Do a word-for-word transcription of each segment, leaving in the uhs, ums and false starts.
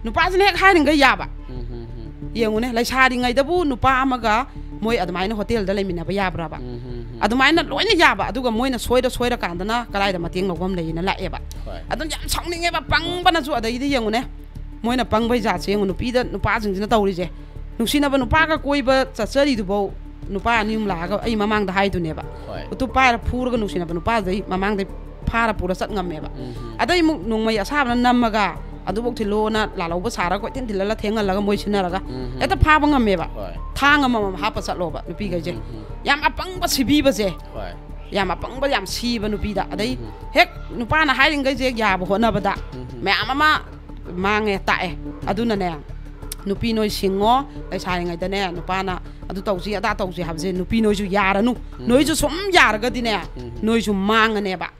ꯅꯨꯄꯥꯁꯤꯅ ꯍꯦꯛ ꯍꯥꯏꯔꯤꯉꯩ ꯌꯥꯕ꯫ ꯎꯝ, ꯎꯝ, ꯎꯝ꯫ ꯌꯦꯡꯉꯨꯅꯦ, ꯂꯩꯁꯥꯔꯤꯉꯩꯗꯕꯨ ꯅꯨꯄꯥ ꯑꯃꯒ ꯃꯣꯏ ꯑꯗꯨꯃꯥꯏꯅ ꯍꯣꯇꯦꯜꯗ ꯂꯩꯃꯤꯟꯅꯕ ꯌꯥꯕ꯭ꯔꯕ? ꯎꯝ, ꯎꯝ, ꯎꯝ꯫ ꯑꯗꯨꯃꯥꯏꯅ ꯂꯣꯏꯅ ꯌꯥꯕ꯫ ꯑꯗꯨꯒ ꯃꯣꯏꯅ ꯁꯣꯏꯔ ꯁꯣꯏꯔꯀꯥꯟꯗꯅ ꯀꯗꯥꯏꯗ ꯃꯇꯦꯡ ꯂꯧꯐꯝ ꯂꯩꯌꯦꯅ ꯂꯥꯛꯑꯦꯕ꯫ ꯍꯣꯏ꯫ ꯑꯗꯨꯅ ꯌꯥꯝ ꯁꯥꯎꯅꯤꯡꯉꯦꯕ, ꯄꯪꯕꯅꯁꯨ꯫ ꯑꯗꯩꯗꯤ ꯌꯦꯡꯉꯨꯅꯦ, ꯃꯣꯏꯅ ꯄꯪꯕꯩ ꯖꯥꯠꯁꯦ ꯌꯦꯡꯉꯨ, ꯅꯨꯄꯤꯗ, ꯅꯨꯄꯥꯁꯤꯡꯁꯤꯅ ꯇꯧꯔꯤꯁꯦ꯫ ꯅꯨꯡꯁꯤꯅꯕ ꯅꯨꯄꯥꯒ ꯀꯣꯏꯕ ꯆꯠꯆꯔꯤꯗꯨꯐꯧ ꯅꯨꯄꯥ ꯑꯅꯤ ꯑꯍꯨꯝ ꯂꯥꯛꯑꯒ ꯑꯩ ꯃꯃꯥꯡꯗ ꯍꯥꯏꯗꯨꯅꯦꯕ꯫ ꯍꯣꯏ꯫ ꯎꯇꯨꯞ ꯄꯥꯏꯔ ꯐꯨꯔꯒ ꯅꯨꯡꯁꯤꯅꯕ ꯅꯨꯄꯥꯗꯨꯗꯩ ꯃꯃꯥꯡꯗꯩ ꯐꯥꯔ ꯄꯨꯔ ꯆꯠ ꯉꯝꯃꯦꯕ꯫ ꯎꯝ, ꯎꯝ꯫ ꯑꯗꯩ ꯑꯃꯨꯛ ꯅꯣꯡꯃꯩ ꯑꯁꯥꯕꯅ ꯅꯝꯃꯒ ꯑꯗꯨꯐꯧ ꯊꯤꯜꯂꯣꯅ ꯂꯥꯜꯍꯧꯕ ꯁꯥꯔꯒ ꯀꯣꯏꯊꯤꯟ ꯊꯤꯜꯍꯜꯂ ꯊꯦꯡꯍꯜꯂꯒ ꯃꯣꯏ ꯁꯤꯟꯅꯔꯒ ꯎꯝ, ꯎꯝ꯫ ꯍꯦꯛꯇ ꯐꯥꯕ ꯉꯝꯃꯦꯕ꯫ ꯍꯣꯏ꯫ ꯊꯥꯡ ꯑꯃꯃꯝ ꯍꯥꯞꯄ ꯆꯠꯂꯣꯕ ꯅꯨꯄꯤꯈꯩꯁꯦ꯫ ꯎꯝ, ꯎꯝ꯫ ꯌꯥꯝ ꯑꯄꯪꯕ ꯁꯤꯕꯤꯕꯁꯦ꯫ ꯍꯣꯏ꯫ ꯌꯥꯝ ꯑꯄꯪꯕ, ꯌꯥꯝ ꯁꯤꯕ ꯅꯨꯄꯤꯗ꯫ ꯑꯗꯩ ꯎꯝ, ꯎꯝ꯫ ꯍꯦꯛ ꯅꯨꯄꯥꯅ ꯍꯥꯏꯔꯤꯈꯩꯁꯦ ꯌꯥꯕ ꯍꯣꯠꯅꯕꯗ ꯎꯝ, ꯎꯝ꯫ ꯃꯌꯥꯝ ꯑꯃ ꯃꯥꯡꯉꯦ, ꯇꯥꯛꯑꯦ꯫ ꯑꯗꯨꯅꯅꯦ, ꯅꯨꯄꯤ ꯅꯣꯏ ꯁꯤꯡꯉꯣ, ꯂꯩꯁꯥꯔꯤꯉꯩꯗꯅꯦ ꯅꯨꯄꯥꯅ ꯑꯗꯨ ꯇꯧꯁꯤ, ꯑꯗꯥ ꯇꯧꯁꯤ ꯍꯥꯏꯕꯁꯦ ꯅꯨꯄꯤ ꯅꯣꯏꯁꯨ ꯌꯥꯔꯅꯨ꯫ ꯎꯝ꯫ ꯅꯣꯏꯁꯨ ꯁꯨꯝ ꯌꯥꯔꯒꯗꯤꯅꯦ, ꯎꯝ꯫ ꯅꯣꯏꯁꯨ ꯃꯥꯡꯉꯅꯦꯕ꯫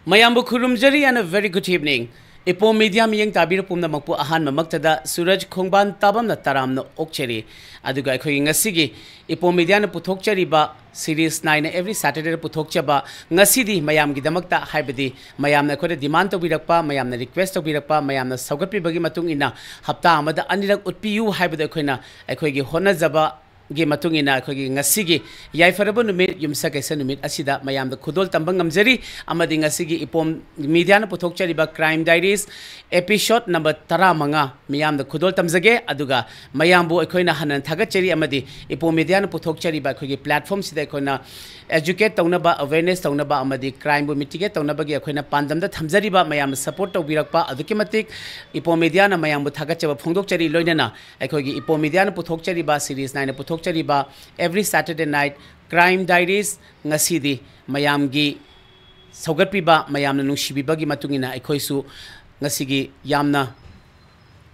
ꯃꯌꯥꯝꯕꯨ ꯈꯨꯔꯨꯝꯖꯔꯤ and a very good evening. ꯏꯄꯣꯝ ꯃꯤꯗꯤꯌꯥ ꯃꯤꯠꯌꯦꯡ ꯇꯥꯕꯤꯔ ꯄꯨꯝꯅꯃꯛꯄꯨ ꯑꯍꯥꯟꯕꯃꯛꯇꯗ ꯁꯨꯔꯖ ꯈꯣꯡꯕꯥꯟ ꯇꯥꯕꯝꯅ ꯇꯔꯥꯝꯅ ꯑꯣꯛꯆꯔꯤ꯫ ꯑꯗꯨꯒ ꯑꯩꯈꯣꯏꯒꯤ ꯉꯁꯤꯒꯤ ꯏꯄꯣꯝ ꯃꯤꯗꯤꯌꯥꯅ ꯄꯨꯊꯣꯛꯆꯔꯤꯕ series nine every Saturdayꯗ ꯄꯨꯊꯣꯛꯆꯕ ꯉꯁꯤꯗꯤ ꯃꯌꯥꯝꯒꯤꯗꯃꯛꯇ, ꯍꯥꯏꯕꯗꯤ ꯃꯌꯥꯝꯅ ꯑꯩꯈꯣꯏꯗ demand ꯇꯧꯕꯤꯔꯛꯄ, ꯃꯌꯥꯝꯅ request ꯇꯧꯕꯤꯔꯛꯄ, ꯃꯌꯥꯝꯅ ꯁꯧꯒꯠꯄꯤꯕꯒꯤ ꯃꯇꯨꯡ ꯏꯟꯅ ꯍꯞꯇꯥ ꯑꯃꯗ ꯑꯅꯤꯔꯛ ꯎꯠꯄꯤꯌꯨ ꯍꯥꯏꯕꯗꯣ ꯑꯩꯈꯣꯏꯅ ꯑꯩꯈꯣꯏꯒꯤ ꯍꯣꯠꯅꯖꯕ ꯒꯤ ꯃꯇꯨꯡ ꯏꯟꯅ ꯑꯩꯈꯣꯏꯒꯤ ꯉꯁꯤꯒꯤ ꯌꯥꯏꯐꯔꯕ ꯅꯨꯃꯤꯠ, ꯌꯨꯝꯁꯀꯩꯁ ꯅꯨꯃꯤꯠ ꯑꯁꯤꯗ ꯃꯌꯥꯝꯗ ꯈꯨꯗꯣꯜ ꯇꯝꯕ ꯉꯝꯖꯔꯤ꯫ ꯑꯃꯗꯤ ꯉꯁꯤꯒꯤ ꯏꯄꯣꯝ ꯃꯤꯗꯤꯌꯥꯅ ꯄꯨꯊꯣꯛꯆꯔꯤꯕ Crime Diaries episode number ꯇꯔꯥꯃꯉꯥ ꯃꯤꯌꯥꯝꯗ ꯈꯨꯗꯣꯜ ꯇꯝꯖꯒꯦ꯫ ꯑꯗꯨꯒ ꯃꯌꯥꯝꯕꯨ ꯑꯩꯈꯣꯏꯅ ꯍꯟꯅ ꯊꯥꯒꯠꯆꯔꯤ꯫ ꯑꯃꯗꯤ ꯏꯄꯣꯝ ꯃꯤꯗꯤꯌꯥꯅ ꯄꯨꯊꯣꯛꯆꯔꯤꯕ ꯑꯩꯈꯣꯏꯒꯤ platformꯁꯤꯗ ꯑꯩꯈꯣꯏꯅ educate ꯇꯧꯅꯕ, awareness ꯇꯧꯅꯕ ꯑꯃꯗꯤ crimeꯕꯨ mitigate ꯇꯧꯅꯕꯒꯤ ꯑꯩꯈꯣꯏꯅ ꯄꯥꯟꯗꯝꯗ ꯊꯝꯖꯔꯤꯕ, ꯃꯌꯥꯝꯅ support ꯇꯧꯕꯤꯔꯛꯄ ꯑꯗꯨꯛꯀꯤ ꯃꯇꯤꯛ ꯏꯄꯣꯝ ꯃꯤꯗꯤꯌꯥꯅ ꯃꯌꯥꯝꯕꯨ ꯊꯥꯒꯠꯆꯕ ꯐꯣꯡꯗꯣꯛꯆꯔꯤ꯫ ꯂꯣꯏꯅꯅ ꯑꯩꯈꯣꯏꯒꯤ ꯏꯄꯣꯝ ꯃꯤꯗꯤꯌꯥꯅ ꯄꯨꯊꯣꯛꯆꯔꯤꯕ, series nineꯅ ꯄꯨꯊꯣꯛꯆꯔꯤꯕ every Saturday night Crime Diaries ꯉꯁꯤꯗꯤ ꯃꯌꯥꯝꯒꯤ ꯁꯧꯒꯠꯄꯤꯕ, ꯃꯌꯥꯝꯅ ꯅꯨꯡꯁꯤꯕꯤꯕꯒꯤ ꯃꯇꯨꯡ ꯏꯟꯅ ꯑꯩꯈꯣꯏꯁꯨ ꯉꯁꯤꯒꯤ ꯌꯥꯝꯅ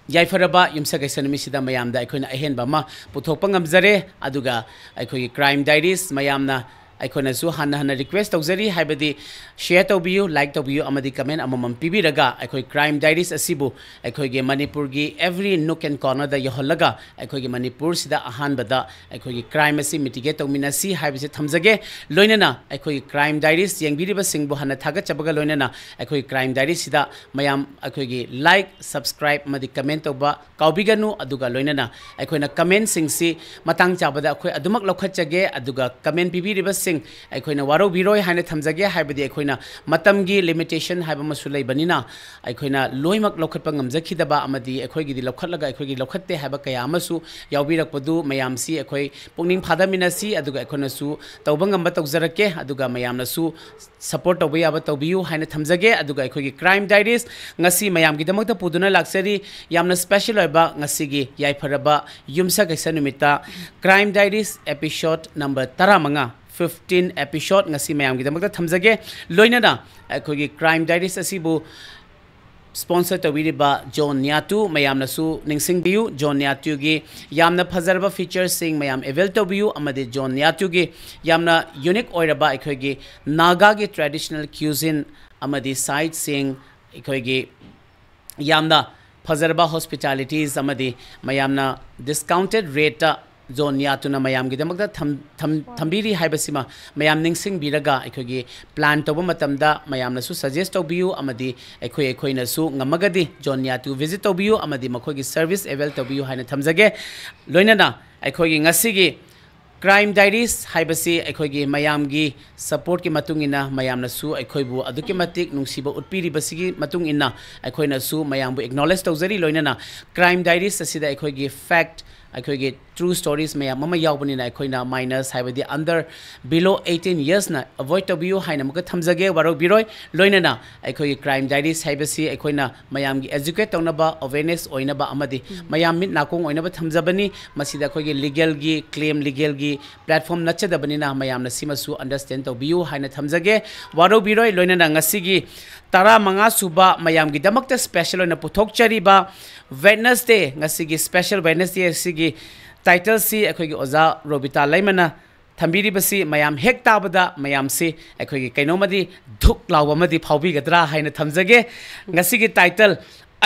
ꯌꯥꯏꯐꯔꯕ ꯌꯨꯝꯁꯀꯩꯁ ꯅꯨꯃꯤꯠꯁꯤꯗ ꯃꯌꯥꯝꯗ ꯑꯩꯈꯣꯏꯅ ꯑꯍꯦꯟꯕ ꯑꯃ ꯄꯨꯊꯣꯛꯄ ꯉꯝꯖꯔꯦ꯫ ꯑꯗꯨꯒ ꯑꯩꯈꯣꯏꯒꯤ Crime Diaries ꯃꯌꯥꯝꯅ ꯑꯩꯈꯣꯏꯅꯁꯨ ꯍꯟꯅ ꯍꯟꯅ request ꯇꯧꯖꯔꯤ, ꯍꯥꯏꯕꯗꯤ share ꯇꯧꯕꯤꯌꯨ, like ꯇꯧꯕꯤꯌꯨ ꯑꯃꯗꯤ comment ꯑꯃꯃꯝ ꯄꯤꯕꯤꯔꯒ ꯑꯩꯈꯣꯏ Crime Diaries ꯑꯁꯤꯕꯨ ꯑꯩꯈꯣꯏꯒꯤ ꯃꯅꯤꯄꯨꯔꯒꯤ every nook and cornerꯗ ꯌꯧꯍꯜꯂꯒ ꯑꯩꯈꯣꯏꯒꯤ ꯃꯅꯤꯄꯨꯔꯁꯤꯗ ꯑꯍꯥꯟꯕꯗ ꯑꯩꯈꯣꯏꯒꯤ crime ꯑꯁꯤ mitigate ꯇꯧꯃꯤꯟꯅꯁꯤ ꯍꯥꯏꯕꯁꯤ ꯊꯝꯖꯒꯦ꯫ ꯂꯣꯏꯅꯅ ꯑꯩꯈꯣꯏꯒꯤ Crime Diaries ꯌꯦꯡꯕꯤꯔꯤꯕꯁꯤꯡꯕꯨ ꯍꯟꯅ ꯊꯥꯒꯠꯆꯕꯒ ꯂꯣꯏꯅꯅ ꯑꯩꯈꯣꯏꯒꯤ Crime Diariesꯁꯤꯗ ꯃꯌꯥꯝ ꯑꯩꯈꯣꯏꯒꯤ like, subscribe ꯑꯃꯗꯤ comment ꯇꯧꯕ ꯀꯥꯎꯕꯤꯒꯅꯨ꯫ ꯑꯗꯨꯒ ꯂꯣꯏꯅꯅ ꯑꯩꯈꯣꯏꯅ commentꯁꯤꯡꯁꯤ ꯃꯇꯥꯡ ꯆꯥꯕꯗ ꯑꯩꯈꯣꯏ ꯑꯗꯨꯃꯛ ꯂꯧꯈꯠꯆꯒꯦ꯫ ꯑꯗꯨꯒ comment ꯄꯤꯕꯤꯔꯤꯕꯁꯤꯡ ꯑꯩꯈꯣꯏꯅ ꯋꯥꯔꯧꯕꯤꯔꯣꯏ ꯍꯥꯏꯅ ꯊꯝꯖꯒꯦ, ꯍꯥꯏꯕꯗꯤ ꯑꯩꯈꯣꯏꯅ ꯃꯇꯝꯒꯤ limitation ꯍꯥꯏꯕ ꯑꯃꯁꯨ ꯂꯩꯕꯅꯤꯅ ꯑꯩꯈꯣꯏꯅ ꯂꯣꯏꯅꯃꯛ ꯂꯧꯈꯠꯄ ꯉꯝꯖꯈꯤꯗꯕ ꯑꯃꯗꯤ ꯑꯩꯈꯣꯏꯒꯤꯗꯤ ꯂꯧꯈꯠꯂꯒ ꯑꯩꯈꯣꯏꯒꯤ ꯂꯧꯈꯠꯇꯦ ꯍꯥꯏꯕ ꯀꯌꯥ ꯑꯃꯁꯨ ꯌꯥꯎꯕꯤꯔꯛꯄꯗꯨ ꯃꯌꯥꯝꯁꯤ ꯑꯩꯈꯣꯏ ꯄꯨꯛꯅꯤꯡ ꯐꯥꯗꯃꯤꯟꯅꯁꯤ꯫ ꯑꯗꯨꯒ ꯑꯩꯈꯣꯏꯅꯁꯨ ꯇꯧꯕ ꯉꯝꯕ ꯇꯧꯖꯔꯛꯀꯦ꯫ ꯑꯗꯨꯒ ꯃꯌꯥꯝꯅꯁꯨ support ꯇꯧꯕ ꯌꯥꯕ ꯇꯧꯕꯤꯌꯨ ꯍꯥꯏꯅ ꯊꯝꯖꯒꯦ꯫ ꯑꯗꯨꯒ ꯑꯩꯈꯣꯏꯒꯤ Crime Diaries ꯉꯁꯤ ꯃꯌꯥꯝꯒꯤꯗꯃꯛꯇ ꯄꯨꯗꯨꯅ ꯂꯥꯛꯆꯔꯤ꯫ ꯌꯥꯝꯅ special ꯑꯣꯏꯕ ꯉꯁꯤꯒꯤ ꯌꯥꯏꯐꯔꯕ ꯌꯨꯝꯁꯀꯩꯁ ꯅꯨꯃꯤꯠꯇ Crime Diaries episode number ꯇꯔꯥꯃꯉꯥ, fifteen episode ꯉꯁꯤ ꯃꯌꯥꯝꯒꯤꯗꯃꯛꯇ ꯊꯝꯖꯒꯦ꯫ ꯂꯣꯏꯅꯅ ꯑꯩꯈꯣꯏꯒꯤ Crime Diaries ꯑꯁꯤꯕꯨ sponsor ꯇꯧꯕꯤꯔꯤꯕ ꯖꯣꯟ ꯅꯤꯌꯥꯇꯨ ꯃꯌꯥꯝꯅꯁꯨ ꯅꯤꯡꯁꯤꯡꯕꯤꯌꯨ꯫ ꯖꯣꯟ ꯅꯤꯌꯥꯇꯨꯒꯤ ꯌꯥꯝꯅ ꯐꯖꯔꯕ featureꯁꯤꯡ ꯃꯌꯥꯝ avail ꯇꯧꯕꯤꯌꯨ, ꯑꯃꯗꯤ ꯖꯣꯟ ꯅꯤꯌꯥꯇꯨꯒꯤ ꯌꯥꯝꯅ unique ꯑꯣꯏꯔꯕ ꯑꯩꯈꯣꯏꯒꯤ ꯅꯥꯒꯥꯒꯤ traditional cuisine ꯑꯃꯗꯤ siteꯁꯤꯡ, ꯑꯩꯈꯣꯏꯒꯤ ꯌꯥꯝꯅ ꯐꯖꯔꯕ hospitalities ꯑꯃꯗꯤ ꯃꯌꯥꯝꯅ discounted rateꯇ ꯖꯣꯟ ꯅꯤꯌꯥꯇꯨꯅ ꯃꯌꯥꯝꯒꯤꯗꯃꯛꯇ ꯊꯝ-, ꯊꯝ-, ꯊꯝꯕꯤꯔꯤ ꯍꯥꯏꯕꯁꯤꯃ ꯃꯌꯥꯝ ꯅꯤꯡꯁꯤꯡꯕꯤꯔꯒ ꯑꯩꯈꯣꯏꯒꯤ plan ꯇꯧꯕ ꯃꯇꯝꯗ ꯃꯌꯥꯝꯅꯁꯨ suggest ꯇꯧꯕꯤꯌꯨ, ꯑꯃꯗꯤ ꯑꯩꯈꯣꯏ ꯑꯩꯈꯣꯏꯅꯁꯨ ꯉꯝꯃꯒꯗꯤ ꯖꯣꯟ ꯅꯤꯌꯥꯇꯨ visit ꯇꯧꯕꯤꯌꯨ ꯑꯃꯗꯤ ꯃꯈꯣꯏꯒꯤ service avail ꯇꯧꯕꯤꯌꯨ ꯍꯥꯏꯅ ꯊꯝꯖꯒꯦ꯫ ꯂꯣꯏꯅꯅ ꯑꯩꯈꯣꯏꯒꯤ ꯉꯁꯤꯒꯤ Crime Diaries ꯍꯥꯏꯕꯁꯤ ꯑꯩꯈꯣꯏꯒꯤ ꯃꯌꯥꯝꯒꯤ supportꯀꯤ ꯃꯇꯨꯡ ꯏꯟꯅ, ꯃꯌꯥꯝꯅꯁꯨ ꯑꯩꯈꯣꯏꯕꯨ ꯑꯗꯨꯛꯀꯤ ꯃꯇꯤꯛ ꯅꯨꯡꯁꯤꯕ ꯎꯠꯄꯤꯔꯤꯕꯁꯤꯒꯤ ꯃꯇꯨꯡ ꯏꯟꯅ ꯑꯩꯈꯣꯏꯅꯁꯨ ꯃꯌꯥꯝꯕꯨ acknowledge ꯇꯧꯖꯔꯤ꯫ ꯂꯣꯏꯅꯅ Crime Diaries ꯑꯁꯤꯗ ꯑꯩꯈꯣꯏꯒꯤ fact, ꯑꯩꯈꯣꯏꯒꯤ true stories ꯃꯌꯥꯝ ꯑꯃ ꯌꯥꯎꯕꯅꯤꯅ ꯑꯩꯈꯣꯏꯅ minors ꯍꯥꯏꯕꯗꯤ under, below eighteen yearsꯅ avoid ꯇꯧꯕꯤꯌꯨ ꯍꯥꯏꯅ ꯑꯃꯨꯛꯀ ꯊꯝꯖꯒꯦ, ꯋꯥꯔꯧꯕꯤꯔꯣꯏ꯫ ꯂꯣꯏꯅꯅ ꯑꯩꯈꯣꯏꯒꯤ Crime Diaries ꯍꯥꯏꯕꯁꯤ ꯑꯩꯈꯣꯏꯅ ꯃꯌꯥꯝꯒꯤ educate ꯇꯧꯅꯕ, awareness ꯑꯣꯏꯅꯕ ꯑꯃꯗꯤ ꯃꯌꯥꯝ ꯃꯤꯠ ꯅꯥꯀꯣꯡ ꯑꯣꯏꯅꯕ ꯊꯝꯖꯕꯅꯤ꯫ ꯃꯁꯤꯗ ꯑꯩꯈꯣꯏꯒꯤ legalꯒꯤ claim, legalꯒꯤ platform ꯅꯠꯆꯗꯕꯅꯤꯅ ꯃꯌꯥꯝꯅ ꯁꯤꯃꯁꯨ understand ꯇꯧꯕꯤꯌꯨ ꯍꯥꯏꯅ ꯊꯝꯖꯒꯦ, ꯋꯥꯔꯧꯕꯤꯔꯣꯏ꯫ ꯂꯣꯏꯅꯅ ꯉꯁꯤꯒꯤ ꯇꯔꯥꯃꯉꯥ ꯁꯨꯕ ꯃꯌꯥꯝꯒꯤꯗꯃꯛꯇ special ꯑꯣꯏꯅ ꯄꯨꯊꯣꯛꯆꯔꯤꯕ Wednesday, ꯉꯁꯤꯒꯤ special Wednesday ꯑꯁꯤꯒꯤ titleꯁꯤ ꯑꯩꯈꯣꯏꯒꯤ ꯑꯣꯖꯥ ꯔꯣꯕꯤꯇꯥ ꯂꯩꯃꯅ ꯊꯝꯕꯤꯔꯤꯕꯁꯤ ꯃꯌꯥꯝ ꯍꯦꯛ ꯇꯥꯕꯗ ꯃꯌꯥꯝꯁꯤ ꯑꯩꯈꯣꯏꯒꯤ ꯀꯩꯅꯣꯝꯃꯗꯤ ꯙꯨꯛ ꯂꯥꯎꯕ ꯑꯃꯗꯤ ꯐꯥꯎꯕꯤꯒꯗ꯭ꯔꯥ ꯍꯥꯏꯅ ꯊꯝꯖꯒꯦ꯫ ꯉꯁꯤꯒꯤ ꯇꯥꯏꯇꯜ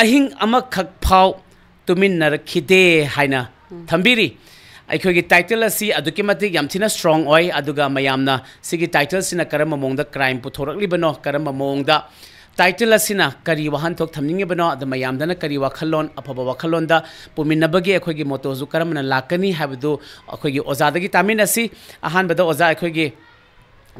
"ꯑꯍꯤꯡ ꯑꯃꯈꯛ ꯐꯥꯎ ꯇꯨꯃꯤꯟꯅꯔꯛꯈꯤꯗꯦ" ꯍꯥꯏꯅ ꯊꯝꯕꯤꯔꯤ꯫ ꯑꯩꯈꯣꯏꯒꯤ ꯇꯥꯏꯇꯜ ꯑꯁꯤ ꯑꯗꯨꯛꯀꯤ ꯃꯇꯤꯛ ꯌꯥꯝ ꯊꯤꯅ ꯁ꯭ꯇ꯭ꯔꯣꯡ ꯑꯣꯏ, ꯑꯗꯨꯒ ꯃꯌꯥꯝꯅ ꯁꯤꯒꯤ ꯇꯥꯏꯇꯜꯁꯤꯅ ꯀꯔꯝꯕ ꯃꯑꯣꯡꯗ ꯀ꯭ꯔꯥꯏꯝ ꯄꯨꯊꯣꯔꯛꯂꯤꯕꯅꯣ, ꯀꯔꯝꯕ ꯃꯑꯣꯡꯗ ꯇꯥꯏꯇꯜ ꯑꯁꯤꯅ ꯀꯔꯤ ꯋꯥꯍꯟꯊꯣꯛ ꯊꯝꯅꯤꯡꯉꯤꯕꯅꯣ, ꯑꯗ ꯃꯌꯥꯝꯗꯅ ꯀꯔꯤ ꯋꯥꯈꯜꯂꯣꯟ, ꯑꯐꯕ ꯋꯥꯈꯜꯂꯣꯟꯗ ꯄꯨꯃꯤꯟꯅꯕꯒꯤ ꯑꯩꯈꯣꯏꯒꯤ ꯃꯣꯇꯣꯁꯨ ꯀꯔꯝꯕꯅ ꯂꯥꯛꯀꯅꯤ ꯍꯥꯏꯕꯗꯨ ꯑꯩꯈꯣꯏꯒꯤ ꯑꯣꯖꯥꯗꯒꯤ ꯇꯥꯃꯤꯟꯅꯁꯤ꯫ ꯑꯍꯥꯟꯕꯗ ꯑꯣꯖꯥ, ꯑꯩꯈꯣꯏꯒꯤ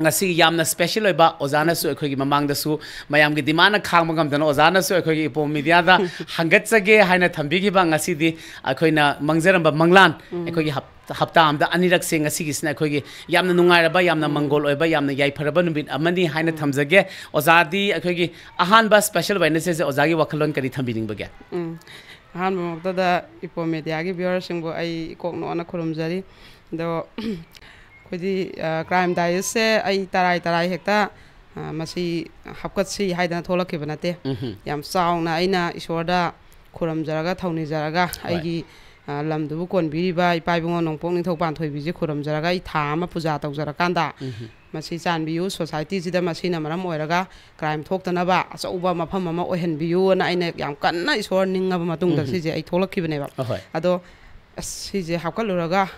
ꯉꯁꯤ ꯌꯥꯝꯅ ꯁ꯭ꯄꯦꯁꯦꯜ ꯑꯣꯏꯕ, ꯑꯣꯖꯥꯅꯁꯨ ꯑꯩꯈꯣꯏꯒꯤ ꯃꯃꯥꯡꯗꯁꯨ ꯃꯌꯥꯝꯒꯤ ꯗꯤꯃꯥꯟꯅ ꯈꯥꯡꯕ ꯉꯝꯗꯅ ꯑꯣꯖꯥꯅꯁꯨ ꯑꯩꯈꯣꯏꯒꯤ ꯏꯄꯣꯝ ꯃꯤꯗꯤꯌꯥꯗ ꯍꯪꯒꯠꯆꯒꯦ ꯍꯥꯏꯅ ꯊꯝꯕꯤꯈꯤꯕ, ꯉꯁꯤꯗꯤ ꯑꯩꯈꯣꯏꯅ ꯃꯪꯖꯔꯝꯕ ꯃꯪꯂꯥꯟ, ꯑꯩꯈꯣꯏꯒꯤ ꯍꯞ-, ꯍꯞꯇꯥ ꯑꯃꯗ ꯑꯅꯤꯔꯛꯁꯦ, ꯉꯁꯤꯒꯤꯁꯤꯅ ꯑꯩꯈꯣꯏꯒꯤ ꯌꯥꯝꯅ ꯅꯨꯡꯉꯥꯏꯔꯕ, ꯌꯥꯝꯅ ꯃꯪꯒꯣꯜ ꯑꯣꯏꯕ, ꯌꯥꯝꯅ ꯌꯥꯏꯐꯔꯕ ꯅꯨꯃꯤꯠ ꯑꯃꯅꯤ ꯍꯥꯏꯅ ꯊꯝꯖꯒꯦ꯫ ꯑꯣꯖꯥꯗꯤ ꯑꯩꯈꯣꯏꯒꯤ ꯑꯍꯥꯟꯕ ꯁ꯭ꯄꯦꯁꯦꯜ ꯋꯦꯠꯅꯦꯁꯗꯦꯁꯦ ꯑꯣꯖꯥꯒꯤ ꯋꯥꯈꯜꯂꯣꯟ ꯀꯔꯤ ꯊꯝꯕꯤꯅꯤꯡꯕꯒꯦ? ꯎꯝ, ꯑꯍꯥꯟꯕ ꯃꯛꯇꯗ ꯏꯄꯣꯝ ꯃꯤꯗꯤꯌꯥꯒꯤ ꯚ꯭ꯌꯨꯋꯔꯁꯤꯡꯕꯨ ꯑꯩ ꯏꯀꯣꯛ ꯅꯣꯛꯅ ꯈꯨꯔꯨꯝꯖꯔꯤ꯫ ꯑꯗꯣ ꯑꯩꯈꯣꯏꯗꯤ, ꯑ, ꯀ꯭ꯔꯥꯏꯝ ꯗꯥꯏꯖꯦꯁꯁꯦ ꯑꯩ ꯇꯔꯥꯏ ꯇꯔꯥꯏ ꯍꯦꯛꯇ, ꯑ, ꯃꯁꯤ ꯍꯥꯞꯀꯠꯁꯤ ꯍꯥꯏꯗꯅ ꯊꯣꯛꯂꯛꯈꯤꯕ ꯅꯠꯇꯦ꯫ ꯎꯝꯍꯨꯝ꯫ ꯌꯥꯝ ꯆꯥꯎꯅ ꯑꯩꯅ ꯏꯁꯣꯔꯗ ꯈꯨꯔꯨꯝꯖꯔꯒ, ꯊꯧꯅꯤꯖꯔꯒ, ꯍꯣꯏ꯫ ꯑꯩꯒꯤ, ꯑ, ꯂꯝꯗꯨꯕꯨ ꯀꯣꯟꯕꯤꯔꯤꯕ ꯏꯄꯥ ꯏꯕꯨꯡꯉꯣ ꯅꯣꯡꯄꯣꯛ ꯅꯤꯡꯊꯧ ꯄꯥꯟꯊꯣꯏꯕꯤꯁꯦ ꯈꯨꯔꯨꯝꯖꯔꯒ ꯑꯩ ꯊꯥ ꯑꯃ ꯄꯨꯖꯥ ꯇꯧꯖꯔꯀꯥꯟꯗ, ꯎꯝꯍꯨꯝ꯫ ꯃꯁꯤ ꯆꯥꯟꯕꯤꯌꯨ, ꯁꯣꯁꯥꯏꯇꯤꯁꯤꯗ ꯃꯁꯤꯅ ꯃꯔꯝ ꯑꯣꯏꯔꯒ ꯀ꯭ꯔꯥꯏꯝ ꯊꯣꯛꯇꯅꯕ ꯑꯆꯧꯕ ꯃꯐꯝ ꯑꯃ ꯑꯣꯏꯍꯟꯕꯤꯌꯨꯅ ꯑꯩꯅ ꯌꯥꯝ ꯀꯟꯅ ꯏꯁꯣꯔ ꯅꯤꯡꯉꯕ ꯃꯇꯨꯡꯗ ꯎꯝꯍꯨꯝ꯫ ꯁꯤꯁꯦ ꯑꯩ ꯊꯣꯛꯂꯛꯈꯤꯕꯅꯦꯕ꯫ ꯑꯍꯣꯏ꯫ ꯑꯗꯣ ꯑꯁ, ꯁꯤꯁꯦ ꯍꯥꯞꯀꯠꯂꯨꯔꯒ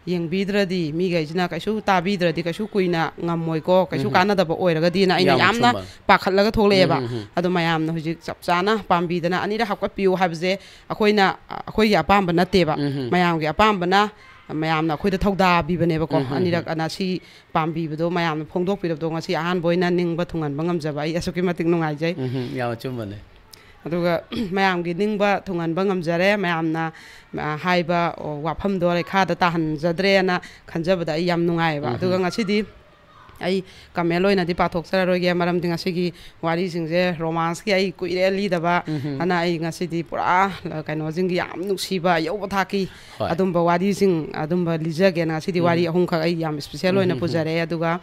ꯌꯦꯡꯕꯤꯗ꯭ꯔꯗꯤ ꯃꯤꯈꯩꯁꯤꯅ ꯀꯩꯁꯨ ꯇꯥꯕꯤꯗ꯭ꯔꯗꯤ ꯀꯩꯁꯨ ꯀꯨꯏꯅ ꯉꯝꯃꯣꯏꯀꯣ, ꯀꯩꯁꯨ ꯎꯝꯍꯨꯝ꯫ ꯀꯥꯟꯅꯗꯕ ꯑꯣꯏꯔꯒꯗꯤꯅ ꯑꯩꯅ ꯌꯥꯝ ꯌꯥꯝꯅ ꯑꯆꯨꯝꯕ꯫ ꯄꯥꯈꯠꯂꯒ ꯊꯣꯛꯂꯛꯑꯦꯕ꯫ ꯎꯝꯍꯨꯝ, ꯎꯝꯍꯨꯝ꯫ ꯑꯗꯣ ꯃꯌꯥꯝꯅ ꯍꯧꯖꯤꯛ ꯆꯞ ꯆꯥꯅ ꯄꯥꯝꯕꯤꯗꯅ ꯑꯅꯤꯔꯛ ꯍꯥꯞꯀꯠꯄꯤꯌꯨ ꯍꯥꯏꯕꯁꯦ ꯑꯩꯈꯣꯏꯅ, ꯑꯩꯈꯣꯏꯒꯤ ꯑꯄꯥꯝꯕ ꯅꯠꯇꯦꯕ꯫ ꯎꯝꯍꯨꯝ꯫ ꯃꯌꯥꯝꯒꯤ ꯑꯄꯥꯝꯕꯅ ꯃꯌꯥꯝꯅ ꯑꯩꯈꯣꯏꯗ ꯊꯧꯗꯥꯕꯤꯕꯅꯦꯕꯀꯣ꯫ ꯎꯝꯍꯨꯝ, ꯎꯝꯍꯨꯝ꯫ ꯑꯅꯤꯔꯛ ꯑꯅ ꯁꯤ ꯄꯥꯝꯕꯤꯕꯗꯣ, ꯃꯌꯥꯝꯅ ꯐꯣꯡꯗꯣꯛꯄꯤꯔꯕꯗꯣ ꯉꯁꯤ ꯑꯍꯥꯟꯕ ꯑꯣꯏꯅ ꯅꯤꯡꯕ ꯊꯨꯡꯍꯟꯕ ꯉꯝꯖꯕ ꯑꯩ ꯑꯁꯨꯛꯀꯤ ꯃꯇꯤꯛ ꯅꯨꯡꯉꯥꯏꯖꯩ꯫ ꯎꯝꯍꯨꯝ, ꯌꯥꯝ ꯑꯆꯨꯝꯕꯅꯦ꯫ ꯑꯗꯨꯒ ꯃꯌꯥꯝꯒꯤ ꯅꯤꯡꯕ ꯊꯨꯡꯍꯟꯕ ꯉꯝꯖꯔꯦ꯫ ꯃꯌꯥꯝꯅ, ꯑ, ꯍꯥꯏꯕ, ꯑꯣ, ꯋꯥꯐꯝꯗꯣ ꯂꯩꯈꯥꯗ ꯇꯥꯍꯟꯖꯗ꯭ꯔꯦꯅ ꯈꯟꯖꯕꯗ ꯑꯩ ꯌꯥꯝ ꯅꯨꯡꯉꯥꯏꯌꯦꯕ꯫ ꯎꯝꯍꯨꯝ꯫ ꯑꯗꯨꯒ ꯉꯁꯤꯗꯤ ꯑꯩ ꯀꯃꯦꯟ ꯑꯣꯏꯅꯗꯤ ꯄꯥꯊꯣꯛꯆꯔꯔꯣꯏꯒꯦ, ꯃꯔꯝꯗꯤ ꯉꯁꯤꯒꯤ ꯋꯥꯔꯤꯁꯤꯡꯁꯦ ꯔꯣꯃꯥꯟꯁꯀꯤ ꯑꯩ ꯀꯨꯏꯔꯦ ꯂꯤꯗꯕ꯫ ꯎꯝꯍꯨꯝ꯫ ꯑꯗꯨꯅ ꯑꯩ ꯉꯁꯤꯗꯤ ꯄꯨꯔꯥ ꯀꯩꯅꯣꯁꯤꯡꯒꯤ ꯌꯥꯝ ꯅꯨꯡꯁꯤꯕ ꯌꯧꯕ ꯊꯥꯛꯀꯤ ꯍꯣꯏ꯫ ꯑꯗꯨꯝꯕ ꯋꯥꯔꯤꯁꯤꯡ ꯑꯗꯨꯝꯕ ꯂꯤꯖꯒꯦꯅ ꯉꯁꯤꯗꯤ ꯋꯥꯔꯤ ꯎꯝꯍꯨꯝ꯫ ꯑꯍꯨꯝꯈꯛ ꯑꯩ ꯌꯥꯝ ꯁ꯭ꯄꯦꯁꯦꯜ ꯑꯣꯏꯅ ꯎꯝꯍꯨꯝ꯫ ꯄꯨꯖꯔꯛꯑꯦ꯫ ꯑꯗꯨꯒ,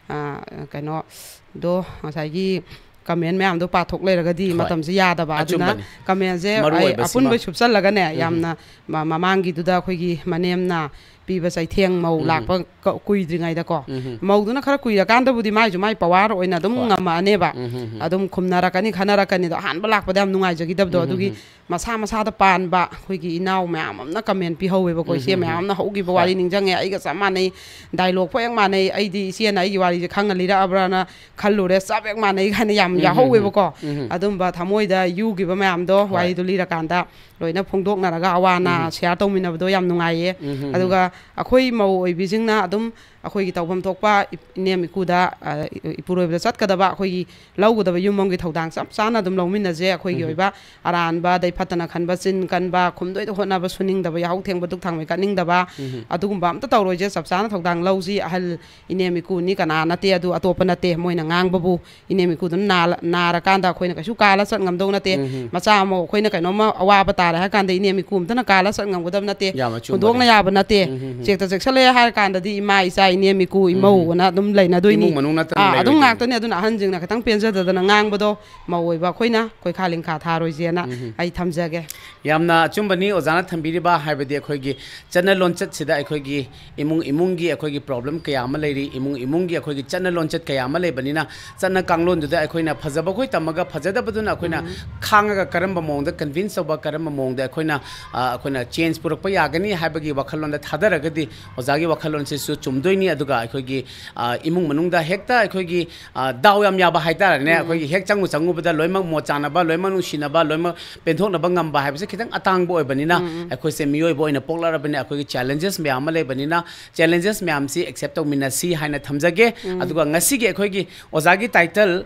ꯑ, ꯀꯩꯅꯣꯗꯣ ꯉꯁꯥꯏꯒꯤ ꯀꯃꯦꯟ ꯃꯌꯥꯝꯗꯣ ꯄꯥꯊꯣꯛ ꯂꯩꯔꯒꯗꯤ ꯍꯣꯏ꯫ ꯃꯇꯝꯁꯦ ꯌꯥꯗꯕ꯫ ꯑꯗꯨꯅ ꯑꯆꯨꯝꯕꯅꯤ꯫ ꯀꯃꯦꯟꯁꯦ ꯃꯔꯨ ꯑꯩ ꯑꯣꯏꯕꯁꯤꯃ꯫ ꯑꯄꯨꯟꯕ ꯁꯨꯞꯆꯜꯂꯒꯅꯦ, ꯎꯝꯍꯨꯝ꯫ ꯌꯥꯝꯅ ꯃ-, ꯃꯃꯥꯡꯒꯤꯗꯨꯗ ꯑꯩꯈꯣꯏꯒꯤ ꯃꯅꯦꯝꯅ ꯄꯤꯕ ꯆꯩꯊꯦꯡ ꯃꯧ ꯎꯝ꯫ ꯂꯥꯛꯄ ꯀ-, ꯀꯨꯏꯗ꯭ꯔꯤꯉꯩꯗꯀꯣ꯫ ꯎꯝ꯫ ꯃꯧꯗꯨꯅ ꯈꯔ ꯀꯨꯏꯔꯀꯥꯟꯗꯕꯨꯗꯤ ꯃꯥꯏꯁꯨ ꯃꯥꯏ ꯄꯋꯥꯔ ꯑꯣꯏꯅ ꯑꯗꯨꯝ ꯍꯣꯏ꯫ ꯉꯝꯃꯛꯑꯅꯦꯕ꯫ ꯎꯝ꯫ ꯑꯗꯨꯝ ꯈꯨꯝꯅꯔꯛꯀꯅꯤ, ꯈꯟꯅꯔꯛꯀꯅꯤ꯫ ꯑꯗꯣ ꯑꯍꯥꯟꯕ ꯂꯥꯛꯄꯗ ꯌꯥꯝ ꯅꯨꯡꯉꯥꯏꯖꯈꯤꯗꯕꯗꯣ, ꯎꯝ꯫ ꯑꯗꯨꯒꯤ ꯃꯁꯥ ꯃꯁꯥꯗ ꯄꯥꯟꯕ ꯑꯩꯈꯣꯏꯒꯤ ꯏꯅꯥꯎ ꯃꯌꯥꯝ ꯑꯃꯅ ꯀꯃꯦꯟ ꯄꯤꯍꯧꯋꯦꯕꯀꯣ꯫ ꯎꯝ꯫ ꯏꯆꯦ ꯃꯌꯥꯝ ꯑꯃꯅ ꯍꯧꯈꯤꯕ ꯍꯣꯏ꯫ ꯋꯥꯔꯤ ꯅꯤꯡꯁꯤꯡꯉꯦ, ꯑꯩꯒ ꯆꯞ ꯃꯥꯟꯅꯩ, ꯗꯥꯏꯂꯣꯒ ꯄꯣ ꯍꯦꯛ ꯃꯥꯟꯅꯩ, ꯑꯩꯗꯤ ꯏꯆꯦꯅ ꯑꯩꯒꯤ ꯋꯥꯔꯤꯁꯦ ꯈꯪꯉ ꯂꯤꯔꯛꯑꯕ꯭ꯔꯥꯅ ꯈꯜꯂꯨꯔꯦ, ꯆꯞ ꯍꯦꯛ ꯃꯥꯟꯅꯩ ꯀꯥꯏꯅ ꯌꯥꯝ ꯎꯝ꯫ ꯌꯥꯎꯍꯧꯋꯦꯕꯀꯣ꯫ ꯎꯝ꯫ ꯑꯗꯨꯝꯕ ꯊꯃꯣꯏꯗ ꯌꯨꯈꯤꯕ ꯃꯌꯥꯝꯗꯣ ꯍꯣꯏ꯫ ꯋꯥꯔꯤꯗꯣ ꯂꯤꯔꯀꯥꯟꯗ ꯂꯣꯏꯅ ꯐꯣꯡꯗꯣꯛꯅꯔꯒ ꯑꯋꯥ ꯑꯅꯥ ꯎꯝ꯫ ꯁꯤꯌꯥꯔ ꯇꯧꯃꯤꯟꯅꯕꯗꯣ ꯌꯥꯝ ꯅꯨꯡꯉꯥꯏꯌꯦ꯫ ꯎꯝ꯫ ꯑꯗꯨꯒ ꯑꯩꯈꯣꯏ ꯃꯧ ꯑꯣꯏꯕꯤꯁꯤꯡꯅ ꯑꯗꯨꯝ ꯑꯩꯈꯣꯏꯒꯤ ꯇꯧꯐꯝ ꯊꯣꯛꯄ ꯏ-, ꯏꯅꯦꯝ ꯏꯀꯨꯗ, ꯑ, ꯏ-, ꯏꯄꯨꯔꯣꯏꯕꯗ ꯆꯠꯀꯗꯕ ꯑꯩꯈꯣꯏꯒꯤ ꯂꯧꯒꯗꯕ ꯌꯨꯝ ꯑꯃꯒꯤ ꯊꯧꯗꯥꯡ ꯆꯞ ꯆꯥꯅ ꯑꯗꯨꯝ ꯂꯧꯃꯤꯟꯅꯁꯦ꯫ ꯑꯩꯈꯣꯏꯒꯤ ꯎꯝ꯫ ꯑꯣꯏꯕ ꯑꯔꯥꯟꯕ, ꯑꯗꯩ ꯐꯠꯇꯅ ꯈꯟꯕ, ꯆꯤꯟ ꯀꯟꯕ, ꯈꯨꯝꯗꯣꯏꯗ ꯍꯣꯠꯅꯕ, ꯁꯨꯅꯤꯡꯗꯕ, ꯌꯥꯍꯧ ꯊꯦꯡꯕ, ꯗꯨꯛ ꯊꯥꯡꯃꯩ ꯀꯠꯅꯤꯡꯗꯕ, ꯎꯝ꯫ ꯑꯗꯨꯒꯨꯝꯕ ꯑꯝꯇ ꯇꯧꯔꯣꯏꯁꯦ꯫ ꯆꯞ ꯆꯥꯅ ꯊꯧꯗꯥꯡ ꯂꯧꯁꯤ꯫ ꯑꯍꯜ ꯏꯅꯦꯝ ꯏꯀꯨꯅꯤ, ꯀꯅꯥ ꯅꯠꯇꯦ, ꯑꯗꯨ ꯑꯇꯣꯞꯄ ꯅꯠꯇꯦ꯫ ꯃꯣꯏꯅ ꯉꯥꯡꯕꯕꯨ ꯏꯅꯦꯝ ꯏꯀꯨꯗꯨꯅ ꯅꯥꯂ-, ꯅꯥꯔꯀꯥꯟꯗ ꯑꯩꯈꯣꯏꯅ ꯀꯩꯁꯨ ꯀꯥꯜꯂ ꯆꯠ ꯉꯝꯗꯧ ꯅꯠꯇꯦ꯫ ꯎꯝ꯫ ꯃꯆꯥ ꯑꯃ ꯑꯩꯈꯣꯏꯅ ꯀꯩꯅꯣꯝꯃ ꯑꯋꯥꯕ ꯇꯥꯔꯦ ꯍꯥꯏ ꯀꯥꯟꯗ ꯏꯅꯦꯝ ꯏꯀꯨ ꯑꯝꯇꯅ ꯀꯥꯜꯂ ꯆꯠ ꯉꯝꯒꯗꯕ ꯅꯠꯇꯦ꯫ ꯌꯥꯝ ꯑꯆꯨꯝꯕꯅꯦ꯫ ꯍꯨꯟꯗꯣꯛꯅ ꯌꯥꯕ ꯅꯠꯇꯦ꯫ ꯎꯝ꯫ ꯆꯦꯛꯇ ꯆꯦꯛꯁꯜꯂꯛꯑꯦ ꯍꯥꯏꯔ ꯀꯥꯟꯗꯗꯤ ꯏꯃꯥ, ꯏꯆꯥ, ꯏꯅꯦꯝ ꯏꯀꯨ, ꯎꯝ꯫ ꯏꯃꯧ ꯑꯅ ꯑꯗꯨꯝ ꯂꯩꯅꯗꯣꯏꯅꯤ꯫ ꯏꯃꯨꯡ ꯃꯅꯨꯡ ꯅꯠꯇꯅ ꯑꯥ, ꯑꯗꯨꯝ ꯂꯩꯔꯣꯏꯗꯣꯏꯅꯤ꯫ ꯉꯥꯛꯇꯅꯤ꯫ ꯑꯗꯨꯅ ꯑꯍꯟꯁꯤꯡꯅ ꯈꯤꯇꯪ ꯄꯦꯟꯖꯗꯗꯅ ꯉꯥꯡꯕꯗꯣ ꯃꯧ ꯑꯣꯏꯕ ꯑꯩꯈꯣꯏꯅ ꯀꯣꯏꯈꯥ ꯂꯤꯡꯈꯥ ꯊꯥꯔꯣꯏꯁꯦꯅ ꯎꯝ꯫ ꯑꯩ ꯊꯝꯖꯒꯦ꯫ ꯌꯥꯝꯅ ꯑꯆꯨꯝꯕꯅꯤ ꯑꯣꯖꯥꯅ ꯊꯝꯕꯤꯔꯤꯕ, ꯍꯥꯏꯕꯗꯤ ꯑꯩꯈꯣꯏꯒꯤ ꯆꯠꯅ ꯂꯣꯟꯆꯠꯁꯤꯗ ꯑꯩꯈꯣꯏꯒꯤ ꯏꯃꯨꯡ ꯏꯃꯨꯡꯒꯤ ꯑꯩꯈꯣꯏꯒꯤ ꯄ꯭ꯔꯣꯕ꯭ꯂꯦꯝ ꯀꯌꯥ ꯑꯃ ꯂꯩꯔꯤ, ꯏꯃꯨꯡ ꯏꯃꯨꯡꯒꯤ ꯑꯩꯈꯣꯏꯒꯤ ꯆꯠꯅ ꯂꯣꯟꯆꯠ ꯀꯌꯥ ꯑꯃ ꯂꯩꯕꯅꯤꯅ, ꯆꯠꯅ ꯀꯥꯡꯂꯣꯟꯗꯨꯗ ꯑꯩꯈꯣꯏꯅ ꯐꯖꯕꯈꯣꯏ ꯇꯝꯃꯒ ꯐꯖꯗꯕꯗꯨꯅ ꯑꯩꯈꯣꯏꯅ ꯎꯝ꯫ ꯈꯥꯡꯉꯒ ꯀꯔꯝꯕ ꯃꯑꯣꯡꯗ ꯀꯟꯚꯤꯟꯁ ꯇꯧꯕ, ꯀꯔꯝꯕ ꯃꯑꯣꯡꯗ ꯑꯩꯈꯣꯏꯅ, ꯑ, ꯑꯩꯈꯣꯏꯅ ꯆꯦꯟꯖ ꯄꯨꯔꯛꯄ ꯌꯥꯒꯅꯤ ꯍꯥꯏꯕꯒꯤ ꯋꯥꯈꯜꯂꯣꯟꯗ ꯊꯥꯗꯔꯒꯗꯤ ꯑꯣꯖꯥꯒꯤ ꯋꯥꯈꯜꯂꯣꯟꯁꯤꯁꯨ ꯆꯨꯝꯗꯣꯏꯅꯤ꯫ ꯑꯗꯨꯒ ꯑꯩꯈꯣꯏꯒꯤ, ꯑ, ꯏꯃꯨꯡ ꯃꯅꯨꯡꯗ ꯍꯦꯛꯇ ꯑꯩꯈꯣꯏꯒꯤ, ꯑ, ꯗꯥꯎ ꯌꯥꯝ ꯌꯥꯕ ꯍꯥꯏꯇꯥꯔꯦꯅꯦ, ꯎꯝ꯫ ꯑꯩꯈꯣꯏꯒꯤ ꯍꯦꯛ ꯆꯪꯉꯨ ꯆꯪꯉꯨꯕꯗ ꯂꯣꯏꯅꯃꯛ ꯃꯣꯠ ꯆꯥꯅꯕ, ꯂꯣꯏꯅꯃꯛ ꯅꯨꯡꯁꯤꯅꯕ, ꯂꯣꯏꯅꯃꯛ ꯄꯦꯟꯊꯣꯛꯅꯕ ꯉꯝꯕ ꯍꯥꯏꯕꯁꯦ ꯈꯤꯇꯪ ꯑꯇꯥꯡꯕ ꯑꯣꯏꯕꯅꯤꯅ, ꯎꯝ, ꯎꯝ꯫ ꯑꯩꯈꯣꯏꯁꯦ ꯃꯤꯑꯣꯏꯕ ꯑꯣꯏꯅ ꯄꯣꯛꯂꯛꯑꯕꯅꯤꯅ ꯑꯩꯈꯣꯏꯒꯤ ꯆꯦꯂꯦꯟꯖꯦꯁ ꯃꯌꯥꯝ ꯑꯃ ꯂꯩꯕꯅꯤꯅ, ꯆꯦꯂꯦꯟꯖꯦꯁ ꯃꯌꯥꯝꯁꯤ ꯑꯦꯛꯁꯦꯞ ꯇꯧꯃꯤꯟꯅꯁꯤ ꯍꯥꯏꯅ ꯊꯝꯖꯒꯦ꯫ ꯎꯝ꯫ ꯑꯗꯨꯒ ꯉꯁꯤꯒꯤ ꯑꯩꯈꯣꯏꯒꯤ ꯑꯣꯖꯥꯒꯤ ꯇꯥꯏꯇꯜ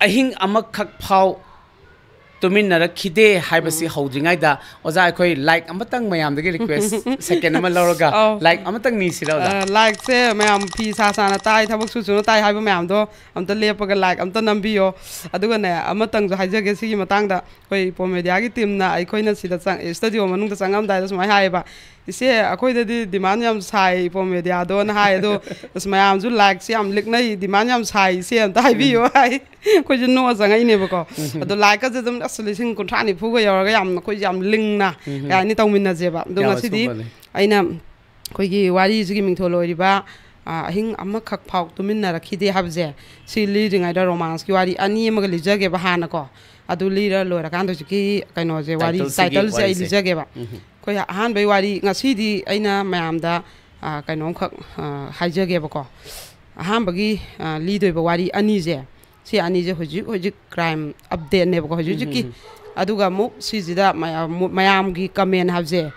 "ꯑꯍꯤꯡ ꯑꯃꯈꯛ ꯐꯥꯎ ꯇꯨꯃꯤꯟꯅꯔꯛꯈꯤꯗꯦ" ꯍꯥꯏꯕꯁꯤ ꯎꯝ꯫ ꯍꯧꯗ꯭ꯔꯤꯉꯩꯗ, ꯑꯣꯖꯥ, ꯑꯩꯈꯣꯏ ꯂꯥꯏꯛ ꯑꯃꯇꯪ ꯃꯌꯥꯝꯗꯒꯤ ꯔꯤꯀ꯭ꯋꯦꯁ ꯁꯦꯀꯦꯟ ꯑꯃ ꯂꯧꯔꯒ ꯑꯧ꯫ ꯂꯥꯏꯛ ꯑꯃꯇꯪ ꯅꯤꯁꯤꯔ, ꯑꯣꯖꯥ? ꯑ, ꯂꯥꯏꯛꯁꯦ ꯃꯌꯥꯝ ꯐꯤ ꯁꯥ ꯁꯥꯅ ꯇꯥꯏ, ꯊꯕꯛ ꯁꯨ ꯁꯨꯅ ꯇꯥꯏ ꯍꯥꯏꯕ ꯃꯌꯥꯝꯗꯣ ꯑꯝꯇ ꯂꯦꯞꯄꯒ ꯂꯥꯏꯛ ꯑꯝꯇ ꯅꯝꯕꯤꯌꯣ꯫ ꯑꯗꯨꯒꯅꯦ, ꯑꯃꯇꯪꯁꯨ ꯍꯥꯏꯖꯒꯦ ꯁꯤꯒꯤ ꯃꯇꯥꯡꯗ, ꯑꯩꯈꯣꯏ ꯏꯄꯣꯝ ꯃꯦꯗꯤꯌꯥꯒꯤ ꯇꯤꯝꯅ ꯑꯩꯈꯣꯏꯅ ꯁꯤꯗ ꯆꯪ-, ꯁ꯭ꯇꯨꯗꯤꯑꯣ ꯃꯅꯨꯡꯗ ꯆꯪꯉꯝꯗꯥꯏꯗ ꯁꯨꯃꯥꯏꯅ ꯍꯥꯏꯌꯦꯕ, "ꯏꯆꯦ, ꯑꯩꯈꯣꯏꯗꯗꯤ ꯗꯤꯃꯥꯟ ꯌꯥꯝ ꯁꯥꯏ ꯏꯄꯣꯝ ꯃꯦꯗꯤꯌꯥꯗꯣꯅ" ꯍꯥꯏ꯫ ꯑꯗꯣ ꯑꯁ, ꯃꯌꯥꯝꯁꯨ ꯂꯥꯏꯛꯁꯦ ꯌꯥꯝ ꯂꯤꯛꯅꯩ, "ꯗꯤꯃꯥꯟ ꯌꯥꯝ ꯁꯥꯏ ꯏꯆꯦ, ꯑꯝꯇ ꯍꯥꯏꯕꯤꯌꯣ" ꯎꯝ꯫ ꯍꯥꯏ꯫ ꯑꯩꯈꯣꯏꯁꯨ ꯅꯣꯛꯑ ꯆꯪꯉꯛꯏꯅꯦꯕꯀꯣ꯫ ꯎꯝ꯫ ꯑꯗꯣ ꯂꯥꯏꯛꯀꯁꯦ ꯑꯗꯨꯝ ꯑꯁ ꯂꯤꯁꯤꯡ ꯀꯨꯟꯊ꯭ꯔꯥ ꯅꯤꯐꯨꯒ ꯌꯧꯔꯒ ꯌꯥꯝ, ꯑꯩꯈꯣꯏꯁꯦ ꯌꯥꯝ ꯂꯤꯡꯅ ꯎꯝ꯫ ꯀꯩ ꯍꯥꯏꯅꯤ, ꯇꯧꯃꯤꯟꯅꯁꯦꯕ꯫ ꯑꯗꯣ ꯌꯥꯝ ꯉꯁꯤꯗꯤ ꯑꯆꯨꯝꯕꯅꯦ꯫ ꯑꯩꯅ ꯑꯩꯈꯣꯏꯒꯤ ꯋꯥꯔꯤꯁꯤꯒꯤ ꯃꯤꯡꯊꯣꯜ ꯑꯣꯏꯔꯤꯕ, ꯑ, ꯑꯍꯤꯡ ꯑꯃꯈꯛ ꯐꯥꯎ ꯇꯨꯃꯤꯟꯅꯔꯛꯈꯤꯗꯦ ꯍꯥꯏꯕꯁꯦ, ꯁꯤ ꯂꯤꯗ꯭ꯔꯤꯉꯩꯗ ꯔꯣꯃꯥꯟꯁꯀꯤ ꯋꯥꯔꯤ ꯑꯅꯤ ꯑꯃꯒ ꯂꯤꯖꯒꯦꯕ ꯍꯥꯟꯅꯀꯣ꯫ ꯑꯗꯨ ꯂꯤꯔ ꯂꯣꯏꯔꯀꯥꯟꯗ ꯍꯧꯖꯤꯛꯀꯤ ꯀꯩꯅꯣꯁꯦ, ꯋꯥꯔꯤ ꯇꯥꯏꯇꯜꯁꯤꯒꯤ ꯇꯥꯏꯇꯜꯁꯦ ꯑꯩ ꯋꯥꯔꯤꯁꯦ꯫ ꯂꯤꯖꯒꯦꯕ꯫ ꯎꯝ꯫ ꯑꯩꯈꯣꯏ ꯑꯍꯥꯟꯕꯒꯤ ꯋꯥꯔꯤ ꯉꯁꯤꯗꯤ ꯑꯩꯅ ꯃꯌꯥꯝꯗ, ꯑ, ꯀꯩꯅꯣꯝꯈꯛ, ꯑ, ꯍꯥꯏꯖꯒꯦꯕꯀꯣ꯫ ꯑꯍꯥꯟꯕꯒꯤ, ꯑ, ꯂꯤꯗꯣꯏꯕ ꯋꯥꯔꯤ ꯑꯅꯤꯁꯦ, ꯁꯤ ꯑꯅꯤꯁꯦ ꯍꯧꯖꯤꯛ ꯍꯧꯖꯤꯛ ꯀ꯭ꯔꯥꯏꯝ ꯑꯞꯗꯦꯠꯅꯦꯕꯀꯣ, ꯍꯧꯖꯤꯛ ꯎꯝ, ꯍꯧꯖꯤꯛꯀꯤ꯫ ꯎꯝ, ꯎꯝ꯫ ꯑꯗꯨꯒ ꯑꯃꯨꯛ ꯁꯤꯁꯤꯗ ꯃꯌꯥꯝ-, ꯃꯌꯥꯝꯒꯤ ꯀꯃꯦꯟ ꯍꯥꯏꯕꯁꯦ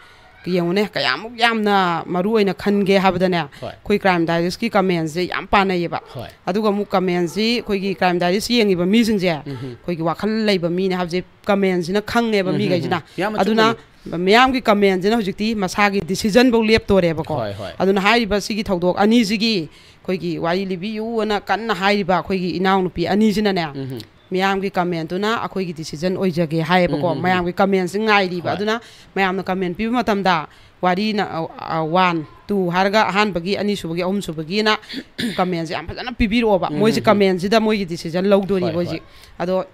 ꯌꯦꯡꯉꯨꯅꯦ, ꯀꯌꯥꯃꯨꯛ ꯌꯥꯝꯅ ꯃꯔꯨ ꯑꯣꯏꯅ ꯈꯟꯒꯦ ꯍꯥꯏꯕꯗꯅꯦ, ꯍꯣꯏ꯫ ꯑꯩꯈꯣꯏ ꯀ꯭ꯔꯥꯏꯝ ꯗꯥꯏꯔꯤꯁꯀꯤ ꯀꯃꯦꯟꯁꯦ ꯌꯥꯝ ꯄꯥꯅꯩꯌꯦꯕ꯫ ꯍꯣꯏ꯫ ꯑꯗꯨꯒ ꯑꯃꯨꯛ ꯀꯃꯦꯟꯁꯤ, ꯑꯩꯈꯣꯏꯒꯤ ꯀ꯭ꯔꯥꯏꯝ ꯗꯥꯏꯔꯤꯁ ꯌꯦꯡꯉꯤꯕ ꯃꯤꯁꯤꯡꯁꯦ, ꯎꯝ, ꯎꯝ꯫ ꯑꯩꯈꯣꯏꯒꯤ ꯋꯥꯈꯜ ꯂꯩꯕ ꯃꯤꯅꯦ ꯍꯥꯏꯕꯁꯦ ꯀꯃꯦꯟꯁꯤꯅ ꯈꯪꯉꯦꯕ ꯎꯝ, ꯎꯝ, ꯃꯤꯈꯩꯁꯤꯅ꯫ ꯎꯝ꯫ ꯌꯥꯝ ꯑꯗꯨꯅ ꯑꯆꯨꯝꯕꯅꯤ꯫ ꯃꯤꯌꯥꯝꯒꯤ ꯀꯃꯦꯟꯁꯤꯅ ꯍꯧꯖꯤꯛꯇꯤ ꯃꯁꯥꯒꯤ ꯗꯤꯁꯤꯖꯟꯐꯧ ꯂꯦꯞꯇꯣꯔꯦꯕꯀꯣ꯫ ꯍꯣꯏ, ꯍꯣꯏ꯫ ꯑꯗꯨꯅ ꯍꯥꯏꯔꯤꯕ ꯁꯤꯒꯤ ꯊꯧꯗꯣꯛ ꯑꯅꯤꯁꯤꯒꯤ ꯑꯩꯈꯣꯏꯒꯤ ꯋꯥꯔꯤ ꯂꯤꯕꯤꯌꯨꯅ ꯀꯟꯅ ꯍꯥꯏꯔꯤꯕ ꯑꯩꯈꯣꯏꯒꯤ ꯏꯅꯥꯎꯅꯨꯄꯤ ꯑꯅꯤꯁꯤꯅꯅꯦ, ꯎꯝ, ꯎꯝ꯫ ꯃꯤꯌꯥꯝꯒꯤ ꯀꯃꯦꯟꯇꯨꯅ ꯑꯩꯈꯣꯏꯒꯤ ꯗꯤꯁꯤꯖꯟ ꯑꯣꯏꯖꯒꯦ ꯍꯥꯏꯌꯦꯕꯀꯣ꯫ ꯎꯝ, ꯎꯝ, ꯎꯝ꯫ ꯃꯌꯥꯝꯒꯤ ꯀꯃꯦꯟꯁꯤ ꯉꯥꯏꯔꯤꯕ꯫ ꯍꯣꯏ꯫ ꯑꯗꯨꯅ ꯃꯌꯥꯝꯅ ꯀꯃꯦꯟ ꯄꯤꯕ ꯃꯇꯝꯗ ꯋꯥꯔꯤꯅ, ꯑ, ꯑ, ꯋꯥꯟ, ꯇꯨ ꯍꯥꯏꯔꯒ ꯑꯍꯥꯟꯕꯒꯤ, ꯑꯅꯤꯁꯨꯕꯒꯤ, ꯑꯍꯨꯝꯁꯨꯕꯒꯤꯅ ꯀꯃꯦꯟꯁꯦ ꯌꯥꯝ ꯐꯖꯅ ꯄꯤꯕꯤꯔꯛꯑꯣꯕ꯫ ꯎꯝ, ꯃꯣꯏꯁꯦ ꯎꯝ, ꯎꯝ꯫ ꯀꯃꯦꯟꯁꯤꯗ ꯃꯣꯏꯒꯤ ꯗꯤꯁꯤꯖꯟ ꯂꯧꯗꯣꯔꯤꯕ ꯍꯣꯏ, ꯍꯣꯏ꯫ ꯍꯧꯖꯤꯛ꯫ ꯑꯗꯣ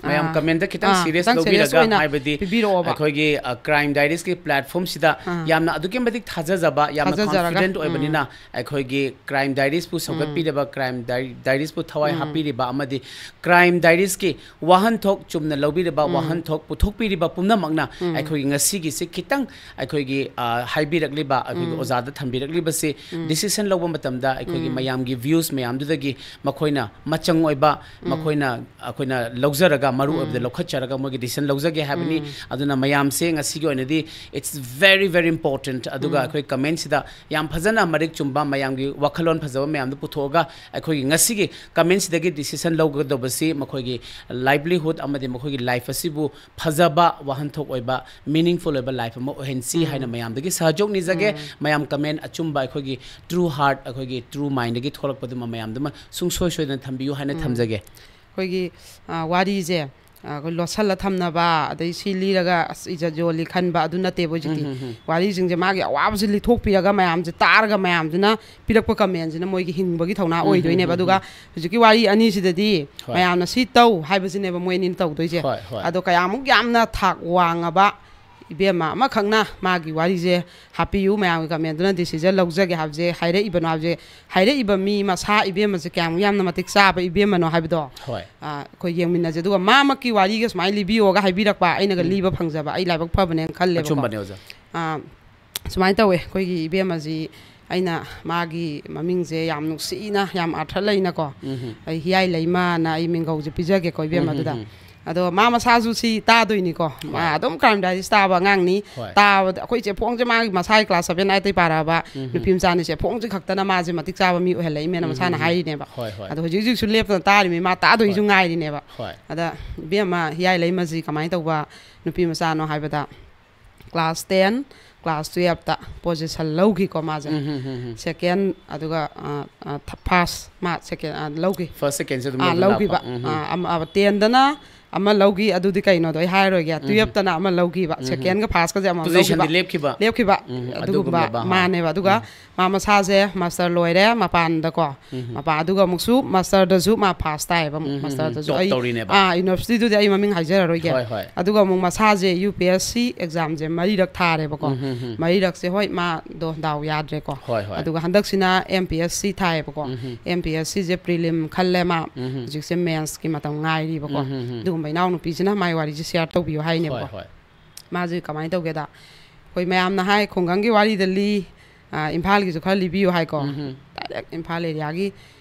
ꯃꯌꯥꯝ ꯑꯥ, ꯀꯃꯦꯟꯗ ꯈꯤꯇꯪ ꯑꯥ, ꯁꯤꯔꯤꯌꯁ ꯈꯤꯇꯪ ꯁꯤꯔꯤꯌꯁ ꯂꯧꯕꯤꯔꯒ ꯑꯣꯏꯅ ꯍꯥꯏꯕꯗꯤ ꯄꯤꯕꯤꯔꯛꯑꯣꯕ꯫ ꯑꯩꯈꯣꯏꯒꯤ, ꯑ, ꯀ꯭ꯔꯥꯏꯝ ꯗꯥꯏꯔꯤꯁꯀꯤ ꯄ꯭ꯂꯦꯠꯐꯣꯝꯁꯤꯗ ꯑꯥ꯫ ꯌꯥꯝꯅ ꯑꯗꯨꯛꯀꯤ ꯃꯇꯤꯛ ꯊꯥꯖꯖꯕ, ꯌꯥꯝꯅ ꯊꯥꯖꯖꯔꯒ, ꯀꯣꯟꯐꯤꯗꯦꯟꯠ ꯎꯝ꯫ ꯑꯣꯏꯕꯅꯤꯅ ꯑꯩꯈꯣꯏꯒꯤ ꯀ꯭ꯔꯥꯏꯝ ꯗꯥꯏꯔꯤꯁꯄꯨ ꯎꯝ꯫ ꯁꯧꯒꯠꯄꯤꯔꯤꯕ, ꯀ꯭ꯔꯥꯏꯝ ꯗꯥꯏ-, ꯗꯥꯏꯔꯤꯁꯄꯨ ꯊꯋꯥꯏ ꯎꯝ꯫ ꯍꯥꯞꯄꯤꯔꯤꯕ ꯑꯃꯗꯤ ꯀ꯭ꯔꯥꯏꯝ ꯗꯥꯏꯔꯤꯁꯀꯤ ꯋꯥꯍꯟꯊꯣꯛ, ꯆꯨꯝꯅ ꯂꯧꯕꯤꯔꯤꯕ ꯎꯝ꯫ ꯋꯥꯍꯟꯊꯣꯛ ꯄꯨꯊꯣꯛꯄꯤꯔꯤꯕ ꯄꯨꯝꯅꯃꯛꯅ ꯎꯝ꯫ ꯑꯩꯈꯣꯏꯒꯤ ꯉꯁꯤꯒꯤꯁꯤ ꯈꯤꯇꯪ ꯑꯩꯈꯣꯏꯒꯤ, ꯑ, ꯍꯥꯏꯕꯤꯔꯛꯂꯤꯕ, ꯑꯩꯈꯣꯏꯒꯤ ꯎꯝ꯫ ꯑꯣꯖꯥꯗ ꯊꯝꯕꯤꯔꯛꯂꯤꯕꯁꯤ ꯎꯝ꯫ ꯗꯤꯁꯤꯖꯟ ꯂꯧꯕ ꯃꯇꯝꯗ ꯑꯩꯈꯣꯏꯒꯤ ꯎꯝ꯫ ꯃꯌꯥꯝꯒꯤ ꯚ꯭ꯌꯨꯁ ꯃꯌꯥꯝꯗꯨꯗꯒꯤ ꯃꯈꯣꯏꯅ ꯃꯆꯪ ꯑꯣꯏꯕ, ꯎꯝ꯫ ꯃꯈꯣꯏꯅ ꯑꯩꯈꯣꯏꯅ ꯂꯧꯖꯔꯒ, ꯃꯔꯨ ꯑꯣꯏꯕꯗ ꯎꯝ꯫ ꯂꯧꯈꯠꯆꯔꯒ ꯃꯣꯏꯒꯤ ꯗꯤꯁꯤꯖꯟ ꯂꯧꯖꯒꯦ ꯍꯥꯏꯕꯅꯤ꯫ ꯎꯝ꯫ ꯑꯗꯨꯅ ꯃꯌꯥꯝꯁꯦ ꯉꯁꯤꯒꯤ ꯑꯣꯏꯅꯗꯤ it's very, very important꯫ ꯑꯗꯨꯒ ꯎꯝ꯫ ꯑꯩꯈꯣꯏ ꯀꯃꯦꯟꯁꯤꯗ ꯌꯥꯝ ꯐꯖꯅ ꯃꯔꯤꯛ ꯆꯨꯝꯕ, ꯃꯌꯥꯝꯒꯤ ꯋꯥꯈꯜꯂꯣꯟ ꯐꯖꯕ ꯃꯌꯥꯝꯗꯨ ꯄꯨꯊꯣꯛꯑꯒ ꯑꯩꯈꯣꯏꯒꯤ ꯉꯁꯤꯒꯤ ꯀꯃꯦꯟꯁꯤꯗꯒꯤ ꯗꯤꯁꯤꯖꯟ ꯂꯧꯒꯗꯧꯕꯁꯤ ꯃꯈꯣꯏꯒꯤ ꯂꯥꯏꯚꯂꯤꯍꯨꯗ ꯑꯃꯗꯤ ꯃꯈꯣꯏꯒꯤ ꯂꯥꯏꯐ ꯑꯁꯤꯕꯨ ꯐꯖꯕ, ꯋꯥꯍꯟꯊꯣꯛ ꯑꯣꯏꯕ, ꯃꯤꯅꯤꯡꯐꯨꯜ ꯑꯣꯏꯕ ꯂꯥꯏꯐ ꯑꯃ ꯑꯣꯏꯍꯟꯁꯤ ꯎꯝ꯫ ꯍꯥꯏꯅ ꯃꯌꯥꯝꯗꯒꯤ ꯁꯍꯖꯣꯛ ꯅꯤꯖꯒꯦ꯫ ꯎꯝ꯫ ꯃꯌꯥꯝ ꯀꯃꯦꯟ ꯑꯆꯨꯝꯕ, ꯑꯩꯈꯣꯏꯒꯤ ꯇ꯭ꯔꯨ ꯍꯥꯔꯠ, ꯑꯩꯈꯣꯏꯒꯤ ꯇ꯭ꯔꯨ ꯃꯥꯏꯟꯗꯒꯤ ꯊꯣꯛꯂꯛꯄꯗꯨꯃ ꯃꯌꯥꯝꯗꯨꯃ ꯁꯨꯡꯁꯣꯏ ꯁꯣꯏꯗꯅ ꯊꯝꯕꯤꯌꯨ ꯍꯥꯏꯅ ꯎꯝ꯫ ꯊꯝꯖꯒꯦ꯫ ꯑꯩꯈꯣꯏꯒꯤ, ꯑ, ꯋꯥꯔꯤꯁꯦ, ꯑ, ꯑꯩꯈꯣꯏ ꯂꯣꯠꯁꯜꯂ ꯊꯝꯅꯕ, ꯑꯗꯩ ꯁꯤ ꯂꯤꯔꯒ ꯑꯁ ꯏꯖꯠ ꯌꯣꯜꯂꯤ ꯈꯟꯕ ꯑꯗꯨ ꯅꯠꯇꯦꯕ ꯍꯧꯖꯤꯛꯇꯤ꯫ ꯎꯝ, ꯎꯝ, ꯎꯝ꯫ ꯋꯥꯔꯤꯁꯤꯡꯁꯦ ꯃꯥꯒꯤ ꯑꯋꯥꯕꯁꯤ ꯂꯤꯊꯣꯛꯄꯤꯔꯒ ꯃꯌꯥꯝꯁꯦ ꯇꯥꯔꯒ ꯃꯌꯥꯝꯁꯤꯅ ꯄꯤꯔꯛꯄ ꯀꯃꯦꯟꯁꯤꯅ ꯃꯣꯏꯒꯤ ꯍꯤꯡꯕꯒꯤ ꯊꯧꯅꯥ ꯎꯝ, ꯎꯝ, ꯑꯣꯏꯗꯣꯏꯅꯦꯕ꯫ ꯎꯝ, ꯑꯗꯨꯒ ꯎꯝ꯫ ꯍꯧꯖꯤꯛꯀꯤ ꯋꯥꯔꯤ ꯑꯅꯤꯁꯤꯗꯗꯤ ꯍꯣꯏ꯫ ꯃꯌꯥꯝꯅ ꯁꯤ ꯇꯧ ꯍꯥꯏꯕꯁꯤꯅꯦꯕ ꯃꯣꯏ ꯑꯅꯤꯅ ꯇꯧꯗꯣꯏꯁꯦ꯫ ꯍꯣꯏ, ꯍꯣꯏ꯫ ꯑꯗꯣ ꯀꯌꯥꯃꯨꯛ ꯌꯥꯝꯅ ꯊꯥꯛ ꯋꯥꯡꯉꯕ ꯏꯕꯦꯝꯃ ꯑꯃꯈꯛꯅ ꯃꯥꯒꯤ ꯋꯥꯔꯤꯁꯦ ꯍꯥꯞꯄꯤꯌꯨ, ꯃꯌꯥꯝꯒꯤ ꯀꯃꯦꯟꯗꯨꯅ ꯗꯤꯁꯤꯖꯟ ꯂꯧꯖꯒꯦ ꯍꯥꯏꯕꯁꯦ ꯍꯥꯏꯔꯛꯏꯕꯅꯣ ꯍꯥꯏꯕꯁꯦ, ꯍꯥꯏꯔꯛꯏꯕ ꯃꯤ ꯃꯁꯥ ꯏꯕꯦꯝꯃꯁꯦ ꯀꯌꯥꯝ ꯌꯥꯝꯅ ꯃꯇꯤꯛ ꯆꯥꯕ ꯏꯕꯦꯝꯃꯅꯣ ꯍꯥꯏꯕꯗꯣ, ꯍꯣꯏ꯫ ꯑ, ꯑꯩꯈꯣꯏ ꯌꯦꯡꯃꯤꯟꯅꯁꯦ꯫ ꯑꯗꯨꯒ ꯃꯥꯃꯛꯀꯤ ꯋꯥꯔꯤꯒ ꯁꯨꯃꯥꯏꯅ ꯂꯤꯕꯤꯌꯣꯒ ꯍꯥꯏꯕꯤꯔꯛꯄ ꯑꯩꯅꯒ ꯎꯝ꯫ ꯂꯤꯕ ꯐꯪꯖꯕ ꯑꯩ ꯂꯥꯏꯕꯛ ꯐꯕꯅꯦꯅ ꯈꯜꯂꯦꯕꯀꯣ꯫ ꯑꯆꯨꯝꯕꯅꯦ ꯑꯣꯖꯥ꯫ ꯑ, ꯁꯨꯃꯥꯏꯅ ꯇꯧꯋꯦ, ꯑꯩꯈꯣꯏꯒꯤ ꯏꯕꯦꯝꯃꯁꯤ ꯑꯩꯅ ꯃꯥꯒꯤ ꯃꯃꯤꯡꯁꯦ ꯌꯥꯝ ꯅꯨꯡꯁꯤꯅ, ꯌꯥꯝ ꯑꯥꯔꯊ ꯂꯩꯅꯀꯣ, ꯎꯝ꯫ ꯑꯩ ꯍꯤꯌꯥꯏ ꯂꯩꯃꯅ ꯑꯩ ꯃꯤꯡꯒꯧꯁꯦ ꯄꯤꯖꯒꯦꯀꯣ ꯏꯕꯦꯝꯃ ꯎꯝ, ꯑꯗꯨꯗ꯫ ꯎꯝ꯫ ꯑꯗꯣ ꯃꯥ ꯃꯁꯥꯁꯨ ꯁꯤ ꯇꯥꯗꯣꯏꯅꯤꯀꯣ꯫ ꯃꯥ ꯍꯣꯏ꯫ ꯑꯗꯨꯝ ꯀ꯭ꯔꯥꯏꯝ ꯗꯥꯏꯔꯤꯁ ꯇꯥꯕ ꯑꯉꯥꯡꯅꯤ꯫ ꯍꯣꯏ꯫ ꯇꯥꯕꯗ ꯑꯩꯈꯣꯏ ꯆꯦꯐꯣꯡꯁꯦ, ꯃꯥꯒꯤ ꯃꯁꯥꯒꯤ ꯀ꯭ꯂꯥꯁ ꯁꯚꯦꯟ ꯑꯥꯏꯠꯇꯩ ꯄꯥꯔꯛꯑꯕ ꯎꯝ꯫ ꯅꯨꯄꯤ ꯃꯆꯥꯅꯤ꯫ ꯆꯦꯐꯣꯡꯁꯦ ꯈꯛꯇꯅ ꯃꯥꯁꯦ ꯃꯇꯤꯛ ꯆꯥꯕ ꯃꯤ ꯑꯣꯏꯍꯜꯂꯛꯏꯃꯦꯅ ꯎꯝ, ꯃꯁꯥꯅ ꯎꯝ꯫ ꯍꯥꯏꯔꯤꯅꯦꯕ꯫ ꯍꯣꯏ, ꯍꯣꯏ꯫ ꯑꯗꯣ ꯍꯧꯖꯤꯛ ꯍꯧꯖꯤꯛꯁꯨ ꯂꯦꯞꯇꯅ ꯇꯥꯔꯤꯃꯤ, ꯃꯥ ꯇꯥꯗꯣꯏꯁꯨ ꯍꯣꯏ꯫ ꯉꯥꯏꯔꯤꯅꯦꯕ꯫ ꯍꯣꯏ꯫ ꯑꯗ ꯏꯕꯦꯝꯃ ꯍꯤꯌꯥꯏ ꯂꯩꯃꯁꯤ ꯀꯃꯥꯏꯅ ꯇꯧꯕ ꯅꯨꯄꯤ ꯃꯆꯥꯅꯣ ꯍꯥꯏꯕꯗ, ꯀ꯭ꯂꯥꯁ ꯇꯦꯟ, ꯀ꯭ꯂꯥꯁ ꯇꯨꯌꯦꯜꯞꯇ ꯄꯣꯖꯤꯁꯟ ꯂꯧꯈꯤꯀꯣ ꯃꯥꯁꯦ꯫ ꯎꯝ, ꯎꯝ, ꯎꯝ, ꯎꯝ꯫ ꯁꯦꯀꯦꯟ, ꯑꯗꯨꯒ, ꯑ, ꯑ, ꯊ-, ꯐꯥꯔꯁ ꯃꯥ ꯁꯦꯀꯦꯟ, ꯑ, ꯂꯧꯈꯤ꯫ ꯐꯥꯔꯁ, ꯁꯦꯀꯦꯟꯁꯦ ꯑꯗꯨꯝ ꯑꯥ, ꯂꯧꯗꯅ ꯂꯧꯈꯤꯕ꯫ ꯂꯥꯛꯄ꯫ ꯎꯝ, ꯎꯝ꯫ ꯑꯥ, ꯑꯃ, ꯑꯃ, ꯇꯦꯟꯗꯅ ꯑꯃ ꯂꯧꯈꯤ, ꯑꯗꯨꯗꯤ ꯀꯩꯅꯣꯗꯣ ꯑꯩ ꯍꯥꯏꯔꯔꯣꯏꯒꯦ꯫ ꯎꯝ꯫ ꯇꯨꯌꯦꯜꯞꯇꯅ ꯑꯃ ꯂꯧꯈꯤꯕ, ꯎꯝ꯫ ꯁꯦꯀꯦꯟꯒ ꯐꯥꯔꯁꯀ ꯑꯃ ꯄꯣꯖꯤꯁꯟꯗꯤ ꯂꯧꯈꯤꯕ꯫ ꯂꯦꯞꯈꯤꯕ꯫ ꯂꯦꯞꯈꯤꯕ꯫ ꯎꯝ, ꯑꯗꯨꯒꯨꯝꯕ ꯑꯗꯨꯒꯨꯝꯂꯕ, ꯍꯣꯏ꯫ ꯃꯥꯅꯦꯕ꯫ ꯑꯗꯨꯒ ꯎꯝ꯫ ꯃꯥ ꯃꯁꯥꯁꯦ ꯃꯥꯁꯇꯔ ꯂꯣꯏꯔꯦ ꯃꯄꯥꯟꯗꯀꯣ꯫ ꯎꯝ꯫ ꯃꯄꯥꯟ, ꯑꯗꯨꯒ ꯑꯃꯨꯛꯁꯨ ꯃꯥꯁꯇꯔꯗꯁꯨ ꯃꯥ ꯐꯥꯁ ꯇꯥꯏꯌꯦꯕ꯫ ꯎꯝ, ꯎꯝ, ꯎꯝ꯫ ꯃꯥꯁꯇꯔꯗꯁꯨ ꯇꯣꯞ ꯑꯩ, ꯇꯧꯔꯤꯅꯦꯕ꯫ ꯑꯥ, ꯌꯨꯅꯤꯚꯔꯁꯤꯇꯤꯗꯨꯗꯤ ꯑꯩ ꯃꯃꯤꯡ ꯍꯥꯏꯖꯔꯔꯣꯏꯒꯦ꯫ ꯍꯣꯏ, ꯍꯣꯏ꯫ ꯑꯗꯨꯒ ꯑꯃꯨꯛ ꯃꯁꯥꯁꯦ ꯌꯨ ꯄꯤ ꯑꯦꯁ ꯁꯤ ꯑꯦꯛꯖꯥꯝꯁꯦ ꯃꯔꯤꯔꯛ ꯊꯥꯔꯦꯕꯀꯣ꯫ ꯎꯝ, ꯎꯝ, ꯎꯝ꯫ ꯃꯔꯤꯔꯛꯁꯦ, ꯍꯣꯏ, ꯃꯥꯗꯣ ꯗꯥꯎ ꯌꯥꯗ꯭ꯔꯦꯀꯣ꯫ ꯍꯣꯏ, ꯍꯣꯏ꯫ ꯑꯗꯨꯒ ꯍꯟꯗꯛꯁꯤꯅ ꯑꯦꯝ ꯄꯤ ꯑꯦꯁ ꯁꯤ ꯊꯥꯏꯌꯦꯕꯀꯣ꯫ ꯎꯝ, ꯎꯝ꯫ ꯑꯦꯝ ꯄꯤ ꯑꯦꯁ ꯁꯤꯁꯦ ꯄ꯭ꯔꯤꯂꯤꯝ ꯈꯜꯂꯦ ꯃꯥ꯫ ꯎꯝ, ꯎꯝ꯫ ꯍꯧꯖꯤꯛꯁꯦ ꯃꯦꯟꯁꯀꯤ ꯃꯇꯝ ꯉꯥꯏꯔꯤꯕꯀꯣ꯫ ꯎꯝ, ꯎꯝ, ꯎꯝ꯫ ꯑꯗꯨꯒꯨꯝꯕ ꯏꯅꯥꯎꯅꯨꯄꯤꯁꯤꯅ ꯃꯥꯏ ꯋꯥꯔꯤꯁꯦ ꯁꯤꯌꯥꯔ ꯇꯧꯕꯤꯌꯨ ꯍꯥꯏꯅꯦꯕꯀꯣ꯫ ꯍꯣꯏ, ꯍꯣꯏ꯫ ꯃꯥꯁꯦ ꯀꯃꯥꯏꯅ ꯇꯧꯒꯦꯗ, ꯑꯩꯈꯣꯏ ꯃꯌꯥꯝꯅ ꯍꯥꯏ ꯈꯨꯡꯒꯪꯒꯤ ꯋꯥꯔꯤꯗ ꯂꯤ, ꯑ, ꯏꯝꯐꯥꯜꯒꯤꯁꯨ ꯈꯔ ꯂꯤꯕꯤꯌꯨ ꯍꯥꯏꯀꯣ꯫ ꯎꯝ, ꯎꯝ꯫ ꯗꯥꯏꯔꯦꯛ ꯏꯝꯐꯥꯜ ꯑꯦꯔꯤꯌꯥꯒꯤ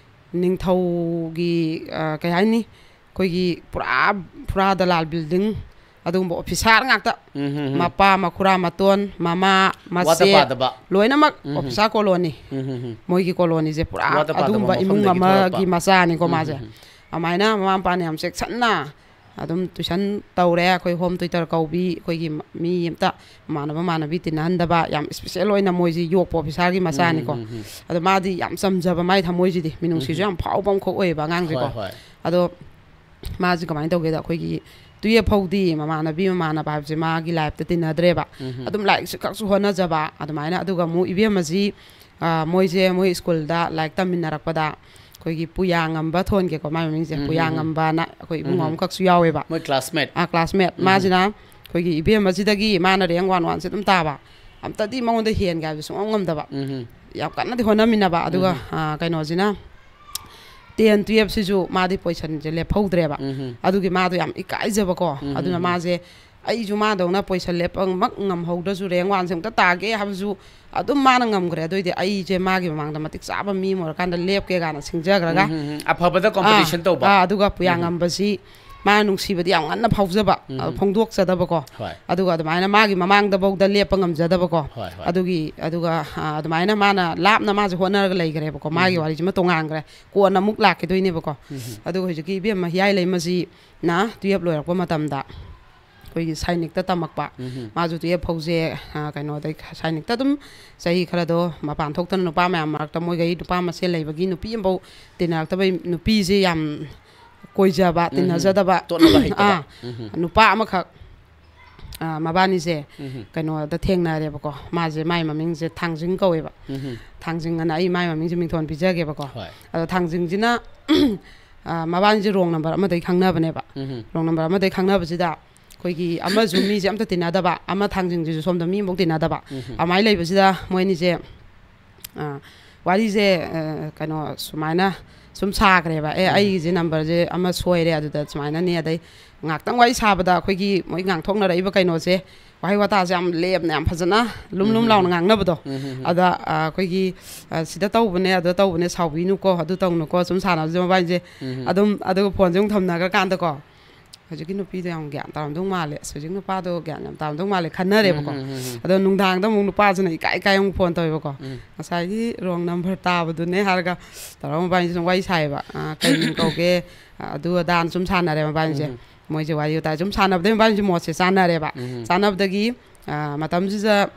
ꯅꯤꯡꯊꯧꯒꯤ, ꯑ, ꯀꯩ ꯍꯥꯏꯅꯤ, ꯑꯩꯈꯣꯏꯒꯤ ꯄꯨꯔꯥ, ꯄꯨꯔꯥ ꯗꯂꯥꯜ ꯕꯤꯜꯗꯤꯡ, ꯑꯗꯨꯒꯨꯝꯕ ꯑꯣꯐꯤꯁꯥꯔ ꯉꯥꯛꯇ꯫ ꯎꯝ, ꯎꯝ, ꯎꯝ꯫ ꯃꯄꯥ, ꯃꯈꯨꯔꯥ, ꯃꯇꯣꯟ, ꯃꯃꯥ, ꯋꯥꯠꯇ ꯃꯆꯦ, ꯄꯥꯗꯕ꯫ ꯂꯣꯏꯅꯃꯛ ꯎꯝ, ꯎꯝ꯫ Officer colony. ꯎꯝ, ꯎꯝ, ꯎꯝ꯫ ꯃꯣꯏꯒꯤ ꯀꯣꯂꯣꯅꯤꯁꯦ ꯄꯨꯔꯥ ꯋꯥꯠꯇ ꯄꯥꯗꯕ ꯑꯗꯨꯒꯨꯝꯕ ꯏꯃꯨꯡ ꯃꯐꯝꯗꯒꯤ ꯑꯃꯒꯤ ꯊꯣꯛꯂꯛꯄ꯫ ꯃꯆꯥꯅꯤꯀꯣ ꯎꯝ, ꯃꯥꯁꯦ꯫ ꯎꯝ, ꯎꯝ꯫ ꯑꯗꯨꯃꯥꯏꯅ ꯃꯃꯥ ꯃꯄꯥꯅ ꯌꯥꯝ ꯆꯦꯛꯁꯤꯟꯅ ꯑꯗꯨꯝ ꯇꯨꯏꯁꯟ ꯇꯧꯔꯦ꯫ ꯑꯩꯈꯣꯏ ꯍꯣꯝ ꯇ꯭ꯌꯨꯇꯔ ꯀꯧꯕꯤ, ꯑꯩꯈꯣꯏꯒꯤ ꯃꯤ ꯑꯝꯇ ꯃꯃꯥꯟꯅꯕ ꯃꯃꯥꯟꯅꯕꯤ ꯇꯤꯟꯅꯍꯟꯗꯕ, ꯌꯥꯝ ꯏꯁꯄꯤꯁꯦꯜ ꯑꯣꯏꯅ ꯃꯣꯏꯁꯤ ꯌꯣꯛꯄ ꯑꯣꯐꯤꯁꯥꯔꯒꯤ ꯃꯆꯥꯅꯤꯀꯣ꯫ ꯎꯝ, ꯎꯝ, ꯎꯝ꯫ ꯑꯗꯣ ꯃꯥꯗꯤ ꯌꯥꯝ ꯆꯝꯖꯕ, ꯃꯥꯏ ꯊꯃꯣꯏꯁꯤꯗꯤ ꯃꯤꯅꯨꯡꯁꯤꯁꯨ ꯎꯝ꯫ ꯌꯥꯝ ꯐꯥꯎꯕ ꯑꯃꯈꯛ ꯑꯣꯏꯌꯦꯕ ꯑꯉꯥꯡꯁꯦꯀꯣ꯫ ꯍꯣꯏ, ꯍꯣꯏ꯫ ꯑꯗꯣ ꯃꯥꯁꯤ ꯀꯃꯥꯏꯅ ꯇꯧꯒꯦꯗ, ꯑꯩꯈꯣꯏꯒꯤ ꯇꯨꯌꯦꯞ ꯐꯥꯎꯗꯤ ꯃꯃꯥꯟꯅꯕꯤ ꯃꯃꯥꯟꯅꯕ ꯍꯥꯏꯕꯁꯦ ꯃꯥꯒꯤ ꯂꯥꯏꯐꯇ ꯇꯤꯟꯅꯗ꯭ꯔꯦꯕ꯫ ꯎꯝ꯫ ꯑꯗꯨꯝ ꯂꯥꯏꯔꯤꯛꯁꯨ ꯈꯛꯁꯨ ꯍꯣꯠꯅꯖꯕ ꯑꯗꯨꯃꯥꯏꯅ꯫ ꯑꯗꯨꯒ ꯑꯃꯨꯛ ꯏꯕꯦꯝꯃꯁꯤ, ꯑ, ꯃꯣꯏꯁꯦ ꯃꯣꯏ ꯁ꯭ꯀꯨꯜꯗ ꯂꯥꯏꯔꯤꯛ ꯇꯝꯃꯤꯟꯅꯔꯛꯄꯗ ꯑꯩꯈꯣꯏꯒꯤ ꯄꯨꯌꯥꯉꯝꯕ ꯊꯣꯟꯒꯦꯀꯣ, ꯃꯥꯏ ꯃꯃꯤꯡꯁꯦ, ꯎꯝ, ꯎꯝ, ꯎꯝ꯫ ꯄꯨꯌꯥꯉꯝꯕꯅ ꯑꯩꯈꯣꯏ ꯏꯕꯨꯡꯉꯣ ꯎꯝ꯫ ꯑꯃꯈꯛꯁꯨ ꯌꯥꯎꯋꯦꯕ꯫ ꯃꯣꯏ ꯀ꯭ꯂꯥꯁꯃꯦꯠ꯫ ꯑ, ꯀ꯭ꯂꯥꯁꯃꯦꯠ꯫ ꯎꯝ꯫ ꯃꯥꯁꯤꯅ ꯑꯩꯈꯣꯏꯒꯤ ꯏꯕꯦꯝ ꯑꯁꯤꯗꯒꯤ ꯃꯥꯅ ꯔꯦꯡ ꯋꯥꯟ ꯋꯥꯟꯁꯦ ꯑꯗꯨꯝ ꯇꯥꯕ, ꯑꯝꯇꯗꯤ ꯃꯉꯣꯟꯗ ꯍꯦꯟꯒꯦ ꯍꯥꯏꯕꯁꯦ ꯁꯨꯡꯉꯝ ꯉꯝꯗꯕ꯫ ꯎꯝ꯫ ꯌꯥꯝ ꯀꯟꯅꯗꯤ ꯍꯣꯠꯅꯃꯤꯟꯅꯕ꯫ ꯑꯗꯨꯒ ꯎꯝ꯫ ꯑꯥ, ꯀꯩꯅꯣꯁꯤꯅ ꯇꯦꯟ ꯇꯨꯌꯦꯞꯁꯤꯁꯨ ꯃꯥꯗꯤ ꯄꯣꯖꯤꯁꯟꯁꯦ ꯂꯦꯞꯍꯧꯗ꯭ꯔꯦꯕ꯫ ꯎꯝ꯫ ꯑꯗꯨꯒꯤ ꯃꯥꯗꯣ ꯌꯥꯝ ꯏꯀꯥꯏꯖꯕꯀꯣ꯫ ꯎꯝ꯫ ꯑꯗꯨꯅ ꯃꯥꯁꯦ ꯑꯩꯁꯨ ꯃꯥꯗꯧꯅ ꯄꯣꯖꯤꯁꯟ ꯂꯦꯞꯄꯃꯛ ꯉꯝꯍꯧꯗ꯭ꯔꯁꯨ ꯔꯦꯡ ꯋꯥꯟꯁꯦ ꯑꯃꯨꯛꯇ ꯇꯥꯒꯦ ꯍꯥꯏꯕꯁꯨ ꯑꯗꯨꯝ ꯃꯥꯅ ꯉꯝꯈ꯭ꯔꯦ꯫ ꯑꯗꯨꯑꯣꯏꯗꯤ ꯑꯩꯁꯦ ꯃꯥꯒꯤ ꯃꯃꯥꯡꯗ ꯃꯇꯤꯛ ꯆꯥꯕ ꯃꯤ ꯑꯃ ꯑꯣꯏꯔꯀꯥꯟꯗ ꯂꯦꯞꯀꯦ ꯀꯥꯏꯅ ꯁꯤꯡꯖꯈ꯭ꯔꯒ ꯎꯝ, ꯎꯝ, ꯎꯝ꯫ ꯑꯐꯕꯗ ꯑꯥ, ꯀꯣꯝꯄꯤꯇꯤꯁꯟ ꯇꯧꯕ꯫ ꯑꯥ, ꯑꯗꯨꯒ ꯎꯝ꯫ ꯄꯨꯌꯥꯉꯝꯕꯁꯤ ꯃꯥꯅ ꯅꯨꯡꯁꯤꯕꯗꯤ ꯌꯥꯝ ꯉꯟꯅ ꯐꯥꯎꯖꯕ, ꯎꯝ꯫ ꯑꯗꯣ ꯐꯣꯡꯗꯣꯛꯆꯗꯕꯀꯣ꯫ ꯍꯣꯏ꯫ ꯑꯗꯨꯒ ꯑꯗꯨꯃꯥꯏꯅ ꯃꯥꯒꯤ ꯃꯃꯥꯡꯗꯐꯥꯎꯗ ꯂꯦꯞꯄ ꯉꯝꯖꯗꯕꯀꯣ꯫ ꯍꯣꯏ, ꯍꯣꯏ꯫ ꯑꯗꯨꯒꯤ, ꯑꯗꯨꯒ, ꯑꯥ, ꯑꯗꯨꯃꯥꯏꯅ ꯃꯥꯅ ꯂꯥꯞꯅ ꯃꯥꯁꯦ ꯍꯣꯠꯅꯔꯒ ꯂꯩꯈ꯭ꯔꯦꯕꯀꯣ꯫ ꯃꯥꯒꯤ ꯎꯝ꯫ ꯋꯥꯔꯤꯁꯤꯃ ꯇꯣꯉꯥꯟꯈ꯭ꯔꯦ꯫ ꯀꯣꯟꯅ ꯑꯃꯨꯛ ꯂꯥꯛꯈꯤꯗꯣꯏꯅꯦꯕꯀꯣ꯫ ꯎꯝ꯫ ꯑꯗꯨꯒ ꯍꯧꯖꯤꯛꯀꯤ ꯏꯕꯦꯝꯃ ꯍꯤꯌꯥꯏ ꯂꯩꯃꯁꯤꯅ ꯇꯨꯌꯦꯞ ꯂꯣꯏꯔꯛꯄ ꯃꯇꯝꯗ ꯑꯩꯈꯣꯏꯒꯤ ꯁꯥꯏꯅꯤꯛꯇ ꯇꯝꯃꯛꯄ꯫ ꯎꯝ꯫ ꯃꯥꯁꯨ ꯇꯨꯌꯦꯞ ꯐꯥꯎꯁꯦ, ꯑ, ꯀꯩꯅꯣꯗꯩ ꯁꯥꯏꯅꯤꯛꯇ ꯑꯗꯨꯝ ꯆꯍꯤ ꯈꯔꯗꯣ ꯃꯄꯥꯟ ꯊꯣꯛꯇꯅ ꯅꯨꯄꯥ ꯃꯌꯥꯝ ꯃꯔꯛꯇ, ꯃꯣꯏꯒꯩ ꯅꯨꯄꯥ ꯃꯁꯦꯜ ꯂꯩꯕꯒꯤ ꯅꯨꯄꯤ ꯑꯃꯐꯥꯎ ꯇꯤꯟꯅꯔꯛꯇꯕꯩ, ꯅꯨꯄꯤꯁꯦ ꯌꯥꯝ ꯀꯣꯏꯖꯕ, ꯎꯝ꯫ ꯇꯤꯟꯅꯖꯗꯕ꯫ ꯇꯣꯠꯅꯕ ꯍꯩꯇꯕ꯫ ꯑꯥ, ꯎꯝ꯫ ꯅꯨꯄꯥ ꯑꯃꯈꯛ, ꯑ, ꯃꯕꯥꯅꯤꯁꯦ ꯎꯝ꯫ ꯀꯩꯅꯣꯗ ꯊꯦꯡꯅꯔꯦꯕꯀꯣ꯫ ꯃꯥꯁꯦ, ꯃꯥꯏ ꯃꯃꯤꯡꯁꯦ ꯊꯥꯡꯖꯤꯡ ꯀꯧꯋꯦꯕ꯫ ꯎꯝ꯫ ꯊꯥꯡꯖꯤꯡ ꯑꯅ ꯑꯩ ꯃꯥꯏ ꯃꯃꯤꯡꯁꯦ ꯃꯤꯡꯊꯣꯟ ꯄꯤꯖꯒꯦꯕꯀꯣ꯫ ꯍꯣꯏ꯫ ꯑꯗꯣ ꯊꯥꯡꯖꯤꯡꯁꯤꯅ, ꯑ, ꯃꯕꯥꯅꯤꯁꯦ ꯔꯣꯡ ꯅꯝꯕꯔ ꯑꯃꯗꯒꯤ ꯈꯪꯅꯕꯅꯦꯕ꯫ ꯎꯝ꯫ ꯔꯣꯡ ꯅꯝꯕꯔ ꯑꯃꯗꯒꯤ ꯈꯪꯅꯕꯁꯤꯗ ꯑꯩꯈꯣꯏꯒꯤ ꯑꯃꯁꯨ ꯃꯤꯁꯦ ꯑꯝꯇ ꯇꯤꯟꯅꯗꯕ, ꯑꯃ ꯊꯥꯡꯖꯤꯡꯁꯤꯁꯨ ꯁꯣꯝꯗ ꯃꯤ ꯑꯃꯐꯥꯎ ꯇꯤꯟꯅꯗꯕ꯫ ꯎꯝ꯫ ꯑꯗꯨꯃꯥꯏꯅ ꯂꯩꯕꯁꯤꯗ ꯃꯣꯏ ꯑꯅꯤꯁꯦ, ꯑ, ꯋꯥꯔꯤꯁꯦ, ꯑ, ꯀꯩꯅꯣ ꯁꯨꯃꯥꯏꯅ ꯁꯨꯝ ꯁꯥꯈ꯭ꯔꯦꯕ꯫ "ꯑꯦ, ꯎꯝ꯫ ꯑꯩꯒꯤꯁꯦ ꯅꯝꯕꯔꯁꯦ ꯑꯃ ꯁꯣꯏꯔꯦ, ꯑꯗꯨꯗ ꯁꯨꯃꯥꯏꯅꯅꯦ", ꯑꯗꯩ ꯉꯥꯛꯇꯪ ꯋꯥꯔꯤ ꯁꯥꯕꯗ ꯑꯩꯈꯣꯏꯒꯤ ꯃꯣꯏ ꯉꯥꯡꯊꯣꯛꯅꯔꯛꯏꯕ ꯀꯩꯅꯣꯁꯦ, ꯋꯥꯍꯩ ꯋꯥꯇꯥꯁꯦ ꯌꯥꯝ ꯂꯦꯝꯅ, ꯌꯥꯝ ꯐꯖꯅ ꯂꯨꯝ ꯂꯨꯝ ꯎꯝ꯫ ꯂꯥꯎꯅ ꯉꯥꯡꯅꯕꯗꯣ꯫ ꯎꯝ꯫ ꯑꯗ, ꯑ, ꯑꯩꯈꯣꯏꯒꯤ, ꯑ, "ꯁꯤꯗ ꯇꯧꯕꯅꯦ, ꯑꯗꯨꯗ ꯇꯧꯕꯅꯦ, ꯁꯥꯎꯕꯤꯅꯨꯀꯣ, ꯑꯗꯨ ꯇꯧꯅꯨꯀꯣ", ꯁꯨꯝ ꯁꯥꯟꯅꯕꯁꯦ ꯃꯕꯥꯅꯤꯁꯦ ꯎꯝ꯫ ꯑꯗꯨꯝ, ꯑꯗꯨꯒ ꯐꯣꯟꯁꯦ ꯑꯃꯨꯛ ꯊꯝꯅꯈ꯭ꯔꯀꯥꯟꯗꯀꯣ, "ꯍꯧꯖꯤꯛꯀꯤ ꯅꯨꯄꯤꯗꯣ ꯌꯥꯝ ꯒ꯭ꯌꯥꯟ ꯇꯥꯔꯝꯗꯧ ꯃꯥꯜꯂꯦ, ꯑꯁ, ꯍꯧꯖꯤꯛ ꯅꯨꯄꯥꯗꯣ ꯒ꯭ꯌꯥꯟ ꯌꯥꯝ ꯇꯥꯔꯝꯗꯧ ꯃꯥꯜꯂꯦ" ꯈꯟꯅꯔꯦꯕꯀꯣ꯫ ꯎꯝ, ꯎꯝ, ꯎꯝ, ꯎꯝ꯫ ꯑꯗꯣ ꯅꯨꯡꯗꯥꯡꯗ ꯑꯃꯨꯛ ꯅꯨꯄꯥꯁꯤꯅ ꯏꯀꯥꯏ ꯏꯀꯥꯏ ꯑꯃꯨꯛ ꯐꯣꯟ ꯇꯧꯋꯦꯕꯀꯣ꯫ ꯎꯝ꯫ "ꯉꯁꯥꯏꯒꯤ ꯔꯣꯡ ꯅꯝꯕꯔ ꯇꯥꯕꯗꯨꯅꯦ" ꯍꯥꯏꯔꯒ ꯇꯧꯔꯒ ꯃꯕꯥꯅꯤꯁꯦ ꯁꯨꯝ ꯋꯥꯔꯤ ꯁꯥꯏꯌꯦꯕ꯫ ꯑ, "ꯀꯩ ꯃꯤꯡ ꯀꯧꯒꯦ?" ꯑ, ꯑꯗꯨ ꯑꯗꯥꯅ ꯁꯨꯝ ꯁꯥꯟꯅꯔꯦ ꯃꯕꯥꯅꯤꯁꯦ꯫ ꯎꯝ꯫ ꯃꯣꯏꯁꯦ ꯋꯥꯔꯤ ꯋꯥꯇꯥꯏ ꯁꯨꯝ ꯁꯥꯟꯅꯕꯗꯩ ꯃꯕꯥꯅꯤꯁꯦ ꯃꯣꯠꯁꯦ ꯆꯥꯟꯅꯔꯦꯕ꯫ ꯎꯝ꯫ ꯆꯥꯟꯅꯕꯗꯒꯤ, ꯑ, ꯃꯇꯝꯁꯤꯗ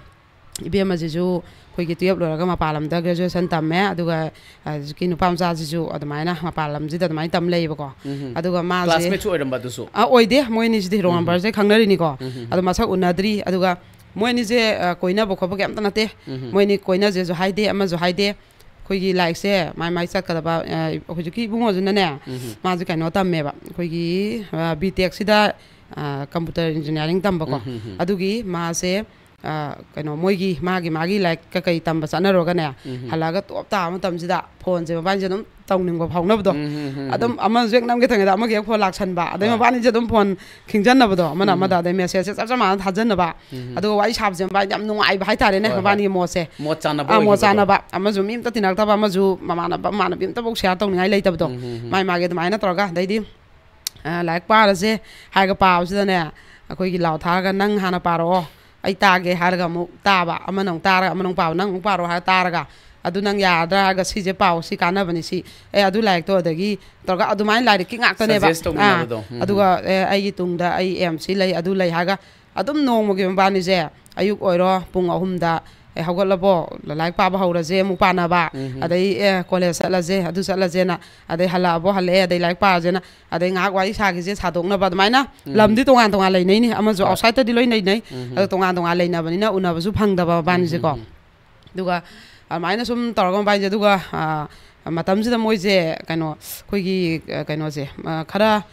ꯏꯕꯦꯝꯃꯁꯤꯁꯨ ꯑꯩꯈꯣꯏꯒꯤ ꯇꯨꯌꯦꯞ ꯂꯣꯏꯔꯒ ꯃꯄꯥꯟ ꯂꯝꯗ ꯒ꯭ꯔꯦꯖꯨꯑꯦꯁꯟ ꯇꯝꯃꯦ, ꯑꯗꯨꯒ ꯍꯧꯖꯤꯛꯀꯤ ꯅꯨꯄꯥ ꯃꯆꯥꯁꯤꯁꯨ ꯑꯗꯨꯃꯥꯏꯅ ꯃꯄꯥꯟ ꯂꯝꯁꯤꯗ ꯑꯗꯨꯃꯥꯏꯅ ꯇꯝ ꯂꯩꯌꯦꯕꯀꯣ꯫ ꯎꯝ꯫ ꯑꯗꯨꯒ ꯃꯥꯁꯦ classmateꯁꯨ ꯑꯣꯏꯔꯝꯕ ꯑꯗꯨꯁꯨ? ꯑ, ꯑꯣꯏꯗꯦ, ꯃꯣꯏ ꯑꯅꯤꯁꯤꯗꯤ ꯔꯣꯡ ꯎꯝ꯫ ꯅꯝꯕꯔꯁꯦ ꯈꯪꯅꯔꯤꯅꯤꯀꯣ꯫ ꯎꯝ꯫ ꯑꯗꯣ ꯃꯁꯛ ꯎꯅꯗ꯭ꯔꯤ꯫ ꯑꯗꯨꯒ ꯃꯣꯏ ꯑꯅꯤꯁꯦ, ꯑ, ꯀꯣꯏꯅꯕ ꯈꯣꯠꯄ ꯀꯩꯝꯇ ꯅꯠꯇꯦ꯫ ꯎꯝ꯫ ꯃꯣꯏ ꯑꯅꯤ ꯀꯣꯏꯅꯁꯦꯁꯨ ꯍꯥꯏꯗꯦ, ꯑꯃꯁꯨ ꯍꯥꯏꯗꯦ꯫ ꯑꯩꯈꯣꯏꯒꯤ ꯂꯥꯏꯔꯤꯛꯁꯦ ꯃꯥꯏ ꯃꯥꯏ ꯆꯠꯀꯗꯕ, ꯑ, ꯍꯧꯖꯤꯛꯀꯤ ꯏꯕꯨꯡꯉꯣꯁꯤꯅꯅꯦ, ꯎꯝ꯫ ꯃꯥꯁꯦ ꯀꯩꯅꯣ ꯇꯝꯃꯦꯕ, ꯑꯩꯈꯣꯏꯒꯤ, ꯑ, ꯕꯤ ꯇꯦꯛꯁꯤꯗ ꯀꯝꯄ꯭ꯌꯨꯇꯔ ꯏꯟꯖꯤꯅꯤꯌꯥꯔꯤꯡ ꯇꯝꯕꯀꯣ꯫ ꯎꯝ, ꯎꯝ, ꯎꯝ꯫ ꯑꯗꯨꯒꯤ ꯃꯥꯁꯦ, ꯑ, ꯀꯩꯅꯣ, ꯃꯣꯏꯒꯤ, ꯃꯥꯒꯤ, ꯃꯥꯒꯤ ꯂꯥꯏꯔꯤꯛ ꯀꯩꯀꯩ ꯇꯝꯕ ꯆꯠꯅꯔꯨꯔꯒꯅꯦ, ꯎꯝ, ꯎꯝ꯫ ꯍꯜꯂꯛꯑꯒ ꯇꯣꯞ ꯇꯥꯕ ꯃꯇꯝꯁꯤꯗ ꯐꯣꯟꯁꯦ ꯃꯕꯥꯅꯤꯁꯦ ꯑꯗꯨꯝ ꯇꯧꯅꯤꯡꯕ ꯐꯥꯎꯅꯕꯗꯣ꯫ ꯎꯝ, ꯎꯝ, ꯎꯝ, ꯎꯝ꯫ ꯑꯗꯨꯝ ꯑꯃꯁꯨ ꯍꯦꯛ ꯅꯝꯒꯦ ꯊꯪꯉꯦꯗ ꯑꯃꯒꯤ ꯍꯦꯛ ꯐꯣꯟ ꯂꯥꯛꯁꯟꯕ, ꯑꯗꯩ ꯍꯣꯏ꯫ ꯃꯕꯥꯅꯤꯁꯦ ꯑꯗꯨꯝ ꯐꯣꯟ ꯈꯤꯡꯖꯟꯅꯕꯗꯣ, ꯑꯃꯅ ꯎꯝ꯫ ꯑꯃꯗ, ꯑꯗꯩ ꯃꯦꯁꯦꯖꯁꯦ ꯆꯞ ꯆꯞ ꯃꯥꯟꯅꯅ ꯊꯥꯖꯟꯅꯕ꯫ ꯎꯝ꯫ ꯑꯗꯨꯒ ꯋꯥꯔꯤ ꯁꯥꯕꯁꯦ ꯃꯕꯥꯅꯤꯗꯤ ꯌꯥꯝ ꯅꯨꯡꯉꯥꯏꯕ ꯍꯥꯏꯇꯥꯔꯦꯅꯦ, ꯍꯣꯏ, ꯍꯣꯏ꯫ ꯃꯕꯥꯅꯤꯒꯤ ꯃꯣꯠꯁꯦ꯫ ꯃꯣꯠ ꯆꯥꯟꯅꯕ ꯑꯥ, ꯃꯣꯠ ꯑꯣꯏꯈꯤꯕꯗꯣ꯫ ꯆꯥꯟꯅꯕ꯫ ꯑꯃꯁꯨ ꯃꯤ ꯑꯝꯇ ꯇꯤꯟꯅꯔꯛꯇꯕ, ꯑꯃꯁꯨ ꯃꯃꯥꯟꯅꯕ, ꯃꯃꯥꯟꯅꯕꯤ ꯑꯝꯇꯐꯥꯎ ꯁꯤꯌꯥꯔ ꯇꯧꯅꯤꯡꯉꯥꯏ ꯂꯩꯇꯕꯗꯣ꯫ ꯎꯝ, ꯎꯝ, ꯎꯝ꯫ ꯃꯥꯏ ꯃꯥꯒꯤ ꯑꯗꯨꯃꯥꯏꯅ ꯇꯧꯔꯒ, ꯑꯗꯩꯗꯤ ꯑ, ꯂꯥꯏꯔꯤꯛ ꯄꯥꯔꯁꯦ ꯍꯥꯏꯔꯒ ꯄꯥꯕꯁꯤꯗꯅꯦ, ꯑꯩꯈꯣꯏꯒꯤ ꯂꯥꯎ ꯊꯥꯔꯒ "ꯅꯪ ꯍꯥꯟꯅ ꯄꯥꯔꯛꯑꯣ, ꯑꯩ ꯇꯥꯒꯦ" ꯍꯥꯏꯔꯒ ꯑꯃꯨꯛ ꯇꯥꯕ, ꯑꯃꯅ ꯑꯃꯨꯛ ꯇꯥꯔꯒ ꯑꯃꯅ ꯑꯃꯨꯛ ꯄꯥꯕ, "ꯅꯪ ꯑꯃꯨꯛ ꯄꯥꯔꯛꯑꯣ" ꯍꯥꯏꯔ ꯇꯥꯔꯒ, "ꯑꯗꯨ ꯅꯪ ꯌꯥꯔꯗ꯭ꯔꯥ?" ꯍꯥꯏꯔꯒ "ꯁꯤꯁꯦ ꯄꯥꯎ, ꯁꯤ ꯀꯥꯟꯅꯕꯅꯤ, ꯁꯤ, ꯑꯦ, ꯑꯗꯨ ꯂꯥꯏꯔꯤꯛꯇꯣ", ꯑꯗꯒꯤ ꯇꯧꯔꯒ ꯑꯗꯨꯃꯥꯏꯅ ꯂꯥꯏꯔꯤꯛꯀꯤ ꯉꯥꯛꯇꯅꯦꯕ꯫ ꯁꯖꯦꯁ ꯑꯥ, ꯇꯧꯃꯤꯟꯅꯕꯗꯣ꯫ ꯎꯝ, ꯑꯗꯨꯒ, ꯎꯝ꯫ "ꯑꯦ, ꯑꯩꯒꯤ ꯇꯨꯡꯗ ꯑꯩ ꯑꯦꯝ ꯁꯤ ꯂꯩ, ꯑꯗꯨ ꯂꯩ" ꯍꯥꯏꯔꯒ ꯑꯗꯨꯝ ꯅꯣꯡꯃꯒꯤ ꯃꯕꯥꯅꯤꯁꯦ ꯑꯌꯨꯛ ꯑꯣꯏꯔꯣ ꯄꯨꯡ ꯑꯍꯨꯝꯗ, "ꯑꯦ, ꯍꯧꯒꯠꯂꯕꯣ? ꯂꯥꯏꯔꯤꯛ ꯄꯥꯕ ꯍꯧꯔꯁꯦ", ꯑꯃꯨꯛ ꯄꯥꯅꯕ, ꯎꯝ, ꯎꯝ꯫ ꯑꯗꯩ, "ꯑꯦ, ꯀꯣꯂꯦꯖ ꯆꯠꯂꯁꯦ, ꯑꯗꯨ ꯆꯠꯂꯁꯦꯅ", ꯑꯗꯩ "ꯍꯜꯂꯛꯑꯕꯣ?" "ꯍꯜꯂꯛꯑꯦ", ꯑꯗꯩ "ꯂꯥꯏꯔꯤꯛ ꯄꯥꯔꯁꯦꯅ", ꯑꯗꯩ ꯉꯥꯏꯍꯥꯛ ꯋꯥꯔꯤ ꯁꯥꯈꯤꯁꯦ, ꯁꯥꯗꯣꯛꯅꯕ, ꯑꯗꯨꯃꯥꯏꯅ ꯎꯝ꯫ ꯂꯝꯗꯤ ꯇꯣꯉꯥꯟ ꯇꯣꯉꯥꯟ ꯂꯩꯅꯩꯅꯤ, ꯑꯃꯁꯨ ꯍꯣꯏ꯫ ꯑꯥꯎꯠꯁꯥꯏꯗꯇꯗꯤ ꯂꯣꯏ ꯂꯩꯅꯩ, ꯎꯝ꯫ ꯑꯗꯣ ꯇꯣꯉꯥꯟ ꯇꯣꯉꯥꯟ ꯂꯩꯅꯕꯅꯤꯅ ꯎꯅꯕꯁꯨ ꯐꯪꯗꯕ ꯎꯝ, ꯃꯕꯥꯅꯤꯁꯦꯀꯣ꯫ ꯎꯝ, ꯎꯝ꯫ ꯑꯗꯨꯒ ꯑꯗꯨꯃꯥꯏꯅ ꯁꯨꯝ ꯇꯧꯔꯒ ꯃꯕꯥꯅꯤꯁꯦ, ꯑꯗꯨꯒ, ꯑ, ꯃꯇꯝꯁꯤꯗ ꯃꯣꯏꯁꯦ ꯀꯩꯅꯣ, ꯑꯩꯈꯣꯏꯒꯤ, ꯑ, ꯀꯩꯅꯣꯁꯦ, ꯑ, ꯈꯔ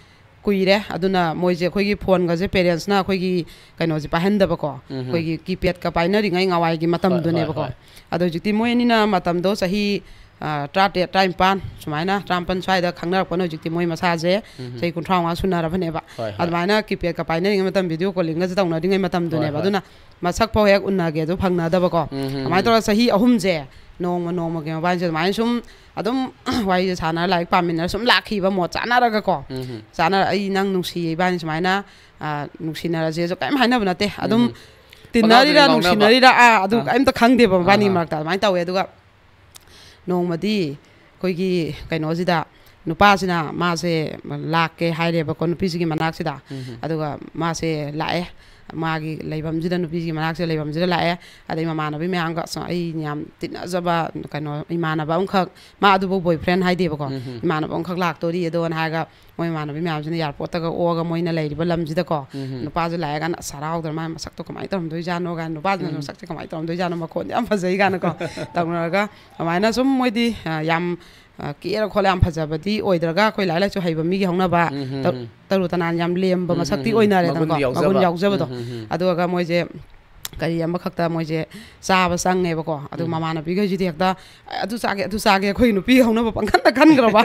ꯀꯨꯏꯔꯦ, ꯑꯗꯨꯅ ꯃꯣꯏꯁꯦ ꯑꯩꯈꯣꯏꯒꯤ ꯐꯣꯟꯒꯁꯦ ꯄꯦꯔꯦꯟꯁꯅ ꯑꯩꯈꯣꯏꯒꯤ ꯀꯩꯅꯣꯁꯦ ꯄꯥꯏꯍꯟꯗꯕꯀꯣ, ꯎꯝ, ꯎꯝ꯫ ꯑꯩꯈꯣꯏꯒꯤ ꯀꯤꯄꯦꯗꯀ ꯄꯥꯏꯅꯔꯤꯉꯩ ꯉꯋꯥꯏꯒꯤ ꯍꯣꯏ, ꯍꯣꯏ, ꯃꯇꯝꯗꯨꯅꯦꯕꯀꯣ꯫ ꯍꯣꯏ꯫ ꯑꯗꯣ ꯍꯧꯖꯤꯛꯇꯤ ꯃꯣꯏ ꯑꯅꯤꯅ ꯃꯇꯝꯗꯣ ꯆꯍꯤ, ꯑ, ꯇꯔꯥꯇꯔꯦꯠ, ꯇꯔꯥꯅꯤꯄꯥꯟ ꯁꯨꯃꯥꯏꯅ, ꯇꯔꯥꯃꯥꯄꯟ ꯁ꯭ꯋꯥꯏꯗ ꯈꯪꯅꯔꯛꯄꯅ ꯍꯧꯖꯤꯛꯇꯤ ꯃꯣꯏ ꯃꯁꯥꯁꯦ ꯎꯝ, ꯎꯝ꯫ ꯆꯍꯤ ꯀꯨꯟꯊ꯭ꯔꯥ ꯃꯉꯥ ꯁꯨꯅꯔꯕꯅꯦꯕ꯫ ꯍꯣꯏ, ꯍꯣꯏ꯫ ꯑꯗꯨꯃꯥꯏꯅ ꯀꯤꯄꯦꯗꯀ ꯄꯥꯏꯅꯔꯤꯉꯩ ꯃꯇꯝ, ꯚꯤꯗꯤꯑꯣ ꯀꯣꯂꯤꯡꯒꯁꯦ ꯇꯧꯅꯔꯤꯉꯩ ꯃꯇꯝꯗꯨꯅꯦꯕ꯫ ꯍꯣꯏ, ꯍꯣꯏ꯫ ꯑꯗꯨꯅ ꯃꯁꯛ ꯐꯥꯎ ꯍꯦꯛ ꯎꯅꯒꯦ ꯑꯗꯨ ꯐꯪꯅꯗꯕꯀꯣ꯫ ꯎꯝ, ꯎꯝ, ꯑꯗꯨꯃꯥꯏꯅ ꯎꯝ꯫ ꯇꯧꯔꯒ ꯆꯍꯤ ꯑꯍꯨꯝꯁꯦ ꯅꯣꯡꯃ ꯅꯣꯡꯃꯒꯤ ꯃꯕꯥꯅꯤꯁꯦ ꯑꯗꯨꯃꯥꯏꯅ ꯁꯨꯝ ꯑꯗꯨꯝ ꯋꯥꯔꯤꯁꯦ ꯁꯥꯟꯅꯔ, ꯂꯥꯏꯔꯤꯛ ꯄꯥꯃꯤꯟꯅꯔ ꯁꯨꯝ ꯂꯥꯛꯈꯤꯕ, ꯃꯣꯠ ꯆꯥꯅꯔꯒꯀꯣ꯫ ꯎꯝ, ꯎꯝ꯫ ꯆꯥꯅꯔ, "ꯑꯩ ꯅꯪ ꯅꯨꯡꯁꯤꯌꯦ, ꯏꯕꯥꯅꯤ ꯁꯨꯃꯥꯏꯅ, ꯑ, ꯅꯨꯡꯁꯤꯅꯔꯁꯦꯁꯨ" ꯀꯔꯤꯝ ꯍꯥꯏꯅꯕ ꯅꯠꯇꯦ꯫ ꯑꯗꯨꯝ ꯎꯝ, ꯎꯝ꯫ ꯇꯤꯟꯅꯔꯤꯔꯥ, ꯄꯪꯉꯥꯎꯗ ꯉꯥꯎꯅꯕ꯫ ꯅꯨꯡꯁꯤꯅꯔꯤꯔꯥ, ꯑꯥ, ꯑꯗꯨ ꯑꯥ꯫ ꯀꯔꯤꯝꯇ ꯈꯪꯗꯦꯕ ꯃꯕꯥꯅꯤ ꯑꯥ, ꯑꯥ꯫ ꯃꯔꯛꯇ꯫ ꯑꯗꯨꯃꯥꯏꯅ ꯇꯧꯋꯦ꯫ ꯑꯗꯨꯒ ꯅꯣꯡꯃꯗꯤ ꯑꯩꯈꯣꯏꯒꯤ ꯀꯩꯅꯣꯁꯤꯗ, ꯅꯨꯄꯥꯁꯤꯅ ꯃꯥꯁꯦ ꯂꯥꯛꯀꯦ ꯍꯥꯏꯔꯦꯕꯀꯣ, ꯅꯨꯄꯤꯁꯤꯒꯤ ꯃꯅꯥꯛꯁꯤꯗ꯫ ꯎꯝ, ꯎꯝ꯫ ꯑꯗꯨꯒ ꯃꯥꯁꯦ ꯂꯥꯛꯑꯦ, ꯃꯥꯒꯤ ꯂꯩꯐꯝꯁꯤꯗ, ꯅꯨꯄꯤꯁꯤꯒꯤ ꯃꯅꯥꯛꯁꯤꯗ ꯂꯩꯐꯝꯁꯤꯗ ꯂꯥꯛꯑꯦ꯫ ꯑꯗꯩ ꯃꯃꯥꯟꯅꯕꯤ ꯃꯌꯥꯝꯒ, ꯑꯁ, ꯑꯩ ꯌꯥꯝ ꯇꯤꯟꯅꯖꯕ ꯀꯩꯅꯣ ꯏꯃꯥꯟꯅꯕ ꯑꯃꯈꯛ, ꯃꯥ ꯑꯗꯨꯕꯨ ꯕꯣꯏ ꯐ꯭ꯔꯦꯟ ꯍꯥꯏꯗꯦꯕꯀꯣ, ꯎꯝ, ꯎꯝ꯫ ꯏꯃꯥꯟꯅꯕ ꯑꯃꯈꯛ ꯂꯥꯛꯇꯣꯔꯤ ꯑꯗꯣꯅ ꯍꯥꯏꯔꯒ, ꯃꯣꯏ ꯃꯃꯥꯟꯅꯕꯤ ꯃꯌꯥꯝꯁꯤꯅ ꯑꯦꯌꯥꯔꯄꯣꯔꯠꯇꯒ ꯑꯣꯛꯑꯒ ꯃꯣꯏꯅ ꯂꯩꯔꯤꯕ ꯂꯝꯁꯤꯗꯀꯣ, ꯎꯝ, ꯎꯝ꯫ ꯅꯨꯄꯥꯁꯨ ꯂꯥꯛꯑꯦ ꯀꯥꯟꯗ ꯑꯁ ꯍꯔꯥꯎꯗꯅ, "ꯃꯥ ꯃꯁꯛꯇꯣ ꯀꯃꯥꯏꯅ ꯇꯧꯔꯝꯗꯣꯏꯖꯥꯠꯅꯣ?" ꯀꯥꯏꯅ, ꯅꯨꯄꯥꯗꯨꯅꯁꯨ, ꯎꯝ꯫ "ꯃꯁꯛꯁꯦ ꯀꯃꯥꯏꯅ ꯇꯧꯔꯝꯗꯣꯏꯖꯥꯠꯅꯣ? ꯃꯈꯣꯟꯗꯤ ꯌꯥꯝ ꯐꯖꯩ" ꯀꯥꯏꯅꯀꯣ ꯇꯧꯅꯔꯒ, ꯑꯗꯨꯃꯥꯏꯅ ꯁꯨꯝ ꯃꯣꯏꯗꯤ, ꯑ, ꯌꯥꯝ, ꯑ, ꯀꯦꯔ ꯈꯣꯠꯂ ꯌꯥꯝ ꯐꯖꯕꯗꯤ ꯑꯣꯏꯗ꯭ꯔꯒ, ꯑꯩꯈꯣꯏ ꯂꯥꯏꯔꯤꯛ ꯂꯥꯏꯁꯨ ꯍꯩꯕ ꯃꯤꯒꯤ ꯍꯧꯅꯕ ꯎꯝ, ꯎꯝ, ꯇꯧ-, ꯎꯝ꯫ ꯇꯔꯨ ꯇꯅꯥꯟ ꯌꯥꯝ ꯂꯦꯝꯕ ꯎꯝ, ꯃꯁꯛꯇꯤ ꯎꯝ, ꯎꯝ꯫ ꯑꯣꯏꯅꯔꯦꯗꯅꯀꯣ, ꯃꯒꯨꯟ ꯌꯥꯎꯖꯕ꯫ ꯃꯒꯨꯟ ꯌꯥꯎꯖꯕꯗꯣ꯫ ꯎꯝ, ꯎꯝ, ꯎꯝ꯫ ꯑꯗꯨꯒ ꯃꯣꯏꯁꯦ ꯀꯔꯤ ꯑꯃꯈꯛꯇ ꯃꯣꯏꯁꯦ ꯆꯥꯕ ꯆꯪꯉꯦꯕꯀꯣ꯫ ꯑꯗꯨ ꯎꯝ꯫ ꯃꯃꯥꯟꯅꯕꯤꯈꯩꯁꯤꯗꯤ ꯍꯦꯛꯇ, "ꯑꯗꯨ ꯆꯥꯒꯦ, ꯑꯗꯨ ꯆꯥꯒꯦ", ꯑꯩꯈꯣꯏ ꯅꯨꯄꯤ ꯍꯧꯅꯕ ꯄꯪꯈꯟꯗ ꯈꯟꯈ꯭ꯔꯕ꯫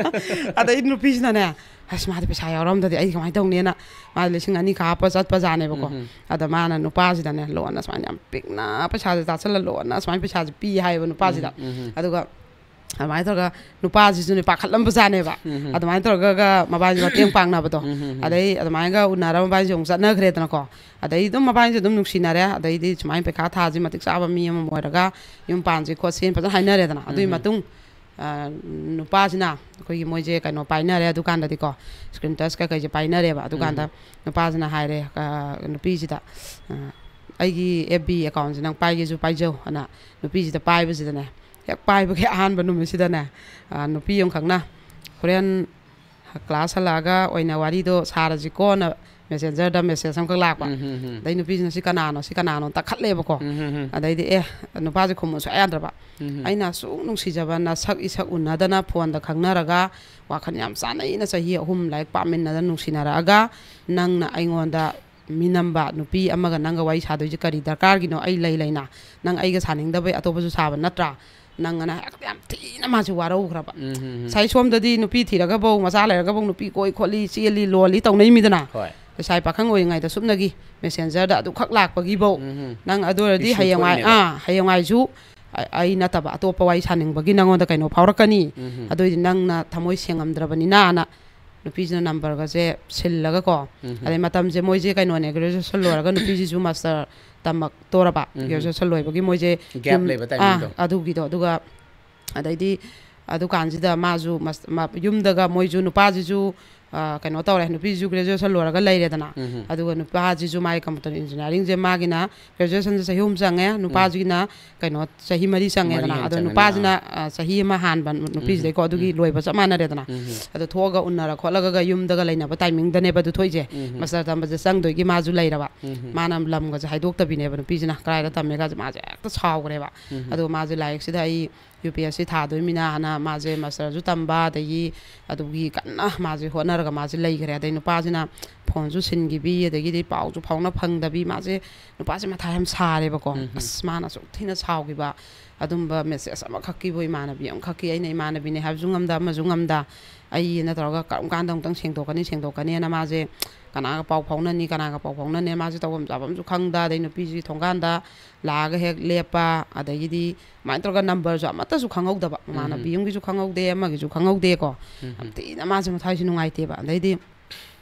ꯑꯗꯩ ꯅꯨꯄꯤꯁꯤꯅꯅꯦ, "ꯑꯁ, ꯃꯥꯗꯤ ꯄꯩꯁꯥ ꯌꯥꯎꯔꯝꯗꯗꯤ ꯑꯩꯗꯤ ꯀꯃꯥꯏꯅ ꯇꯧꯅꯤꯅ", ꯃꯥꯗꯤ ꯂꯤꯁꯤꯡ ꯑꯅꯤ ꯈꯥꯞꯄ ꯆꯠꯄꯖꯥꯠꯅꯦꯕꯀꯣ꯫ ꯎꯝ, ꯎꯝ꯫ ꯑꯗ ꯃꯥꯅ ꯅꯨꯄꯥꯁꯤꯗꯅꯦ ꯂꯣꯟꯅ ꯁꯨꯃꯥꯏꯅ ꯌꯥꯝ ꯄꯤꯛꯅ ꯄꯩꯁꯥꯁꯦ ꯆꯥꯁꯤꯜꯂ ꯂꯣꯟꯅ ꯁꯨꯃꯥꯏꯅ ꯄꯩꯁꯥꯁꯦ ꯄꯤ ꯍꯥꯏꯌꯦꯕ ꯅꯨꯄꯥꯁꯤꯗ꯫ ꯎꯝ, ꯎꯝ, ꯎꯝ꯫ ꯑꯗꯨꯒ ꯑꯗꯨꯃꯥꯏꯅ ꯇꯧꯔꯒ ꯅꯨꯄꯥꯁꯤꯁꯨꯅꯦ ꯄꯥꯈꯠꯂꯝꯕꯖꯥꯠꯅꯦꯕ꯫ ꯎꯝ, ꯎꯝ꯫ ꯑꯗꯨꯃꯥꯏꯅ ꯇꯧꯔꯒ ꯃꯕꯥꯅꯤ ꯃꯇꯦꯡ ꯄꯥꯡꯅꯕꯗꯣ꯫ ꯎꯝ, ꯎꯝ, ꯎꯝ꯫ ꯑꯗꯩ ꯑꯗꯨꯃꯥꯏꯅꯒ ꯎꯅꯔ ꯃꯕꯥꯅꯤꯁꯦ ꯑꯃꯨꯛ ꯆꯠꯅꯈ꯭ꯔꯦꯗꯅꯀꯣ꯫ ꯑꯗꯩ ꯑꯗꯨꯝ ꯃꯕꯥꯅꯤꯁꯦ ꯑꯗꯨꯝ ꯅꯨꯡꯁꯤꯅꯔꯦ꯫ ꯑꯗꯩꯗꯤ ꯁꯨꯃꯥꯏꯅ ꯄꯩꯈꯥ ꯊꯥꯁꯤ ꯃꯇꯤꯛ ꯆꯥꯕ ꯃꯤ ꯑꯃ ꯑꯣꯏꯔꯒ ꯌꯨꯝ ꯄꯥꯟꯁꯤ ꯈꯣꯠꯁꯤꯅ ꯐꯖꯅ ꯍꯥꯏꯅꯔꯦꯗꯅ꯫ ꯑꯗꯨꯒꯤ ꯎꯝ, ꯎꯝ꯫ ꯃꯇꯨꯡ, ꯑ, ꯅꯨꯄꯥꯁꯤꯅ ꯑꯩꯈꯣꯏꯒꯤ ꯃꯣꯏꯁꯦ ꯀꯩꯅꯣ ꯄꯥꯏꯅꯔꯦ ꯑꯗꯨꯀꯥꯟꯗꯗꯤꯀꯣ, screen touch ꯀꯩꯀꯩꯁꯦ ꯄꯥꯏꯅꯔꯦꯕ꯫ ꯑꯗꯨꯀꯥꯟꯗ ꯎꯝ꯫ ꯅꯨꯄꯥꯁꯤꯅ ꯍꯥꯏꯔꯦ, ꯑ, ꯅꯨꯄꯤꯁꯤꯗ, ꯑ, "ꯑꯩꯒꯤ F B accountꯁꯦ ꯅꯪ ꯄꯥꯏꯒꯦꯁꯨ ꯄꯥꯏꯖꯧ" ꯑꯅ ꯅꯨꯄꯤꯁꯤꯗ ꯄꯥꯏꯕꯁꯤꯗꯅꯦ, ꯍꯦꯛ ꯄꯥꯏꯕꯒꯤ ꯑꯍꯥꯟꯕ ꯅꯨꯃꯤꯠꯁꯤꯗꯅꯦ, ꯑ, ꯅꯨꯄꯤ ꯑꯃꯈꯛꯅ, "ꯍꯣꯔꯦꯟ class ꯍꯜꯂꯛꯑꯒ ꯑꯣꯏꯅ ꯋꯥꯔꯤꯗꯣ ꯁꯥꯔꯁꯤꯀꯣꯅ" Messengerꯗ message ꯑꯃꯈꯛ ꯂꯥꯛꯄ꯫ ꯎꯝ, ꯎꯝ, ꯎꯝ꯫ ꯑꯗꯩ ꯅꯨꯄꯤꯁꯤꯅ "ꯁꯤ ꯀꯅꯥꯅꯣ, ꯁꯤ ꯀꯅꯥꯅꯣ?" ꯇꯛꯈꯠꯂꯦꯕꯀꯣ꯫ ꯎꯝ, ꯎꯝ, ꯎꯝ꯫ ꯑꯗꯩꯗꯤ ꯑꯦ, ꯅꯨꯄꯥꯁꯦ ꯈꯨꯝꯃꯨ ꯁꯨꯡꯌꯥ ꯌꯥꯗ꯭ꯔꯕ꯫ ꯎꯝ, ꯎꯝ꯫ ꯑꯩꯅ ꯑꯁꯨꯛ ꯅꯨꯡꯁꯤꯖꯕ ꯅꯁꯛ ꯏꯁꯛ ꯎꯅꯗꯅ phoneꯗ ꯈꯪꯅꯔꯒ ꯋꯥꯈꯜ ꯌꯥꯝ ꯆꯥꯟꯅꯩꯅ ꯆꯍꯤ ꯑꯍꯨꯝ ꯂꯥꯏꯔꯤꯛ ꯄꯥꯃꯤꯟꯅꯗꯅ ꯅꯨꯡꯁꯤꯅꯔꯛꯑꯒ ꯅꯪꯅ ꯑꯩꯉꯣꯟꯗ ꯃꯤꯅꯝꯕ ꯅꯨꯄꯤ ꯑꯃꯒ ꯅꯪꯒ ꯋꯥꯔꯤ ꯁꯥꯗꯣꯏꯁꯦ ꯀꯔꯤ ꯗꯔꯀꯥꯔꯒꯤꯅꯣ? ꯑꯩ ꯂꯩ ꯂꯩꯅ ꯅꯪ ꯑꯩꯒ ꯁꯥꯅꯤꯡꯗꯕꯩ ꯑꯇꯣꯞꯄꯁꯨ ꯁꯥꯕ ꯅꯠꯇ꯭ꯔꯥ? ꯅꯪ ꯑꯅ ꯍꯦꯛꯇ ꯌꯥꯝ ꯊꯤꯅ ꯃꯥꯁꯦ ꯋꯥꯔꯧꯈ꯭ꯔꯕ꯫ ꯎꯝ, ꯎꯝ, ꯎꯝ꯫ ꯉꯁꯥꯏ ꯁꯣꯝꯗꯗꯤ ꯅꯨꯄꯤ ꯊꯤꯔꯒꯐꯧ, ꯃꯆꯥ ꯂꯩꯔꯒꯐꯧ ꯅꯨꯄꯤ ꯀꯣꯏ ꯈꯣꯠꯂꯤ, ꯆꯦꯜꯂꯤ, ꯂꯣꯜꯂꯤ ꯇꯧꯅꯩꯃꯤꯗꯅ꯫ ꯍꯣꯏ꯫ ꯂꯩꯁꯥꯕꯤ ꯄꯥꯈꯪ ꯑꯣꯏꯔꯤꯉꯩꯗ ꯁꯨꯞꯅꯒꯤ Messengerꯗ ꯑꯗꯨꯈꯛ ꯂꯥꯛꯄꯒꯤꯐꯧ꯫ ꯎꯝ, ꯎꯝ꯫ ꯅꯪ ꯑꯗꯨ ꯑꯣꯏꯔꯗꯤ ꯏꯁꯨ ꯍꯌꯦꯡꯋꯥꯏ, ꯊꯣꯛꯏꯅꯦꯕ꯫ ꯑꯥ, ꯍꯌꯦꯡꯋꯥꯏꯁꯨ ꯑ-, ꯑꯩ ꯅꯠꯇꯕ ꯑꯇꯣꯞꯄ ꯋꯥꯔꯤ ꯁꯥꯅꯤꯡꯕꯒꯤ ꯅꯪꯉꯣꯟꯗ ꯀꯩꯅꯣ ꯐꯥꯎꯔꯛꯀꯅꯤ꯫ ꯎꯝ, ꯎꯝ꯫ ꯑꯗꯨ ꯑꯣꯏꯗꯤ ꯅꯪꯅ ꯊꯃꯣꯏ ꯁꯦꯡꯉꯝꯗ꯭ꯔꯕꯅꯤꯅ ꯑꯅ ꯅꯨꯄꯤꯁꯤꯅ numberꯒꯁꯦ ꯁꯤꯜꯂꯒꯀꯣ꯫ ꯎꯝ, ꯎꯝ꯫ ꯑꯗꯩ ꯃꯇꯝꯁꯦ ꯃꯣꯏꯁꯦ ꯀꯩꯅꯣꯅꯦ, graduation ꯂꯣꯏꯔꯒ ꯅꯨꯄꯤꯁꯤꯁꯨ master ꯇꯝꯃꯛꯇꯣꯔꯕ꯫ ꯎꯝ, ꯎꯝ꯫ Graduation ꯂꯣꯏꯕꯒꯤ ꯃꯣꯏꯁꯦ gap ꯌꯨꯝ-, ꯂꯩꯕ ꯑꯥ, timingꯗꯣ꯫ ꯑꯗꯨꯒꯤꯗꯣ꯫ ꯑꯗꯨꯒ ꯑꯗꯩꯗꯤ ꯑꯗꯨꯀꯥꯟꯁꯤꯗ ꯃꯥꯁꯨ ꯃꯁ-, ꯃ-, ꯌꯨꯝꯗꯒ ꯃꯣꯏꯁꯨ ꯅꯨꯄꯥꯁꯤꯁꯨ, ꯑ, ꯀꯩꯅꯣ ꯇꯧꯔꯦ, ꯅꯨꯄꯤꯁꯤꯁꯨ graduation ꯂꯣꯏꯔꯒ ꯂꯩꯔꯦꯗꯅ꯫ ꯎꯝ, ꯎꯝ꯫ ꯑꯗꯨꯒ ꯅꯨꯄꯥꯁꯤꯁꯨ ꯃꯥꯒꯤ computer engineeringꯁꯦ ꯃꯥꯒꯤꯅ graduationꯁꯦ ꯆꯍꯤ ꯑꯍꯨꯝ ꯆꯪꯉꯦ, ꯎꯝ꯫ ꯅꯨꯄꯥꯁꯤꯒꯤꯅ ꯀꯩꯅꯣ ꯆꯍꯤ ꯃꯔꯤ ꯆꯪꯉꯦꯗꯅ꯫ ꯃꯔꯤ ꯍꯦꯟꯅ ꯑꯗꯣ ꯆꯪꯉꯦꯗꯅ꯫ ꯅꯨꯄꯥꯁꯤꯅ, ꯑꯥ꯫ ꯑ, ꯆꯍꯤ ꯑꯃ ꯍꯥꯟꯕ ꯅꯨ-, ꯎꯝ, ꯎꯝ꯫ ꯅꯨꯄꯤꯁꯤꯗꯩꯀꯣ, ꯑꯗꯨꯒꯤ ꯎꯝ꯫ ꯂꯣꯏꯕ ꯆꯞ ꯃꯥꯟꯅꯔꯦꯗꯅ꯫ ꯎꯝ, ꯎꯝ꯫ ꯑꯗꯣ ꯊꯣꯛꯑꯒ ꯎꯅꯔ ꯈꯣꯠꯂꯒ ꯌꯨꯝꯗꯒ ꯂꯩꯅꯕ timingꯗꯅꯦꯕ ꯑꯗꯨ ꯊꯣꯛꯏꯁꯦ꯫ ꯎꯝ, ꯎꯝ꯫ Master ꯇꯝꯕꯁꯦ ꯆꯪꯗꯣꯏꯒꯤ ꯃꯥꯁꯨ ꯂꯩꯔꯕ꯫ ꯎꯝ, ꯎꯝ꯫ ꯃꯥꯅ ꯂꯝꯒꯁꯦ ꯍꯥꯏꯗꯣꯛꯇꯕꯤꯅꯦꯕ ꯅꯨꯄꯤꯁꯤꯅ ꯀꯗꯥꯏꯗ ꯇꯝꯃꯦꯒꯁꯦ ꯃꯥꯁꯦ ꯍꯦꯛꯇ ꯁꯥꯎꯈ꯭ꯔꯦꯕ꯫ ꯎꯝ, ꯎꯝ꯫ ꯑꯗꯣ ꯃꯥꯁꯦ ꯂꯥꯏꯔꯤꯛꯁꯤꯗ ꯑꯩ ꯌꯨ ꯄꯤ ꯑꯦꯁ ꯁꯤ ꯊꯥꯗꯣꯏꯃꯤꯅ ꯍꯥꯏꯅ ꯃꯥꯁꯦ ꯃꯥꯁꯇꯔꯁꯨ ꯇꯝꯕ, ꯑꯗꯒꯤ ꯑꯗꯨꯒꯤ ꯀꯟꯅ ꯃꯥꯁꯦ ꯍꯣꯠꯅꯔꯒ ꯃꯥꯁꯦ ꯂꯩꯈ꯭ꯔꯦ꯫ ꯑꯗꯩ ꯅꯨꯄꯥꯁꯤꯅ ꯐꯣꯟꯁꯨ ꯁꯤꯟꯈꯤꯕꯤ, ꯑꯗꯒꯤꯗꯤ ꯄꯥꯎꯁꯨ ꯐꯥꯎꯅ ꯐꯪꯗꯕꯤ, ꯃꯥꯁꯦ, ꯅꯨꯄꯥꯁꯦ ꯃꯊꯥ ꯌꯥꯝ ꯁꯥꯔꯦꯕꯀꯣ꯫ ꯎꯝ, ꯎꯝ꯫ ꯑꯁ, ꯃꯥꯅ ꯑꯁꯨꯛ ꯊꯤꯅ ꯁꯥꯎꯈꯤꯕ, ꯑꯗꯨꯝꯕ ꯃꯦꯁꯦꯖ ꯑꯃꯈꯛꯀꯤꯕꯨ, ꯏꯃꯥꯟꯅꯕꯤ ꯑꯃꯈꯛꯀꯤ, ꯑꯩꯅ ꯏꯃꯥꯟꯅꯕꯤꯅꯦ ꯍꯥꯏꯕꯁꯨ ꯉꯝꯗ, ꯑꯃꯁꯨ ꯉꯝꯗ, ꯑꯩꯅ ꯇꯧꯔꯒ ꯀꯔꯝ ꯀꯥꯟꯗ ꯑꯃꯨꯛꯇꯪ ꯁꯦꯡꯗꯣꯛꯀꯅꯤ, ꯁꯦꯡꯗꯣꯛꯀꯅꯤꯅ ꯃꯥꯁꯦ ꯀꯅꯥꯒ ꯄꯥꯎ ꯐꯥꯎꯅꯅꯤ, ꯀꯅꯥꯒ ꯄꯥꯎ ꯐꯥꯎꯅꯅꯤ, ꯃꯥꯁꯦ ꯇꯧꯐꯝ ꯆꯥꯐꯝꯁꯨ ꯈꯪꯗ, ꯑꯗꯩ ꯅꯨꯄꯤꯁꯤꯒꯤ ꯊꯣꯡꯒꯥꯟꯗ ꯂꯥꯛꯑꯒ ꯍꯦꯛ ꯂꯦꯞꯄ, ꯑꯗꯒꯤꯗꯤ ꯑꯗꯨꯃꯥꯏꯅ ꯇꯧꯔꯒ ꯅꯝꯕꯔꯁꯨ ꯑꯃꯠꯇꯁꯨ ꯈꯪꯍꯧꯗꯕ, ꯃꯃꯥꯟꯅꯕꯤ ꯎꯝ꯫ ꯑꯃꯒꯤꯁꯨ ꯈꯪꯍꯧꯗꯦ, ꯑꯃꯒꯤꯁꯨ ꯈꯪꯍꯧꯗꯦꯀꯣ꯫ ꯎꯝ꯫ ꯌꯥꯝ ꯊꯤꯅ ꯃꯥꯁꯦ ꯃꯊꯥꯏꯁꯦ ꯅꯨꯡꯉꯥꯏꯇꯦꯕ꯫ ꯑꯗꯩꯗꯤ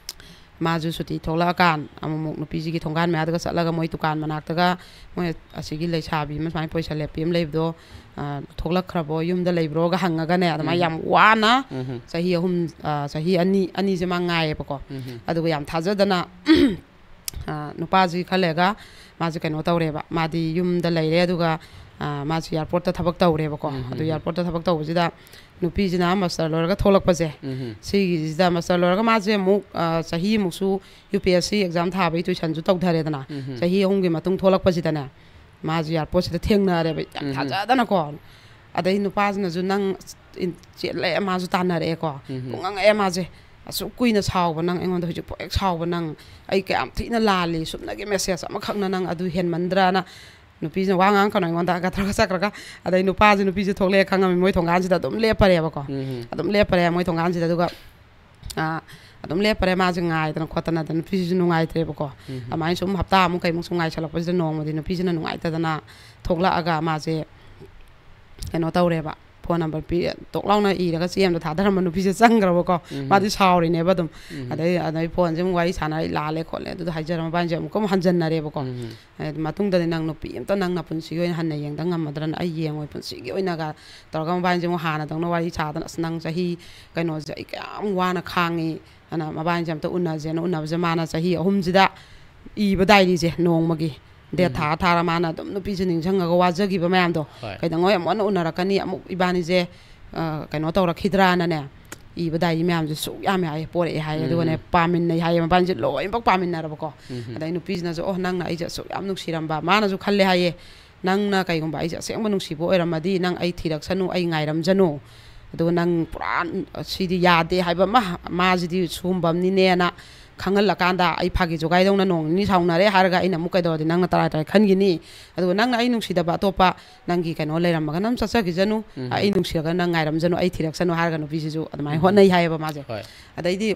ꯃꯥꯁꯨ ꯁꯨꯇꯤ ꯊꯣꯛꯂꯛꯑꯀꯥꯟ ꯑꯃꯨꯛꯃꯨꯛ ꯅꯨꯄꯤꯁꯤꯒꯤ ꯊꯣꯡꯒꯥꯟ ꯃꯌꯥꯗꯒ ꯆꯠꯂꯒ ꯃꯣꯏ ꯗꯨꯀꯥꯟ ꯃꯅꯥꯛꯇꯒ ꯃꯣꯏ ꯑꯁꯤꯒꯤ ꯂꯩꯁꯥꯕꯤ ꯑꯃ ꯁꯨꯃꯥꯏꯅ ꯄꯣꯏꯁꯜꯂꯦꯞꯄꯤ ꯑꯃ ꯂꯩꯕꯗꯣ, ꯑ, "ꯊꯣꯛꯂꯛꯈ꯭ꯔꯕꯣ, ꯌꯨꯝꯗ ꯂꯩꯕ꯭ꯔꯣꯒ?" ꯍꯪꯉꯒꯅꯦ, ꯑꯗꯨꯃꯥꯏꯅ ꯎꯝ꯫ ꯌꯥꯝ ꯋꯥꯅ ꯎꯝ꯫ ꯆꯍꯤ ꯑꯍꯨꯝ, ꯑ, ꯆꯍꯤ ꯑꯅꯤ, ꯑꯅꯤꯁꯦ ꯃꯥ ꯉꯥꯏꯌꯦꯕꯀꯣ꯫ ꯎꯝ꯫ ꯑꯗꯨꯒ ꯌꯥꯝ ꯊꯥꯖꯗꯅ, ꯑ, ꯅꯨꯄꯥꯁꯤ ꯈꯔ ꯂꯩꯔꯒ ꯃꯥꯁꯦ ꯀꯩꯅꯣ ꯇꯧꯔꯦꯕ, ꯃꯥꯗꯤ ꯌꯨꯝꯗ ꯂꯩꯔꯦ, ꯑꯗꯨꯒ, ꯑ, ꯃꯥꯁꯦ ꯑꯦꯌꯥꯔꯄꯣꯔꯠꯇ ꯊꯕꯛ ꯇꯧꯔꯦꯕꯀꯣ꯫ ꯎꯝ, ꯎꯝ, ꯑꯗꯨ ꯎꯝ꯫ ꯑꯦꯌꯥꯔꯄꯣꯔꯠꯇ ꯊꯕꯛ ꯇꯧꯕꯁꯤꯗ ꯅꯨꯄꯤꯁꯤꯅ ꯃꯥꯁꯇꯔ ꯂꯣꯏꯔꯒ ꯊꯣꯛꯂꯛꯄꯁꯦ, ꯎꯝ꯫ ꯁꯤꯒꯤꯁꯤꯗ ꯃꯥꯁꯇꯔ ꯂꯣꯏꯔꯒ ꯃꯥꯁꯦ ꯑꯃꯨꯛ, ꯑ, ꯆꯍꯤ ꯑꯃꯨꯛꯁꯨ U P S C exam ꯊꯥꯕꯒꯤ ꯇꯨꯏꯁꯟꯁꯨ ꯇꯧꯊꯔꯦꯗꯅ꯫ ꯎꯝ꯫ ꯆꯍꯤ ꯑꯍꯨꯝꯒꯤ ꯃꯇꯨꯡ ꯊꯣꯛꯂꯛꯄꯁꯤꯗꯅꯦ, ꯃꯥꯁꯦ ꯑꯦꯌꯥꯔꯄꯣꯔꯠꯁꯤꯗ ꯊꯦꯡꯅꯔꯦꯕ, ꯌꯥꯝ ꯎꯝ꯫ ꯊꯥꯖꯗꯅꯀꯣ꯫ ꯑꯗꯩ ꯅꯨꯄꯥꯁꯤꯅꯁꯨ ꯅꯪ ꯏꯟ-, ꯆꯦꯜꯂꯛꯑꯦ, ꯃꯥꯁꯨ ꯇꯥꯟꯅꯔꯛꯑꯦꯀꯣ꯫ ꯎꯝ꯫ ꯄꯨꯡꯉꯥꯡ ꯉꯥꯡꯉꯛꯑꯦ ꯃꯥꯁꯦ, "ꯑꯁꯨꯛ ꯀꯨꯏꯅ ꯁꯥꯎꯕ ꯅꯪ, ꯑꯩꯉꯣꯟꯗ ꯍꯧꯖꯤꯛꯐꯥꯎ ꯍꯦꯛ ꯁꯥꯎꯕ ꯅꯪ, ꯑꯩ ꯀꯌꯥꯝ ꯊꯤꯅ ꯂꯥꯜꯂꯤ, ꯁꯨꯞꯅꯒꯤ ꯃꯦꯁꯦꯖ ꯑꯃꯈꯛꯅ ꯅꯪ ꯑꯗꯨ ꯍꯦꯟꯃꯟꯗ꯭ꯔꯥꯅ?" ꯅꯨꯄꯤꯁꯤꯅ ꯋꯥ ꯉꯥꯡꯉꯛꯀꯅꯣ ꯑꯩꯉꯣꯟꯗ, ꯒꯗ꯭ꯔꯒ ꯆꯠꯈ꯭ꯔꯒ꯫ ꯑꯗꯩ ꯅꯨꯄꯥꯁꯦ, ꯅꯨꯄꯤꯁꯦ ꯊꯣꯛꯂꯛꯑꯦ ꯈꯪꯉꯝꯃꯤ, ꯃꯣꯏ ꯊꯣꯡꯒꯥꯟꯁꯤꯗ ꯑꯗꯨꯝ ꯂꯦꯞꯄꯔꯦꯕꯀꯣ꯫ ꯎꯝ꯫ ꯑꯗꯨꯝ ꯂꯦꯞꯄꯔꯦ ꯃꯣꯏ ꯊꯣꯡꯒꯥꯟꯁꯤꯗ, ꯑꯗꯨꯒ, ꯑ, ꯑꯗꯨꯝ ꯂꯦꯞꯄꯔꯦ, ꯃꯥꯁꯦ ꯉꯥꯏꯗꯅ ꯈꯣꯠꯇꯅ, ꯑꯗ ꯅꯨꯄꯤꯁꯤꯁꯨ ꯅꯨꯡꯉꯥꯏꯇ꯭ꯔꯦꯕꯀꯣ꯫ ꯎꯝ꯫ ꯑꯗꯨꯃꯥꯏꯅ ꯁꯨꯝ ꯍꯞꯇꯥ ꯑꯃꯨꯛ ꯀꯩꯃꯨꯛ ꯁꯨꯝ ꯉꯥꯏꯁꯜꯂꯛꯄꯁꯤꯗ ꯅꯣꯡꯃꯗꯤ ꯅꯨꯄꯤꯁꯤꯅ ꯅꯨꯡꯉꯥꯏꯇꯗꯅ ꯊꯣꯛꯂꯛꯑꯒ ꯃꯥꯁꯦ ꯀꯩꯅꯣ ꯇꯧꯔꯦꯕ, ꯐꯣꯟ ꯅꯝꯕꯔ ꯄꯤ-, ꯇꯣꯛ ꯂꯥꯎꯅ ꯏꯔꯒ ꯆꯦ ꯑꯃꯗ ꯊꯥꯗꯔꯝꯕ ꯅꯨꯄꯤꯁꯦ ꯆꯪꯈ꯭ꯔꯕꯀꯣ꯫ ꯎꯝ꯫ ꯃꯥꯗꯤ ꯁꯥꯎꯔꯤꯅꯦꯕ ꯑꯗꯨꯝ꯫ ꯎꯝ꯫ ꯑꯗꯩ, ꯑꯗꯩ ꯐꯣꯟꯁꯦ ꯑꯃꯨꯛ ꯋꯥꯔꯤ ꯁꯥꯟꯅꯔ, "ꯑꯩ ꯂꯥꯜꯂꯦ ꯈꯣꯠꯂꯦ" ꯑꯗꯨꯗꯣ ꯍꯥꯏꯖꯔ ꯃꯕꯥꯅꯤꯁꯦ ꯑꯃꯨꯛꯀ ꯑꯃꯨꯛ ꯍꯟꯖꯟꯅꯔꯦꯕꯀꯣ꯫ ꯎꯝ꯫ ꯑꯗꯩ ꯃꯇꯨꯡꯗꯗꯤ ꯅꯪ ꯅꯨꯄꯤ ꯑꯝꯇ ꯅꯪ ꯅꯄꯨꯟꯁꯤꯒꯤ ꯑꯣꯏꯅ ꯍꯟꯅ ꯌꯦꯡꯗ ꯉꯝꯃꯗ꯭ꯔꯅ, ꯑꯩ ꯌꯦꯡꯉꯣꯏ, ꯄꯨꯟꯁꯤꯒꯤ ꯑꯣꯏꯅꯒ ꯇꯧꯔꯒ ꯃꯕꯥꯅꯤꯁꯦ ꯑꯃꯨꯛ ꯍꯥꯟꯅꯗꯧꯅ ꯋꯥꯔꯤ ꯁꯥꯗꯅ, "ꯑꯁ, ꯅꯪ ꯆꯍꯤ ꯀꯩꯅꯣꯁꯦ ꯑꯩ ꯀꯌꯥꯝ ꯋꯥꯅ ꯈꯥꯡꯉꯤ" ꯑꯅ ꯃꯕꯥꯅꯤꯁꯦ ꯑꯝꯇ ꯎꯅꯁꯦꯅ ꯎꯅꯕꯁꯦ, ꯃꯥꯅ ꯆꯍꯤ ꯑꯍꯨꯝꯁꯤꯗ ꯏꯕ ꯗꯥꯏꯔꯤꯁꯦ ꯅꯣꯡꯃꯒꯤ ꯗꯦꯠ ꯎꯝ꯫ ꯊꯥ ꯊꯥꯔ ꯃꯥꯅ ꯑꯗꯨꯝ ꯅꯨꯄꯤꯁꯦ ꯅꯤꯡꯁꯤꯡꯉꯒ ꯋꯥꯖꯈꯤꯕ ꯃꯌꯥꯝꯗꯣ, ꯍꯣꯏ꯫ "ꯀꯩꯗꯧꯉꯩ ꯑꯃꯨꯛ ꯍꯟꯅ ꯎꯅꯔꯛꯀꯅꯤ, ꯑꯃꯨꯛ ꯏꯕꯥꯅꯤꯁꯦ, ꯑ, ꯀꯩꯅꯣ ꯇꯧꯔꯛꯈꯤꯗ꯭ꯔꯥꯅꯅꯦ", ꯏꯕ ꯗꯥꯏꯔꯤ ꯃꯌꯥꯝꯁꯦ ꯁꯨꯛ ꯌꯥꯝ ꯌꯥꯝꯃꯦ ꯍꯥꯏꯌꯦ, ꯄꯣꯔꯛꯑꯦ ꯍꯥꯏꯌꯦ꯫ ꯑꯗꯨꯒꯅꯦ, ꯎꯝ꯫ ꯄꯥꯃꯤꯟꯅꯩ ꯍꯥꯏꯌꯦ, ꯃꯕꯥꯅꯤꯁꯦ ꯂꯣꯏꯅꯃꯛ ꯄꯥꯃꯤꯟꯅꯔꯕꯀꯣ꯫ ꯎꯝ꯫ ꯑꯗꯩ ꯅꯨꯄꯤꯁꯤꯅꯁꯨ, "ꯑꯣ, ꯅꯪꯅ ꯑꯩꯁꯦ ꯑꯁꯨꯛ ꯌꯥꯝ ꯅꯨꯡꯁꯤꯔꯝꯕ", ꯃꯥꯅꯁꯨ ꯈꯜꯂꯦ ꯍꯥꯏꯌꯦ, ꯅꯪꯅ ꯀꯩꯒꯨꯝꯕ ꯑꯩꯁꯦ ꯑꯁꯦꯡꯕ ꯅꯨꯡꯁꯤꯕ ꯑꯣꯏꯔꯝꯃꯗꯤ ꯅꯪ ꯑꯩ ꯊꯤꯔꯛꯁꯅꯨ, ꯑꯩ ꯉꯥꯏꯔꯝꯖꯅꯨ꯫ ꯑꯗꯨꯒ ꯅꯪ ꯄꯨꯔꯥ ꯁꯤꯗꯤ ꯌꯥꯗꯦ ꯍꯥꯏꯕ ꯑꯃ, ꯃꯥꯁꯤꯗꯤ ꯁꯨꯒꯨꯝꯕ ꯑꯃꯅꯤꯅꯦꯅ ꯈꯪꯍꯜꯂꯀꯥꯟꯗ ꯑꯩ ꯐꯥꯒꯤ ꯖꯣꯒꯥꯏꯗꯧꯅ ꯅꯣꯡ ꯅꯤꯅꯤ ꯁꯥꯎꯅꯔꯦ ꯍꯥꯏꯔꯒ ꯑꯩꯅ ꯑꯃꯨꯛ ꯀꯩꯗꯧꯔꯗꯤ ꯅꯪꯅ ꯇꯔꯥꯏ ꯇꯔꯥꯏ ꯈꯟꯈꯤꯅꯤ꯫ ꯑꯗꯨꯒ ꯅꯪꯅ ꯑꯩ ꯅꯨꯡꯁꯤꯗꯕ ꯑꯇꯣꯞꯄ ꯅꯪꯒꯤ ꯀꯩꯅꯣ ꯂꯩꯔꯝꯃꯒꯅ ꯑꯗꯨꯝ ꯆꯠꯆꯈꯤꯖꯅꯨ꯫ ꯎꯝ꯫ ꯑꯩ ꯅꯨꯡꯁꯤꯔꯒ ꯅꯪ ꯉꯥꯏꯔꯝꯖꯅꯨ, ꯑꯩ ꯊꯤꯔꯛꯁꯅꯨ ꯍꯥꯏꯔꯒ ꯅꯨꯄꯤꯁꯤꯁꯨ ꯑꯗꯨꯃꯥꯏꯅ ꯎꯝ꯫ ꯍꯣꯠꯅꯩ ꯍꯥꯏꯌꯦꯕ ꯃꯥꯁꯦ꯫ ꯍꯣꯏ꯫ ꯑꯗꯩꯗꯤ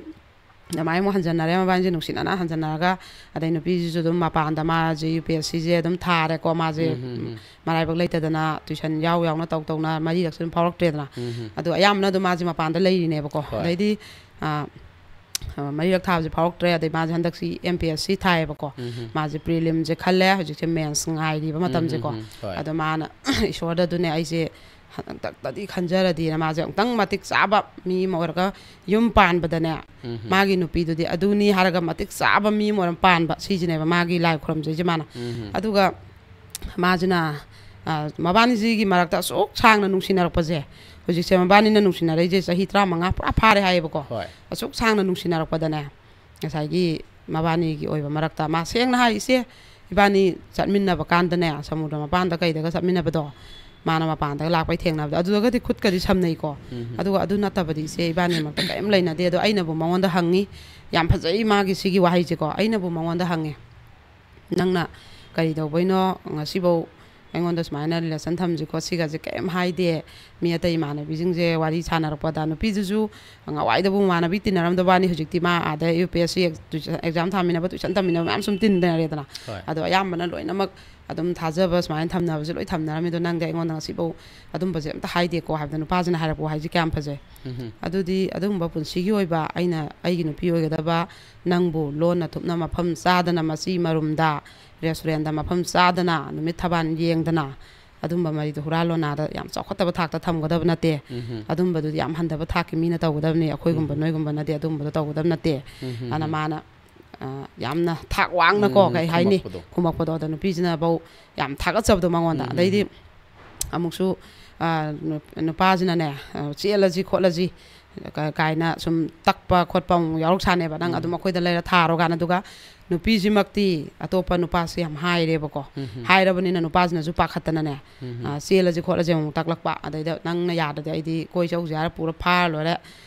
ꯑꯗꯨꯃꯥꯏꯅ ꯑꯃꯨꯛ ꯍꯟꯖꯟꯅꯔꯦ, ꯃꯕꯥꯅꯤꯁꯦ ꯅꯨꯡꯁꯤꯅꯅ ꯍꯟꯖꯟꯅꯔꯒ, ꯑꯗꯩ ꯅꯨꯄꯤꯁꯤꯁꯨ ꯑꯗꯨꯝ ꯃꯄꯥꯟꯗ ꯃꯥꯁꯦ ꯌꯨ ꯄꯤ ꯑꯦꯁ ꯁꯤꯁꯦ ꯑꯗꯨꯝ ꯊꯥꯔꯦꯀꯣ꯫ ꯃꯥꯁꯦ ꯎꯝ, ꯎꯝ, ꯎꯝ꯫ ꯃꯔꯥꯏꯕꯛ ꯂꯩꯇꯗꯅ ꯇꯨꯏꯁꯟ ꯌꯥꯎ ꯌꯥꯎꯅ ꯇꯧ ꯇꯧꯅ ꯃꯔꯤꯔꯛꯁꯨ ꯑꯗꯨꯝ ꯐꯥꯎꯔꯛꯇ꯭ꯔꯦꯗꯅ꯫ ꯎꯝ, ꯎꯝ꯫ ꯑꯗꯣ ꯑꯌꯥꯝꯕꯅ ꯑꯗꯨꯝ ꯃꯥꯁꯦ ꯃꯄꯥꯟꯗ ꯂꯩꯔꯤꯅꯦꯕꯀꯣ꯫ ꯍꯣꯏ꯫ ꯑꯗꯩꯗꯤ ꯑ, ꯑ, ꯃꯔꯤꯔꯛ ꯊꯥꯕꯁꯦ ꯐꯥꯎꯔꯛꯇ꯭ꯔꯦ꯫ ꯑꯗꯩ ꯃꯥꯁꯦ ꯍꯟꯗꯛꯁꯤ ꯑꯦꯝ ꯄꯤ ꯑꯦꯁ ꯁꯤ ꯊꯥꯏꯌꯦꯕꯀꯣ꯫ ꯎꯝ, ꯎꯝ꯫ ꯃꯥꯁꯦ ꯄ꯭ꯔꯤꯂꯤꯝꯁꯦ ꯈꯜꯂꯦ, ꯍꯧꯖꯤꯛꯁꯦ ꯃꯦꯟꯁ ꯉꯥꯏꯔꯤꯕ ꯃꯇꯝꯁꯦꯀꯣ꯫ ꯎꯝ, ꯎꯝ, ꯎꯝ꯫ ꯍꯣꯏ꯫ ꯑꯗꯣ ꯃꯥꯅ ꯏꯁꯣꯔꯗ ꯑꯗꯨꯅꯦ ꯑꯩꯁꯦ ꯍꯟꯗꯛꯇꯗꯤ ꯈꯟꯖꯔꯗꯤꯅ ꯃꯥꯁꯦ ꯑꯃꯨꯛꯇꯪ ꯃꯇꯤꯛ ꯆꯥꯕ ꯃꯤ ꯑꯃ ꯑꯣꯏꯔꯒ ꯌꯨꯝ ꯄꯥꯟꯕꯗꯅꯦ, ꯎꯝ, ꯎꯝ꯫ ꯃꯥꯒꯤ ꯅꯨꯄꯤꯗꯨꯗꯤ ꯑꯗꯨꯅꯤ ꯍꯥꯏꯔꯒ ꯃꯇꯤꯛ ꯆꯥꯕ ꯃꯤ ꯑꯃ ꯑꯣꯏꯔꯒ ꯄꯥꯟꯕ, ꯁꯤꯁꯤꯅꯦꯕ ꯃꯥꯒꯤ ꯂꯥꯏ ꯈꯨꯔꯨꯝꯖꯩꯁꯦ ꯃꯥꯅ꯫ ꯎꯝ, ꯎꯝ꯫ ꯑꯗꯨꯒ ꯃꯥꯁꯤꯅ, ꯑ, ꯃꯕꯥꯅꯤꯁꯤꯒꯤ ꯃꯔꯛꯇ ꯑꯁꯨꯛ ꯁꯥꯡꯅ ꯅꯨꯡꯁꯤꯅꯔꯛꯄꯁꯦ, ꯍꯧꯖꯤꯛꯁꯦ ꯃꯕꯥꯅꯤꯅ ꯅꯨꯡꯁꯤꯅꯔꯛꯏꯁꯦ ꯆꯍꯤ ꯇꯔꯥꯃꯉꯥ ꯄꯨꯔꯥ ꯐꯥꯔꯦ ꯍꯥꯏꯌꯦꯕꯀꯣ꯫ ꯍꯣꯏ꯫ ꯑꯁꯨꯛ ꯁꯥꯡꯅ ꯅꯨꯡꯁꯤꯅꯔꯛꯄꯗꯅꯦ, ꯉꯁꯥꯏꯒꯤ ꯃꯕꯥꯅꯤꯒꯤ ꯑꯣꯏꯕ ꯃꯔꯛꯇ ꯃꯥ ꯁꯦꯡꯅ ꯍꯥꯏ, "ꯏꯆꯦ, ꯏꯕꯥꯅꯤ ꯆꯠꯃꯤꯟꯅꯕ ꯀꯥꯟꯗꯅꯦ, ꯁꯃꯨꯗ꯭ꯔ ꯃꯄꯥꯟꯗ ꯀꯩꯗꯒ ꯆꯠꯃꯤꯟꯅꯕꯗꯣ, ꯃꯥꯅ ꯃꯄꯥꯟꯗꯒ ꯂꯥꯛꯄꯩ ꯊꯦꯡꯅꯕꯗꯣ, ꯑꯗꯨꯗꯒꯗꯤ ꯈꯨꯠꯀꯗꯤ ꯁꯝꯅꯩꯀꯣ꯫ ꯎꯝ꯫ ꯑꯗꯨꯒ ꯑꯗꯨ ꯅꯠꯇꯕꯗꯤ ꯏꯆꯦ, ꯏꯕꯥꯅꯤ ꯃꯔꯛꯇ ꯀꯔꯤꯝ ꯂꯩꯅꯗꯦ꯫ ꯑꯗꯣ ꯑꯩꯅꯕꯨ ꯃꯉꯣꯟꯗ ꯍꯪꯉꯤ", ꯌꯥꯝ ꯐꯖꯩ ꯃꯥꯒꯤ ꯁꯤꯒꯤ ꯋꯥꯍꯩꯁꯦꯀꯣ꯫ "ꯑꯩꯅꯕꯨ ꯃꯉꯣꯟꯗ ꯍꯪꯉꯤ, ꯅꯪꯅ ꯀꯔꯤ ꯇꯧꯕꯩꯅꯣ ꯉꯁꯤꯐꯧ ꯑꯩꯉꯣꯟꯗ ꯁꯨꯃꯥꯏꯅ ꯔꯤꯂꯦꯁꯟ ꯊꯝꯁꯤ ꯈꯣꯠꯁꯤꯒꯁꯦ ꯀꯔꯤꯝ ꯍꯥꯏꯗꯦ꯫ ꯃꯤ ꯑꯇꯩ ꯏꯃꯥꯟꯅꯕꯤꯁꯤꯡꯁꯦ ꯋꯥꯔꯤ ꯁꯥꯟꯅꯔꯛꯄꯗ", ꯅꯨꯄꯤꯗꯨꯁꯨ ꯉꯋꯥꯏꯗꯕꯨ ꯃꯃꯥꯟꯅꯕꯤ ꯇꯤꯟꯅꯔꯝꯗꯕ ꯋꯥꯅꯤ, ꯍꯧꯖꯤꯛꯇꯤ ꯃꯥ ꯑꯥꯗ U P S C exam ꯊꯥꯃꯤꯟꯅꯕ, tuition ꯇꯝꯃꯤꯟꯅꯕ ꯃꯌꯥꯝ ꯁꯨꯝ ꯇꯤꯟꯅꯔꯦꯗꯅ꯫ ꯍꯣꯏ꯫ ꯑꯗꯣ ꯑꯌꯥꯝꯕꯅ ꯂꯣꯏꯅꯃꯛ ꯑꯗꯨꯝ ꯊꯥꯖꯕ ꯁꯨꯃꯥꯏꯅ ꯊꯝꯅꯕꯁꯦ ꯂꯣꯏ ꯊꯝꯅꯔꯝꯃꯤ꯫ ꯑꯗꯣ ꯅꯪꯗꯤ ꯑꯩꯉꯣꯟꯗ ꯉꯁꯤꯐꯧ ꯑꯗꯨꯝꯕꯁꯦ ꯑꯝꯇ ꯍꯥꯏꯗꯦꯀꯣ ꯍꯥꯏꯕꯗ, ꯅꯨꯄꯥꯁꯤꯅ ꯍꯥꯏꯔꯛꯄ ꯋꯥꯍꯩꯁꯦ ꯀꯌꯥꯝ ꯐꯖꯩ꯫ ꯎꯝ꯫ ꯑꯗꯨꯗꯤ ꯑꯗꯨꯒꯨꯝꯕ ꯄꯨꯟꯁꯤꯒꯤ ꯑꯣꯏꯕ ꯑꯩꯅ ꯑꯩꯒꯤ ꯅꯨꯄꯤ ꯑꯣꯏꯒꯗꯕ ꯅꯪꯕꯨ ꯂꯣꯟꯅ ꯊꯨꯞꯅ ꯃꯐꯝ ꯆꯥꯗꯅ ꯃꯆꯤ ꯃꯔꯨꯝꯗ ꯔꯦꯁꯇꯨꯔꯦꯟꯗ ꯃꯐꯝ ꯆꯥꯗꯅ ꯅꯨꯃꯤꯠ ꯊꯕꯥꯟ ꯌꯦꯡꯗꯅ ꯑꯗꯨꯝꯕ ꯃꯔꯤꯗꯣ ꯍꯨꯔꯥꯜꯂꯣꯅꯥꯗ ꯌꯥꯝ ꯆꯥꯎꯈꯠꯇꯕ ꯊꯥꯛꯇ ꯊꯝꯒꯗꯕ ꯅꯠꯇꯦ꯫ ꯎꯝ꯫ ꯑꯗꯨꯝꯕꯗꯨꯗꯤ ꯌꯥꯝ ꯍꯟꯊꯕ ꯊꯥꯛꯀꯤ ꯃꯤꯅ ꯇꯧꯒꯗꯕꯅꯤ, ꯑꯩꯈꯣꯏꯒꯨꯝꯕ ꯎꯝ꯫ ꯅꯣꯏꯒꯨꯝꯕꯅꯗꯤ ꯑꯗꯨꯝꯕꯗꯣ ꯇꯧꯒꯗꯕ ꯅꯠꯇꯦ꯫ ꯎꯝ꯫ ꯑꯗꯨꯅ ꯃꯥꯅ, ꯑ, ꯌꯥꯝꯅ ꯊꯥꯛ ꯋꯥꯡꯅꯀꯣ, ꯎꯝ, ꯀꯩ ꯍꯥꯏꯅꯤ, ꯈꯨꯝꯃꯛꯄꯗꯣ꯫ ꯈꯨꯝꯃꯛꯄꯗꯣ, ꯑꯗ ꯅꯨꯄꯤꯁꯤꯅꯐꯧ ꯌꯥꯝ ꯊꯥꯒꯠꯆꯕꯗꯣ ꯃꯉꯣꯟꯗ꯫ ꯎꯝ꯫ ꯑꯗꯩꯗꯤ ꯑꯃꯨꯛꯁꯨ, ꯑ, ꯅꯨ-, ꯅꯨꯄꯥꯁꯤꯅꯅꯦ, ꯑ, "ꯆꯦꯜꯂꯁꯤ ꯈꯣꯠꯂꯁꯤ, ꯀ-, ꯀꯥꯏꯅ ꯁꯨꯝ ꯇꯛꯄ ꯈꯣꯠꯄ ꯑꯃꯨꯛ ꯌꯥꯎꯔꯛ ꯁꯥꯅꯦꯕ, "ꯅꯪ ꯑꯗꯨꯝ ꯑꯩꯈꯣꯏꯗ ꯂꯩꯔ ꯊꯥꯔꯣ" ꯀꯥꯏꯅ꯫ ꯑꯗꯨꯒ ꯅꯨꯄꯤꯁꯤꯃꯛꯇꯤ ꯑꯇꯣꯞꯄ ꯅꯨꯄꯥꯁꯦ ꯌꯥꯝ ꯍꯥꯏꯔꯦꯕꯀꯣ꯫ ꯍꯥꯏꯔꯕꯅꯤꯅ ꯅꯨꯄꯥꯁꯤꯅꯁꯨ ꯄꯥꯈꯠꯇꯅꯅꯦ, "ꯑ, ꯆꯦꯜꯂꯁꯤ ꯈꯣꯠꯂꯁꯤ" ꯑꯃꯨꯛ ꯇꯥꯛꯂꯛꯄ꯫ ꯑꯗꯩꯗ, "ꯅꯪꯅ ꯌꯥꯗ꯭ꯔꯗꯤ ꯑꯩꯗꯤ ꯀꯣꯏ ꯆꯧꯁꯦ" ꯍꯥꯏꯔ ꯄꯨꯔ ꯐꯥꯔ ꯂꯣꯏꯔꯦ꯫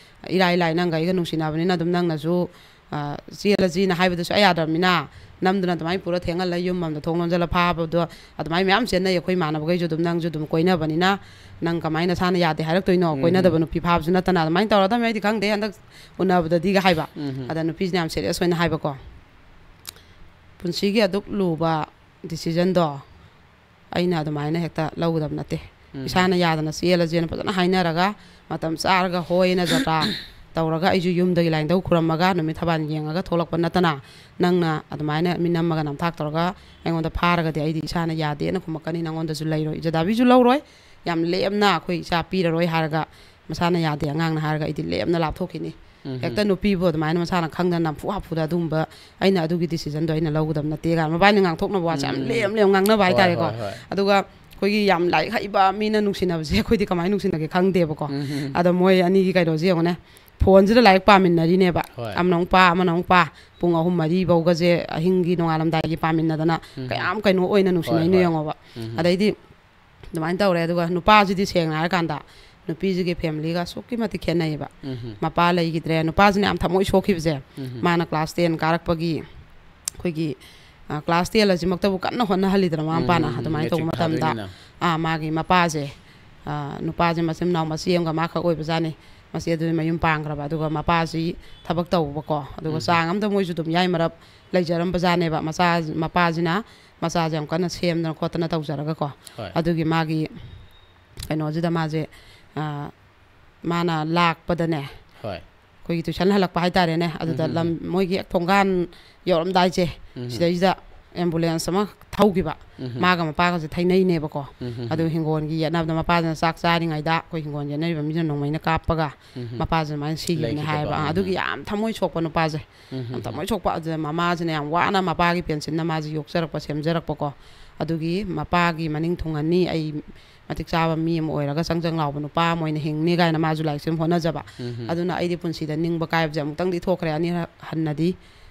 ꯏꯔꯥꯏ ꯂꯥꯏ ꯅꯪꯒ ꯑꯩꯒ ꯅꯨꯡꯁꯤꯅꯕꯅꯤꯅ ꯑꯗꯨꯝ ꯅꯪꯅꯁꯨ, ꯑ, ꯆꯦꯜꯂꯁꯤꯅ ꯍꯥꯏꯕꯗꯨꯁꯨ ꯑꯩ ꯌꯥꯗ꯭ꯔꯕꯅꯤꯅ, ꯅꯝꯗꯨꯅ ꯑꯗꯨꯃꯥꯏꯅ ꯄꯨꯔ ꯊꯦꯡꯍꯜꯂ ꯌꯨꯝ ꯑꯃꯗ ꯊꯣꯡ ꯂꯣꯟꯁꯤꯜꯂ ꯐꯥꯕꯗꯣ ꯑꯗꯨꯃꯥꯏꯅ ꯃꯌꯥꯝ ꯆꯦꯟꯅꯩ꯫ ꯑꯩꯈꯣꯏ ꯏꯃꯥꯟꯅꯕꯈꯩꯁꯨ ꯑꯗꯨꯝ, "ꯅꯪꯁꯨ ꯑꯗꯨꯝ ꯀꯣꯏꯅꯕꯅꯤꯅ ꯅꯪ ꯀꯃꯥꯏꯅ ꯅꯁꯥꯅ ꯌꯥꯗꯦ ꯍꯥꯏꯔꯛꯇꯣꯏꯅꯣ? ꯀꯣꯏꯅꯗꯕ ꯅꯨꯄꯤ ꯐꯥꯕꯁꯨ ꯅꯠꯇꯅ" ꯑꯗꯨꯃꯥꯏꯅ ꯇꯧꯔꯗꯕꯅꯤ꯫ "ꯑꯩꯗꯤ ꯈꯪꯗꯦ, ꯍꯟꯗꯛ ꯎꯅꯕꯗꯗꯤꯒ" ꯍꯥꯏꯕ꯫ ꯑꯗ ꯅꯨꯄꯤꯁꯤꯅ ꯌꯥꯝ serious ꯑꯣꯏꯅ ꯍꯥꯏꯕꯀꯣ, "ꯄꯨꯟꯁꯤꯒꯤ ꯑꯗꯨꯛ ꯂꯨꯕ decisionꯗꯣ ꯑꯩꯅ ꯑꯗꯨꯃꯥꯏꯅ ꯍꯦꯛꯇ ꯂꯧꯒꯗꯕ ꯅꯠꯇꯦ꯫ ꯏꯁꯥꯅ ꯌꯥꯗꯅ ꯆꯦꯜꯂꯁꯦꯅ ꯐꯖꯅ ꯍꯥꯏꯅꯔꯒ, ꯃꯇꯝ ꯆꯥꯔꯒ ꯍꯣꯏꯅ ꯖꯇ꯭ꯔꯥ ꯇꯧꯔꯒ, ꯑꯩꯁꯨ ꯌꯨꯝꯗꯒꯤ ꯂꯥꯏꯅꯤꯡꯊꯧ ꯈꯨꯔꯝꯃꯒ ꯅꯨꯃꯤꯠ ꯊꯕꯥꯜ ꯌꯦꯡꯉꯒ ꯊꯣꯛꯂꯛꯄ ꯅꯠꯇꯅ, ꯅꯪꯅ ꯑꯗꯨꯃꯥꯏꯅ ꯃꯤ ꯅꯝꯃꯒ ꯅꯝꯊꯥꯛ ꯇꯧꯔꯒ ꯑꯩꯉꯣꯟꯗ ꯐꯥꯔꯒꯗꯤ ꯑꯩꯗꯤ ꯏꯁꯥꯅ ꯌꯥꯗꯦꯅ ꯈꯨꯝꯃꯛꯀꯅꯤ, ꯅꯪꯉꯣꯟꯗꯁꯨ ꯂꯩꯔꯣꯏ, ꯏꯖꯗꯥꯕꯤꯁꯨ ꯂꯧꯔꯣꯏ, ꯌꯥꯝ ꯂꯦꯝꯅ ꯑꯩꯈꯣꯏ ꯏꯆꯥ ꯄꯤꯔꯔꯣꯏ" ꯍꯥꯏꯔꯒ, ꯃꯁꯥꯅ ꯌꯥꯗꯦ ꯑꯉꯥꯡꯅ ꯍꯥꯏꯔꯒ ꯑꯩꯗꯤ ꯂꯦꯝꯅ ꯂꯥꯞꯊꯣꯛꯈꯤꯅꯤ꯫ ꯍꯦꯛꯇ ꯅꯨꯄꯤꯕꯨ ꯑꯗꯨꯃꯥꯏꯅ ꯃꯁꯥꯅ ꯈꯪꯗꯅ ꯅꯝꯐꯨ ꯍꯥꯐꯨꯗ ꯑꯗꯨꯒꯨꯝꯕ, "ꯑꯩꯅ ꯑꯗꯨꯒꯤ decisionꯗꯣ ꯑꯩꯅ ꯂꯧꯒꯗꯕ ꯅꯠꯇꯦ" ꯀꯥꯏꯅ ꯃꯕꯥꯅꯤ ꯉꯥꯡꯊꯣꯛꯅꯕ ꯋꯥꯁꯦ ꯌꯥꯝ ꯂꯦꯝ ꯂꯦꯝ ꯉꯥꯡꯅꯕ ꯍꯣꯏ, ꯍꯥꯏꯇꯥꯔꯦꯀꯣ꯫ ꯍꯣꯏ, ꯍꯣꯏ꯫ ꯑꯗꯨꯒ ꯑꯩꯈꯣꯏꯒꯤ ꯌꯥꯝ ꯂꯥꯏꯔꯤꯛ ꯍꯩꯕ ꯃꯤꯅ ꯅꯨꯡꯁꯤꯅꯕꯁꯦ ꯑꯩꯈꯣꯏꯗꯤ ꯀꯃꯥꯏꯅ ꯅꯨꯡꯁꯤꯅꯒꯦ ꯈꯪꯗꯦꯕꯀꯣ꯫ ꯑꯗꯣ ꯃꯣꯏ ꯑꯅꯤꯒꯤ ꯀꯩꯅꯣꯁꯦ ꯌꯦꯡꯉꯨꯅꯦ, phoneꯁꯤꯗ ꯂꯥꯏꯔꯤꯛ ꯄꯥꯃꯤꯟꯅꯔꯤꯅꯦꯕ꯫ ꯍꯣꯏ꯫ ꯑꯃꯅ ꯑꯃꯨꯛ ꯄꯥ, ꯑꯃꯅ ꯑꯃꯨꯛ ꯄꯥ, ꯄꯨꯡ ꯑꯍꯨꯝ ꯃꯔꯤ ꯐꯥꯎꯒꯁꯦ ꯑꯍꯤꯡꯒꯤ ꯅꯣꯡꯉꯥꯜꯂꯝꯗꯥꯏꯒꯤ ꯄꯥꯃꯤꯟꯅꯗꯅ ꯀꯌꯥꯝ ꯀꯩꯅꯣ ꯑꯣꯏꯅ ꯍꯣꯏ, ꯅꯨꯡꯁꯤꯅꯩꯅꯣ ꯍꯣꯏ꯫ ꯌꯦꯡꯉꯣꯕ꯫ ꯑꯗꯩꯗꯤ ꯑꯗꯨꯃꯥꯏꯅ ꯇꯧꯔꯦ꯫ ꯑꯗꯨꯒ ꯅꯨꯄꯥꯁꯤꯗꯤ ꯁꯦꯡꯅ ꯍꯥꯏꯔꯀꯥꯟꯗ ꯅꯨꯄꯤꯁꯤꯒꯤ familyꯒ ꯑꯁꯨꯛꯀꯤ ꯃꯇꯤꯛ ꯈꯦꯠꯅꯩꯌꯦꯕ꯫ ꯃꯄꯥ ꯂꯩꯈꯤꯗ꯭ꯔꯦ꯫ ꯅꯨꯄꯥꯁꯤꯅ ꯌꯥꯝ ꯊꯃꯣꯏ ꯁꯣꯛꯈꯤꯕꯁꯦ, ꯃꯥꯅ class ten ꯀꯥꯔꯛꯄꯒꯤ ꯑꯩꯈꯣꯏꯒꯤ, ꯑ, class ten ꯑꯁꯤꯃꯛꯇꯕꯨ ꯀꯟꯅ ꯍꯣꯠꯅꯍꯜꯂꯤꯗꯅ ꯃꯃꯥ ꯃꯄꯥꯅ꯫ ꯑꯗꯨꯃꯥꯏꯅ ꯇꯧꯕ matric ꯃꯇꯝꯗ, ꯊꯥꯗꯣꯏꯅꯤꯅ꯫ ꯑꯥ, ꯃꯥꯒꯤ ꯃꯄꯥꯁꯦ, ꯑ, ꯅꯨꯄꯥꯁꯦ ꯃꯆꯤꯟ ꯃꯅꯥꯎ ꯃꯆꯦ ꯑꯃꯒ ꯃꯥꯈꯛ ꯑꯣꯏꯕꯖꯥꯠꯅꯤ꯫ ꯃꯆꯦ ꯑꯗꯨꯗꯤ ꯃꯌꯨꯝ ꯄꯥꯟꯈ꯭ꯔꯕ꯫ ꯑꯗꯨꯒ ꯃꯄꯥꯁꯤ ꯊꯕꯛ ꯇꯧꯕꯀꯣ꯫ ꯑꯗꯨꯒ ꯆꯥꯡ ꯑꯃꯗ ꯃꯣꯏꯁꯨ ꯑꯗꯨꯝ ꯌꯥꯏ ꯃꯔꯞ ꯂꯩꯖꯔꯝꯕꯖꯥꯠꯅꯦꯕ꯫ ꯃꯆꯥ, ꯃꯄꯥꯁꯤꯅ ꯃꯆꯥꯁꯦ ꯌꯥꯝ ꯀꯟꯅ ꯁꯦꯝꯗꯅ ꯈꯣꯠꯇꯅ ꯇꯧꯖꯔꯒꯀꯣ꯫ ꯍꯣꯏ꯫ ꯑꯗꯨꯒꯤ ꯃꯥꯒꯤ ꯀꯩꯅꯣꯁꯤꯗ ꯃꯥꯁꯦ, ꯑ, ꯃꯥꯅ ꯂꯥꯛꯄꯗꯅꯦ, ꯍꯣꯏ꯫ ꯑꯩꯈꯣꯏꯒꯤ tuition ꯍꯜꯂꯛꯄ ꯍꯥꯏꯇꯥꯔꯦꯅꯦ, ꯑꯗꯨꯗ ꯎꯝ, ꯎꯝ, ꯂꯝ, ꯎꯝ꯫ ꯃꯣꯏꯒꯤ ꯍꯦꯛ ꯊꯣꯡꯒꯥꯟ ꯌꯧꯔꯝꯗꯥꯏꯁꯦ, ꯎꯝ, ꯎꯝ꯫ ꯁꯤꯗꯩꯁꯤꯗ ambulance ꯑꯃ ꯊꯧꯈꯤꯕ꯫ ꯎꯝ, ꯎꯝ꯫ ꯃꯥꯒ ꯃꯄꯥꯒꯁꯦ ꯊꯩꯅꯩꯅꯦꯕꯀꯣ꯫ ꯎꯝ, ꯎꯝ, ꯑꯗꯨ ꯎꯝ꯫ ꯍꯤꯡꯒꯣꯜꯒꯤ ꯌꯦꯠꯅꯕꯗ ꯃꯄꯥꯁꯤꯅ ꯆꯥꯛ ꯆꯥꯔꯤꯉꯩꯗ ꯑꯩꯈꯣꯏ ꯍꯤꯡꯒꯣꯜ ꯌꯦꯠꯅꯔꯤꯕ ꯃꯤꯁꯤꯅ ꯅꯣꯡꯃꯩꯅ ꯀꯥꯞꯄꯒ ꯎꯝ, ꯎꯝ꯫ ꯃꯄꯥꯁꯦ ꯑꯗꯨꯃꯥꯏꯅ ꯁꯤꯈꯤꯕꯅꯦ ꯂꯩꯈꯤꯗꯕ꯫ ꯍꯥꯏꯌꯦꯕ꯫ ꯑꯥ, ꯎꯝ, ꯑꯗꯨꯒꯤ ꯎꯝ꯫ ꯌꯥꯝ ꯊꯃꯣꯏ ꯁꯣꯛꯄ ꯅꯨꯄꯥꯁꯦ꯫ ꯎꯝ, ꯎꯝ, ꯌꯥꯝ ꯎꯝ꯫ ꯊꯃꯣꯏ ꯁꯣꯛꯄ꯫ ꯑꯗꯨꯗ ꯃꯃꯥꯁꯤꯅ ꯌꯥꯝ ꯋꯥꯅ ꯃꯄꯥꯒꯤ ꯄꯦꯟꯁꯤꯟꯅ ꯃꯥꯁꯦ ꯌꯣꯛꯆꯔꯛꯄ, ꯁꯦꯝꯖꯔꯛꯄꯀꯣ꯫ ꯑꯗꯨꯒꯤ ꯃꯄꯥꯒꯤ ꯃꯅꯤꯡ ꯊꯨꯡꯍꯟꯅꯤ, ꯑꯩ ꯃꯇꯤꯛ ꯆꯥꯕ ꯃꯤ ꯑꯃ ꯑꯣꯏꯔꯒ ꯆꯪ ꯆꯪ ꯂꯥꯎꯕ ꯅꯨꯄꯥ ꯑꯃ ꯑꯣꯏꯅ ꯍꯤꯡꯅꯤ ꯀꯥꯏꯅ ꯃꯥꯁꯨ ꯂꯥꯏꯔꯤꯛꯁꯦ ꯑꯗꯨꯝ ꯍꯣꯠꯅꯖꯕ꯫ ꯑꯗꯨꯅ ꯑꯩꯗꯤ ꯄꯨꯟꯁꯤꯗ ꯅꯤꯡꯕ ꯀꯥꯏꯕꯁꯦ ꯑꯃꯨꯛꯇꯪꯗꯤ ꯊꯣꯛꯈ꯭ꯔꯦ, ꯑꯅꯤꯔꯛ ꯍꯟꯅꯗꯤ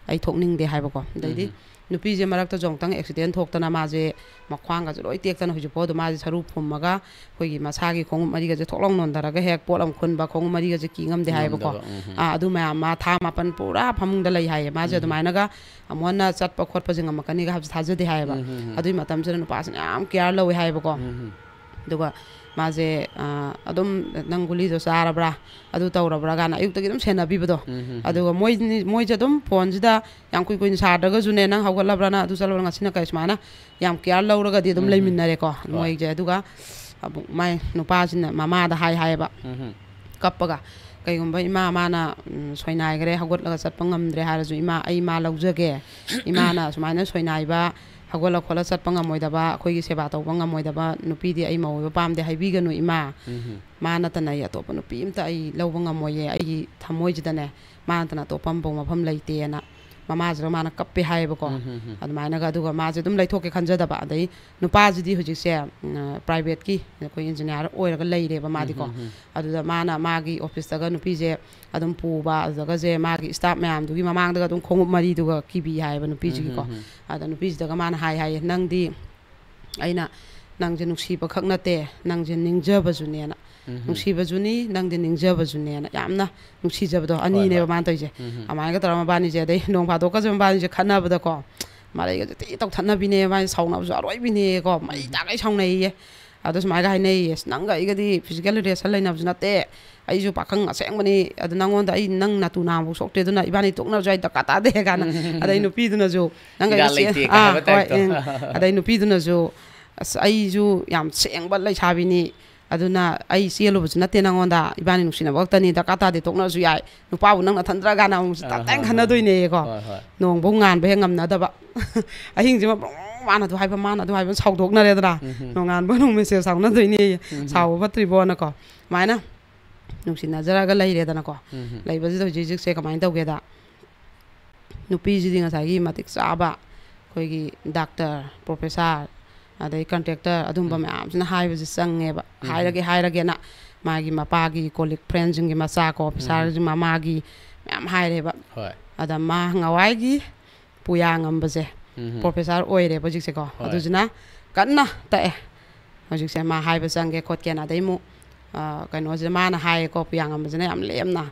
ꯑꯩ ꯊꯣꯛꯅꯤꯡꯗꯦ ꯍꯥꯏꯕꯀꯣ꯫ ꯑꯗꯩꯗꯤ ꯅꯨꯄꯤꯁꯦ ꯃꯔꯛꯇꯁꯨ ꯑꯃꯨꯛꯇꯪ ꯑꯦꯛꯁꯤꯗꯦꯟ ꯊꯣꯛꯇꯅ ꯃꯥꯁꯦ ꯃꯈ꯭ꯋꯥꯡꯒꯁꯦ ꯂꯣꯏ ꯇꯦꯛꯇꯅ ꯍꯧꯖꯤꯛꯐꯥꯎ ꯑꯗꯨꯝ ꯃꯥꯁꯦ ꯁꯔꯨ ꯐꯨꯝꯃꯒ ꯑꯩꯈꯣꯏꯒꯤ ꯃꯁꯥꯒꯤ ꯈꯣꯡꯎꯞ ꯃꯔꯤꯒꯁꯦ ꯊꯣꯛꯂꯥꯎ ꯅꯣꯟꯊꯔꯒ ꯍꯦꯛ ꯄꯣꯠ ꯑꯃ ꯈꯨꯟꯕ, ꯈꯣꯡꯎꯞ ꯃꯔꯤꯒꯁꯦ ꯀꯤ ꯉꯝꯗꯦ ꯍꯥꯏꯌꯦꯕꯀꯣ꯫ ꯉꯝꯗꯕ, ꯎꯝ, ꯎꯝ꯫ ꯑꯥ, ꯑꯗꯨ ꯃꯌꯥꯝ ꯃꯥ ꯊꯥ ꯃꯥꯄꯟ ꯄꯨꯔꯥ ꯐꯃꯨꯡꯗ ꯂꯩ ꯍꯥꯏꯌꯦ꯫ ꯃꯥꯁꯦ ꯎꯝ, ꯎꯝ꯫ ꯑꯗꯨꯃꯥꯏꯅꯒ ꯑꯃꯨꯛ ꯍꯟꯅ ꯆꯠꯄ ꯈꯣꯠꯄꯁꯦ ꯉꯝꯃꯛꯀꯅꯤꯒ ꯍꯥꯏꯕꯁꯦ ꯊꯥꯖꯗꯦ ꯍꯥꯏꯌꯦꯕ꯫ ꯎꯝ, ꯎꯝ, ꯎꯝ꯫ ꯑꯗꯨꯒꯤ ꯃꯇꯝꯁꯤꯗ ꯅꯨꯄꯥꯁꯤꯅ ꯌꯥꯝ ꯀꯤꯌꯥꯔ ꯂꯧꯋꯦ ꯍꯥꯏꯌꯦꯕꯀꯣ꯫ ꯎꯝ, ꯎꯝ꯫ ꯑꯗꯨꯒ ꯃꯥꯁꯦ, ꯑꯥ, ꯑꯗꯨꯝ "ꯅꯪ ꯒꯨꯂꯤꯗꯣ ꯆꯥꯔꯕ꯭ꯔꯥ? ꯑꯗꯨ ꯇꯧꯔꯕ꯭ꯔꯥ?" ꯀꯥꯏꯅ ꯑꯌꯨꯛꯇꯒꯤ ꯑꯗꯨꯝ ꯁꯦꯟꯅꯕꯤꯕꯗꯣ꯫ ꯎꯝ, ꯎꯝ, ꯎꯝ꯫ ꯑꯗꯨꯒ ꯃꯣꯏ, ꯃꯣꯏꯁꯦ ꯑꯗꯨꯝ ꯐꯣꯟꯁꯤꯗ ꯌꯥꯝ ꯀꯨꯏ ꯀꯨꯏꯅ ꯁꯥꯗ꯭ꯔꯒꯁꯨꯅꯦ, "ꯅꯪ ꯍꯧꯒꯠꯂꯕ꯭ꯔꯥ? ꯅꯪ ꯑꯗꯨ ꯆꯠꯂꯕ꯭ꯔꯥ? ꯉꯁꯤꯅ ꯀꯩ?" ꯁꯨꯃꯥꯏꯅ ꯌꯥꯝ ꯀꯤꯌꯥꯔ ꯂꯧꯔꯒꯗꯤ ꯑꯗꯨꯝ ꯎꯝ, ꯎꯝ꯫ ꯂꯩꯃꯤꯟꯅꯔꯦꯀꯣ, ꯍꯣꯏ꯫ ꯃꯣꯏꯁꯦ꯫ ꯑꯗꯨꯒ ꯑꯃꯨꯛ ꯃꯥꯏ ꯅꯨꯄꯥꯁꯤꯅ ꯃꯃꯥꯗ ꯍꯥꯏ ꯍꯥꯏꯌꯦꯕ, ꯎꯝ, ꯎꯝ꯫ ꯀꯞꯄꯒ, "ꯀꯩꯒꯨꯝꯕ ꯏꯃꯥ ꯃꯥꯅ, ꯎꯝ, ꯁꯣꯏꯅꯥꯏꯈ꯭ꯔꯦ, ꯍꯧꯒꯠꯂꯒ ꯆꯠꯄ ꯉꯝꯗ꯭ꯔꯦ ꯍꯥꯏꯔꯁꯨ, ꯏꯃꯥ, ꯑꯩ ꯃꯥ ꯂꯧꯖꯒꯦ꯫ ꯏꯃꯥꯅ ꯁꯨꯃꯥꯏꯅ ꯁꯣꯏꯅꯥꯏꯕ, ꯍꯧꯒꯠꯂ ꯈꯣꯠꯂ ꯆꯠꯄ ꯉꯝꯃꯣꯏꯗꯕ, ꯑꯩꯈꯣꯏꯒꯤ ꯁꯦꯕꯥ ꯇꯧꯕ ꯉꯝꯃꯣꯏꯗꯕ ꯅꯨꯄꯤꯗꯤ ꯑꯩ ꯃꯧ ꯑꯣꯏꯕ ꯄꯥꯝꯗꯦ ꯍꯥꯏꯕꯤꯒꯅꯨ ꯏꯃꯥ꯫ ꯎꯝ, ꯎꯝ꯫ ꯃꯥ ꯅꯠꯇꯅ ꯑꯩ ꯑꯇꯣꯞꯄ ꯅꯨꯄꯤ ꯑꯝꯇ ꯑꯩ ꯂꯧꯕ ꯉꯝꯃꯣꯏꯌꯦ꯫ ꯑꯩꯒꯤ ꯊꯃꯣꯏꯁꯤꯗꯅꯦ, ꯃꯥ ꯅꯠꯇꯅ ꯑꯇꯣꯞꯄ ꯑꯃꯐꯥꯎ ꯃꯐꯝ ꯂꯩꯇꯦꯅ" ꯃꯃꯥꯁꯤꯗ ꯃꯥꯅ ꯀꯞꯄꯦ ꯍꯥꯏꯌꯦꯕꯀꯣ꯫ ꯎꯝ, ꯎꯝ, ꯎꯝ꯫ ꯑꯗꯨꯃꯥꯏꯅꯒ, ꯑꯗꯨꯒ ꯃꯥꯁꯦ ꯑꯗꯨꯝ ꯂꯩꯊꯣꯛꯀꯦ ꯈꯟꯖꯗꯕ꯫ ꯑꯗꯩ ꯅꯨꯄꯥꯁꯤꯗꯤ ꯍꯧꯖꯤꯛꯁꯦ, ꯎꯝ, ꯄ꯭ꯔꯥꯏꯚꯦꯠꯀꯤ ꯑꯩꯈꯣꯏ ꯏꯟꯖꯤꯅꯤꯌꯥꯔ ꯑꯣꯏꯔꯒ ꯂꯩꯔꯦꯕ ꯃꯥꯗꯤꯀꯣ꯫ ꯎꯝ, ꯎꯝ, ꯎꯝ꯫ ꯑꯗꯨꯗ ꯃꯥꯅ ꯃꯥꯒꯤ ꯑꯣꯐꯤꯁꯇꯒ ꯅꯨꯄꯤꯁꯦ ꯑꯗꯨꯝ ꯄꯨꯕ, ꯑꯗꯨꯗꯒꯁꯦ ꯃꯥꯒꯤ ꯁ꯭ꯇꯥꯐ ꯃꯌꯥꯝꯗꯨꯒꯤ ꯃꯃꯥꯡꯗꯒ ꯑꯗꯨꯝ ꯈꯣꯡꯎꯞ ꯃꯔꯤꯗꯨꯒ ꯀꯤꯕꯤ ꯍꯥꯏꯌꯦꯕ ꯅꯨꯄꯤꯁꯤꯒꯤꯀꯣ꯫ ꯎꯝ, ꯎꯝ, ꯎꯝ꯫ ꯑꯗ ꯅꯨꯄꯤꯁꯤꯗꯒ ꯃꯥꯅ ꯍꯥꯏ ꯍꯥꯏꯌꯦ, "ꯅꯪꯗꯤ, ꯑꯩꯅ ꯅꯪꯁꯦ ꯅꯨꯡꯁꯤꯕ ꯈꯛ ꯅꯠꯇꯦ, ꯅꯪꯁꯦ ꯅꯤꯡꯖꯕꯁꯨꯅꯦꯅ꯫ ꯎꯝ, ꯎꯝ꯫ ꯅꯨꯡꯁꯤꯕꯁꯨꯅꯤ, ꯅꯪꯗꯤ ꯅꯤꯡꯖꯕꯁꯨꯅꯦꯅ", ꯌꯥꯝꯅ ꯅꯨꯡꯁꯤꯖꯕꯗꯣ ꯍꯣꯏ, ꯑꯅꯤꯅꯦꯕ ꯍꯣꯏ꯫ ꯃꯥꯅ ꯇꯧꯔꯤꯁꯦ꯫ ꯎꯝ, ꯎꯝ꯫ ꯑꯗꯨꯃꯥꯏꯅꯒ ꯇꯧꯔꯒ ꯃꯕꯥꯅꯤꯁꯦ, ꯑꯗꯩ ꯅꯣꯡ ꯐꯥꯗꯣꯛꯀꯁꯨ ꯃꯕꯥꯅꯤꯁꯦ ꯈꯠꯅꯕꯗꯀꯣ, ꯃꯔꯩꯒꯁꯦ ꯊꯤ ꯇꯧꯊꯠꯅꯕꯤꯅꯦ, ꯃꯕꯥꯅꯤ ꯁꯥꯎꯅꯕꯁꯨ ꯑꯔꯣꯏꯕꯤꯅꯦꯀꯣ, ꯃꯩ ꯎꯝ꯫ ꯇꯥꯈꯩ ꯁꯥꯎꯅꯩꯌꯦ꯫ ꯑꯗꯣ ꯁꯨꯃꯥꯏꯅ ꯍꯥꯏꯅꯩꯌꯦ, "ꯑꯁ, ꯅꯪꯒ ꯑꯩꯒꯗꯤ ꯐꯤꯖꯤꯀꯦꯜ ꯔꯤꯂꯦꯁꯟ ꯂꯩꯅꯕꯁꯨ ꯅꯠꯇꯦ, ꯑꯩꯁꯨ ꯄꯥꯈꯪ ꯑꯁꯦꯡꯕꯅꯤ, ꯑꯗꯨ ꯅꯪꯉꯣꯟꯗ ꯑꯩ, ꯅꯪ ꯅꯥꯇꯨ ꯅꯥꯝꯐꯥꯎ ꯁꯣꯛꯇꯦ, ꯑꯗꯨꯅ ꯏꯕꯥꯅꯤ ꯇꯣꯛꯅꯔꯁꯨ ꯑꯩ ꯗꯔꯀꯥꯔ ꯇꯥꯗꯦ" ꯀꯥꯏꯅ꯫ ꯎꯝ꯫ ꯑꯗꯩ ꯅꯨꯄꯤꯗꯨꯅꯁꯨ, "ꯅꯪꯒ ꯏꯔꯥꯜ ꯑꯩꯒ ꯆꯦ-," ꯂꯩꯇꯦ ꯀꯥꯏ ꯑꯥ, ꯍꯥꯏꯕ ꯍꯣꯏ, ꯇꯥꯏꯞꯇꯣ꯫ ꯎꯝ꯫ ꯑꯗꯩ ꯅꯨꯄꯤꯗꯨꯅꯁꯨ, "ꯑꯁ, ꯑꯩꯁꯨ ꯌꯥꯝ ꯁꯦꯡꯕ ꯂꯩꯁꯥꯕꯤꯅꯤ, ꯑꯗꯨꯅ ꯑꯩ ꯆꯦꯜꯂꯨꯕꯁꯨ ꯅꯠꯇꯦ ꯅꯪꯉꯣꯟꯗ, ꯏꯕꯥꯅꯤ ꯅꯨꯡꯁꯤꯅꯕ ꯈꯛꯇꯅꯤ, ꯗꯔꯀꯥꯔ ꯇꯥꯗꯦ, ꯇꯣꯛꯅꯔꯁꯨ ꯌꯥꯏ, ꯅꯨꯄꯥꯕꯨ ꯅꯪ ꯅꯊꯟꯗ꯭ꯔꯥ?" ꯀꯥꯏꯅ ꯑꯃꯨꯛꯁꯨ ꯑꯥ, ꯇꯥꯏ ꯍꯣꯏ, ꯍꯣꯏ꯫ ꯈꯟꯅꯗꯣꯏꯅꯦꯀꯣ꯫ ꯍꯣꯏ, ꯍꯣꯏ꯫ ꯅꯣꯡꯐꯧ ꯉꯥꯟꯕ ꯍꯦꯛ ꯉꯝꯅꯗꯕ꯫ ꯑꯍꯤꯡꯁꯤꯃ ꯕ꯭ꯔꯣꯡ, ꯃꯥꯅ ꯑꯗꯨ ꯍꯥꯏꯕ, ꯃꯥꯅ ꯑꯗꯨ ꯍꯥꯏꯕ, ꯁꯥꯎꯗꯣꯛꯅꯔꯦꯗꯅ꯫ ꯎꯝ, ꯎꯝ꯫ ꯅꯣꯡꯉꯥꯟꯕ ꯅꯣꯡ ꯃꯦꯁꯦꯖ ꯁꯥꯎꯅꯗꯣꯏꯅꯦ, ꯎꯝ, ꯎꯝ꯫ ꯁꯥꯎꯕ ꯐꯠꯇ꯭ꯔꯤꯕꯣꯅꯀꯣ꯫ ꯑꯗꯨꯃꯥꯏꯅ ꯅꯨꯡꯁꯤꯅꯖꯔꯒ ꯂꯩꯔꯦꯗꯅꯀꯣ꯫ ꯎꯝ, ꯎꯝ꯫ ꯂꯩꯕꯁꯤꯗ ꯍꯧꯖꯤꯛ ꯍꯧꯖꯤꯛꯁꯦ ꯀꯃꯥꯏꯅ ꯇꯧꯒꯦꯗ, ꯅꯨꯄꯤꯁꯤꯗꯤ ꯉꯁꯥꯏꯒꯤ ꯃꯇꯤꯛ ꯆꯥꯕ ꯑꯩꯈꯣꯏꯒꯤ ꯗꯥꯛꯇꯔ, ꯄ꯭ꯔꯣꯐꯦꯁꯥꯔ, ꯑꯗꯩ ꯀꯟꯇ꯭ꯔꯦꯛꯇꯔ, ꯑꯗꯨꯝꯕ ꯃꯌꯥꯝꯁꯤꯅ ꯍꯥꯏꯕꯁꯦ ꯆꯪꯉꯦꯕ꯫ ꯍꯥꯏꯔꯒꯦ ꯍꯥꯏꯔꯒꯦꯅ ꯃꯥꯒꯤ ꯃꯄꯥꯒꯤ ꯀꯣꯂꯤꯛ ꯐ꯭ꯔꯦꯟꯁꯤꯡꯒꯤ ꯃꯆꯥ ꯀꯣ, ꯑꯣꯐꯤꯁꯥꯔꯁꯤꯡ ꯃꯃꯥꯒꯤ ꯃꯌꯥꯝ ꯍꯥꯏꯔꯦꯕ꯫ ꯍꯣꯏ꯫ ꯑꯗ ꯃꯥ ꯉꯋꯥꯏꯒꯤ ꯄꯨꯌꯥꯉꯝꯕꯁꯦ ꯎꯝ꯫ ꯄ꯭ꯔꯣꯐꯦꯁꯥꯔ ꯑꯣꯏꯔꯦꯕ ꯍꯧꯖꯤꯛꯁꯦꯀꯣ꯫ ꯍꯣꯏ꯫ ꯑꯗꯨꯁꯤꯅ ꯀꯟꯅ ꯇꯛꯑꯦ ꯍꯧꯖꯤꯛꯁꯦ, ꯃꯥ ꯍꯥꯏꯕ ꯆꯪꯒꯦ ꯈꯣꯠꯀꯦꯅ꯫ ꯑꯗꯩ ꯑꯃꯨꯛ, ꯑ, ꯀꯩꯅꯣꯁꯤꯗ ꯃꯥꯅ ꯍꯥꯏꯌꯦꯀꯣ, ꯄꯨꯌꯥꯉꯝꯕꯁꯤꯅ ꯌꯥꯝ ꯂꯦꯝꯅ,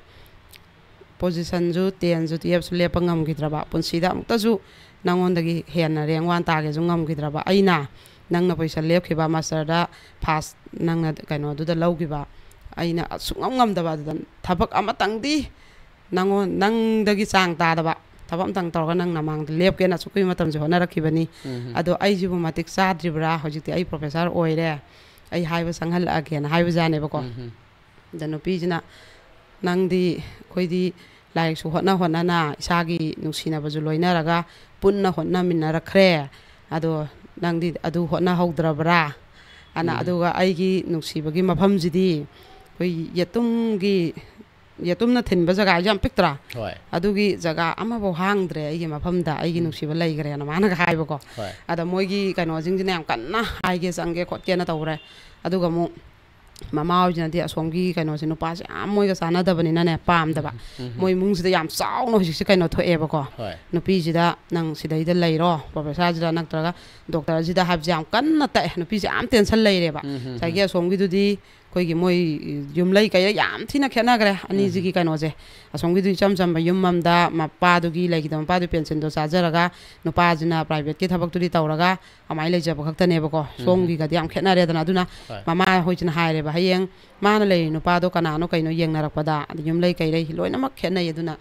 ꯄꯣꯖꯤꯁꯟꯁꯨ ꯇꯦꯟꯁꯨ ꯇꯨꯌꯦꯜꯞꯁꯨ ꯂꯦꯞꯄ ꯉꯝꯈꯤꯗ꯭ꯔꯕ, ꯄꯨꯟꯁꯤꯗ ꯑꯃꯨꯛꯇꯁꯨ ꯅꯪꯉꯣꯟꯗꯒꯤ ꯍꯦꯟꯅ ꯔꯦꯡ ꯋꯥꯟ ꯇꯥꯒꯦꯁꯨ ꯉꯝꯈꯤꯗ꯭ꯔꯕ ꯑꯩꯅ ꯅꯪꯅ ꯄꯣꯖꯤꯁꯟ ꯂꯦꯞꯈꯤꯕ, ꯃꯥꯁꯇꯔꯗ ꯐꯥꯁ ꯅꯪꯅ ꯀꯩꯅꯣꯗꯨꯗ ꯂꯧꯈꯤꯕ, ꯑꯩꯅ ꯁꯨꯡꯉꯝ ꯉꯝꯗꯕ, ꯑꯗꯨꯗ ꯊꯕꯛ ꯑꯃꯇꯪꯗꯤ ꯅꯪꯉꯣꯟ-, ꯅꯪꯗꯒꯤ ꯆꯥꯡ ꯇꯥꯗꯕ ꯊꯕꯛ ꯑꯃꯇꯪ ꯇꯧꯔꯒ ꯅꯪ ꯅꯃꯥꯡꯗ ꯂꯦꯞꯀꯦꯅ ꯑꯁꯨꯛꯀꯤ ꯃꯇꯝꯁꯦ ꯍꯣꯠꯅꯔꯛꯈꯤꯕꯅꯤ꯫ ꯎꯝ꯫ ꯑꯗꯣ ꯑꯩꯁꯤꯕꯨ ꯃꯇꯤꯛ ꯆꯥꯗ꯭ꯔꯤꯕ꯭ꯔꯥ? ꯍꯧꯖꯤꯛꯇꯤ ꯑꯩ ꯄ꯭ꯔꯣꯐꯦꯁꯥꯔ ꯑꯣꯏꯔꯦ, ꯑꯩ ꯍꯥꯏꯕ ꯆꯪꯍꯜꯂꯛꯑꯒꯦꯅ ꯍꯥꯏꯕꯖꯥꯠꯅꯦꯕꯀꯣ꯫ ꯎꯝ꯫ ꯑꯗ ꯅꯨꯄꯤꯁꯤꯅ, "ꯅꯪꯗꯤ, ꯑꯩꯈꯣꯏꯗꯤ ꯂꯥꯏꯔꯤꯛꯁꯨ ꯍꯣꯠꯅ ꯍꯣꯠꯅꯅ ꯏꯁꯥꯒꯤ ꯅꯨꯡꯁꯤꯅꯕꯁꯨ ꯂꯣꯏꯅꯔꯒ ꯄꯨꯟꯅ ꯍꯣꯠꯅꯃꯤꯟꯅꯔꯛꯈ꯭ꯔꯦ, ꯑꯗꯣ ꯅꯪꯗꯤ ꯑꯗꯨ ꯍꯣꯠꯅꯍꯧꯗ꯭ꯔꯕ꯭ꯔꯥ?" ꯑꯅ, ꯎꯝ꯫ ꯑꯗꯨꯒ ꯑꯩꯒꯤ ꯅꯨꯡꯁꯤꯕꯒꯤ ꯃꯐꯝꯁꯤꯗꯤ ꯑꯩꯈꯣꯏ ꯌꯦꯇꯨꯝꯒꯤ, ꯌꯦꯇꯨꯝꯅ ꯊꯤꯟꯕ ꯖꯒꯥꯁꯦ ꯌꯥꯝ ꯄꯤꯛꯇ꯭ꯔꯥ? ꯍꯣꯏ꯫ ꯑꯗꯨꯒꯤ ꯖꯒꯥ ꯑꯃꯐꯥꯎ ꯍꯥꯡꯗ꯭ꯔꯦ ꯑꯩꯒꯤ ꯃꯐꯝꯗ, ꯑꯩꯒꯤ ꯎꯝ꯫ ꯅꯨꯡꯁꯤꯕ ꯂꯩꯈ꯭ꯔꯦꯅ ꯃꯥꯅꯒ ꯍꯥꯏꯕꯀꯣ꯫ ꯍꯣꯏ꯫ ꯑꯗ ꯃꯣꯏꯒꯤ ꯀꯩꯅꯣꯁꯤꯡꯁꯤꯅ ꯌꯥꯝ ꯀꯟꯅ ꯍꯥꯏꯒꯦ ꯆꯪꯒꯦ ꯈꯣꯠꯀꯦꯅ ꯇꯧꯔꯦ꯫ ꯑꯗꯨꯒ ꯑꯃꯨꯛ ꯃꯃꯥ ꯍꯣꯏꯁꯤꯅꯗꯤ ꯑꯁꯣꯝꯒꯤ ꯀꯩꯅꯣꯁꯦ, ꯅꯨꯄꯥꯁꯦ ꯌꯥꯝ ꯃꯣꯏꯒ ꯆꯥꯟꯅꯗꯕꯅꯤꯅꯅꯦ, ꯄꯥꯝꯗꯕ꯫ ꯎꯝ, ꯎꯝ꯫ ꯃꯣꯏ ꯏꯃꯨꯡꯁꯤꯗ ꯌꯥꯝ ꯆꯥꯎꯅ ꯍꯧꯖꯤꯛꯁꯦ ꯀꯩꯅꯣ ꯊꯣꯛꯑꯦꯕꯀꯣ꯫ ꯍꯣꯏ꯫ ꯅꯨꯄꯤꯁꯤꯗ, "ꯅꯪ ꯁꯤꯗꯩꯗ ꯂꯩꯔꯣ, ꯄ꯭ꯔꯣꯐꯦꯁꯥꯔꯁꯤꯗ ꯅꯠꯇ꯭ꯔꯒ ꯗꯣꯛꯇꯔꯁꯤꯗ" ꯍꯥꯏꯕꯁꯦ ꯌꯥꯝ ꯀꯟꯅ ꯇꯛꯑꯦ꯫ ꯅꯨꯄꯤꯁꯦ ꯌꯥꯝ ꯇꯦꯟꯁꯟ ꯂꯩꯔꯦꯕ꯫ ꯎꯝ, ꯎꯝ, ꯉꯁꯥꯏꯒꯤ ꯎꯝ꯫ ꯑꯁꯣꯝꯒꯤꯗꯨꯗꯤ ꯑꯩꯈꯣꯏꯒꯤ ꯃꯣꯏ ꯌꯨꯝꯂꯩ ꯀꯩꯔꯩ ꯌꯥꯝ ꯊꯤꯅ ꯈꯦꯠꯅꯈ꯭ꯔꯦ ꯑꯅꯤꯁꯤꯒꯤ ꯀꯩꯅꯣꯁꯦ꯫ ꯑꯁꯣꯝꯒꯤꯗꯨ ꯏꯆꯝ ꯆꯝꯕ ꯌꯨꯝ ꯑꯃꯗ ꯃꯄꯥꯗꯨꯒꯤ ꯂꯩꯈꯤꯗꯕ ꯃꯄꯥꯗꯨꯒꯤ ꯄꯦꯟꯁꯤꯟꯗꯣ ꯆꯥꯖꯔꯒ, ꯅꯨꯄꯥꯁꯤꯅ ꯄ꯭ꯔꯥꯏꯚꯦꯠꯀꯤ ꯊꯕꯛꯇꯨꯗꯤ ꯇꯧꯔꯒ, ꯑꯗꯨꯃꯥꯏꯅ ꯂꯩꯖꯕ ꯈꯛꯇꯅꯦꯕꯀꯣ꯫ ꯎꯝ꯫ ꯁꯣꯝꯒꯤꯒꯗꯤ ꯌꯥꯝ ꯈꯦꯠꯅꯔꯦꯗꯅ꯫ ꯑꯗꯨꯅ ꯍꯣꯏ꯫ ꯃꯃꯥ ꯍꯣꯏꯁꯤꯅ ꯍꯥꯏꯔꯦꯕ, "ꯍꯌꯦꯡ ꯃꯥꯅ ꯂꯩꯔꯤ ꯅꯨꯄꯥꯗꯣ ꯀꯅꯥꯅꯣ ꯀꯩꯅꯣ ꯌꯦꯡꯅꯔꯛꯄꯗ, ꯑꯗ ꯌꯨꯝꯂꯩ ꯀꯩꯔꯩ ꯂꯣꯏꯅꯃꯛ ꯈꯦꯠꯅꯩ꯫ ꯑꯗꯨꯅ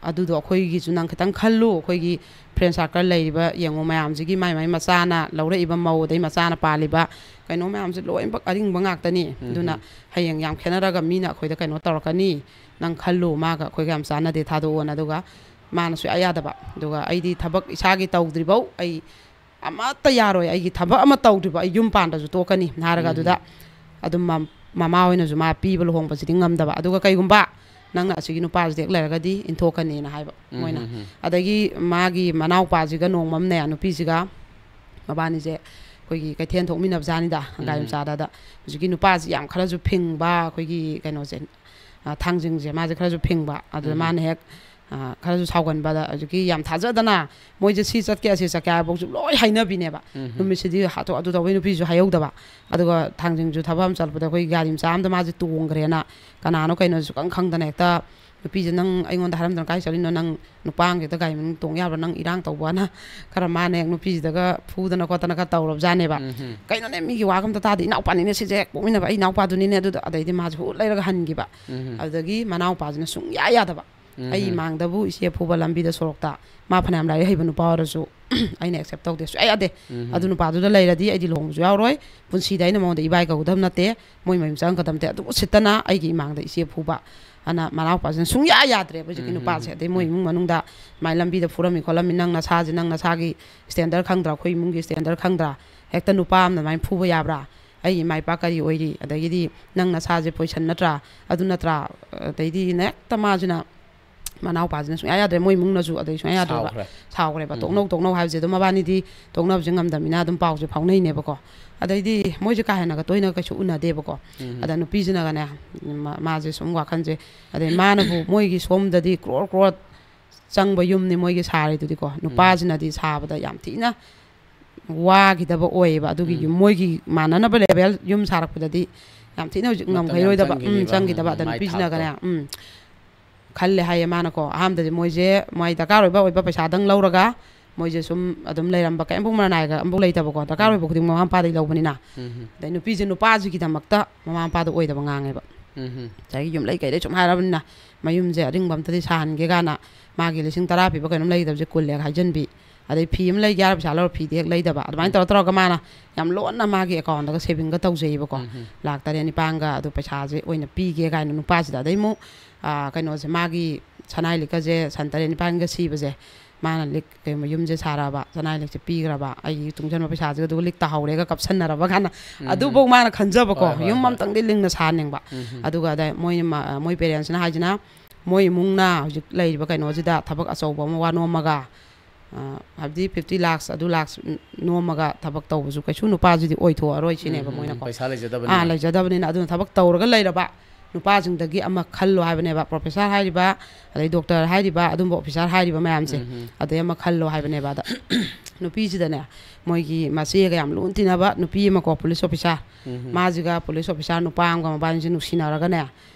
ꯑꯗꯨꯗꯣ ꯑꯩꯈꯣꯏꯒꯤꯁꯨ ꯅꯪ ꯈꯤꯇꯪ ꯈꯜꯂꯨ꯫ ꯑꯩꯈꯣꯏꯒꯤ ꯐ꯭ꯔꯦꯟ ꯁꯥꯔꯀꯜ ꯂꯩꯔꯤꯕ ꯌꯦꯡꯉꯨ, ꯃꯌꯥꯝꯁꯤꯒꯤ ꯃꯥꯏ ꯃꯥꯏ ꯃꯆꯥꯅ ꯂꯧꯔꯛꯏꯕ ꯃꯧ, ꯑꯗꯩ ꯃꯆꯥꯅ ꯄꯥꯜꯂꯤꯕ ꯀꯩꯅꯣ ꯃꯌꯥꯝꯁꯦ ꯂꯣꯏꯅꯃꯛ ꯑꯔꯤꯡꯕ ꯉꯥꯛꯇꯅꯤ꯫ ꯎꯝ꯫ ꯑꯗꯨꯅ ꯍꯌꯦꯡ ꯌꯥꯝ ꯈꯦꯠꯅꯔꯒ ꯃꯤꯅ ꯑꯩꯈꯣꯏꯗ ꯀꯩꯅꯣ ꯇꯧꯔꯛꯀꯅꯤ꯫ ꯅꯪ ꯈꯜꯂꯨ, ꯃꯥꯒ ꯑꯩꯈꯣꯏꯒ ꯌꯥꯝ ꯆꯥꯟꯅꯗꯦ, ꯊꯥꯗꯣꯛꯑꯣꯅ"꯫ ꯑꯗꯨꯒ ꯃꯥꯅ ꯁꯨꯡꯌꯥ ꯌꯥꯗꯕ꯫ ꯑꯗꯨꯒ "ꯑꯩꯗꯤ ꯊꯕꯛ ꯏꯁꯥꯒꯤ ꯇꯧꯗ꯭ꯔꯤꯐꯧ ꯑꯩ ꯑꯃꯠꯇ ꯌꯥꯔꯣꯏ, ꯑꯩꯒꯤ ꯊꯕꯛ ꯑꯃ ꯇꯧꯗ꯭ꯔꯤꯕ ꯑꯩ ꯌꯨꯝ ꯄꯥꯟꯗ꯭ꯔꯁꯨ ꯇꯣꯛꯀꯅꯤ" ꯍꯥꯏꯔꯒ, ꯎꯝ꯫ ꯑꯗꯨꯗ ꯑꯗꯨꯝ ꯃ-, ꯃꯃꯥ ꯍꯣꯏꯅꯁꯨ ꯃꯥ ꯄꯤꯕ ꯂꯨꯍꯣꯡꯕꯁꯤꯗꯤ ꯉꯝꯗꯕ꯫ ꯑꯗꯨꯒ "ꯀꯩꯒꯨꯝꯕ ꯅꯪꯅ ꯑꯁꯤꯒꯤ ꯅꯨꯄꯥꯁꯤꯗ ꯍꯦꯛ ꯂꯩꯔꯒꯗꯤ ꯏꯟꯊꯣꯛꯀꯅꯤꯅ" ꯍꯥꯏꯕ ꯎꯝ, ꯃꯣꯏꯅ꯫ ꯎꯝ, ꯎꯝ꯫ ꯑꯗꯒꯤ ꯃꯥꯒꯤ ꯃꯅꯥꯎꯄꯥꯁꯤꯒ ꯅꯣꯡꯃꯝꯅꯦ, ꯅꯨꯄꯤꯁꯤꯒ ꯃꯕꯥꯅꯤꯁꯦ ꯑꯩꯈꯣꯏꯒꯤ ꯀꯩꯊꯦꯜ ꯊꯣꯛꯃꯤꯟꯅꯕ ꯖꯥꯠꯅꯤꯗ, ꯒꯥꯔꯤ ꯎꯝ꯫ ꯃꯆꯥꯗ꯫ ꯑꯗ ꯍꯧꯖꯤꯛꯀꯤ ꯅꯨꯄꯥꯁꯤ ꯌꯥꯝ ꯈꯔꯁꯨ ꯐꯤꯡꯕ, ꯑꯩꯈꯣꯏꯒꯤ ꯀꯩꯅꯣꯁꯦ, ꯑ, ꯊꯥꯡꯖꯤꯡꯁꯦ ꯃꯥꯁꯦ ꯈꯔꯁꯨ ꯐꯤꯡꯕ꯫ ꯑꯗꯨꯗ ꯎꯝ꯫ ꯃꯥꯅ ꯍꯦꯛ, ꯑ, ꯈꯔꯁꯨ ꯁꯥꯎꯒꯟꯕꯗ, ꯍꯧꯖꯤꯛꯀꯤ ꯌꯥꯝ ꯊꯥꯖꯗꯅ ꯃꯣꯏꯁꯦ ꯁꯤ ꯆꯠꯀꯦ, ꯑꯁꯤ ꯆꯠꯀꯦ ꯍꯥꯏꯕꯐꯥꯎꯁꯨ ꯂꯣꯏ ꯍꯥꯏꯅꯕꯤꯅꯦꯕ꯫ ꯎꯝ꯫ ꯅꯨꯃꯤꯠꯁꯤꯗꯤ ꯍꯥꯊꯨ ꯍꯥꯊꯨ ꯇꯧꯕꯩ ꯅꯨꯄꯤꯁꯨ ꯍꯥꯏꯍꯧꯗꯕ꯫ ꯑꯗꯨꯒ ꯊꯥꯡꯖꯤꯡꯁꯨ ꯊꯕꯛ ꯑꯃ ꯆꯠꯄꯗ ꯑꯩꯈꯣꯏ ꯒꯥꯔꯤ ꯃꯆꯥ ꯑꯝꯗ ꯃꯥꯁꯦ ꯇꯣꯡꯈ꯭ꯔꯦꯅ, ꯀꯅꯥꯅꯣ ꯀꯩꯅꯣꯁꯨ ꯈꯪ ꯈꯪꯗꯅ ꯍꯦꯛꯇ ꯅꯨꯄꯤꯁꯦ, "ꯅꯪ ꯑꯩꯉꯣꯟꯗ ꯍꯥꯏꯔꯝꯗꯅ ꯀꯥꯏ ꯆꯠꯂꯤꯅꯣ? ꯅꯪ ꯅꯨꯄꯥ ꯑꯃꯒꯤ ꯍꯦꯛꯇ ꯒꯥꯔꯤ ꯃꯅꯨꯡ ꯇꯣꯡ ꯌꯥꯕ꯭ꯔꯥ? ꯅꯪ ꯏꯔꯥꯡ ꯇꯧꯕꯅ?" ꯈꯔ ꯃꯥꯅ ꯍꯦꯛ ꯅꯨꯄꯤꯁꯤꯗꯒ ꯐꯨꯗꯅ ꯈꯣꯠꯇꯅ ꯈꯔ ꯇꯧꯔꯕꯖꯥꯠꯅꯦꯕ꯫ ꯎꯝ꯫ "ꯀꯩꯅꯣꯅꯦ, ꯃꯤꯒꯤ ꯋꯥꯒ ꯑꯝꯇ ꯇꯥꯗꯦ, ꯏꯅꯥꯎꯄꯥꯅꯤꯅꯦ ꯁꯤꯁꯦ, ꯍꯦꯛ ꯄꯣꯛꯃꯤꯟꯅꯕ ꯑꯩ ꯏꯅꯥꯎꯄꯥꯗꯨꯅꯤꯅꯦ" ꯑꯗꯨꯗ꯫ ꯑꯗꯩꯗꯤ ꯃꯥꯁꯦ ꯍꯨ ꯂꯩꯔꯒ ꯍꯟꯈꯤꯕ꯫ ꯎꯝ꯫ ꯑꯗꯨꯗꯒꯤ ꯃꯅꯥꯎꯄꯥꯁꯤꯅ ꯁꯨꯡꯌꯥ ꯌꯥꯗꯕ꯫ ꯎꯝ꯫ ꯑꯩ ꯏꯃꯥꯡꯗꯕꯨ ꯏꯆꯦ ꯐꯨꯕ ꯂꯝꯕꯤꯗ ꯁꯣꯔꯣꯛꯇ, ꯃꯥ ꯐꯅꯌꯥꯝ ꯂꯥꯏꯔꯤꯛ ꯍꯩꯕ ꯅꯨꯄꯥ ꯑꯣꯏꯔꯁꯨ ꯑꯩꯅ accept ꯇꯧꯗꯦ ꯁꯨꯡꯌꯥ ꯌꯥꯗꯦ꯫ ꯎꯝ꯫ "ꯑꯗꯨ ꯅꯨꯄꯥꯗꯨꯗ ꯂꯩꯔꯗꯤ ꯑꯩꯗꯤ ꯂꯨꯍꯣꯡꯕꯁꯨ ꯌꯥꯎꯔꯣꯏ, ꯄꯨꯟꯁꯤꯗ ꯑꯩꯅ ꯃꯉꯣꯟꯗ ꯏꯕꯥꯏ ꯀꯧꯒꯗꯕ ꯅꯠꯇꯦ, ꯃꯣꯏ ꯃꯌꯨꯝ ꯆꯪꯒꯗꯕ ꯅꯠꯇꯦ", ꯑꯗꯨ ꯎꯁꯤꯠꯇꯅ ꯑꯩꯒꯤ ꯏꯃꯥꯡꯗ ꯏꯆꯦ ꯐꯨꯕ꯫ ꯑꯗꯨꯅ ꯃꯅꯥꯎꯄꯥꯁꯤꯅ ꯁꯨꯡꯌꯥ ꯌꯥꯗ꯭ꯔꯦꯕ ꯍꯧꯖꯤꯛꯀꯤ ꯎꯝ, ꯅꯨꯄꯥꯁꯦ꯫ ꯎꯝ, ꯑꯗꯩ ꯃꯣꯏ ꯎꯝ꯫ ꯏꯃꯨꯡ ꯃꯅꯨꯡꯗ ꯁꯨꯃꯥꯏꯅ ꯂꯝꯕꯤꯗ ꯐꯨꯔꯝꯃꯤ ꯈꯣꯠꯂꯝꯃꯤ, ꯅꯪ ꯅꯁꯥꯁꯦ, ꯅꯪ ꯅꯁꯥꯒꯤ standard ꯈꯪꯗ꯭ꯔꯥ, ꯑꯩꯈꯣꯏ ꯏꯃꯨꯡꯒꯤ standard ꯈꯪꯗ꯭ꯔꯥ, ꯍꯦꯛꯇ ꯅꯨꯄꯥ ꯑꯃꯅ ꯑꯗꯨꯃꯥꯏꯅ ꯐꯨꯕ ꯌꯥꯕ꯭ꯔꯥ? ꯑꯩꯒꯤ ꯏꯃꯥ ꯏꯄꯥ ꯀꯔꯤ ꯑꯣꯏꯔꯤ? ꯑꯗꯒꯤꯗꯤ ꯅꯪ ꯅꯁꯥꯁꯦ poison ꯅꯠꯇ꯭ꯔꯥ, ꯑꯗꯨ ꯅꯠꯇ꯭ꯔꯥ? ꯑꯗꯩꯗꯤ ꯍꯦꯛꯇ ꯃꯥꯁꯤꯅ, ꯃꯅꯥꯎꯄꯥꯁꯤꯅ ꯁꯨꯡꯌꯥ ꯌꯥꯗ꯭ꯔꯦ, ꯃꯣꯏ ꯏꯃꯨꯡꯅꯁꯨ ꯑꯗꯩ ꯁꯨꯡꯌꯥ ꯌꯥꯗ꯭ꯔꯦꯕ꯫ ꯁꯥꯎꯈ꯭ꯔꯦ꯫ ꯁꯥꯎꯈ꯭ꯔꯦꯕ꯫ ꯎꯝ꯫ ꯇꯣꯛꯅꯧ, ꯇꯣꯛꯅꯧ ꯍꯥꯏꯕꯁꯦ ꯑꯗꯨꯝ ꯃꯕꯥꯅꯤꯗꯤ ꯇꯣꯛꯅꯕꯁꯦ ꯉꯝꯗꯕꯅꯤꯅ ꯑꯗꯨꯝ ꯄꯥꯎꯁꯦ ꯐꯥꯎꯅꯩꯅꯦꯕꯀꯣ꯫ ꯑꯗꯩꯗꯤ ꯃꯣꯏꯁꯦ ꯀꯥ ꯍꯦꯟꯅꯒ ꯇꯣꯏꯅ ꯀꯩꯁꯨ ꯎꯅꯗꯦꯕꯀꯣ꯫ ꯎꯝ꯫ ꯑꯗ ꯅꯨꯄꯤꯁꯤꯅꯒꯅꯦ, ꯃꯥ-, ꯃꯥꯁꯦ ꯁꯨꯝ ꯋꯥꯈꯜꯁꯦ, ꯑꯗꯩ ꯃꯥꯅꯕꯨ ꯃꯣꯏꯒꯤ ꯁꯣꯝꯗꯗꯤ ꯀ꯭ꯔꯣꯔ ꯀ꯭ꯔꯣꯔ ꯆꯪꯕ ꯌꯨꯝꯅꯤ ꯃꯣꯏꯒꯤ ꯁꯥꯔꯤꯗꯨꯗꯤꯀꯣ꯫ ꯎꯝ꯫ ꯅꯨꯄꯥꯁꯤꯅꯗꯤ ꯁꯥꯕꯗ ꯌꯥꯝ ꯊꯤꯅ ꯋꯥꯈꯤꯗꯕ ꯑꯣꯏꯌꯦꯕ꯫ ꯑꯗꯨꯒꯤ ꯎꯝ꯫ ꯌꯨꯝ, ꯃꯣꯏꯒꯤ ꯃꯥꯟꯅꯅꯕ level ꯌꯨꯝ ꯁꯥꯔꯛꯄꯗꯗꯤ ꯌꯥꯝ ꯊꯤꯅ ꯍꯧꯖꯤꯛ ꯃꯇꯝ ꯌꯥꯝ ꯉꯝꯈꯩꯔꯣꯏꯗꯕ꯫ ꯎꯝ, ꯆꯪꯈꯤꯅꯦꯕ꯫ ꯆꯪꯈꯤꯗꯕ꯫ ꯎꯝ, ꯑꯗ ꯃꯥꯏ ꯅꯨꯄꯤꯁꯤꯅꯒꯅꯦ, ꯊꯥꯛꯇꯣ꯫ ꯎꯝ, ꯈꯜꯂꯦ ꯍꯥꯏꯌꯦ ꯃꯥꯅꯀꯣ꯫ ꯑꯍꯥꯟꯕꯗꯗꯤ ꯃꯣꯏꯁꯦ ꯃꯥꯏ ꯗꯔꯀꯥꯔ ꯑꯣꯏꯕ ꯑꯣꯏꯕ ꯄꯩꯁꯥꯗꯪ ꯂꯧꯔꯒ ꯃꯣꯏꯁꯦ ꯁꯨꯝ ꯑꯗꯨꯝ ꯂꯩꯔꯝꯕ, ꯀꯩꯝꯕꯨ ꯃꯔꯅꯥꯏꯒ ꯑꯝꯕꯨ ꯂꯩꯇꯕꯀꯣ꯫ ꯗꯔꯀꯥꯔ ꯎꯝ꯫ ꯑꯣꯏꯕ ꯈꯨꯗꯤꯡꯃꯛ ꯃꯃꯥ ꯃꯄꯥꯗꯒꯤ ꯂꯧꯕꯅꯤꯅ꯫ ꯎꯝ꯫ ꯑꯗꯩ ꯅꯨꯄꯤꯁꯦ ꯅꯨꯄꯥꯁꯤꯒꯤꯗꯃꯛꯇ ꯃꯃꯥ ꯃꯄꯥꯗ ꯑꯣꯏꯗꯕ ꯉꯥꯡꯉꯦꯕ꯫ ꯎꯝ꯫ ꯉꯁꯥꯏꯒꯤ ꯌꯨꯝꯂꯩ ꯀꯩꯗꯩ ꯁꯨꯝ ꯍꯥꯏꯔꯕꯅꯤꯅ ꯃꯌꯨꯝꯁꯦ ꯑꯔꯤꯡꯕ ꯑꯝꯇꯗꯤ ꯁꯥꯍꯟꯒꯦ ꯀꯥꯏꯅ ꯃꯥꯒꯤ ꯂꯤꯁꯤꯡ ꯇꯔꯥ ꯄꯤꯕ ꯀꯩꯅꯣꯝ ꯂꯩꯒꯗꯕꯁꯦ ꯀꯨꯟ ꯍꯦꯛ ꯍꯥꯏꯖꯟꯕꯤ꯫ ꯑꯗꯩ ꯐꯤ ꯑꯃ ꯂꯩꯒꯦ ꯍꯥꯏꯔ ꯄꯩꯁꯥ ꯂꯧꯔ ꯐꯤꯗꯤ ꯍꯦꯛ ꯂꯩꯗꯕ꯫ ꯑꯗꯨꯃꯥꯏꯅ ꯎꯝ꯫ ꯇꯧꯔ ꯇꯧꯔꯒ ꯃꯥꯅ ꯌꯥꯝ ꯂꯣꯟꯅ ꯃꯥꯒꯤ account ꯇꯒ saving ꯒ ꯇꯧꯖꯩꯌꯦꯕꯀꯣ꯫ ꯎꯝ ꯍꯝ꯫ ꯂꯥꯛ ꯇꯔꯦꯠ ꯅꯤꯄꯥꯟꯒ ꯑꯗꯨ ꯄꯩꯁꯥꯁꯦ ꯑꯣꯏꯅ ꯄꯤꯒꯦ ꯀꯥꯏꯅ ꯅꯨꯄꯥꯁꯤꯗ꯫ ꯑꯗꯩ ꯑꯃꯨꯛ, ꯑꯥ, ꯀꯩꯅꯣꯁꯦ, ꯃꯥꯒꯤ ꯁꯅꯥꯏ ꯂꯤꯛꯀꯁꯦ ꯁꯟ ꯇꯔꯦꯠ ꯅꯤꯄꯥꯟꯒ ꯁꯤꯕꯁꯦ, ꯃꯥꯅ ꯂꯤꯛ, ꯀꯩꯒꯨꯝꯕ ꯌꯨꯝꯁꯦ ꯁꯥꯔꯛꯑꯕ, ꯁꯅꯥꯏ ꯂꯤꯛꯁꯦ ꯄꯤꯈ꯭ꯔꯕ, ꯑꯩꯒꯤ ꯇꯨꯡꯁꯤꯟꯕ ꯄꯩꯁꯥꯁꯤꯒ ꯑꯗꯨꯒ ꯂꯤꯛ ꯇꯥꯍꯧꯔꯦꯒ ꯀꯞꯁꯟꯅꯔꯕ ꯀꯥꯟꯗ, ꯎꯝ꯫ ꯑꯗꯨꯐꯧ ꯃꯥꯅ ꯈꯟꯖꯕꯀꯣ, ꯍꯣꯏ, ꯍꯣꯏ, ꯌꯨꯝ ꯍꯣꯏ꯫ ꯑꯝꯇꯪꯗꯤ ꯂꯤꯡꯅ ꯁꯥꯍꯟꯅꯤꯡꯕ꯫ ꯎꯝ ꯍꯝ꯫ ꯑꯗꯨꯒ ꯑꯗ ꯃꯣꯏꯅ ꯃ-, ꯃꯣꯏ parents ꯅ ꯍꯥꯏꯁꯤꯅ, ꯃꯣꯏ ꯏꯃꯨꯡꯅ ꯍꯧꯖꯤꯛ ꯂꯩꯔꯤꯕ ꯀꯩꯅꯣꯁꯤꯗ ꯊꯕꯛ ꯑꯆꯧꯕ ꯑꯃ ꯋꯥꯅꯣꯝꯃꯒ, ꯑ, ꯍꯥꯏꯕꯗꯤ fifty lakhs, ꯑꯗꯨ lakhs ꯅꯣꯝꯃꯒ ꯊꯕꯛ ꯇꯧꯕꯁꯨ ꯀꯩꯁꯨ ꯅꯨꯄꯥꯁꯤꯗꯤ ꯑꯣꯏꯊꯣꯛꯑꯔꯣꯏ ꯁꯤꯅꯦꯕ ꯎꯝ, ꯎꯝ, ꯃꯣꯏꯅꯀꯣ꯫ ꯄꯩꯁꯥ ꯑꯥ, ꯂꯩꯖꯗꯕꯅꯤꯅ꯫ ꯂꯩꯖꯗꯕꯅꯤꯅ꯫ ꯑꯗꯨꯅ ꯊꯕꯛ ꯇꯧꯔꯒ ꯂꯩꯔꯕ ꯅꯨꯄꯥꯁꯤꯡꯗꯒꯤ ꯑꯃ ꯈꯜꯂꯣ ꯍꯥꯏꯕꯅꯦꯕ꯫ Professor ꯍꯥꯏꯔꯤꯕ, ꯑꯗꯩ doctor ꯍꯥꯏꯔꯤꯕ, ꯑꯗꯨꯝꯕ officer ꯍꯥꯏꯔꯤꯕ ꯃꯌꯥꯝꯁꯦ, ꯎꯝ, ꯎꯝ꯫ ꯑꯗꯩ ꯑꯃ ꯈꯜꯂꯣ ꯍꯥꯏꯕꯅꯦꯕ꯫ ꯑꯗ ꯅꯨꯄꯤꯁꯤꯗꯅꯦ, ꯃꯣꯏꯒꯤ ꯃꯆꯦꯒ ꯌꯥꯝ ꯂꯨꯅ ꯇꯤꯟꯅꯕ ꯅꯨꯄꯤ ꯑꯃꯀꯣ, police officer, ꯎꯝ, ꯎꯝ꯫ ꯃꯥꯁꯤꯒ police officer ꯅꯨꯄꯥ ꯑꯃꯒ ꯃꯕꯥꯅꯤꯁꯤ ꯅꯨꯡꯁꯤꯅꯔꯒꯅꯦ,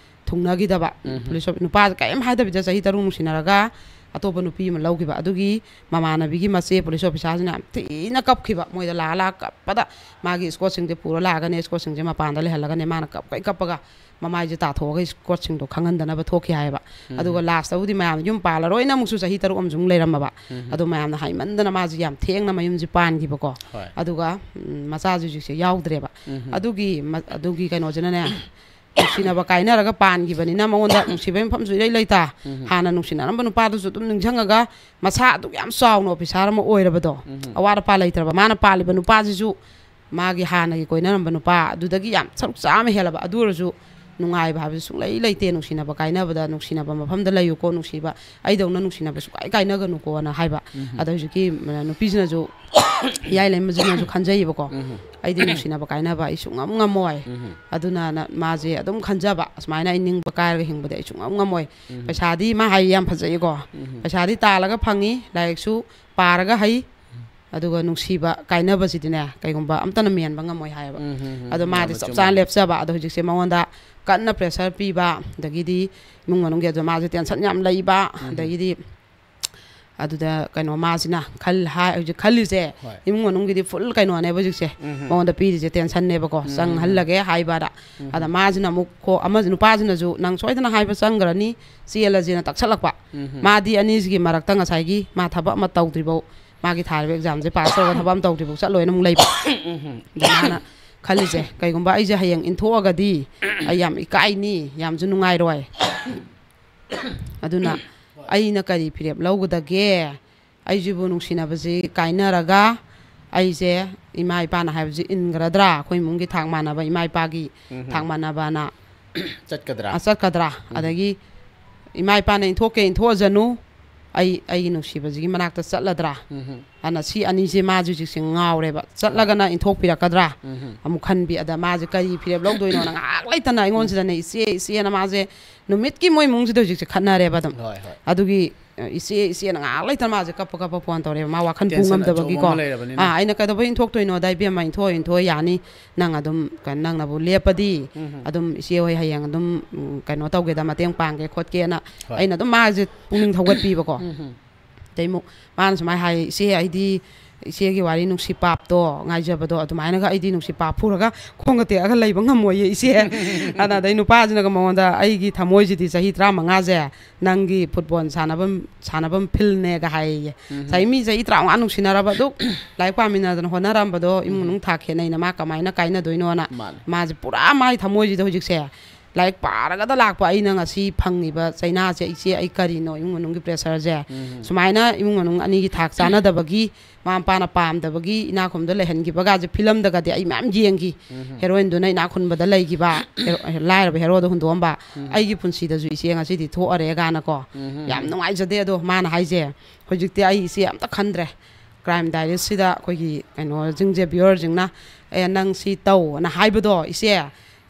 ꯊꯨꯡꯅꯈꯤꯗꯕ꯫ ꯎꯝ꯫ Police officer ꯅꯨꯄꯥꯁꯦ ꯀꯔꯤꯝ ꯍꯥꯏꯗꯕꯤꯗ ꯆꯍꯤ ꯇꯔꯨꯛ ꯅꯨꯡꯁꯤꯅꯔꯒ ꯑꯇꯣꯞꯄ ꯅꯨꯄꯤ ꯑꯃ ꯂꯧꯈꯤꯕ꯫ ꯑꯗꯨꯒꯤ ꯃꯃꯥꯟꯅꯕꯤꯒꯤ ꯃꯆꯦ police officerꯁꯤꯅ ꯌꯥꯝ ꯊꯤꯅ ꯀꯞꯈꯤꯕ꯫ ꯃꯣꯏꯗ ꯂꯥꯛꯑ ꯂꯥꯛꯑ ꯀꯞꯄꯗ ꯃꯥꯒꯤ escortꯁꯤꯡꯁꯦ ꯄꯨꯔ ꯂꯥꯛꯑꯒꯅꯦ, escortꯁꯤꯡꯁꯦ ꯃꯄꯥꯟꯗ ꯂꯩꯍꯜꯂꯒꯅꯦ, ꯃꯥꯅ ꯀꯞꯀꯩ ꯀꯞꯄꯒ ꯃꯃꯥꯏꯁꯦ ꯇꯥꯊꯣꯛꯑꯒ escortꯁꯤꯡꯗꯣ ꯈꯪꯍꯟꯗꯅꯕ ꯊꯣꯛꯈꯤ ꯍꯥꯏꯌꯦꯕ꯫ ꯎꯝ꯫ ꯑꯗꯨꯒ lastꯇꯕꯨꯗꯤ ꯃꯌꯥꯝ ꯌꯨꯝ ꯄꯥꯜꯂꯔꯣꯏꯅ ꯑꯃꯨꯛꯁꯨ ꯆꯍꯤ ꯇꯔꯨꯛ ꯑꯃꯁꯨ ꯑꯃꯨꯛ ꯂꯩꯔꯝꯃꯕ꯫ ꯎꯝ꯫ ꯑꯗꯣ ꯃꯌꯥꯝꯅ ꯍꯥꯏꯃꯟꯗꯅ ꯃꯥꯁꯦ ꯌꯥꯝ ꯊꯦꯡꯅ ꯃꯌꯨꯝꯁꯦ ꯄꯥꯟꯈꯤꯕꯀꯣ꯫ ꯍꯣꯏ꯫ ꯑꯗꯨꯒ, ꯎꯝ, ꯃꯆꯥꯁꯤꯁꯨ ꯍꯧꯖꯤꯛꯁꯦ ꯌꯥꯎꯗ꯭ꯔꯦꯕ꯫ ꯎꯝ꯫ ꯑꯗꯨꯒꯤ ꯃ-, ꯑꯗꯨꯒꯤ ꯀꯩꯅꯣꯁꯤꯅꯅꯦ, ꯅꯨꯡꯁꯤꯅꯕ ꯀꯥꯏꯅꯔꯒ ꯄꯥꯟꯈꯤꯕꯅꯤꯅ ꯃꯉꯣꯟꯗ ꯅꯨꯡꯁꯤꯕꯒꯤ ꯃꯐꯝꯁꯨ ꯏꯔꯩ ꯂꯩꯇ꯫ ꯎꯝ꯫ ꯍꯥꯟꯅ ꯅꯨꯡꯁꯤꯅꯔꯝꯕ ꯅꯨꯄꯥꯗꯨꯁꯨ ꯑꯗꯨꯝ ꯅꯤꯡꯁꯤꯡꯉꯒ ꯃꯁꯥ ꯑꯗꯨꯛ ꯌꯥꯝ ꯆꯥꯎꯅ officer ꯑꯃ ꯑꯣꯏꯔꯕꯗꯣ, ꯎꯝ꯫ ꯑꯋꯥꯠ ꯑꯄꯥ ꯂꯩꯇ꯭ꯔꯕ, ꯃꯥꯅ ꯄꯥꯜꯂꯤꯕ ꯅꯨꯄꯥꯁꯤꯁꯨ ꯃꯥꯒꯤ ꯍꯥꯟꯅꯒꯤ ꯀꯣꯏꯅꯔꯝꯕ ꯅꯨꯄꯥ ꯑꯗꯨꯗꯒꯤ ꯌꯥꯝ ꯁꯔꯨꯛ ꯆꯥꯝꯃ ꯍꯦꯜꯂꯕ꯫ ꯑꯗꯨ ꯑꯣꯏꯔꯁꯨ ꯅꯨꯡꯉꯥꯏꯕ ꯍꯥꯏꯕꯁꯨ ꯁꯨꯡꯂꯩ ꯂꯩꯇꯦ ꯅꯨꯡꯁꯤꯅꯕ ꯀꯥꯏꯅꯕꯗ꯫ "ꯅꯨꯡꯁꯤꯅꯕ ꯃꯐꯝꯗ ꯂꯩꯌꯨꯀꯣ, ꯅꯨꯡꯁꯤꯕ, ꯑꯩꯗꯧꯅ ꯅꯨꯡꯁꯤꯅꯕ ꯁꯨꯡꯀꯥꯏ ꯀꯥꯏꯅꯒꯅꯨꯀꯣꯅ" ꯍꯥꯏꯕ꯫ ꯎꯝ꯫ ꯑꯗ ꯍꯧꯖꯤꯛꯀꯤ, ꯎꯝ, ꯅꯨꯄꯤꯁꯤꯅꯁꯨ, ꯌꯥꯏ ꯂꯩꯃꯁꯤꯅꯁꯨ ꯈꯟꯖꯩꯌꯦꯕꯀꯣ, ꯎꯝ꯫ "ꯑꯩꯗꯤ ꯅꯨꯡꯁꯤꯅꯕ ꯀꯥꯏꯅꯕ ꯑꯩ ꯁꯨꯡꯉꯝ ꯉꯝꯃꯣꯏ"꯫ ꯎꯝ꯫ ꯑꯗꯨꯅ ꯅ-, ꯃꯥꯁꯦ ꯑꯗꯨꯝ ꯈꯟꯖꯕ, "ꯑꯁꯨꯃꯥꯏꯅ ꯑꯩ ꯅꯤꯡꯕ ꯀꯥꯏꯔꯒ ꯍꯤꯡꯕꯗꯤ ꯑꯩ ꯁꯨꯡꯉꯝ ꯉꯝꯃꯣꯏ"꯫ ꯎꯝ꯫ ꯄꯩꯁꯥꯗꯤ ꯃꯥ ꯍꯥꯏ ꯌꯥꯝ ꯐꯖꯩꯀꯣ, ꯎꯝ꯫ "ꯄꯩꯁꯥꯗꯤ ꯇꯥꯜꯂꯒ ꯐꯪꯉꯤ, ꯂꯥꯏꯔꯤꯛꯁꯨ ꯄꯥꯔꯒ ꯍꯩ, ꯑꯗꯨꯒ ꯅꯨꯡꯁꯤꯕ ꯀꯥꯏꯅꯕꯁꯤꯗꯤꯅꯦ ꯀꯩꯒꯨꯝꯕ ꯑꯝꯇꯅ ꯃꯦꯟꯕ ꯉꯝꯃꯣꯏ" ꯍꯥꯏꯌꯦꯕ꯫ ꯎꯝ, ꯎꯝ, ꯎꯝ꯫ ꯑꯗꯣ ꯃꯥꯗꯤ ꯌꯥꯝꯅ ꯆꯞ ꯆꯨꯝꯕ꯫ ꯆꯥꯅ ꯂꯦꯞꯆꯕ꯫ ꯑꯗꯣ ꯍꯧꯖꯤꯛꯁꯦ ꯃꯉꯣꯟꯗ ꯀꯟꯅ pressure ꯄꯤꯕ, ꯑꯗꯒꯤꯗꯤ ꯏꯃꯨꯡ ꯃꯅꯨꯡꯒꯤ, ꯑꯗꯣ ꯃꯥꯁꯦ tension ꯌꯥꯝ ꯂꯩꯕ, ꯎꯝ꯫ ꯑꯗꯒꯤꯗꯤ ꯑꯗꯨꯗ ꯀꯩꯅꯣ ꯃꯥꯁꯤꯅ ꯈꯜ-, ꯍꯥꯏ-, ꯍꯧꯖꯤꯛ ꯈꯜꯂꯤꯁꯦ ꯍꯣꯏ꯫ ꯏꯃꯨꯡ ꯃꯅꯨꯡꯒꯤꯗꯤ full ꯀꯩꯅꯣꯅꯦꯕ ꯍꯧꯖꯤꯛꯁꯦ꯫ ꯎꯝ꯫ ꯃꯉꯣꯟꯗ ꯄꯤꯔꯤꯁꯦ tensionꯅꯦꯕꯀꯣ, ꯎꯝ꯫ ꯆꯪꯍꯜꯂꯒꯦ ꯍꯥꯏꯕꯗ꯫ ꯎꯝ꯫ ꯑꯗ ꯃꯥꯁꯤꯅ ꯑꯃꯨꯛ ꯀꯣ-, ꯑꯃꯁꯨ, ꯅꯨꯄꯥꯁꯤꯅꯁꯨ "ꯅꯪ ꯁꯣꯏꯗꯅ ꯍꯥꯏꯕ ꯆꯪꯈ꯭ꯔꯅꯤ, ꯆꯦꯜꯂꯁꯦꯅ" ꯇꯛꯁꯜꯂꯛꯄ꯫ ꯎꯝ꯫ ꯃꯥꯗꯤ ꯑꯅꯤꯁꯤꯒꯤ ꯃꯔꯛꯇ ꯉꯁꯥꯏꯒꯤ ꯃꯥ ꯊꯕꯛ ꯑꯃ ꯇꯧꯗ꯭ꯔꯤꯐꯥꯎ, ꯃꯥꯒꯤ ꯊꯥꯔꯤꯕ examꯁꯦ pass ꯇꯧꯔꯒ ꯊꯕꯛ ꯑꯃ ꯇꯧꯗ꯭ꯔꯤꯐꯥꯎ ꯆꯠꯂꯣꯏꯅ ꯑꯃꯨꯛ ꯂꯩꯕ꯫ ꯎꯝ꯫ ꯑꯗ ꯃꯥꯅ ꯈꯜꯂꯤꯁꯦ, "ꯀꯩꯒꯨꯝꯕ ꯑꯩꯁꯦ ꯍꯌꯦꯡ ꯏꯟꯊꯣꯛꯑꯒꯗꯤ ꯑꯩ ꯌꯥꯝ ꯏꯀꯥꯏꯅꯤ, ꯌꯥꯝꯁꯨ ꯅꯨꯡꯉꯥꯏꯔꯣꯏ꯫ ꯑꯗꯨꯅ ꯑꯩꯅ ꯀꯔꯤ ꯐꯤꯔꯦꯞ ꯂꯧꯒꯗꯒꯦ? ꯑꯩꯁꯤꯕꯨ ꯅꯨꯡꯁꯤꯅꯕꯁꯤ ꯀꯥꯏꯅꯔꯒ ꯑꯩꯁꯦ ꯏꯃꯥ ꯏꯄꯥꯅ ꯍꯥꯏꯕꯁꯤ ꯏꯟꯈ꯭ꯔꯗ꯭ꯔꯥ? ꯑꯩꯈꯣꯏ ꯏꯃꯨꯡꯒꯤ ꯊꯥꯛ ꯃꯥꯟꯅꯕ, ꯏꯃꯥ ꯏꯄꯥꯒꯤ ꯎꯝ꯫ ꯊꯥꯛ ꯃꯥꯟꯅꯕꯅ ꯆꯠꯀꯗ꯭ꯔꯥ? ꯑ, ꯆꯠꯀꯗ꯭ꯔꯥ?" ꯎꯝ꯫ ꯑꯗꯒꯤ ꯏꯃꯥ ꯏꯄꯥꯅ ꯏꯟꯊꯣꯛꯀꯦ ꯏꯟꯊꯣꯛꯑꯖꯅꯨ, ꯑꯩ ꯑꯩꯒꯤ ꯅꯨꯡꯁꯤꯕꯁꯤꯒꯤ ꯃꯅꯥꯛꯇ ꯆꯠꯂꯗ꯭ꯔꯥ? ꯑꯗꯨꯅ ꯁꯤ ꯑꯅꯤꯁꯦ ꯃꯥꯁꯦ ꯍꯧꯖꯤꯛꯁꯦ ꯉꯥꯎꯔꯦꯕ꯫ ꯆꯠꯂꯒꯅ ꯏꯟꯊꯣꯛꯄꯤꯔꯛꯀꯗ꯭ꯔꯥ? ꯑꯃꯨꯛ ꯈꯟꯕꯤ꯫ ꯑꯗ ꯃꯥꯁꯦ ꯀꯔꯤ ꯐꯤꯔꯦꯞ ꯂꯧꯗꯣꯏꯅꯣꯅ ꯉꯥꯏꯍꯥꯛ ꯂꯩꯇꯅ ꯑꯩꯉꯣꯟꯁꯤꯗꯅꯦ, "ꯏꯆꯦ, ꯏꯆꯦꯅ" ꯃꯥꯁꯦ ꯅꯨꯃꯤꯠꯀꯤ ꯃꯣꯏ ꯏꯃꯨꯡꯁꯤꯗ ꯍꯧꯖꯤꯛꯁꯦ ꯈꯠꯅꯔꯦꯕ ꯑꯗꯨꯝ꯫ ꯍꯣꯏ, ꯍꯣꯏ꯫ ꯑꯗꯨꯒꯤ, "ꯏꯆꯦ, ꯏꯆꯦꯅ" ꯉꯥꯏꯍꯥꯛ ꯂꯩꯇꯅ ꯃꯥꯁꯦ ꯀꯞꯄ ꯀꯞꯄ ꯐꯣꯟ ꯇꯧꯔꯛꯑꯦꯕ, ꯃꯥ ꯋꯥꯈꯜ ꯄꯨ tension ꯑꯆꯧꯕ ꯉꯝꯗꯕꯒꯤꯀꯣ꯫ ꯑꯃ ꯂꯩꯔꯕꯅꯤꯅ꯫ "ꯑꯥ, ꯑꯩꯅ ꯀꯩꯗꯧꯕꯩ ꯏꯟꯊꯣꯛꯇꯣꯏꯅꯣꯗ, ꯏꯕꯦꯝꯃ, ꯏꯟꯊꯣꯛꯑꯣ, ꯏꯟꯊꯣꯛꯑꯣ, ꯌꯥꯅꯤ, ꯅꯪ ꯑꯗꯨꯝ ꯀ-, ꯅꯪꯅꯕꯨ ꯂꯦꯞꯄꯗꯤ ꯑꯗꯨꯝ ꯏꯆꯦ ꯍꯣꯏ ꯍꯌꯦꯡ ꯑꯗꯨꯝ, ꯎꯝ, ꯀꯩꯅꯣ ꯇꯧꯒꯦꯗ, ꯃꯇꯦꯡ ꯄꯥꯡꯒꯦ ꯈꯣꯠꯀꯦꯅ" ꯍꯣꯏ꯫ ꯑꯩꯅ ꯑꯗꯨꯝ ꯃꯥꯁꯦ ꯄꯨꯛꯅꯤꯡ ꯊꯧꯒꯠꯄꯤꯕꯀꯣ꯫ ꯑꯗꯩ ꯑꯃꯨꯛ ꯃꯥꯅ ꯁꯨꯃꯥꯏꯅ ꯍꯥꯏ, "ꯏꯆꯦ, ꯑꯩꯗꯤ ꯏꯆꯦꯒꯤ ꯋꯥꯔꯤ ꯅꯨꯡꯁꯤ ꯄꯥꯞꯇꯣ ꯉꯥꯏꯖꯕꯗꯣ ꯑꯗꯨꯃꯥꯏꯅꯒ ꯑꯩꯗꯤ ꯅꯨꯡꯁꯤ ꯄꯥꯞ ꯐꯨꯔꯒ ꯈꯣꯡꯒ ꯇꯦꯛꯑꯒ ꯂꯩꯕ ꯉꯝꯃꯣꯏꯌꯦ, ꯏꯆꯦ"꯫ ꯑꯗ ꯑꯗꯩ ꯅꯨꯄꯥꯁꯤꯅꯒ ꯃꯉꯣꯟꯗ, "ꯑꯩꯒꯤ ꯊꯃꯣꯏꯁꯤꯗꯤ ꯆꯍꯤ ꯇꯔꯥꯃꯉꯥꯁꯦ ꯅꯪꯒꯤ ꯐꯨꯠꯕꯣꯜ ꯁꯥꯟꯅꯐꯝ, ꯁꯥꯟꯅꯐꯝ ꯐꯤꯜꯅꯦꯒ" ꯍꯥꯏꯌꯦ꯫ ꯉꯁꯥꯏ ꯃꯤ ꯆꯍꯤ ꯇꯔꯥꯃꯉꯥ ꯅꯨꯡꯁꯤꯅꯔꯕ, ꯑꯗꯨꯛ ꯂꯥꯏꯔꯤꯛ ꯄꯥꯃꯤꯟꯅꯗꯅ ꯍꯣꯠꯅꯔꯝꯕꯗꯣ ꯏꯃꯨꯡ ꯃꯅꯨꯡ ꯊꯥꯛ ꯈꯦꯠꯅꯩꯅ ꯃꯥ ꯀꯃꯥꯏꯅ ꯀꯥꯏꯅꯗꯣꯏꯅꯣꯅ꯫ ꯃꯥꯅꯦ꯫ ꯃꯥꯁꯦ ꯄꯨꯔꯥ ꯃꯥꯏ ꯊꯃꯣꯏꯁꯤꯗ ꯍꯧꯖꯤꯛꯁꯦ ꯂꯥꯏꯔꯤꯛ ꯄꯥꯔꯒꯗ ꯂꯥꯛꯄ ꯑꯩꯅ ꯉꯁꯤ ꯐꯪꯉꯤꯕ ꯆꯩꯅꯥꯁꯦ, "ꯏꯆꯦ, ꯑꯩ ꯀꯔꯤꯅꯣ ꯏꯃꯨꯡ ꯃꯅꯨꯡꯒꯤ ꯄ꯭ꯔꯦꯁꯔꯁꯦ?" ꯁꯨꯃꯥꯏꯅ ꯏꯃꯨꯡ ꯃꯅꯨꯡ ꯑꯅꯤꯒꯤ ꯊꯥꯛ ꯆꯥꯟꯅꯗꯕꯒꯤ, ꯃꯃꯥ ꯃꯄꯥꯅ ꯄꯥꯝꯗꯕꯒꯤ ꯏꯅꯥꯛ ꯈꯨꯟꯕꯗ ꯂꯩꯍꯟꯈꯤꯕꯒꯥꯁꯦ ꯐꯤꯂꯝꯗꯒꯗꯤ ꯑꯩ ꯃꯌꯥꯝ ꯌꯦꯡꯈꯤ꯫ ꯍꯦꯔꯣꯏꯟꯗꯨꯅ ꯏꯅꯥꯛ ꯈꯨꯟꯕꯗ ꯂꯩꯈꯤꯕ, ꯍꯦꯔꯣ-, ꯂꯥꯏꯔꯕ ꯍꯦꯔꯣꯗ ꯍꯨꯟꯗꯣꯛꯑꯝꯕ꯫ "ꯑꯩꯒꯤ ꯄꯨꯟꯁꯤꯗꯁꯨ ꯏꯆꯦ ꯉꯁꯤꯗꯤ ꯊꯣꯛꯑꯔꯦ" ꯀꯥꯏꯅꯀꯣ꯫ ꯌꯥꯝ ꯅꯨꯡꯉꯥꯏꯖꯗꯦ꯫ ꯑꯗꯣ ꯃꯥꯅ ꯍꯥꯏꯁꯦ, "ꯍꯧꯖꯤꯛꯇꯤ ꯑꯩ ꯏꯆꯦ ꯑꯝꯇ ꯈꯟꯗ꯭ꯔꯦ꯫ Crime Diaries ꯁꯤꯗ ꯑꯩꯈꯣꯏꯒꯤ ꯀꯩꯅꯣꯁꯤꯡꯁꯦ, viewer ꯁꯤꯡꯅ, 'ꯑꯦ, ꯅꯪ ꯁꯤ ꯇꯧ' ꯑꯅ ꯍꯥꯏꯕꯗꯣ, ꯏꯆꯦ,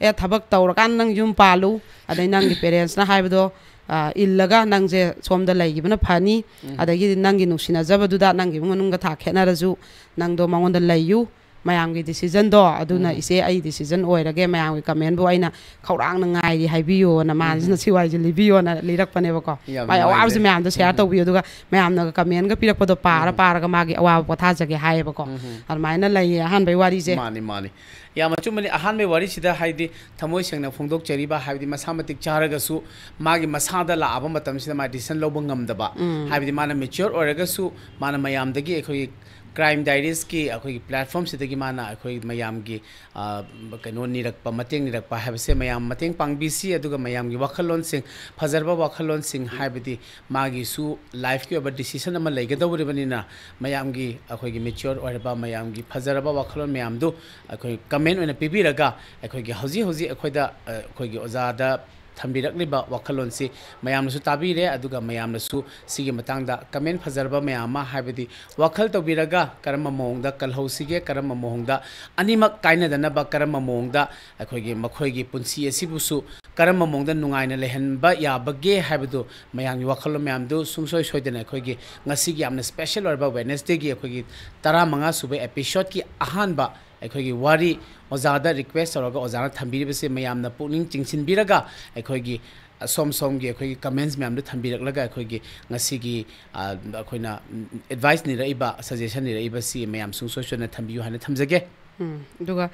ꯑꯦ, ꯊꯕꯛ ꯇꯧꯔꯀꯥꯟꯗ ꯅꯪ ꯌꯨꯝ ꯄꯥꯜꯂꯨ, ꯑꯗꯩ ꯅꯪꯒꯤ parents ꯅ ꯍꯥꯏꯕꯗꯣ, ꯑ, ꯏꯜꯂꯒ ꯅꯪꯁꯦ ꯁꯣꯝꯗ ꯂꯩꯈꯤꯕꯅ ꯐꯅꯤ, ꯑꯗꯒꯤꯗꯤ ꯅꯪꯒꯤ ꯅꯨꯡꯁꯤꯅꯖꯕꯗꯨꯗ ꯅꯪꯒꯤ ꯏꯃꯨꯡ ꯃꯅꯨꯡꯒ ꯊꯥꯛ ꯈꯦꯠꯅꯔꯁꯨ ꯅꯪꯗꯣ ꯃꯉꯣꯟꯗ ꯂꯩꯌꯨ, ꯃꯌꯥꯝꯒꯤ decision ꯗꯣ ꯑꯗꯨꯅ ꯏꯆꯦ ꯑꯩ decision ꯑꯣꯏꯔꯒꯦ, ꯃꯌꯥꯝꯒꯤ comment ꯕꯨ ꯑꯩꯅ ꯈꯧꯔꯥꯡꯅ ꯉꯥꯏꯔꯤ, ꯍꯥꯏꯕꯤꯌꯣꯅ", ꯃꯥꯁꯤꯅ ꯁꯤ ꯋꯥꯔꯤꯁꯦ ꯂꯤꯕꯤꯌꯣꯅ ꯂꯤꯔꯛꯄꯅꯦꯕꯀꯣ꯫ ꯌꯥꯝ ꯃꯥꯏ ꯑꯋꯥꯕꯁꯦ ꯅꯨꯡꯉꯥꯏꯖꯩ꯫ ꯃꯌꯥꯝꯗꯣ share ꯇꯧꯕꯤꯌꯨ, ꯑꯗꯨꯒ ꯃꯌꯥꯝꯅꯒ comment ꯒ ꯄꯤꯔꯛꯄꯗꯣ ꯄꯥꯔ ꯄꯥꯔꯒ ꯃꯥꯒꯤ ꯑꯋꯥꯕ ꯄꯣꯊꯥꯖꯒꯦ ꯍꯥꯏꯌꯦꯕꯀꯣ꯫ ꯑꯗꯨꯃꯥꯏꯅ ꯂꯩꯌꯦ ꯑꯍꯥꯟꯕꯩ ꯋꯥꯔꯤꯁꯦ꯫ ꯃꯥꯅꯤ, ꯃꯥꯅꯤ꯫ ꯌꯥꯝ ꯑꯆꯨꯝꯕꯅꯤ꯫ ꯑꯍꯥꯟꯕꯒꯤ ꯋꯥꯔꯤꯁꯤꯗ, ꯍꯥꯏꯗꯤ, ꯊꯃꯣꯏ ꯁꯦꯡꯅ ꯐꯣꯡꯗꯣꯛꯆꯔꯤꯕ, ꯍꯥꯏꯕꯗꯤ, ꯃꯁꯥ ꯃꯇꯤꯛ ꯆꯥꯔꯒꯁꯨ ꯃꯥꯒꯤ ꯃꯁꯥꯗ ꯂꯥꯛꯑꯕ ꯃꯇꯝꯁꯤꯗ ꯃꯥ decision ꯂꯧꯕ ꯉꯝꯗꯕ, ꯍꯥꯏꯕꯗꯤ, ꯃꯥꯅ mature ꯑꯣꯏꯔꯒꯁꯨ ꯃꯥꯅ ꯃꯌꯥꯝꯗꯒꯤ, ꯑꯩꯈꯣꯏꯒꯤ Crime Diaries ꯀꯤ ꯑꯩꯈꯣꯏꯒꯤ platform ꯁꯤꯗꯒꯤ ꯃꯥꯅ ꯑꯩꯈꯣꯏ ꯃꯌꯥꯝꯒꯤ, ꯑ, ꯀꯩꯅꯣ ꯅꯤꯔꯛꯄ, ꯃꯇꯦꯡ ꯅꯤꯔꯛꯄ ꯍꯥꯏꯕꯁꯦ ꯃꯌꯥꯝ ꯃꯇꯦꯡ ꯄꯥꯡꯕꯤꯁꯤ, ꯑꯗꯨꯒ ꯃꯌꯥꯝꯒꯤ ꯋꯥꯈꯜꯂꯣꯟꯁꯤꯡ, ꯐꯖꯔꯕ ꯋꯥꯈꯜꯂꯣꯟꯁꯤꯡ, ꯍꯥꯏꯕꯗꯤ, ꯃꯥꯒꯤꯁꯨ life ꯀꯤ ꯑꯣꯏꯕ decision ꯑꯃ ꯂꯩꯒꯗꯧꯔꯤꯕꯅꯤꯅ, ꯃꯌꯥꯝꯒꯤ, ꯑꯩꯈꯣꯏꯒꯤ mature ꯑꯣꯏꯔꯕ, ꯃꯌꯥꯝꯒꯤ ꯐꯖꯔꯕ ꯋꯥꯈꯜꯂꯣꯟ ꯃꯌꯥꯝꯗꯨ ꯑꯩꯈꯣꯏ comment ꯑꯣꯏꯅ ꯄꯤꯕꯤꯔꯒ, ꯑꯩꯈꯣꯏꯒꯤ ꯍꯧꯖꯤꯛ ꯍꯧꯖꯤꯛ ꯑꯩꯈꯣꯏꯗ, ꯑ, ꯑꯩꯈꯣꯏꯒꯤ ꯑꯣꯖꯥꯗ ꯊꯝꯕꯤꯔꯛꯂꯤꯕ ꯋꯥꯈꯜꯂꯣꯟꯁꯤ ꯃꯌꯥꯝꯅꯁꯨ ꯇꯥꯕꯤꯔꯦ, ꯑꯗꯨꯒ ꯃꯌꯥꯝꯅꯁꯨ ꯁꯤꯒꯤ ꯃꯇꯥꯡꯗ comment ꯐꯖꯔꯕ ꯃꯌꯥꯝ ꯑꯃ, ꯍꯥꯏꯕꯗꯤ ꯋꯥꯈꯜ ꯇꯧꯕꯤꯔꯒ ꯀꯔꯝꯕ ꯃꯑꯣꯡꯗ ꯀꯜꯍꯧꯁꯤꯒꯦ, ꯀꯔꯝꯕ ꯃꯑꯣꯡꯗ ꯑꯅꯤꯃꯛ ꯀꯥꯏꯅꯗꯅꯕ, ꯀꯔꯝꯕ ꯃꯑꯣꯡꯗ ꯑꯩꯈꯣꯏꯒꯤ ꯃꯈꯣꯏꯒꯤ ꯄꯨꯟꯁꯤ ꯑꯁꯤꯕꯨꯁꯨ ꯀꯔꯝꯕ ꯃꯑꯣꯡꯗ ꯅꯨꯡꯉꯥꯏꯅ ꯂꯩꯍꯟꯕ ꯌꯥꯕꯒꯦ ꯍꯥꯏꯕꯗꯨ ꯃꯌꯥꯝꯒꯤ ꯋꯥꯈꯜꯂꯣꯟ ꯃꯌꯥꯝꯗꯨ ꯁꯨꯡꯁꯣꯏ ꯁꯣꯏꯗꯅ ꯑꯩꯈꯣꯏꯒꯤ ꯉꯁꯤꯒꯤ ꯌꯥꯝꯅ special ꯑꯣꯏꯔꯕ Wednesdayꯒꯤ ꯑꯩꯈꯣꯏꯒꯤ ꯇꯔꯥꯃꯉꯥ ꯁꯨꯕ episodeꯀꯤ ꯑꯍꯥꯟꯕ ꯑꯩꯈꯣꯏꯒꯤ ꯋꯥꯔꯤ ꯑꯣꯖꯥꯗ request ꯇꯧꯔꯒ ꯑꯣꯖꯥꯅ ꯊꯝꯕꯤꯔꯤꯕꯁꯦ ꯃꯌꯥꯝꯅ ꯄꯨꯛꯅꯤꯡ ꯆꯤꯡꯁꯤꯟꯕꯤꯔꯒ ꯑꯩꯈꯣꯏꯒꯤ ꯑꯁꯣꯝ ꯁꯣꯝꯒꯤ ꯑꯩꯈꯣꯏꯒꯤ comments ꯃꯌꯥꯝꯗꯨ ꯊꯝꯕꯤꯔꯛꯂꯒ ꯑꯩꯈꯣꯏꯒꯤ ꯉꯁꯤꯒꯤ, ꯑ, ꯑꯩꯈꯣꯏꯅ, ꯎꯝ, advice ꯅꯤꯔꯛꯏꯕ, suggestion ꯅꯤꯔꯛꯏꯕꯁꯤ ꯃꯌꯥꯝ ꯁꯨꯡꯁꯣꯏ ꯁꯣꯏꯗꯅ ꯊꯝꯕꯤꯌꯨ ꯍꯥꯏꯅ ꯊꯝꯖꯒꯦ꯫ ꯎꯝ, ꯑꯗꯨꯒ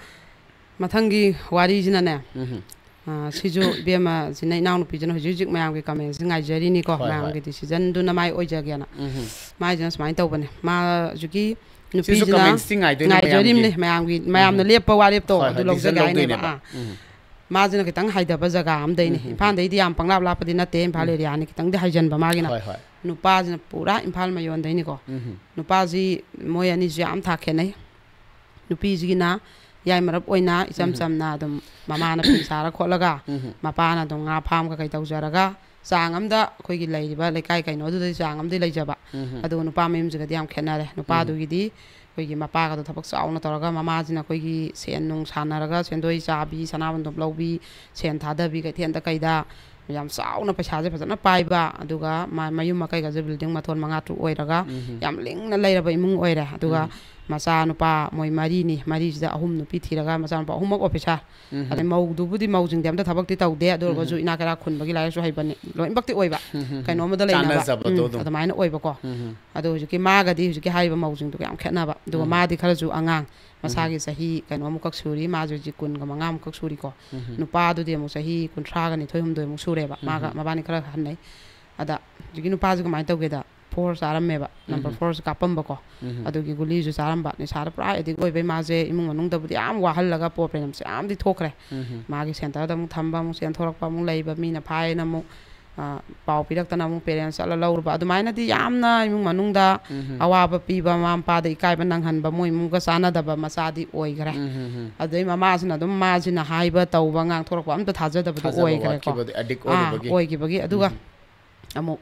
ꯃꯊꯪꯒꯤ ꯋꯥꯔꯤꯁꯤꯅꯅꯦ, ꯎꯝ꯫ ꯑ, ꯁꯤꯁꯨ ꯏꯕꯦꯝꯃꯁꯤꯅ, ꯏꯅꯥꯎꯅꯨꯄꯤꯁꯤꯅ ꯍꯧꯖꯤꯛ ꯍꯧꯖꯤꯛ ꯃꯌꯥꯝꯒꯤ commentꯁꯤ ꯉꯥꯏꯖꯔꯤꯅꯤꯀꯣ, ꯍꯣꯏ, ꯍꯣꯏ꯫ ꯃꯌꯥꯝꯒꯤ decisionꯗꯨꯅ ꯃꯥꯏ ꯑꯣꯏꯖꯒꯦꯅ꯫ ꯎꯝ꯫ ꯃꯥꯏꯁꯤꯅ ꯁꯨꯃꯥꯏꯅ ꯇꯧꯕꯅꯦ, ꯃꯥ ꯍꯧꯖꯤꯛꯀꯤ ꯁꯤꯁꯨ ꯅꯨꯄꯤꯁꯤꯅ commentsꯇꯤ ꯉꯥꯏꯗꯣꯏꯅꯦ ꯉꯥꯏꯖꯔꯤꯕꯅꯦ ꯃꯌꯥꯝꯒꯤ꯫ ꯃꯌꯥꯝꯒꯤ, ꯃꯌꯥꯝꯅ ꯎꯝ꯫ ꯂꯦꯞꯄ ꯋꯥꯔꯦꯞꯇꯣ ꯍꯣꯏ, ꯑꯗꯨ ꯍꯣꯏ, ꯂꯧꯖꯒꯦ decision ꯍꯥꯏꯅꯦꯕ꯫ ꯂꯧꯗꯣꯏꯅꯦꯕ꯫ ꯑꯥ꯫ ꯎꯝ꯫ ꯃꯥꯁꯤꯅ ꯈꯤꯇꯪ ꯍꯥꯏꯊꯕ ꯖꯒꯥ ꯑꯃꯗꯩꯅꯦ꯫ ꯎꯝ, ꯎꯝ, ꯎꯝ꯫ ꯏꯝꯐꯥꯜꯗꯩꯗꯤ ꯌꯥꯝ ꯄꯪꯂꯥꯞ ꯂꯥꯞꯄꯗꯤ ꯅꯠꯇꯦ, ꯏꯝꯐꯥꯜ ꯎꯝ꯫ areaꯅꯤ, ꯈꯤꯇꯪꯗꯤ ꯍꯥꯏꯖꯟꯕ ꯃꯥꯒꯤꯅ꯫ ꯍꯣꯏ, ꯍꯣꯏ꯫ ꯅꯨꯄꯥꯁꯤꯅ ꯄꯨꯔꯥ ꯏꯝꯐꯥꯜ ꯃꯌꯣꯟꯗꯩꯅꯤꯀꯣ꯫ ꯎꯝ꯫ ꯅꯨꯄꯥꯁꯤ ꯃꯣꯏ ꯑꯅꯤꯁꯤ ꯌꯥꯝ ꯊꯥꯛ ꯈꯦꯠꯅꯩ꯫ ꯅꯨꯄꯤꯁꯤꯒꯤꯅ ꯌꯥꯏꯃꯔꯞ ꯑꯣꯏꯅ ꯏꯆꯝ ꯎꯝ꯫ ꯆꯝꯅ ꯑꯗꯨꯝ ꯃꯃꯥꯅ ꯐꯤ ꯁꯥꯔ ꯈꯣꯠꯂꯒ, ꯎꯝ꯫ ꯃꯄꯥꯅ ꯑꯗꯨꯝ ꯉꯥ farm ꯀꯩꯀꯩ ꯇꯧꯖꯔꯒ, ꯆꯥꯡ ꯑꯃꯗ ꯑꯩꯈꯣꯏꯒꯤ ꯂꯩꯔꯤꯕ ꯂꯩꯀꯥꯏ ꯀꯩꯅꯣꯗꯨꯗꯗꯤ ꯆꯥꯡ ꯑꯃꯗꯤ ꯂꯩꯖꯕ꯫ ꯎꯝ꯫ ꯑꯗꯨꯒ ꯅꯨꯄꯥ ꯃꯌꯨꯝꯁꯤꯒꯗꯤ ꯌꯥꯝ ꯈꯦꯠꯅꯔꯦ꯫ ꯅꯨꯄꯥꯗꯨꯒꯤꯗꯤ ꯑꯩꯈꯣꯏꯒꯤ ꯃꯄꯥꯒꯗꯣ ꯊꯕꯛ ꯆꯥꯎꯅ ꯇꯧꯔꯒ, ꯃꯃꯥꯁꯤꯅ ꯑꯩꯈꯣꯏꯒꯤ ꯁꯦꯟ ꯅꯨꯡ ꯁꯥꯟꯅꯔꯒ, ꯁꯦꯟꯗꯣꯏ ꯆꯥꯕꯤ, ꯁꯅꯥꯕꯨꯟꯗꯣꯞ ꯂꯧꯕꯤ, ꯁꯦꯟ ꯊꯥꯗꯕꯤ ꯀꯩꯊꯦꯜꯗ ꯀꯩꯗ, ꯌꯥꯝ ꯆꯥꯎꯅ ꯄꯩꯁꯥꯁꯦ ꯐꯖꯅ ꯄꯥꯏꯕ, ꯑꯗꯨꯒ ꯃ-, ꯃꯌꯨꯝ ꯃꯀꯩꯒꯁꯦ building ꯃꯊꯣꯟ ꯃꯉꯥ ꯇꯔꯨꯛ ꯑꯣꯏꯔꯒ ꯎꯝ꯫ ꯌꯥꯝ ꯂꯤꯡꯅ ꯂꯩꯔꯕ ꯏꯃꯨꯡ ꯑꯣꯏꯔꯦ꯫ ꯑꯗꯨꯒ ꯎꯝ꯫ ꯃꯆꯥ ꯅꯨꯄꯥ ꯃꯣꯏ ꯃꯔꯤꯅꯤ, ꯃꯔꯤꯁꯤꯗ ꯑꯍꯨꯝ ꯅꯨꯄꯤ ꯊꯤꯔꯒ ꯃꯆꯥꯅꯨꯄꯥ ꯑꯍꯨꯝꯃꯛ officer꯫ ꯎꯝ꯫ ꯑꯗꯩ ꯃꯧꯗꯨꯕꯨꯗꯤ ꯃꯧꯁꯤꯡꯗꯤ ꯑꯝꯇ ꯊꯕꯛꯇꯤ ꯇꯧꯗꯦ, ꯑꯗꯨ ꯑꯣꯏꯔꯒꯁꯨ ꯎꯝ꯫ ꯏꯅꯥꯛ ꯀꯩꯔꯥꯛ ꯈꯨꯟꯕꯒꯤ ꯂꯥꯏꯔꯤꯛꯁꯨ ꯍꯩꯕꯅꯤ, ꯂꯣꯏꯅꯃꯛꯇꯤ ꯑꯣꯏꯕ꯫ ꯎꯝ꯫ ꯀꯩꯅꯣꯝꯃꯗ ꯂꯩꯅꯕ꯫ ꯆꯥꯟꯅꯖꯕꯗꯣ ꯎꯝ, ꯑꯗꯨꯝ꯫ ꯑꯗꯨꯃꯥꯏꯅ ꯑꯣꯏꯕꯀꯣ꯫ ꯎꯝ꯫ ꯑꯗꯣ ꯍꯧꯖꯤꯛꯀꯤ ꯃꯥꯒꯗꯤ ꯍꯧꯖꯤꯛꯀꯤ ꯍꯥꯏꯔꯤꯕ ꯃꯧꯁꯤꯡꯗꯨꯒ ꯌꯥꯝ ꯈꯦꯠꯅꯕ꯫ ꯑꯗꯨꯒ ꯎꯝ꯫ ꯃꯥꯗꯤ ꯈꯔꯁꯨ ꯑꯉꯥꯡ, ꯎꯝ꯫ ꯃꯁꯥꯒꯤ ꯆꯍꯤ ꯀꯩꯅꯣꯃꯨꯛꯈꯛ ꯁꯨꯔꯤ, ꯃꯥꯁꯨ ꯍꯧꯖꯤꯛ ꯀꯨꯟꯒ ꯃꯉꯥꯃꯨꯛꯈꯛ ꯁꯨꯔꯤꯀꯣ꯫ ꯎꯝ꯫ ꯅꯨꯄꯥꯗꯨꯗꯤ ꯑꯃꯨꯛ ꯆꯍꯤ ꯀꯨꯟꯊ꯭ꯔꯥꯒ ꯅꯤꯊꯣꯏ ꯍꯨꯝꯗꯣꯏꯃꯨꯛ ꯁꯨꯔꯦꯕ꯫ ꯃꯥꯒ, ꯎꯝ꯫ ꯃꯕꯥꯅꯤ ꯈꯔ ꯍꯟꯅꯩ꯫ ꯑꯗ ꯍꯧꯖꯤꯛꯀꯤ ꯅꯨꯄꯥꯁꯤ ꯀꯃꯥꯏꯅ ꯇꯧꯒꯦꯗ, four ꯆꯥꯔꯝꯃꯦꯕ, number ꯎꯝ꯫ fourꯁꯤ ꯀꯥꯞꯄꯝꯕꯀꯣ꯫ ꯎꯝ꯫ ꯑꯗꯨꯒꯤ ꯒꯨꯂꯤꯁꯨ ꯆꯥꯔꯝꯕ, ꯅꯤꯁꯥꯗ ꯄꯨꯔꯥ addict ꯑꯣꯏꯕꯩ ꯃꯥꯁꯦ ꯏꯃꯨꯡ ꯃꯅꯨꯡꯗꯕꯨꯗꯤ ꯌꯥꯝ ꯋꯥꯍꯜꯂꯒ problemꯁꯦ ꯌꯥꯝꯗꯤ ꯊꯣꯛꯈ꯭ꯔꯦ꯫ ꯎꯝ꯫ ꯃꯥꯒꯤ centreꯗ ꯑꯃꯨꯛ ꯊꯝꯕ, ꯑꯃꯨꯛ ꯆꯦꯟꯊꯣꯔꯛꯄ, ꯑꯃꯨꯛ ꯂꯩꯕ, ꯃꯤꯅ ꯐꯥꯏꯌꯦꯅ ꯑꯃꯨꯛ ꯄꯥꯎ ꯄꯤꯔꯛꯇꯅ ꯑꯃꯨꯛ ꯄꯦꯔꯦꯟꯁ ꯆꯠꯂ ꯂꯧꯔꯨꯕ, ꯑꯗꯨꯃꯥꯏꯅꯗꯤ ꯌꯥꯝꯅ ꯏꯃꯨꯡ ꯃꯅꯨꯡꯗ ꯑꯋꯥꯕ ꯄꯤꯕ, ꯃꯃꯥ ꯃꯄꯥꯗ ꯏꯀꯥꯏꯕ ꯅꯪꯍꯟꯕ, ꯃꯣꯏ ꯏꯃꯨꯡꯒ ꯆꯥꯟꯅꯗꯕ ꯃꯆꯥꯗꯤ ꯑꯣꯏꯈ꯭ꯔꯦ꯫ ꯑꯗꯩ ꯃꯃꯥꯁꯤꯅ ꯑꯗꯨꯝ, ꯃꯥꯁꯤꯅ ꯍꯥꯏꯕ ꯇꯧꯕ, ꯉꯥꯡꯊꯣꯔꯛꯄ ꯑꯝꯇ ꯊꯥꯖꯗꯕꯗꯣ ꯊꯥꯖꯕ ꯑꯣꯏꯈ꯭ꯔꯦꯀꯣ꯫ ꯋꯥꯠꯈꯤꯕꯗꯣ, ꯑꯦꯗꯤꯛ ꯑꯥ, ꯑꯣꯏꯔꯨꯕꯒꯤ꯫ ꯑꯣꯏꯈꯤꯕꯒꯤ꯫ ꯑꯗꯨꯒ ꯑꯃꯨꯛ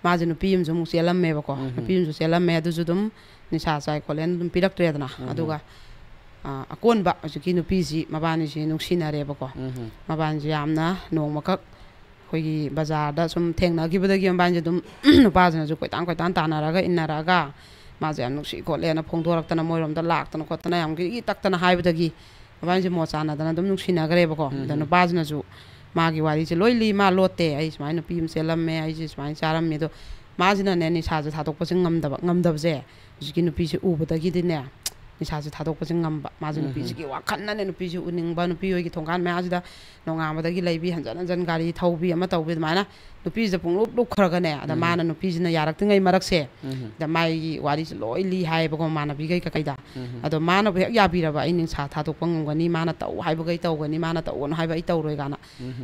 ꯃꯥꯁꯦ ꯅꯨꯄꯤ ꯑꯃꯁꯨ ꯑꯃꯨꯛ ꯆꯦꯜꯂꯝꯃꯦꯕꯀꯣ꯫ ꯅꯨꯄꯤ ꯑꯃꯁꯨ ꯆꯦꯜꯂꯝꯃꯦ, ꯑꯗꯨꯁꯨ ꯑꯗꯨꯝ ꯅꯤꯁꯥ ꯆꯥꯏ ꯈꯣꯠꯂꯦꯅ ꯑꯗꯨꯝ ꯄꯤꯔꯛꯇ꯭ꯔꯦꯗꯅ꯫ ꯑꯗꯨꯒ ꯑ, ꯑꯀꯣꯟꯕ ꯍꯧꯖꯤꯛꯀꯤ ꯅꯨꯄꯤꯁꯤ, ꯃꯕꯥꯅꯤꯁꯤ ꯅꯨꯡꯁꯤꯅꯔꯦꯕꯀꯣ꯫ ꯃꯕꯥꯅꯤꯁꯤ ꯌꯥꯝꯅ ꯅꯣꯡꯃꯈꯛ ꯑꯩꯈꯣꯏꯒꯤ ꯕꯖꯥꯔꯗ ꯁꯨꯝ ꯊꯦꯡꯅꯈꯤꯕꯗꯒꯤ, ꯃꯕꯥꯅꯤꯁꯦ ꯑꯗꯨꯝ ꯅꯨꯄꯥꯁꯤꯅꯁꯨ ꯀꯣꯏꯇꯥꯟ ꯀꯣꯏꯇꯥꯟ ꯇꯥꯟꯅꯔꯒ, ꯏꯟꯅꯔꯛꯑꯒ, ꯃꯥꯁꯦ ꯌꯥꯝ ꯅꯨꯡꯁꯤ ꯈꯣꯠꯂꯦꯅ ꯐꯣꯡꯗꯣꯔꯛꯇꯅ, ꯃꯣꯏꯔꯣꯝꯗ ꯂꯥꯛꯇꯅ ꯈꯣꯠꯇꯅ, ꯌꯥꯝ ꯒꯤꯔꯤ ꯇꯛꯇꯅ ꯍꯥꯏꯕꯗꯒꯤ ꯃꯕꯥꯅꯤꯁꯦ ꯃꯣꯠ ꯆꯥꯟꯅꯗꯅ ꯑꯗꯨꯝ ꯅꯨꯡꯁꯤꯅꯈ꯭ꯔꯦꯕꯀꯣ꯫ ꯑꯗ ꯅꯨꯄꯥꯁꯤꯅꯁꯨ ꯃꯥꯒꯤ ꯋꯥꯔꯤꯁꯦ ꯂꯣꯏ ꯂꯤ, ꯃꯥ ꯂꯣꯠꯇꯦ, "ꯑꯩ ꯁꯨꯃꯥꯏꯅ ꯅꯨꯄꯤ ꯑꯃ ꯆꯦꯜꯂꯝꯃꯦ, ꯑꯩꯁꯦ ꯁꯨꯃꯥꯏꯅ ꯆꯥꯔꯝꯃꯦ"꯫ ꯑꯗꯣ ꯃꯥꯁꯤꯅꯅꯦ, ꯅꯤꯁꯥꯁꯦ ꯊꯥꯗꯣꯛꯄꯁꯦ ꯉꯝꯗꯕ, ꯉꯝꯗꯕꯁꯦ ꯍꯧꯖꯤꯛꯀꯤ ꯅꯨꯄꯤꯁꯦ ꯎꯕꯗꯒꯤꯗꯤꯅꯦ, ꯅꯤꯁꯥꯁꯦ ꯊꯥꯗꯣꯛꯄꯁꯦ ꯉꯝꯕ꯫ ꯃꯥꯁꯦ ꯅꯨꯄꯤꯁꯤꯒꯤ ꯋꯥꯈꯜꯅꯅꯦ, ꯅꯨꯄꯤꯁꯦ ꯎꯅꯤꯡꯕ, ꯅꯨꯄꯤ ꯍꯣꯏꯒꯤ ꯊꯣꯡꯒꯥꯟ ꯃꯌꯥꯁꯤꯗ ꯅꯣꯡꯉꯥꯟꯕꯗꯒꯤ ꯂꯩꯕꯤ, ꯍꯟꯖꯟ ꯍꯟꯖꯟ ꯒꯥꯔꯤ ꯊꯧꯕꯤ, ꯑꯃ ꯇꯧꯕꯤ, ꯑꯗꯨꯃꯥꯏꯅ ꯅꯨꯄꯤꯁꯤꯗ ꯄꯨꯡꯂꯨꯞ ꯂꯨꯞꯈ꯭ꯔꯒꯅꯦ, ꯑꯗ ꯃꯥꯅ ꯅꯨꯄꯤꯁꯤꯅ ꯌꯥꯔꯛꯇ꯭ꯔꯤꯉꯩ ꯃꯔꯛꯁꯦ, ꯑꯗ ꯃꯥꯒꯤ ꯋꯥꯔꯤꯁꯦ ꯂꯣꯏ ꯂꯤ ꯍꯥꯏꯌꯦꯕꯀꯣ, ꯃꯃꯥꯟꯅꯕꯤꯈꯩ ꯀꯩꯀꯩꯗ꯫ ꯑꯗꯣ ꯃꯥꯅꯕꯨ ꯍꯦꯛ ꯌꯥꯕꯤꯔꯕ, "ꯑꯩ ꯅꯤꯁꯥ ꯊꯥꯗꯣꯛꯄ ꯉꯝꯒꯅꯤ, ꯃꯥꯅ ꯇꯧ ꯍꯥꯏꯕꯈꯩ ꯇꯧꯒꯅꯤ, ꯃꯥꯅ ꯇꯧꯒꯅꯨ ꯍꯥꯏꯕ ꯑꯩ ꯇꯧꯔꯣꯏ" ꯀꯥꯏꯅ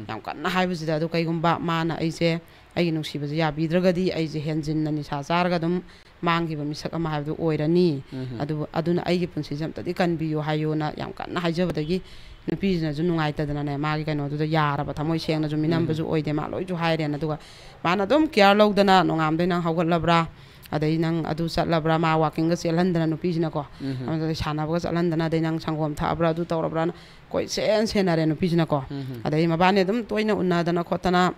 ꯌꯥꯝ ꯀꯟꯅ ꯍꯥꯏꯕꯁꯤꯗ, ꯑꯗꯨ ꯀꯩꯒꯨꯝꯕ ꯃꯥꯅ ꯑꯩꯁꯦ, ꯑꯩꯒꯤ ꯅꯨꯡꯁꯤꯕꯁꯦ ꯌꯥꯕꯤꯗ꯭ꯔꯒꯗꯤ, ꯑꯩꯁꯦ ꯍꯦꯟꯖꯤꯟꯅ ꯅꯤꯁꯥ ꯆꯥꯔꯒ ꯑꯗꯨꯝ ꯃꯥꯡꯈꯤꯕ ꯃꯤꯁꯛ ꯑꯃ ꯍꯥꯏꯕꯗꯨ ꯑꯣꯏꯔꯅꯤ꯫ ꯑꯗꯨꯕꯨ, ꯑꯗꯨꯅ ꯑꯩꯒꯤ ꯄꯨꯟꯁꯤꯁꯦ ꯑꯝꯇꯗꯤ ꯀꯟꯕꯤꯌꯨ ꯍꯥꯏꯌꯣꯅ ꯌꯥꯝ ꯀꯟꯅ ꯍꯥꯏꯖꯕꯗꯒꯤ, ꯅꯨꯄꯤꯁꯤꯅꯁꯨ ꯅꯨꯡꯉꯥꯏꯇꯗꯅꯅꯦ, ꯃꯥꯒꯤ ꯀꯩꯅꯣꯗꯨꯗ ꯌꯥꯔꯕ, ꯊꯃꯣꯏ ꯁꯦꯡꯅꯁꯨ ꯃꯤꯅꯝꯕꯁꯨ ꯑꯣꯏꯗꯦ, ꯃꯥ ꯂꯣꯏꯁꯨ ꯍꯥꯏꯔꯦꯅ꯫ ꯑꯗꯨꯒ ꯃꯥꯅ ꯑꯗꯨꯝ ꯀꯤꯌꯥꯔ ꯂꯧꯗꯅ, "ꯅꯣꯡꯉꯥꯟꯕꯗꯩ ꯅꯪ ꯍꯧꯒꯠꯂꯕ꯭ꯔꯥ?" ꯑꯗꯩ ꯅꯪ ꯑꯗꯨ ꯆꯠꯂꯕ꯭ꯔꯥ? ꯃꯥ ꯋꯥꯀꯤꯡꯒ ꯆꯦꯜꯍꯟꯗꯅ ꯅꯨꯄꯤꯁꯤꯅꯀꯣ, ꯑꯃꯗ ꯁꯥꯟꯅꯕꯒ ꯆꯠꯍꯟꯗꯅ, ꯑꯗꯩ ꯅꯪ ꯁꯪꯒꯣꯝ ꯊꯛꯑꯕ꯭ꯔꯥ, ꯑꯗꯨ ꯇꯧꯔꯕ꯭ꯔꯥꯅ ꯀꯣꯏ ꯁꯦꯟ ꯁꯦꯟꯅꯔꯦ ꯅꯨꯄꯤꯁꯤꯅꯀꯣ꯫ ꯑꯗꯩ ꯃꯕꯥꯅꯤ ꯑꯗꯨꯝ ꯇꯣꯏꯅ ꯎꯅꯗꯅ ꯈꯣꯠꯇꯅ,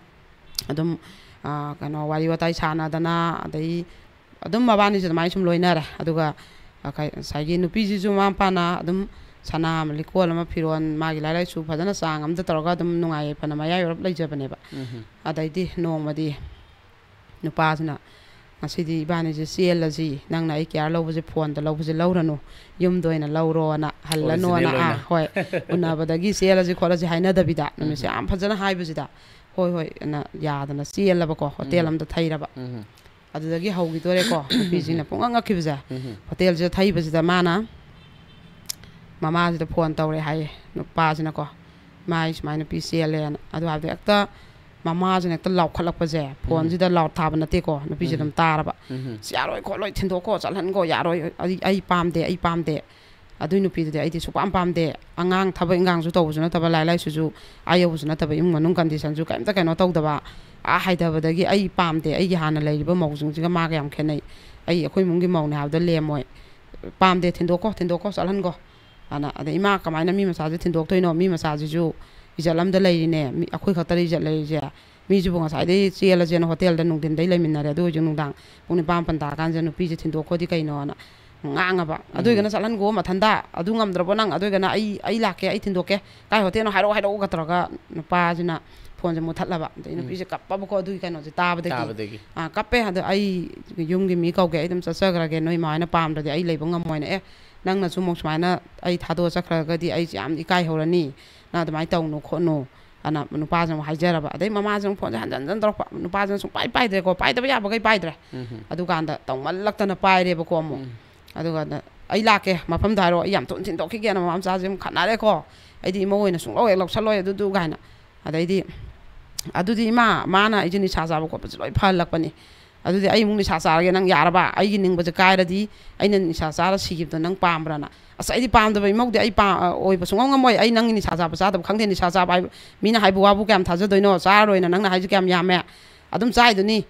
ꯑꯗꯨꯝ, ꯑ, ꯀꯩꯅꯣ, ꯋꯥꯔꯤ ꯋꯥꯇꯥꯏ ꯁꯥꯟꯅꯗꯅ, ꯑꯗꯩ ꯑꯗꯨꯝ ꯃꯕꯥꯅꯤꯁꯦ ꯑꯗꯨꯃꯥꯏꯅ ꯁꯨꯝ ꯂꯣꯏꯅꯔꯦ꯫ ꯑꯗꯨꯒ, ꯑ, ꯀꯩ-, ꯉꯁꯥꯏꯒꯤ ꯅꯨꯄꯤꯁꯤꯁꯨ ꯃꯃꯥ ꯃꯄꯥꯅ ꯑꯗꯨꯝ ꯁꯅꯥ ꯑꯃ, ꯂꯤꯛꯀꯣꯟ ꯑꯃ, ꯐꯤꯔꯣꯜ, ꯃꯥꯒꯤ ꯂꯥꯏꯔꯤꯛ ꯂꯥꯏꯁꯨ ꯐꯖꯅ ꯆꯥꯡ ꯑꯃꯗ ꯇꯧꯔꯒ ꯑꯗꯨꯝ ꯅꯨꯡꯉꯥꯏ ꯌꯥꯏꯐꯅ ꯃꯌꯥꯏ ꯑꯣꯏꯔꯞ ꯂꯩꯖꯕꯅꯦꯕ꯫ ꯑꯗꯩꯗꯤ ꯅꯣꯡꯃꯗꯤ ꯅꯨꯄꯥꯁꯤꯅ, "ꯉꯁꯤꯗꯤ ꯏꯕꯥꯅꯤꯁꯦ ꯆꯦꯜꯂꯁꯤ, ꯅꯪꯅ ꯑꯩ ꯀꯤꯌꯥꯔ ꯂꯧꯕꯁꯦ, ꯐꯣꯟꯗ ꯂꯧꯕꯁꯦ ꯂꯧꯔꯅꯨ, ꯌꯨꯝꯗ ꯑꯣꯏꯅ ꯂꯧꯔꯣꯅ ꯍꯜꯂꯅꯣꯅ"꯫ ꯑꯣꯔꯤꯖꯤꯅꯦꯜ ꯑꯥ, ꯑꯣꯏꯅ꯫ ꯍꯣꯏ, ꯎꯅꯕꯗꯒꯤ ꯆꯦꯜꯂꯁꯤ ꯈꯣꯠꯂꯁꯤ ꯍꯥꯏꯅꯗꯕꯤꯗ, ꯅꯨꯃꯤꯠꯁꯦ ꯌꯥꯝ ꯐꯖꯅ ꯍꯥꯏꯕꯁꯤꯗ, "ꯍꯣꯏ, ꯍꯣꯏ" ꯑꯅ ꯌꯥꯗꯅ ꯆꯦꯜꯂꯕꯀꯣ, ꯍꯣꯇꯦꯜ ꯑꯃꯗ ꯊꯩꯔꯕ꯫ ꯑꯗꯨꯗꯒꯤ ꯍꯧꯈꯤꯗꯣꯔꯦꯀꯣ, ꯅꯨꯄꯤꯁꯤꯡꯅ ꯄꯨꯡꯉꯛ ꯉꯛꯈꯤꯕꯁꯦ꯫ ꯍꯣꯇꯦꯜꯁꯤꯗ ꯊꯩꯕꯁꯤꯗ ꯃꯥꯅ ꯃꯃꯥꯁꯤꯗ ꯐꯣꯟ ꯇꯧꯔꯦ ꯍꯥꯏꯌꯦ, ꯅꯨꯄꯥꯁꯤꯅꯀꯣ, "ꯃꯥ ꯑꯩ ꯁꯨꯃꯥꯏꯅ ꯅꯨꯄꯤ ꯆꯦꯜꯂꯦꯅ"꯫ ꯑꯗꯨ ꯍꯥꯏꯕꯗꯤ ꯍꯦꯛꯇ ꯃꯃꯥꯁꯤꯅ ꯍꯦꯛꯇ ꯂꯥꯎꯈꯠꯂꯛꯄꯁꯦ, ꯐꯣꯟꯁꯤꯗ ꯂꯥꯎꯠ ꯊꯥꯕ ꯅꯠꯇꯦꯀꯣ, ꯅꯨꯄꯤꯁꯦ ꯑꯗꯨꯝ ꯇꯥꯔꯕ꯫ ꯎꯝ. "ꯁꯤ ꯌꯥꯔꯣꯏ ꯈꯣꯠꯂꯣꯏ, ꯊꯤꯟꯗꯣꯛꯈꯣ, ꯆꯠꯍꯟꯈꯣ, ꯌꯥꯔꯣꯏ, ꯑꯩ ꯑꯩ ꯄꯥꯝꯗꯦ, ꯑꯩ ꯄꯥꯝꯗꯦ꯫ ꯑꯗꯨꯏ ꯅꯨꯄꯤꯗꯨꯗꯤ ꯑꯩꯗꯤ ꯁꯨꯛꯄꯥꯝ ꯄꯥꯝꯗꯦ꯫ ꯑꯉꯥꯡ ꯊꯕꯛ ꯏꯟꯈꯥꯡꯁꯨ ꯇꯧꯕꯁꯨ ꯅꯠꯇꯕ, ꯂꯥꯏꯔꯤꯛ ꯂꯥꯏꯁꯨꯁꯨ ꯑꯥ ꯌꯧꯕꯁꯨ ꯅꯠꯇꯕ, ꯏꯃꯨꯡ ꯃꯅꯨꯡ ꯀꯟꯗꯤꯁꯟꯁꯨ ꯀꯩꯝꯇ ꯀꯩꯅꯣ ꯇꯧꯗꯕ, ꯑꯥ ꯍꯥꯏꯊꯕꯗꯒꯤ ꯑꯩ ꯄꯥꯝꯗꯦ, ꯑꯩꯒꯤ ꯍꯥꯟꯅ ꯂꯩꯔꯤꯕ ꯃꯧꯁꯤꯡꯁꯤꯒ ꯃꯥꯒ ꯌꯥꯝ ꯈꯦꯠꯅꯩ, ꯑꯩ ꯑꯩꯈꯣꯏ ꯏꯃꯨꯡꯒꯤ ꯃꯧꯅꯦ ꯍꯥꯏꯕꯗ ꯂꯦꯝꯃꯣꯏ, ꯄꯥꯝꯗꯦ, ꯊꯤꯟꯗꯣꯛꯈꯣ, ꯊꯤꯟꯗꯣꯛꯈꯣ, ꯆꯠꯍꯟꯈꯣ" ꯑꯅ꯫ ꯑꯗꯩ "ꯏꯃꯥ, ꯀꯃꯥꯏꯅ ꯃꯤ ꯃꯆꯥꯁꯦ ꯊꯤꯟꯗꯣꯛꯇꯣꯏꯅꯣ? ꯃꯤ ꯃꯆꯥꯁꯤꯁꯨ ꯏꯖꯠ ꯑꯝꯗ ꯂꯩꯔꯤꯅꯦ, ꯃꯤ ꯑꯩꯈꯣꯏ ꯈꯛꯇꯗ ꯏꯖꯠ ꯂꯩꯔꯤꯁꯦ, ꯃꯤꯁꯤꯕꯨ ꯉꯁꯥꯏꯗꯩ ꯆꯦꯜꯂꯁꯦꯅ ꯍꯣꯇꯦꯜꯗ ꯅꯨꯡꯊꯤꯟꯗꯩ ꯂꯩꯃꯤꯟꯅꯔꯦ, ꯑꯗꯨ ꯍꯧꯖꯤꯛ ꯅꯨꯡꯗꯥꯡ ꯄꯨꯡ ꯅꯤꯄꯥꯟ ꯃꯥꯄꯟ ꯇꯥꯔꯀꯥꯟꯁꯤꯗ ꯅꯨꯄꯤꯁꯦ ꯊꯤꯟꯗꯣꯛꯈꯣꯗꯤ ꯀꯩꯅꯣꯅ ꯉꯥꯡꯉꯕ꯫ "ꯑꯗꯨ ꯑꯣꯏꯒꯅ ꯆꯠꯍꯟꯈꯣ ꯃꯊꯟꯇ, ꯑꯗꯨ ꯉꯝꯗ꯭ꯔꯕꯣ ꯅꯪ? ꯑꯗꯨ ꯑꯣꯏꯒꯅ ꯑꯩ ꯑꯩ ꯂꯥꯛꯀꯦ, ꯑꯩ ꯊꯤꯟꯗꯣꯛꯀꯦ, ꯀꯥꯏ ꯍꯣꯇꯦꯜꯅꯣ ꯍꯥꯏꯔꯛꯑꯣ, ꯍꯥꯏꯔꯛꯑꯣꯒ" ꯇꯧꯔꯒ ꯅꯨꯄꯥꯁꯤꯅ ꯐꯣꯟꯁꯦ ꯃꯨꯠꯊꯠꯂꯕ꯫ ꯑꯗꯩ ꯅꯨꯄꯤꯁꯦ ꯀꯞꯄꯕꯀꯣ ꯑꯗꯨꯒꯤ ꯀꯩꯅꯣꯁꯦ ꯇꯥꯕꯗꯒꯤ꯫ ꯇꯥꯕꯗꯒꯤ "ꯑꯥ, ꯀꯞꯄꯦ, ꯑꯗꯣ ꯑꯩ ꯌꯨꯝꯒꯤ ꯃꯤ ꯀꯧꯒꯦ, ꯑꯩ ꯑꯗꯨꯝ ꯆꯠꯆꯈ꯭ꯔꯒꯦ, ꯅꯣꯏ ꯏꯃꯥ ꯍꯣꯏꯅ ꯄꯥꯝꯗ꯭ꯔꯗꯤ ꯑꯩ ꯂꯩꯕ ꯉꯝꯃꯣꯏꯅ꯫ ꯑꯦ, ꯅꯪꯅꯁꯨ ꯑꯃꯨꯛ ꯁꯨꯃꯥꯏꯅ ꯑꯩ ꯊꯥꯗꯣꯛꯑ ꯆꯠꯈ꯭ꯔꯒꯗꯤ ꯑꯩꯁꯦ ꯌꯥꯝ ꯏꯀꯥꯏꯍꯧꯔꯅꯤ, ꯅꯪ ꯑꯗꯨꯃꯥꯏꯅ ꯇꯧꯅꯨ ꯈꯣꯠꯅꯨ" ꯑꯅ ꯅꯨꯄꯥꯁꯤꯅ ꯑꯃꯨꯛ ꯍꯥꯏꯖꯔꯕ꯫ ꯑꯗꯩ ꯃꯃꯥꯁꯤꯅ ꯐꯣꯟꯁꯦ ꯍꯟꯖꯟ ꯍꯟꯖꯟ ꯇꯧꯔꯛꯄ, ꯅꯨꯄꯥꯁꯤꯅ ꯁꯨꯡꯄꯥꯏ ꯄꯥꯏꯗ꯭ꯔꯦꯀꯣ, ꯄꯥꯏꯗꯕ ꯌꯥꯕꯈꯩ ꯄꯥꯏꯗ꯭ꯔꯦ꯫ ꯎꯝ. ꯑꯗꯨꯀꯥꯟꯗ ꯇꯧꯃꯜꯂꯛꯇꯅ ꯄꯥꯏꯔꯦꯕꯀꯣ ꯑꯃꯨꯛ꯫ ꯎꯝ. ꯑꯗꯨꯒ "ꯑꯩ ꯂꯥꯛꯀꯦ, ꯃꯐꯝꯗ ꯍꯥꯏꯔꯛꯑꯣ, ꯑꯩ ꯌꯥꯝ ꯊꯨꯅ ꯊꯤꯟꯗꯣꯛꯈꯤꯒꯦꯅ" ꯃꯃꯥ ꯃꯆꯥꯁꯦ ꯑꯃꯨꯛ ꯈꯠꯅꯔꯦꯀꯣ꯫ "ꯑꯩꯗꯤ ꯏꯃꯧ ꯑꯣꯏꯅ ꯁꯨꯡꯂꯧ ꯍꯦꯛ ꯂꯧꯁꯜꯂꯣꯏ ꯑꯗꯨꯗꯨ" ꯀꯥꯏꯅ꯫ ꯑꯗꯩꯗꯤ, "ꯑꯗꯨꯗꯤ ꯏꯃꯥ, ꯃꯥꯅ ꯑꯩꯁꯦ ꯅꯤꯁꯥ ꯆꯥꯕ ꯈꯣꯠꯄꯁꯦ ꯂꯣꯏ ꯐꯍꯜꯂꯛꯄꯅꯤ, ꯑꯗꯨꯗꯤ ꯑꯩ ꯑꯃꯨꯛ ꯅꯤꯁꯥ ꯆꯥꯔꯒꯦ, ꯅꯪ ꯌꯥꯔꯕ? ꯑꯩꯒꯤ ꯅꯤꯡꯕꯁꯦ ꯀꯥꯏꯔꯗꯤ, ꯑꯩꯅ ꯅꯤꯁꯥ ꯆꯥꯔ ꯁꯤꯈꯤꯕꯗꯣ ꯅꯪ ꯄꯥꯝꯕ꯭ꯔꯥꯅ?" "ꯑꯁ, ꯑꯩꯗꯤ ꯄꯥꯝꯗꯕ ꯏꯃꯧꯗꯤ ꯑꯩ ꯄꯥ-, ꯑ, ꯑꯣꯏꯕ ꯁꯨꯡꯉꯝ ꯉꯝꯃꯣꯏ, ꯑꯩ ꯅꯪꯒꯤ ꯅꯤꯁꯥ ꯆꯥꯕ ꯆꯥꯗꯕ ꯈꯪꯗꯦ, ꯅꯤꯁꯥ ꯆꯥꯕ ꯍꯥꯏꯕ, ꯃꯤꯅ ꯍꯥꯏꯕ ꯋꯥꯕꯨ ꯀꯌꯥꯝ ꯊꯥꯖꯗꯣꯏꯅꯣ? ꯆꯥꯔꯔꯣꯏꯅ ꯅꯪꯅ ꯍꯥꯏꯁꯦ ꯀꯌꯥꯝ ꯌꯥꯝꯃꯦ, ꯑꯗꯨꯝ ꯆꯥꯏꯗꯨꯅꯤ,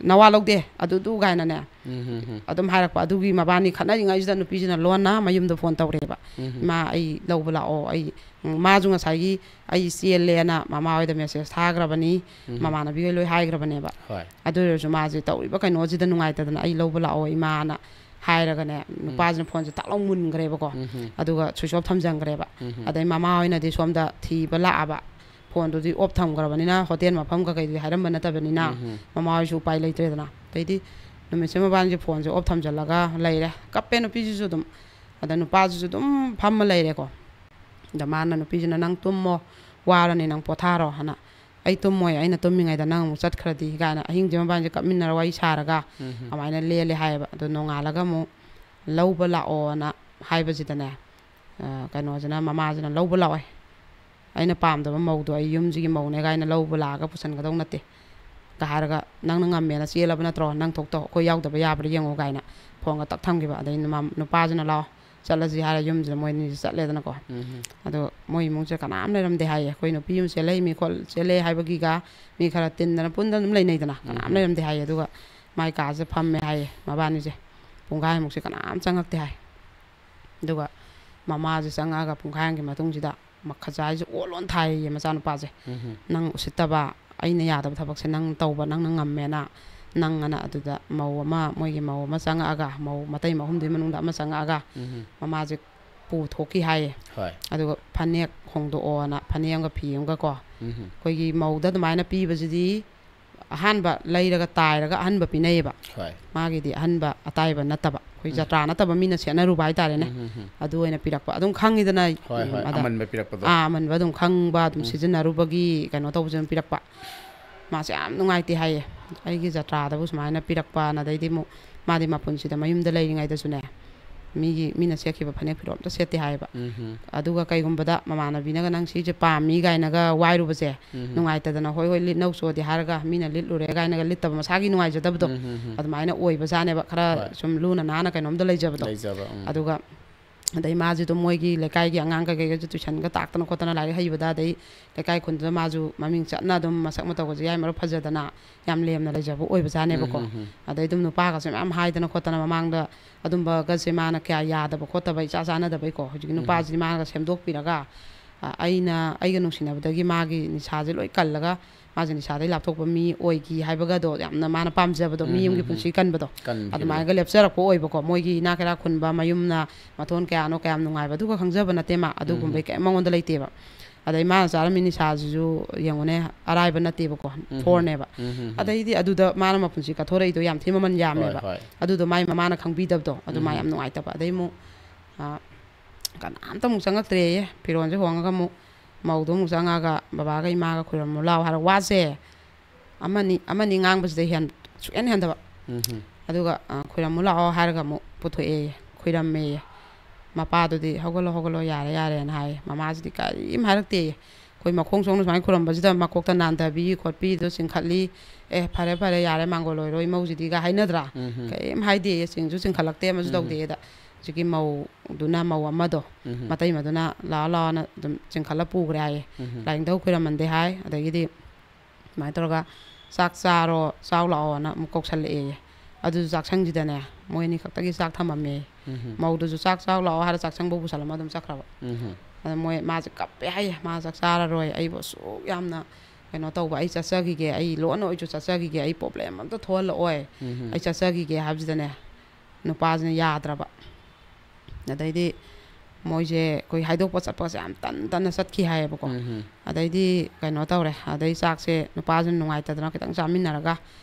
ꯅꯋꯥ ꯂꯧꯗꯦ ꯑꯗꯨꯗꯨ" ꯀꯥꯏꯅꯅꯦ꯫ ꯎꯝ, ꯎꯝ, ꯎꯝ. ꯑꯗꯨꯝ ꯍꯥꯏꯔꯛꯄ꯫ ꯑꯗꯨꯒꯤ ꯃꯕꯥꯅꯤ ꯈꯠꯅꯔꯤꯉꯩꯁꯤꯗ ꯅꯨꯄꯤꯁꯤꯅ ꯂꯣꯟꯅ ꯃꯌꯨꯝꯗ ꯐꯣꯟ ꯇꯧꯔꯦꯕ꯫ ꯎꯝ. "ꯏꯃꯥ, ꯑꯩ ꯂꯧꯕ ꯂꯥꯛꯑꯣ, ꯑꯩ", ꯎꯝ, ꯃꯥꯁꯨ ꯉꯁꯥꯏꯒꯤ "ꯑꯩ ꯆꯦꯜꯂꯦꯅ" ꯃꯃꯥ ꯍꯣꯏꯗ ꯃꯦꯁꯦꯖ ꯊꯥꯈ꯭ꯔꯕꯅꯤ, ꯎꯝ. ꯃꯃꯥꯟꯅꯕꯤ ꯍꯣꯏ ꯂꯣꯏ ꯍꯥꯏꯈ꯭ꯔꯕꯅꯦꯕ꯫ ꯍꯣꯏ. ꯑꯗꯨ ꯑꯣꯏꯔꯁꯨ ꯃꯥꯁꯦ ꯇꯧꯔꯤꯕ ꯀꯩꯅꯣꯁꯤꯗ ꯅꯨꯡꯉꯥꯏꯇꯗꯅ "ꯑꯩ ꯂꯧꯕ ꯂꯥꯛꯑꯣ ꯏꯃꯥꯅ" ꯍꯥꯏꯔꯒꯅꯦ, ꯅꯨꯄꯥꯁꯤꯅ ꯐꯣꯟꯁꯦ ꯇꯥꯛ ꯂꯥꯎ ꯃꯨꯟꯈ꯭ꯔꯦꯕꯀꯣ꯫ ꯎꯝ, ꯎꯝ. ꯑꯗꯨꯒ ꯁ꯭ꯋꯤꯆ ꯑꯣꯐ ꯊꯝꯖꯟꯈ꯭ꯔꯦꯕ꯫ ꯎꯝ, ꯎꯝ. ꯑꯗꯩ ꯃꯃꯥ ꯍꯣꯏꯅꯗꯤ ꯁꯣꯝꯗ ꯊꯤꯕ ꯂꯥꯛꯑꯕ, ꯐꯣꯟꯗꯨꯗꯤ ꯑꯣꯐ ꯊꯝꯈ꯭ꯔꯕꯅꯤꯅ ꯍꯣꯇꯦꯜ ꯃꯐꯝ ꯀꯩꯀꯩꯗꯨꯗꯤ ꯍꯥꯏꯔꯝꯕ ꯅꯠꯇꯕꯅꯤꯅ ꯎꯝ, ꯎꯝ. ꯃꯃꯥ ꯍꯣꯏꯁꯨ ꯎꯄꯥꯏ ꯂꯩꯇ꯭ꯔꯦꯗꯅ꯫ ꯑꯗꯩꯗꯤ ꯅꯨꯃꯤꯠꯁꯦ ꯃꯕꯥꯅꯤꯁꯦ ꯐꯣꯟꯁꯦ ꯑꯣꯐ ꯊꯝꯖꯜꯂꯒ ꯂꯩꯔꯦ꯫ ꯀꯞꯄꯦ ꯅꯨꯄꯤꯁꯤꯁꯨ ꯑꯗꯨꯝ꯫ ꯑꯗ ꯅꯨꯄꯥꯁꯤꯁꯨ ꯑꯗꯨꯝ ꯐꯝꯃ ꯂꯩꯔꯦꯀꯣ꯫ ꯑꯗ ꯃꯥꯅ ꯅꯨꯄꯤꯁꯤꯅ "ꯅꯪ ꯇꯨꯝꯃꯣ, ꯋꯥꯔꯅꯤ, ꯅꯪ ꯄꯣꯊꯥꯔꯣ" ꯍꯥꯏꯅ꯫ "ꯑꯩ ꯇꯨꯝꯃꯣꯏ, ꯑꯩꯅ ꯇꯨꯝꯃꯤꯉꯩꯗ ꯅꯪ ꯑꯃꯨꯛ ꯆꯠꯈ꯭ꯔꯗꯤ" ꯀꯥꯏꯅ ꯑꯍꯤꯡꯁꯦ ꯃꯕꯥꯅꯤꯁꯦ ꯀꯞꯃꯤꯟꯅꯔ ꯋꯥꯔꯤ ꯁꯥꯔꯒ ꯎꯝ, ꯎꯝ. ꯑꯗꯨꯃꯥꯏꯅ ꯂꯦꯜꯂꯦ ꯍꯥꯏꯌꯦꯕ꯫ ꯑꯗꯣ ꯅꯣꯡꯉꯥꯜꯂꯒ ꯑꯃꯨꯛ "ꯂꯧꯕ ꯂꯥꯛꯑꯣꯅ" ꯍꯥꯏꯕꯁꯤꯗꯅꯦ, ꯑ, ꯀꯩꯅꯣꯁꯤꯅ, ꯃꯃꯥꯁꯤꯅ "ꯂꯧꯕ ꯂꯥꯛꯑꯣꯏ, ꯑꯩꯅ ꯄꯥꯝꯗꯕ ꯃꯧꯗꯣ ꯑꯩ ꯌꯨꯝꯁꯤꯒꯤ ꯃꯧꯅꯦ ꯀꯥꯏꯅ ꯂꯧꯕ ꯂꯥꯛꯑꯒ ꯄꯨꯁꯟꯒꯗꯧ ꯅꯠꯇꯦ" ꯀ ꯍꯥꯏꯔꯒ, "ꯅꯪꯅ ꯉꯝꯃꯦꯅ ꯆꯦꯜꯂꯕ ꯅꯠꯇ꯭ꯔꯣ? ꯅꯪ ꯊꯣꯛꯇꯧ, ꯑꯩꯈꯣꯏ ꯌꯥꯎꯗꯕ ꯌꯥꯕ꯭ꯔꯥ ꯌꯦꯡꯉꯣ" ꯀꯥꯏꯅ ꯐꯣꯟꯒ ꯇꯛ ꯊꯝꯈꯤꯕ꯫ ꯑꯗꯩ ꯅꯨꯃ-, ꯅꯨꯄꯥꯁꯤꯅ "ꯂꯥꯛꯑꯣ, ꯆꯠꯂꯁꯤ" ꯍꯥꯏꯔ ꯌꯨꯝꯁꯤꯗ ꯃꯣꯏ ꯑꯅꯤꯁꯤ ꯆꯠꯂꯦꯗꯅꯀꯣ꯫ ꯎꯝ꯫ ꯑꯗꯣ ꯃꯣꯏ ꯏꯃꯨꯡꯁꯦ ꯀꯅꯥꯝ ꯂꯩꯔꯝꯗꯦ ꯍꯥꯏꯌꯦ꯫ ꯑꯩꯈꯣꯏ ꯅꯨꯄꯤ ꯑꯃ ꯆꯦꯜꯂꯛꯏ, ꯃꯤ ꯈꯣꯠ-, ꯆꯦꯜꯂꯦ ꯍꯥꯏꯕꯒꯤꯒ ꯃꯤ ꯈꯔ ꯇꯤꯟꯗꯅ ꯄꯨꯟꯗꯅ ꯑꯗꯨꯝ ꯂꯩꯅꯩꯗꯅ, ꯀꯅꯥꯝ ꯎꯝ꯫ ꯂꯩꯔꯝꯗꯦ ꯍꯥꯏꯌꯦ꯫ ꯑꯗꯨꯒ ꯃꯥꯏ ꯀꯥꯁꯦ ꯐꯝꯃꯦ ꯍꯥꯏꯌꯦ ꯃꯕꯥꯅꯤꯁꯦ꯫ ꯄꯨꯡꯈꯥꯏꯃꯨꯛꯁꯦ ꯀꯅꯥꯝ ꯆꯪꯉꯛꯇꯦ ꯍꯥꯏ꯫ ꯑꯗꯨꯒ ꯃꯃꯥꯁꯦ ꯆꯪꯉꯛꯑꯒ ꯄꯨꯡꯈꯥꯏ ꯑꯃꯒꯤ ꯃꯇꯨꯡꯁꯤꯗ ꯃꯈꯖꯥꯏꯁꯦ ꯑꯣꯠ ꯂꯣꯟ ꯊꯥꯏꯌꯦ ꯃꯆꯥꯅꯨꯄꯥꯁꯦ꯫ ꯎꯝ꯫ "ꯅꯪ ꯎꯁꯤꯠꯇꯕ, ꯑꯩꯅ ꯌꯥꯗꯕ ꯊꯕꯛꯁꯦ ꯅꯪ ꯇꯧꯕ, ꯅꯪꯅ ꯉꯝꯃꯦꯅ", ꯅꯪ ꯑꯅ꯫ ꯑꯗꯨꯗ ꯃꯧ ꯑꯃ, ꯃꯣꯏꯒꯤ ꯃꯧ ꯑꯃ ꯆꯪꯉꯛꯑꯒ, ꯃꯧ ꯃꯇꯩ ꯑꯍꯨꯝꯗꯨꯒꯤ ꯃꯅꯨꯡꯗ ꯑꯃ ꯆꯪꯉꯛꯑꯒ ꯎꯝ꯫ ꯃꯃꯥꯁꯦ ꯄꯨꯊꯣꯛꯈꯤ ꯍꯥꯏꯌꯦ꯫ ꯍꯣꯏ꯫ ꯑꯗꯨꯒ ꯐꯅꯦꯛ ꯍꯣꯡꯗꯣꯛꯑꯣꯅ ꯐꯅꯦꯛ ꯑꯃꯒ ꯐꯤ ꯑꯃꯒ ꯀꯣ, ꯎꯝ꯫ ꯑꯩꯈꯣꯏꯒꯤ ꯃꯧꯗ ꯑꯗꯨꯃꯥꯏꯅ ꯄꯤꯕꯁꯤꯗꯤ ꯑꯍꯥꯟꯕ ꯂꯩꯔꯒ ꯇꯥꯏꯔꯒ ꯑꯍꯟꯕ ꯄꯤꯅꯩꯌꯦꯕ꯫ ꯍꯣꯏ꯫ ꯃꯥꯒꯤꯗꯤ ꯑꯍꯟꯕ ꯑꯇꯥꯏꯕ ꯅꯠꯇꯕ, ꯑꯩꯈꯣꯏ ꯎꯝ꯫ ꯖꯇ꯭ꯔꯥ ꯅꯠꯇꯕ ꯃꯤꯅ ꯁꯦꯠꯅꯔꯨꯕ ꯍꯥꯏꯇꯥꯔꯦꯅꯦ꯫ ꯎꯝ, ꯎꯝ, ꯎꯝ꯫ ꯑꯗꯨ ꯑꯣꯏꯅ ꯄꯤꯔꯛꯄ꯫ ꯑꯗꯨꯝ ꯈꯪꯉꯤꯗꯅ, ꯍꯣꯏ, ꯎꯝ, ꯍꯣꯏ, ꯑꯗ ꯑꯃꯟꯕ ꯄꯤꯔꯛꯄꯗꯣ꯫ ꯑꯥ, ꯑꯃꯟꯕ ꯑꯗꯨꯝ ꯈꯪꯕ, ꯑꯗꯨꯝ ꯎꯝ꯫ ꯁꯤꯖꯤꯟꯅꯔꯨꯕꯒꯤ ꯀꯩꯅꯣ ꯇꯧꯕꯁꯦ ꯑꯗꯨꯝ ꯄꯤꯔꯛꯄ꯫ ꯃꯥꯁꯦ ꯌꯥꯝ ꯅꯨꯡꯉꯥꯏꯇꯦ ꯍꯥꯏꯌꯦ, ꯑꯩꯒꯤ ꯖꯇ꯭ꯔꯥꯗꯕꯨ ꯁꯨꯃꯥꯏꯅ ꯄꯤꯔꯛꯄꯅ꯫ ꯑꯗꯩꯗꯤ ꯑꯃꯨꯛ ꯃꯥꯗꯤ ꯃꯄꯨꯟꯁꯤꯗ ꯃꯌꯨꯝꯗ ꯂꯩꯔꯤꯉꯩꯗꯁꯨꯅꯦ, ꯃꯤꯒꯤ, ꯃꯤꯅ ꯁꯦꯠꯈꯤꯕ ꯐꯅꯦꯛ ꯐꯤꯔꯣꯜ ꯑꯝꯇ ꯁꯦꯠꯇꯦ ꯍꯥꯏꯌꯦꯕ꯫ ꯎꯝ꯫ ꯑꯗꯨꯒ ꯀꯩꯒꯨꯝꯕꯗ ꯃꯃꯥꯟꯅꯕꯤꯅꯒ "ꯅꯪ ꯁꯤꯁꯦ ꯄꯥꯝꯃꯤ" ꯀꯥꯏꯅꯒ ꯋꯥꯏꯔꯨꯕꯁꯦ, ꯎꯝ꯫ ꯅꯨꯡꯉꯥꯏꯇꯗꯅ "ꯍꯣꯏ, ꯍꯣꯏ, ꯂꯤꯠꯅꯧ ꯆꯣꯗꯤ" ꯍꯥꯏꯔꯒ, ꯃꯤꯅ "ꯂꯤꯠꯂꯨꯔꯦ" ꯀꯥꯏꯅꯒ ꯂꯤꯠꯇꯕ, ꯃꯁꯥꯒꯤ ꯅꯨꯡꯉꯥꯏꯖꯗꯕꯗꯣ, ꯎꯝ, ꯎꯝ, ꯎꯝ꯫ ꯑꯗꯨꯃꯥꯏꯅ ꯑꯣꯏꯕꯖꯥꯠꯅꯦꯕ, ꯈꯔ ꯍꯣꯏ꯫ ꯁꯨꯝ ꯂꯨꯅ ꯅꯥꯟꯅ ꯀꯩꯅꯣꯝꯗ ꯂꯩꯖꯕꯗꯣ꯫ ꯂꯩꯖꯕ, ꯎꯝ꯫ ꯑꯗꯨꯒ ꯑꯗꯩ ꯃꯥꯁꯦ ꯑꯗꯨꯝ ꯃꯣꯏꯒꯤ ꯂꯩꯀꯥꯏꯒꯤ ꯑꯉꯥꯡ ꯀꯩꯀꯩꯒꯁꯨ ꯇꯨꯏꯁꯟꯒ ꯇꯥꯛꯇꯅ ꯈꯣꯠꯇꯅ, ꯂꯥꯏꯔꯤꯛ ꯍꯩꯕꯗ, ꯑꯗꯩ ꯂꯩꯀꯥꯏ ꯈꯨꯟꯗꯨꯗ ꯃꯥꯁꯨ ꯃꯃꯤꯡ ꯆꯠꯅ ꯑꯗꯨꯝ ꯃꯁꯛ ꯃꯇꯧꯒꯁꯦ ꯌꯥꯏ ꯃꯔꯨꯞ ꯐꯖꯗꯅ ꯌꯥꯝ ꯂꯦꯝꯅ ꯂꯩꯖꯕ ꯑꯣꯏꯕꯖꯥꯠꯅꯦꯕꯀꯣ꯫ ꯎꯝ, ꯎꯝ, ꯎꯝ꯫ ꯑꯗꯩ ꯑꯗꯨꯝ ꯅꯨꯄꯥꯒꯁꯦ ꯃꯌꯥꯝ ꯍꯥꯏꯗꯅ ꯈꯣꯠꯇꯅ, ꯃꯃꯥꯡꯗ ꯑꯗꯨꯝꯕꯒꯁꯦ ꯃꯥꯅ ꯀꯌꯥ ꯌꯥꯗꯕ ꯈꯣꯠꯇꯕ, ꯏꯆꯥ ꯆꯥꯟꯅꯗꯕꯩꯀꯣ꯫ ꯍꯧꯖꯤꯛꯀꯤ ꯎꯝ꯫ ꯅꯨꯄꯥꯁꯤꯗꯤ ꯃꯥꯅꯒ ꯁꯦꯝꯗꯣꯛꯄꯤꯔꯒ, ꯑ, ꯑꯩꯅ, ꯑꯩꯒ ꯅꯨꯡꯁꯤꯅꯕꯗꯒꯤ ꯃꯥꯒꯤ ꯅꯤꯁꯥꯁꯦ ꯂꯣꯏ ꯀꯜꯂꯒ, ꯃꯥꯁꯦ ꯅꯤꯁꯥꯗꯩ ꯂꯥꯞꯊꯣꯛꯄ ꯃꯤ ꯑꯣꯏꯈꯤ ꯍꯥꯏꯕꯒꯗꯣ, ꯌꯥꯝꯅ ꯃꯥꯅ ꯄꯥꯝꯖꯕꯗꯣ, ꯎꯝ, ꯃꯤ ꯑꯃꯒꯤ ꯎꯝ, ꯎꯝ꯫ ꯄꯨꯟꯁꯤ ꯀꯟꯕꯗꯣ, ꯀꯟꯈꯤꯕꯗꯣ꯫ ꯑꯗꯨꯃꯥꯏꯅꯒ ꯂꯦꯞꯆꯔꯛꯄ ꯑꯣꯏꯕꯀꯣ꯫ ꯃꯣꯏꯒꯤ ꯏꯅꯥꯛ ꯀꯩꯔꯥꯛ ꯈꯨꯟꯕ ꯃꯌꯨꯝꯅ ꯃꯊꯣꯟ ꯀꯌꯥꯅꯣ, ꯀꯌꯥꯝ ꯅꯨꯡꯉꯥꯏꯕ, ꯑꯗꯨꯒ ꯈꯪꯖꯕ ꯅꯠꯇꯦ ꯃꯥ꯫ ꯎꯝ, ꯎꯝ꯫ ꯑꯗꯨꯒꯨꯝꯕꯩ ꯀꯔꯤꯝ ꯃꯉꯣꯟꯗ ꯂꯩꯇꯦꯕ꯫ ꯑꯗꯩ ꯃꯥꯅ ꯆꯥꯔꯝꯃꯤ ꯅꯤꯁꯥꯁꯤꯁꯨ ꯌꯦꯡꯉꯨꯅꯦ, ꯑꯔꯥꯏꯕ ꯅꯠꯇꯦꯕꯀꯣ, ꯎꯝ, ꯎꯝ꯫ ꯐꯣꯔꯅꯦꯕ꯫ ꯎꯝ, ꯎꯝ, ꯎꯝ꯫ ꯑꯗꯩꯗꯤ ꯑꯗꯨꯗ ꯃꯥꯅ ꯃꯄꯨꯟꯁꯤ ꯀꯠꯊꯣꯔꯛꯏꯗꯣ ꯌꯥꯝ ꯊꯤ ꯃꯃꯜ ꯍꯣꯏ, ꯌꯥꯝꯃꯦꯕ꯫ ꯍꯣꯏ꯫ ꯑꯗꯨꯗꯣ ꯃꯥꯏ ꯃꯃꯥꯅ ꯈꯪꯕꯤꯗꯕꯗꯣ, ꯑꯗꯨ ꯃꯥ ꯎꯝ꯫ ꯌꯥꯝ ꯅꯨꯡꯉꯥꯏꯇꯕ꯫ ꯑꯗꯩ ꯑꯃꯨꯛ, ꯑ, ꯀꯅꯥꯝꯇ ꯑꯃꯨꯛ ꯆꯪꯉꯛꯇ꯭ꯔꯦꯌꯦ꯫ ꯐꯤꯔꯣꯜꯁꯦ ꯍꯣꯡꯉꯒ ꯑꯃꯨꯛ ꯃꯧꯗꯣ ꯑꯃꯨꯛ ꯆꯪꯉꯒ, "ꯕꯕꯥꯒ ꯏꯃꯥꯒ ꯈꯣꯏꯔꯝꯃꯨ ꯂꯥꯎ" ꯍꯥꯏꯔ, ꯋꯥꯁꯦ ꯑꯃꯅꯤ, ꯑꯃꯅꯤ ꯉꯥꯡꯕꯁꯤꯗ ꯍꯦꯟ-, ꯁꯨꯛꯍꯦꯟ ꯍꯦꯟꯗꯕ꯫ ꯎꯝ꯫ ꯑꯗꯨꯒ, ꯑ, "ꯈꯣꯏꯔꯝꯃꯨ ꯂꯥꯛꯑꯣ" ꯍꯥꯏꯔꯒ ꯑꯃꯨꯛ ꯄꯨꯊꯣꯛꯑꯦꯌꯦ, ꯈꯣꯏꯔꯝꯃꯦꯌꯦ꯫ ꯃꯄꯥꯗꯨꯗꯤ "ꯍꯧꯒꯠꯂꯣ, ꯍꯧꯒꯠꯂꯣ, ꯌꯥꯔꯦ, ꯌꯥꯔꯦꯅ" ꯍꯥꯏꯌꯦ꯫ ꯃꯃꯥꯁꯤꯗꯤ ꯀꯔꯤꯝ ꯍꯥꯏꯔꯛꯇꯦꯌꯦ꯫ ꯑꯩꯈꯣꯏ ꯃꯈꯣꯡ ꯁꯣꯛꯅ ꯁꯨꯃꯥꯏꯅ ꯈꯨꯔꯝꯕꯁꯤꯗ ꯃꯀꯣꯛꯇ ꯅꯥꯟꯊꯕꯤ ꯈꯣꯠꯄꯤꯗꯣ ꯆꯤꯡꯈꯠꯂꯤ꯫ "ꯑꯦ, ꯐꯔꯦ, ꯐꯔꯦ, ꯌꯥꯔꯦ, ꯃꯥꯡꯒꯣꯜ ꯑꯣꯏꯔꯣ ꯏꯃꯧꯁꯤꯗꯤꯒ" ꯍꯥꯏꯅꯗ꯭ꯔꯥ? ꯎꯝ꯫ ꯀꯔꯤꯝ ꯍꯥꯏꯗꯦꯌꯦ, ꯆꯤꯡꯁꯨ ꯆꯤꯡꯈꯠꯂꯛꯇꯦ, ꯑꯃꯁꯨ ꯎꯝ꯫ ꯇꯧꯗꯦꯗ꯫ ꯍꯧꯖꯤꯛꯀꯤ ꯃꯧꯗꯨꯅ, ꯃꯧ ꯑꯃꯗꯣ, ꯎꯝ꯫ ꯃꯇꯩꯃꯗꯨꯅ "ꯂꯥꯛꯑꯣ, ꯂꯥꯛꯑꯣꯅ" ꯑꯗꯨꯝ ꯆꯤꯡꯈꯠꯂ ꯄꯨꯈ꯭ꯔꯦ ꯍꯥꯏꯌꯦ꯫ ꯎꯝ꯫ ꯂꯥꯏꯅꯤꯡꯊꯧ ꯈꯨꯔꯝꯃꯟꯗꯦ ꯍꯥꯏ꯫ ꯑꯗꯒꯤꯗꯤ ꯑꯗꯨꯃꯥꯏꯅ ꯇꯧꯔꯒ "ꯆꯥꯛ ꯆꯥꯔꯣ, ꯆꯥꯎ ꯂꯥꯛꯑꯣꯅ" ꯑꯃꯨꯛ ꯀꯧꯁꯜꯂꯛꯑꯦꯌꯦ꯫ ꯑꯗꯨꯁꯨ ꯆꯥꯛꯁꯪꯁꯤꯗꯅꯦ ꯃꯣꯏ ꯑꯅꯤ ꯈꯛꯇꯒꯤ ꯆꯥꯛ ꯊꯝꯃꯝꯃꯦ꯫ ꯎꯝ꯫ ꯃꯧꯗꯨꯁꯨ "ꯆꯥꯛ ꯆꯥꯎ ꯂꯥꯛꯑꯣ" ꯍꯥꯏꯔ ꯆꯥꯛꯁꯪꯐꯧ ꯄꯨꯁꯜꯂꯝꯃ ꯑꯗꯨꯝ ꯆꯠꯈ꯭ꯔꯕ꯫ ꯎꯝ꯫ ꯑꯗ ꯃꯣꯏ, ꯃꯥꯁꯦ ꯀꯞꯄꯦ ꯍꯥꯏꯌꯦ, "ꯃꯥ ꯆꯥꯛ ꯆꯥꯔꯔꯣꯏ, ꯑꯩꯕꯨ ꯑꯁꯨꯛ ꯌꯥꯝꯅ ꯀꯩꯅꯣ ꯇꯧꯕ, ꯑꯩ ꯆꯠꯆꯈꯤꯒꯦ, ꯑꯩ ꯂꯣꯟꯅ ꯑꯣꯏꯁꯨ ꯆꯠꯆꯈꯤꯒꯦ, ꯑꯩ ꯄ꯭ꯔꯣꯕ꯭ꯂꯦꯝ ꯑꯝꯇ ꯊꯣꯛꯍꯜꯂꯛꯑꯣꯏ, ꯎꯝ꯫ ꯑꯩ ꯆꯠꯆꯈꯤꯒꯦ" ꯍꯥꯏꯕꯁꯤꯗꯅꯦ, ꯅꯨꯄꯥꯁꯤꯅ ꯌꯥꯗ꯭ꯔꯕ꯫ ꯑꯗꯩꯗꯤ ꯃꯣꯏꯁꯦ ꯑꯩꯈꯣꯏ ꯍꯥꯏꯗꯣꯛꯄ ꯆꯠꯄꯁꯦ ꯌꯥꯝ ꯇꯟ ꯇꯟꯅ ꯆꯠꯈꯤ ꯍꯥꯏꯌꯦꯕꯀꯣ꯫ ꯎꯝ꯫ ꯑꯗꯩꯗꯤ ꯀꯩꯅꯣ ꯇꯧꯔꯦ, ꯑꯗꯩ ꯆꯥꯛꯁꯦ ꯅꯨꯄꯥꯁꯤꯅ ꯅꯨꯡꯉꯥꯏꯇꯗꯅ ꯈꯤꯇꯪ ꯆꯥꯃꯤꯟꯅꯔꯒ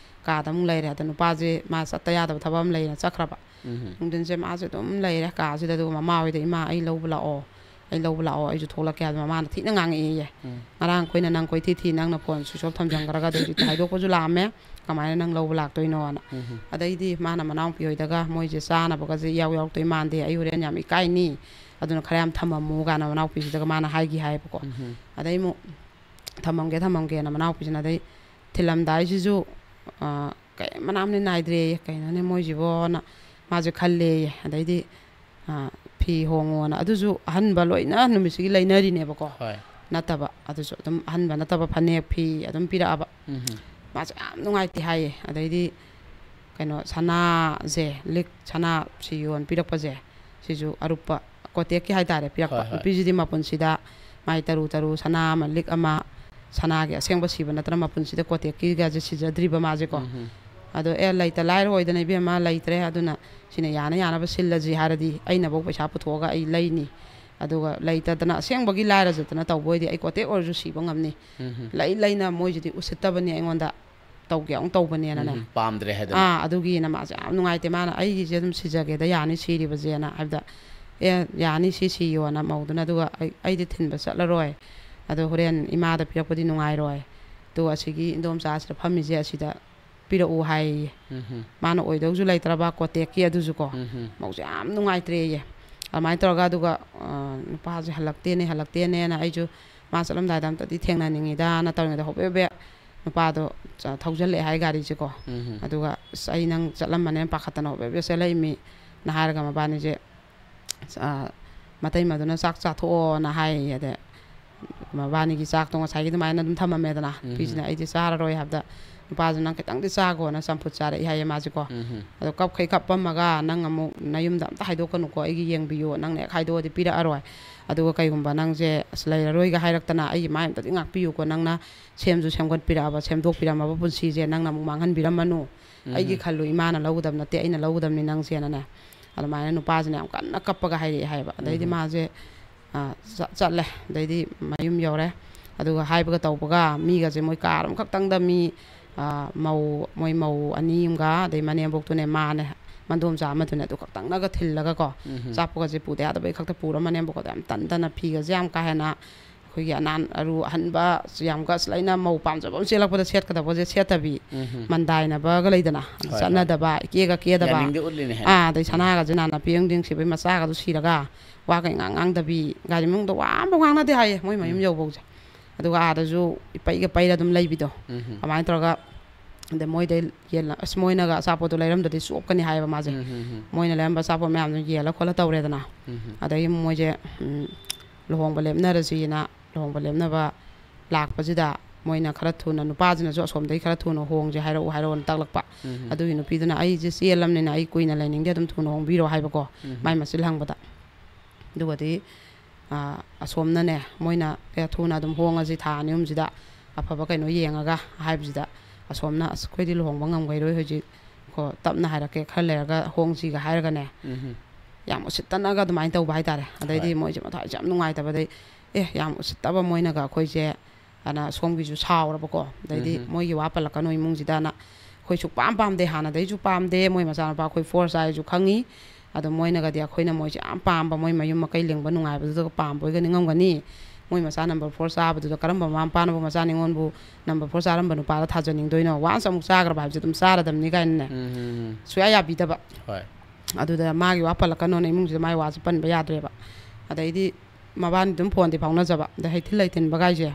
ꯀꯥꯗ ꯑꯃꯨꯛ ꯂꯩꯔꯦ꯫ ꯑꯗ ꯅꯨꯄꯥꯁꯦ ꯃꯥ ꯆꯠꯇ ꯌꯥꯗꯕ ꯊꯕꯛ ꯑꯃ ꯂꯩꯌꯦꯅ ꯆꯠꯈ꯭ꯔꯕ꯫ ꯎꯝ꯫ ꯅꯨꯡꯊꯤꯟꯁꯦ ꯃꯥꯁꯦ ꯑꯗꯨꯝ ꯂꯩꯔꯦ ꯀꯥꯁꯤꯗ, ꯑꯗꯨꯒ ꯃꯃꯥ ꯍꯣꯏꯗ, "ꯏꯃꯥ, ꯑꯩ ꯂꯧꯕ ꯂꯥꯛꯑꯣ, ꯑꯩ ꯂꯧꯕ ꯂꯥꯛꯑꯣ, ꯑꯩꯁꯨ ꯊꯣꯛꯂꯛꯀꯦ" ꯍꯥꯏꯕ ꯃꯃꯥꯅ ꯊꯤꯅ ꯉꯥꯡꯉꯛꯑꯦꯌꯦ꯫ ꯎꯝ꯫ "ꯉꯔꯥꯡ ꯑꯩꯈꯣꯏꯅ ꯅꯪ ꯀꯣꯏꯊꯤ ꯊꯤ, ꯅꯪꯅ ꯐꯣꯟ ꯁ꯭ꯋꯤꯆ ꯑꯣꯐ ꯊꯝꯖꯟꯈ꯭ꯔꯒ ꯑꯗꯨ ꯍꯧꯖꯤꯛꯇꯤ ꯍꯥꯏꯗꯣꯛꯄꯁꯨ ꯂꯥꯛꯑꯝꯃꯦ, ꯀꯃꯥꯏꯅ ꯅꯪ ꯂꯧꯕ ꯂꯥꯛꯇꯣꯏꯅꯣꯅ?" ꯎꯝ꯫ ꯑꯗꯩꯗꯤ ꯃꯥꯅ ꯃꯅꯥꯎꯄꯤ ꯍꯣꯏꯗꯒ, "ꯃꯣꯏꯁꯦ ꯆꯥꯅꯕꯒꯁꯦ ꯏꯌꯥꯎ ꯌꯥꯎꯔꯛꯇꯣꯏ ꯃꯥꯟꯗꯦ, ꯑꯩ ꯍꯣꯔꯦꯟ ꯌꯥꯝ ꯏꯀꯥꯏꯅꯤ, ꯑꯗꯨꯅ ꯈꯔ ꯌꯥꯝ ꯊꯝꯃꯝꯃꯨ" ꯀꯥꯏꯅ ꯃꯅꯥꯎꯄꯤꯁꯤꯗꯒ ꯃꯥꯅ ꯍꯥꯏꯈꯤ ꯍꯥꯏꯌꯦꯕꯀꯣ꯫ ꯎꯝ꯫ ꯑꯗꯩ ꯑꯃꯨꯛ "ꯊꯝꯃꯝꯒꯦ, ꯊꯝꯃꯝꯒꯦꯅ" ꯃꯅꯥꯎꯄꯤꯁꯤꯅ, ꯑꯗꯩ ꯊꯤꯜꯂꯝꯗꯥꯏꯁꯤꯁꯨ, ꯑ, ꯀꯩꯝ ꯃꯅꯥꯝꯅꯤ ꯅꯥꯏꯗ꯭ꯔꯦꯌꯦ꯫ "ꯀꯩꯅꯣꯅꯦ ꯃꯣꯏꯁꯤꯕꯣꯅ" ꯃꯥꯁꯦ ꯈꯜꯂꯦꯌꯦ꯫ ꯑꯗꯩꯗꯤ, ꯑ, ꯐꯤ ꯍꯣꯡꯉꯣꯅ, ꯑꯗꯨꯁꯨ ꯑꯍꯟꯕ ꯂꯣꯏꯅ ꯅꯨꯃꯤꯠꯁꯤꯒꯤ ꯂꯩꯅꯔꯤꯅꯦꯕꯀꯣ꯫ ꯍꯣꯏ꯫ ꯅꯠꯇꯕ, ꯑꯗꯨꯁꯨ ꯑꯗꯨꯝ ꯑꯍꯟꯕ ꯅꯠꯇꯕ ꯐꯅꯦꯛ ꯐꯤ ꯑꯗꯨꯝ ꯄꯤꯔꯛꯑꯕ꯫ ꯎꯝ꯫ ꯃꯥꯁꯦ ꯌꯥꯝ ꯅꯨꯡꯉꯥꯏꯇꯦ ꯍꯥꯏꯌꯦ꯫ ꯑꯗꯩꯗꯤ ꯀꯩꯅꯣ, ꯁꯅꯥꯁꯦ, ꯂꯤꯛ ꯁꯅꯥ ꯁꯤ ꯌꯣꯟ ꯄꯤꯔꯛꯄꯁꯦ, ꯁꯤꯁꯨ ꯑꯔꯨꯞꯄ ꯀꯣꯇꯦꯛꯀꯤ ꯍꯥꯏꯇꯥꯔꯦ ꯄꯤꯔꯛꯄ꯫ ꯍꯣꯏ, ꯍꯣꯏ꯫ ꯅꯨꯄꯤꯁꯤꯗꯤ ꯃꯄꯨꯟꯁꯤꯗ ꯃꯥꯏ ꯇꯔꯨ ꯇꯔꯨ ꯁꯅꯥ ꯑꯃ, ꯂꯤꯛ ꯑꯃ, ꯁꯅꯥꯒꯤ ꯑꯁꯦꯡꯕ ꯁꯤꯕ ꯅꯠꯇꯅ ꯃꯄꯨꯟꯁꯤꯗ ꯀꯣꯇꯦꯛꯀꯤꯒꯁꯦ ꯁꯤꯖꯗ꯭ꯔꯤꯕ ꯃꯥꯁꯦꯀꯣ꯫ ꯎꯝ꯫ ꯑꯗꯣ "ꯑꯦ, ꯂꯩꯇ ꯂꯥꯏꯔ ꯑꯣꯏꯗꯅ ꯏꯕꯦꯝꯃ ꯂꯩꯇ꯭ꯔꯦ, ꯑꯗꯨꯅ ꯁꯤꯅ ꯌꯥꯅ ꯌꯥꯅꯕ ꯁꯤꯜꯂꯁꯤ" ꯍꯥꯏꯔꯗꯤ ꯑꯩꯅꯐꯧ ꯄꯩꯁꯥ ꯄꯨꯊꯣꯛꯑꯒ ꯑꯩ ꯂꯩꯅꯤ꯫ ꯑꯗꯨꯒ ꯂꯩꯇꯗꯅ ꯑꯁꯦꯡꯕꯒꯤ ꯂꯥꯏꯔꯖꯗꯅ ꯇꯧꯕ ꯑꯣꯏꯗꯤ ꯑꯩ ꯀꯣꯇꯦꯛ ꯑꯣꯏꯔꯁꯨ ꯁꯤꯕ ꯉꯝꯅꯤ꯫ ꯎꯝ꯫ ꯂꯩ ꯂꯩꯅ ꯃꯣꯏꯁꯤꯗꯤ ꯎꯁꯤꯠꯇꯕꯅꯤ, ꯑꯩꯉꯣꯟꯗ ꯇꯧꯒꯦ ꯑꯃꯨꯛ ꯇꯧꯕꯅꯦꯅꯅꯦ꯫ ꯎꯝ, ꯄꯥꯝꯗ꯭ꯔꯦ ꯍꯥꯏꯗꯅ꯫ ꯑꯥ, ꯑꯗꯨꯒꯤꯅ ꯃꯥꯁꯦ ꯌꯥꯝ ꯅꯨꯡꯉꯥꯏꯇꯦ꯫ ꯃꯥꯅ "ꯑꯩꯒꯤꯁꯦ ꯑꯗꯨꯝ ꯁꯤꯖꯒꯦꯗ ꯌꯥꯅꯤ ꯁꯤꯔꯤꯕꯁꯦꯅ" ꯍꯥꯏꯕꯗ, "ꯑꯦ, ꯌꯥꯅꯤ ꯁꯤ ꯁꯤꯌꯣꯅ" ꯃꯧꯗꯨꯅ, "ꯑꯗꯨꯒ ꯑꯩ, ꯑꯩꯗꯤ ꯊꯤꯟꯕ ꯆꯠꯂꯔꯣꯏ, ꯑꯗꯣ ꯍꯣꯔꯦꯟ ꯏꯃꯥꯗ ꯄꯤꯔꯛꯄꯗꯤ ꯅꯨꯡꯉꯥꯏꯔꯣꯏ, ꯑꯗꯨꯒ ꯑꯁꯤꯒꯤ ꯏꯟꯗꯣꯝꯆꯥꯁꯤꯗ ꯐꯝꯃꯤꯁꯦ ꯑꯁꯤꯗ ꯄꯤꯔꯛꯎ" ꯍꯥꯏꯌꯦ꯫ ꯎꯝ꯫ ꯃꯥꯅ ꯑꯣꯏꯗꯧꯁꯨ ꯂꯩꯇ꯭ꯔꯕ ꯀꯣꯇꯦꯛꯀꯤ ꯑꯗꯨꯁꯨꯀꯣ꯫ ꯎꯝ꯫ ꯃꯧꯁꯦ ꯌꯥꯝ ꯅꯨꯡꯉꯥꯏꯇ꯭ꯔꯦꯌꯦ꯫ ꯑꯗꯨꯃꯥꯏꯅ ꯇꯧꯔꯒ, ꯑꯗꯨꯒ, ꯑ, ꯅꯨꯄꯥꯁꯦ ꯍꯜꯂꯛꯇꯦꯅꯦ, ꯍꯜꯂꯛꯇꯦꯅꯦꯅ ꯑꯩꯁꯨ ꯃꯥ ꯆꯠꯂꯝꯗꯥꯏꯗ ꯑꯝꯇꯗꯤ ꯊꯦꯡꯅꯅꯤꯡꯉꯤꯗꯥꯅ ꯇꯧꯔꯤꯉꯩꯗ, ꯍꯣꯕꯦ ꯍꯣꯕꯦ ꯅꯨꯄꯥꯗꯣ ꯆ-, ꯊꯧꯖꯜꯂꯛꯑꯦ ꯍꯥꯏ ꯒꯥꯔꯤꯁꯦꯀꯣ꯫ ꯎꯝ꯫ ꯑꯗꯨꯒ, "ꯑꯁ, ꯑꯩ ꯅꯪ ꯆꯠꯂꯝꯃꯅꯦꯅ ꯄꯥꯈꯠꯇꯅ ꯍꯣꯕꯦ ꯍꯣꯕꯦ ꯆꯦꯜꯂꯛꯏꯃꯤꯅ" ꯍꯥꯏꯔꯒ ꯃꯕꯥꯅꯤꯁꯦ, ꯑ, ꯃꯇꯩꯃꯗꯨꯅ "ꯆꯥꯛ ꯆꯥꯊꯣꯛꯑꯣꯅ" ꯍꯥꯏꯌꯦ꯫ ꯑꯗ ꯃꯕꯥꯅꯤꯒꯤ ꯆꯥꯛꯇꯣ ꯉꯁꯥꯏꯒꯤ ꯑꯗꯨꯃꯥꯏꯅ ꯑꯗꯨꯝ ꯊꯝꯃꯝꯃꯦꯗꯅ꯫ ꯎꯝ꯫ ꯅꯨꯄꯤꯁꯤꯅ "ꯑꯩꯗꯤ ꯆꯥꯔꯔꯣꯏ" ꯍꯥꯏꯕꯗ, ꯅꯨꯄꯥꯁꯤꯅ "ꯅꯪ ꯈꯤꯇꯪꯗꯤ ꯆꯥꯈꯣꯅ" ꯆꯝꯐꯨꯠ ꯆꯥꯔꯛꯏ ꯍꯥꯏꯌꯦ ꯃꯥꯁꯦꯀꯣ꯫ ꯎꯝ꯫ ꯑꯗꯣ ꯀꯞꯈꯩ ꯀꯞꯄꯝꯃꯒ, "ꯅꯪ ꯑꯃꯨꯛ ꯅꯌꯨꯝꯗ ꯑꯝꯇ ꯍꯥꯏꯗꯣꯛꯀꯅꯨꯀꯣ, ꯑꯩꯒꯤ ꯌꯦꯡꯕꯤꯌꯨ, ꯅꯪꯅ ꯍꯦꯛ ꯍꯥꯏꯗꯣꯛꯑꯗꯤ ꯄꯤꯔꯛꯑꯔꯣꯏ꯫ ꯑꯗꯨꯒ ꯀꯩꯒꯨꯝꯕ ꯅꯪꯁꯦ ꯑꯁ ꯂꯩꯔꯔꯣꯏꯒ ꯍꯥꯏꯔꯛꯇꯅ ꯑꯩꯒꯤ ꯃꯥꯏ ꯑꯝꯇꯗꯤ ꯉꯥꯛꯄꯤꯌꯨꯀꯣ, ꯅꯪꯅ ꯁꯦꯝꯁꯨ ꯁꯦꯝꯒꯠꯄꯤꯔꯛꯑꯕ, ꯁꯦꯝꯗꯣꯛꯄꯤꯔꯝꯃꯕ ꯄꯨꯟꯁꯤꯁꯦ ꯅꯪꯅ ꯑꯃꯨꯛ ꯃꯥꯡꯍꯟꯕꯤꯔꯝꯃꯅꯨ, ꯎꯝ꯫ ꯑꯩꯒꯤ ꯈꯜꯂꯨ, ꯏꯃꯥꯅ ꯂꯧꯒꯗꯕ ꯅꯠꯇꯦ, ꯑꯩꯅ ꯂꯧꯒꯗꯕꯅꯤ ꯅꯪꯁꯦꯅꯅꯦ"꯫ ꯑꯗꯨꯃꯥꯏꯅ ꯅꯨꯄꯥꯁꯤꯅ ꯌꯥꯝ ꯀꯟꯅ ꯀꯞꯄꯒ ꯍꯥꯏꯔꯛꯑꯦ ꯍꯥꯏꯕ꯫ ꯑꯗꯩꯗꯤ ꯎꯝ꯫ ꯃꯥꯁꯦ, ꯑ, ꯆ-, ꯆꯠꯂꯦ꯫ ꯑꯗꯩꯗꯤ ꯃꯌꯨꯝ ꯌꯧꯔꯦ꯫ ꯑꯗꯨꯒ ꯍꯥꯏꯕꯒ ꯇꯧꯕꯒ ꯃꯤꯒꯁꯦ ꯃꯣꯏ ꯀꯥꯔ ꯑꯃꯈꯛꯇꯪꯗ ꯃꯤ, ꯑ, ꯃꯧ, ꯃꯣꯏ ꯃꯧ ꯑꯅꯤ ꯑꯃꯒ, ꯑꯗꯩ ꯃꯅꯦꯝꯕꯣꯛꯇꯨꯅꯦ, ꯃꯥꯅꯦ, ꯃꯟꯗꯣꯝꯆꯥ ꯑꯃꯗꯨꯅꯦ, ꯑꯗꯨ ꯈꯛꯇꯪꯅꯒ ꯊꯤꯜꯂꯒꯀꯣ, ꯎꯝ꯫ ꯑꯆꯥꯄꯣꯠꯀꯁꯦ ꯄꯨꯗ ꯌꯥꯗꯕꯩ ꯈꯛꯇ ꯄꯨꯔ, ꯃꯅꯦꯝꯕꯣꯛꯀꯗꯣ ꯌꯥꯝ ꯇꯟꯗꯅ ꯐꯤꯒꯁꯦ ꯌꯥꯝ ꯀꯥ ꯍꯦꯟꯅ ꯑꯩꯈꯣꯏꯒꯤ ꯑꯅꯥꯟ ꯑꯔꯨ ꯑꯍꯟꯕ ꯌꯥꯝ ꯀꯁ ꯂꯩꯅ ꯃꯧ ꯄꯥꯝꯖꯕ ꯑꯃ ꯆꯦꯜꯂꯛꯄꯗ ꯁꯦꯠꯀꯗꯕꯁꯦ ꯁꯦꯠꯇꯕꯤ, ꯎꯝ꯫ ꯃꯟꯗꯥꯏꯅꯕꯒ ꯂꯩꯗꯅ, ꯍꯣꯏ, ꯍꯣꯏ꯫ ꯆꯠꯅꯗꯕ, ꯏꯀꯦꯒ ꯀꯦꯗꯕ꯫ ꯌꯥꯅꯤꯡꯗꯦ ꯎꯠꯂꯤꯅꯦ ꯍꯥꯏꯅ꯫ ꯑꯥ, ꯑꯗꯩ ꯎꯝ꯫ ꯁꯅꯥꯒꯁꯦ ꯅꯥꯟꯅ ꯄꯤꯌꯪ ꯁꯤꯕꯩ ꯃꯆꯥꯒꯗꯣ ꯁꯤꯔꯒ ꯋꯥꯒ ꯏꯉꯥꯡ ꯉꯥꯡꯗꯕꯤ, ꯒꯥꯔꯤ ꯃꯅꯨꯡꯗ ꯋꯥ ꯑꯝꯐꯥꯎ ꯉꯥꯡꯅꯗꯦ ꯍꯥꯏꯌꯦ ꯃꯣꯏ ꯃꯌꯨꯝ ꯎꯝ꯫ ꯌꯧꯕꯧꯁꯦ꯫ ꯑꯗꯨꯒ ꯑꯥꯗꯁꯨ ꯏꯄꯩꯒ ꯄꯩꯔ ꯑꯗꯨꯝ ꯂꯩꯕꯤꯗꯣ꯫ ꯎꯝ꯫ ꯑꯗꯨꯃꯥꯏꯅ ꯇꯧꯔꯒ, ꯑꯗ ꯃꯣꯏꯗꯩ ꯌꯦꯜꯂ-, ꯑꯁ, ꯃꯣꯏꯅꯒ ꯑꯆꯥꯄꯣꯠꯇꯣ ꯂꯩꯔꯝꯗ꯭ꯔꯗꯤ ꯆꯣꯞꯀꯅꯤ ꯍꯥꯏꯌꯦꯕ ꯃꯥꯁꯦ꯫ ꯎꯝ, ꯎꯝ, ꯎꯝ꯫ ꯃꯣꯏꯅ ꯂꯩꯔꯝꯕ ꯑꯆꯥꯄꯣꯠ ꯃꯌꯥꯝꯗꯣ ꯌꯦꯜꯂ ꯈꯣꯠꯂ ꯇꯧꯔꯦꯗꯅ꯫ ꯎꯝ, ꯎꯝ꯫ ꯑꯗꯒꯤ ꯃꯣꯏꯁꯦ, ꯎꯝ, ꯂꯨꯍꯣꯡꯕ ꯂꯦꯞꯅꯔꯁꯤꯅ, ꯂꯨꯍꯣꯡꯕ ꯂꯦꯞꯅꯕ ꯂꯥꯛꯄꯁꯤꯗ ꯃꯣꯏꯅ ꯈꯔ ꯊꯨꯅ, ꯅꯨꯄꯥꯁꯤꯅꯁꯨ ꯑꯁꯣꯝꯗꯒꯤ "ꯈꯔ ꯊꯨꯅ ꯍꯣꯡꯁꯦ ꯍꯥꯏꯔꯛꯎ, ꯍꯥꯏꯔꯛꯑꯣꯅ" ꯇꯥꯛꯂꯛꯄ꯫ ꯎꯝ꯫ ꯑꯗꯨꯒꯤ ꯅꯨꯄꯤꯗꯨꯅ "ꯑꯩꯁꯦ ꯆꯦꯜꯂꯝꯅꯤꯅ ꯑꯩ ꯀꯨꯏꯅ ꯂꯩꯅꯤꯡꯗꯦ, ꯑꯗꯨꯝ ꯊꯨꯅ ꯍꯣꯡꯕꯤꯔꯣ" ꯍꯥꯏꯕꯀꯣ, ꯎꯝ꯫ ꯃꯥꯏ ꯃꯆꯤꯜ ꯍꯪꯕꯗ꯫ ꯑꯗꯨꯒꯗꯤ, ꯑ, ꯑꯁꯣꯝꯅꯅꯦ, ꯃꯣꯏꯅ "ꯑꯦ, ꯊꯨꯅ ꯑꯗꯨꯝ ꯍꯣꯡꯉꯁꯤ, ꯊꯥ ꯑꯅꯤ ꯑꯍꯨꯝꯁꯤꯗ ꯑꯐꯕ ꯀꯩꯅꯣ ꯌꯦꯡꯉꯒ" ꯍꯥꯏꯕꯁꯤꯗ, ꯑꯁꯣꯝꯅ "ꯑꯁ, ꯑꯩꯈꯣꯏꯗꯤ ꯂꯨꯍꯣꯡꯕ ꯉꯝꯈꯩꯔꯣꯏ ꯍꯧꯖꯤꯛ, ꯀꯣ, ꯇꯞꯅ ꯍꯥꯏꯔꯛꯀꯦ, ꯈꯔ ꯂꯩꯔꯒ ꯍꯣꯡꯁꯤꯒ" ꯍꯥꯏꯔꯒꯅꯦ, ꯎꯝ꯫ ꯌꯥꯝ ꯎꯁꯤꯠꯇꯅꯒ ꯑꯗꯨꯃꯥꯏꯅ ꯇꯧꯕ ꯍꯥꯏꯇꯥꯔꯦ꯫ ꯑꯗꯩꯗꯤ ꯍꯣꯏ꯫ ꯃꯣꯏꯁꯦ ꯃꯊ꯭ꯋꯥꯏꯁꯦ ꯌꯥꯝ ꯅꯨꯡꯉꯥꯏꯇꯕꯗꯩ, "ꯑꯦ, ꯌꯥꯝ ꯎꯁꯤꯠꯇꯕ ꯃꯣꯏꯅꯒ ꯑꯩꯈꯣꯏꯁꯦ" ꯑꯅ ꯁꯣꯝꯒꯤꯁꯨ ꯁꯥꯎꯔꯕꯀꯣ꯫ ꯑꯗꯩꯗꯤ ꯎꯝ꯫ "ꯃꯣꯏꯒꯤ ꯋꯥ ꯄꯜꯂꯛꯀꯅꯨ ꯏꯃꯨꯡꯁꯤꯗꯅ, ꯑꯩꯈꯣꯏ ꯁꯨꯛꯄꯥꯝ ꯄꯥꯝꯗꯦ, ꯍꯥꯟꯅꯗꯩꯁꯨ ꯄꯥꯝꯗꯦ, ꯃꯣꯏ ꯃꯆꯥꯅꯨꯄꯥ ꯑꯩꯈꯣꯏ ꯐꯣꯔ ꯆꯥꯏꯁꯨ ꯈꯪꯉꯤ꯫ ꯑꯗꯣ ꯃꯣꯏꯅꯒꯗꯤ ꯑꯩꯈꯣꯏꯅ ꯃꯣꯏꯁꯦ ꯌꯥꯝ ꯄꯥꯝꯕ, ꯃꯣꯏ ꯃꯌꯨꯝ ꯃꯀꯩ ꯂꯦꯡꯕ ꯅꯨꯡꯉꯥꯏꯕꯗꯨꯗꯒ ꯄꯥꯝꯕ ꯑꯣꯏꯒ ꯅꯤꯡꯉꯝꯒꯅꯤ꯫ ꯃꯣꯏ ꯃꯆꯥ ꯅꯝꯕꯔ ꯐꯣꯔ ꯆꯥꯕꯗꯨꯗ ꯀꯔꯝꯕ ꯃꯃꯥ ꯃꯄꯥꯅꯕꯨ ꯃꯆꯥ ꯅꯤꯉꯣꯟꯕꯨ ꯅꯝꯕꯔ ꯐꯣꯔ ꯆꯥꯔꯝꯕ ꯅꯨꯄꯥꯗ ꯊꯥꯖꯅꯤꯡꯗꯣꯏꯅꯣ? ꯋꯥꯟꯁ ꯑꯃꯨꯛ ꯆꯥꯈ꯭ꯔꯕ ꯍꯥꯏꯕꯁꯦ ꯑꯗꯨꯝ ꯆꯥꯔꯗꯕꯅꯤ" ꯀꯥꯏꯅꯅꯦ꯫ ꯎꯝ, ꯎꯝ, ꯎꯝ꯫ ꯁꯨꯡꯌꯥ ꯌꯥꯕꯤꯗꯕ꯫ ꯍꯣꯏ꯫ ꯑꯗꯨꯗ ꯃꯥꯒꯤ ꯋꯥ ꯄꯜꯂꯛꯀꯅꯣꯅ ꯏꯃꯨꯡꯁꯤꯗ ꯃꯥꯒꯤ ꯋꯥꯁꯦ ꯄꯟꯕ ꯌꯥꯗ꯭ꯔꯦꯕ꯫ ꯑꯗꯩꯗꯤ ꯃꯕꯥꯅꯤ ꯑꯗꯨꯝ ꯐꯣꯟꯗꯤ ꯐꯥꯎꯅꯖꯕ, ꯑꯗꯩ ꯍꯩꯊꯤꯜ ꯂꯩꯊꯤꯟꯕ ꯀꯥꯏꯁꯦ,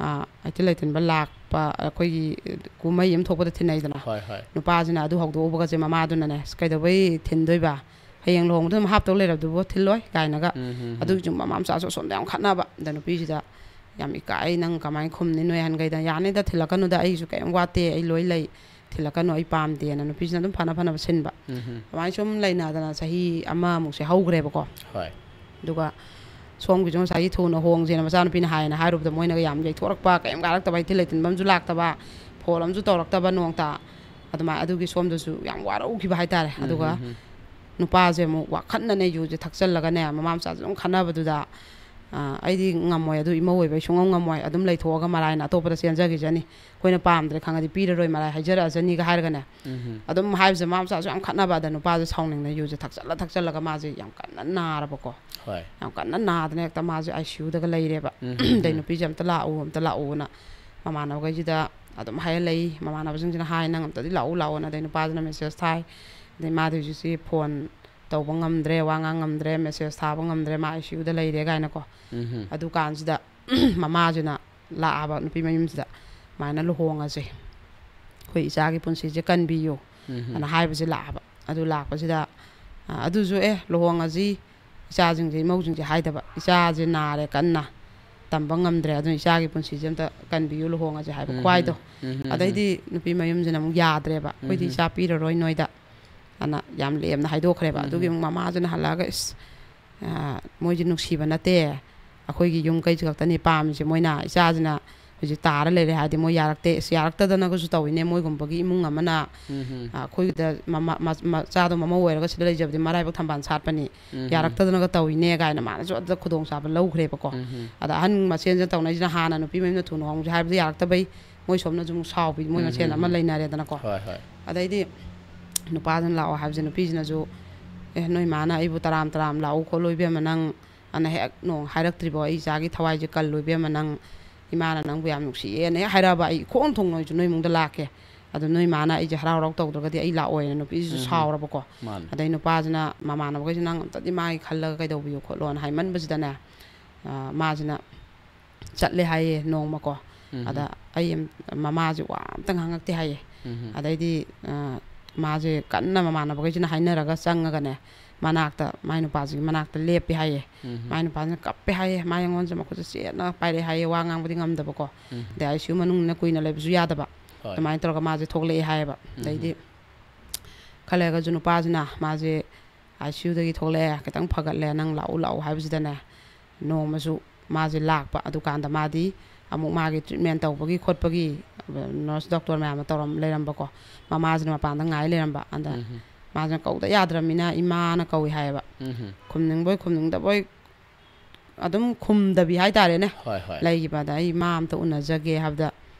ꯑꯥ, ꯍꯩꯊꯤꯜ ꯂꯩꯊꯤꯟꯕ ꯂꯥꯛꯄ, ꯑꯩꯈꯣꯏꯒꯤ ꯀꯨꯝꯍꯩ ꯑꯃ ꯊꯣꯛꯄꯗ ꯊꯤꯟꯅꯩꯗꯅ꯫ ꯍꯣꯏ, ꯍꯣꯏ꯫ ꯅꯨꯄꯥꯁꯤꯅ ꯑꯗꯨ ꯍꯧꯗꯣꯛꯎꯕꯒꯁꯦ ꯃꯃꯥꯗꯨꯅꯅꯦ, "ꯑꯁ, ꯀꯩꯗꯧꯕꯩ ꯊꯤꯟꯗꯣꯏꯕ? ꯍꯌꯦꯡ ꯂꯨꯍꯣꯡꯕꯗ ꯑꯗꯨꯝ ꯍꯥꯞꯇꯧ ꯂꯩꯔꯕꯗꯨꯕꯨ ꯊꯤꯜꯂꯣꯏ" ꯀꯥꯏꯅꯒ꯫ ꯎꯝ, ꯎꯝ, ꯎꯝ꯫ ꯑꯗꯨꯒꯤꯁꯨ ꯃꯃꯥ ꯃꯆꯥꯁꯨ ꯑꯁꯣꯝꯗ ꯌꯥꯝ ꯈꯠꯅꯕ꯫ ꯑꯗ ꯅꯨꯄꯤꯁꯤꯗ ꯌꯥꯝ ꯏꯀꯥꯏ, "ꯅꯪ ꯀꯃꯥꯏꯅ ꯈꯨꯝꯅꯤ ꯅꯣꯏ ꯑꯍꯟꯈꯩꯗ?" "ꯌꯥꯅꯤꯗ, ꯊꯤꯜꯂꯛꯀꯅꯨꯗ, ꯑꯩꯁꯨ ꯀꯩꯝ ꯋꯥꯠꯇꯦ, ꯑꯩ ꯂꯣꯏ ꯂꯩ, ꯊꯤꯜꯂꯛꯀꯅꯨ, ꯑꯩ ꯄꯥꯝꯗꯦꯅ" ꯅꯨꯄꯤꯁꯤꯅ ꯑꯗꯨꯝ ꯐꯅ ꯐꯅꯕ ꯁꯤꯟꯕ꯫ ꯎꯝ, ꯎꯝ꯫ ꯑꯗꯨꯃꯥꯏꯅ ꯁꯨꯝ ꯂꯩꯅꯗꯅ ꯆꯍꯤ ꯑꯃꯃꯨꯛꯁꯦ ꯍꯧꯈ꯭ꯔꯦꯕꯀꯣ꯫ ꯍꯣꯏ꯫ ꯑꯗꯨꯒ ꯁꯣꯝꯒꯤꯁꯨ ꯉꯁꯥꯏꯒꯤ ꯊꯨꯅ ꯍꯣꯡꯁꯦꯅ ꯃꯆꯥꯅꯨꯄꯤꯅ ꯍꯥꯏꯌꯦꯅ ꯍꯥꯏꯔꯨꯕꯗ ꯃꯣꯏꯅꯒ ꯌꯥꯝ ꯌꯩꯊꯣꯔꯛꯄ, ꯀꯩꯝ ꯀꯥꯔꯛꯇꯕ, ꯍꯩꯊꯤꯜ ꯂꯩꯊꯤꯟꯕ ꯑꯃꯁꯨ ꯂꯥꯛꯇꯕ, ꯐꯣꯟ ꯑꯃꯁꯨ ꯇꯧꯔꯛꯇꯕ ꯅꯣꯡꯇ꯫ ꯑꯗꯨꯃꯥꯏꯅ ꯑꯗꯨꯒꯤ ꯁꯣꯝꯗꯁꯨ ꯌꯥꯝ ꯋꯥꯔꯧꯈꯤꯕ ꯍꯥꯏꯇꯥꯔꯦ꯫ ꯎꯝ, ꯑꯗꯨꯒ ꯎꯝ, ꯎꯝ꯫ ꯅꯨꯄꯥꯁꯦ ꯑꯃꯨꯛ ꯋꯥꯈꯠꯅꯅꯦ ꯌꯨꯁꯦ ꯊꯛꯆꯜꯂꯒꯅꯦ, ꯃꯃꯥ ꯃꯆꯥꯁꯦ ꯑꯗꯨꯝ ꯈꯠꯅꯕꯗꯨꯗ, "ꯑ, ꯑꯩꯗꯤ ꯉꯝꯃꯣꯏ, ꯑꯗꯨ ꯏꯃꯧ ꯑꯣꯏꯕ ꯑꯩ ꯁꯨꯡꯉꯝ ꯉꯝꯃꯣꯏ, ꯑꯗꯨꯝ ꯂꯩꯊꯣꯛꯑꯒ ꯃꯔꯥꯏꯅ ꯑꯇꯣꯞꯄꯗ ꯆꯦꯟꯖꯈꯤꯖꯅꯤ, ꯑꯩꯈꯣꯏꯅ ꯄꯥꯝꯗ꯭ꯔꯦ ꯈꯪꯉꯗꯤ ꯄꯤꯔꯔꯣꯏ, ꯃꯔꯥꯏ ꯍꯥꯏꯖꯔꯛꯑꯖꯅꯤꯒ" ꯍꯥꯏꯔꯒꯅꯦ꯫ ꯎꯝ, ꯎꯝ꯫ ꯑꯗꯨꯝ ꯍꯥꯏꯕꯁꯦ ꯃꯃꯥ ꯃꯆꯥꯁꯨ ꯌꯥꯝ ꯈꯠꯅꯕ, ꯑꯗ ꯅꯨꯄꯥꯁꯦ ꯁꯥꯎꯅꯤꯡꯅ ꯌꯨꯁꯦ ꯊꯛꯆꯜꯂ ꯊꯛꯆꯜꯂꯒ ꯃꯥꯁꯦ ꯌꯥꯝ ꯀꯟꯅ ꯅꯥꯔꯕꯀꯣ꯫ ꯍꯣꯏ꯫ ꯌꯥꯝ ꯀꯟꯅ ꯅꯥꯗꯅ ꯍꯦꯛꯇ ꯃꯥꯁꯦ ꯑꯥꯏ ꯁꯤ ꯌꯨꯗꯒ ꯂꯩꯔꯦꯕ꯫ ꯎꯝ, ꯎꯝ, ꯑꯗꯩ ꯎꯝ꯫ ꯅꯨꯄꯤꯁꯦ, "ꯑꯝꯇ ꯂꯥꯛꯎ, ꯑꯝꯇ ꯂꯥꯛꯎꯅ" ꯃꯃꯥꯟꯅꯕꯈꯩꯁꯤꯗ ꯑꯗꯨꯝ ꯍꯥꯏꯔ ꯂꯩ꯫ ꯃꯃꯥꯟꯅꯕꯁꯤꯡꯁꯤꯅ ꯍꯥꯏ, "ꯅꯪ ꯑꯝꯇꯗꯤ ꯂꯥꯛꯎ, ꯂꯥꯛꯑꯣꯅ"꯫ ꯑꯗꯩ ꯅꯨꯄꯥꯁꯤꯅ ꯃꯦꯁꯦꯖ ꯊꯥꯏ꯫ ꯑꯗꯩ ꯃꯥꯗꯤ ꯍꯧꯖꯤꯛꯁꯤ ꯐꯣꯟ ꯇꯧꯕ ꯉꯝꯗ꯭ꯔꯦ, ꯋꯥ ꯉꯥꯡ ꯉꯝꯗ꯭ꯔꯦ, ꯃꯦꯁꯦꯖ ꯊꯥꯕ ꯉꯝꯗ꯭ꯔꯦ, ꯃꯥ ꯑꯥꯏ ꯁꯤ ꯌꯨꯗ ꯂꯩꯔꯦ ꯀꯥꯏꯅꯀꯣ꯫ ꯎꯝ, ꯎꯝ꯫ ꯑꯗꯨꯀꯥꯟꯁꯤꯗ ꯃꯃꯥꯁꯤꯅ ꯂꯥꯛꯑꯕ ꯅꯨꯄꯤ ꯃꯌꯨꯝꯁꯤꯗ, "ꯁꯨꯃꯥꯏꯅ ꯂꯨꯍꯣꯡꯉꯁꯦ, ꯑꯩꯈꯣꯏ ꯏꯆꯥꯒꯤ ꯄꯨꯟꯁꯤꯁꯦ ꯀꯟꯕꯤꯌꯨ" ꯎꯝ, ꯎꯝ꯫ ꯑꯅ ꯍꯥꯏꯕꯁꯦ ꯂꯥꯛꯑꯕ꯫ ꯑꯗꯨ ꯂꯥꯛꯄꯁꯤꯗ, ꯑ, ꯑꯗꯨꯁꯨ, "ꯑꯦ, ꯂꯨꯍꯣꯡꯉꯁꯤ, ꯏꯆꯥꯁꯤꯡꯁꯦ, ꯏꯃꯧꯁꯤꯡꯁꯦ" ꯍꯥꯏꯗꯕ, "ꯏꯆꯥꯁꯦ ꯅꯥꯔꯦ ꯀꯟꯅ, ꯇꯝꯕ ꯉꯝꯗ꯭ꯔꯦ, ꯑꯗꯨꯅ ꯏꯆꯥꯒꯤ ꯄꯨꯟꯁꯤꯁꯦ ꯑꯝꯇ ꯀꯟꯕꯤꯌꯨ, ꯂꯨꯍꯣꯡꯉꯁꯦ" ꯍꯥꯏꯕ ꯎꯝ, ꯈ꯭ꯋꯥꯏꯗꯣ꯫ ꯎꯝ, ꯎꯝ, ꯎꯝ꯫ ꯑꯗꯩꯗꯤ ꯅꯨꯄꯤ ꯃꯌꯨꯝꯁꯤꯅ ꯑꯃꯨꯛ ꯌꯥꯗ꯭ꯔꯦꯕ, "ꯑꯩꯈꯣꯏꯗꯤ ꯎꯝ꯫ ꯏꯆꯥ ꯄꯤꯔꯔꯣꯏ ꯅꯣꯏꯗ" ꯑꯅ ꯌꯥꯝ ꯂꯦꯝꯅ ꯍꯥꯏꯗꯣꯛꯈ꯭ꯔꯦꯕ꯫ ꯎꯝ, ꯑꯗꯨꯒꯤ ꯎꯝ꯫ ꯑꯃꯨꯛ ꯃꯃꯥꯁꯤꯅ ꯍꯜꯂꯛꯑꯒ, "ꯏꯁ, ꯑ, ꯃꯣꯏꯁꯦ ꯅꯨꯡꯁꯤꯕ ꯅꯠꯇꯦ, ꯑꯩꯈꯣꯏꯒꯤ ꯌꯨꯝ ꯀꯩꯁꯤ ꯈꯛꯇꯅꯤ ꯄꯥꯝꯃꯤꯁꯦ, ꯃꯣꯏꯅ ꯏꯆꯥꯁꯤꯅ ꯍꯧꯖꯤꯛ ꯇꯥꯔ ꯂꯩꯔꯦ ꯍꯥꯏꯔꯗꯤ ꯃꯣꯏ ꯌꯥꯔꯛꯇꯦ꯫ ꯑꯁ, ꯌꯥꯔꯛꯇꯗꯅꯒꯁꯨ ꯇꯧꯋꯤꯅꯦ, ꯃꯣꯏꯒꯨꯝꯕꯒꯤ ꯏꯃꯨꯡ ꯑꯃꯅ, ꯎꯝ, ꯎꯝ꯫ ꯑ, ꯑꯩꯈꯣꯏꯗ ꯃꯃꯥ-, ꯃ-, ꯃꯆꯥꯗꯣ ꯃꯃꯧ ꯑꯣꯏꯔꯒ ꯁꯤꯗ ꯂꯩꯖꯕꯗꯤ ꯃꯔꯥꯏꯕꯛ ꯊꯝꯕꯥꯜ ꯁꯥꯠꯄꯅꯤ, ꯎꯝ, ꯎꯝ꯫ ꯌꯥꯔꯛꯇꯗꯅꯒ ꯇꯧꯋꯤꯅꯦ" ꯀꯥꯏꯅ ꯃꯥꯅꯁꯨ ꯑꯗꯨꯗ ꯈꯨꯗꯣꯡꯆꯥꯕ ꯂꯧꯈ꯭ꯔꯦꯕꯀꯣ꯫ ꯎꯝ, ꯎꯝ꯫ ꯑꯗ ꯑꯍꯟ ꯃꯁꯦꯟꯁꯤꯅ ꯇꯧꯅꯩꯁꯤꯅ ꯍꯥꯟꯅ ꯅꯨꯄꯤ ꯃꯌꯨꯝꯗ ꯊꯨꯅ ꯍꯣꯡꯁꯦ ꯍꯥꯏꯕꯗ ꯌꯥꯔꯛꯇꯕꯩ ꯃꯣꯏ ꯁꯣꯝꯅꯁꯨ ꯑꯃꯨꯛ ꯁꯥꯎꯕꯤ, ꯃꯣꯏ ꯎꯝ, ꯃꯁꯦꯟ ꯎꯝ, ꯑꯃ ꯎꯝ꯫ ꯂꯩꯅꯔꯦꯗꯅꯀꯣ꯫ ꯍꯣꯏ, ꯍꯣꯏ꯫ ꯑꯗꯩꯗꯤ ꯅꯨꯄꯥꯗꯨꯅ ꯂꯥꯛꯑꯣ ꯍꯥꯏꯕꯁꯦ ꯅꯨꯄꯤꯁꯤꯅꯁꯨ, "ꯑꯦ, ꯅꯣꯏ ꯃꯥꯅ ꯑꯩꯕꯨ ꯇꯔꯥꯝ ꯇꯔꯥꯝ ꯂꯥꯛꯎ ꯈꯣꯠꯂꯨ ꯏꯕꯦꯝꯃ, ꯅꯪ" ꯑꯅ ꯍꯦꯛ ꯅꯣꯡ ꯍꯥꯏꯔꯛꯇ꯭ꯔꯤꯕꯣ? "ꯑꯩ ꯏꯆꯥꯒꯤ ꯊꯋꯥꯏꯁꯦ ꯀꯜꯂꯨ ꯏꯕꯦꯝꯃ, ꯅꯪ, ꯏꯃꯥꯅ ꯅꯪꯕꯨ ꯌꯥꯝ ꯅꯨꯡꯁꯤꯌꯦꯅ" ꯍꯦꯛ ꯍꯥꯏꯔꯛꯑꯕ, "ꯑꯩ ꯏꯈꯣꯡ ꯊꯨꯡꯅ ꯑꯣꯏꯁꯨ ꯅꯣꯏ ꯏꯃꯨꯡꯗ ꯂꯥꯛꯀꯦ, ꯑꯗꯣ ꯅꯣꯏ ꯃꯥꯅ ꯑꯩꯁꯦ ꯍꯔꯥꯎ ꯍꯔꯥꯎ ꯇꯧꯗ꯭ꯔꯒꯗꯤ ꯑꯩ ꯂꯥꯛꯑꯣꯏꯅ ꯅꯨꯄꯤꯁꯤꯁꯨ ꯎꯝ꯫ ꯁꯥꯎꯔꯕꯀꯣ꯫ ꯃꯥꯅꯦ꯫ ꯑꯗꯩ ꯅꯨꯄꯥꯁꯤꯅ ꯃꯃꯥꯟꯅꯕꯈꯩꯁꯤ "ꯅꯪ ꯑꯝꯇꯗꯤ ꯃꯥꯒꯤ ꯈꯜꯂꯒ ꯀꯩꯗꯧꯕꯤꯌꯨ ꯈꯣꯠꯂꯣꯅ" ꯍꯥꯏꯃꯟꯕꯁꯤꯗꯅꯦ, ꯑ, ꯃꯥꯁꯤꯅ ꯆꯠꯂꯦ ꯍꯥꯏꯌꯦ ꯅꯣꯡꯃꯀꯣ꯫ ꯎꯝ꯫ ꯑꯗ ꯑꯩ ꯑꯝ-, ꯃꯃꯥꯁꯦ ꯋꯥ ꯑꯝꯇ ꯉꯥꯡꯉꯛꯇꯦ ꯍꯥꯏꯌꯦ꯫ ꯎꯝ꯫ ꯑꯗꯩꯗꯤ, ꯑ, ꯃꯥꯁꯦ ꯀꯟꯅ ꯃꯃꯥꯟꯅꯕꯈꯩꯁꯤꯅ ꯍꯥꯏꯅꯔꯒ ꯆꯪꯉꯒꯅꯦ, ꯃꯅꯥꯛꯇ, ꯃꯥꯏ ꯅꯨꯄꯥꯁꯤꯒꯤ ꯃꯅꯥꯛꯇ ꯂꯦꯞꯄꯦ ꯍꯥꯏꯌꯦ꯫ ꯎꯝ꯫ ꯃꯥꯏ ꯅꯨꯄꯥꯁꯤꯅ ꯀꯞꯄꯦ ꯍꯥꯏꯌꯦ, ꯃꯥꯏ ꯑꯩꯉꯣꯟꯁꯤꯗ ꯃꯈꯨꯠꯁꯦ ꯆꯦꯠꯅ ꯄꯥꯏꯔꯛꯑꯦ ꯍꯥꯏꯌꯦ, ꯋꯥ ꯉꯥꯡꯕꯗꯤ ꯉꯝꯗꯕꯀꯣ꯫ ꯎꯝ꯫ ꯑꯗꯩ ꯑꯥꯏ ꯁꯤ ꯌꯨ ꯃꯅꯨꯡꯅꯤꯅ ꯀꯨꯏꯅ ꯂꯩꯕꯁꯨ ꯌꯥꯗꯕ꯫ ꯍꯣꯏ꯫ ꯑꯗꯨꯃꯥꯏꯅ ꯇꯧꯔꯒ ꯃꯥꯁꯦ ꯊꯣꯛꯂꯛꯑꯦ ꯍꯥꯏꯌꯦꯕ꯫ ꯎꯝ꯫ ꯑꯗꯩꯗꯤ ꯈꯔ ꯂꯩꯔꯒꯁꯨ ꯅꯨꯄꯥꯁꯤꯅ ꯃꯥꯁꯦ ꯑꯥꯏ ꯁꯤ ꯌꯨꯗꯒꯤ ꯊꯣꯛꯂꯛꯑꯦ, ꯈꯤꯇꯪ ꯐꯒꯠꯂꯦ, "ꯅꯪ ꯂꯥꯛꯎ ꯂꯥꯛꯎ" ꯍꯥꯏꯕꯁꯤꯗꯅꯦ, ꯅꯣꯡꯃꯁꯨ ꯃꯥꯁꯦ ꯂꯥꯛꯄ꯫ ꯑꯗꯨꯀꯥꯟꯗ ꯃꯥꯗꯤ ꯑꯃꯨꯛ ꯃꯥꯒꯤ ꯇ꯭ꯔꯤꯠꯃꯦꯟ ꯇꯧꯕꯒꯤ ꯈꯣꯠꯄꯒꯤ ꯅꯔꯁ ꯗꯣꯛꯇꯔ ꯃꯌꯥꯝꯅ ꯇꯧꯔꯝ ꯂꯩꯔꯝꯕꯀꯣ꯫ ꯃꯃꯥꯁꯤꯅ ꯃꯄꯥꯟꯗ ꯉꯥꯏ ꯂꯩꯔꯝꯕ꯫ ꯑꯗ ꯎꯝ꯫ ꯃꯥꯁꯤꯅ ꯀꯧꯗ ꯌꯥꯗ꯭ꯔꯕꯅꯤꯅ ꯏꯃꯥꯅ ꯀꯧꯏ ꯍꯥꯏꯌꯦꯕ꯫ ꯎꯝ꯫ ꯈꯨꯝꯅꯤꯡꯕꯣꯏ ꯈꯨꯝꯅꯤꯡꯗꯕꯣꯏ ꯑꯗꯨꯝ ꯈꯨꯝꯗꯕꯤ ꯍꯥꯏꯇꯥꯔꯦꯅꯦ꯫ ꯍꯣꯏ, ꯍꯣꯏ꯫ ꯂꯩꯈꯤꯕ꯫ ꯑꯗ ꯑꯩ "ꯏꯃꯥ ꯑꯝꯇ ꯎꯅꯖꯒꯦ" ꯍꯥꯏꯕꯗ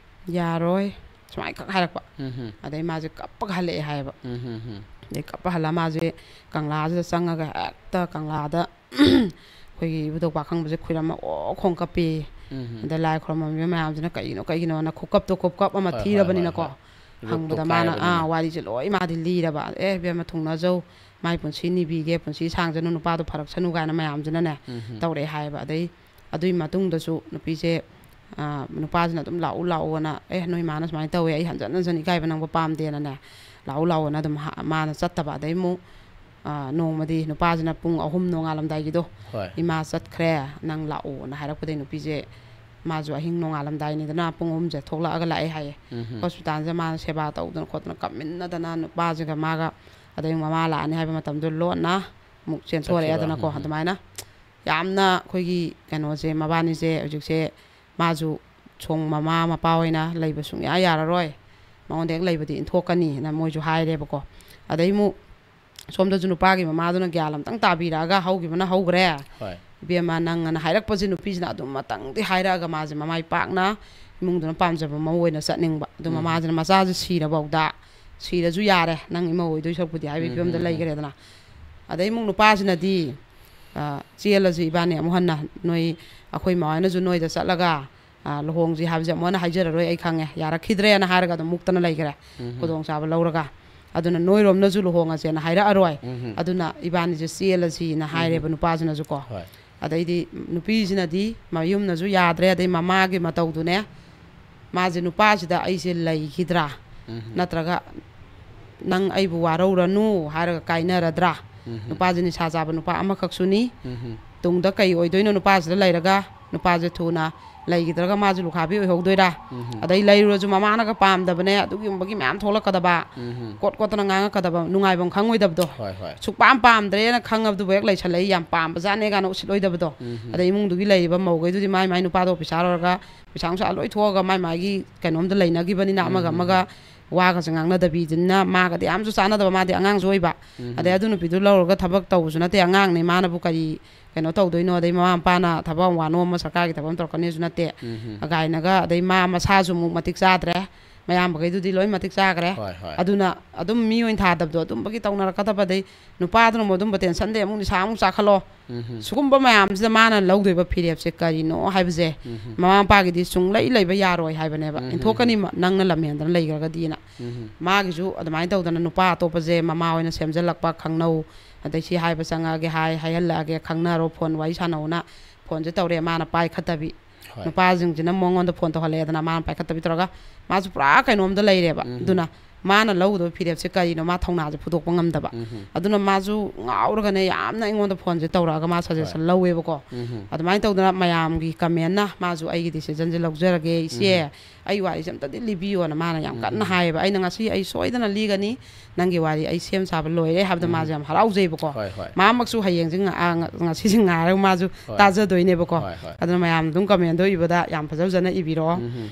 "ꯌꯥꯔꯣꯏ" ꯁꯨꯃꯥꯏꯅ ꯈꯛ ꯍꯥꯏꯔꯛꯄ꯫ ꯎꯝ꯫ ꯑꯗꯩ ꯃꯥꯁꯦ ꯀꯞꯄꯒ ꯍꯜꯂꯛꯑꯦ ꯍꯥꯏꯌꯦꯕ꯫ ꯎꯝ꯫ ꯑꯗꯩ ꯀꯞꯄ ꯍꯜꯂ ꯃꯥꯁꯦ ꯀꯪꯂꯥꯁꯤꯗ ꯆꯪꯉꯒ ꯍꯦꯛꯇ ꯀꯪꯂꯥꯗ ꯑꯩꯈꯣꯏꯒꯤ ꯏꯕꯨꯙꯧ ꯄꯥꯈꯪꯕꯁꯦ ꯈꯨꯏꯔꯝꯃ ꯑꯣ ꯈꯣꯡ ꯀꯞꯄꯤ꯫ ꯎꯝ꯫ ꯑꯗ ꯂꯥꯏ ꯈꯨꯔꯨꯝꯃꯝꯃꯤꯕ ꯃꯌꯥꯝꯁꯤꯅ "ꯀꯩꯅꯣ, ꯀꯩꯒꯤꯅꯣꯅ?" ꯈꯨꯀꯞꯇꯣ ꯈꯨꯀꯞ ꯑꯃ ꯍꯣꯏ, ꯍꯣꯏ, ꯊꯤꯔꯕꯅꯤꯅꯀꯣ꯫ ꯍꯣꯏ, ꯍꯣꯏ꯫ ꯍꯪꯕꯗ ꯔꯨꯞꯇꯣ ꯃꯥꯅ, "ꯑꯥ, ꯀꯥꯏꯔꯕꯅꯤꯅ꯫ ꯋꯥꯔꯤꯁꯦ ꯂꯣꯏ ꯃꯥꯗꯤ ꯂꯤꯔꯕ꯫ ꯑꯦ, ꯏꯕꯦꯝꯃ, ꯊꯨꯡꯅꯖꯧ, ꯃꯥꯏ ꯄꯨꯟꯁꯤ ꯅꯤꯕꯤꯒꯦ, ꯄꯨꯟꯁꯤ ꯁꯥꯡꯖꯅꯨ, ꯅꯨꯄꯥꯗꯣ ꯐꯔꯛꯁꯅꯨ" ꯀꯥꯏꯅ ꯃꯌꯥꯝꯁꯤꯅꯅꯦ ꯎꯝ꯫ ꯇꯧꯔꯛꯑꯦ ꯍꯥꯏꯌꯦꯕ꯫ ꯑꯗꯩ ꯑꯗꯨꯒꯤ ꯃꯇꯨꯡꯗꯁꯨ ꯅꯨꯄꯤꯁꯦ, ꯑ, ꯅꯨꯄꯥꯁꯤꯅ ꯑꯗꯨꯝ "ꯂꯥꯛꯎ, ꯂꯥꯛꯎꯅ", "ꯑꯦ, ꯅꯣꯏ ꯃꯥꯅ ꯁꯨꯃꯥꯏꯅ ꯇꯧꯋꯦ, ꯑꯩ ꯍꯟꯖꯟ ꯍꯟꯖꯟ ꯏꯀꯥꯏꯕ ꯅꯪꯕ ꯄꯥꯝꯗꯦꯅꯅꯦ, "ꯂꯥꯛꯎ, ꯂꯥꯛꯎꯅ" ꯑꯗꯨꯝ ꯍꯥ-, ꯃꯥꯅ ꯆꯠꯇꯕ꯫ ꯑꯗꯩ ꯑꯃꯨꯛ, ꯑ, ꯅꯣꯡꯃꯗꯤ ꯅꯨꯄꯥꯁꯤꯅ ꯄꯨꯡ ꯑꯍꯨꯝ ꯅꯣꯡꯉꯥꯜꯂꯝꯗꯥꯏꯒꯤꯗꯣ, ꯍꯣꯏ꯫ "ꯏꯃꯥ ꯆꯠꯈ꯭ꯔꯦ, ꯅꯪ ꯂꯥꯛꯎꯅ" ꯍꯥꯏꯔꯛꯄꯗꯩ ꯅꯨꯄꯤꯁꯦ, ꯃꯥꯁꯨ ꯑꯍꯤꯡ ꯅꯣꯡꯉꯥꯜꯂꯝꯗꯥꯏꯅꯤꯗꯅ, ꯄꯨꯡ ꯑꯍꯨꯝꯁꯦ ꯊꯣꯛꯂꯛꯑꯒ ꯂꯥꯛꯑꯦ ꯍꯥꯏꯌꯦ꯫ ꯎꯝ꯫ ꯍꯣꯁꯄꯤꯇꯥꯜꯁꯦ ꯃꯥꯅ ꯁꯦꯕꯥ ꯇꯧꯗꯅ ꯈꯣꯠꯇꯅ ꯀꯞꯃꯤꯟꯅꯗꯅ ꯅꯨꯄꯥꯁꯤꯒ ꯃꯥꯒ, ꯑꯗꯩ ꯃꯃꯥ ꯂꯥꯛꯑꯅꯤ ꯍꯥꯏꯕ ꯃꯇꯝꯗꯣ ꯂꯣꯟꯅ ꯑꯃꯨꯛ ꯆꯦꯟꯊꯣꯔꯛꯑꯦꯗꯅꯀꯣ꯫ ꯆꯠꯈꯤꯕ꯫ ꯎꯝ꯫ ꯑꯗꯨꯃꯥꯏꯅ ꯌꯥꯝꯅ ꯑꯩꯈꯣꯏꯒꯤ ꯀꯩꯅꯣꯁꯦ, ꯃꯕꯥꯅꯤꯁꯦ ꯍꯧꯖꯤꯛꯁꯦ ꯃꯥꯁꯨ ꯁꯣꯝ ꯃꯃꯥ ꯃꯄꯥ ꯑꯣꯏꯅ ꯂꯩꯕ ꯁꯨꯡꯌꯥ ꯌꯥꯔꯔꯣꯏ, ꯃꯉꯣꯟꯗ ꯍꯦꯛ ꯂꯩꯕꯗꯤ ꯏꯟꯊꯣꯛꯀꯅꯤꯅ ꯃꯣꯏꯁꯨ ꯍꯥꯏꯔꯦꯕꯀꯣ꯫ ꯑꯗꯩ ꯑꯃꯨꯛ ꯁꯣꯝꯗꯁꯨ ꯅꯨꯄꯥꯒꯤ ꯃꯃꯥꯗꯨꯅ ꯒ꯭ꯌꯥꯟ ꯑꯝꯇꯪ ꯇꯥꯕꯤꯔꯛꯑꯒ "ꯍꯧꯈꯤꯕꯅ ꯍꯧꯈ꯭ꯔꯦ, ꯍꯣꯏ꯫ ꯏꯕꯦꯝꯃ, ꯅꯪ" ꯑꯅ ꯍꯥꯏꯔꯛꯄꯁꯦ ꯅꯨꯄꯤꯁꯤꯅ ꯑꯗꯨꯝ ꯑꯃꯇꯪꯗꯤ ꯍꯥꯏꯔꯛꯑꯒ ꯃꯥꯁꯦ ꯃꯃꯥꯏ ꯄꯥꯛꯅ ꯏꯃꯨꯡꯗꯨꯅ ꯄꯥꯝꯖꯕ ꯃꯧ ꯑꯣꯏꯅ ꯆꯠꯅꯤꯡꯕ꯫ ꯑꯗꯨ ꯎꯝ꯫ ꯃꯃꯥꯁꯤꯅ "ꯃꯆꯥꯁꯦ ꯁꯤꯔꯐꯥꯎꯗ, ꯁꯤꯔꯁꯨ ꯌꯥꯔꯦ, ꯅꯪ ꯏꯃꯧ ꯑꯣꯏꯗꯣꯏ ꯁꯔꯨꯛꯄꯨꯗꯤ" ꯍꯥꯏꯕꯒꯤ ꯎꯝ, ꯐꯤꯕꯝꯗ ꯎꯝ, ꯎꯝ꯫ ꯂꯩꯈ꯭ꯔꯦꯗꯅ꯫ ꯑꯗꯩ ꯑꯃꯨꯛ ꯅꯨꯄꯥꯁꯤꯅꯗꯤ, ꯑ, "ꯆꯦꯜꯂꯁꯤ ꯏꯕꯥꯅꯤ ꯑꯃꯨꯛ ꯍꯟꯅ, ꯅꯣꯏ, ꯑꯩꯈꯣꯏ ꯃꯥ ꯍꯣꯏꯅꯁꯨ ꯅꯣꯏꯗ ꯆꯠꯂꯒ ꯑꯥ, ꯂꯨꯍꯣꯡꯁꯤ ꯍꯥꯏꯕꯁꯦ ꯑꯃꯨꯛ ꯍꯟꯅ ꯍꯥꯏꯖꯔꯔꯣꯏ, ꯑꯩ ꯈꯪꯉꯦ, ꯌꯥꯔꯛꯈꯤꯗ꯭ꯔꯦꯅ ꯍꯥꯏꯔꯒ ꯑꯗꯨꯝ ꯃꯨꯛꯇꯅ ꯂꯩꯈ꯭ꯔꯦ꯫ ꯎꯝ꯫ ꯈꯨꯗꯣꯡꯆꯥꯕ ꯂꯧꯔꯒ꯫ ꯑꯗꯨꯅ ꯅꯣꯏꯔꯣꯝꯅꯁꯨ ꯂꯨꯍꯣꯡꯉꯁꯦꯅ ꯍꯥꯏꯔꯛꯑꯔꯣꯏ꯫ ꯎꯝ꯫ ꯑꯗꯨꯅ ꯏꯕꯥꯅꯤꯁꯦ ꯆꯦꯜꯂꯁꯤꯅ ꯍꯥꯏꯔꯦꯕ ꯎꯝ꯫ ꯅꯨꯄꯥꯁꯤꯅꯁꯨꯀꯣ꯫ ꯍꯣꯏ꯫ ꯑꯗꯩꯗꯤ ꯅꯨꯄꯤꯁꯤꯅꯗꯤ ꯃꯌꯨꯝꯅꯁꯨ ꯌꯥꯗ꯭ꯔꯦ, ꯑꯗꯩ ꯃꯃꯥꯒꯤ ꯃꯇꯧꯗꯨꯅꯦ, ꯃꯥꯁꯦ ꯅꯨꯄꯥꯁꯤꯗ ꯑꯩꯁꯦ ꯂꯩꯈꯤꯗ꯭ꯔꯥ? ꯎꯝ꯫ ꯅꯠꯇ꯭ꯔꯒ ꯅꯪ ꯑꯩꯕꯨ ꯋꯥꯔꯧꯔꯅꯨ ꯍꯥꯏꯔꯒ ꯀꯥꯏꯅꯔꯗ꯭ꯔꯥ? ꯎꯝ꯫ ꯅꯨꯄꯥꯁꯦ ꯅꯤꯁꯥ ꯆꯥꯕ ꯅꯨꯄꯥ ꯑꯃꯈꯛꯁꯨꯅꯤ꯫ ꯎꯝ꯫ ꯇꯨꯡꯗ ꯀꯩ ꯑꯣꯏꯗꯣꯏꯅꯣ ꯅꯨꯄꯥꯁꯤꯗ ꯂꯩꯔꯒ? ꯅꯨꯄꯥꯁꯦ ꯊꯨꯅ ꯂꯩꯈꯤꯗ꯭ꯔꯒ ꯃꯥꯁꯦ ꯂꯨꯈꯥꯕꯤ ꯑꯣꯏꯍꯧꯗꯣꯏꯔꯥ? ꯎꯝ꯫ ꯑꯗꯩ ꯂꯩꯔꯨꯔꯁꯨ ꯃꯃꯥꯅꯒ ꯄꯥꯝꯗꯕꯅꯦ, ꯑꯗꯨꯒꯨꯝꯕꯒꯤ ꯃꯌꯥꯝ ꯊꯣꯛꯂꯛꯀꯗꯕ, ꯎꯝ꯫ ꯀꯣꯠ ꯀꯣꯠꯇꯅ ꯉꯥꯡꯉꯛꯀꯗꯕ, ꯅꯨꯡꯉꯥꯏꯐꯝ ꯈꯪꯉꯣꯏꯗꯕꯗꯣ꯫ ꯍꯣꯏ, ꯍꯣꯏ꯫ ꯁꯨꯛꯄꯥꯝ ꯄꯥꯝꯗ꯭ꯔꯦꯅ ꯈꯪꯉꯕꯗꯨꯕꯨ ꯍꯦꯛ ꯂꯩꯁꯜꯂꯛꯏ, ꯌꯥꯝ ꯄꯥꯝꯕꯖꯥꯠꯅꯦ ꯀꯥꯏꯅ ꯎꯁꯤꯠꯂꯣꯏꯗꯕꯗꯣ꯫ ꯎꯝ꯫ ꯑꯗꯩ ꯏꯃꯨꯡꯗꯨꯒꯤ ꯂꯩꯔꯤꯕ ꯃꯧꯈꯩꯗꯨꯗꯤ ꯃꯥꯏ ꯃꯥꯏ ꯅꯨꯄꯥꯗꯣ ꯑꯣꯐꯤꯁꯥꯔ ꯑꯣꯏꯔꯒ ꯄꯩꯁꯥ ꯅꯨꯡꯁꯥ ꯂꯣꯏ ꯊꯣꯛꯑꯒ ꯃꯥꯏ ꯃꯥꯏꯒꯤ ꯀꯩꯅꯣꯝꯗ ꯂꯩꯅꯈꯤꯕꯅꯤꯅ ꯑꯃꯒ ꯎꯝ꯫ ꯑꯃꯒ ꯋꯥꯒꯁꯦ ꯉꯥꯡꯅꯗꯕꯤꯗꯅ ꯃꯥꯒꯗꯤ ꯌꯥꯝꯁꯨ ꯆꯥꯟꯅꯗꯕ, ꯃꯥꯗꯤ ꯑꯉꯥꯡꯁꯨ ꯑꯣꯏꯕ꯫ ꯎꯝ꯫ ꯑꯗꯩ ꯑꯗꯨ ꯅꯨꯄꯤꯗꯨ ꯂꯧꯔꯒ ꯊꯕꯛ ꯇꯧꯕꯁꯨ ꯅꯠꯇꯦ, ꯑꯉꯥꯡꯅꯤ, ꯃꯥꯅꯕꯨ ꯀꯔꯤ ꯀꯩꯅꯣ ꯇꯧꯗꯣꯏꯅꯣ? ꯑꯗꯩ ꯃꯃꯥ ꯃꯄꯥꯅ ꯊꯕꯛ ꯑꯃ ꯋꯥꯅꯣꯝ ꯑꯃ ꯁꯔꯀꯥꯔꯒꯤ ꯊꯕꯛ ꯑꯃ ꯇꯧꯔꯛꯀꯅꯤꯁꯨ ꯅꯠꯇꯦ꯫ ꯎꯝ꯫ ꯀꯥꯏꯅꯒ, ꯑꯗꯩ ꯃꯥ ꯃꯁꯥꯁꯨ ꯑꯃꯨꯛ ꯃꯇꯤꯛ ꯆꯥꯗ꯭ꯔꯦ, ꯃꯌꯥꯝꯕꯈꯩꯗꯨꯗꯤ ꯂꯣꯏ ꯃꯇꯤꯛ ꯆꯥꯈ꯭ꯔꯦ꯫ ꯍꯣꯏ, ꯍꯣꯏ꯫ ꯑꯗꯨꯅ ꯑꯗꯨꯝ ꯃꯤ ꯑꯣꯏꯅ ꯊꯥꯗꯕꯗꯣ ꯑꯗꯨꯝꯕꯒꯤ ꯇꯧꯅꯔꯛꯀꯗꯕ, ꯑꯗꯩ ꯅꯨꯄꯥꯗꯨꯅ ꯑꯃꯨꯛ ꯑꯗꯨꯝꯕ ꯇꯦꯟꯁꯟꯗꯩ ꯑꯃꯨꯛ ꯅꯤꯁꯥ ꯑꯃꯨꯛ ꯆꯥꯈꯠꯂꯣ꯫ ꯎꯝ꯫ ꯁꯤꯒꯨꯝꯕ ꯃꯌꯥꯝꯁꯤꯗ ꯃꯥꯅ ꯂꯧꯗꯣꯏꯕ ꯐꯤꯔꯦꯞꯁꯦ ꯀꯔꯤꯅꯣ ꯍꯥꯏꯕꯁꯦ ꯎꯝ꯫ ꯃꯃꯥ ꯃꯄꯥꯒꯤꯗꯤ ꯁꯨꯡꯂꯩ ꯂꯩꯕ ꯌꯥꯔꯣꯏ ꯍꯥꯏꯕꯅꯦꯕ꯫ ꯎꯝ꯫ ꯏꯟꯊꯣꯛꯀꯅꯤ ꯃ-, ꯅꯪꯅ ꯂꯝꯍꯦꯟꯗꯅ ꯂꯩꯈ꯭ꯔꯒꯗꯤꯅ꯫ ꯎꯝ꯫ ꯃꯥꯒꯤꯁꯨ ꯑꯗꯨꯃꯥꯏꯅ ꯇꯧꯗꯅ ꯅꯨꯄꯥ ꯑꯇꯣꯞꯄꯁꯦ ꯃꯃꯥ ꯑꯣꯏꯅ ꯁꯦꯝꯖꯜꯂꯛꯄ, ꯈꯪꯅꯧ, ꯑꯗꯩ ꯁꯤ ꯍꯥꯏꯕ ꯆꯪꯉꯛꯑꯒꯦ ꯍꯥꯏ, ꯍꯥꯏꯍꯜꯂꯛꯑꯒꯦ, ꯈꯪꯅꯔꯣ, ꯐꯣꯟ ꯋꯥꯔꯤ ꯁꯥꯟꯅꯧꯅ ꯐꯣꯟꯁꯦ ꯇꯧꯔꯦ, ꯃꯥꯅ ꯄꯥꯏꯈꯠꯇꯕꯤ꯫ ꯍꯣꯏ꯫ ꯅꯨꯄꯥꯁꯤꯡꯁꯤꯅ ꯃꯉꯣꯟꯗ ꯐꯣꯟ ꯇꯧꯍꯜꯂꯛꯑꯦꯗꯅ, ꯃꯥꯅ ꯄꯥꯏꯈꯠꯇꯕꯤ ꯇꯧꯔꯒ ꯃꯥꯁꯨ ꯄꯨꯔꯥ ꯀꯩꯅꯣꯝꯗ ꯂꯩꯔꯦꯕ꯫ ꯎꯝ꯫ ꯑꯗꯨꯅ ꯃꯥꯅ ꯂꯧꯒꯗꯕ ꯐꯤꯔꯦꯞꯁꯦ ꯀꯔꯤꯅꯣ ꯃꯥ ꯊꯧꯅꯥꯁꯦ ꯐꯨꯗꯣꯛꯄ ꯉꯝꯗꯕ꯫ ꯎꯝ꯫ ꯑꯗꯨꯅ ꯃꯥꯁꯨ ꯉꯥꯎꯔꯒꯅꯦ ꯌꯥꯝꯅ ꯑꯩꯉꯣꯟꯗ ꯐꯣꯟꯁꯦ ꯇꯧꯔꯛꯑꯒ ꯃꯥ ꯁꯖꯦꯁꯟ ꯍꯣꯏ꯫ ꯂꯧꯋꯦꯕꯀꯣ꯫ ꯎꯝ꯫ ꯑꯗꯨꯃꯥꯏꯅ ꯇꯧꯗꯅ ꯃꯌꯥꯝꯒꯤ ꯀꯃꯦꯟꯅ ꯃꯥꯁꯨ ꯑꯩꯒꯤ ꯗꯤꯁꯤꯖꯟꯁꯦ ꯂꯧꯖꯔꯒꯦ ꯏꯆꯦ, ꯎꯝ꯫ ꯑꯩ ꯋꯥꯔꯤꯁꯦ ꯑꯝꯇꯗꯤ ꯂꯤꯕꯤꯌꯣꯅ ꯃꯥꯅ ꯌꯥꯝ ꯀꯟꯅ ꯎꯝ꯫ ꯍꯥꯏꯌꯦꯕ꯫ ꯑꯩꯅ ꯉꯁꯤ ꯑꯩ ꯁꯣꯏꯗꯅ ꯂꯤꯒꯅꯤ, ꯅꯪꯒꯤ ꯋꯥꯔꯤ ꯑꯩ ꯁꯦꯝ ꯁꯥꯕ ꯂꯣꯏꯔꯦ ꯍꯥꯏꯕꯗ ꯎꯝ꯫ ꯃꯥꯁꯦ ꯌꯥꯝ ꯍꯔꯥꯎꯖꯩꯕꯀꯣ꯫ ꯍꯣꯏ, ꯍꯣꯏ꯫ ꯃꯥꯃꯛꯁꯨ ꯍꯌꯦꯡꯁꯦ ꯉ-, ꯑ, ꯉ-, ꯉꯁꯤꯁꯦ ꯉꯥꯏꯔꯒ ꯃꯥꯁꯨ ꯍꯣꯏ꯫ ꯇꯥꯖꯗꯣꯏꯅꯦꯕꯀꯣ꯫ ꯍꯣꯏ, ꯍꯣꯏ꯫ ꯑꯗꯨꯅ ꯃꯌꯥꯝꯅ ꯑꯗꯨꯝ ꯀꯃꯦꯟꯗꯣ ꯏꯕꯗ ꯌꯥꯝ ꯐꯖ ꯐꯖꯅ ꯏꯕꯤꯔꯛꯑꯣ꯫ ꯎꯝ꯫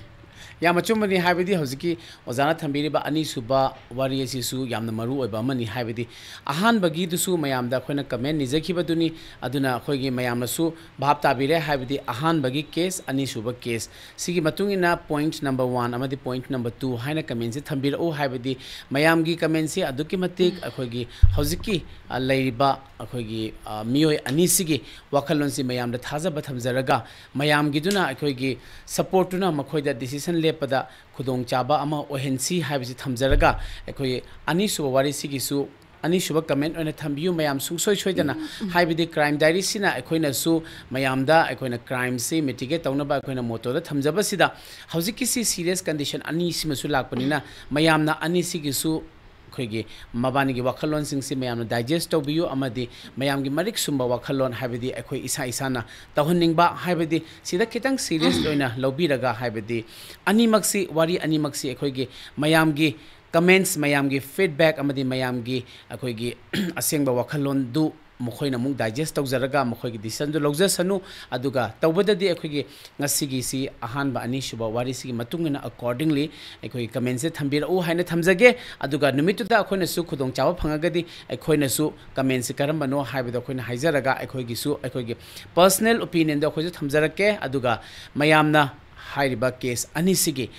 ꯌꯥꯝ ꯑꯆꯨꯝꯕꯅꯤ꯫ ꯍꯥꯏꯕꯗꯤ ꯍꯧꯖꯤꯛꯀꯤ ꯑꯣꯖꯥꯅ ꯊꯝꯕꯤꯔꯤꯕ ꯑꯅꯤꯁꯨꯕ ꯋꯥꯔꯤ ꯑꯁꯤꯁꯨ ꯌꯥꯝꯅ ꯃꯔꯨ ꯑꯣꯏꯕ ꯑꯃꯅꯤ꯫ ꯍꯥꯏꯕꯗꯤ ꯑꯍꯥꯟꯕꯒꯤꯗꯨꯁꯨ ꯃꯌꯥꯝꯗ ꯑꯩꯈꯣꯏꯅ ꯀꯃꯦꯟ ꯅꯤꯖꯈꯤꯕꯗꯨꯅꯤ꯫ ꯑꯗꯨꯅ ꯑꯩꯈꯣꯏꯒꯤ ꯃꯌꯥꯝꯅꯁꯨ ꯚꯥꯞ ꯇꯥꯕꯤꯔꯦ꯫ ꯍꯥꯏꯕꯗꯤ ꯑꯍꯥꯟꯕꯒꯤ ꯀꯦꯁ, ꯑꯅꯤꯁꯨꯕ ꯀꯦꯁ, ꯁꯤꯒꯤ ꯃꯇꯨꯡ ꯏꯟꯅ ꯄꯣꯏꯟꯠ ꯅꯝꯕꯔ ꯋꯥꯟ ꯑꯃꯗꯤ ꯄꯣꯏꯟꯠ ꯅꯝꯕꯔ ꯇꯨ ꯍꯥꯏꯅ ꯀꯃꯦꯟꯁꯦ ꯊꯝꯕꯤꯔꯛꯎ꯫ ꯍꯥꯏꯕꯗꯤ ꯃꯌꯥꯝꯒꯤ ꯀꯃꯦꯟꯁꯦ ꯑꯗꯨꯛꯀꯤ ꯃꯇꯤꯛ ꯑꯩꯈꯣꯏꯒꯤ ꯍꯧꯖꯤꯛꯀꯤ, ꯑ, ꯂꯩꯔꯤꯕ ꯑꯩꯈꯣꯏꯒꯤ, ꯑ, ꯃꯤꯑꯣꯏ ꯑꯅꯤꯁꯤꯒꯤ ꯋꯥꯈꯜꯂꯣꯟꯁꯤ ꯃꯌꯥꯝꯗ ꯊꯥꯖꯕ ꯊꯝꯖꯔꯒ, ꯃꯌꯥꯝꯒꯤꯗꯨꯅ, ꯑꯩꯈꯣꯏꯒꯤ ꯁꯄꯣꯔꯠꯇꯨꯅ ꯃꯈꯣꯏꯗ ꯗꯤꯁꯤꯁꯟ ꯂꯦꯞꯄꯗ ꯈꯨꯗꯣꯡꯆꯥꯕ ꯑꯃ ꯑꯣꯏꯍꯟꯁꯤ ꯍꯥꯏꯕꯁꯤ ꯊꯝꯖꯔꯒ, ꯑꯩꯈꯣꯏꯒꯤ ꯑꯅꯤꯁꯨꯕ ꯋꯥꯔꯤꯁꯤꯒꯤꯁꯨ ꯑꯅꯤꯁꯨꯕ ꯀꯃꯦꯟ ꯑꯣꯏꯅ ꯊꯝꯕꯤꯌꯨ ꯃꯌꯥꯝ ꯁꯨꯡꯁꯣꯏ ꯁꯣꯏꯗꯅ꯫ ꯍꯥꯏꯕꯗꯤ ꯀ꯭ꯔꯥꯏꯝ ꯗꯥꯏꯔꯤꯁꯤꯅ ꯑꯩꯈꯣꯏꯅꯁꯨ ꯃꯌꯥꯝꯗ ꯑꯩꯈꯣꯏꯅ ꯀ꯭ꯔꯥꯏꯝꯁꯤ ꯃꯤꯇꯤꯒꯦꯠ ꯇꯧꯅꯕ ꯑꯩꯈꯣꯏꯅ ꯃꯣꯇꯣꯗ ꯊꯝꯖꯕꯁꯤꯗ, ꯍꯧꯖꯤꯛꯀꯤꯁꯤ ꯁꯤꯔꯤꯌꯁ ꯀꯟꯗꯤꯁꯟ ꯑꯅꯤꯁꯤꯃꯁꯨ ꯂꯥꯛꯄꯅꯤꯅ, ꯃꯌꯥꯝꯅ ꯑꯅꯤꯁꯤꯒꯤꯁꯨ ꯑꯩꯈꯣꯏꯒꯤ ꯃꯕꯥꯅꯤꯒꯤ ꯋꯥꯈꯜꯂꯣꯟꯁꯤꯡꯁꯤ ꯃꯌꯥꯝꯅ ꯗꯥꯏꯖꯦꯁ ꯇꯧꯕꯤꯌꯨ, ꯑꯃꯗꯤ ꯃꯌꯥꯝꯒꯤ ꯃꯔꯤꯛ ꯁꯨꯝꯕ ꯋꯥꯈꯜꯂꯣꯟ, ꯍꯥꯏꯕꯗꯤ ꯑꯩꯈꯣꯏ ꯏꯁꯥ ꯏꯁꯥꯅ ꯇꯧꯍꯟꯅꯤꯡꯕ, ꯍꯥꯏꯕꯗꯤ ꯁꯤꯗ ꯈꯤꯇꯪ ꯁꯤꯔꯤꯌꯁ ꯑꯣꯏꯅ ꯂꯧꯕꯤꯔꯒ, ꯍꯥꯏꯕꯗꯤ ꯑꯅꯤꯃꯛꯁꯤ, ꯋꯥꯔꯤ ꯑꯅꯤꯃꯛꯁꯤ ꯑꯩꯈꯣꯏꯒꯤ ꯃꯌꯥꯝꯒꯤ ꯀꯃꯦꯟꯁ, ꯃꯌꯥꯝꯒꯤ ꯐꯤꯗꯕꯦꯛ ꯑꯃꯗꯤ ꯃꯌꯥꯝꯒꯤ ꯑꯩꯈꯣꯏꯒꯤ ꯑꯁꯦꯡꯕ ꯋꯥꯈꯜꯂꯣꯟꯗꯨ ꯃꯈꯣꯏꯅ ꯑꯃꯨꯛ ꯗꯥꯏꯖꯦꯁ ꯇꯧꯖꯔꯒ ꯃꯈꯣꯏꯒꯤ ꯗꯤꯁꯤꯖꯟꯗꯨ ꯂꯧꯖꯁꯅꯨ꯫ ꯑꯗꯨꯒ ꯇꯧꯕꯗꯗꯤ ꯑꯩꯈꯣꯏꯒꯤ ꯉꯁꯤꯒꯤꯁꯤ ꯑꯍꯥꯟꯕ ꯑꯅꯤꯁꯨꯕ ꯋꯥꯔꯤꯁꯤꯒꯤ ꯃꯇꯨꯡ ꯏꯟꯅ ꯑꯦꯀꯣꯔꯗꯤꯡꯂꯤ ꯑꯩꯈꯣꯏꯒꯤ ꯀꯃꯦꯟꯁꯦ ꯊꯝꯕꯤꯔꯛꯎ ꯍꯥꯏꯅ ꯊꯝꯖꯒꯦ꯫ ꯑꯗꯨꯒ ꯅꯨꯃꯤꯠꯇꯨꯗ ꯑꯩꯈꯣꯏꯅꯁꯨ ꯈꯨꯗꯣꯡꯆꯥꯕ ꯐꯪꯉꯒꯗꯤ ꯑꯩꯈꯣꯏꯅꯁꯨ ꯀꯃꯦꯟꯁꯦ ꯀꯔꯝꯕꯅꯣ ꯍꯥꯏꯕꯗꯣ ꯑꯩꯈꯣꯏꯅ ꯍꯥꯏꯖꯔꯒ, ꯑꯩꯈꯣꯏꯒꯤꯁꯨ ꯑꯩꯈꯣꯏꯒꯤ ꯄꯔꯁꯅꯦꯜ ꯑꯣꯄꯤꯅꯤꯌꯟꯗꯣ ꯑꯩꯈꯣꯏꯁꯨ ꯊꯝꯖꯔꯛꯀꯦ꯫ ꯑꯗꯨꯒ ꯃꯌꯥꯝꯅ ꯍꯥꯏꯔꯤꯕ ꯀꯦꯁ ꯑꯅꯤꯁꯤꯒꯤ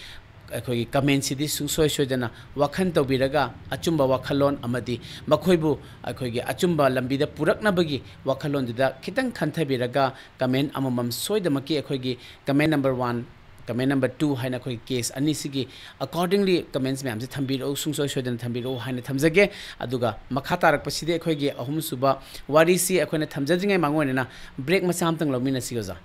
ꯑꯩꯈꯣꯏꯒꯤ ꯀꯃꯦꯟꯁꯤꯗꯤ ꯁꯨꯡꯁꯣꯏ ꯁꯣꯏꯗꯅ ꯋꯥꯈꯜ ꯇꯧꯕꯤꯔꯒ, ꯑꯆꯨꯝꯕ ꯋꯥꯈꯜꯂꯣꯟ ꯑꯃꯗꯤ ꯃꯈꯣꯏꯕꯨ ꯑꯩꯈꯣꯏꯒꯤ ꯑꯆꯨꯝꯕ ꯂꯝꯕꯤꯗ ꯄꯨꯔꯛꯅꯕꯒꯤ ꯋꯥꯈꯜꯂꯣꯟꯗꯨꯗ ꯈꯤꯇꯪ ꯈꯟꯊꯕꯤꯔꯒ, ꯀꯃꯦꯟ ꯑꯃꯃꯝ ꯁꯣꯏꯗꯃꯛꯀꯤ ꯑꯩꯈꯣꯏꯒꯤ ꯀꯃꯦꯟ ꯅꯝꯕꯔ ꯋꯥꯟ, ꯀꯃꯦꯟ ꯅꯝꯕꯔ ꯇꯨ ꯍꯥꯏꯅ ꯑꯩꯈꯣꯏꯒꯤ ꯀꯦꯁ ꯑꯅꯤꯁꯤꯒꯤ ꯑꯦꯀꯣꯔꯗꯤꯡꯂꯤ ꯀꯃꯦꯟꯁ ꯃꯌꯥꯝꯁꯦ ꯊꯝꯕꯤꯔꯛꯎ, ꯁꯨꯡꯁꯣꯏ ꯁꯣꯏꯗꯅ ꯊꯝꯕꯤꯔꯛꯎ ꯍꯥꯏꯅ ꯊꯝꯖꯒꯦ꯫ ꯑꯗꯨꯒ ꯃꯈꯥ ꯇꯥꯔꯛꯄꯁꯤꯗꯤ ꯑꯩꯈꯣꯏꯒꯤ ꯑꯍꯨꯝꯁꯨꯕ ꯋꯥꯔꯤꯁꯤ ꯑꯩꯈꯣꯏꯅ ꯊꯝꯖꯗ꯭ꯔꯤꯉꯩ ꯃꯥꯡꯑꯣꯏꯅꯅ ꯕ꯭ꯔꯦꯛ ꯃꯆꯥ ꯑꯃꯇꯪ ꯂꯧꯃꯤꯟꯅꯁꯤ, ꯑꯣꯖꯥ꯫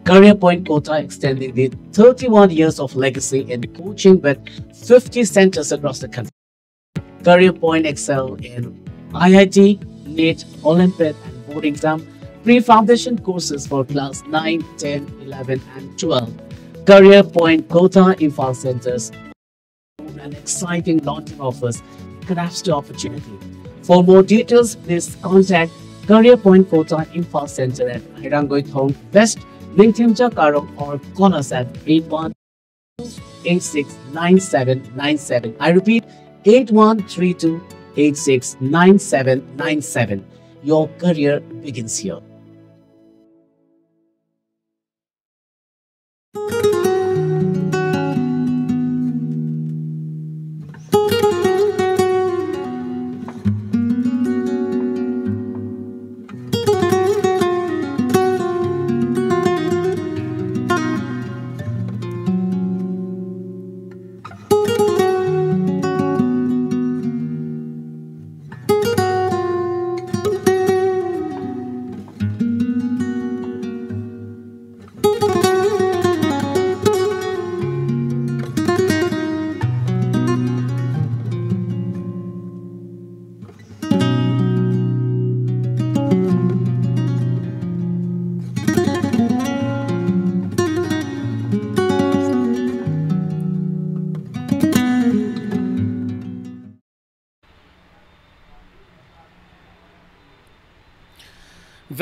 Career Point Kota, extending the thirty-one years of legacy in coaching with fifty centers across the country. Career Point excel in I I T, NEET, Olympiad and board exam, pre-foundation courses for class nine, ten, eleven and twelve. Career Point Kota, Imphal centers, an exciting launching offers, grasp the opportunity. For more details, please contact Career Point Kota, Imphal Center at Airang Goithong West, LinkedIn cha karo or call us at eight one eight six nine seven nine seven. I repeat, eight one three two eight six nine seven nine seven. Your career begins here.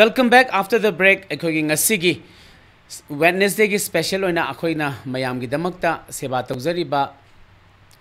Welcome back after the break. ꯑꯩꯈꯣꯏꯒꯤ ꯉꯁꯤꯒꯤ Wednesdayꯒꯤ special ꯑꯣꯏꯅ ꯑꯩꯈꯣꯏꯅ ꯃꯌꯥꯝꯒꯤꯗꯃꯛꯇ ꯁꯦꯕꯥ ꯇꯧꯖꯔꯤꯕ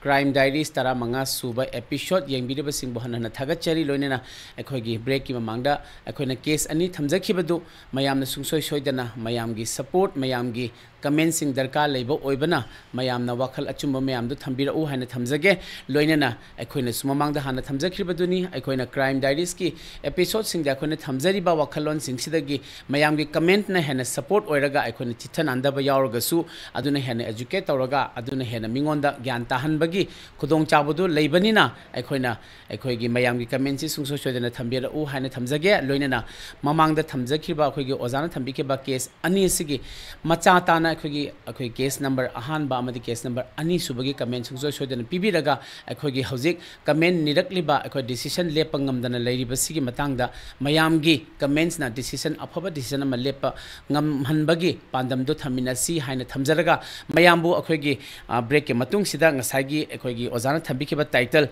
Crime Diaries ꯇꯔꯥꯃꯉꯥ ꯁꯨꯕ episode ꯌꯦꯡꯕꯤꯔꯤꯕꯁꯤꯡꯕꯨ ꯍꯟꯅ ꯍꯟꯅ ꯊꯥꯒꯠꯆꯔꯤ꯫ ꯂꯣꯏꯅꯅ ꯑꯩꯈꯣꯏꯒꯤ breakꯀꯤ ꯃꯃꯥꯡꯗ ꯑꯩꯈꯣꯏꯅ case ꯑꯅꯤ ꯊꯝꯖꯈꯤꯕꯗꯨ ꯃꯌꯥꯝꯅ ꯁꯨꯡꯁꯣꯏ ꯁꯣꯏꯗꯅ ꯃꯌꯥꯝꯒꯤ support, ꯃꯌꯥꯝꯒꯤ commentꯁꯤꯡ ꯗꯔꯀꯥꯔ ꯂꯩꯕ ꯑꯣꯏꯕꯅ ꯃꯌꯥꯝꯅ ꯋꯥꯈꯜ ꯑꯆꯨꯝꯕ ꯃꯌꯥꯝꯗꯨ ꯊꯝꯕꯤꯔꯛꯎ ꯍꯥꯏꯅ ꯊꯝꯖꯒꯦ꯫ ꯂꯣꯏꯅꯅ ꯑꯩꯈꯣꯏꯅꯁꯨ ꯃꯃꯥꯡꯗ ꯍꯥꯟꯅ ꯊꯝꯖꯈ꯭ꯔꯤꯕꯗꯨꯅꯤ, ꯑꯩꯈꯣꯏꯅ Crime Diariesꯀꯤ episodeꯁꯤꯡꯗ ꯑꯩꯈꯣꯏꯅ ꯊꯝꯖꯔꯤꯕ ꯋꯥꯈꯜꯂꯣꯟꯁꯤꯡꯁꯤꯗꯒꯤ ꯃꯌꯥꯝꯒꯤ commentꯅ ꯍꯦꯟꯅ support ꯑꯣꯏꯔꯒ ꯑꯩꯈꯣꯏꯅ ꯆꯤꯠꯊ ꯅꯥꯟꯗꯕ ꯌꯥꯎꯔꯒꯁꯨ ꯑꯗꯨꯅ ꯍꯦꯟꯅ educate ꯇꯧꯔꯒ ꯑꯗꯨꯅ ꯍꯦꯟꯅ ꯃꯤꯉꯣꯟꯗ ꯒ꯭ꯌꯥꯟ ꯇꯥꯍꯟꯕꯒꯤ ꯈꯨꯗꯣꯡꯆꯥꯕꯗꯨ ꯂꯩꯕꯅꯤꯅ ꯑꯩꯈꯣꯏꯅ ꯑꯩꯈꯣꯏꯒꯤ ꯃꯌꯥꯝꯒꯤ commentꯁꯤ ꯁꯨꯡꯁꯣꯏ ꯁꯣꯏꯗꯅ ꯊꯝꯕꯤꯔꯛꯎ ꯍꯥꯏꯅ ꯊꯝꯖꯒꯦ꯫ ꯂꯣꯏꯅꯅ ꯃꯃꯥꯡꯗ ꯊꯝꯖꯈꯤꯕ ꯑꯩꯈꯣꯏꯒꯤ ꯑꯣꯖꯥꯅ ꯊꯝꯕꯤꯈꯤꯕ case ꯑꯅꯤ ꯑꯁꯤꯒꯤ ꯃꯆꯥ ꯇꯥꯅ ꯑꯩꯈꯣꯏꯒꯤ, ꯑꯩꯈꯣꯏ case number ꯑꯍꯥꯟꯕ ꯑꯃꯗꯤ case number ꯑꯅꯤꯁꯨꯕꯒꯤ comment ꯁꯨꯡꯁꯣꯏ ꯁꯣꯏꯗꯅ ꯄꯤꯕꯤꯔꯒ ꯑꯩꯈꯣꯏꯒꯤ ꯍꯧꯖꯤꯛ comment ꯅꯤꯔꯛꯂꯤꯕ ꯑꯩꯈꯣꯏ decision ꯂꯦꯞꯄ ꯉꯝꯗꯅ ꯂꯩꯔꯤꯕꯁꯤꯒꯤ ꯃꯇꯥꯡꯗ ꯃꯌꯥꯝꯒꯤ commentsꯅ decision, ꯑꯐꯕ decision ꯑꯃ ꯂꯦꯞꯄ ꯉꯝꯍꯟꯕꯒꯤ ꯄꯥꯟꯗꯝꯗꯨ ꯊꯝꯃꯤꯟꯅꯁꯤ ꯍꯥꯏꯅ ꯊꯝꯖꯔꯒ ꯃꯌꯥꯝꯕꯨ ꯑꯩꯈꯣꯏꯒꯤ, ꯑ, breakꯀꯤ ꯃꯇꯨꯡꯁꯤꯗ ꯉꯁꯥꯏꯒꯤ ꯑꯩꯈꯣꯏꯒꯤ ꯑꯣꯖꯥꯅ ꯊꯝꯕꯤꯈꯤꯕ title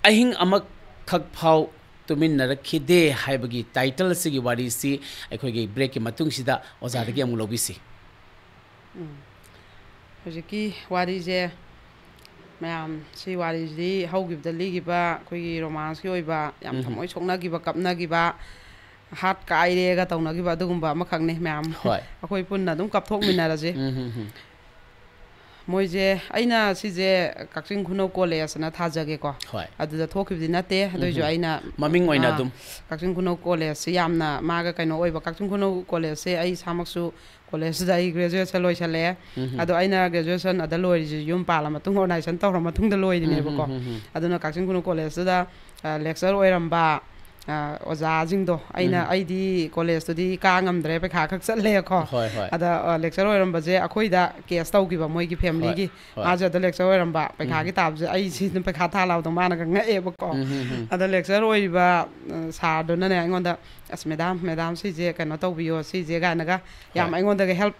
ꯑꯍꯤꯡ ꯑꯃꯈꯛ ꯐꯥꯎ ꯇꯨꯃꯤꯟꯅꯔꯛꯈꯤꯗꯦ ꯍꯥꯏꯕꯒꯤ ꯇꯥꯏꯇꯜ ꯑꯁꯤꯒꯤ ꯋꯥꯔꯤꯁꯤ ꯑꯩꯈꯣꯏꯒꯤ ꯕ꯭ꯔꯦꯛꯀꯤ ꯃꯇꯨꯡꯁꯤꯗ ꯑꯣꯖꯥꯗꯒꯤ ꯑꯃꯨꯛ ꯂꯧꯕꯤꯁꯤ꯫ ꯎꯝ꯫ ꯍꯧꯖꯤꯛꯀꯤ ꯋꯥꯔꯤꯁꯦ ꯃꯌꯥꯝ, ꯁꯤ ꯋꯥꯔꯤꯁꯤꯗꯤ ꯍꯧꯈꯤꯕꯗ ꯂꯤꯈꯤꯕ ꯑꯩꯈꯣꯏꯒꯤ ꯔꯣꯃꯥꯟꯁꯀꯤ ꯑꯣꯏꯕ ꯌꯥꯝ ꯎꯝ꯫ ꯊꯃꯣꯏ ꯁꯣꯛꯅꯈꯤꯕ, ꯀꯞꯅꯈꯤꯕ, ꯍꯥꯠ ꯀꯥꯏꯔꯦꯒ ꯇꯧꯅꯈꯤꯕ ꯑꯗꯨꯒꯨꯝꯕ ꯑꯃꯈꯛꯅꯤ ꯃꯌꯥꯝ꯫ ꯍꯣꯏ꯫ ꯑꯩꯈꯣꯏ ꯄꯨꯟꯅ ꯑꯗꯨꯝ ꯀꯞꯊꯣꯛꯃꯤꯟꯅꯔꯁꯦ꯫ ꯎꯝ, ꯎꯝ, ꯎꯝ꯫ ꯃꯣꯏꯁꯦ, ꯑꯩꯅ ꯁꯤꯁꯦ ꯀꯛꯆꯤꯡ ꯈꯨꯅꯧ ꯀꯣꯂꯦꯖꯅ ꯊꯥꯖꯒꯦꯀꯣ꯫ ꯍꯣꯏ꯫ ꯑꯗꯨꯗ ꯊꯣꯛꯈꯤꯕꯗꯤ ꯅꯠꯇꯦ꯫ ꯑꯗꯨꯏꯁꯨ ꯎꯝ꯫ ꯑꯩꯅ, ꯃꯃꯤꯡ ꯑꯣꯏꯅ ꯑꯥ, ꯑꯗꯨꯝ꯫ ꯀꯛꯆꯤꯡ ꯈꯨꯅꯧ ꯀꯣꯂꯦꯖꯁꯤ ꯌꯥꯝꯅ ꯃꯥꯒ ꯀꯩꯅꯣ ꯑꯣꯏꯕ, ꯀꯛꯆꯤꯡ ꯈꯨꯅꯧ ꯀꯣꯂꯦꯖꯁꯦ ꯑꯩ ꯏꯁꯥꯃꯛꯁꯨ ꯀꯣꯂꯦꯖꯁꯤꯗ ꯑꯩ ꯒ꯭ꯔꯦꯖꯨꯑꯦꯁꯟ ꯂꯣꯏꯁꯜꯂꯛꯑꯦ꯫ ꯎꯝ꯫ ꯑꯗꯣ ꯑꯩꯅ ꯒ꯭ꯔꯦꯖꯨꯑꯦꯁꯟ ꯑꯗ ꯂꯣꯏꯔꯤꯁꯤ ꯌꯨꯝ ꯄꯥꯜꯂ ꯃꯇꯨꯡ, ꯑꯣꯔꯒꯅꯥꯏꯖꯦꯁꯟ ꯇꯧꯔ ꯃꯇꯨꯡꯗ ꯂꯣꯏꯔꯤꯅꯦꯕꯀꯣ꯫ ꯎꯝ, ꯎꯝ, ꯎꯝ, ꯎꯝ꯫ ꯑꯗꯨꯅ ꯀꯛꯆꯤꯡ ꯈꯨꯅꯧ ꯀꯣꯂꯦꯖꯇꯨꯗ, ꯑ, ꯂꯦꯛꯆꯔ ꯑꯣꯏꯔꯝꯕ, ꯑ, ꯑꯣꯖꯥꯁꯤꯡꯗꯣ, ꯑꯩꯅ, ꯎꯝ꯫ ꯑꯩꯗꯤ ꯀꯣꯂꯦꯖꯇꯨꯗꯤ ꯀꯥ ꯉꯝꯗ꯭ꯔꯦ, ꯄꯩꯈꯥ ꯈꯛ ꯆꯠꯂꯦꯀꯣ꯫ ꯍꯣꯏ, ꯍꯣꯏ꯫ ꯑꯗ, ꯑ, ꯂꯦꯛꯆꯔ ꯑꯣꯏꯔꯝꯕꯁꯦ ꯑꯩꯈꯣꯏꯗ ꯀꯦꯁ ꯇꯧꯈꯤꯕ ꯃꯣꯏꯒꯤ ꯐꯦꯃꯤꯂꯤꯒꯤ꯫ ꯍꯣꯏ꯫ ꯃꯥꯁꯦ ꯑꯗ ꯂꯦꯛꯆꯔ ꯑꯣꯏꯔꯝꯕ, ꯄꯩꯈꯥꯒꯤ ꯎꯝ꯫ ꯇꯥꯕꯁꯦ ꯑꯩ ꯁꯤ ꯑꯗꯨꯝ ꯄꯩꯈꯥ ꯊꯥ ꯂꯥꯎꯗꯧ ꯃꯥꯅꯒ ꯉꯛꯑꯦꯕꯀꯣ꯫ ꯎꯝ, ꯎꯝ, ꯎꯝ꯫ ꯑꯗ ꯂꯦꯛꯆꯔ ꯑꯣꯏꯔꯤꯕ, ꯑ, ꯁꯥꯔꯗꯨꯅꯅꯦ ꯑꯩꯉꯣꯟꯗ, "ꯑꯁ, ꯃꯦꯗꯥꯝ, ꯃꯦꯗꯥꯝ, ꯁꯤꯁꯦ ꯀꯩꯅꯣ ꯇꯧꯕꯤꯌꯣ, ꯁꯤꯁꯦ," ꯀꯥꯏꯅꯒ ꯌꯥꯝ ꯍꯣꯏ꯫ ꯑꯩꯉꯣꯟꯗꯒ ꯍꯦꯜꯞ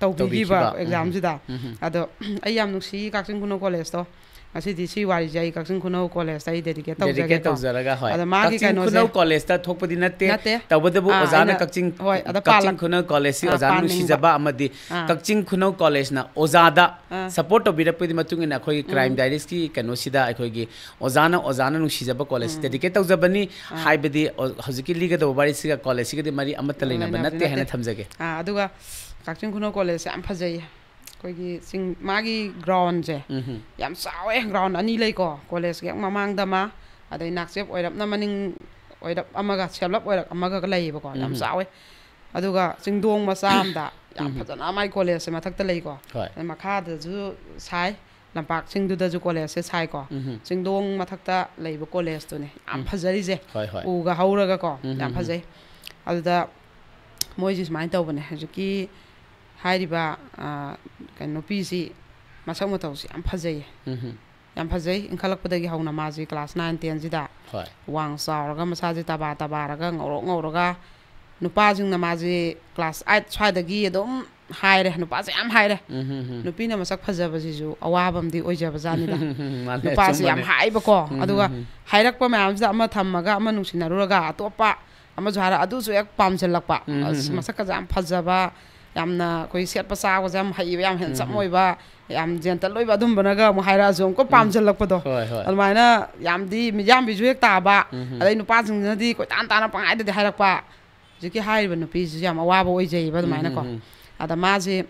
ꯇꯧꯕꯤꯈꯤꯕ ꯇꯧꯕꯤꯈꯤꯕ꯫ ꯎꯝ, ꯑꯦꯛꯖꯥꯝꯁꯤꯗ꯫ ꯎꯝ, ꯎꯝ꯫ ꯑꯗꯣ ꯑꯩ ꯌꯥꯝ ꯅꯨꯡꯁꯤ ꯀꯛꯆꯤꯡ ꯈꯨꯅꯧ ꯀꯣꯂꯦꯖꯇꯣ꯫ ꯉꯁꯤꯗꯤ ꯁꯤ ꯋꯥꯔꯤꯁꯦ ꯑꯩ ꯀꯛꯆꯤꯡ ꯈꯨꯅꯧ ꯀꯣꯂꯦꯖꯇ ꯑꯩ ꯗꯦꯗꯤꯀꯦꯠ ꯗꯦꯗꯤꯀꯦꯠ ꯇꯧꯖꯒꯦꯀꯣ꯫ ꯇꯧꯖꯔꯒ, ꯍꯣꯏ꯫ ꯑꯗꯣ ꯃꯥꯒꯤ ꯀꯛꯆꯤꯡ ꯀꯩꯅꯣꯁꯦ ꯈꯨꯅꯧ ꯀꯣꯂꯦꯖꯇ ꯊꯣꯛꯄꯗꯤ ꯅꯠꯇꯦ꯫ ꯅꯠꯇꯦ꯫ ꯇꯧꯕꯇꯕꯨ ꯑꯥ, ꯑꯣꯖꯥꯅ ꯑꯩꯅ, ꯀꯛꯆꯤꯡ, ꯍꯣꯏ, ꯑꯗ ꯀꯛꯆꯤꯡ ꯄꯥꯜꯂꯝ-, ꯈꯨꯅꯧ ꯀꯣꯂꯦꯖꯁꯤ ꯑꯥ, ꯑꯣꯖꯥꯅ ꯄꯥꯟꯅꯤꯡꯕ꯫ ꯅꯨꯡꯁꯤꯖꯕ ꯑꯃꯗꯤ ꯑꯥ꯫ ꯀꯛꯆꯤꯡ ꯈꯨꯅꯧ ꯀꯣꯂꯦꯖꯅ ꯑꯣꯖꯥꯗ ꯑꯥ꯫ ꯁꯄꯣꯔꯠ ꯇꯧꯕꯤꯔꯛꯄꯒꯤ ꯃꯇꯨꯡ ꯏꯟꯅ ꯑꯩꯈꯣꯏꯒꯤ ꯀ꯭ꯔꯥꯏꯝ ꯎꯝ꯫ ꯗꯥꯏꯔꯤꯁꯀꯤ ꯀꯩꯅꯣꯁꯤꯗ ꯑꯩꯈꯣꯏꯒꯤ ꯑꯣꯖꯥꯅ, ꯑꯣꯖꯥꯅ ꯅꯨꯡꯁꯤꯖꯕ ꯀꯣꯂꯦꯖ ꯎꯝ꯫ ꯗꯦꯗꯤꯀꯦꯠ ꯇꯧꯖꯕꯅꯤ꯫ ꯑꯥ꯫ ꯍꯥꯏꯕꯗꯤ ꯑꯣ-, ꯍꯧꯖꯤꯛꯀꯤ ꯂꯤꯒꯗꯧꯕ ꯋꯥꯔꯤꯁꯤꯒ ꯀꯣꯂꯦꯖꯁꯤꯒꯗꯤ ꯃꯔꯤ ꯑꯃꯠꯇ ꯂꯩꯅꯕ ꯂꯩꯅꯕꯗꯤ ꯅꯠꯇꯦ ꯍꯥꯏꯅ ꯅꯠꯇꯦ꯫ ꯊꯝꯖꯒꯦ꯫ ꯑꯥ, ꯑꯗꯨꯒ ꯀꯛꯆꯤꯡ ꯈꯨꯅꯧ ꯀꯣꯂꯦꯖꯁꯦ ꯌꯥꯝ ꯐꯖꯩꯌꯦ꯫ ꯑꯩꯈꯣꯏꯒꯤ ꯆꯤꯡ, ꯃꯥꯒꯤ ꯒ꯭ꯔꯥꯎꯟꯁꯦ ꯎꯝ꯫ ꯌꯥꯝ ꯆꯥꯎꯋꯦ꯫ ꯒ꯭ꯔꯥꯎꯟ ꯑꯅꯤ ꯂꯩꯀꯣ, ꯀꯣꯂꯦꯖꯀꯤ ꯍꯦꯛ ꯃꯃꯥꯡꯗ ꯑꯃ, ꯑꯗꯩ ꯅꯥꯛꯆꯦꯞ ꯑꯣꯏꯔꯞꯅ ꯃꯅꯤꯡ ꯑꯣꯏꯔꯞ ꯑꯃꯒ, ꯁꯦꯞꯂꯞ ꯑꯣꯏꯔꯞ ꯑꯃꯒ ꯂꯩꯌꯦꯕꯀꯣ꯫ ꯌꯥꯝ ꯎꯝ꯫ ꯆꯥꯎꯋꯦ꯫ ꯑꯗꯨꯒ ꯆꯤꯡꯗꯣꯡ ꯃꯆꯥ ꯑꯃꯗ ꯌꯥꯝ ꯎꯝ꯫ ꯐꯖꯅ ꯃꯥꯏ ꯀꯣꯂꯦꯖꯁꯦ ꯃꯊꯛꯇ ꯂꯩꯀꯣ꯫ ꯍꯣꯏ꯫ ꯑꯗꯩ ꯃꯈꯥꯗꯁꯨ ꯁꯥꯏ, ꯂꯝꯄꯥꯛꯁꯤꯡꯗꯨꯗꯁꯨ ꯀꯣꯂꯦꯖꯁꯦ ꯁꯥꯏꯀꯣ꯫ ꯎꯝ꯫ ꯆꯤꯡꯗꯣꯡ ꯃꯊꯛꯇ ꯂꯩꯕ ꯀꯣꯂꯦꯖꯇꯨꯅꯦ ꯌꯥꯝ ꯎꯝ꯫ ꯐꯖꯔꯤꯁꯦ꯫ ꯍꯣꯏ, ꯍꯣꯏ꯫ ꯎꯒ ꯍꯧꯔꯒꯀꯣ, ꯎꯝ, ꯌꯥꯝ ꯎꯝ, ꯎꯝ꯫ ꯐꯖꯩ꯫ ꯑꯗꯨꯗ ꯃꯣꯏꯁꯤ ꯁꯨꯃꯥꯏꯅ ꯇꯧꯕꯅꯦ, ꯍꯧꯖꯤꯛꯀꯤ ꯍꯥꯏꯔꯤꯕ, ꯑ, ꯀꯩꯅꯣ, ꯅꯨꯄꯤꯁꯤ ꯃꯁꯛ ꯃꯇꯧꯁꯤ ꯌꯥꯝ ꯐꯖꯩꯌꯦ꯫ ꯎꯝ꯫ ꯌꯥꯝ ꯐꯖꯩ꯫ ꯏꯟꯈꯠꯂꯛꯄꯗꯒꯤ ꯍꯧꯅ ꯃꯥꯁꯤ ꯀ꯭ꯂꯥꯁ ꯅꯥꯏꯟ ꯇꯦꯟꯁꯤꯗ ꯍꯣꯏ꯫ ꯋꯥꯡ ꯆꯥꯎꯔꯒ, ꯃꯁꯥꯁꯦ ꯇꯕꯥ ꯇꯕꯥꯔꯒ, ꯉꯧꯔꯣꯛ ꯉꯧꯔꯒ, ꯅꯨꯄꯥꯁꯤꯡꯅ ꯃꯥꯁꯦ ꯀ꯭ꯂꯥꯁ ꯑꯥꯏꯠ ꯁ꯭ꯋꯥꯏꯗꯒꯤ ꯑꯗꯨꯝ ꯍꯥꯏꯔꯦ, ꯅꯨꯄꯥꯁꯦ ꯌꯥꯝ ꯍꯥꯏꯔꯦ꯫ ꯎꯝ, ꯎꯝ, ꯎꯝ꯫ ꯅꯨꯄꯤꯅ ꯃꯁꯛ ꯐꯖꯕꯁꯤꯁꯨ ꯑꯋꯥꯕ ꯑꯃꯗꯤ ꯑꯣꯏꯖꯕꯖꯥꯠꯅꯤꯗ꯫ ꯃꯥꯅꯦ, ꯅꯨꯄꯥꯁꯤ ꯌꯥꯝ ꯑꯆꯨꯝꯕꯅꯦ꯫ ꯍꯥꯏꯕꯀꯣ꯫ ꯎꯝ, ꯑꯗꯨꯒ ꯎꯝ, ꯎꯝ꯫ ꯍꯥꯏꯔꯛꯄ ꯃꯌꯥꯝꯁꯤꯗ ꯑꯃ ꯊꯝꯃꯒ ꯑꯃ ꯅꯨꯡꯁꯤꯅꯔꯨꯔꯒ ꯑꯇꯣꯞꯄ ꯑꯃꯁꯨ ꯍꯥꯏꯔ ꯑꯗꯨꯁꯨ ꯍꯦꯛ ꯄꯥꯝꯁꯤꯜꯂꯛꯄ꯫ ꯎꯝ, ꯎꯝ, ꯑꯁ, ꯎꯝ꯫ ꯃꯁꯛꯀꯁꯦ ꯌꯥꯝ ꯐꯖꯕ, ꯌꯥꯝꯅ ꯑꯩꯈꯣꯏ ꯁꯦꯠꯄ ꯆꯥꯕꯁꯦ ꯌꯥꯝ ꯍꯩꯕ, ꯌꯥꯝ ꯎꯝ, handsome ꯎꯝ꯫ ꯑꯣꯏꯕ, ꯌꯥꯝ gentle ꯑꯣꯏꯕ ꯑꯗꯨꯝꯕꯅꯒ ꯑꯃꯨꯛ ꯍꯥꯏꯔꯛꯑꯁꯨ ꯑꯃꯨꯛꯀ ꯎꯝ꯫ ꯄꯥꯝꯁꯤꯜꯂꯛꯄꯗꯣ꯫ ꯍꯣꯏ, ꯍꯣꯏ꯫ ꯑꯗꯨꯃꯥꯏꯅ ꯌꯥꯝꯗꯤ ꯃꯤꯌꯥꯝꯕꯤꯁꯨ ꯍꯦꯛ ꯇꯥꯕ꯫ ꯎꯝ, ꯎꯝ꯫ ꯑꯗꯩ ꯅꯨꯄꯥꯁꯤꯡꯁꯤꯅꯗꯤ ꯀꯣꯏꯇꯥꯟ ꯇꯥꯟꯅ ꯄꯪꯍꯥꯏꯗꯗꯤ ꯍꯥꯏꯔꯛꯄ꯫ ꯍꯧꯖꯤꯛꯀꯤ ꯍꯥꯏꯔꯤꯕ ꯅꯨꯄꯤꯁꯤꯁꯨ ꯌꯥꯝ ꯑꯋꯥꯕ ꯑꯣꯏꯖꯩꯌꯦꯕ ꯎꯝ, ꯑꯗꯨꯃꯥꯏꯅꯀꯣ꯫ ꯎꯝ, ꯎꯝ꯫ ꯑꯗ ꯃꯥꯁꯦ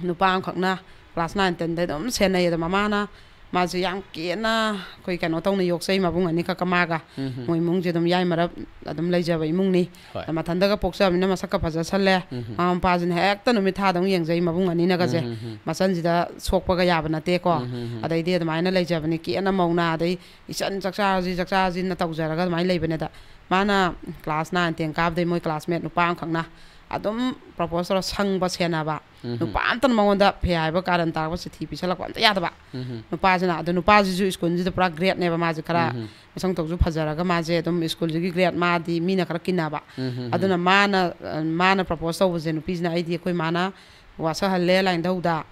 ꯅꯨꯄꯥ ꯑꯃꯈꯛꯅ class nine tenꯗꯩ ꯑꯗꯨꯝ ꯁꯦꯟꯅꯩ꯫ ꯑꯗꯣ ꯃꯃꯥꯅ ꯃꯥꯁꯦ ꯌꯥꯝ ꯀꯦꯅ ꯑꯩꯈꯣꯏ ꯀꯩꯅꯣ ꯇꯧꯅ ꯌꯣꯛꯆꯩ, ꯃꯕꯨꯡ ꯑꯅꯤꯈꯛꯀ ꯃꯥꯒ꯫ ꯎꯝ, ꯎꯝ꯫ ꯃꯣꯏ ꯏꯃꯨꯡꯁꯦ ꯑꯗꯨꯝ ꯌꯥꯏ ꯃꯔꯞ ꯑꯗꯨꯝ ꯂꯩꯖꯕ ꯏꯃꯨꯡꯅꯤ꯫ ꯍꯣꯏ꯫ ꯑꯗ ꯃꯊꯟꯇꯒ ꯄꯣꯛꯆꯕꯅꯤꯅ ꯃꯁꯛꯀ ꯐꯖꯁꯜꯂꯦ꯫ ꯎꯝ, ꯎꯝ꯫ ꯃꯃꯥ ꯃꯄꯥꯁꯤꯅ ꯍꯦꯛꯇ ꯅꯨꯃꯤꯠ ꯊꯥꯗꯧꯅ ꯌꯦꯡꯖꯩ ꯃꯕꯨꯡ ꯑꯅꯤꯅꯒꯁꯦ꯫ ꯎꯝ, ꯎꯝ, ꯎꯝ꯫ ꯃꯆꯟꯁꯤꯗ ꯁꯣꯛꯄꯒ ꯌꯥꯕ ꯅꯠꯇꯦꯀꯣ꯫ ꯎꯝ, ꯎꯝ, ꯎꯝ꯫ ꯑꯗꯩꯗꯤ ꯑꯗꯨꯃꯥꯏꯅ ꯂꯩꯖꯕꯅꯤ ꯀꯦꯅ ꯃꯧꯅ꯫ ꯑꯗꯩ ꯏꯆꯟ ꯆꯥꯛꯆꯥꯁꯤ ꯆꯥꯛꯆꯥꯁꯤꯅ ꯇꯧꯖꯔꯒ ꯑꯗꯨꯃꯥꯏꯅ ꯂꯩꯕꯅꯦꯗ꯫ ꯃꯥꯅ class nine ten ꯀꯥꯕꯗꯩ ꯃꯣꯏ classmate ꯅꯨꯄꯥ ꯑꯃꯈꯛꯅ ꯑꯗꯨꯝ propose ꯇꯧꯔ ꯁꯪꯕ ꯁꯦꯟꯅꯕ꯫ ꯎꯝ꯫ ꯅꯨꯄꯥ ꯑꯝꯇꯅ ꯃꯉꯣꯟꯗ ꯐꯦ ꯍꯥꯏꯕ ꯀꯥꯔꯟ ꯇꯥꯔꯛꯄ ꯆꯤꯊꯤ ꯄꯤꯁꯜꯂꯛꯄ ꯑꯝꯇ ꯌꯥꯗꯕ꯫ ꯎꯝ꯫ ꯅꯨꯄꯥꯁꯤꯅ, ꯑꯗꯣ ꯅꯨꯄꯥꯁꯤꯁꯨ ꯁ꯭ꯀꯨꯜꯁꯤꯗ ꯄꯨꯔꯥ greatꯅꯦꯕ, ꯃꯥꯁꯦ ꯈꯔ ꯎꯝ꯫ ꯃꯁꯛ ꯃꯇꯧꯁꯨ ꯐꯖꯔꯒ ꯃꯥꯁꯦ ꯑꯗꯨꯝ ꯁ꯭ꯀꯨꯜꯁꯤꯒꯤ great, ꯃꯥꯗꯤ ꯃꯤꯅ ꯈꯔ ꯀꯤꯟꯅꯕ꯫ ꯎꯝ꯫ ꯑꯗꯨꯅ ꯃꯥꯅ, ꯃꯥꯅ propose ꯇꯧꯕꯁꯦ ꯅꯨꯄꯤꯁꯤꯅ, "ꯑꯩꯗꯤ ꯑꯩꯈꯣꯏ ꯃꯥꯅ ꯋꯥꯁꯛꯍꯜꯂꯦ ꯂꯥꯏꯅꯤꯡꯊꯧꯗ,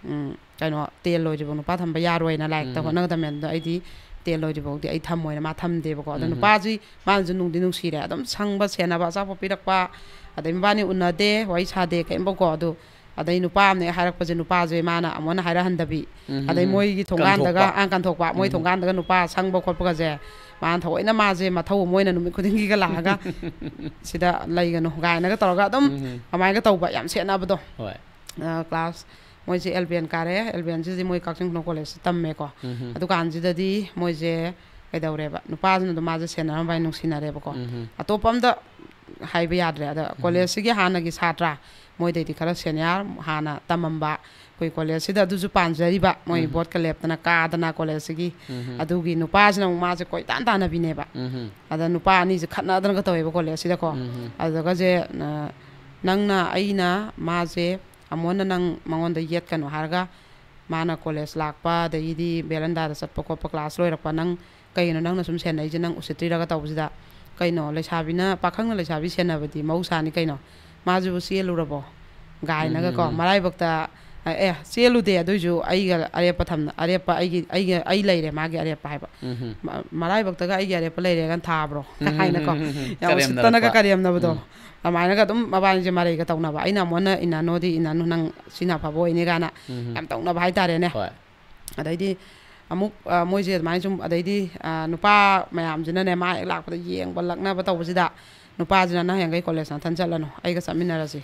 ꯎꯝ, ꯀꯩꯅꯣ, ten ꯂꯣꯏꯗ꯭ꯔꯤꯐꯥꯎ ꯅꯨꯄꯥ ꯊꯝꯕ ꯌꯥꯔꯣꯏꯅ ꯂꯥꯏꯔꯤꯛꯇ ꯎꯝ꯫ ꯍꯣꯠꯅꯒꯗꯕꯅꯦ, ꯑꯗꯣ ꯑꯩꯗꯤ ten ꯂꯣꯏꯗ꯭ꯔꯤꯐꯥꯎꯗꯤ ꯑꯩ ꯊꯝꯃꯣꯏꯅ ꯃꯥ ꯊꯝꯗꯦꯕꯀꯣ"꯫ ꯑꯗꯣ ꯎꯝ꯫ ꯅꯨꯄꯥꯁꯤ ꯃꯥꯅꯁꯨ ꯅꯨꯡꯗꯤ ꯅꯨꯡꯁꯤꯔꯦ, ꯑꯗꯨꯝ ꯁꯪꯕ ꯁꯦꯟꯅꯕ, ꯑꯆꯥꯄꯣꯠ ꯄꯤꯔꯛꯄ, ꯑꯗꯩ ꯃꯕꯥꯅꯤ ꯎꯅꯗꯦ, ꯋꯥꯔꯤ ꯁꯥꯗꯦ ꯀꯩꯝꯕꯀꯣ꯫ ꯑꯗꯣ ꯑꯗꯩ ꯅꯨꯄꯥ ꯑꯃꯅ ꯍꯦꯛ ꯍꯥꯏꯔꯛꯄꯁꯦ ꯅꯨꯄꯥꯁꯦ ꯃꯥꯅ ꯑꯃꯨꯛ ꯍꯟꯅ ꯍꯥꯏꯔꯛꯍꯟꯗꯕꯤ꯫ ꯎꯝ, ꯑꯗꯩ ꯎꯝ, ꯎꯝ꯫ ꯃꯣꯏꯒꯤ ꯊꯣꯡꯒꯥꯟꯗꯒ, ꯀꯟꯊꯣꯛꯄ꯫ ꯑꯥ, ꯀꯟꯊꯣꯛꯄ꯫ ꯃꯣꯏ ꯎꯝ꯫ ꯊꯣꯡꯒꯥꯟꯗꯒ ꯅꯨꯄꯥ ꯁꯪꯕ ꯈꯣꯠꯄꯒꯁꯦ ꯃꯥꯅ ꯊꯑꯣꯏꯅ ꯃꯥꯁꯦ ꯃꯊꯧ ꯑꯃ ꯑꯣꯏꯅ ꯅꯨꯃꯤꯠ ꯈꯨꯗꯤꯡꯒꯤꯒ ꯂꯥꯛꯑꯒ "ꯁꯤꯗ ꯂꯩꯒꯅꯨ" ꯀꯥꯏꯅꯒ ꯇꯧꯔꯒ ꯑꯗꯨꯝ ꯎꯝ, ꯎꯝ꯫ ꯑꯗꯨꯃꯥꯏꯅꯒ ꯇꯧꯕ, ꯌꯥꯝ ꯁꯦꯟꯅꯕꯗꯣ꯫ ꯍꯣꯏ꯫ ꯑ, class, ꯃꯣꯏꯁꯦ L P N ꯀꯥꯔꯦ, L P Nꯁꯤꯗꯤ ꯃꯣꯏ ꯀꯛꯆꯤꯡ ꯈꯨꯅꯧ ꯀꯣꯂꯦꯖꯇ ꯇꯝꯃꯦꯀꯣ꯫ ꯎꯝ, ꯎꯝ꯫ ꯑꯗꯨꯀꯥꯟꯁꯤꯗꯗꯤ ꯃꯣꯏꯁꯦ ꯀꯩꯗꯧꯔꯦꯕ, ꯅꯨꯄꯥꯁꯤꯅ ꯑꯗꯨꯝ ꯃꯥꯁꯦ ꯁꯦꯟꯅꯔꯝꯕ ꯍꯥꯏ, ꯅꯨꯡꯁꯤꯅꯔꯦꯕꯀꯣ꯫ ꯎꯝ, ꯎꯝ꯫ ꯑꯇꯣꯞꯄ ꯑꯝꯇ ꯍꯥꯏꯕ ꯌꯥꯗ꯭ꯔꯦ꯫ ꯑꯗ ꯎꯝ꯫ ꯀꯣꯂꯦꯖꯁꯤꯒꯤ ꯍꯥꯟꯅꯒꯤ ꯁꯥꯇ꯭ꯔ, ꯃꯣꯏꯗꯩꯗꯤ ꯈꯔ senior, ꯍꯥꯟꯅ ꯇꯝꯃꯝꯕ, ꯑꯩꯈꯣꯏ ꯀꯣꯂꯦꯖꯁꯤꯗ ꯑꯗꯨꯁꯨ ꯄꯥꯟꯖꯔꯤꯕ, ꯃꯣꯏ ꯎꯝ꯫ ꯕꯣꯠꯀ ꯂꯦꯞꯇꯅ ꯀꯥꯗꯅ ꯀꯣꯂꯦꯖꯁꯤꯒꯤ꯫ ꯎꯝ꯫ ꯑꯗꯨꯒꯤ ꯅꯨꯄꯥꯁꯤꯅ ꯑꯃꯨꯛ ꯃꯥꯁꯦ ꯀꯣꯏꯇꯥꯟ ꯇꯥꯟꯅꯕꯤꯅꯦꯕ꯫ ꯎꯝ꯫ ꯑꯗ ꯅꯨꯄꯥ ꯑꯅꯤꯁꯦ ꯈꯠꯅꯗꯅꯒ ꯇꯧꯋꯦꯕ ꯀꯣꯂꯦꯖꯁꯤꯗꯀꯣ꯫ ꯎꯝ꯫ ꯑꯗꯨꯒꯁꯦ, ꯑ, ꯅꯪꯅ, ꯑꯩꯅ ꯃꯥꯁꯦ, ꯑꯃꯣꯟꯅ ꯅꯪ ꯃꯉꯣꯟꯗ ꯌꯦꯠꯀꯅꯨ ꯍꯥꯏꯔꯒ, ꯃꯥꯅ ꯀꯣꯂꯦꯖ ꯂꯥꯛꯄ, ꯑꯗꯒꯤꯗꯤ ꯕꯦꯔꯟꯗꯥꯗ ꯆꯠꯄ ꯈꯣꯠꯄ, class ꯂꯣꯏꯔꯛꯄ, ꯅꯪ ꯀꯩꯅꯣ ꯅꯪꯅ ꯁꯨꯝ ꯁꯦꯟꯅꯩꯁꯦ, ꯅꯪ ꯎꯁꯤꯠꯇ꯭ꯔꯤꯔꯒ ꯇꯧꯕꯁꯤꯗ, ꯀꯩꯅꯣ, ꯂꯩꯁꯥꯕꯤꯅ, ꯄꯥꯈꯪꯅ ꯂꯩꯁꯥꯕꯤ ꯁꯦꯟꯅꯕꯗꯤ ꯃꯍꯧꯁꯥꯅꯤ ꯀꯩꯅꯣ, ꯃꯥꯁꯤꯕꯨ ꯆꯦꯜꯂꯨꯔꯕꯣ? ꯒꯥꯏꯅꯒꯀꯣ꯫ ꯎꯝ, ꯎꯝ, ꯎꯝ꯫ ꯃꯔꯥꯏꯕꯛꯇ, ꯑꯦ, ꯆꯦꯜꯂꯨꯗꯦ, ꯑꯗꯨꯏꯁꯨ ꯑꯩꯒ ꯑꯔꯦꯞꯄ ꯊꯝꯅ-, ꯑꯔꯦꯞꯄ ꯑꯩꯒꯤ, ꯑꯩꯒ, ꯑꯩ ꯂꯩꯔꯦ, ꯃꯥꯒꯤ ꯑꯔꯦꯞꯄ ꯍꯥꯏꯕ꯫ ꯎꯝ, ꯎꯝ꯫ ꯃ-, ꯃꯔꯥꯏꯕꯛꯇꯒ "ꯑꯩꯒꯤ ꯑꯔꯦꯞꯄ ꯂꯩꯔꯦꯒꯅ ꯊꯥꯕ꯭ꯔꯣ?" ꯎꯝ, ꯎꯝ, ꯍꯥꯏꯅꯀꯣ꯫ ꯎꯝ, ꯎꯝ, ꯎꯝ꯫ ꯌꯥꯝ ꯎꯁꯤꯠꯇꯅꯒ ꯀꯔꯦꯝꯅꯔꯛꯄ꯫ ꯀꯔꯦꯝꯅꯕꯗꯣ꯫ ꯎꯝ꯫ ꯑꯗꯨꯃꯥꯏꯅꯒ ꯑꯗꯨꯝ ꯃꯕꯥꯅꯤꯁꯦ ꯃꯔꯩꯒ ꯇꯧꯅꯕ꯫ ꯑꯩꯅ ꯑꯃꯨꯛ ꯍꯟꯅ "ꯏꯟꯅꯅꯣꯗꯤ ꯏꯟꯅꯅꯨ, ꯅꯪ ꯁꯤꯅ ꯑꯐꯕ ꯑꯣꯏꯅꯤ" ꯀꯥꯏꯅ ꯎꯝ, ꯎꯝ꯫ ꯌꯥꯝ ꯇꯧꯅꯕ ꯍꯥꯏꯇꯥꯔꯦꯅꯦ꯫ ꯍꯣꯏ꯫ ꯑꯗꯩꯗꯤ ꯑꯃꯨꯛ, ꯑ, ꯃꯣꯏꯁꯦ ꯑꯗꯨꯃꯥꯏꯅ ꯁꯨꯝ, ꯑꯗꯩꯗꯤ, ꯑ, ꯅꯨꯄꯥ ꯃꯌꯥꯝꯁꯤꯅꯅꯦ, ꯃꯥ ꯍꯦꯛ ꯂꯥꯛꯄꯗ ꯌꯦꯡꯕ ꯂꯛꯅꯕ ꯇꯧꯕꯁꯤꯗ, ꯅꯨꯄꯥꯁꯤꯅ "ꯅꯪ ꯍꯌꯦꯡꯈꯩ ꯀꯣꯂꯦꯖ ꯅꯊꯟ ꯆꯠꯂꯅꯨ, ꯑꯩꯒ ꯆꯠꯃꯤꯟꯅꯔꯁꯤ"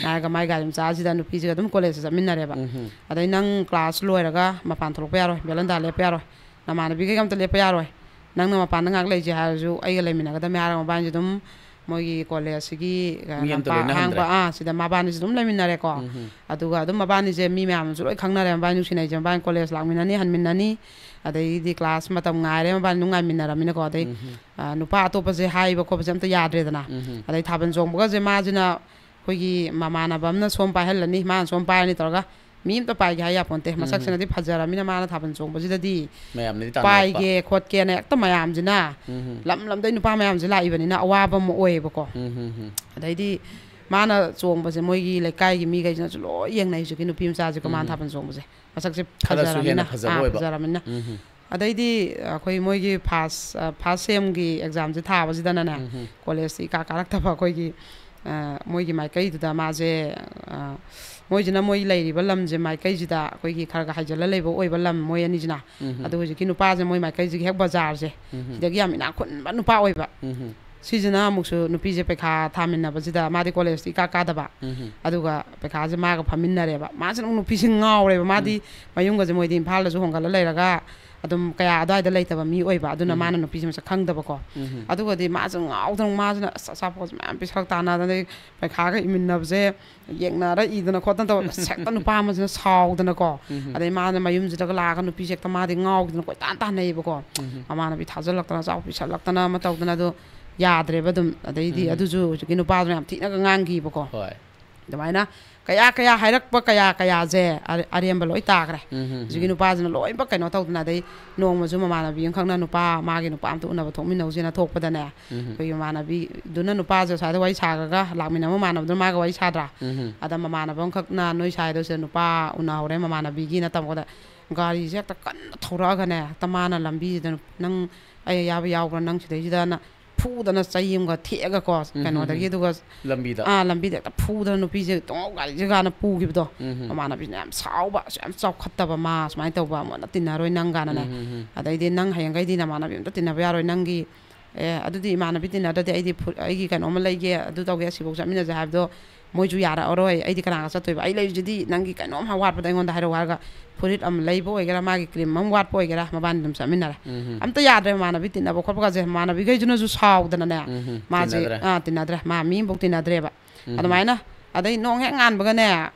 ꯍꯥꯏꯔꯒ, ꯃꯥꯏ ꯒꯥꯔꯤ ꯃꯆꯥꯁꯤꯗ ꯅꯨꯄꯤꯁꯤꯒ ꯑꯗꯨꯝ ꯀꯣꯂꯦꯖꯇ ꯆꯠꯃꯤꯟꯅꯔꯦꯕ꯫ ꯎꯝ, ꯎꯝ꯫ ꯑꯗꯩ "ꯅꯪ ꯀ꯭ꯂꯥꯁ ꯂꯣꯏꯔꯒ ꯃꯄꯥꯟ ꯊꯣꯛꯂꯛꯄ ꯌꯥꯔꯣꯏ, ꯕꯦꯂꯟꯗꯥ ꯂꯦꯞꯄ ꯌꯥꯔꯣꯏ, ꯅꯃꯥꯟꯅꯕꯤꯈꯩꯒ ꯑꯝꯇ ꯂꯦꯞꯄ ꯌꯥꯔꯣꯏ, ꯅꯪꯅ ꯃꯄꯥꯟꯗ ꯉꯥꯏꯍꯥꯛ ꯂꯩꯁꯦ ꯍꯥꯏꯔꯁꯨ ꯑꯩꯒ ꯂꯩꯃꯤꯟꯅꯒꯗꯕꯅꯦ" ꯍꯥꯏꯔꯒ, ꯃꯕꯥꯅꯤꯁꯦ ꯑꯗꯨꯝ ꯃꯣꯏꯒꯤ ꯀꯣꯂꯦꯖꯁꯤꯒꯤ, ꯑ, ꯃꯤ ꯑꯝꯇ ꯂꯝꯄꯥꯛ ꯂꯣꯏꯅꯍꯟꯗ꯭ꯔꯦ꯫ ꯑꯍꯥꯡꯕ, ꯑꯥ, ꯁꯤꯗ ꯃꯕꯥꯅꯤꯁꯦ ꯑꯗꯨꯝ ꯂꯩꯃꯤꯟꯅꯔꯦꯀꯣ꯫ ꯎꯝ, ꯎꯝ꯫ ꯑꯗꯨꯒ ꯑꯗꯨꯝ ꯃꯕꯥꯅꯤꯁꯦ ꯃꯤ ꯃꯌꯥꯝꯅꯁꯨ ꯂꯣꯏ ꯈꯪꯅꯔꯦ, ꯃꯕꯥꯅꯤ ꯅꯨꯡꯁꯤꯅꯩꯁꯦ, ꯃꯕꯥꯅꯤ ꯀꯣꯂꯦꯖ ꯂꯥꯛꯃꯤꯟꯅꯅꯤ, ꯍꯟꯃꯤꯟꯅꯅꯤ, ꯑꯗꯩꯗꯤ ꯀ꯭ꯂꯥꯁ ꯃꯇꯝ ꯉꯥꯏꯔꯦ, ꯃꯕꯥꯅꯤ ꯑꯗꯨꯝ ꯉꯥꯏꯃꯤꯟꯅꯔꯃꯤꯅꯀꯣ꯫ ꯑꯗꯩ, ꯎꯝ, ꯎꯝ꯫ ꯑ, ꯅꯨꯄꯥ ꯑꯇꯣꯞꯄꯁꯦ ꯍꯥꯏꯕ ꯈꯣꯠꯄꯁꯦ ꯑꯝꯇ ꯌꯥꯗ꯭ꯔꯦꯗꯅ꯫ ꯎꯝ, ꯎꯝ꯫ ꯑꯗꯩ ꯊꯥꯕꯜ ꯆꯣꯡꯕꯒꯁꯦ ꯃꯥꯁꯤꯅ ꯑꯩꯈꯣꯏꯒꯤ ꯃꯃꯥꯟꯅꯕ ꯑꯃꯅ ꯁꯣꯝ ꯄꯥꯏꯍꯜꯂꯅꯤ, ꯃꯥꯅ ꯁꯣꯝ ꯄꯥꯏꯔꯅꯤ ꯇꯧꯔꯒ, ꯃꯤ ꯑꯝꯇ ꯄꯥꯏꯒꯦ ꯍꯥꯏ ꯌꯥꯄꯣꯟꯇꯦ꯫ ꯎꯝ, ꯎꯝ꯫ ꯃꯁꯛꯁꯤꯅꯗꯤ ꯐꯖꯔꯃꯤꯅ ꯃꯥꯅ ꯊꯥꯕꯜ ꯆꯣꯡꯕꯁꯤꯗꯗꯤ ꯃꯌꯥꯝꯅꯗꯤ ꯇꯥꯟꯅꯔꯛꯄ꯫ ꯄꯥꯏꯒꯦ ꯈꯣꯠꯀꯦꯅ ꯍꯦꯛꯇ ꯃꯌꯥꯝꯁꯤꯅ, ꯎꯝ, ꯎꯝ꯫ ꯂꯝ ꯂꯝꯗꯩ ꯅꯨꯄꯥ ꯃꯌꯥꯝꯁꯦ ꯂꯥꯛꯏꯕꯅꯤꯅ ꯑꯋꯥꯕ ꯑꯃ ꯑꯣꯏꯌꯦꯕꯀꯣ꯫ ꯎꯝ, ꯎꯝ, ꯎꯝ꯫ ꯑꯗꯩꯗꯤ ꯃꯥꯅ ꯆꯣꯡꯕꯁꯦ ꯃꯣꯏꯒꯤ ꯂꯩꯀꯥꯏꯒꯤ ꯃꯤꯈꯩꯁꯤꯅꯁꯨ ꯂꯣꯏ ꯌꯦꯡꯅꯩ, ꯍꯧꯖꯤꯛꯀꯤ ꯅꯨꯄꯤ ꯃꯆꯥꯁꯦꯀꯣ, ꯎꯝ, ꯃꯥꯅ ꯎꯝ꯫ ꯊꯥꯕꯜ ꯆꯣꯡꯕꯁꯦ꯫ ꯃꯁꯛꯁꯦ ꯈꯔꯁꯨ ꯍꯦꯟꯅ ꯐꯖꯔꯃꯤꯅ, ꯐꯖꯕ ꯑꯥ, ꯑꯣꯏꯕ꯫ ꯐꯖꯔꯃꯤꯅ꯫ ꯎꯝ, ꯎꯝ꯫ ꯑꯗꯩꯗꯤ ꯑꯩꯈꯣꯏ ꯃꯣꯏꯒꯤ ꯐꯥꯁ, ꯑ, ꯐꯥꯁ ꯁꯦꯝꯒꯤ ꯑꯦꯛꯖꯥꯝꯁꯦ ꯊꯥꯕꯁꯤꯗꯅꯅꯦ, ꯎꯝ, ꯎꯝ꯫ ꯀꯣꯂꯦꯖꯇ ꯏꯀꯥ ꯀꯥꯔꯛꯇꯕ ꯑꯩꯈꯣꯏꯒꯤ, ꯑ, ꯃꯣꯏꯒꯤ ꯃꯥꯏꯀꯩꯗꯨꯗ ꯃꯥꯁꯦ, ꯑ, ꯃꯣꯏꯁꯤꯅ ꯃꯣꯏ ꯂꯩꯔꯤꯕ ꯂꯝꯁꯦ ꯃꯥꯏꯀꯩꯁꯤꯗ ꯑꯩꯈꯣꯏꯒꯤ ꯈꯔ ꯈꯔ ꯍꯥꯏꯖꯜꯂ ꯂꯩꯕ ꯑꯣꯏꯕ ꯂꯝ ꯃꯣꯏ ꯑꯅꯤꯁꯤꯅ꯫ ꯎꯝ, ꯎꯝ꯫ ꯑꯗꯨ ꯍꯧꯖꯤꯛꯀꯤ ꯅꯨꯄꯥꯁꯦ ꯃꯣꯏ ꯃꯥꯏꯀꯩꯁꯤꯒꯤ ꯍꯦꯛ ꯕꯖꯥꯔꯁꯦ, ꯎꯝ, ꯎꯝ꯫ ꯁꯤꯗꯒꯤ ꯌꯥꯝ ꯏꯅꯥꯛ ꯈꯨꯟꯕ ꯅꯨꯄꯥ ꯑꯣꯏꯕ꯫ ꯎꯝ, ꯎꯝ꯫ ꯁꯤꯁꯤꯅ ꯑꯃꯨꯛꯁꯨ ꯅꯨꯄꯤꯁꯦ ꯄꯩꯈꯥ ꯊꯥꯃꯤꯟꯅꯕꯁꯤꯗ, ꯃꯥꯗꯤ ꯀꯣꯂꯦꯖꯇ ꯏꯀꯥ ꯀꯥꯗꯕ꯫ ꯎꯝ, ꯎꯝ꯫ ꯑꯗꯨꯒ ꯄꯩꯈꯥꯁꯦ ꯃꯥꯒ ꯐꯝꯃꯤꯟꯅꯔꯦꯕ꯫ ꯃꯥꯁꯤꯅ ꯑꯃꯨꯛ ꯅꯨꯄꯤꯁꯦ ꯉꯥꯎꯔꯦꯕ꯫ ꯃꯥꯗꯤ ꯎꯝ꯫ ꯃꯌꯨꯝꯒꯁꯦ ꯃꯣꯏꯗꯤ ꯏꯝꯐꯥꯜꯗꯁꯨ ꯍꯣꯡꯒꯠꯂ ꯂꯩꯔꯒ ꯑꯗꯨꯝ ꯀꯌꯥ ꯑꯗꯨꯋꯥꯏꯗ ꯂꯩꯇꯕ ꯃꯤ ꯑꯣꯏꯕ꯫ ꯑꯗꯨꯅ ꯎꯝ꯫ ꯃꯥꯅ ꯅꯨꯄꯤꯁꯦ ꯃꯁꯛ ꯈꯪꯗꯕꯀꯣ꯫ ꯎꯝ꯫ ꯑꯗꯨꯒꯗꯤ ꯃꯥꯁꯦ ꯉꯥꯎꯗꯅ, ꯃꯥꯁꯤꯅ ꯑꯁ ꯑꯆꯥꯄꯣꯠꯁꯦ ꯃꯌꯥꯝ ꯄꯤꯁꯜꯂꯛ ꯇꯥꯟꯅꯗꯅ, ꯑꯗꯩ ꯄꯩꯈꯥꯒ ꯏꯃꯤꯟꯅꯕꯁꯦ ꯌꯦꯡꯅꯔ ꯏꯗꯅ ꯈꯣꯠꯇꯅ ꯇꯧꯋꯦ꯫ ꯑꯁ ꯍꯦꯛꯇ ꯅꯨꯄꯥ ꯑꯃꯁꯤꯅ ꯁꯥꯎꯗꯅꯀꯣ꯫ ꯎꯝ꯫ ꯑꯗꯩ ꯃꯥꯅ ꯃꯌꯨꯝꯁꯤꯗꯒ ꯂꯥꯛꯑꯒ ꯅꯨꯄꯤꯁꯦ ꯍꯦꯛꯇ ꯃꯥꯗꯤ ꯉꯥꯎꯗꯅ ꯀꯣꯏꯇꯥꯟ ꯇꯥꯟꯅꯩꯌꯦꯕꯀꯣ꯫ ꯎꯝ꯫ ꯃꯃꯥꯟꯅꯕꯤ ꯊꯥꯖꯤꯜꯂꯛꯇꯅ, ꯑꯆꯥꯄꯣꯠ ꯄꯤꯁꯜꯂꯛꯇꯅ ꯑꯃ ꯇꯧꯗꯅ꯫ ꯑꯗꯣ ꯌꯥꯗ꯭ꯔꯦꯕ ꯑꯗꯨꯝ꯫ ꯑꯗꯩꯗꯤ ꯎꯝ꯫ ꯑꯗꯨꯁꯨ ꯍꯧꯖꯤꯛꯀꯤ ꯅꯨꯄꯥꯗꯨꯅ ꯌꯥꯝ ꯊꯤꯅꯒ ꯉꯥꯡꯈꯤꯕꯀꯣ꯫ ꯍꯣꯏ꯫ ꯑꯗꯨꯃꯥꯏꯅ ꯀꯌꯥ ꯀꯌꯥ ꯍꯥꯏꯔꯛꯄ, ꯀꯌꯥ ꯀꯌꯥꯁꯦ ꯑꯔꯦꯝꯕ ꯂꯣꯏ ꯇꯥꯈ꯭ꯔꯦ꯫ ꯍꯧꯖꯤꯛꯀꯤ ꯅꯨꯄꯥꯁꯤꯅ ꯂꯣꯏꯅꯃꯛ ꯀꯩꯅꯣ ꯇꯧꯗꯅ, ꯑꯗꯩ ꯅꯣꯡꯃꯁꯨ ꯃꯃꯥꯟꯅꯕꯤ ꯑꯃꯈꯛꯅ ꯅꯨꯄꯥ, ꯃꯥꯒꯤ ꯅꯨꯄꯥ ꯑꯝꯇ ꯎꯅꯕ ꯊꯣꯛꯃꯤꯟꯅꯧꯁꯦꯅ ꯊꯣꯛꯄꯗꯅꯦ, ꯑꯩꯈꯣꯏꯒꯤ ꯃꯃꯥꯟꯅꯕꯤꯗꯨꯅ ꯅꯨꯄꯥꯁꯦ ꯁ꯭ꯋꯥꯏꯗ ꯋꯥꯔꯤ ꯁꯥꯈ꯭ꯔꯒ ꯂꯥꯛꯃꯤꯟꯅꯕ ꯃꯃꯥꯟꯅꯕꯗꯨꯅ ꯃꯥꯒ ꯋꯥꯔꯤ ꯁꯥꯗ꯭ꯔꯥ? ꯑꯗ ꯃꯃꯥꯟꯅꯕ ꯑꯃꯈꯛꯅ ꯅꯣꯏ ꯁ꯭ꯋꯥꯏꯗ ꯁꯤꯗ ꯅꯨꯄꯥ ꯎꯅꯍꯧꯔꯦ ꯃꯃꯥꯟꯅꯕꯤꯒꯤꯅ ꯇꯝꯃꯛꯄꯗ, ꯒꯥꯔꯤꯁꯦ ꯍꯦꯛꯇ ꯀꯟꯅ ꯊꯧꯔꯛꯑꯒꯅꯦ, ꯍꯦꯛꯇ ꯃꯥꯅ ꯂꯝꯕꯤꯁꯤꯗ, "ꯅꯪ ꯑꯩ ꯌꯥꯕ ꯌꯥꯎꯕ꯭ꯔꯥ ꯅꯪ ꯁꯤꯗꯩꯁꯤꯗꯅ?" ꯐꯨꯗꯅ ꯆꯩ ꯑꯃꯒ ꯊꯦꯛꯑꯒꯀꯣ, ꯀꯩꯅꯣꯗꯒꯤ, ꯑꯗꯨꯒ ꯂꯝꯕꯤꯗ, ꯑꯥ, ꯂꯝꯕꯤꯗ ꯍꯦꯛꯇ ꯐꯨꯗꯅ ꯅꯨꯄꯤꯁꯦ ꯇꯣꯡꯉꯧ ꯒꯥꯔꯤꯁꯦ ꯀꯥꯟꯅ ꯄꯨꯈꯤꯕꯗꯣ꯫ ꯃꯃꯥꯟꯅꯕꯤꯁꯤꯅ ꯌꯥꯝ ꯁꯥꯎꯕ, "ꯑꯁꯨꯛ ꯌꯥꯝ ꯆꯥꯎꯈꯠꯇꯕ ꯃꯥ ꯁꯨꯃꯥꯏꯅ ꯇꯧꯕ ꯑꯃꯅ ꯇꯤꯟꯅꯔꯣꯏ ꯅꯪ" ꯀꯥꯟꯅꯅꯦ꯫ ꯑꯗꯩꯗꯤ, "ꯅꯪ ꯍꯌꯦꯡꯈꯩꯗꯤ ꯅꯃꯥꯟꯅꯕꯤ ꯑꯝꯇ ꯇꯤꯟꯅꯕ ꯌꯥꯔꯣꯏ, ꯅꯪꯒꯤ, ꯑꯦ, ꯑꯗꯨꯗꯤ ꯏꯃꯥꯟꯅꯕꯤ ꯇꯤꯟꯅꯗ꯭ꯔꯗꯤ ꯑꯩꯗꯤ ꯐꯨ-, ꯑꯩꯒꯤ ꯀꯩꯅꯣꯝꯃ ꯂꯩꯒꯦ, ꯑꯗꯨ ꯇꯧꯒꯦ, ꯑꯁꯤꯐꯥꯎ ꯆꯠꯃꯤꯟꯅꯁꯦ" ꯍꯥꯏꯕꯗꯣ ꯃꯣꯏꯁꯨ ꯌꯥꯔꯛꯑꯔꯣꯏ꯫ "ꯑꯩꯗꯤ ꯀꯅꯥꯒ ꯆꯠꯇꯣꯏꯕ? ꯑꯩ ꯂꯩꯔꯤꯁꯤꯗꯤ, ꯅꯪꯒꯤ ꯀꯩꯅꯣꯝ ꯋꯥꯠꯄꯗ ꯑꯩꯉꯣꯟꯗ ꯍꯥꯏꯔꯛꯑꯣ" ꯍꯥꯏꯔꯒ, ꯐꯨꯔꯤꯠ ꯑꯃ ꯂꯩꯕ ꯑꯣꯏꯒꯦꯔꯥ, ꯃꯥꯒꯤ ꯀ꯭ꯔꯤꯝ ꯑꯃ ꯋꯥꯠꯄ ꯑꯣꯏꯒꯦꯔꯥ, ꯃꯕꯥꯅꯤ ꯑꯗꯨꯝ ꯆꯠꯃꯤꯟꯅꯔꯦ꯫ ꯑꯝꯇ ꯌꯥꯗ꯭ꯔꯦ ꯃꯃꯥꯟꯅꯕꯤ ꯇꯤꯟꯅꯕ ꯈꯣꯠꯄꯒꯁꯦ꯫ ꯃꯃꯥꯟꯅꯕꯤꯈꯩꯗꯨꯅꯁꯨ ꯁꯥꯎꯗꯅꯅꯦ, ꯃꯥꯁꯦ, ꯇꯤꯟꯅꯗ꯭ꯔꯦ꯫ ꯑꯥ, ꯇꯤꯟꯅꯗ꯭ꯔꯦ, ꯃꯥ ꯃꯤ ꯑꯃꯐꯥꯎ ꯇꯤꯟꯅꯗ꯭ꯔꯦꯕ꯫ ꯑꯗꯨꯃꯥꯏꯅ, ꯑꯗꯩ ꯅꯣꯡ ꯍꯦꯛ ꯉꯥꯟꯕꯒꯅꯦ,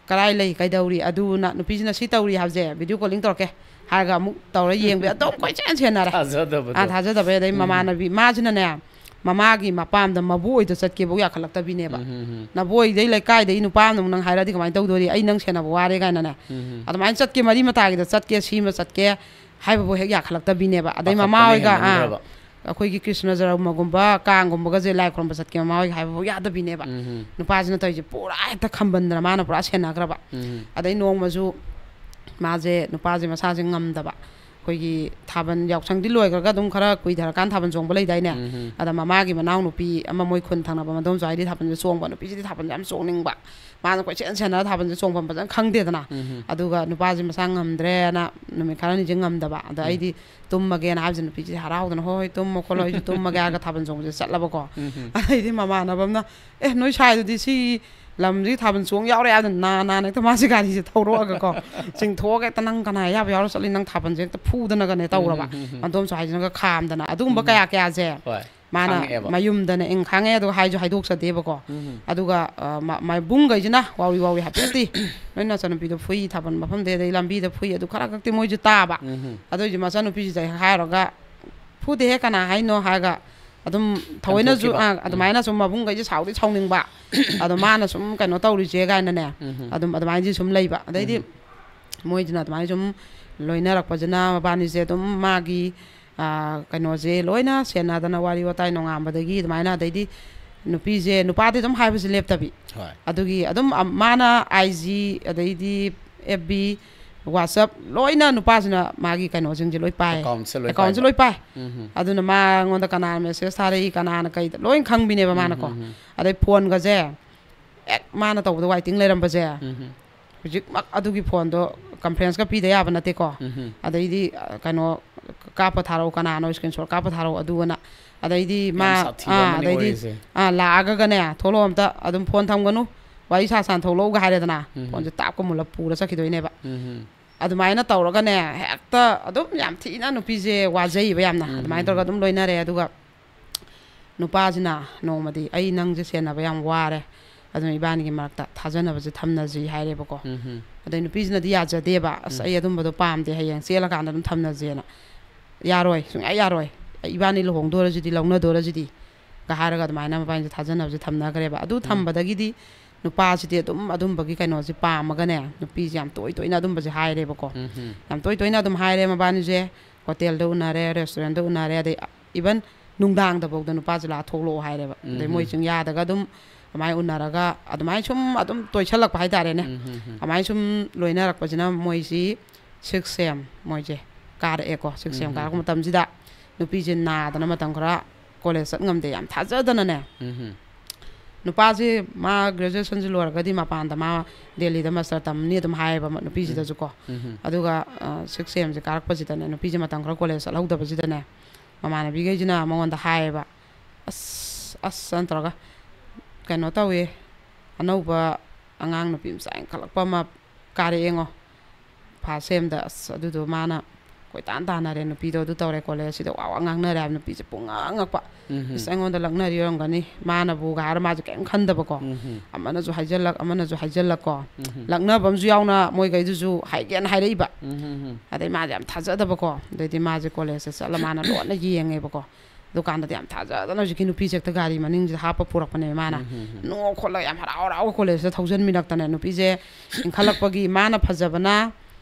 "ꯀꯔꯥꯏ ꯂꯩ, ꯀꯩꯗꯧꯔꯤ?" ꯑꯗꯨꯅ ꯅꯨꯄꯤꯁꯤꯅ "ꯁꯤ ꯇꯧꯔꯤ ꯍꯥꯏꯕꯁꯦ, ꯚꯤꯗꯤꯑꯣ ꯀꯣꯂꯤꯡ ꯇꯧꯔꯛꯀꯦ" ꯍꯥꯏꯔꯒ ꯑꯃꯨꯛ ꯇꯧꯔ ꯌꯦꯡꯕ, ꯑꯗꯨꯝ ꯀꯣꯏꯆꯦꯟ ꯁꯦꯟꯅꯔꯦ꯫ ꯊꯥꯖꯗꯕꯗꯣ꯫ ꯑꯥ, ꯊꯥꯖꯗꯕꯩ꯫ ꯑꯗꯩ ꯃꯃꯥꯟꯅꯕꯤ ꯃꯥꯁꯤꯅꯅꯦ, ꯃꯃꯥꯒꯤ ꯃꯄꯥꯝꯗ ꯃꯕꯣꯏꯗ ꯆꯠꯀꯦꯕꯨ ꯌꯥꯈꯠꯂꯛꯇꯕꯤꯅꯦꯕ꯫ ꯎꯝ, ꯍꯝ, ꯍꯝ꯫ "ꯅꯕꯣꯏꯗꯩ ꯂꯩꯀꯥꯏꯗꯩ ꯅꯨꯄꯥ ꯑꯃꯅ ꯑꯃꯨꯛ ꯅꯪ ꯍꯥꯏꯔꯛꯑꯗꯤ ꯀꯃꯥꯏꯅ ꯇꯧꯗꯣꯔꯤ? ꯑꯩ ꯅꯪ ꯁꯦꯟꯅꯕ ꯋꯥꯔꯦ" ꯀꯥꯏꯅꯅꯦ꯫ ꯎꯝ, ꯍꯝ꯫ ꯑꯗꯨꯃꯥꯏꯅ ꯆꯠꯀꯦ, ꯃꯔꯤ ꯃꯇꯥꯒꯤꯗ ꯆꯠꯀꯦ, ꯁꯤꯃ ꯆꯠꯀꯦ ꯍꯥꯏꯕꯕꯨ ꯍꯦꯛ ꯌꯥꯈꯠꯂꯛꯇꯕꯤꯅꯦꯕ꯫ ꯑꯗꯩ ꯃꯃꯥ ꯄꯥꯈꯠꯄꯅ ꯍꯣꯏꯒ, ꯑꯥ, ꯍꯦꯟꯃꯟꯈ꯭ꯔꯕ꯫ ꯑꯩꯈꯣꯏꯒꯤ ꯀ꯭ꯔꯤꯁꯅ ꯖꯔꯃꯒꯨꯝꯕ, ꯀꯥꯡꯒꯨꯝꯕꯒꯁꯦ ꯂꯥꯏ ꯈꯨꯔꯨꯝꯕ ꯆꯠꯀꯦ ꯃꯃꯥ ꯍꯣꯏꯒ ꯍꯥꯏꯕꯕꯨ ꯌꯥꯗꯕꯤꯅꯦꯕ꯫ ꯎꯝ, ꯍꯝ꯫ ꯅꯨꯄꯥꯁꯤꯅ ꯇꯧꯔꯤꯁꯦ ꯄꯨꯔꯥ ꯍꯦꯛꯇ ꯈꯝꯕꯟꯗꯅ ꯃꯥꯅ ꯄꯨꯔꯥ ꯁꯦꯟꯅꯈ꯭ꯔꯕ꯫ ꯎꯝ, ꯍꯝ꯫ ꯑꯗꯩ ꯅꯣꯡꯃꯁꯨ ꯃꯥꯁꯦ, ꯅꯨꯄꯥꯁꯦ ꯃꯁꯥꯁꯦ ꯉꯝꯗꯕ, ꯑꯩꯈꯣꯏꯒꯤ ꯊꯥꯕꯜ ꯌꯥꯎꯁꯪꯗꯤ ꯂꯣꯏꯈ꯭ꯔꯒ ꯑꯗꯨꯝ ꯈꯔ ꯀꯨꯏꯊꯔꯀꯥꯟ ꯊꯥꯕꯜ ꯆꯣꯡꯕ ꯂꯩꯗꯥꯏꯅꯦ? ꯎꯝ, ꯍꯝ꯫ ꯑꯗ ꯃꯃꯥꯒꯤ ꯃꯅꯥꯎꯅꯨꯄꯤ ꯑꯃ, ꯃꯣꯏ ꯈꯨꯟ ꯊꯪꯅꯕ ꯃꯗꯣꯝꯆꯥ ꯍꯣꯏꯗꯤ ꯊꯥꯕꯜꯁꯦ ꯆꯣꯡꯕ, ꯅꯨꯄꯤꯁꯤꯗꯤ ꯊꯥꯕꯜꯁꯦ ꯌꯥꯝ ꯆꯣꯡꯅꯤꯡꯕ꯫ ꯃꯥꯅ ꯀꯣꯏꯆꯦꯟ ꯁꯦꯟꯅꯔ ꯊꯥꯕꯜꯁꯦ ꯆꯣꯡꯐꯝ ꯐꯖꯅ ꯈꯪꯗꯦꯗꯅ꯫ ꯎꯝ, ꯍꯝ꯫ ꯑꯗꯨꯒ ꯅꯨꯄꯥꯁꯦ ꯃꯁꯥ ꯉꯝꯗ꯭ꯔꯦꯅ ꯅꯨꯃꯤꯠ ꯈꯔꯅꯤꯁꯦ ꯉꯝꯗꯕ꯫ ꯑꯗ ꯎꯝ꯫ ꯑꯩꯗꯤ ꯇꯨꯝꯃꯒꯦꯅ ꯍꯥꯏꯕꯁꯦ, ꯅꯨꯄꯤꯁꯦ ꯍꯔꯥꯎꯗꯅ, "ꯍꯣꯏ, ꯍꯣꯏ, ꯇꯨꯝꯃꯣ ꯈꯣꯠꯂꯣ, ꯑꯩꯁꯨ ꯇꯨꯝꯃꯒꯦ" ꯍꯥꯏꯔꯒ ꯊꯥꯕꯜ ꯆꯣꯡꯕꯁꯦ ꯆꯠꯂꯕꯀꯣ꯫ ꯎꯝ, ꯍꯝ꯫ ꯑꯗꯩꯗꯤ ꯃꯃꯥꯟꯅꯕ ꯑꯃꯅ, "ꯑꯦ, ꯅꯣꯏ ꯁ꯭ꯋꯥꯏꯗꯗꯤ ꯁꯤ ꯂꯝꯁꯤꯒꯤ ꯊꯥꯕꯜ ꯆꯣꯡ ꯌꯥꯎꯔꯦ" ꯍꯥꯏꯗꯅ ꯅꯥ ꯅꯥꯅ ꯍꯦꯛꯇ ꯃꯥꯁꯦ ꯒꯥꯔꯤꯁꯦ ꯊꯧꯔꯛꯑꯒꯀꯣ, ꯆꯤꯡꯊꯣꯛꯑꯒ ꯍꯦꯛꯇ, "ꯅꯪ ꯀꯅꯥ ꯑꯌꯥꯕ ꯌꯥꯎꯔ ꯆꯠꯂꯤ? ꯅꯪ ꯊꯥꯕꯜꯁꯦ ꯍꯦꯛꯇ ꯐꯨꯗꯅꯒꯅꯦ" ꯇꯧꯔꯕ꯫ ꯎꯝ, ꯎꯝ, ꯎꯝ, ꯎꯝ꯫ ꯃꯗꯣꯝꯆꯥ ꯍꯣꯏꯁꯤꯅꯒ ꯈꯥꯝꯗꯅ꯫ ꯑꯗꯨꯒꯨꯝꯕ ꯎꯝ꯫ ꯀꯌꯥ ꯀꯌꯥꯁꯦ ꯍꯣꯏ꯫ ꯃꯥꯅ ꯈꯪꯉꯛꯑꯦꯕ꯫ ꯃꯌꯨꯝꯗꯅ ꯏꯪ ꯈꯪꯉꯦ, ꯑꯗꯨꯒ ꯍꯥꯏꯁꯨ ꯍꯥꯏꯗꯣꯛꯆꯗꯦꯕꯀꯣ꯫ ꯎꯝ꯫ ꯑꯗꯨꯒ, ꯑ, ꯃ-, ꯃꯕꯨꯡꯈꯩꯁꯤꯅ ꯋꯥꯎꯔꯤ ꯋꯥꯎꯔꯤ ꯍꯥꯏꯐꯦꯠꯇꯤ, "ꯅꯣꯏ ꯅꯆꯥꯅꯨꯄꯤꯗꯣ ꯐꯨꯏ ꯊꯥꯕꯜ ꯃꯐꯝꯗꯩ, ꯑꯗꯩ ꯂꯝꯕꯤꯗ ꯐꯨꯏ", ꯑꯗꯨ ꯈꯔ ꯈꯛꯇꯤ ꯃꯣꯏꯁꯨ ꯇꯥꯕ꯫ ꯎꯝ꯫ ꯑꯗꯨ ꯑꯣꯏꯁꯨ ꯃꯆꯥꯅꯨꯄꯤꯁꯤꯗ ꯍꯥꯏꯔꯨꯔꯒ, "ꯐꯨꯗꯦꯍꯦ, ꯀꯅꯥ ꯍꯥꯏꯅꯣ?" ꯍꯥꯏꯔꯒ, ꯑꯗꯨꯝ ꯊꯑꯣꯏꯅꯁꯨ ꯀꯟꯊꯣꯛꯈꯤꯕ꯫ ꯑꯥ, ꯎꯝ꯫ ꯑꯗꯨꯃꯥꯏꯅ ꯁꯨꯝ ꯃꯕꯨꯡꯈꯩꯁꯦ ꯁꯥꯎꯗꯤ ꯁꯥꯎꯅꯤꯡꯕ, ꯑꯗꯣ ꯃꯥꯅ ꯁꯨꯝ ꯀꯩꯅꯣ ꯇꯧꯔꯤꯁꯦ ꯀꯥꯏꯅꯅꯦ, ꯎꯝ꯫ ꯑꯗꯨꯝ ꯑꯗꯨꯃꯥꯏꯅꯗꯤ ꯁꯨꯝ ꯂꯩꯕ꯫ ꯑꯗꯩꯗꯤ ꯎꯝ꯫ ꯃꯣꯏꯁꯤꯅ ꯑꯗꯨꯃꯥꯏꯅ ꯁꯨꯝ ꯂꯣꯏꯅꯔꯛꯄꯁꯤꯅ ꯃꯕꯥꯅꯤꯁꯦ ꯑꯗꯨꯝ ꯃꯥꯒꯤ, ꯑꯥ, ꯀꯩꯅꯣꯁꯦ ꯂꯣꯏꯅ ꯁꯦꯟꯅꯗꯅ ꯋꯥꯔꯤ ꯋꯥꯇꯥꯏ ꯅꯣꯡꯉꯥꯟꯕꯗꯒꯤ ꯑꯗꯨꯃꯥꯏꯅ, ꯑꯗꯩꯗꯤ ꯅꯨꯄꯤꯁꯦ, ꯅꯨꯄꯥꯗꯤ ꯑꯗꯨꯝ ꯍꯥꯏꯕꯁꯦ ꯂꯦꯞꯇꯕꯤ꯫ ꯍꯣꯏ꯫ ꯑꯗꯨꯒꯤ ꯑꯗꯨꯝ, ꯑ, ꯃꯥꯅ ꯑꯥꯏ ꯖꯤ, ꯑꯗꯩꯗꯤ ꯑꯦꯐ ꯕꯤ, ꯋꯥꯆꯞ, ꯂꯣꯏꯅ ꯅꯨꯄꯥꯁꯤꯅ ꯃꯥꯒꯤ ꯀꯩꯅꯣꯁꯤꯡꯁꯦ ꯂꯣꯏ ꯄꯥꯏ꯫ ꯑꯦꯀꯥꯎꯟꯁꯦ ꯂꯣꯏ ꯑꯦꯀꯥꯎꯟꯁꯦ ꯄꯥꯏꯕ꯫ ꯂꯣꯏ ꯄꯥꯏ꯫ ꯎꯝ꯫ ꯑꯗꯨꯅ ꯃꯉꯣꯟꯗ ꯀꯅꯥꯅ ꯃꯦꯁꯦꯖ ꯊꯥꯔꯛꯏ, ꯀꯅꯥꯅ ꯀꯩꯗ, ꯂꯣꯏ ꯈꯪꯕꯤꯅꯦꯕ ꯃꯥꯅꯀꯣ꯫ ꯎꯝ, ꯎꯝ, ꯎꯝ꯫ ꯑꯗꯩ ꯐꯣꯟꯒꯁꯦ ꯍꯦꯛ ꯃꯥꯅ ꯇꯧꯕꯗ ꯋꯥꯏꯇꯤꯡ ꯂꯩꯔꯝꯕꯁꯦ, ꯎꯝ, ꯎꯝ꯫ ꯍꯧꯖꯤꯛꯃꯛ ꯑꯗꯨꯒꯤ ꯐꯣꯟꯗꯣ ꯀꯟꯐ꯭ꯔꯦꯟꯁꯀ ꯄꯤꯗ ꯌꯥꯕ ꯅꯠꯇꯦꯀꯣ꯫ ꯎꯝ, ꯎꯝ꯫ ꯑꯗꯩꯗꯤ, ꯑ, ꯀꯩꯅꯣ, ꯀꯥꯞꯄ ꯊꯥꯔꯛꯎ, ꯀꯅꯥꯅꯣ ꯁ꯭ꯀ꯭ꯔꯤꯟ ꯁꯣꯠ ꯀꯥꯞꯄ ꯊꯥꯔꯛꯎ ꯑꯗꯨꯒꯅ꯫ ꯑꯗꯩꯗꯤ ꯃꯥ, ꯌꯥꯝ ꯁꯥꯊꯤꯕ ꯑꯥ, ꯑꯃꯅꯤ ꯑꯗꯩꯗꯤ, ꯑꯣꯏꯔꯤꯁꯦ꯫ ꯑꯥ, ꯂꯥꯛꯑꯒꯒꯅꯦ, "ꯊꯣꯛꯂꯛꯑꯣ ꯑꯝꯇ, ꯑꯗꯨꯝ ꯐꯣꯟ ꯊꯝꯒꯅꯨ, ꯋꯥꯔꯤ ꯁꯥ ꯁꯥꯅ ꯊꯣꯛꯂꯛꯎꯒ" ꯍꯥꯏꯔꯦꯗꯅ, ꯎꯝ꯫ ꯐꯣꯟꯁꯦ ꯇꯥꯞꯀ ꯃꯨꯜꯂ ꯄꯨꯔ ꯆꯠꯈꯤꯗꯣꯏꯅꯦꯕ꯫ ꯎꯝ꯫ ꯑꯗꯨꯃꯥꯏꯅ ꯇꯧꯔꯒꯅꯦ, ꯍꯦꯛꯇ ꯑꯗꯨꯝ ꯌꯥꯝ ꯊꯤꯅ ꯅꯨꯄꯤꯁꯦ ꯋꯥꯖꯩꯕ ꯌꯥꯝꯅ꯫ ꯎꯝ꯫ ꯑꯗꯨꯃꯥꯏꯅ ꯇꯧꯔꯒ ꯑꯗꯨꯝ ꯂꯣꯏꯅꯔꯦ꯫ ꯑꯗꯨꯒ ꯅꯨꯄꯥꯁꯤꯅ ꯅꯣꯡꯃꯗꯤ, "ꯑꯩ ꯅꯪꯁꯦ ꯁꯦꯟꯅꯕ ꯌꯥꯝ ꯋꯥꯔꯦ, ꯑꯗꯨꯅ ꯏꯕꯥꯅꯤꯒꯤ ꯃꯔꯛꯇ ꯊꯥꯖꯅꯕꯁꯦ ꯊꯝꯅꯁꯤ" ꯍꯥꯏꯔꯦꯕꯀꯣ꯫ ꯎꯝ꯫ ꯑꯗꯩ ꯅꯨꯄꯤꯁꯤꯅꯗꯤ ꯌꯥꯖꯗꯦꯕ, "ꯑꯁ, ꯎꯝ꯫ ꯑꯩ ꯑꯗꯨꯝꯕꯗꯣ ꯄꯥꯝꯗꯦ, ꯍꯌꯦꯡ ꯆꯦꯜꯂꯀꯥꯟꯗ ꯑꯗꯨꯝ ꯊꯝꯅꯁꯦꯅ"꯫ "ꯌꯥꯔꯣꯏ, ꯁꯨꯡꯌꯥ ꯌꯥꯔꯣꯏ, ꯏꯕꯥꯅꯤ ꯂꯨꯍꯣꯡꯗꯣꯔꯁꯤꯗꯤ, ꯂꯧꯅꯗꯣꯔꯁꯤꯗꯤ"ꯒ ꯍꯥꯏꯔꯒ ꯑꯗꯨꯃꯥꯏꯅ ꯃꯕꯥꯅꯤꯁꯦ ꯊꯥꯖꯅꯕꯁꯦ ꯊꯝꯅꯈ꯭ꯔꯦꯕ꯫ ꯑꯗꯨ ꯎꯝ꯫ ꯊꯝꯕꯗꯒꯤꯗꯤ ꯅꯨꯄꯥꯁꯤꯗꯤ ꯑꯗꯨꯝ ꯑꯗꯨꯝꯕꯒꯤ ꯀꯩꯅꯣꯁꯦ ꯄꯥꯝꯃꯒꯅꯦ, ꯅꯨꯄꯤꯁꯦ ꯌꯥꯝ ꯇꯣꯏ ꯇꯣꯏꯅ ꯑꯗꯨꯝꯕꯁꯦ ꯍꯥꯏꯔꯦꯕꯀꯣ꯫ ꯎꯝ꯫ ꯌꯥꯝ ꯇꯣꯏ ꯇꯣꯏꯅ ꯑꯗꯨꯝ ꯍꯥꯏꯔꯦ ꯃꯕꯥꯅꯤꯁꯦ, ꯍꯣꯇꯦꯜꯗ ꯎꯅꯔꯦ, ꯔꯦꯁꯇꯨꯔꯦꯟꯗ ꯎꯅꯔꯦ, ꯑꯗꯩ even ꯅꯨꯡꯗꯥꯡꯗꯐꯥꯎꯗ ꯅꯨꯄꯥꯁꯦ ꯂꯥꯛꯑ ꯊꯣꯛꯂꯛꯑꯣ ꯍꯥꯏꯔꯦꯕ꯫ ꯑꯗꯩ ꯎꯝ꯫ ꯃꯣꯏ ꯆꯤꯡꯌꯥꯗꯒ ꯑꯗꯨꯝ ꯑꯗꯨꯃꯥꯏꯅ ꯎꯅꯔꯒ ꯑꯗꯨꯃꯥꯏꯅ ꯁꯨꯝ ꯑꯗꯨꯝ ꯇꯣꯏꯁꯜꯂꯛꯄ ꯍꯥꯏꯇꯥꯔꯦꯅꯦ꯫ ꯎꯝ, ꯎꯝ, ꯎꯝ꯫ ꯑꯗꯨꯃꯥꯏꯅ ꯁꯨꯝ ꯂꯣꯏꯅꯔꯛꯄꯁꯤꯅ ꯃꯣꯏꯁꯤ ꯁꯤꯛꯁ ꯁꯦꯝ ꯃꯣꯏꯁꯦ ꯀꯥꯔꯛꯑꯦꯀꯣ꯫ ꯁꯤꯛꯁ ꯁꯦꯝ ꯎꯝ, ꯎꯝ, ꯀꯥꯔꯛꯄ ꯎꯝ꯫ ꯃꯇꯝꯁꯤꯗ ꯅꯨꯄꯤꯁꯦ ꯅꯥꯗꯅ ꯃꯇꯝ ꯈꯔ ꯀꯣꯂꯦꯖ ꯆꯠ ꯉꯝꯗꯦ, ꯌꯥꯝ ꯊꯥꯖꯗꯅꯅꯦ꯫ ꯎꯝ, ꯎꯝ꯫ ꯅꯨꯄꯥꯁꯦ ꯃꯥ ꯒ꯭ꯔꯦꯖꯨꯑꯦꯁꯟꯁꯤ ꯂꯣꯏꯔꯒꯗꯤ ꯃꯄꯥꯟꯗ ꯃꯥ ꯗꯦꯜꯂꯤꯗ ꯃꯥꯁꯇꯔ ꯇꯝꯅꯤ ꯑꯗꯨꯝ ꯍꯥꯏꯌꯦꯕ ꯃ-, ꯅꯨꯄꯤꯁꯤꯗꯁꯨꯀꯣ꯫ ꯎꯝ, ꯎꯝ꯫ ꯑꯗꯨꯒ, ꯑ, ꯁꯤꯛꯁ ꯁꯦꯝꯁꯦ ꯀꯥꯔꯛꯄꯁꯤꯗꯅꯦ, ꯅꯨꯄꯤꯁꯦ ꯃꯇꯝ ꯈꯔ ꯀꯣꯂꯦꯖ ꯆꯠꯍꯧꯗꯕꯁꯤꯗꯅꯦ, ꯃꯃꯥꯟꯅꯕꯤꯈꯩꯁꯤꯅ ꯃꯉꯣꯟꯗ ꯍꯥꯏꯌꯦꯕ, "ꯑꯁ, ꯑꯁ" ꯑꯅ ꯇꯧꯔꯒ, "ꯀꯩꯅꯣ ꯇꯧꯋꯦ, ꯑꯅꯧꯕ ꯑꯉꯥꯡ ꯅꯨꯄꯤ ꯃꯆꯥ ꯏꯟꯈꯠꯂꯛꯄ ꯑꯃ ꯀꯥꯔꯛꯑꯦꯉꯣ ꯐꯥꯔꯁ ꯁꯦꯝꯗ"꯫ ꯑꯁ, ꯑꯗꯨꯗꯣ ꯃꯥꯅ ꯀꯣꯏꯇꯥꯟ ꯇꯥꯟꯅꯔꯦ, ꯅꯨꯄꯤꯗꯣ ꯑꯗꯨ ꯇꯧꯔꯦ, ꯀꯣꯂꯦꯖꯁꯤꯗ ꯋꯥ ꯋꯥ ꯉꯥꯡꯅꯔꯦ ꯍꯥꯏꯕ, ꯅꯨꯄꯤꯁꯦ ꯄꯨꯡꯉꯛ ꯉꯛꯄ꯫ ꯎꯝ꯫ "ꯏꯁ, ꯑꯩꯉꯣꯟꯗ ꯂꯛꯅꯔꯤ ꯑꯣꯏꯔꯝꯒꯅꯤ", ꯃꯥꯅꯕꯨꯒ ꯍꯥꯏꯔ ꯃꯥꯁꯦ ꯀꯩꯝ ꯈꯟꯗꯕꯀꯣ꯫ ꯎꯝ꯫ ꯑꯃꯅꯁꯨ ꯍꯥꯏꯖꯜꯂꯛ, ꯑꯃꯅꯁꯨ ꯍꯥꯏꯖꯜꯂꯛꯀꯣ꯫ ꯎꯝ꯫ ꯂꯛꯅꯕ ꯑꯃꯁꯨ ꯌꯥꯎꯅ ꯃꯣꯏꯈꯩꯗꯨꯁꯨ ꯍꯥꯏꯒꯦꯅ ꯍꯥꯏꯔꯛꯏꯕ꯫ ꯎꯝ, ꯎꯝ, ꯎꯝ꯫ ꯑꯗꯩ ꯃꯥꯁꯦ ꯌꯥꯝ ꯊꯥꯖꯗꯕꯀꯣ꯫ ꯑꯗꯩꯗꯤ ꯃꯥꯁꯦ ꯀꯣꯂꯦꯖꯇ ꯆꯠꯂ ꯃꯥꯅ ꯂꯣꯟꯅ ꯌꯦꯡꯉꯦꯕꯀꯣ꯫ ꯗꯨꯀꯥꯟꯗꯗꯤ ꯌꯥꯝ ꯊꯥꯖꯗꯅ ꯍꯧꯖꯤꯛꯀꯤ ꯅꯨꯄꯤꯁꯦ ꯍꯦꯛꯇ ꯒꯥꯔꯤ ꯃꯅꯤꯡꯁꯤꯗ ꯍꯥꯞꯄ ꯄꯨꯔꯛꯄꯅꯦ ꯃꯥꯅ꯫ ꯎꯝ, ꯎꯝ, ꯎꯝ꯫ ꯅꯣꯛ ꯈꯣꯠꯂꯒ ꯌꯥꯝ ꯍꯔꯥꯎ ꯍꯔꯥꯎ ꯀꯣꯂꯦꯖꯇ ꯊꯧꯖꯟꯃꯤꯔꯛꯇꯅꯦ꯫ ꯅꯨꯄꯤꯁꯦ ꯏꯟꯈꯠꯂꯛꯄꯒꯤ ꯃꯥꯅ ꯐꯖꯕꯅ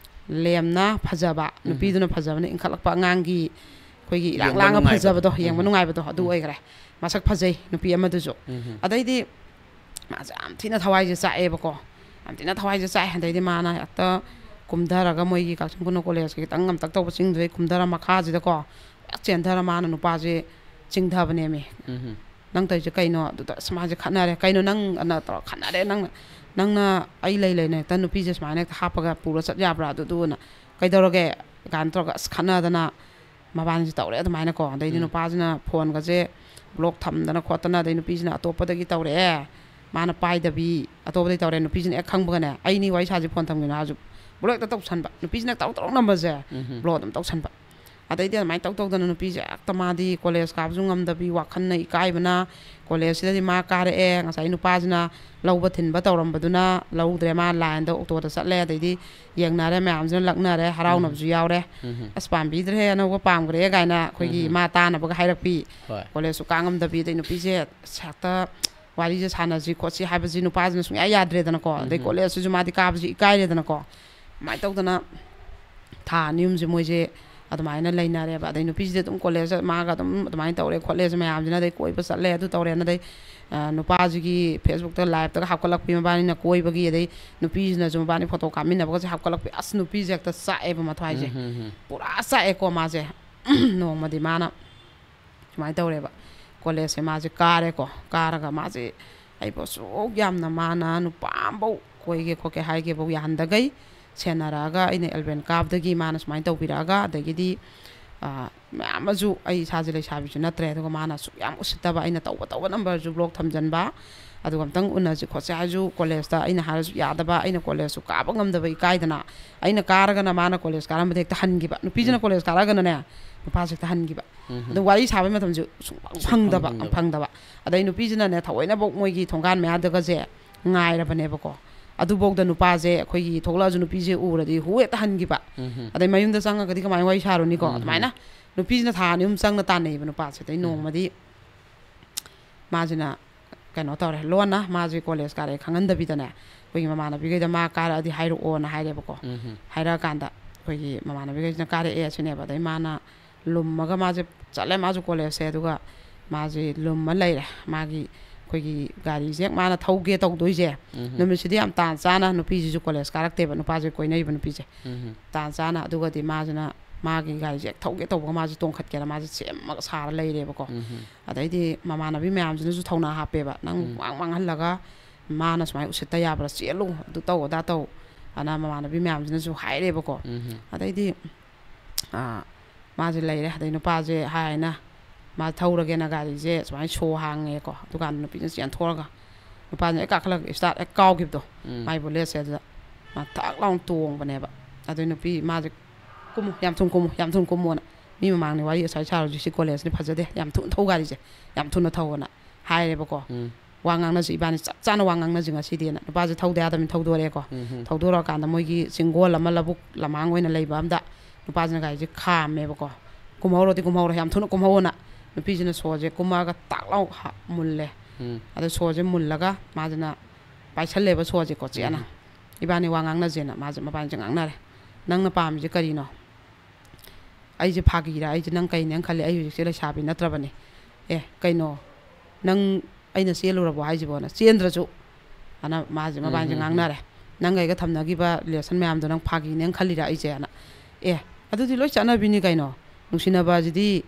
ꯂꯦꯝꯅ ꯐꯖꯕ, ꯎꯝ꯫ ꯅꯨꯄꯤꯗꯨꯅ ꯐꯖꯕꯅ ꯏꯟꯈꯠꯂꯛꯄ ꯑꯉꯥꯡꯒꯤ ꯑꯩꯈꯣꯏꯒꯤ ꯏꯔꯥꯛ ꯌꯦꯡꯕ ꯂꯥꯡꯉ ꯅꯨꯡꯉꯥꯏꯕꯗꯣ꯫ ꯐꯖꯕꯗꯣ, ꯌꯦꯡꯕ ꯎꯝ꯫ ꯅꯨꯡꯉꯥꯏꯕꯗꯣ ꯑꯗꯨ ꯎꯝ꯫ ꯑꯣꯏꯈ꯭ꯔꯦ꯫ ꯃꯁꯛ ꯐꯖꯩ ꯅꯨꯄꯤ ꯑꯃꯗꯨꯁꯨ꯫ ꯎꯝ꯫ ꯑꯗꯩꯗꯤ ꯃꯥꯁꯦ ꯌꯥꯝ ꯊꯤꯅ ꯊꯋꯥꯏꯁꯦ ꯆꯥꯛꯑꯦꯕꯀꯣ꯫ ꯌꯥꯝ ꯊꯤꯅ ꯊꯋꯥꯏꯁꯦ ꯆꯥꯛꯑꯦ꯫ ꯑꯗꯩꯗꯤ ꯃꯥꯅ ꯍꯦꯛꯇ ꯀꯨꯝꯊꯔꯒ ꯃꯣꯏꯒꯤ ꯀꯛꯆꯤꯡ ꯈꯨꯅꯧ ꯀꯣꯂꯦꯖꯀꯤ ꯈꯤꯇꯪ ꯉꯝꯇꯛ ꯇꯧꯕ ꯆꯤꯡꯗꯨꯗꯩ ꯀꯨꯝꯊꯔ ꯃꯈꯥꯁꯤꯗꯀꯣ ꯍꯦꯛ ꯆꯦꯟꯊꯔ ꯃꯥꯅ ꯅꯨꯄꯥꯁꯦ ꯆꯤꯡꯊꯕꯅꯦꯃꯤ꯫ ꯎꯝ꯫ "ꯅꯪ ꯇꯧꯔꯤꯁꯦ ꯀꯩꯅꯣ?" ꯑꯗꯨꯗ ꯑꯁ ꯃꯥꯁꯦ ꯈꯠꯅꯔꯦ꯫ "ꯀꯩꯅꯣ ꯅꯪ?" ꯑꯅ ꯇꯧꯔ ꯈꯠꯅꯔꯦ꯫ "ꯅꯪꯅ, ꯅꯪꯅ ꯑꯩ ꯂꯩ ꯂꯩꯅ ꯍꯦꯛꯇ ꯅꯨꯄꯤꯁꯦ ꯁꯨꯃꯥꯏꯅ ꯍꯦꯛꯇ ꯍꯥꯞꯄꯒ ꯄꯨꯔ ꯆꯠ ꯌꯥꯕ꯭ꯔꯥ?" ꯑꯗꯨꯗꯨꯅ "ꯀꯩꯗꯧꯔꯒꯦ?" ꯀꯥꯏꯅ ꯇꯧꯔꯒ ꯑꯁ ꯈꯠꯅꯗꯅ ꯃꯕꯥꯅꯤꯁꯦ ꯇꯧꯔꯦ ꯑꯗꯨꯃꯥꯏꯅꯀꯣ꯫ ꯑꯗꯩꯗꯤ ꯎꯝ꯫ ꯅꯨꯄꯥꯁꯤꯅ ꯐꯣꯟꯒꯁꯦ ꯕ꯭ꯂꯣꯛ ꯊꯝꯗꯅ ꯈꯣꯠꯇꯅ, ꯑꯗꯩ ꯅꯨꯄꯤꯁꯤꯅ ꯑꯇꯣꯞꯄꯗꯒꯤ ꯇꯧꯔꯛꯑꯦ꯫ ꯃꯥꯅ ꯄꯥꯏꯗꯕꯤ ꯑꯇꯣꯞꯄꯗꯒꯤ ꯇꯧꯔꯛꯑꯦ꯫ ꯅꯨꯄꯤꯁꯤꯅ ꯍꯦꯛ ꯈꯪꯕꯒꯅꯦ, "ꯑꯩꯅꯤ ꯋꯥꯔꯤ ꯁꯥꯁꯤ, ꯐꯣꯟ ꯊꯝꯒꯤꯅꯣ" ꯍꯥꯏꯔꯁꯨ ꯕ꯭ꯂꯣꯛ ꯍꯦꯛꯇ ꯇꯧꯁꯟꯕ꯫ ꯅꯨꯄꯤꯁꯤꯅ ꯇꯧꯔꯛ ꯇꯧꯔꯛ ꯅꯝꯕꯁꯦ ꯎꯝ꯫ ꯕ꯭ꯂꯣꯛ ꯑꯗꯨꯝ ꯇꯧꯁꯟꯕ꯫ ꯑꯗꯩꯗꯤ ꯑꯗꯨꯃꯥꯏꯅ ꯇꯧ ꯇꯧꯗꯅ ꯅꯨꯄꯤꯁꯦ ꯍꯦꯛꯇ ꯃꯥꯗꯤ ꯀꯣꯂꯦꯖ ꯀꯥꯕꯁꯨ ꯉꯝꯗꯕꯤ, ꯋꯥꯈꯜꯅ ꯏꯀꯥꯏꯕꯅ, ꯀꯣꯂꯦꯖꯁꯤꯗꯗꯤ ꯃꯥ ꯀꯥꯔꯛꯑꯦ, ꯉꯁꯥꯏ ꯅꯨꯄꯥꯁꯤꯅ ꯂꯧꯕ ꯊꯤꯟꯕ ꯇꯧꯔꯝꯕꯗꯨꯅ ꯂꯧꯗ꯭ꯔꯦ, ꯃꯥ ꯂꯥꯏꯟꯗ ꯑꯣꯛꯇꯣꯗ ꯆꯠꯂꯦ꯫ ꯑꯗꯩꯗꯤ ꯌꯦꯡꯅꯔꯦ, ꯃꯌꯥꯝꯁꯤꯅ ꯂꯛꯅꯔꯦ, ꯍꯔꯥꯎꯅꯕꯁꯨ ꯎꯝ꯫ ꯌꯥꯎꯔꯦ꯫ ꯎꯝ꯫ "ꯑꯁ, ꯄꯥꯝꯕꯤꯗ꯭ꯔꯦ, ꯑꯅꯧꯕ ꯄꯥꯝꯈ꯭ꯔꯦ" ꯀꯥꯏꯅ ꯑꯩꯈꯣꯏꯒꯤ ꯎꯝ꯫ ꯃꯥ ꯇꯥꯅꯕꯒ ꯍꯥꯏꯔꯛꯄꯤ꯫ ꯍꯣꯏ꯫ ꯀꯣꯂꯦꯖꯁꯨ ꯀꯥ ꯉꯝꯗꯕꯤ, ꯑꯗꯩ ꯅꯨꯄꯤꯁꯦ ꯍꯦꯛꯇ ꯋꯥꯔꯤꯁꯦ ꯁꯥꯟꯅꯁꯤ ꯈꯣꯠꯁꯤ ꯍꯥꯏꯕꯁꯤ ꯅꯨꯄꯥꯁꯤꯅ ꯁꯨꯡꯌꯥ ꯌꯥꯗ꯭ꯔꯦꯗꯅꯀꯣ꯫ ꯑꯗꯩ ꯎꯝ꯫ ꯀꯣꯂꯦꯖꯁꯤꯁꯨ ꯃꯥꯗꯤ ꯀꯥꯕꯁꯤ ꯏꯀꯥꯏꯔꯦꯗꯅꯀꯣ꯫ ꯑꯗꯨꯃꯥꯏꯅ ꯇꯧꯗꯅ ꯊꯥ ꯑꯅꯤ ꯑꯍꯨꯝꯁꯦ ꯃꯣꯏꯁꯦ ꯑꯗꯨꯃꯥꯏꯅ ꯂꯩꯅꯔꯦꯕ꯫ ꯑꯗꯩ ꯅꯨꯄꯤꯁꯤꯗꯤ ꯑꯗꯨꯝ ꯀꯣꯂꯦꯖ ꯃꯥꯒ ꯑꯗꯨꯝ ꯑꯗꯨꯃꯥꯏꯅ ꯇꯧꯔꯦ ꯈꯣꯠꯂꯦꯁꯦ ꯃꯌꯥꯝꯁꯤꯅ, ꯑꯗꯩ ꯀꯣꯏꯕ ꯆꯠꯂꯦ, ꯑꯗꯨ ꯇꯧꯔꯦꯅ, ꯑꯗꯩ, ꯑ, ꯅꯨꯄꯥꯁꯤꯒꯤ ꯐꯦꯁꯕꯨꯛꯇ ꯂꯥꯏꯞꯇꯒ ꯍꯥꯞꯀꯠꯂꯛꯄꯤ ꯃꯕꯥꯅꯤꯅ ꯀꯣꯏꯕꯒꯤ, ꯑꯗꯩ ꯅꯨꯄꯤꯁꯤꯅꯁꯨ ꯃꯕꯥꯅꯤ ꯐꯣꯇꯣ ꯀꯥꯞꯃꯤꯟꯅꯕꯒꯁꯦ ꯍꯥꯞꯀꯠꯂꯛꯄꯤ꯫ ꯑꯁ, ꯅꯨꯄꯤꯁꯦ ꯍꯦꯛꯇ ꯆꯥꯛꯑꯦꯕ ꯃꯊ꯭ꯋꯥꯏꯁꯦ꯫ ꯎꯝ, ꯎꯝ, ꯎꯝ꯫ ꯄꯨꯔꯥ ꯆꯥꯛꯑꯦꯀꯣ ꯃꯥꯁꯦ꯫ ꯅꯣꯡꯃꯗꯤ ꯃꯥꯅ ꯁꯨꯃꯥꯏꯅ ꯇꯧꯔꯦꯕ꯫ ꯀꯣꯂꯦꯖꯁꯦ ꯃꯥꯁꯦ ꯀꯥꯔꯦꯀꯣ꯫ ꯀꯥꯔꯒ ꯃꯥꯁꯦ ꯑꯩꯕꯨ ꯑꯁꯨꯛ ꯌꯥꯝꯅ ꯃꯥꯅ ꯅꯨꯄꯥ ꯑꯃꯐꯧ ꯀꯣꯏꯒꯦ ꯈꯣꯠꯀꯦ ꯍꯥꯏꯒꯦꯐꯧ ꯌꯥꯍꯟꯗꯈꯩ ꯁꯦꯟꯅꯔꯛꯑꯒ, ꯑꯩꯅ ꯑꯦꯂꯚꯦꯟ ꯀꯥꯕꯗꯒꯤ ꯃꯥꯅ ꯁꯨꯃꯥꯏꯅ ꯇꯧꯕꯤꯔꯛꯑꯒ, ꯑꯗꯒꯤꯗꯤ, ꯑ, ꯃꯌꯥꯝ ꯑꯃꯁꯨ, ꯑꯩ ꯏꯁꯥꯁꯦ ꯂꯩꯁꯥꯕꯤꯁꯨ ꯅꯠꯇ꯭ꯔꯦ, ꯑꯗꯨꯒ ꯃꯥꯅ ꯑꯁꯨꯛ ꯌꯥꯝ ꯎꯁꯤꯠꯇꯕ, ꯑꯩꯅ ꯇꯧꯕ ꯇꯧꯕ ꯅꯝꯕꯔꯁꯨ ꯕ꯭ꯂꯣꯛ ꯊꯝꯖꯤꯟꯕ, ꯑꯗꯨꯒ ꯑꯝꯇꯪ ꯎꯅꯁꯤ ꯈꯣꯠꯁꯤ ꯍꯥꯏꯔꯁꯨ ꯀꯣꯂꯦꯖꯇ ꯑꯩꯅ ꯍꯥꯏꯔꯁꯨ ꯌꯥꯗꯕ, ꯑꯩꯅ ꯀꯣꯂꯦꯖꯁꯨ ꯀꯥꯕ ꯉꯝꯗꯕ ꯏꯀꯥꯏꯗꯅ, ꯑꯩꯅ ꯀꯥꯔꯒꯅ ꯃꯥꯅ ꯀꯣꯂꯦꯖ ꯀꯥꯔꯝꯕꯗ ꯍꯦꯛꯇ ꯍꯟꯈꯤꯕ, ꯅꯨꯄꯤꯁꯤꯅ ꯎꯝ꯫ ꯀꯣꯂꯦꯖ ꯀꯥꯔꯛꯑꯒꯅꯅꯦ ꯅꯨꯄꯥꯁꯦ ꯍꯦꯛꯇ ꯍꯟꯈꯤꯕ꯫ ꯎꯝ꯫ ꯑꯗꯨꯝ ꯋꯥꯔꯤ ꯁꯥꯕꯩ ꯃꯇꯝꯁꯨ ꯁꯨꯡꯐꯪ ꯁꯨꯡꯐꯪ ꯐꯪꯗꯕ, ꯐꯪꯗꯕ꯫ ꯐꯪꯗꯕ꯫ ꯑꯗꯩ ꯅꯨꯄꯤꯁꯤꯅꯅꯦ ꯊꯑꯣꯏꯅꯐꯧ ꯃꯣꯏꯒꯤ ꯊꯣꯡꯒꯥꯟ ꯃꯌꯥꯗꯒꯁꯦ ꯉꯥꯏꯔꯕꯅꯦꯕꯀꯣ꯫ ꯑꯗꯨꯐꯧꯗ ꯅꯨꯄꯥꯁꯦ ꯑꯩꯈꯣꯏꯒꯤ ꯊꯣꯛꯂꯛꯑꯁꯨ ꯅꯨꯄꯤꯁꯦ ꯎꯔꯗꯤ ꯍꯨ ꯍꯦꯛꯇ ꯍꯟꯈꯤꯕ꯫ ꯎꯝ꯫ ꯑꯗꯩ ꯃꯌꯨꯝꯗ ꯆꯪꯉꯒꯗꯤ ꯀꯃꯥꯏꯅ ꯋꯥꯔꯤ ꯁꯥꯔꯨꯅꯤꯀꯣ? ꯎꯝ꯫ ꯑꯗꯨꯃꯥꯏꯅ ꯅꯨꯄꯤꯁꯤꯅ ꯊꯥ ꯑꯅꯤ ꯑꯍꯨꯝ ꯆꯪꯅ ꯇꯥꯟꯅꯩꯌꯦꯕ ꯅꯨꯄꯥꯁꯦ꯫ ꯑꯗꯩ ꯎꯝ꯫ ꯅꯣꯡꯃꯗꯤ ꯃꯥꯁꯤꯅ ꯀꯩꯅꯣ ꯇꯧꯔꯦ, ꯂꯣꯟꯅ ꯃꯥꯁꯦ ꯀꯣꯂꯦꯖ ꯀꯥꯔꯛꯑꯦ ꯈꯪꯍꯟꯗꯕꯤꯗꯅꯦ, ꯑꯩꯈꯣꯏꯒꯤ ꯃꯃꯥꯟꯅꯕꯤꯈꯩꯗ ꯃꯥ ꯀꯥꯔꯛꯑꯗꯤ ꯍꯥꯏꯔꯛꯑꯣꯅ ꯍꯥꯏꯔꯦꯕꯀꯣ꯫ ꯎꯝ꯫ ꯍꯥꯏꯔꯛꯑꯀꯥꯟꯗ ꯑꯩꯈꯣꯏꯒꯤ ꯃꯃꯥꯟꯅꯕꯤꯈꯩꯁꯤꯅ ꯀꯥꯔꯛꯑꯦ ꯁꯤꯅꯦꯕ꯫ ꯑꯗꯩ ꯃꯥꯅ ꯂꯨꯝꯃꯒ ꯃꯥꯁꯦ ꯆꯠꯂꯦ ꯃꯥꯁꯨ ꯀꯣꯂꯦꯖꯁꯦ꯫ ꯑꯗꯨꯒ ꯃꯥꯁꯦ ꯂꯨꯝꯃ ꯂꯩꯔꯦ꯫ ꯃꯥꯒꯤ ꯑꯩꯈꯣꯏꯒꯤ ꯒꯥꯔꯤꯁꯦ ꯍꯦꯛ ꯃꯥꯅ ꯊꯧꯒꯦ ꯇꯧꯗꯣꯏꯁꯦ, ꯎꯝ꯫ ꯅꯨꯃꯤꯠꯁꯤꯗꯤ ꯌꯥꯝ ꯇꯥꯟ ꯆꯥꯅ, ꯅꯨꯄꯤꯁꯤꯁꯨ ꯀꯣꯂꯦꯖ ꯀꯥꯔꯛꯇꯦꯕ, ꯅꯨꯄꯥꯁꯦ ꯀꯣꯏꯅꯔꯤꯕ ꯅꯨꯄꯤꯁꯦ꯫ ꯎꯝ꯫ ꯇꯥꯟ ꯆꯥꯅ꯫ ꯑꯗꯨꯒꯗꯤ ꯃꯥꯁꯤꯅ ꯃꯥꯒꯤ ꯒꯥꯔꯤꯁꯦ ꯍꯦꯛ ꯊꯧꯒꯦ ꯇꯧꯕꯒ ꯃꯥꯁꯦ ꯇꯣꯡꯈꯠꯀꯦꯅ ꯃꯥꯁꯦ ꯁꯦꯝꯃꯒ ꯁꯥꯔ ꯂꯩꯔꯦꯕꯀꯣ꯫ ꯎꯝ꯫ ꯑꯗꯩꯗꯤ ꯃꯃꯥꯟꯅꯕꯤ ꯃꯌꯥꯝꯁꯤꯅꯁꯨ ꯊꯧꯅꯥ ꯍꯥꯞꯄꯦꯕ, "ꯅꯪ ꯎꯝ꯫ ꯋꯥꯡ ꯋꯥꯡꯍꯜꯂꯒ ꯃꯥꯅ ꯁꯨꯃꯥꯏꯅ ꯎꯁꯤꯠꯇ ꯌꯥꯕ꯭ꯔꯥ? ꯆꯦꯜꯂꯨ, ꯑꯗꯨ ꯇꯧ ꯑꯗꯥ ꯇꯧ" ꯑꯅ ꯃꯃꯥꯟꯅꯕꯤ ꯃꯌꯥꯝꯁꯤꯅꯁꯨ ꯍꯥꯏꯔꯦꯕꯀꯣ꯫ ꯎꯝ꯫ ꯑꯗꯩꯗꯤ ꯑꯥ, ꯃꯥꯁꯦ ꯂꯩꯔꯦ꯫ ꯑꯗꯩ ꯅꯨꯄꯥꯁꯦ ꯍꯥꯏꯅ ꯃꯥ ꯊꯧꯔꯒꯦꯅ ꯒꯥꯔꯤꯁꯦ ꯁꯨꯃꯥꯏꯅ ꯁꯣ ꯍꯥꯡꯉꯦꯀꯣ꯫ ꯑꯗꯨꯀꯥꯟꯗ ꯅꯨꯄꯤꯁꯤꯅ ꯆꯦꯟꯊꯣꯔꯒ ꯅꯨꯄꯥꯁꯤꯅ ꯍꯦꯛ ꯀꯥꯈꯠꯂꯒ ꯏꯁꯇꯥꯔꯠ ꯍꯦꯛ ꯀꯥꯎꯈꯤꯕꯗꯣ, ꯎꯝ꯫ ꯃꯥꯏ ꯕꯨꯂꯦꯠꯁꯦ, ꯑꯗꯨꯗ ꯃꯥ ꯊꯛ ꯂꯥꯎꯅ ꯇꯣꯡꯕꯅꯦꯕ꯫ ꯑꯗꯨꯏ ꯅꯨꯄꯤ ꯃꯥꯁꯦ, "ꯀꯨꯝꯃꯨ, ꯌꯥꯝ ꯊꯨꯅ ꯀꯨꯝꯃꯨ, ꯌꯥꯝ ꯊꯨꯅ ꯀꯨꯝꯃꯨꯅ", ꯃꯤ ꯃꯃꯥꯡꯅꯤ ꯋꯥꯔꯤ ꯉꯁꯥꯏ ꯁꯥꯔꯨꯁꯤ, ꯁꯤ ꯀꯣꯂꯦꯖꯅꯤ ꯐꯖꯗꯦ, ꯌꯥꯝ ꯊꯨꯅ ꯊꯧ ꯒꯥꯔꯤꯁꯦ, ꯌꯥꯝ ꯊꯨꯅ ꯊꯧꯑꯅ ꯍꯥꯏꯔꯦꯕꯀꯣ꯫ ꯎꯝ꯫ "ꯋꯥ ꯉꯥꯡꯅꯁꯤ ꯏꯕꯥꯅꯤ, ꯆꯞ ꯆꯥꯅ ꯋꯥ ꯉꯥꯡꯅꯁꯤ ꯉꯁꯤꯗꯤꯅ" ꯅꯨꯄꯥꯁꯦ ꯊꯧꯗ ꯌꯥꯗꯕꯅꯤ ꯊꯧꯗꯣꯔꯛꯑꯦꯀꯣ꯫ ꯎꯝ꯫ ꯊꯧꯗꯣꯔꯛꯑꯀꯥꯟꯗ ꯃꯣꯏꯒꯤ ꯆꯤꯡꯒꯣꯜ ꯑꯃ, ꯂꯧꯕꯨꯛ ꯂꯃꯥꯡ ꯑꯣꯏꯅ ꯂꯩꯕ ꯑꯝꯗ ꯅꯨꯄꯥꯁꯤꯅ ꯒꯥꯔꯤꯁꯦ ꯈꯥꯝꯃꯦꯕꯀꯣ꯫ "ꯀꯨꯝꯍꯧꯔꯣꯗꯤ ꯀꯨꯝꯍꯧꯔꯣ, ꯌꯥꯝ ꯊꯨꯅ ꯀꯨꯝꯍꯧꯑꯣꯅ" ꯅꯨꯄꯤꯁꯤꯅ ꯁꯣꯁꯦ ꯀꯨꯝꯃꯛꯑꯒ ꯇꯥꯛ ꯂꯥꯎ ꯍꯥ-, ꯃꯨꯜꯂꯦ꯫ ꯎꯝ꯫ ꯑꯗ ꯁꯣꯁꯦ ꯃꯨꯜꯂꯒ ꯃꯥꯁꯤꯅ ꯄꯥꯏꯁꯜꯂꯦꯕ ꯁꯣꯁꯦꯀꯣ ꯆꯦꯠꯅ꯫ ꯎꯝ꯫ "ꯏꯕꯥꯅꯤ ꯋꯥ ꯉꯥꯡꯅꯁꯦꯅ" ꯃꯥꯁꯦ ꯃꯕꯥꯅꯤꯁꯦ ꯉꯥꯡꯅꯔꯦ꯫ "ꯅꯪꯅ ꯄꯥꯝꯃꯤꯁꯦ ꯀꯔꯤꯅꯣ? ꯑꯩꯁꯦ ꯐꯥꯒꯤꯔ? ꯑꯩꯁꯦ ꯅꯪ ꯀꯩꯅꯦꯅ ꯈꯜꯂꯤ? ꯑꯩ ꯍꯧꯖꯤꯛꯁꯦ ꯂꯩꯁꯥꯕꯤ ꯅꯠꯇ꯭ꯔꯕꯅꯤ꯫ ꯑꯦ, ꯀꯩꯅꯣ? ꯅꯪ ꯑꯩꯅ ꯆꯦꯜꯂꯨꯔꯕꯣ ꯍꯥꯏꯁꯤꯕꯣꯅ?" ꯆꯦꯟꯗ꯭ꯔꯁꯨ ꯑꯅ ꯃꯥꯁꯦ ꯎꯝ, ꯃꯕꯥꯅꯤꯁꯦ ꯎꯝ, ꯎꯝ꯫ ꯉꯥꯡꯅꯔꯦ꯫ "ꯅꯪꯒ ꯑꯩꯒ ꯊꯝꯅꯈꯤꯕ ꯔꯤꯂꯦꯁꯟ ꯃꯌꯥꯝꯗꯣ ꯅꯪ ꯐꯥꯒꯤꯅꯦꯅ ꯈꯜꯂꯤꯔ ꯑꯩꯁꯦꯅ?" "ꯑꯦ, ꯑꯗꯨꯗꯤ ꯂꯣꯏ ꯆꯠꯅꯕꯤꯅꯤ ꯀꯩꯅꯣ꯫ ꯅꯨꯡꯁꯤꯅꯕ ꯑꯁꯤꯗꯤ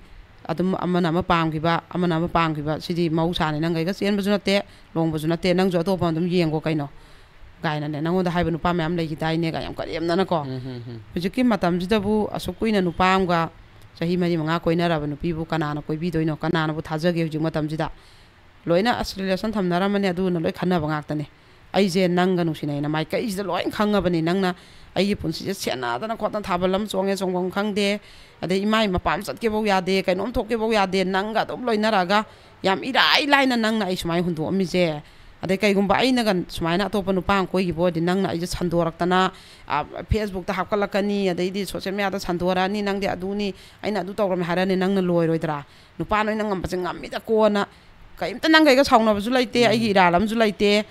ꯑꯗꯨꯝ ꯑꯃꯅ ꯑꯃ ꯄꯥꯝꯈꯤꯕ, ꯑꯃꯅ ꯑꯃ ꯄꯥꯝꯈꯤꯕ, ꯁꯤꯗꯤ ꯃꯍꯧꯁꯥꯅꯤ꯫ ꯅꯪꯒ ꯑꯩꯒ ꯆꯦꯟꯕꯁꯨ ꯅꯠꯇꯦ, ꯂꯣꯡꯕꯁꯨ ꯅꯠꯇꯦ, ꯅꯪꯁꯨ ꯑꯇꯣꯞꯄ ꯑꯗꯨꯝ ꯌꯦꯡꯒꯣ ꯀꯩꯅꯣ" ꯀꯥꯏꯅꯅꯦ, "ꯅꯪꯉꯣꯟꯗ ꯍꯥꯏꯕ ꯅꯨꯄꯥ ꯃꯌꯥꯝ ꯂꯩꯈꯤꯗꯥꯏꯅꯦ?" ꯀꯥꯏ ꯌꯥꯝ ꯀꯔꯦꯝꯅꯅꯀꯣ꯫ ꯎꯝ, ꯎꯝ, ꯎꯝ꯫ ꯍꯧꯖꯤꯛꯀꯤ ꯃꯇꯝꯁꯤꯗꯕꯨ ꯑꯁꯨꯛ ꯀꯨꯏꯅ ꯅꯨꯄꯥ ꯑꯃꯒ ꯆꯍꯤ ꯃꯔꯤ ꯃꯉꯥ ꯀꯣꯏꯅꯔꯕ ꯅꯨꯄꯤꯕꯨ ꯀꯅꯥꯅ ꯀꯣꯏꯕꯤꯗꯣꯏꯅꯣ? ꯀꯅꯥꯅꯕꯨ ꯊꯥꯖꯒꯦ ꯍꯧꯖꯤꯛ ꯃꯇꯝꯁꯤꯗ? ꯂꯣꯏꯅ ꯑꯁ ꯔꯤꯂꯦꯁꯟ ꯊꯝꯅꯔꯝꯃꯅꯤ, ꯑꯗꯨꯅ ꯂꯣꯏ ꯈꯟꯅꯕ ꯉꯥꯛꯇꯅꯦ꯫ ꯑꯩꯁꯦ ꯅꯪꯒ ꯅꯨꯡꯁꯤꯅꯩꯅ ꯃꯥꯏꯀꯩꯁꯤꯗ ꯂꯣꯏ ꯈꯪꯉꯕꯅꯤ꯫ ꯅꯪꯅ ꯑꯩꯒꯤ ꯄꯨꯟꯁꯤꯁꯦ ꯁꯦꯟꯅꯗꯅ ꯈꯣꯠꯇꯅ ꯊꯥꯕꯜ ꯑꯃ ꯆꯣꯡꯉꯦ, ꯆꯣꯡꯐꯝ ꯈꯪꯗꯦ, ꯑꯗꯩ ꯏꯃꯥꯏ ꯃꯄꯥꯝ ꯆꯠꯀꯦꯐꯧ ꯌꯥꯗꯦ, ꯀꯩꯅꯣꯝ ꯊꯣꯛꯀꯦꯐꯧ ꯌꯥꯗꯦ, ꯅꯪꯒ ꯑꯗꯨꯝ ꯂꯣꯏꯅꯔꯛꯑꯒ ꯌꯥꯝ ꯏꯔꯥꯏ ꯂꯥꯏꯅ ꯅꯪꯅ ꯑꯩ ꯁꯨꯃꯥꯏꯅ ꯍꯨꯟꯗꯣꯛꯑꯝꯃꯤꯁꯦ ꯑꯗꯩ ꯀꯩꯒꯨꯝꯕ ꯑꯩꯅꯒ ꯁꯨꯃꯥꯏꯅ ꯑꯇꯣꯞꯄ ꯅꯨꯄꯥ ꯑꯃ ꯀꯣꯏꯈꯤꯕ ꯑꯣꯏꯔꯗꯤ, ꯅꯪꯅ ꯑꯩꯁꯦ ꯁꯟꯗꯣꯔꯛꯇꯅ, ꯑ, Facebook ꯇ ꯍꯥꯞꯀꯠꯂꯛꯀꯅꯤ, ꯑꯗꯩꯗꯤ social media ꯗ ꯁꯟꯗꯣꯔꯛꯑꯅꯤ, "ꯅꯪꯗꯤ ꯑꯗꯨꯅꯤ, ꯑꯩꯅ ꯑꯗꯨ ꯇꯧꯔꯝꯃꯦ" ꯍꯥꯏꯔꯅꯤ, ꯅꯪꯅ ꯂꯣꯏꯔꯣꯏꯗ꯭ꯔꯥ? ꯅꯨꯄꯥ ꯅꯣꯏꯅ ꯉꯝꯕꯁꯦ ꯉꯝꯃꯤꯗ ꯀꯣꯟꯅ꯫ ꯀꯩꯝꯇ ꯅꯪꯒ ꯑꯩꯒ ꯁꯥꯎꯅꯕꯁꯨ ꯂꯩꯇꯦ, ꯎꯝ꯫ ꯑꯩꯒꯤ ꯏꯔꯥꯜ ꯑꯃꯁꯨ ꯂꯩꯇꯦ,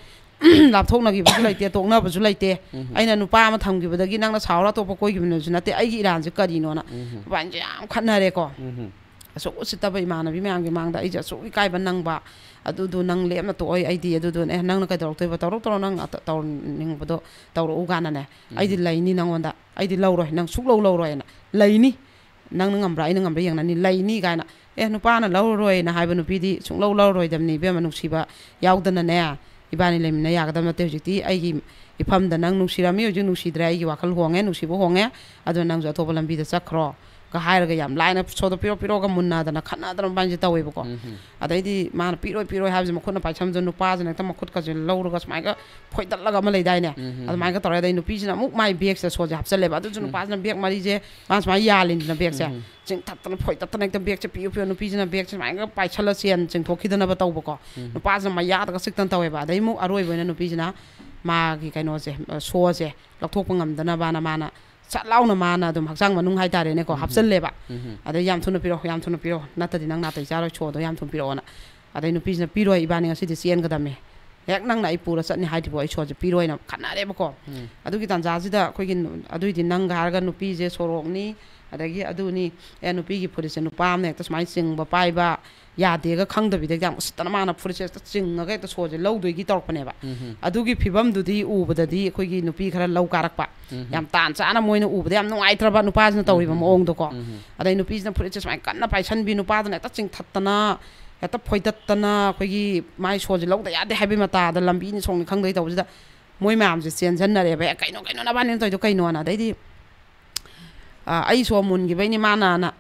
ꯂꯥꯞꯊꯣꯛꯅꯈꯤꯕꯁꯨ ꯂꯩꯇꯦ, ꯇꯣꯛꯅꯕꯁꯨ ꯂꯩꯇꯦ꯫ ꯎꯝ꯫ ꯑꯩꯅ ꯅꯨꯄꯥ ꯑꯃ ꯊꯝꯈꯤꯕꯗꯒꯤ ꯅꯪꯅ ꯁꯥꯎꯔ ꯑꯇꯣꯞꯄ ꯀꯣꯏꯈꯤꯕꯅꯁꯨ ꯅꯠꯇꯦ, ꯑꯩꯒꯤ ꯏꯔꯥꯟꯁꯦ ꯀꯔꯤꯅꯣꯅ꯫ ꯎꯝ꯫ ꯃꯕꯥꯅꯤꯁꯦ ꯌꯥꯝ ꯈꯠꯅꯔꯦꯀꯣ꯫ ꯎꯝ꯫ ꯑꯁꯨꯛ ꯎꯁꯤꯠꯇꯕ ꯏꯃꯥꯟꯅꯕꯤ ꯃꯌꯥꯝꯒꯤ ꯃꯥꯡꯗ ꯑꯩꯁꯦ ꯑꯁꯨꯛ ꯏꯀꯥꯏꯕ ꯅꯪꯕ, ꯑꯗꯨꯗꯨ ꯅꯪ ꯂꯦꯞꯅ ꯇꯣꯛꯑꯣꯏ, ꯑꯩꯗꯤ ꯑꯗꯨꯗꯨꯅꯦ, "ꯑꯦ, ꯅꯪꯅ ꯀꯩꯗꯧꯔꯛꯇꯣꯏꯕ? ꯇꯧꯔꯛꯇꯧꯔꯣ, ꯅꯪ ꯑꯇ-, ꯇꯧꯅꯤꯡꯕꯗꯣ ꯇꯧꯔꯛꯎ" ꯀꯥꯏꯅꯅꯦ꯫ ꯎꯝ꯫ "ꯑꯩꯗꯤ ꯂꯩꯅꯤ ꯅꯪꯉꯣꯟꯗ, ꯑꯩꯗꯤ ꯂꯧꯔꯣꯏ, ꯅꯪ ꯁꯨꯛ ꯂꯧ ꯂꯧꯔꯣꯏꯅ, ꯂꯩꯅꯤ, ꯅꯪꯅ ꯉꯝꯕ꯭ꯔꯥ, ꯑꯩꯅ ꯉꯝꯕ꯭ꯔꯥ ꯌꯦꯡꯅꯅꯤ, ꯂꯩꯅꯤ" ꯀꯥꯏꯅ꯫ ꯑꯦ, ꯅꯨꯄꯥꯅ ꯂꯧꯔꯔꯣꯏꯅ ꯍꯥꯏꯕ ꯅꯨꯄꯤꯗꯤ ꯁꯨꯡꯂꯧ ꯂꯧꯔꯔꯣꯏꯗꯕꯅꯤ ꯏꯕꯦꯝꯃ, ꯅꯨꯡꯁꯤꯕ ꯌꯥꯎꯗꯅꯅꯦ꯫ ꯏꯕꯥꯅꯤ ꯂꯩꯃꯤꯟꯅ ꯌꯥꯒꯗꯕ ꯅꯠꯇꯦ꯫ ꯍꯧꯖꯤꯛꯇꯤ ꯑꯩꯒꯤ ꯏꯐꯝꯗ ꯅꯪ ꯅꯨꯡꯁꯤꯔꯝꯃꯤ, ꯍꯧꯖꯤꯛ ꯅꯨꯡꯁꯤꯗ꯭ꯔꯦ, ꯑꯩꯒꯤ ꯋꯥꯈꯜ ꯍꯣꯡꯉꯦ, ꯅꯨꯡꯁꯤꯕ ꯍꯣꯡꯉꯦ, ꯑꯗꯨꯅ ꯅꯪꯁꯨ ꯑꯇꯣꯞꯄ ꯂꯝꯕꯤꯗ ꯆꯠꯈ꯭ꯔꯣ꯫ ꯀ ꯍꯥꯏꯔꯒ ꯌꯥꯝ ꯂꯥꯏꯅ ꯁꯣꯗꯣ ꯄꯤꯔꯣ ꯄꯤꯔꯣꯒ ꯃꯨꯟꯅꯗꯅ ꯈꯠꯅꯗꯅ ꯃꯕꯥꯅꯤꯁꯦ ꯇꯧꯋꯦꯕꯀꯣ꯫ ꯎꯝ꯫ ꯑꯗꯩꯗꯤ ꯃꯥꯅ ꯄꯤꯔꯣꯏ ꯄꯤꯔꯣꯏ ꯍꯥꯏꯕꯁꯦ ꯃꯈꯨꯠꯅ ꯄꯥꯏꯁꯟꯕꯗ ꯅꯨꯄꯥꯁꯤꯅ ꯍꯦꯛꯇ ꯃꯈꯨꯠꯀꯁꯦ ꯂꯧꯔꯒ ꯁꯨꯃꯥꯏꯅ ꯐꯣꯏꯗꯠꯂꯒ ꯑꯃ ꯂꯩꯗꯥꯏꯅꯦ? ꯎꯝ꯫ ꯑꯗꯨꯃꯥꯏꯅ ꯇꯧꯔꯦ꯫ ꯑꯗꯩ ꯅꯨꯄꯤꯁꯤꯅ ꯑꯃꯨꯛ ꯃꯥꯏ ꯕꯦꯒꯁꯤꯗ ꯁꯣꯁꯦ ꯍꯥꯞꯆꯜꯂꯦꯕ꯫ ꯑꯗꯨꯁꯨ ꯎꯝ꯫ ꯅꯨꯄꯥꯁꯤꯅ ꯕꯦꯒ ꯃꯔꯤꯁꯦ ꯃꯥꯅ ꯁꯨꯃꯥꯏꯅ ꯌꯥꯜꯂꯤꯅꯤꯅ ꯕꯦꯒꯁꯦ꯫ ꯎꯝ꯫ ꯆꯤꯡꯊꯠꯇꯅ ꯐꯣꯏꯗꯠꯇꯅ ꯍꯦꯛꯇ ꯕꯦꯒꯁꯦ ꯄꯤꯌꯨ ꯄꯤꯌꯨ, ꯅꯨꯄꯤꯁꯤꯅ ꯕꯦꯒꯁꯦ ꯁꯨꯃꯥꯏꯅ ꯄꯥꯏꯁꯜꯂ ꯆꯦꯟ ꯆꯤꯡꯊꯣꯛꯈꯤꯗꯅꯕ ꯇꯧꯕꯀꯣ꯫ ꯎꯝ꯫ ꯅꯨꯄꯥꯁꯤꯅ ꯃꯌꯥꯗꯒ ꯆꯤꯛꯇꯅ ꯇꯧꯋꯦꯕ꯫ ꯑꯗꯩ ꯑꯃꯨꯛ ꯑꯔꯣꯏꯕ ꯑꯣꯏꯅ ꯅꯨꯄꯤꯁꯤꯅ ꯃꯥꯒꯤ ꯀꯩꯅꯣꯁꯦ, ꯁꯣꯁꯦ ꯂꯧꯊꯣꯛꯄ ꯉꯝꯗꯅꯕꯅ ꯃꯥꯅ ꯁꯠ ꯂꯥꯎꯅ ꯃꯥꯅ ꯑꯗꯨꯝ ꯍꯛꯆꯥꯡ ꯃꯅꯨꯡ ꯍꯥꯏꯇꯥꯔꯦꯅꯦꯀꯣ, ꯎꯝ꯫ ꯍꯥꯞꯆꯜꯂꯦꯕ꯫ ꯎꯝ꯫ ꯑꯗꯩ "ꯌꯥꯝ ꯊꯨꯅ ꯄꯤꯔꯛꯑꯣ, ꯌꯥꯝ ꯊꯨꯅ ꯄꯤꯔꯛꯑꯣ, ꯅꯠꯇꯗꯤ ꯅꯪ ꯅꯥꯇꯩ ꯆꯥꯔꯣꯏ, ꯁꯣꯗꯣ ꯌꯥꯝ ꯊꯨꯅ ꯄꯤꯔꯛꯑꯣꯅ"꯫ ꯑꯗꯩ ꯅꯨꯄꯤꯁꯤꯅ "ꯄꯤꯔꯣꯏ, ꯏꯕꯥꯅꯤ ꯉꯁꯤꯗꯤ ꯆꯦꯟꯒꯗꯝꯃꯤ, ꯍꯦꯛ ꯅꯪꯅ ꯑꯩ ꯄꯨꯔ ꯆꯠꯅꯤ ꯍꯥꯏꯗ꯭ꯔꯤꯕꯣ ꯑꯩ ꯁꯣꯁꯦ ꯄꯤꯔꯣꯏꯅ" ꯈꯠꯅꯔꯦꯕꯀꯣ꯫ ꯎꯝ꯫ ꯑꯗꯨꯒꯤ ꯇꯥꯟꯖꯥꯁꯤꯗ ꯑꯩꯈꯣꯏꯒꯤ ꯅꯨ-, ꯑꯗꯨꯏꯗꯤ ꯅꯪꯒ ꯍꯥꯏꯔꯒ ꯅꯨꯄꯤꯁꯦ ꯁꯣꯔꯣꯛꯅꯤ, ꯑꯗꯒꯤ ꯑꯗꯨꯅꯤ, ꯑꯦ, ꯅꯨꯄꯤꯒꯤ ꯐꯨꯔꯤꯠꯁꯦ ꯅꯨꯄꯥ ꯑꯃꯅ ꯍꯦꯛꯇ ꯁꯨꯃꯥꯏꯅ ꯆꯤꯡꯕ ꯄꯥꯏꯕ ꯌꯥꯗꯦꯒ ꯈꯪꯗꯕꯤꯗ ꯌꯥꯝ ꯎꯁꯤꯠꯇꯅ ꯃꯥꯅ ꯐꯨꯔꯤꯠꯁꯦ ꯍꯦꯛꯇ ꯆꯤꯡꯉꯒ ꯍꯦꯛꯇ ꯁꯣꯁꯦ ꯂꯧꯗꯣꯏꯒꯤ ꯇꯧꯔꯛꯄꯅꯦꯕ꯫ ꯎꯝ꯫ ꯑꯗꯨꯒꯤ ꯐꯤꯕꯝꯗꯨꯗꯤ ꯎꯕꯗꯗꯤ ꯑꯩꯈꯣꯏꯒꯤ ꯅꯨꯄꯤ ꯈꯔ ꯂꯧ ꯀꯥꯔꯛꯄ, ꯎꯝ꯫ ꯌꯥꯝ ꯇꯥꯟ ꯆꯥꯅ ꯃꯣꯏꯅ ꯎꯕꯗ ꯌꯥꯝ ꯅꯨꯡꯉꯥꯏꯇ꯭ꯔꯕ ꯅꯨꯄꯥꯁꯤꯅ ꯇꯧꯔꯤꯕ ꯎꯝ꯫ ꯃꯑꯣꯡꯗꯣꯀꯣ꯫ ꯎꯝ꯫ ꯑꯗꯩ ꯅꯨꯄꯤꯁꯤꯅ ꯐꯨꯔꯤꯠꯁꯦ ꯁꯨꯃꯥꯏꯅ ꯀꯟꯅ ꯄꯥꯏꯁꯟꯕꯤ, ꯅꯨꯄꯥꯗꯨꯅ ꯍꯦꯛꯇ ꯆꯤꯡꯊꯠꯇꯅ, ꯍꯦꯛꯇ ꯐꯣꯏꯗꯠꯇꯅ, ꯑꯩꯈꯣꯏꯒꯤ ꯃꯥꯏ ꯁꯣꯁꯦ ꯂꯧꯗ ꯌꯥꯗꯦ ꯍꯥꯏꯕꯒꯤ ꯃꯇꯥꯗ ꯂꯝꯕꯤꯅꯤ ꯁꯣꯡꯅꯤ ꯈꯪꯗꯣꯏ ꯇꯧꯕꯁꯤꯗ ꯃꯣꯏ ꯃꯌꯥꯝꯁꯦ ꯆꯦꯟꯁꯟꯅꯔꯦꯕ꯫ "ꯑꯦ, ꯀꯩꯅꯣ, ꯀꯩꯅꯣ ꯅꯕꯥꯅꯤꯅ ꯇꯧꯔꯤꯗꯣ ꯀꯩꯅꯣꯅ?" ꯑꯗꯩꯗꯤ, "ꯑ, ꯑꯩ ꯁꯣ ꯃꯨꯟꯈꯤꯕꯩꯅꯤ ꯃꯥꯅꯅ"꯫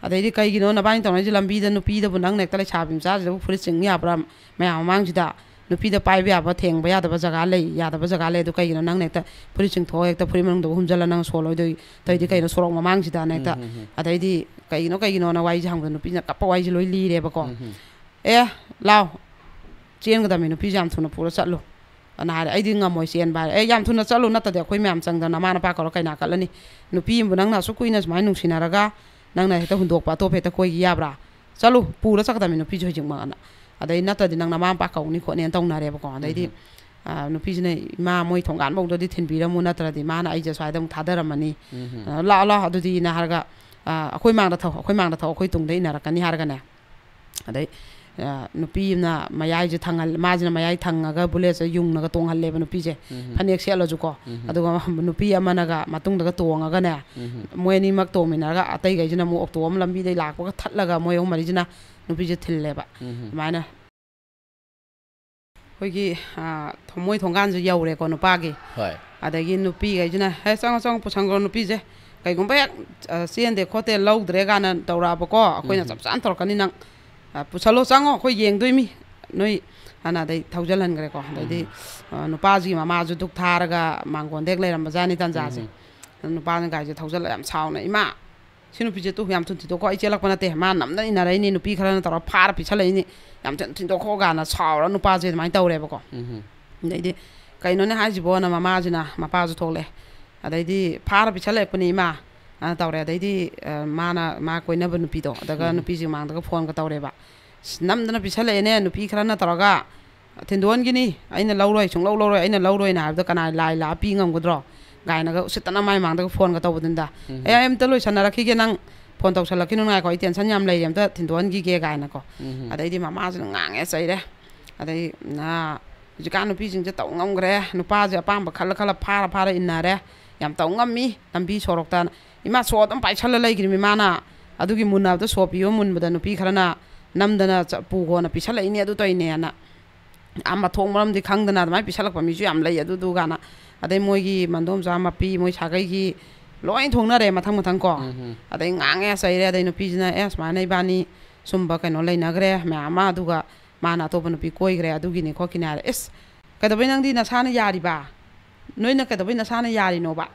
ꯑꯗꯩꯗꯤ, "ꯀꯩꯒꯤꯅꯣ ꯅꯕꯥꯅꯤ ꯇꯧꯅꯔꯤꯁꯦ? ꯂꯝꯕꯤꯗ ꯅꯨꯄꯤꯗꯕꯨ ꯅꯪꯅ ꯍꯦꯛꯇ ꯂꯩꯁꯥꯕꯤ ꯃꯆꯥꯁꯤꯗꯕꯨ ꯐꯨꯔꯤꯠ ꯆꯤꯡ ꯌꯥꯕ꯭ꯔꯥ? ꯃꯌꯥꯝ ꯃꯃꯥꯡꯁꯤꯗ ꯅꯨꯄꯤꯗ ꯄꯥꯏꯕ ꯌꯥꯕ, ꯊꯦꯡꯕ ꯌꯥꯗꯕ ꯖꯒꯥ ꯂꯩ, ꯌꯥꯗꯕ ꯖꯒꯥ ꯂꯩ, ꯑꯗꯨ ꯀꯩꯒꯤꯅꯣ ꯅꯪꯅ ꯍꯦꯛꯇ ꯐꯨꯔꯤꯠ ꯆꯤꯡꯊꯣꯛꯑ ꯍꯦꯛꯇ ꯐꯨꯔꯤꯠ ꯃꯅꯨꯡꯗ ꯍꯨꯝꯖꯜꯂ ꯅꯪ ꯁꯣ ꯂꯣꯏꯗꯣꯏ ꯇꯧꯔꯤꯗꯤ ꯀꯩꯅꯣ ꯁꯣꯔꯣꯛ ꯃꯃꯥꯡꯁꯤꯗꯅ ꯍꯦꯛꯇ?" ꯎꯝ, ꯎꯝ, ꯎꯝ꯫ ꯑꯗꯩꯗꯤ, "ꯀꯩꯒꯤꯅꯣ, ꯀꯩꯒꯤꯅꯣꯅ?" ꯋꯥꯔꯤꯁꯦ ꯍꯪꯕꯗ ꯅꯨꯄꯤꯁꯤꯅ ꯀꯞꯄ ꯋꯥꯔꯤꯁꯦ ꯂꯣꯏ ꯂꯤꯔꯦꯕꯀꯣ꯫ ꯎꯝ, ꯎꯝ꯫ "ꯑꯦ, ꯂꯥꯎ, "ꯆꯦꯟꯒꯗꯕꯅꯤ, ꯅꯨꯄꯤꯁꯦ ꯌꯥꯝ ꯊꯨꯅ ꯄꯨꯔ ꯆꯠꯂꯨ" ꯑꯅ ꯍꯥꯏꯔꯦ꯫ "ꯑꯩꯗꯤ ꯉꯝꯃꯣꯏ ꯆꯦꯟꯕ" ꯍꯥꯏꯔꯦ꯫ "ꯑꯦ, ꯌꯥꯝ ꯊꯨꯅ ꯆꯠꯂꯨ, ꯅꯠꯇ꯭ꯔꯗꯤ ꯑꯩꯈꯣꯏ ꯃꯌꯥꯝ ꯆꯪꯗꯅ ꯅꯃꯥ ꯅꯄꯥ ꯀꯧꯔ ꯀꯩꯅꯥ ꯀꯠꯂꯅꯤ꯫ ꯅꯨꯄꯤ ꯑꯃꯕꯨ ꯅꯪꯅ ꯑꯁꯨꯛ ꯀꯨꯏꯅ ꯁꯨꯃꯥꯏꯅ ꯅꯨꯡꯁꯤꯅꯔꯒ ꯅꯪꯅ ꯍꯦꯛꯇ ꯍꯨꯟꯗꯣꯛꯄ, ꯑꯇꯣꯞꯄ ꯍꯦꯛꯇ ꯀꯣꯏꯒꯤ ꯌꯥꯕ꯭ꯔꯥ? ꯆꯠꯂꯨ, ꯄꯨꯔ ꯆꯠꯀꯗꯕꯅꯤ ꯅꯨꯄꯤꯁꯦ ꯍꯧꯖꯤꯛꯃꯛ" ꯑꯅ꯫ ꯑꯗꯩ "ꯅꯠꯇ꯭ꯔꯗꯤ ꯅꯪ ꯅꯃꯥ ꯃꯄꯥ ꯀꯧꯅꯤ ꯈꯣꯠꯅꯤꯅ" ꯇꯧꯅꯔꯦꯕꯀꯣ꯫ ꯑꯗꯩꯗꯤ, ꯎꯝ꯫ ꯑ, ꯅꯨꯄꯤꯁꯤꯅ, "ꯏꯃꯥ, ꯃꯣꯏ ꯊꯣꯡꯒꯥꯟꯐꯧꯗꯗꯤ ꯊꯤꯟꯕꯤꯔꯝꯃꯨ, ꯅꯠꯇ꯭ꯔꯗꯤ ꯃꯥꯅ ꯑꯩꯁꯦ ꯁ꯭ꯋꯥꯏꯗ ꯑꯃꯨꯛ ꯊꯥꯗꯔꯝꯃꯅꯤ꯫ ꯎꯝ꯫ ꯑ, ꯂꯥꯛꯑꯣ, ꯂꯥꯛꯑꯣ, ꯑꯗꯨꯗꯤꯅ" ꯍꯥꯏꯔꯒ, "ꯑ, ꯑꯩꯈꯣꯏ ꯃꯥꯡꯗ ꯊꯧ, ꯑꯩꯈꯣꯏ ꯃꯥꯡꯗ ꯊꯧ, ꯑꯩꯈꯣꯏ ꯇꯨꯡꯗ ꯏꯟꯅꯔꯛꯀꯅꯤ" ꯍꯥꯏꯔꯒꯅꯦ꯫ ꯑꯗꯩ, ꯑ, ꯅꯨꯄꯤ ꯑꯃꯅ ꯃꯌꯥꯏꯁꯦ ꯊꯪꯍꯜ-, ꯃꯥꯁꯤꯅ ꯃꯌꯥꯏ ꯊꯪꯉꯒ ꯕꯨꯂꯦꯠꯁꯦ ꯌꯨꯡꯉꯒ ꯇꯣꯡꯍꯜꯂꯦꯕ ꯅꯨꯄꯤꯁꯦ꯫ ꯎꯝ꯫ ꯐꯅꯦꯛ ꯁꯦꯠꯂꯁꯨꯀꯣ꯫ ꯎꯝ꯫ ꯑꯗꯨꯒ ꯅꯨꯄꯤ ꯑꯃꯅꯒ ꯃꯇꯨꯡꯗꯒ ꯇꯣꯡꯉꯒꯅꯦ, ꯎꯝ꯫ ꯃꯣꯏ ꯑꯅꯤꯃꯛ ꯇꯣꯡꯃꯤꯟꯅꯔꯒ ꯑꯇꯩꯈꯩꯁꯤꯅ ꯑꯃꯨꯛ ꯑꯣꯛꯇꯣ ꯑꯃ ꯂꯝꯕꯤꯗꯩ ꯂꯥꯛꯄꯒ ꯊꯠꯂꯒ ꯃꯣꯏ ꯑꯍꯨꯝ ꯃꯔꯤꯁꯤꯅ ꯅꯨꯄꯤꯁꯦ ꯊꯤꯜꯂꯦꯕ꯫ ꯎꯝ꯫ ꯑꯗꯨꯃꯥꯏꯅ ꯑꯩꯈꯣꯏꯒꯤ, ꯑ, ꯊꯣ-, ꯃꯣꯏ ꯊꯣꯡꯒꯥꯟꯁꯨ ꯌꯧꯔꯦꯀꯣ ꯅꯨꯄꯥꯒꯤ꯫ ꯍꯣꯏ꯫ ꯑꯗꯒꯤ ꯅꯨꯄꯤꯈꯩꯁꯤꯅ, "ꯍꯦ, ꯆꯪꯉꯣ, ꯆꯪꯉꯣ, ꯄꯨꯁꯟꯈ꯭ꯔꯣ ꯅꯨꯄꯤꯁꯦ꯫ ꯀꯩꯒꯨꯝꯕ ꯍꯦꯛ, ꯑ, ꯆꯦꯟꯗꯦ ꯈꯣꯠꯇꯦ, ꯂꯧꯗ꯭ꯔꯦ" ꯀꯥꯏꯅ ꯇꯧꯔꯛꯑꯕꯀꯣ, ꯑꯩꯈꯣꯏꯅ ꯎꯝ꯫ "ꯆꯞ ꯆꯥꯅ ꯇꯧꯔꯛꯀꯅꯤ ꯅꯪ꯫ ꯑ, ꯄꯨꯁꯜꯂꯣ, ꯆꯪꯉꯣ, ꯑꯩꯈꯣꯏ ꯌꯦꯡꯗꯣꯏꯃꯤ ꯅꯣꯏ" ꯑꯅ ꯑꯗꯩ ꯊꯧꯖꯜꯍꯟꯈ꯭ꯔꯦꯀꯣ꯫ ꯑꯗꯩꯗꯤ, ꯎꯝ꯫ ꯑ, ꯅꯨꯄꯥꯁꯤꯒꯤ ꯃꯃꯥꯁꯨ ꯗꯨꯛ ꯊꯥꯔꯒ ꯃꯥꯡꯒꯣꯟꯗ ꯍꯦꯛ ꯂꯩꯔꯝꯕꯖꯥꯠꯅꯤ ꯇꯟꯖꯥꯁꯦ꯫ ꯎꯝ꯫ ꯑꯗꯨ ꯅꯨꯄꯥꯅ ꯒꯥꯔꯤꯁꯦ ꯊꯧꯖꯜꯂꯒ ꯌꯥꯝ ꯁꯥꯎꯅ, "ꯏꯃꯥ, ꯁꯤ ꯅꯨꯄꯤꯁꯦ ꯇꯨ ꯌꯥꯝ ꯊꯨꯅ ꯊꯤꯟꯗꯣꯛꯈꯣ, ꯑꯩ ꯆꯦꯜꯂꯛꯄ ꯅꯠꯇꯦ, ꯃꯥ ꯅꯝꯗꯅ ꯏꯟꯅꯔꯛꯏꯅꯤ, ꯅꯨꯄꯤ ꯈꯔꯅ ꯇꯧꯔ ꯐꯥꯔ ꯄꯤꯁꯜꯂꯛꯏꯅꯤ, ꯌꯥꯝ ꯊꯨꯅ ꯊꯤꯟꯗꯣꯛꯈꯣ" ꯀꯥꯏꯅ ꯁꯥꯎꯔ ꯅꯨꯄꯥꯁꯦ ꯑꯗꯨꯃꯥꯏꯅ ꯇꯧꯔꯦꯕꯀꯣ꯫ ꯎꯝ꯫ ꯑꯗꯩꯗꯤ "ꯀꯩꯅꯣꯅꯦ ꯍꯥꯏꯁꯤꯕꯣꯅ" ꯃꯃꯥꯁꯤꯅ, ꯃꯄꯥꯁꯨ ꯊꯣꯛꯂꯛꯑꯦ꯫ ꯑꯗꯩꯗꯤ "ꯐꯥꯔ ꯄꯤꯁꯜꯂꯛꯄꯅꯤ ꯏꯃꯥ" ꯑꯅ ꯇꯧꯔꯦ꯫ ꯑꯗꯩꯗꯤ, ꯑ, ꯃꯥꯅ, ꯃꯥ ꯀꯣꯏꯅꯕ ꯅꯨꯄꯤꯗꯣ, ꯑꯗꯨꯒ ꯎꯝ꯫ ꯅꯨꯄꯤꯁꯤ ꯃꯥꯡꯗꯒ ꯐꯣꯟꯒ ꯇꯧꯔꯦꯕ꯫ "ꯑꯁ, ꯅꯝꯗꯅ ꯄꯤꯁꯜꯂꯛꯑꯦꯅꯦ ꯅꯨꯄꯤ ꯈꯔꯅ ꯇꯧꯔꯒ, ꯊꯤꯟꯗꯣꯛꯍꯟꯈꯤꯅꯤ, ꯑꯩꯅ ꯂꯧꯔꯣꯏ, ꯁꯨꯡꯂꯧ ꯂꯧꯔꯣꯏ, ꯑꯩꯅ ꯂꯧꯔꯣꯏꯅ ꯍꯥꯏꯕꯗ ꯀꯅꯥ ꯂꯥꯏ ꯂꯥꯛꯑ ꯄꯤ ꯉꯝꯒꯗ꯭ꯔꯣ?" ꯀꯥꯏꯅꯒ ꯎꯁꯤꯠꯇꯅ ꯃꯥꯏ ꯃꯥꯡꯗꯒ ꯐꯣꯟꯒ ꯇꯧꯕꯗꯨꯅꯤꯗ꯫ ꯎꯝ꯫ "ꯑꯦ, ꯑꯩ ꯑꯝꯇ ꯂꯣꯏꯁꯟꯅꯔꯛꯈꯤꯒꯦ, ꯅꯪ ꯐꯣꯟ ꯇꯧꯁꯜꯂꯛꯈꯤꯅꯨ, ꯉꯥꯏꯈꯣ, ꯑꯩ ꯇꯦꯟꯁꯟ ꯌꯥꯝ ꯂꯩꯔꯤ, ꯑꯝꯇ ꯊꯤꯟꯗꯣꯛꯍꯟꯈꯤꯒꯦ" ꯀꯥꯏꯅꯀꯣ꯫ ꯎꯝ꯫ ꯑꯗꯩꯗꯤ ꯃꯃꯥꯁꯤꯅ ꯉꯥꯡꯉꯦ ꯆꯩꯔꯦ꯫ ꯑꯗꯩ, ꯑ, ꯍꯧꯖꯤꯛꯀꯥꯟ ꯅꯨꯄꯤꯁꯤꯡꯁꯦ ꯇꯧ ꯉꯝꯈ꯭ꯔꯦ, ꯅꯨꯄꯥꯁꯦ ꯑꯄꯥꯝꯕ ꯈꯜꯂ ꯈꯜꯂ ꯐꯥꯔ ꯐꯥꯔ ꯏꯟꯅꯔꯦ, ꯌꯥꯝ ꯇꯧ ꯉꯝꯃꯤ ꯂꯝꯕꯤ ꯁꯣꯔꯣꯛꯇꯅ꯫ "ꯏꯃꯥ, ꯁꯣ ꯑꯗꯨꯝ ꯄꯥꯏꯁꯜꯂ ꯂꯩꯈ꯭ꯔꯤꯃꯤ ꯃꯥꯅ, ꯑꯗꯨꯒꯤ ꯃꯨꯟꯅꯕꯗ ꯁꯣ ꯄꯤꯌꯣ ꯃꯨꯟꯕꯗ ꯅꯨꯄꯤ ꯈꯔꯅ ꯅꯝꯗꯅ ꯆ-, ꯄꯨꯈꯣꯅ ꯄꯤꯁꯜꯂꯛꯏꯅꯦ, ꯑꯗꯨ ꯇꯧꯔꯤꯅꯦꯅ"꯫ ꯑꯥ, ꯃꯊꯣꯡ ꯃꯔꯝꯗꯤ ꯈꯪꯗꯅ ꯑꯗꯨꯃꯥꯏꯅ ꯄꯤꯁꯜꯂꯛꯄ ꯃꯤꯁꯨ ꯌꯥꯝ ꯂꯩ ꯑꯗꯨꯗꯨꯒꯥꯅ꯫ ꯑꯗꯩ ꯃꯣꯏꯒꯤ ꯃꯟꯗꯣꯝꯆꯥ ꯃꯄꯤ, ꯃꯣꯏ ꯁꯥꯒꯩꯒꯤ ꯂꯣꯏ ꯊꯣꯡꯅꯔꯦ ꯃꯊꯪ ꯃꯊꯪ ꯀꯣ꯫ ꯎꯝ꯫ ꯑꯗꯩ ꯉꯥꯡꯉꯦ ꯆꯩꯔꯦ꯫ ꯑꯗꯩ ꯅꯨꯄꯤꯁꯤꯅ, "ꯑꯦ, ꯁꯨꯃꯥꯏꯅ ꯏꯕꯥꯅꯤ ꯁꯨꯝꯕ ꯀꯩꯅꯣ ꯂꯩꯅꯈ꯭ꯔꯦ ꯃꯌꯥꯝ ꯑꯃ, ꯑꯗꯨꯒ ꯃꯥꯅ ꯑꯇꯣꯞꯄ ꯅꯨꯄꯤ ꯀꯣꯏꯈ꯭ꯔꯦ, ꯑꯗꯨꯒꯤꯅꯤ ꯈꯣꯠꯀꯤꯅꯤ" ꯍꯥꯏꯔꯦ꯫ "ꯏꯁ, ꯀꯩꯗꯧꯕꯩ ꯅꯪꯗꯤ ꯅꯁꯥꯅ ꯌꯥꯔꯤꯕ? ꯅꯣꯏꯅ ꯀꯩꯗꯧꯕꯩ ꯅꯁꯥꯅ ꯌꯥꯔꯤꯅꯣꯕ?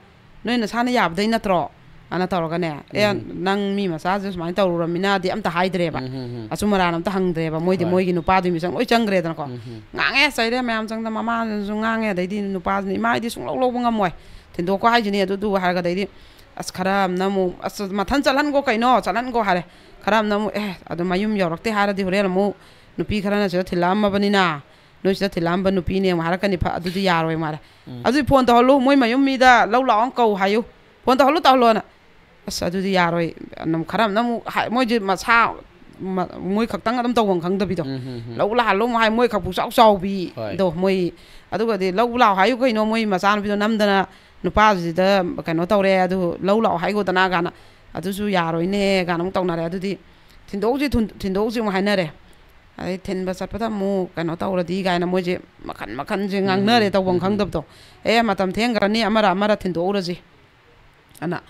ꯅꯣꯏ ꯅꯁꯥꯅ ꯌꯥꯕꯗꯩ ꯅꯠꯇ꯭ꯔꯣ ꯑꯅ ꯇꯧꯔꯒꯅꯦ, "ꯑꯦ, ꯎꯝ꯫ ꯅꯪ ꯃꯤ ꯃꯆꯥꯁꯦ ꯁꯨꯃꯥꯏꯅ ꯇꯧꯔꯨꯔꯃꯤꯅꯗꯤ" ꯑꯝꯇ ꯍꯥꯏꯗ꯭ꯔꯦꯕ꯫ ꯎꯝ, ꯎꯝ, ꯎꯝ꯫ ꯑꯆꯨꯝ ꯑꯔꯥꯟ ꯑꯝꯇ ꯍꯪꯗ꯭ꯔꯦꯕ꯫ ꯃꯣꯏꯗꯤ ꯍꯣꯏ꯫ ꯃꯣꯏꯒꯤ ꯅꯨꯄꯥꯗꯨꯒꯤ ꯃꯤꯆꯪ ꯂꯣꯏ ꯆꯪꯈ꯭ꯔꯦꯗꯅꯀꯣ꯫ ꯎꯝ, ꯎꯝ꯫ ꯉꯥꯡꯉꯦ, ꯆꯩꯔꯦ, ꯃꯌꯥꯝ ꯆꯪꯗ ꯃꯃꯥꯅꯁꯨ ꯉꯥꯡꯉꯦ, ꯑꯗꯩꯗꯤ ꯅꯨꯄꯥꯁꯤꯅ, "ꯏꯃꯥ, ꯑꯩꯗꯤ ꯁꯨꯡꯂꯧ ꯂꯧꯕ ꯉꯝꯃꯣꯏ, ꯊꯤꯟꯗꯣꯛꯈꯣ ꯍꯥꯏꯁꯤꯅꯤ ꯑꯗꯨꯗꯨ" ꯍꯥꯏꯔꯒ, ꯑꯗꯩꯗꯤ ꯑꯁ, ꯈꯔ ꯑꯃꯅ ꯑꯃꯨꯛ, "ꯑꯁ, ꯃꯊꯟ ꯆꯠꯍꯟꯈꯣ ꯀꯩꯅꯣ, ꯆꯠꯍꯟꯈꯣ" ꯍꯥꯏꯔꯦ꯫ ꯈꯔ ꯑꯃꯅ ꯑꯃꯨꯛ, "ꯑꯦ, ꯑꯗꯨ ꯃꯌꯨꯝ ꯌꯧꯔꯛꯇꯦ ꯍꯥꯏꯔꯗꯤ ꯍꯣꯔꯦꯟ ꯑꯃꯨꯛ ꯅꯨꯄꯤ ꯈꯔꯅ ꯁꯤꯗ ꯊꯤꯜꯂꯛꯑꯝꯃꯕꯅꯤꯅ, ꯅꯣꯏ ꯁꯤꯗ ꯊꯤꯜꯂꯛꯑꯝꯕ ꯅꯨꯄꯤꯅꯦ" ꯑꯃꯨꯛ ꯍꯥꯏꯔꯛꯀꯅꯤ꯫ ꯐ-, ꯑꯗꯨꯗꯤ ꯌꯥꯔꯣꯏ ꯃꯥꯔꯦ꯫ ꯎꯝ꯫ "ꯑꯗꯨꯗꯤ ꯐꯣꯟ ꯇꯧꯍꯜꯂꯨ, ꯃꯣꯏ ꯃꯌꯨꯝ ꯃꯤꯗ ꯂꯧ ꯂꯥꯛꯑꯣ ꯀꯧ ꯍꯥꯏꯌꯨ, ꯐꯣꯟ ꯇꯧꯍꯜꯂꯨ, ꯇꯧꯍꯜꯂꯣꯅ"꯫ ꯑꯁ, ꯑꯗꯨꯗꯤ ꯌꯥꯔꯣꯏ꯫ ꯑꯗꯨꯝ ꯈꯔ ꯑꯃꯅ ꯑꯃꯨꯛ ꯍꯥꯏ-, ꯃꯣꯏꯁꯦ ꯃꯁꯥ, ꯃ-, ꯃꯣꯏ ꯈꯛꯇꯪ ꯑꯗꯨꯝ ꯇꯧꯐꯝ ꯈꯪꯗꯕꯤꯗꯣ꯫ ꯎꯝ, ꯎꯝ, ꯎꯝ꯫ "ꯂꯧ ꯂꯥꯛꯍꯜꯂꯣ" ꯑꯃꯨꯛ ꯍꯥꯏ, ꯃꯣꯏ ꯈꯛ ꯄꯨꯛꯆꯥꯎ ꯆꯥꯎꯕꯤꯗꯣ꯫ ꯍꯣꯏ꯫ ꯃꯣꯏ, ꯑꯗꯨꯒꯗꯤ "ꯂꯧ ꯂꯥꯛꯑꯣ ꯍꯥꯏꯌꯨ ꯀꯩꯅꯣ, ꯃꯣꯏ ꯃꯆꯥꯅꯨꯄꯤꯗꯣ ꯅꯝꯗꯅ ꯅꯨꯄꯥꯁꯤꯗ ꯀꯩꯅꯣ ꯇꯧꯔꯦ, ꯑꯗꯨ ꯂꯧ ꯂꯥꯛꯑꯣ ꯍꯥꯏꯒꯣꯗꯅ" ꯀꯥꯏꯅ, "ꯑꯗꯨꯁꯨ ꯌꯥꯔꯣꯏꯅꯦ" ꯀꯥꯏꯅ ꯑꯃꯨꯛ ꯇꯧꯅꯔꯦ꯫ ꯑꯗꯨꯗꯤ "ꯊꯤꯟꯗꯣꯛꯎꯁꯤ, ꯊꯨꯟ-, ꯊꯤꯟꯗꯣꯛꯎꯁꯤ" ꯑꯃꯨꯛ ꯍꯥꯏꯅꯔꯦ꯫ ꯑꯗꯩ ꯊꯤꯟꯕ ꯆꯠꯄꯗ ꯑꯃꯨꯛ ꯀꯩꯅꯣ ꯇꯧꯔꯗꯤ ꯀꯥꯏꯅ ꯃꯣꯏꯁꯦ ꯃꯈꯟ ꯃꯈꯟꯁꯦ ꯎꯝ, ꯉꯥꯡꯅꯔꯦ, ꯎꯝ, ꯇꯧꯐꯝ ꯎꯝ, ꯎꯝ꯫ ꯈꯪꯗꯕꯗꯣ꯫ "ꯑꯦ, ꯃꯇꯝ ꯊꯦꯡꯈ꯭ꯔꯅꯤ, ꯑꯃꯔ ꯑꯃꯔ ꯊꯤꯟꯗꯣꯛꯎꯔꯁꯤ" ꯑꯅ꯫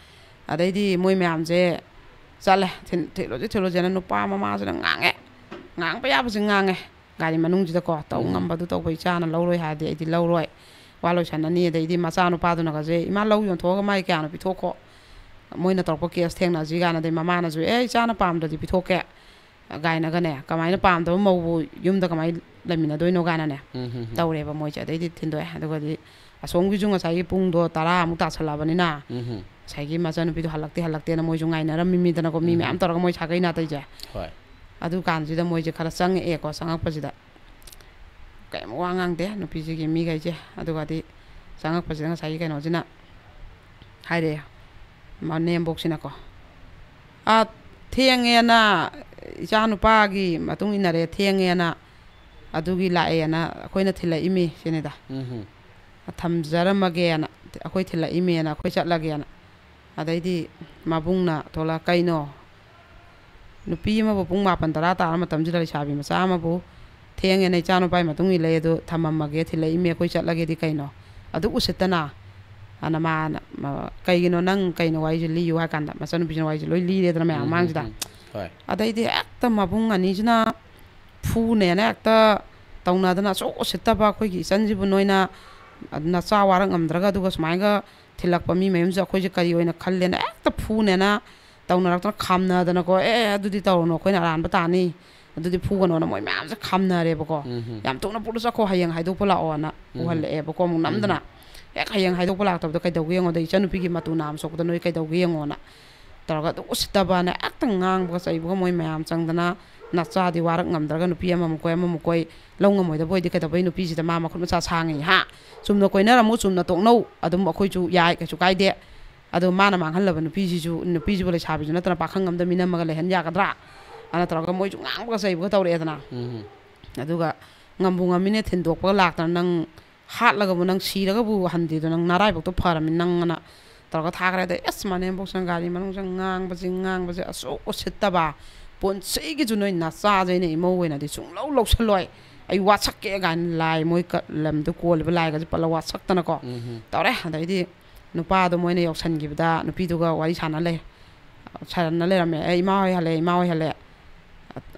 ꯑꯗꯩꯗꯤ ꯃꯣꯏ ꯃꯌꯥꯝꯁꯦ ꯆꯠꯂꯦ, ꯊꯤꯟ-, ꯊꯤꯜꯂꯨꯁꯤ, ꯊꯤꯜꯂꯨꯁꯦꯅ ꯅꯨꯄꯥ ꯃꯃꯥꯁꯤꯅ ꯉꯥꯡꯉꯦ, ꯉꯥꯡꯕ ꯌꯥꯕꯁꯦ ꯉꯥꯡꯉꯦ꯫ ꯒꯥꯔꯤ ꯃꯅꯨꯡꯁꯤꯗꯀꯣ, ꯇꯧ ꯎꯝ꯫ ꯉꯝꯕꯗꯨ ꯇꯧꯕ, "ꯏꯆꯥꯅ ꯂꯧꯔꯣꯏ ꯍꯥꯏꯔꯗꯤ ꯑꯩꯗꯤ ꯂꯧꯔꯣꯏ, ꯋꯥ ꯂꯣꯏꯁꯟꯅꯅꯤ"꯫ ꯑꯗꯩꯗꯤ ꯃꯆꯥꯅꯨꯄꯥꯗꯨꯅꯒꯁꯦ, "ꯏꯃꯥ, ꯂꯧ ꯌꯣꯟꯊꯣꯛꯑꯒ ꯃꯥꯏ ꯀꯌꯥꯅꯣ ꯄꯤꯊꯣꯛꯈꯣ, ꯃꯣꯏꯅ ꯇꯧꯔꯛꯄ ꯀꯦꯁ ꯊꯦꯡꯅꯁꯤ" ꯀꯥꯏꯅ꯫ ꯑꯗꯩ ꯃꯃꯥꯅꯁꯨ, "ꯑꯦ, ꯏꯆꯥꯅ ꯄꯥꯝꯗ꯭ꯔꯗꯤ ꯄꯤꯊꯣꯛꯀꯦ" ꯀꯥꯏꯅꯒꯅꯦ, ꯀꯃꯥꯏꯅ ꯄꯥꯝꯗꯕ ꯃꯧꯕꯨ ꯌꯨꯝꯗ ꯀꯃꯥꯏꯅ ꯂꯩꯃꯤꯟꯅꯗꯣꯏꯅꯣ ꯀꯥꯏꯅꯅꯦ ꯎꯝ, ꯍꯝ, ꯍꯝ꯫ ꯇꯧꯔꯦꯕ ꯃꯣꯏꯁꯦ꯫ ꯑꯗꯩꯗꯤ ꯊꯤꯟꯗꯣꯛꯑꯦ꯫ ꯑꯗꯨꯒꯗꯤ ꯑꯁꯣꯝꯒꯤꯁꯨ ꯉꯁꯥꯏꯒꯤ ꯄꯨꯡꯗꯣ ꯇꯔꯥꯃꯨꯛ ꯇꯥꯁꯜꯂꯛꯑꯕꯅꯤꯅ ꯎꯝ, ꯍꯝ꯫ ꯉꯁꯥꯏꯒꯤ ꯃꯆꯥꯅꯨꯄꯤꯗꯣ ꯍꯜꯂꯛꯇꯦ, ꯍꯜꯂꯛꯇꯦꯅ ꯃꯣꯏꯁꯨ ꯉꯥꯏꯅꯔꯝꯃꯤꯃꯤꯗꯅꯀꯣ, ꯃꯤ ꯎꯝ, ꯃꯌꯥꯝ ꯍꯝ꯫ ꯇꯧꯔꯒ ꯃꯣꯏ ꯁꯥꯒꯩ ꯅꯥꯇꯩꯁꯦ꯫ ꯍꯣꯏ꯫ ꯑꯗꯨ ꯀꯥꯟꯁꯤꯗ ꯃꯣꯏꯁꯦ ꯈꯔ ꯆꯪꯉꯛꯑꯦꯀꯣ꯫ ꯆꯪꯉꯛꯄꯁꯤꯗ ꯀꯩꯝ ꯋꯥ ꯉꯥꯡꯗꯦ ꯅꯨꯄꯤꯁꯤꯒꯤ ꯃꯤꯈꯩꯁꯦ꯫ ꯑꯗꯨꯒꯗꯤ ꯆꯪꯉꯛꯄꯁꯤꯗ ꯉꯁꯥꯏꯒꯤ ꯀꯩꯅꯣꯁꯤꯅ ꯍꯥꯏꯔꯛꯑꯦ, ꯃꯅꯦꯝꯕꯣꯛꯁꯤꯅꯀꯣ, "ꯑꯥ, ꯊꯦꯡꯉꯦꯅ, ꯏꯆꯥ ꯅꯨꯄꯥꯒꯤ ꯃꯇꯨꯡ ꯏꯟꯅꯔꯦ, ꯊꯦꯡꯉꯦꯅ, ꯑꯗꯨꯒꯤ ꯂꯥꯛꯑꯦꯅ ꯑꯩꯈꯣꯏꯅ ꯊꯤꯜꯂꯛꯏꯃꯤ" ꯁꯤꯅꯤꯗ꯫ ꯎꯝ, ꯍꯝ꯫ "ꯊꯝꯖꯔꯝꯃꯒꯦꯅ, ꯑꯩꯈꯣꯏ ꯊꯤꯜꯂꯛꯏꯃꯦꯅ, ꯑꯩꯈꯣꯏ ꯆꯠꯂꯒꯦꯅ"꯫ ꯑꯗꯩꯗꯤ ꯃꯕꯨꯡꯅ ꯊꯣꯛꯂꯛ, "ꯀꯩꯅꯣ? ꯅꯨꯄꯤ ꯑꯃꯕꯨ ꯄꯨꯡ ꯃꯥꯄꯟ ꯇꯔꯥ ꯇꯥꯔ ꯃꯇꯝꯁꯤꯗ ꯂꯩꯁꯥꯕꯤ ꯃꯆꯥ ꯑꯃꯕꯨ ꯊꯦꯡꯉꯦꯅ ꯏꯆꯥꯅꯨꯄꯥꯒꯤ ꯃꯇꯨꯡ ꯏꯜꯂꯦ, ꯑꯗꯨ ꯊꯝꯃꯝꯃꯒꯦ, ꯊꯤꯜꯂꯛꯏꯃꯦ, ꯑꯩꯈꯣꯏ ꯆꯠꯂꯒꯦꯗꯤ ꯀꯩꯅꯣ? ꯑꯗꯨꯛ ꯎꯁꯤꯠꯇꯅ?" ꯑꯅ ꯃꯥꯅ, ꯃ-, "ꯀꯩꯒꯤꯅꯣ, ꯅꯪ ꯀꯩꯅꯣ ꯋꯥꯔꯤꯁꯦ ꯂꯤꯌꯨ" ꯍꯥꯏ ꯀꯥꯟꯗ ꯃꯆꯟꯅꯨꯄꯤꯁꯤꯅ ꯋꯥꯔꯤꯁꯦ ꯂꯣꯏ ꯂꯤꯔꯦꯗꯅ ꯃꯌꯥꯝ ꯎꯝ, ꯎꯝ, ꯃꯃꯥꯡꯁꯤꯗ꯫ ꯎꯝ꯫ ꯍꯣꯏ꯫ ꯑꯗꯩꯗꯤ ꯍꯦꯛꯇ ꯃꯕꯨꯡ ꯑꯅꯤꯁꯤꯅ ꯐꯨꯅꯦꯅ ꯍꯦꯛꯇ ꯇꯧꯅꯗꯅ, "ꯑꯁꯨꯛ ꯎꯁꯤꯠꯇꯕ ꯑꯩꯈꯣꯏꯒꯤ ꯏꯆꯟꯁꯤꯕꯨ ꯅꯣꯏꯅ ꯅꯆꯥ ꯋꯥꯔꯛ ꯉꯝꯗ꯭ꯔꯒ ꯑꯗꯨꯒ ꯁꯨꯃꯥꯏꯅꯒ ꯊꯤꯜꯂꯛꯄ ꯃꯤ ꯃꯌꯨꯝꯁꯨ ꯑꯩꯈꯣꯏꯁꯦ ꯀꯔꯤ ꯑꯣꯏꯅ ꯈꯜꯂꯦꯅ ꯍꯦꯛꯇ ꯐꯨꯅꯦꯅ ꯇꯧꯅꯔꯛꯇꯅ ꯈꯥꯝꯅꯗꯅꯀꯣ, "ꯑꯦ, ꯑꯗꯨꯗꯤ ꯇꯧꯔꯨꯅꯨ, ꯑꯩꯈꯣꯏꯅ ꯑꯔꯥꯟꯕ ꯇꯥꯅꯤ, ꯑꯗꯨꯗꯤ ꯐꯨꯒꯅꯣꯅ" ꯃꯣꯏ ꯃꯌꯥꯝꯁꯦ ꯈꯥꯝꯅꯔꯦꯕꯀꯣ꯫ ꯎꯝꯍꯨꯝ꯫ "ꯌꯥꯝ ꯊꯨꯅ ꯄꯨꯔ ꯆꯠꯈꯣ, ꯍꯌꯦꯡ ꯍꯥꯏꯗꯣꯛꯄ ꯂꯥꯛꯑꯣꯅ" ꯎꯝꯍꯨꯝ꯫ ꯎꯍꯜꯂꯛꯑꯦꯕꯀꯣ ꯑꯃꯨꯛ ꯅꯝꯗꯅ꯫ ꯎꯝꯍꯨꯝ꯫ "ꯍꯦꯛ ꯍꯌꯦꯡ ꯍꯥꯏꯗꯣꯛꯄ ꯂꯥꯛꯇꯕꯗ ꯀꯩꯗꯧꯒꯦ ꯌꯦꯡꯉꯣꯗ, ꯏꯆꯟꯅꯨꯄꯤꯒꯤ ꯃꯇꯨ ꯅꯥꯝ ꯁꯣꯛꯄꯗ ꯅꯣꯏ ꯀꯩꯗꯧꯒꯦ ꯌꯦꯡꯉꯣꯅ" ꯇꯧꯔꯒ ꯑꯗꯨꯝ ꯎꯁꯤꯠꯇꯕꯅ ꯍꯦꯛꯇ ꯉꯥꯡꯕꯒ ꯆꯩꯕꯒ ꯃꯣꯏ ꯃꯌꯥꯝ ꯆꯪꯗꯅ, ꯅꯆꯥꯗꯤ ꯋꯥꯔꯛ ꯉꯝꯗ꯭ꯔꯒ ꯅꯨꯄꯤ ꯑꯃꯃꯨꯛ ꯀꯣꯏ ꯑꯃꯃꯨꯛ ꯀꯣꯏ, ꯂꯧ ꯉꯝꯃꯣꯏꯗꯕ ꯑꯣꯏꯗꯤ ꯀꯩꯗꯧꯕꯩ ꯅꯨꯄꯤꯁꯤꯗ ꯃꯥ ꯃꯈꯨꯠ ꯃꯁꯥ ꯁꯥꯡꯉꯤ ꯍꯥ? ꯆꯨꯝꯅ ꯀꯣꯏꯅꯔꯝꯃꯨ, ꯆꯨꯝꯅ ꯇꯣꯛꯅꯧ, ꯑꯗꯨꯝ ꯑꯩꯈꯣꯏꯁꯨ ꯌꯥꯏ, ꯀꯩꯁꯨ ꯀꯥꯏꯗꯦ꯫ ꯑꯗꯣ ꯃꯥꯅ ꯃꯥꯡꯍꯜꯂꯕ ꯅꯨꯄꯤꯁꯤꯁꯨ, ꯅꯨꯄꯤꯁꯤꯕꯨ ꯂꯩꯁꯥꯕꯤꯁꯨ ꯅꯠꯇꯅ ꯄꯥꯈꯪ ꯑꯃꯗ ꯃꯤꯅꯝꯃꯒ ꯂꯩꯍꯟ ꯌꯥꯒꯗ꯭ꯔꯥ? ꯑꯅ ꯇꯧꯔꯒ ꯃꯣꯏꯁꯨ ꯉꯥꯡꯕꯒ ꯆꯩꯕꯒ ꯇꯧꯔꯛꯑꯦꯗꯅ꯫ ꯎꯝ꯫ ꯑꯗꯨꯒ ꯉꯝꯕꯨ ꯉꯝꯃꯤꯅꯦ ꯊꯤꯟꯗꯣꯛꯄꯒ ꯂꯥꯛꯇꯅ, "ꯅꯪ ꯍꯥꯠꯂꯒꯕꯨ, ꯅꯪ ꯁꯤꯔꯒꯕꯨ ꯍꯟꯗꯦꯗꯣ, ꯅꯪ ꯅꯔꯥꯏꯕꯛꯇꯣ ꯐꯔꯝꯃꯤ ꯅꯪ" ꯑꯅ ꯇꯧꯔꯒ ꯊꯥꯈ꯭ꯔꯦ꯫ ꯑꯗꯩ ꯑꯁ ꯃꯅꯦꯝꯕꯣꯛꯁꯤꯅ ꯒꯥꯔꯤ ꯃꯅꯨꯡꯁꯤꯗ ꯉꯥꯡꯕꯁꯤ, ꯉꯥꯡꯕꯁꯤ ꯑꯁꯨꯛ ꯎꯁꯤꯠꯇꯕ, "ꯄꯨꯟꯁꯤꯒꯤꯁꯨ ꯅꯣꯏ ꯅꯆꯥꯁꯦ ꯑꯩꯅ ꯏꯃꯧ ꯑꯣꯏꯅꯗꯤ ꯁꯨꯡꯂꯧ ꯂꯧꯁꯜꯂꯣꯏ, ꯑꯩ ꯋꯥꯁꯛꯀꯦ" ꯀꯥꯏꯅ ꯂꯥꯏ ꯃꯣꯏ ꯀ-, ꯂꯝꯗ ꯀꯣꯜꯂꯤꯕ ꯂꯥꯏꯒꯁꯦ ꯄꯜꯂ ꯋꯥꯁꯛꯇꯅꯀꯣ ꯎꯝꯍꯨꯝ꯫ ꯇꯧꯔꯦ꯫ ꯑꯗꯩꯗꯤ ꯅꯨꯄꯥꯗꯣ ꯃꯣꯏꯅ ꯌꯧꯁꯟꯈꯤꯕꯗ ꯅꯨꯄꯤꯗꯨꯒ ꯋꯥꯔꯤ ꯁꯥꯟꯅ ꯂꯩ, ꯁꯥꯟꯅ ꯂꯩꯔꯝꯃꯦ꯫ "ꯑꯦ, ꯏꯃꯥ ꯍꯣꯏ ꯍꯜꯂꯛꯑꯦ, ꯏꯃꯥ ꯍꯣꯏ ꯍꯜꯂꯛꯑꯦ,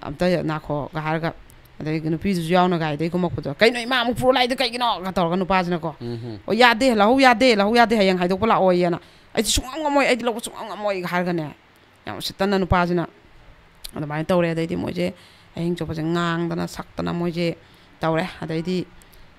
ꯑꯝꯇ ꯉꯥꯏꯈꯣꯒ" ꯍꯥꯏꯔꯒ, ꯑꯗꯩ ꯅꯨꯄꯤꯗꯨꯁꯨ ꯌꯥꯎꯅ ꯒꯥꯔꯤꯗꯩ ꯀꯨꯝꯃꯛꯄꯗꯣ, "ꯀꯩꯅꯣ, ꯏꯃꯥ ꯑꯃꯨꯛ ꯄꯨꯔ ꯂꯥꯛꯏꯗꯣ ꯀꯩꯒꯤꯅꯣ?" ꯒ ꯇꯧꯔꯒ ꯅꯨꯄꯥꯁꯤꯅꯀꯣ, ꯎꯝꯍꯨꯝ꯫ "ꯑꯣ, ꯌꯥꯗꯦ, ꯂꯧꯍꯧ ꯌꯥꯗꯦ, ꯂꯧꯍꯧ ꯌꯥꯗꯦ, ꯍꯌꯦꯡ ꯍꯥꯏꯗꯣꯛꯄ ꯂꯥꯛꯑꯣꯌꯦꯅ, ꯑꯩꯗꯤ ꯁꯨꯡꯉꯝ ꯉꯝꯃꯣꯏ, ꯑꯩꯗꯤ ꯂꯧꯕ ꯁꯨꯡꯉꯝ ꯉꯝꯃꯣꯏ" ꯍꯥꯏꯔꯒꯅꯦ, ꯌꯥꯝ ꯎꯁꯤꯠꯇꯅ ꯅꯨꯄꯥꯁꯤꯅ ꯑꯗꯨꯃꯥꯏꯅ ꯇꯧꯔꯦ꯫ ꯑꯗꯩꯗꯤ ꯃꯣꯏꯁꯦ ꯑꯍꯤꯡ ꯆꯨꯞꯄꯁꯦ ꯉꯥꯡꯗꯅ ꯁꯛꯇꯅ ꯃꯣꯏꯁꯦ ꯇꯧꯔꯦ꯫ ꯑꯗꯩꯗꯤ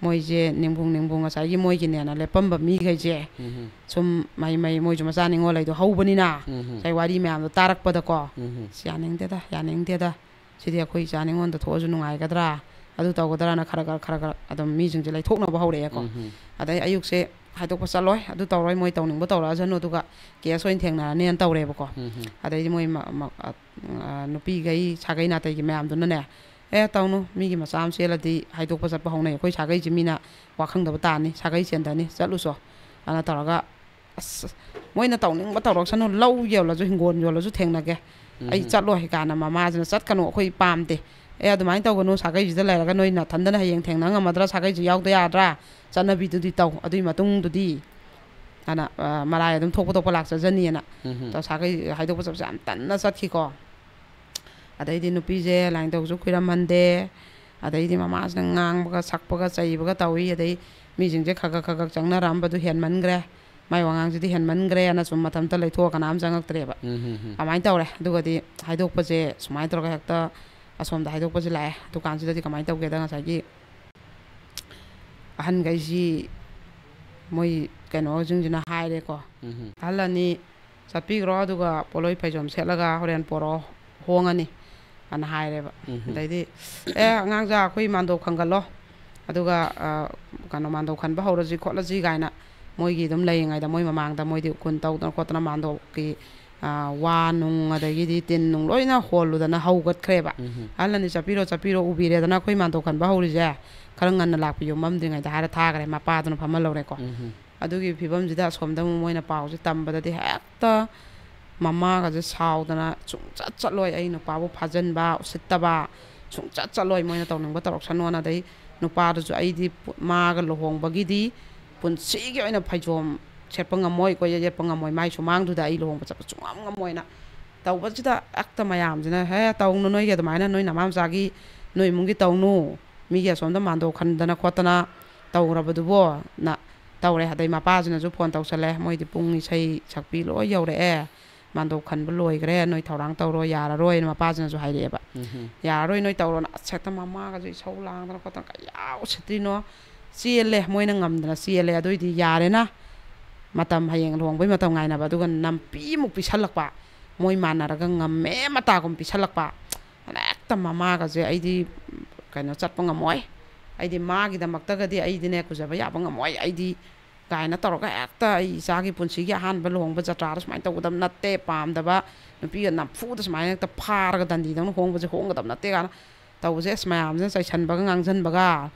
ꯃꯣꯏꯁꯦ ꯅꯤꯡꯕꯨꯡ ꯅꯤꯡꯕꯨꯡ ꯉꯁꯥꯏꯒꯤ ꯃꯣꯏꯒꯤꯅꯦꯅ ꯂꯦꯞꯄꯝꯕ ꯃꯤꯈꯩꯁꯦ ꯎꯝꯍꯨꯝ꯫ ꯁꯨꯝ ꯃꯩ ꯃꯩ ꯃꯣꯏꯁꯨ ꯃꯆꯥ ꯅꯤꯉꯣꯜ ꯂꯩꯗꯣ ꯍꯧꯕꯅꯤꯅ ꯎꯝꯍꯨꯝ꯫ ꯉꯁꯥꯏ ꯋꯥꯔꯤ ꯃꯌꯥꯝꯗꯣ ꯇꯥꯔꯛꯄꯗꯀꯣ, ꯎꯝꯍꯨꯝ꯫ "ꯑꯁ, ꯌꯥꯅꯤꯡꯗꯦꯗ, ꯌꯥꯅꯤꯡꯗꯦꯗ, ꯁꯤꯗꯤ ꯑꯩꯈꯣꯏ ꯏꯆꯥ ꯅꯤꯉꯣꯜꯗ ꯊꯣꯛꯑꯁꯨ ꯅꯨꯡꯉꯥꯏꯒꯗ꯭ꯔꯥ, ꯑꯗꯨ ꯇꯧꯒꯗ꯭ꯔꯥꯅ" ꯈꯔ ꯈꯔ ꯈꯔ ꯈꯔ ꯑꯗꯨꯝ ꯃꯤꯁꯤꯡꯁꯦ ꯂꯩꯊꯣꯛꯅꯕ ꯍꯧꯔꯛꯑꯦꯀꯣ꯫ ꯎꯝꯍꯨꯝ꯫ ꯑꯗꯩ ꯑꯌꯨꯛꯁꯦ ꯍꯥꯏꯗꯣꯛꯄ ꯆꯠꯂꯣꯏ, ꯑꯗꯨ ꯇꯧꯔꯣꯏ, ꯃꯣꯏ ꯇꯧꯅꯤꯡꯕ ꯇꯧꯔꯛꯑꯁꯅꯨ, ꯑꯗꯨꯒ ꯀꯦꯁ ꯑꯣꯏꯅ ꯊꯦꯡꯅꯔꯅꯦꯅ ꯇꯧꯔꯦꯕꯀꯣ꯫ ꯎꯝꯍꯨꯝ꯫ ꯑꯗꯩꯗꯤ ꯃꯣꯏ ꯃ-, ꯃ-, ꯑ, ꯑ, ꯅꯨꯄꯤꯈꯩ ꯁꯥꯒꯩ ꯅꯥꯇꯩꯒꯤ ꯃꯌꯥꯝꯗꯨꯅꯅꯦ, "ꯑꯦ, ꯇꯧꯅꯨ, ꯃꯤꯒꯤ ꯃꯆꯥ ꯑꯃ ꯆꯦꯜꯂꯗꯤ ꯍꯥꯏꯗꯣꯛꯄ ꯆꯠꯄ ꯍꯧꯅꯩ, ꯑꯩꯈꯣꯏ ꯁꯥꯒꯩꯁꯤ ꯃꯤꯅ ꯋꯥꯈꯪꯗꯕ ꯇꯥꯅꯤ, ꯁꯥꯒꯩ ꯆꯦꯟꯗꯅꯤ, ꯆꯠꯂꯨꯆꯣ" ꯑꯅ ꯇꯧꯔꯒ, ꯑꯁ, ꯃꯣꯏꯅ ꯇꯧꯅꯤꯡꯕ ꯇꯧꯔꯛꯁꯅꯨ, ꯂꯧ ꯌꯣꯜꯂꯁꯨ ꯍꯤꯡꯒꯣꯜ ꯌꯣꯜꯂꯁꯨ ꯊꯦꯡꯅꯒꯦ, ꯑꯩ ꯎꯝꯍꯨꯝ꯫ ꯆꯠꯂꯣꯏ ꯀꯥꯏꯅ ꯃꯃꯥꯁꯤꯅ, "ꯆꯠꯀꯅꯨ, ꯑꯩꯈꯣꯏ ꯄꯥꯝꯗꯦ, ꯑꯦ, ꯑꯗꯨꯃꯥꯏꯅ ꯇꯧꯒꯅꯨ, ꯁꯥꯒꯩꯁꯤꯗ ꯂꯩꯔꯒ ꯅꯣꯏ ꯅꯥꯊꯟꯗꯅ ꯍꯌꯦꯡ ꯊꯦꯡꯅ ꯉꯝꯃꯗ꯭ꯔꯥ, ꯁꯥꯒꯩꯁꯤ ꯌꯥꯎꯗ ꯌꯥꯗ꯭ꯔꯥ, ꯆꯠꯅꯕꯤꯗꯨꯗꯤ ꯇꯧ, ꯑꯗꯨꯒꯤ ꯃꯇꯨꯡꯗꯨꯗꯤ" ꯑꯅ, ꯑ, ꯃꯔꯥꯏ ꯑꯗꯨꯝ ꯊꯣꯛꯄ ꯊꯣꯛꯄ ꯂꯥꯛꯆꯖꯅꯤꯅ ꯎꯝꯍꯨꯝ꯫ ꯇꯧ ꯁꯥꯒꯩ ꯍꯥꯏꯗꯣꯛꯄ ꯆꯠꯄꯁꯦ ꯌꯥꯝ ꯇꯟꯅ ꯆꯠꯈꯤꯀꯣ꯫ ꯑꯗꯩꯗꯤ ꯅꯨꯄꯤꯁꯦ ꯂꯥꯏꯅꯤꯡꯊꯧꯁꯨ ꯈꯨꯏꯔꯝꯍꯟꯗꯦ꯫ ꯑꯗꯩꯗꯤ ꯃꯃꯥꯁꯤꯅ ꯉꯥꯡꯕꯒ ꯁꯛꯄꯒ ꯆꯩꯕꯒ ꯇꯧꯏ꯫ ꯑꯗꯩ ꯃꯤꯁꯤꯡꯁꯦ ꯈꯒ ꯈꯒ ꯆꯪꯅꯔꯛꯑꯝꯕꯗꯨ ꯍꯦꯟꯃꯟꯈ꯭ꯔꯦ꯫ ꯃꯥꯏ ꯋꯥꯉꯥꯡꯁꯤꯗꯤ ꯍꯦꯟꯃꯟꯈ꯭ꯔꯦꯅ ꯁꯨꯝ ꯃꯇꯝꯗ ꯂꯩꯊꯣꯛꯑ ꯀꯅꯥꯝ ꯆꯪꯉꯛꯇ꯭ꯔꯦꯕ꯫ ꯎꯝ, ꯎꯝ, ꯎꯝ꯫ ꯑꯗꯨꯃꯥꯏꯅ ꯇꯧꯔꯦ꯫ ꯑꯗꯨꯒꯗꯤ ꯍꯥꯏꯗꯣꯛꯄꯁꯦ ꯁꯨꯃꯥꯏꯅ ꯇꯧꯔꯒ ꯍꯦꯛꯇ ꯑꯁꯣꯝꯗ ꯍꯥꯏꯗꯣꯛꯄꯁꯦ ꯂꯥꯛꯑꯦ꯫ ꯑꯗꯨꯀꯥꯟꯁꯤꯗꯗꯤ ꯀꯃꯥꯏꯅ ꯇꯧꯒꯦꯗ, ꯉꯁꯥꯏꯒꯤ ꯑꯍꯟꯈꯩꯁꯤ, ꯃꯣꯏ ꯀꯩꯅꯣꯁꯤꯡꯁꯤꯅ ꯍꯥꯏꯔꯦꯀꯣ, ꯎꯝ, ꯎꯝ꯫ "ꯑꯍꯜ ꯑꯅꯤ ꯆꯠꯄꯤꯈ꯭ꯔꯣ, ꯑꯗꯨꯒ ꯄꯣꯠꯂꯣꯏ ꯐꯩꯖꯣꯝ ꯁꯦꯠꯂꯒ ꯍꯣꯔꯦꯟ ꯄꯣꯔꯛꯑꯣ, ꯍꯣꯡꯉꯅꯤ" ꯑꯅ ꯍꯥꯏꯔꯦꯕ꯫ ꯎꯝ, ꯎꯝ꯫ ꯑꯗꯩꯗꯤ, "ꯑꯦ, ꯑꯉꯥꯡꯖꯥ, ꯑꯩꯈꯣꯏ ꯃꯥꯟꯗꯣꯞ ꯈꯟꯒꯠꯂꯣ, ꯑꯗꯨꯒ, ꯑ, ꯀꯩꯅꯣ, ꯃꯥꯟꯗꯣꯞ ꯈꯟꯕ ꯍꯧꯔꯁꯤ ꯈꯣꯠꯂꯁꯤ" ꯀꯥꯏꯅ ꯃꯣꯏꯒꯤ ꯑꯗꯨꯝ ꯂꯩꯔꯤꯉꯩꯗ, ꯃꯣꯏ ꯃꯃꯥꯡꯗ ꯃꯣꯏꯗꯤ ꯎꯈꯨꯟ ꯇꯧꯗꯅ ꯈꯣꯠꯇꯅ ꯃꯥꯟꯗꯣꯞꯀꯤ, ꯑ, ꯋꯥ ꯅꯨꯡ ꯑꯗꯒꯤꯗꯤ ꯇꯤꯟ ꯅꯨꯡ ꯂꯣꯏꯅ ꯍꯣꯜꯂꯨꯗꯅ ꯍꯧꯒꯠꯈ꯭ꯔꯦꯕ꯫ ꯎꯝ, ꯎꯝ꯫ "ꯑꯍꯜ ꯑꯅꯤ ꯆꯠꯄꯤꯔꯣ, ꯆꯠꯄꯤꯔꯣ, ꯎꯕꯤꯔꯦꯗꯅ ꯑꯩꯈꯣꯏ ꯃꯥꯟꯗꯣꯞ ꯈꯟꯕ ꯍꯧꯔꯤꯁꯦ, ꯈꯔ ꯉꯟꯅ ꯂꯥꯛꯄꯤꯌꯨ, ꯃꯝꯗ꯭ꯔꯤꯉꯩꯗ" ꯍꯥꯏꯔ ꯊꯥꯈ꯭ꯔꯦ꯫ ꯃꯄꯥꯗꯨꯅ ꯐꯝꯍꯜꯍꯧꯔꯦꯀꯣ꯫ ꯎꯝ, ꯎꯝ꯫ ꯑꯗꯨꯒꯤ ꯐꯤꯕꯝꯁꯤꯗ ꯑꯁꯣꯝꯗ ꯑꯃꯨꯛ ꯃꯣꯏꯅ ꯄꯥꯎꯁꯦ ꯇꯝꯕꯗꯗꯤ ꯍꯦꯛꯇ ꯃꯃꯥꯒꯁꯦ ꯁꯥꯎꯗꯅ, "ꯁꯨꯡꯆꯠ ꯆꯠꯂꯣꯏ, ꯑꯩ ꯅꯨꯄꯥꯕꯨ ꯐꯥꯖꯤꯟꯕ, ꯎꯁꯤꯠꯇꯕ, ꯁꯨꯡꯆꯠ ꯆꯠꯂꯣꯏ, ꯃꯣꯏꯅ ꯇꯧꯅꯤꯡꯕ ꯇꯧꯔꯛꯁꯅꯣꯅ"꯫ ꯑꯗꯩ ꯅꯨꯄꯥꯗꯨꯁꯨ, "ꯑꯩꯗꯤ ꯄꯨ-, ꯃꯥꯒ ꯂꯨꯍꯣꯡꯕꯒꯤꯗꯤ ꯄꯨꯟꯁꯤꯒꯤ ꯑꯣꯏꯅ ꯐꯩꯖꯣꯝ ꯁꯦꯠꯄ ꯉꯝꯃꯣꯏ, ꯀꯣꯏꯆꯠ ꯆꯠꯄ ꯉꯝꯃꯣꯏ, ꯃꯥꯏ ꯁꯨꯃꯥꯡꯗꯨꯗ ꯑꯩ ꯂꯨꯍꯣꯡꯕ ꯆꯠꯄ ꯁꯨꯡꯉꯝ ꯉꯝꯃꯣꯏꯅ" ꯇꯧꯕꯁꯤꯗ ꯍꯦꯛꯇ ꯃꯌꯥꯝꯁꯤꯅ, "ꯍꯦ, ꯇꯧꯅꯨ, ꯅꯣꯏꯒꯤ ꯑꯗꯨꯃꯥꯏꯅ ꯅꯣꯏ ꯅꯃꯥ ꯃꯆꯥꯒꯤ, ꯅꯣꯏ ꯏꯃꯨꯡꯒꯤ ꯇꯧꯅꯨ, ꯃꯤꯒꯤ ꯑꯁꯣꯝꯗ ꯃꯥꯟꯗꯣꯞ ꯈꯟꯗꯅ ꯈꯣꯠꯇꯅ ꯇꯧꯈ꯭ꯔꯕꯗꯨꯕꯣꯅ" ꯇꯧꯔꯦ꯫ ꯑꯗꯩ ꯃꯄꯥꯁꯤꯅꯁꯨ ꯐꯣꯟ ꯇꯧꯁꯜꯂꯦ, "ꯃꯣꯏꯗꯤ ꯄꯨꯡ ꯏꯁꯩ ꯁꯛꯄꯤ ꯂꯣꯏ ꯌꯧꯔꯛꯑꯦ, ꯃꯥꯟꯗꯣꯞ ꯈꯟꯕ ꯂꯣꯏꯈ꯭ꯔꯦ, ꯅꯣꯏ ꯊꯧꯔꯥꯡ ꯇꯧꯔꯣ, ꯌꯥꯔꯔꯣꯏꯅ" ꯃꯄꯥꯁꯤꯅꯁꯨ ꯍꯥꯏꯔꯛꯑꯦꯕ꯫ ꯎꯝ, ꯎꯝ꯫ "ꯌꯥꯔꯔꯣꯏ, ꯅꯣꯏ ꯇꯧꯔꯣꯅ" ꯑꯁ ꯍꯦꯛꯇ ꯃꯃꯥꯒꯁꯨ ꯏꯁꯧ ꯂꯥꯡꯗꯅ ꯈꯣꯠꯇꯅ, "ꯀꯌꯥ ꯎꯁꯤꯠꯇ꯭ꯔꯤꯅꯣ?" ꯆꯦꯜꯂꯦ, ꯃꯣꯏꯅ ꯉꯝꯗꯅ ꯆꯦꯜꯂꯦ꯫ ꯑꯗꯨꯏꯗꯤ ꯌꯥꯔꯦꯅ, ꯃꯇꯝ, ꯍꯌꯦꯡ ꯂꯨꯍꯣꯡꯕꯩ ꯃꯇꯝ ꯉꯥꯏꯅꯕ, ꯑꯗꯨꯒ ꯅꯝꯄꯤꯃꯨꯛ ꯄꯤꯁꯜꯂꯛꯄ, ꯃꯣꯏ ꯃꯥꯟꯅꯔꯒ ꯉꯝꯃꯦ ꯃꯇꯥꯒꯨꯝ ꯄꯤꯁꯜꯂꯛꯄ꯫ ꯑꯗ ꯍꯦꯛꯇ ꯃꯃꯥꯒꯁꯦ, "ꯑꯩꯗꯤ ꯀꯩꯅꯣ ꯆꯠꯄ ꯉꯝꯃꯣꯏ, ꯑꯩꯗꯤ ꯃꯥꯒꯤꯗꯃꯛꯇꯒꯗꯤ ꯑꯩꯗꯤꯅꯦ ꯀꯨꯖꯕ ꯌꯥꯕ ꯉꯝꯃꯣꯏ ꯑꯩꯗꯤ" ꯀꯥꯏꯅ ꯇꯧꯔꯒ ꯍꯦꯛꯇ "ꯑꯩ ꯏꯆꯥꯒꯤ ꯄꯨꯟꯁꯤꯒꯤ ꯑꯍꯥꯟꯕ ꯂꯨꯍꯣꯡꯕ ꯖꯇ꯭ꯔꯥꯗ ꯁꯨꯃꯥꯏꯅ ꯇꯧꯒꯗꯕ ꯅꯠꯇꯦ, ꯄꯥꯝꯗꯕ ꯅꯨꯄꯤꯒ ꯅꯝꯐꯨꯗ ꯁꯨꯃꯥꯏꯅ ꯍꯦꯛꯇ ꯐꯥꯔꯒ ꯗꯟꯗꯤꯗꯧꯅ ꯍꯣꯡꯕꯁꯦ ꯍꯣꯡꯒꯗꯕ ꯅꯠꯇꯦ" ꯀꯥꯏꯅ ꯇꯧꯕꯁꯦ꯫ ꯑꯁ, ꯃꯌꯥꯝꯁꯤꯅ ꯆꯩꯁꯟꯕꯒ ꯉꯥꯡꯁꯟꯕꯒ,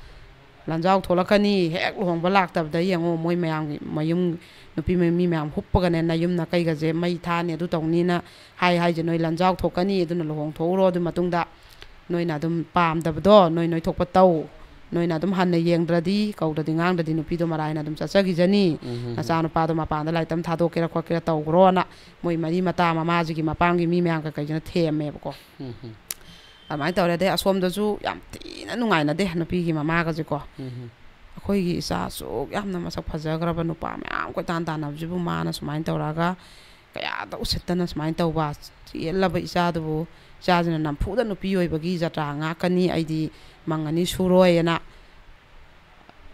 "ꯂꯟꯖꯥꯎ ꯊꯣꯛꯂꯛꯀꯅꯤ, ꯍꯦꯛ ꯂꯨꯍꯣꯡꯕ ꯂꯥꯛꯇꯕꯗ ꯌꯦꯡꯉꯣ, ꯃꯣꯏ ꯃꯌꯥꯝꯒꯤ ꯃꯌꯨꯝ ꯅꯨꯄꯤ ꯃ-, ꯃꯤ ꯃꯌꯥꯝ ꯍꯨꯞꯄꯒꯅꯦ ꯅꯌꯨꯝ ꯅꯀꯩꯒꯁꯦ ꯃꯩ ꯊꯥꯅꯤ, ꯑꯗꯨ ꯇꯧꯅꯤꯅ ꯍꯥꯏ ꯍꯥꯏꯁꯦ, ꯅꯣꯏ ꯂꯟꯖꯥꯎ ꯊꯣꯛꯀꯅꯤ, ꯑꯗꯨꯅ ꯂꯨꯍꯣꯡꯊꯣꯛꯎꯔꯣ, ꯑꯗꯨ ꯃꯇꯨꯡꯗ ꯅꯣꯏꯅ ꯑꯗꯨꯝ ꯄꯥꯝꯗꯕꯗꯣ ꯅꯣꯏ ꯅꯣꯏ ꯊꯣꯛꯄ ꯇꯧ, ꯅꯣꯏꯅ ꯑꯗꯨꯝ ꯍꯟꯅ ꯌꯦꯡꯗ꯭ꯔꯗꯤ, ꯀꯧꯗ꯭ꯔꯗꯤ ꯉꯥꯡꯗ꯭ꯔꯗꯤ ꯅꯨꯄꯤꯗꯣ ꯃꯔꯥꯏꯅ ꯑꯗꯨꯝ ꯆꯠꯆꯈꯤꯖꯅꯤ, ꯎꯝ, ꯎꯝ, ꯎꯝ꯫ ꯅꯆꯥꯅꯨꯄꯥꯗꯣ ꯃꯄꯥꯟꯗ ꯂꯥꯏꯔꯤꯛ ꯇꯝ ꯊꯥꯗꯣꯛꯀꯦꯔꯥ ꯈꯣꯠꯀꯦꯔꯥ ꯇꯧꯈ꯭ꯔꯣꯅ" ꯃꯣꯏ ꯃꯔꯤ ꯃꯇꯥ, ꯃꯃꯥꯁꯤꯒꯤ ꯃꯄꯥꯝꯒꯤ ꯃꯤ ꯃꯌꯥꯝ ꯀꯩꯀꯩꯁꯤꯅ ꯊꯦꯝꯃꯦꯕꯀꯣ꯫ ꯎꯝ, ꯎꯝ꯫ ꯑꯗꯨꯃꯥꯏꯅ ꯇꯧꯔꯦ꯫ ꯑꯗꯩ ꯑꯁꯣꯝꯗꯁꯨ ꯌꯥꯝ ꯊꯤꯅ ꯅꯨꯡꯉꯥꯏꯅꯗꯦ ꯅꯨꯄꯤꯒꯤ ꯃꯃꯥꯒꯁꯦꯀꯣ꯫ ꯎꯝ, ꯎꯝ꯫ ꯑꯩꯈꯣꯏꯒꯤ ꯏꯆꯥ ꯑꯁꯨꯛ ꯌꯥꯝꯅ ꯃꯁꯛ ꯐꯖꯈ꯭ꯔꯕ ꯅꯨꯄꯥ ꯃꯌꯥꯝ ꯀꯣꯏꯇꯥꯟ ꯇꯥꯟꯅꯕꯁꯤꯕꯨ ꯃꯥꯅ ꯁꯨꯃꯥꯏꯅ ꯇꯧꯔꯛꯑꯒ ꯀꯌꯥꯗ ꯎꯁꯤꯠꯇꯅ ꯁꯨꯃꯥꯏꯅ ꯇꯧꯕ, ꯆꯦꯜꯂꯕ ꯏꯆꯥꯗꯨꯕꯨ ꯏꯆꯥꯁꯤꯅ ꯅꯝꯐꯨꯗ ꯅꯨꯄꯤ ꯑꯣꯏꯕꯒꯤ ꯖꯇ꯭ꯔꯥ ꯉꯥꯛꯀꯅꯤ, ꯑꯩꯗꯤ ꯃꯪ ꯑꯅꯤ ꯁꯨꯔꯣꯏꯅ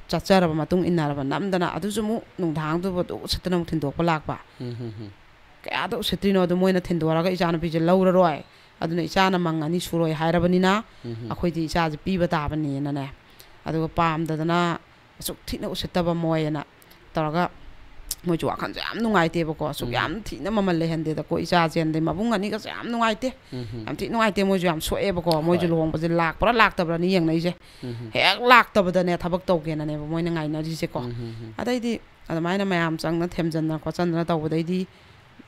ꯆꯠꯆꯔꯕ ꯃꯇꯨꯡ ꯏꯟꯅꯔꯕ ꯅꯝꯗꯅ ꯑꯗꯨꯁꯨ ꯑꯃꯨꯛ ꯅꯨꯡꯗꯥꯡꯗꯨꯕꯨ ꯑꯗꯨ ꯎꯁꯤꯠꯇꯅ ꯑꯃꯨꯛ ꯊꯤꯟꯗꯣꯛꯄ ꯂꯥꯛꯄ꯫ ꯀꯌꯥꯗ ꯎꯁꯤꯠꯇ꯭ꯔꯤꯅꯣ ꯑꯗꯨ ꯃꯣꯏꯅ ꯊꯤꯟꯗꯣꯔꯒ ꯏꯆꯥꯅꯨꯄꯤꯁꯦ ꯂꯧꯔꯔꯣꯏ, ꯑꯗꯨꯅ ꯏꯆꯥꯅ ꯃꯪ ꯑꯅꯤ ꯁꯨꯔꯣꯏ ꯍꯥꯏꯔꯕꯅꯤꯅ ꯑꯩꯈꯣꯏꯗꯤ ꯏꯆꯥꯁꯦ ꯄꯤꯕ ꯇꯥꯕꯅꯤꯅꯅꯦ꯫ ꯑꯗꯨꯒ ꯄꯥꯝꯗꯗꯅ ꯑꯁꯨꯛ ꯊꯤꯅ ꯎꯁꯤꯠꯇꯕ ꯃꯣꯏꯅ ꯇꯧꯔꯒ ꯃꯣꯏꯁꯨ ꯋꯥꯈꯜꯁꯨ ꯌꯥꯝ ꯅꯨꯡꯉꯥꯏꯇꯦꯕꯀꯣ, ꯑꯁꯨꯛ ꯎꯝ꯫ ꯌꯥꯝ ꯊꯤꯅ ꯃꯃꯜ ꯂꯩꯍꯟꯗꯦꯗꯀꯣ ꯏꯆꯥꯁꯦ, ꯑꯗꯩ ꯃꯕꯨꯡ ꯑꯅꯤꯒꯁꯨ ꯌꯥꯝ ꯅꯨꯡꯉꯥꯏꯇꯦ꯫ ꯎꯝ꯫ ꯌꯥꯝ ꯊꯤ ꯅꯨꯡꯉꯥꯏꯇꯦ, ꯃꯣꯏꯁꯨ ꯌꯥꯝ ꯁꯣꯛꯑꯦꯕꯀꯣ꯫ ꯃꯣꯏꯁꯨ ꯍꯣꯏ꯫ ꯂꯨꯍꯣꯡꯕꯁꯦ ꯂꯥꯛꯄ꯭ꯔꯥ ꯂꯥꯛꯇꯕ꯭ꯔꯥꯅ ꯌꯦꯡꯅꯩꯁꯦ꯫ ꯎꯝ꯫ ꯍꯦꯛ ꯂꯥꯛꯇꯕꯗꯅꯦ ꯊꯕꯛ ꯇꯧꯒꯦꯅꯅꯦꯕ ꯃꯣꯏꯅ ꯉꯥꯏꯅꯔꯤꯁꯦꯀꯣ꯫ ꯎꯝ꯫ ꯑꯗꯩꯗꯤ ꯑꯗꯨꯃꯥꯏꯅ ꯃꯌꯥꯝ ꯆꯪꯅ ꯊꯦꯝꯖꯟꯗꯅ ꯈꯣꯠꯆꯟꯗꯅ ꯇꯧꯕꯗꯩꯗꯤ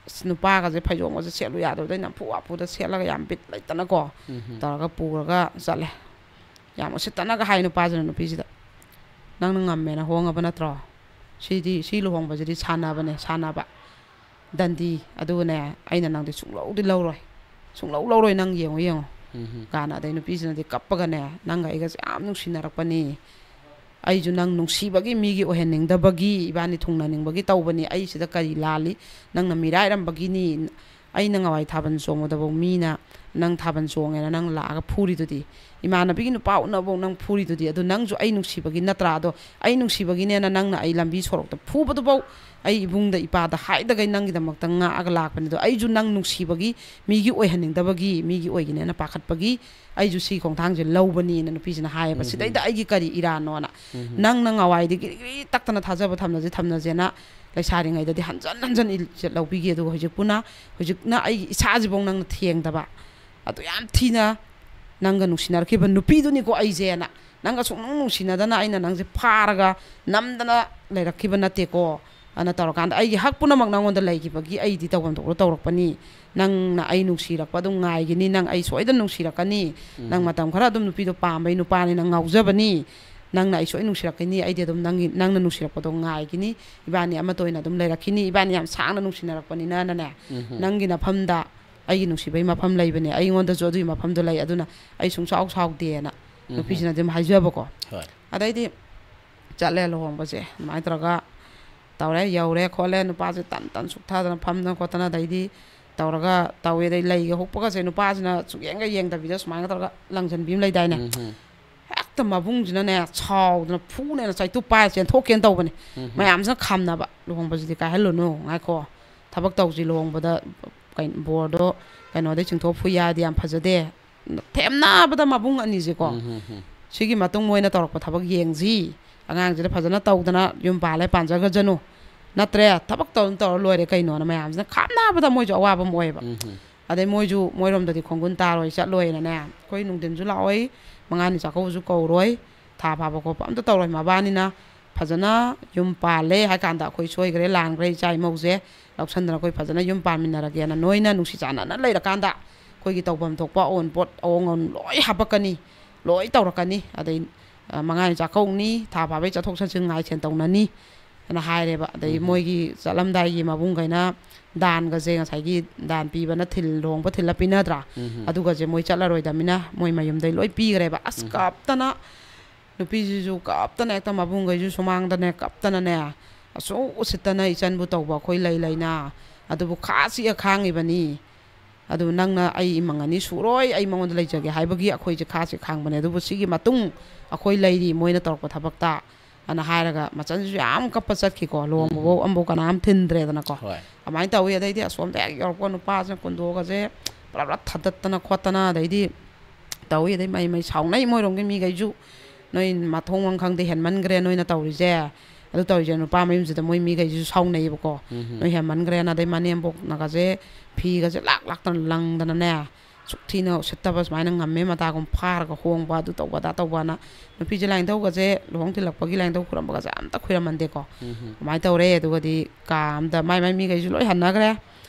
ꯑꯁ, ꯅꯨꯄꯥꯒꯁꯦ ꯐꯩꯖꯣꯝꯒꯁꯦ ꯁꯦꯠꯂꯨ ꯌꯥꯗꯕꯗꯩ ꯅꯝꯐꯨ ꯍꯥꯐꯨꯗ ꯁꯦꯠꯂꯒ ꯌꯥꯝ ꯕꯤꯠ ꯂꯩꯇꯅꯀꯣ ꯎꯝ꯫ ꯇꯧꯔꯒ ꯄꯨꯔꯒ ꯆꯠꯂꯦ꯫ ꯌꯥꯝ ꯎꯁꯤꯠꯇꯅꯒ ꯍꯥꯏ ꯅꯨꯄꯥꯁꯤꯅ ꯅꯨꯄꯤꯁꯤꯗ, "ꯅꯪꯅ ꯉꯝꯃꯦꯅ ꯍꯣꯡꯉꯕ ꯅꯠꯇ꯭ꯔꯣ? ꯁꯤꯗꯤ, ꯁꯤ ꯂꯨꯍꯣꯡꯕꯁꯤꯗꯤ ꯁꯥꯟꯅꯕꯅꯦ, ꯁꯥꯟꯅꯕ, ꯗꯟꯗꯤ꯫ ꯑꯗꯨꯒꯅꯦ, ꯑꯩꯅ ꯅꯪꯗꯤ ꯁꯨꯡꯂꯧꯗꯤ ꯂꯧꯔꯣꯏ, ꯁꯨꯡꯂꯧ ꯂꯧꯔꯣꯏ꯫ ꯅꯪ ꯌꯦꯡꯉꯨ, ꯌꯦꯡꯉꯨ" ꯎꯝ꯫ ꯀꯥꯏꯅ꯫ ꯑꯗꯩ ꯅꯨꯄꯤꯁꯤꯅꯗꯤ ꯀꯞꯄꯒꯅꯦ, "ꯅꯪꯒ ꯑꯩꯒꯁꯦ ꯌꯥꯝ ꯅꯨꯡꯁꯤꯅꯔꯛꯄꯅꯤ, ꯑꯩꯁꯨ ꯅꯪ ꯅꯨꯡꯁꯤꯕꯒꯤ, ꯃꯤꯒꯤ ꯑꯣꯏꯍꯟꯅꯤꯡꯗꯕꯒꯤ, ꯏꯕꯥꯅꯤ ꯊꯨꯡꯅꯅꯤꯡꯕꯒꯤ ꯇꯧꯕꯅꯤ꯫ ꯑꯩ ꯁꯤꯗ ꯀꯔꯤ ꯂꯥꯜꯂꯤ? ꯅꯪꯅ ꯃꯤꯔꯥꯏꯔꯝꯕꯒꯤꯅꯤ꯫ ꯑꯩꯅ ꯉꯋꯥꯏ ꯊꯥꯕꯜ ꯆꯣꯡꯕꯗꯐꯧ ꯃꯤꯅ ꯅꯪ ꯊꯥꯕꯜ ꯆꯣꯡꯉꯦꯅ ꯅꯪ ꯂꯥꯛꯑꯒ ꯐꯨꯔꯤꯗꯨꯗꯤ, ꯏꯃꯥꯟꯅꯕꯤꯒꯤ ꯅꯨꯄꯥ ꯎꯅꯕꯐꯧ ꯅꯪ ꯐꯨꯔꯤꯗꯨꯗꯤ, ꯑꯗꯨ ꯅꯪꯁꯨ ꯑꯩ ꯅꯨꯡꯁꯤꯕꯒꯤ ꯅꯠꯇ꯭ꯔꯥ? ꯑꯗꯣ ꯑꯩ ꯅꯨꯡꯁꯤꯕꯒꯤꯅꯦꯅ ꯅꯪꯅ ꯑꯩ ꯂꯝꯕꯤ ꯁꯣꯔꯣꯛꯇ ꯐꯨꯕꯗꯨꯐꯧ ꯑꯩ ꯏꯕꯨꯡꯗ ꯏꯄꯥꯗ ꯍꯥꯏꯗꯒꯩ ꯅꯪꯒꯤꯗꯃꯛꯇ ꯉꯥꯛꯑꯒ ꯂꯥꯛꯄꯅꯤ꯫ ꯑꯗꯣ ꯑꯩꯁꯨ ꯅꯪ ꯅꯨꯡꯁꯤꯕꯒꯤ, ꯃꯤꯒꯤ ꯑꯣꯏꯍꯟꯅꯤꯡꯗꯕꯒꯤ, ꯃꯤꯒꯤ ꯑꯣꯏꯒꯅꯦꯅ ꯄꯥꯈꯠꯄꯒꯤ ꯑꯩꯁꯨ ꯁꯤ ꯈꯣꯡꯊꯥꯡꯁꯦ ꯂꯧꯕꯅꯤꯅ" ꯅꯨꯄꯤꯁꯤꯅ ꯍꯥꯏꯌꯦꯕ꯫ ꯎꯝ꯫ "ꯁꯤꯗꯩꯗ ꯑꯩꯒꯤ ꯀꯔꯤ ꯏꯔꯥꯟꯅꯣꯅ? ꯎꯝ꯫ ꯅꯪꯅ ꯉꯋꯥꯏꯗꯒꯤ ꯒꯤꯔꯤ ꯇꯛꯇꯅ ꯊꯥꯖꯕ ꯊꯝꯅꯁꯦ, ꯊꯝꯅꯁꯦꯅ ꯂꯩꯁꯥꯔꯤꯉꯩꯗꯗꯤ ꯍꯟꯖꯟ ꯍꯟꯖꯟ ꯏꯖꯠ ꯂꯧꯕꯤꯒꯦ, ꯑꯗꯨꯒ ꯍꯧꯖꯤꯛꯄꯨꯅ, ꯍꯧꯖꯤꯛꯅ ꯑꯩꯒꯤ ꯏꯁꯥꯁꯤꯐꯧ ꯅꯪꯅ ꯊꯦꯡꯗꯕ, ꯑꯗꯨ ꯌꯥꯝ ꯊꯤꯅ ꯅꯪꯒ ꯅꯨꯡꯁꯤꯅꯔꯛꯈꯤꯕ ꯅꯨꯄꯤꯗꯨꯅꯤꯀꯣ ꯑꯩꯁꯦꯅ, ꯅꯪꯒ ꯁꯨꯡꯅꯨꯡ ꯅꯨꯡꯁꯤꯅꯗꯅ ꯑꯩꯅ ꯅꯪꯁꯦ ꯐꯥꯔꯒ ꯅꯝꯗꯅ ꯂꯩꯔꯛꯈꯤꯕ ꯅꯠꯇꯦꯀꯣ" ꯑꯅ ꯇꯧꯔꯀꯥꯟꯗ, "ꯑꯩꯒꯤ ꯍꯛ ꯄꯨꯝꯅꯃꯛ ꯅꯪꯉꯣꯟꯗ ꯂꯩꯈꯤꯕꯒꯤ ꯑꯩꯗꯤ ꯇꯧꯐꯝ ꯊꯣꯛꯄ ꯇꯧꯔꯛꯄꯅꯤ꯫ ꯅꯪꯅ ꯑꯩ ꯅꯨꯡꯁꯤꯔꯛꯄ ꯑꯗꯨꯝ ꯉꯥꯏꯒꯅꯤ, ꯅꯪ ꯑꯩ ꯁꯣꯏꯗꯅ ꯅꯨꯡꯁꯤꯔꯛꯀꯅꯤ꯫ ꯎꯝ꯫ ꯅꯪ ꯃꯇꯝ ꯈꯔ ꯑꯗꯨꯝ ꯅꯨꯄꯤꯗꯣ ꯄꯥꯝꯕꯩ ꯅꯨꯄꯥꯅꯤ, ꯅꯪ ꯉꯥꯎꯖꯕꯅꯤ꯫ ꯅꯪꯅ ꯑꯩ ꯁꯣꯏ ꯅꯨꯡꯁꯤꯔꯛꯀꯅꯤ, ꯑꯩꯗꯤ ꯑꯗꯨꯝ ꯅꯪꯒꯤ, ꯅꯪꯅ ꯅꯨꯡꯁꯤꯔꯛꯄꯗꯣ ꯉꯥꯏꯒꯅꯤ, ꯏꯕꯥꯅꯤ ꯑꯃꯠꯇ ꯑꯣꯏꯅ ꯑꯗꯨꯝ ꯂꯩꯔꯛꯈꯤꯅꯤ, ꯏꯕꯥꯅꯤ ꯌꯥꯝ ꯁꯥꯡꯅ ꯅꯨꯡꯁꯤꯅꯔꯛꯄꯅꯤꯅꯅꯦ, ꯎꯝ꯫ ꯅꯪꯒꯤ ꯅꯐꯝꯗ ꯑꯩꯒꯤ ꯅꯨꯡꯁꯤꯕꯩ ꯃꯐꯝ ꯂꯩꯕꯅꯦ, ꯑꯩꯉꯣꯟꯗꯁꯨ ꯑꯗꯨꯒꯤ ꯃꯐꯝꯗꯣ ꯂꯩ, ꯑꯗꯨꯅ ꯑꯩ ꯁꯨꯡꯁꯥꯎ ꯁꯥꯎꯗꯦꯅ" ꯎꯝ꯫ ꯅꯨꯄꯤꯁꯤꯅ ꯑꯗꯨꯝ ꯍꯥꯏꯖꯕꯀꯣ꯫ ꯍꯣꯏ꯫ ꯑꯗꯩꯗꯤ ꯆꯠꯂꯦ ꯂꯨꯍꯣꯡꯕꯁꯦ꯫ ꯑꯗꯨꯃꯥꯏꯅ ꯇꯧꯔꯒ ꯇꯧꯔꯦ, ꯌꯧꯔꯦ ꯈꯣꯠꯂꯦ, ꯅꯨꯄꯥꯁꯦ ꯇꯟ ꯇꯟ ꯁꯨꯛꯊꯗꯅ ꯐꯝꯗꯅ ꯈꯣꯠꯇꯅ, ꯑꯗꯩꯗꯤ ꯇꯧꯔꯒ ꯇꯧꯋꯦ꯫ ꯑꯗꯩ ꯂꯩꯒ ꯍꯨꯛꯄꯒꯁꯦ ꯅꯨꯄꯥꯁꯤꯅ ꯁꯨꯛꯌꯦꯡꯒ ꯌꯦꯡꯗꯕꯤꯗ ꯁꯨꯃꯥꯏꯅ ꯇꯧꯔꯒ ꯂꯪꯁꯤꯟꯕꯤ ꯑꯃ ꯂꯩꯗꯥꯏꯅꯦ꯫ ꯎꯝ, ꯎꯝ꯫ ꯍꯦꯛꯇ ꯃꯕꯨꯡꯁꯤꯅꯅꯦ, ꯁꯥꯎꯗꯅ ꯐꯨꯅꯦꯅ ꯆꯩꯇꯨꯞ ꯄꯥꯏꯔ ꯆꯦꯟꯊꯣꯛꯀꯦꯅ ꯇꯧꯕꯅꯦ꯫ ꯎꯝ, ꯎꯝ꯫ ꯃꯌꯥꯝꯁꯤꯅ ꯈꯥꯝꯅꯕ, "ꯂꯨꯍꯣꯡꯕꯁꯤꯗꯤ ꯀꯥꯏꯍꯜꯂꯨꯅꯨ, ꯉꯥꯏꯈꯣ, ꯊꯕꯛ ꯇꯧꯁꯤ, ꯂꯨꯍꯣꯡꯕꯗ ꯀꯩ-, ꯕꯣꯔꯗꯣ ꯀꯩꯅꯣꯗꯩ ꯆꯤꯡꯊꯣꯛ ꯐꯨ ꯌꯥꯗꯤ ꯌꯥꯝ ꯐꯖꯗꯦ"꯫ ꯊꯦꯝꯅꯕꯗ ꯃꯕꯨꯡ ꯑꯅꯤꯁꯦꯀꯣ, ꯎꯝ, ꯎꯝ, ꯎꯝ꯫ "ꯁꯤꯒꯤ ꯃꯇꯨꯡ ꯃꯣꯏꯅ ꯇꯧꯔꯛꯄ ꯊꯕꯛ ꯌꯦꯡꯁꯤ, ꯑꯉꯥꯡꯁꯤꯗ ꯐꯖꯅ ꯇꯧꯗꯅ ꯌꯨꯝ ꯄꯥꯜꯂꯦ, ꯄꯥꯟꯖꯈ꯭ꯔꯖꯅꯨ, ꯅꯠꯇ꯭ꯔꯦ ꯊꯕꯛ ꯇꯧꯔ ꯇꯧꯔ ꯂꯣꯏꯔꯦ ꯀꯩꯅꯣꯅ", ꯃꯌꯥꯝꯁꯤꯅ ꯈꯥꯝꯅꯕꯗ ꯃꯣꯏꯁꯨ ꯑꯋꯥꯕ ꯑꯃ ꯑꯣꯏꯌꯦꯕ꯫ ꯎꯝ, ꯎꯝ꯫ ꯑꯗꯩ ꯃꯣꯏꯁꯨ ꯃꯣꯏꯔꯣꯝꯗꯗꯤ ꯈꯣꯡꯒꯨꯟ ꯇꯥꯔꯣꯏ, ꯆꯠꯂꯣꯏꯅꯅꯦ, ꯑꯩꯈꯣꯏ ꯅꯨꯡꯊꯤꯟꯁꯨ ꯂꯥꯛꯑꯣꯏ, ꯃꯉꯥꯅꯤ ꯆꯥꯛꯀꯧꯕꯁꯨ ꯀꯧꯔꯣꯏ, ꯊꯥ ꯐꯥꯕ ꯈꯣꯠꯄ ꯑꯝꯇ ꯇꯧꯔꯣꯏ꯫ ꯃꯕꯥꯅꯤꯅ ꯐꯖꯅ ꯌꯨꯝ ꯄꯥꯜꯂꯦ ꯍꯥꯏ ꯀꯥꯟꯗ, ꯑꯩꯈꯣꯏ ꯁꯣꯏꯈ꯭ꯔꯦ ꯂꯥꯟꯈ꯭ꯔꯦ, ꯏꯆꯥ ꯏꯃꯧꯁꯦ ꯂꯧꯁꯟꯗꯅ ꯑꯩꯈꯣꯏ ꯐꯖꯅ ꯌꯨꯝ ꯄꯥꯟꯃꯤꯟꯅꯔꯒꯦꯅ ꯅꯣꯏꯅ ꯅꯨꯡꯁꯤ ꯆꯥꯟꯅꯅ ꯂꯩꯔꯀꯥꯟꯗ, ꯑꯩꯈꯣꯏꯒꯤ ꯇꯧꯐꯝ ꯊꯣꯛꯄ ꯑꯑꯣꯟꯄꯣꯠ ꯑꯑꯣꯟ ꯑꯅꯧ ꯂꯣꯏ ꯍꯥꯄꯛꯀꯅꯤ, ꯂꯣꯏ ꯇꯧꯔꯛꯀꯅꯤ꯫ ꯑꯗꯩ, ꯑ, ꯃꯉꯥꯅꯤ ꯆꯥꯛꯀꯧꯅꯤ, ꯊꯥ ꯐꯥꯕꯩ ꯆꯠꯊꯣꯛ ꯆꯠꯁꯤꯟ ꯉꯥꯏꯁꯦꯟ ꯇꯧꯅꯅꯤ ꯍꯥꯏꯅ ꯍꯥꯏꯔꯦꯕ꯫ ꯑꯗꯩ ꯎꯝ꯫ ꯃꯣꯏꯒꯤ ꯆꯠꯂꯝꯗꯥꯏꯒꯤ ꯃꯕꯨꯡꯈꯩꯅ ꯗꯥꯟꯒꯁꯦ, ꯉꯁꯥꯏꯒꯤ ꯗꯥꯟ ꯄꯤꯕꯅ ꯊꯤꯜ, ꯂꯨꯍꯣꯡꯕ ꯊꯤꯜꯂ ꯄꯤꯅꯗ꯭ꯔꯥ? ꯎꯝ꯫ ꯑꯗꯨꯒꯁꯦ ꯃꯣꯏ ꯆꯠꯂꯔꯣꯏꯗꯃꯤꯅ ꯃꯣꯏ ꯃꯌꯨꯝꯗꯩ ꯂꯣꯏ ꯄꯤꯈ꯭ꯔꯦꯕ꯫ ꯑꯁ, ꯎꯝ꯫ ꯀꯞꯇꯅ, ꯅꯨꯄꯤꯁꯤꯁꯨ ꯀꯞꯇꯅ ꯍꯦꯛꯇ ꯃꯕꯨꯡꯈꯩꯁꯨ ꯁꯨꯃꯥꯡꯗꯅꯦ ꯀꯞꯇꯅꯅꯦ, "ꯑꯁꯨꯛ ꯎꯁꯤꯠꯇꯅ ꯏꯆꯟꯕꯨ ꯇꯧꯕ ꯑꯩꯈꯣꯏ ꯂꯩ ꯂꯩꯅ, ꯑꯗꯨꯕꯨ ꯈꯥ ꯆꯤꯛꯑ ꯈꯥꯡꯉꯤꯕꯅꯤ꯫ ꯑꯗꯨ ꯅꯪꯅ ꯑꯩ ꯏꯃꯪ ꯑꯅꯤ ꯁꯨꯔꯣꯏ, ꯑꯩ ꯃꯉꯣꯟꯗ ꯂꯩꯖꯒꯦ ꯍꯥꯏꯕꯒꯤ ꯑꯩꯈꯣꯏꯁꯦ ꯈꯥ ꯆꯤꯛ ꯈꯥꯡꯕꯅꯦ꯫ ꯑꯗꯨꯕꯨ ꯁꯤꯒꯤ ꯃꯇꯨꯡ ꯑꯩꯈꯣꯏ ꯂꯩꯔꯤ, ꯃꯣꯏꯅ ꯇꯧꯔꯛꯄ ꯊꯕꯛꯇ" ꯑꯅ ꯍꯥꯏꯔꯒ ꯃꯆꯟꯁꯤꯁꯨ ꯌꯥꯝ ꯀꯞꯄ ꯆꯠꯈꯤꯀꯣ꯫ ꯂꯨꯍꯣꯡꯕꯐꯧ ꯎꯝ꯫ ꯑꯃꯐꯧ ꯀꯅꯥꯝ ꯊꯤꯟꯗ꯭ꯔꯦꯗꯅꯀꯣ꯫ ꯍꯣꯏ꯫ ꯑꯗꯨꯃꯥꯏꯅ ꯇꯧꯋꯤ꯫ ꯑꯗꯩꯗꯤ ꯑꯁꯣꯝꯗ ꯍꯦꯛ ꯌꯧꯔꯛꯄ ꯅꯨꯄꯥꯁꯤꯅ ꯀꯨꯟꯗꯣꯒꯁꯦ ꯄꯨꯔꯥ ꯄꯨꯔꯥ ꯊꯥꯗꯠꯇꯅ ꯈꯣꯠꯇꯅ, ꯑꯗꯩꯗꯤ ꯇꯧꯋꯤ꯫ ꯑꯗꯩ ꯃꯩ ꯃꯩ ꯁꯥꯎꯅꯩ ꯃꯣꯏꯔꯣꯝꯒꯤ ꯃꯤꯈꯩꯁꯨ, "ꯅꯣꯏ ꯃꯊꯣꯡ ꯃꯔꯝ ꯈꯪꯗꯦ, ꯍꯦꯟꯃꯟꯈ꯭ꯔꯦ ꯅꯣꯏꯅ ꯇꯧꯔꯤꯁꯦ", ꯑꯗꯨ ꯇꯧꯔꯤꯁꯦ ꯅꯨꯄꯥ ꯃꯌꯨꯝꯁꯤꯗ ꯃꯣꯏ ꯃꯤꯈꯩꯁꯤꯁꯨ ꯁꯥꯎꯅꯩꯌꯦꯕꯀꯣ꯫ ꯎꯝ꯫ "ꯅꯣꯏ ꯍꯦꯟꯃꯟꯈ꯭ꯔꯦꯅ", ꯑꯗꯩ ꯃꯅꯦꯝꯕꯣꯛꯅꯒꯁꯦ ꯐꯤꯒꯁꯦ ꯂꯥꯛ ꯂꯥꯛꯇꯅ ꯂꯪꯗꯅꯅꯦ, ꯁꯨꯛ ꯊꯤꯅ ꯎꯁꯤꯠꯇꯕ ꯁꯨꯃꯥꯏꯅ ꯉꯝꯃꯦ ꯃꯇꯥꯒꯨꯝ ꯐꯥꯔꯒ ꯍꯣꯡꯕ, ꯑꯗꯨ ꯇꯧꯕ ꯑꯗꯥ ꯇꯧꯕꯅ꯫ ꯅꯨꯄꯤꯁꯦ ꯂꯥꯏꯅꯤꯡꯊꯧꯒꯁꯦ ꯂꯨꯍꯣꯡ ꯊꯤꯜꯂꯛꯄꯒꯤ ꯂꯥꯏꯅꯤꯡꯊꯧ ꯈꯨꯔꯝꯕꯒꯁꯦ ꯑꯝꯇ ꯈꯨꯔꯝꯃꯟꯗꯦꯀꯣ꯫ ꯎꯝ꯫ ꯑꯗꯨꯃꯥꯏꯅ ꯇꯧꯔꯦ꯫ ꯑꯗꯨꯒꯗꯤ ꯀꯥ ꯑꯝꯗ ꯃꯥꯏ ꯃꯥꯏ ꯃꯤꯈꯩꯁꯨ ꯂꯣꯏ ꯍꯟꯅꯈ꯭ꯔꯦ꯫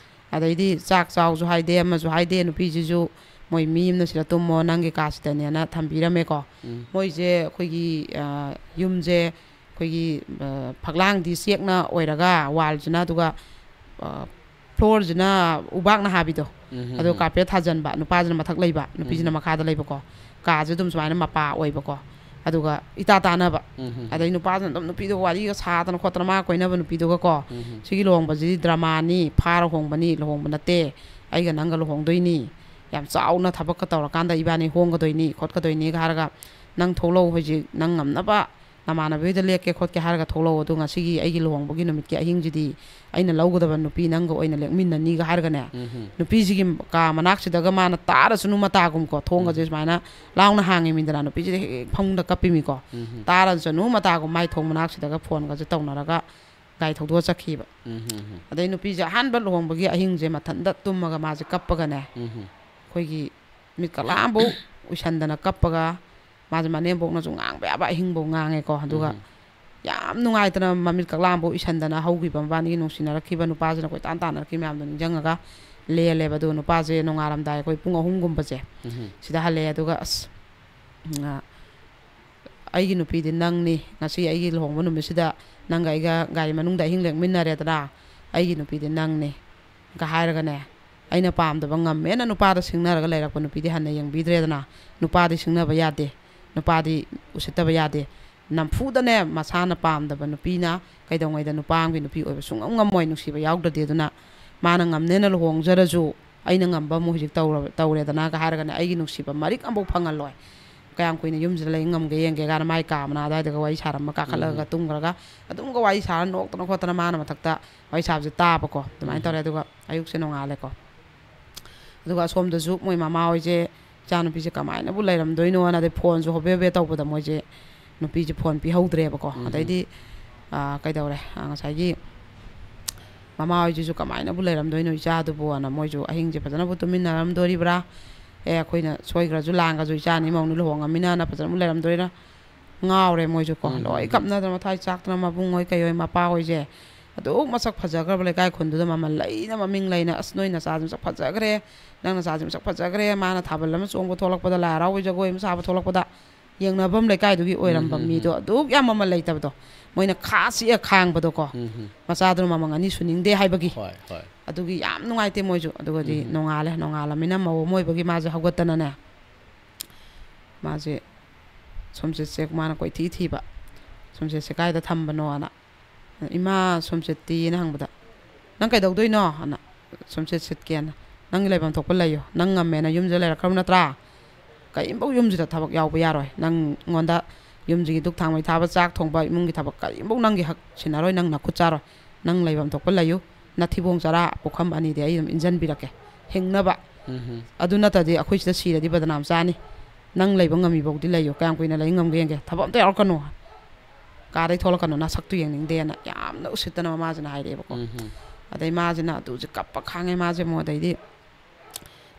ꯑꯗꯩꯗꯤ ꯆꯥꯛ ꯆꯥꯎꯁꯨ ꯍꯥꯏꯗꯦ, ꯑꯃꯁꯨ ꯍꯥꯏꯗꯦ꯫ ꯅꯨꯄꯤꯁꯤꯁꯨ ꯃꯣꯏ ꯃꯤ ꯑꯃꯅ ꯁꯤꯗ ꯇꯨꯝꯃꯣ, ꯅꯪꯒꯤ ꯀꯥꯁꯤꯗꯅꯦꯅ ꯊꯝꯕꯤꯔꯝꯃꯦꯀꯣ꯫ ꯎꯝ꯫ ꯃꯣꯏꯁꯦ ꯑꯩꯈꯣꯏꯒꯤ, ꯑ, ꯌꯨꯝꯁꯦ ꯑꯩꯈꯣꯏꯒꯤ, ꯑ, ꯐꯛꯂꯥꯡꯗꯤ ꯆꯦꯛꯅ ꯑꯣꯏꯔꯒ ꯋꯥꯜꯁꯤꯅ, ꯑꯗꯨꯒ, ꯑ, ꯐ꯭ꯂꯣꯔꯁꯤꯅ ꯎꯕꯥꯛꯅ ꯍꯥꯕꯤꯗꯣ, ꯎꯝ, ꯎꯝ, ꯑꯗꯣ ꯎꯝ꯫ ꯀꯥꯔꯄꯦꯠ ꯊꯥꯖꯟꯕ, ꯅꯨꯄꯥꯁꯤꯅ ꯃꯊꯛ ꯂꯩꯕ, ꯅꯨꯄꯤꯁꯤꯅ ꯎꯝ꯫ ꯃꯈꯥꯗ ꯂꯩꯕꯀꯣ꯫ ꯀꯥꯁꯦ ꯑꯗꯨꯝ ꯁꯨꯃꯥꯏꯅ ꯃꯄꯥ ꯑꯣꯏꯕꯀꯣ꯫ ꯑꯗꯨꯒ ꯏꯇꯥ ꯇꯥꯅꯕ꯫ ꯎꯝ, ꯎꯝ, ꯎꯝ꯫ ꯑꯗꯩ ꯅꯨꯄꯥꯗꯨꯅ ꯑꯗꯨꯝ ꯅꯨꯄꯤꯗꯨꯒ ꯋꯥꯔꯤꯒ ꯁꯥꯗꯅ ꯈꯣꯠꯇꯅ, ꯃꯥ ꯀꯣꯏꯅꯕ ꯅꯨꯄꯤꯗꯨꯒꯀꯣ, ꯎꯝ, ꯎꯝ꯫ "ꯁꯤꯒꯤ ꯂꯨꯍꯣꯡꯕꯁꯤꯗꯤ ꯗ꯭ꯔꯃꯥꯅꯤ, ꯐꯥꯔ ꯍꯣꯡꯕꯅꯤ, ꯂꯨꯍꯣꯡꯕ ꯅꯠꯇꯦ, ꯑꯩꯒ ꯅꯪꯒ ꯂꯨꯍꯣꯡꯗꯣꯏꯅꯤ, ꯌꯥꯝ ꯆꯥꯎꯅ ꯊꯕꯛꯀ ꯇꯧꯔꯀꯥꯟꯗ ꯏꯕꯥꯅꯤ ꯍꯣꯡꯒꯗꯣꯏꯅꯤ ꯈꯣꯠꯀꯗꯣꯏꯅꯤꯒ" ꯍꯥꯏꯔꯒ, "ꯅꯪ ꯊꯣꯛꯂꯛꯎ ꯍꯧꯖꯤꯛ, ꯅꯪ ꯉꯝꯅꯕ ꯅꯃꯥꯟꯅꯕꯤ ꯍꯣꯏꯗ ꯂꯦꯛꯀꯦ ꯈꯣꯠꯀꯦ ꯍꯥꯏꯔꯒ ꯊꯣꯛꯂꯛꯎ, ꯑꯗꯨ ꯉꯁꯤꯒꯤ ꯑꯩꯒꯤ ꯂꯨꯍꯣꯡꯕꯒꯤ ꯅꯨꯃꯤꯠꯀꯤ ꯑꯍꯤꯡꯁꯤꯗꯤ ꯑꯩꯅ ꯂꯧꯒꯗꯕ ꯅꯨꯄꯤ ꯅꯪꯒ ꯑꯣꯏꯅ ꯂꯦꯛꯃꯤꯟꯅꯅꯤꯒ" ꯍꯥꯏꯔꯒꯅꯦ, ꯎꯝ, ꯎꯝ꯫ ꯅꯨꯄꯤꯁꯤꯒꯤ ꯀꯥ ꯃꯅꯥꯛꯁꯤꯗꯒ ꯃꯥꯅ ꯇꯥꯔꯁꯅꯨ ꯃꯇꯥꯒꯨꯝ ꯀꯣ, ꯊꯣꯡꯒꯁꯦ ꯎꯝ꯫ ꯁꯨꯃꯥꯏꯅ ꯂꯥꯎꯅ ꯍꯥꯡꯉꯤꯃꯤꯗꯅ, ꯅꯨꯄꯤꯁꯤꯗ ꯍꯦꯛ ꯍꯦꯛ ꯐꯃꯨꯡꯗ ꯀꯞꯄꯤꯃꯤꯀꯣ꯫ ꯎꯝ, ꯎꯝ꯫ ꯇꯥꯔꯁꯅꯨ ꯃꯇꯥꯒꯨꯝ ꯃꯥꯏ ꯊꯣꯡ ꯃꯅꯥꯛꯁꯤꯗꯒ ꯐꯣꯟꯒꯁꯦ ꯇꯧꯅꯔꯒ ꯒꯥꯔꯤ ꯊꯧꯗꯣꯛꯑ ꯆꯠꯈꯤꯕ꯫ ꯎꯝ, ꯎꯝ, ꯎꯝ꯫ ꯑꯗꯩ ꯅꯨꯄꯤꯁꯦ ꯑꯍꯥꯟꯕ ꯂꯨꯍꯣꯡꯕꯒꯤ ꯑꯍꯤꯡꯁꯦ ꯃꯊꯟꯇ ꯇꯨꯝꯃꯒ ꯃꯥꯁꯦ ꯀꯞꯄꯒꯅꯦ, ꯎꯝ, ꯎꯝ꯫ ꯑꯩꯈꯣꯏꯒꯤ ꯃꯤꯠ ꯀꯛꯂꯥꯝꯐꯧ ꯎꯏꯁꯟꯗꯅ ꯀꯞꯄꯒ, ꯃꯥꯁꯦ ꯃꯅꯦꯝꯕꯣꯛꯅꯁꯨ ꯉꯥꯡꯕ ꯌꯥꯕ ꯑꯍꯤꯡꯐꯧ ꯉꯥꯡꯉꯦꯀꯣ꯫ ꯑꯗꯨꯒ ꯎꯝ꯫ ꯌꯥꯝ ꯅꯨꯡꯉꯥꯏꯇꯅ ꯃꯃꯤꯠ ꯀꯛꯂꯥꯝꯐꯧ ꯎꯏꯁꯟꯗꯅ ꯍꯧꯈꯤꯕ ꯃꯕꯥꯅꯤꯒꯤ ꯅꯨꯡꯁꯤꯅꯔꯛꯈꯤꯕ ꯅꯨꯄꯥꯁꯤꯅ ꯀꯣꯏꯇꯥꯟ ꯇꯥꯟꯅꯔꯛꯈꯤꯕ ꯃꯌꯥꯝꯗꯣ ꯅꯤꯡꯁꯤꯡꯉꯒ ꯂꯦꯜꯂꯦꯕ꯫ ꯑꯗꯨꯒ ꯅꯨꯄꯥꯁꯦ ꯅꯣꯡꯉꯥꯜꯂꯝꯗꯥꯏ ꯑꯩꯈꯣꯏ ꯄꯨꯡ ꯑꯍꯨꯝꯒꯨꯝꯕꯁꯦ ꯎꯝ꯫ ꯁꯤꯗ ꯍꯜꯂꯛꯑꯦ꯫ ꯑꯗꯨꯒ ꯑꯁ, ꯎꯝ, ꯑ, "ꯑꯩꯒꯤ ꯅꯨꯄꯤꯗꯤ ꯅꯪꯅꯤ, ꯉꯁꯤ ꯑꯩꯒꯤ ꯂꯨꯍꯣꯡꯕ ꯅꯨꯃꯤꯠꯁꯤꯗ ꯅꯪꯒ ꯑꯩꯒ ꯒꯥꯔꯤ ꯃꯅꯨꯡꯗ ꯑꯍꯤꯡ ꯂꯦꯛꯃꯤꯟꯅꯔꯦꯗꯅ, ꯑꯩꯒꯤ ꯅꯨꯄꯤꯗꯤ ꯅꯪꯅꯤ" ꯒ ꯍꯥꯏꯔꯒꯅꯦ, ꯑꯩꯅ ꯄꯥꯝꯗꯕ ꯉꯝꯃꯦꯅ ꯅꯨꯄꯥꯗ ꯁꯤꯡꯅꯔꯒ ꯂꯩꯔꯛꯄ ꯅꯨꯄꯤꯗꯤ ꯍꯟꯅ ꯌꯦꯡꯕꯤꯗ꯭ꯔꯦꯗꯅ꯫ ꯅꯨꯄꯥꯗꯤ ꯁꯤꯡꯅꯕ ꯌꯥꯗꯦ, ꯅꯨꯄꯥꯗꯤ ꯎꯁꯤꯠꯇꯕ ꯌꯥꯗꯦ꯫ ꯅꯝꯐꯨꯗꯅꯦ, ꯃꯁꯥꯅ ꯄꯥꯝꯗꯕ ꯅꯨꯄꯤꯅ ꯀꯩꯗꯧꯉꯩꯗ ꯅꯨꯄꯥ ꯑꯃꯒꯤ ꯅꯨꯄꯤ ꯑꯣꯏꯕ ꯁꯨꯡꯉꯝ ꯉꯝꯃꯣꯏ, ꯅꯨꯡꯁꯤꯕ ꯌꯥꯎꯗ꯭ꯔꯗꯤ꯫ ꯑꯗꯨꯅ ꯃꯥꯅ ꯉꯝꯅꯦꯅ ꯂꯨꯍꯣꯡꯖꯔꯁꯨ, ꯑꯩꯅ ꯉꯝꯕ ꯑꯃꯨꯛ ꯍꯧꯖꯤꯛ ꯇꯧꯔ-, ꯇꯧꯔꯦꯗꯅꯒ ꯍꯥꯏꯔꯒꯅꯦ, ꯑꯩꯒꯤ ꯅꯨꯡꯁꯤꯕ ꯃꯔꯤꯛ ꯑꯃꯐꯥꯎ ꯐꯪꯍꯜꯂꯣꯏ꯫ ꯀꯌꯥꯝ ꯀꯨꯏꯅ ꯌꯨꯝꯁꯤꯗ ꯂꯩ ꯉꯝꯒꯦ ꯌꯦꯡꯒꯦ ꯀꯥꯏꯅ ꯃꯥꯏ ꯀꯥ ꯃꯅꯥ ꯑꯗꯨꯋꯥꯏꯗꯒ ꯋꯥꯔꯤ ꯁꯥꯔꯝꯃ ꯀꯥꯈꯠꯂꯒ ꯎꯝ꯫ ꯇꯨꯝꯈ꯭ꯔꯒ, ꯑꯗꯨꯝꯒ ꯋꯥꯔꯤ ꯁꯥꯔ ꯅꯣꯛꯇꯅ ꯈꯣꯠꯇꯅ ꯃꯥꯅ ꯃꯊꯛꯇ ꯋꯥꯔꯤ ꯁꯥꯕꯁꯦ ꯇꯥꯕꯀꯣ꯫ ꯑꯗꯨꯃꯥꯏꯅ ꯎꯝ꯫ ꯇꯧꯔꯦ꯫ ꯑꯗꯨꯒ ꯑꯌꯨꯛꯁꯦ ꯅꯣꯡꯉꯥꯜꯂꯦꯀꯣ꯫ ꯑꯗꯨꯒ ꯑꯁꯣꯝꯗꯁꯨ ꯃꯣꯏ ꯃꯃꯥ ꯍꯣꯏꯁꯦ, "ꯏꯆꯥꯅꯨꯄꯤꯁꯦ ꯀꯃꯥꯏꯅꯕꯨ ꯂꯩꯔꯝꯗꯣꯏꯅꯣꯅ", ꯑꯗꯩ ꯐꯣꯟꯁꯨ ꯍꯣꯕꯦ ꯍꯣꯕꯦ ꯇꯧꯕꯗ ꯃꯣꯏꯁꯦ ꯅꯨꯄꯤꯁꯦ ꯐꯣꯟ ꯄꯤꯍꯧꯗ꯭ꯔꯦꯕꯀꯣ꯫ ꯎꯝ꯫ ꯑꯗꯩꯗꯤ, ꯑꯥ, ꯀꯩꯗꯧꯔꯦ, ꯑꯥ, ꯉꯁꯥꯏꯒꯤ ꯃꯃꯥ ꯍꯣꯏꯁꯤꯁꯨ "ꯀꯃꯥꯏꯅꯕꯨ ꯂꯩꯔꯝꯗꯣꯏꯅꯣ ꯏꯆꯥꯗꯨꯕꯨ?" ꯑꯅ ꯃꯣꯏꯁꯨ ꯑꯍꯤꯡꯁꯦ ꯐꯖꯅꯕꯨ ꯇꯨꯃꯤꯟꯅꯔꯝꯗꯣꯔꯤꯕ꯭ꯔꯥ? "ꯑꯦ, ꯑꯩꯈꯣꯏꯅ ꯁꯣꯏꯈ꯭ꯔꯁꯨ ꯂꯥꯟꯈ꯭ꯔꯁꯨ ꯏꯆꯥꯅꯤ ꯃꯧꯅꯤ ꯂꯨꯍꯣꯡꯉꯃꯤꯅꯅ ꯐꯖꯅꯕꯨ ꯂꯩꯔꯝꯗꯣꯏꯔꯥ?" ꯉꯥꯎꯔꯦ ꯃꯣꯏꯁꯨ ꯀꯣ꯫ ꯎꯝ, ꯂꯣꯏ ꯎꯝ, ꯎꯝ꯫ ꯀꯞꯅꯗꯅ ꯃꯊ꯭ꯋꯥꯏ ꯆꯥꯛꯇꯅ ꯃꯕꯨꯡ ꯍꯣꯏ ꯀꯩ ꯍꯣꯏ ꯃꯄꯥ ꯍꯣꯏꯁꯦ꯫ ꯑꯗꯨꯛ ꯃꯁꯛ ꯐꯖꯈ꯭ꯔꯕ ꯂꯩꯀꯥꯏ ꯈꯨꯟꯗꯨꯗ ꯃꯃꯜ ꯂꯩꯅ ꯃꯃꯤꯡ ꯂꯩꯅ, "ꯑꯁ, ꯅꯣꯏ ꯅꯆꯥꯁꯤ ꯃꯁꯛ ꯐꯖꯈ꯭ꯔꯦ, ꯅꯪ ꯅꯆꯥꯁꯤ ꯃꯁꯛ ꯐꯖꯈ꯭ꯔꯦ, ꯃꯥꯅ ꯊꯥꯕꯜ ꯑꯃ ꯆꯣꯡꯕ ꯊꯣꯛꯂꯛꯄꯗ, ꯂꯥꯏ ꯍꯔꯥꯎꯕꯩ ꯖꯒꯣꯏ ꯑꯃ ꯁꯥꯕ ꯊꯣꯛꯂꯛꯄꯗ", ꯌꯦꯡꯅꯕꯝ ꯂꯩꯀꯥꯏꯗꯨꯒꯤ ꯎꯝ, ꯑꯣꯏꯔꯝꯕ ꯎꯝ, ꯃꯤꯗꯣ ꯎꯝ꯫ ꯑꯗꯨꯛ ꯌꯥꯝ ꯃꯃꯜ ꯂꯩꯇꯕꯗꯣ, ꯃꯣꯏꯅ ꯈꯥ ꯁꯤꯛꯑ ꯈꯥꯡꯕꯗꯣꯀꯣ꯫ ꯎꯝ, ꯎꯝ꯫ ꯃꯆꯥꯗꯨꯅ ꯃꯃꯜ ꯑꯅꯤ ꯁꯨꯅꯤꯡꯗꯦ ꯍꯥꯏꯕꯒꯤ꯫ ꯍꯣꯏ, ꯍꯣꯏ꯫ ꯑꯗꯨꯒꯤ ꯌꯥꯝ ꯅꯨꯡꯉꯥꯏꯇꯦ ꯃꯣꯏꯁꯨ꯫ ꯑꯗꯨꯒꯗꯤ ꯎꯝ, ꯎꯝ꯫ ꯅꯣꯡꯉꯥꯜꯂꯦ, ꯅꯣꯡꯉꯥꯜꯂꯃꯤꯅ ꯃꯧ ꯑꯃ ꯑꯣꯏꯕꯒꯤ ꯃꯥꯁꯦ ꯍꯧꯒꯠꯇꯅꯅꯦ, ꯃꯥꯁꯦ ꯁꯣꯝꯆꯤꯠꯁꯦ ꯃꯥꯅ ꯀꯣꯏꯊꯤ ꯊꯤꯕ, "ꯁꯣꯝꯆꯤꯠꯁꯦ ꯀꯥꯏꯗ ꯊꯝꯕꯅꯣꯅ?" "ꯏꯃꯥ, ꯁꯣꯝꯆꯤꯠꯇꯤꯅ?" ꯍꯪꯕꯗ, "ꯅꯪ ꯀꯩꯗꯧꯗꯣꯏꯅꯣ?" ꯑꯅ, "ꯁꯣꯝꯆꯤꯠ ꯁꯤꯠꯀꯦꯅ꯫ ꯅꯪꯒꯤ ꯂꯩꯐꯝ ꯊꯣꯛꯄ ꯂꯩꯌꯨ꯫ ꯅꯪ ꯉꯝꯃꯦꯅ ꯌꯨꯝꯁꯤꯗ ꯂꯩꯔꯛꯈ꯭ꯔꯕ ꯅꯠꯇ꯭ꯔꯥ? ꯀꯔꯤꯝꯐꯧ ꯌꯨꯝꯁꯤꯗ ꯊꯕꯛ ꯌꯥꯎꯕ ꯌꯥꯔꯣꯏ꯫ ꯅꯪꯉꯣꯟꯗ ꯌꯨꯝꯁꯤꯒꯤ ꯙꯨꯛ ꯊꯥꯡꯃꯩ ꯊꯥꯕ, ꯆꯥꯛ ꯊꯣꯡꯕ, ꯏꯃꯨꯡꯒꯤ ꯊꯕꯛ ꯀꯔꯤꯝꯐꯧ ꯅꯪꯒꯤ ꯍꯛ ꯁꯤꯟꯅꯔꯣꯏ, ꯅꯪ ꯅꯈꯨꯠ ꯆꯥꯔꯣꯏ꯫ ꯅꯪ ꯂꯩꯐꯝ ꯊꯣꯛꯄ ꯂꯩꯌꯨ꯫ ꯅꯊꯤꯕꯣꯡ ꯆꯔꯥ ꯄꯨꯈꯝ ꯑꯅꯤꯗꯤ ꯑꯩ ꯑꯗꯨꯝ ꯏꯟꯖꯟꯕꯤꯔꯛꯀꯦ, ꯍꯤꯡꯅꯕ꯫ ꯎꯝꯍꯨꯝ꯫ ꯑꯗꯨ ꯅꯠꯇ꯭ꯔꯗꯤ ꯑꯩꯈꯣꯏ ꯁꯤꯗ ꯁꯤꯔꯗꯤ ꯕꯗꯅꯥꯝ ꯆꯥꯅꯤ꯫ ꯅꯪ ꯂꯩꯕ ꯉꯝꯃꯤꯐꯧꯗꯤ ꯂꯩꯌꯨ, ꯀꯌꯥꯝ ꯀꯨꯏꯅ ꯂꯩ ꯉꯝꯒꯦ ꯌꯦꯡꯒꯦ꯫ ꯊꯕꯛ ꯑꯝꯇ ꯌꯥꯎꯔꯛꯀꯅꯨ꯫ ꯀꯥꯗꯩ ꯊꯣꯛꯂꯛꯀꯅꯨ, ꯅꯁꯛꯇꯨ ꯌꯦꯡꯅꯤꯡꯗꯦꯅ" ꯌꯥꯝꯅ ꯎꯁꯤꯠꯇꯅ ꯃꯃꯥꯁꯤꯅ ꯍꯥꯏꯔꯛꯑꯦꯕꯀꯣ꯫ ꯎꯝꯍꯨꯝ꯫ ꯑꯗꯩ ꯃꯥꯁꯤꯅ ꯑꯗꯨꯁꯦ ꯀꯞꯄ ꯈꯥꯡꯉꯦ ꯃꯥꯁꯦ ꯑꯃꯨꯛ꯫ ꯑꯗꯩꯗꯤ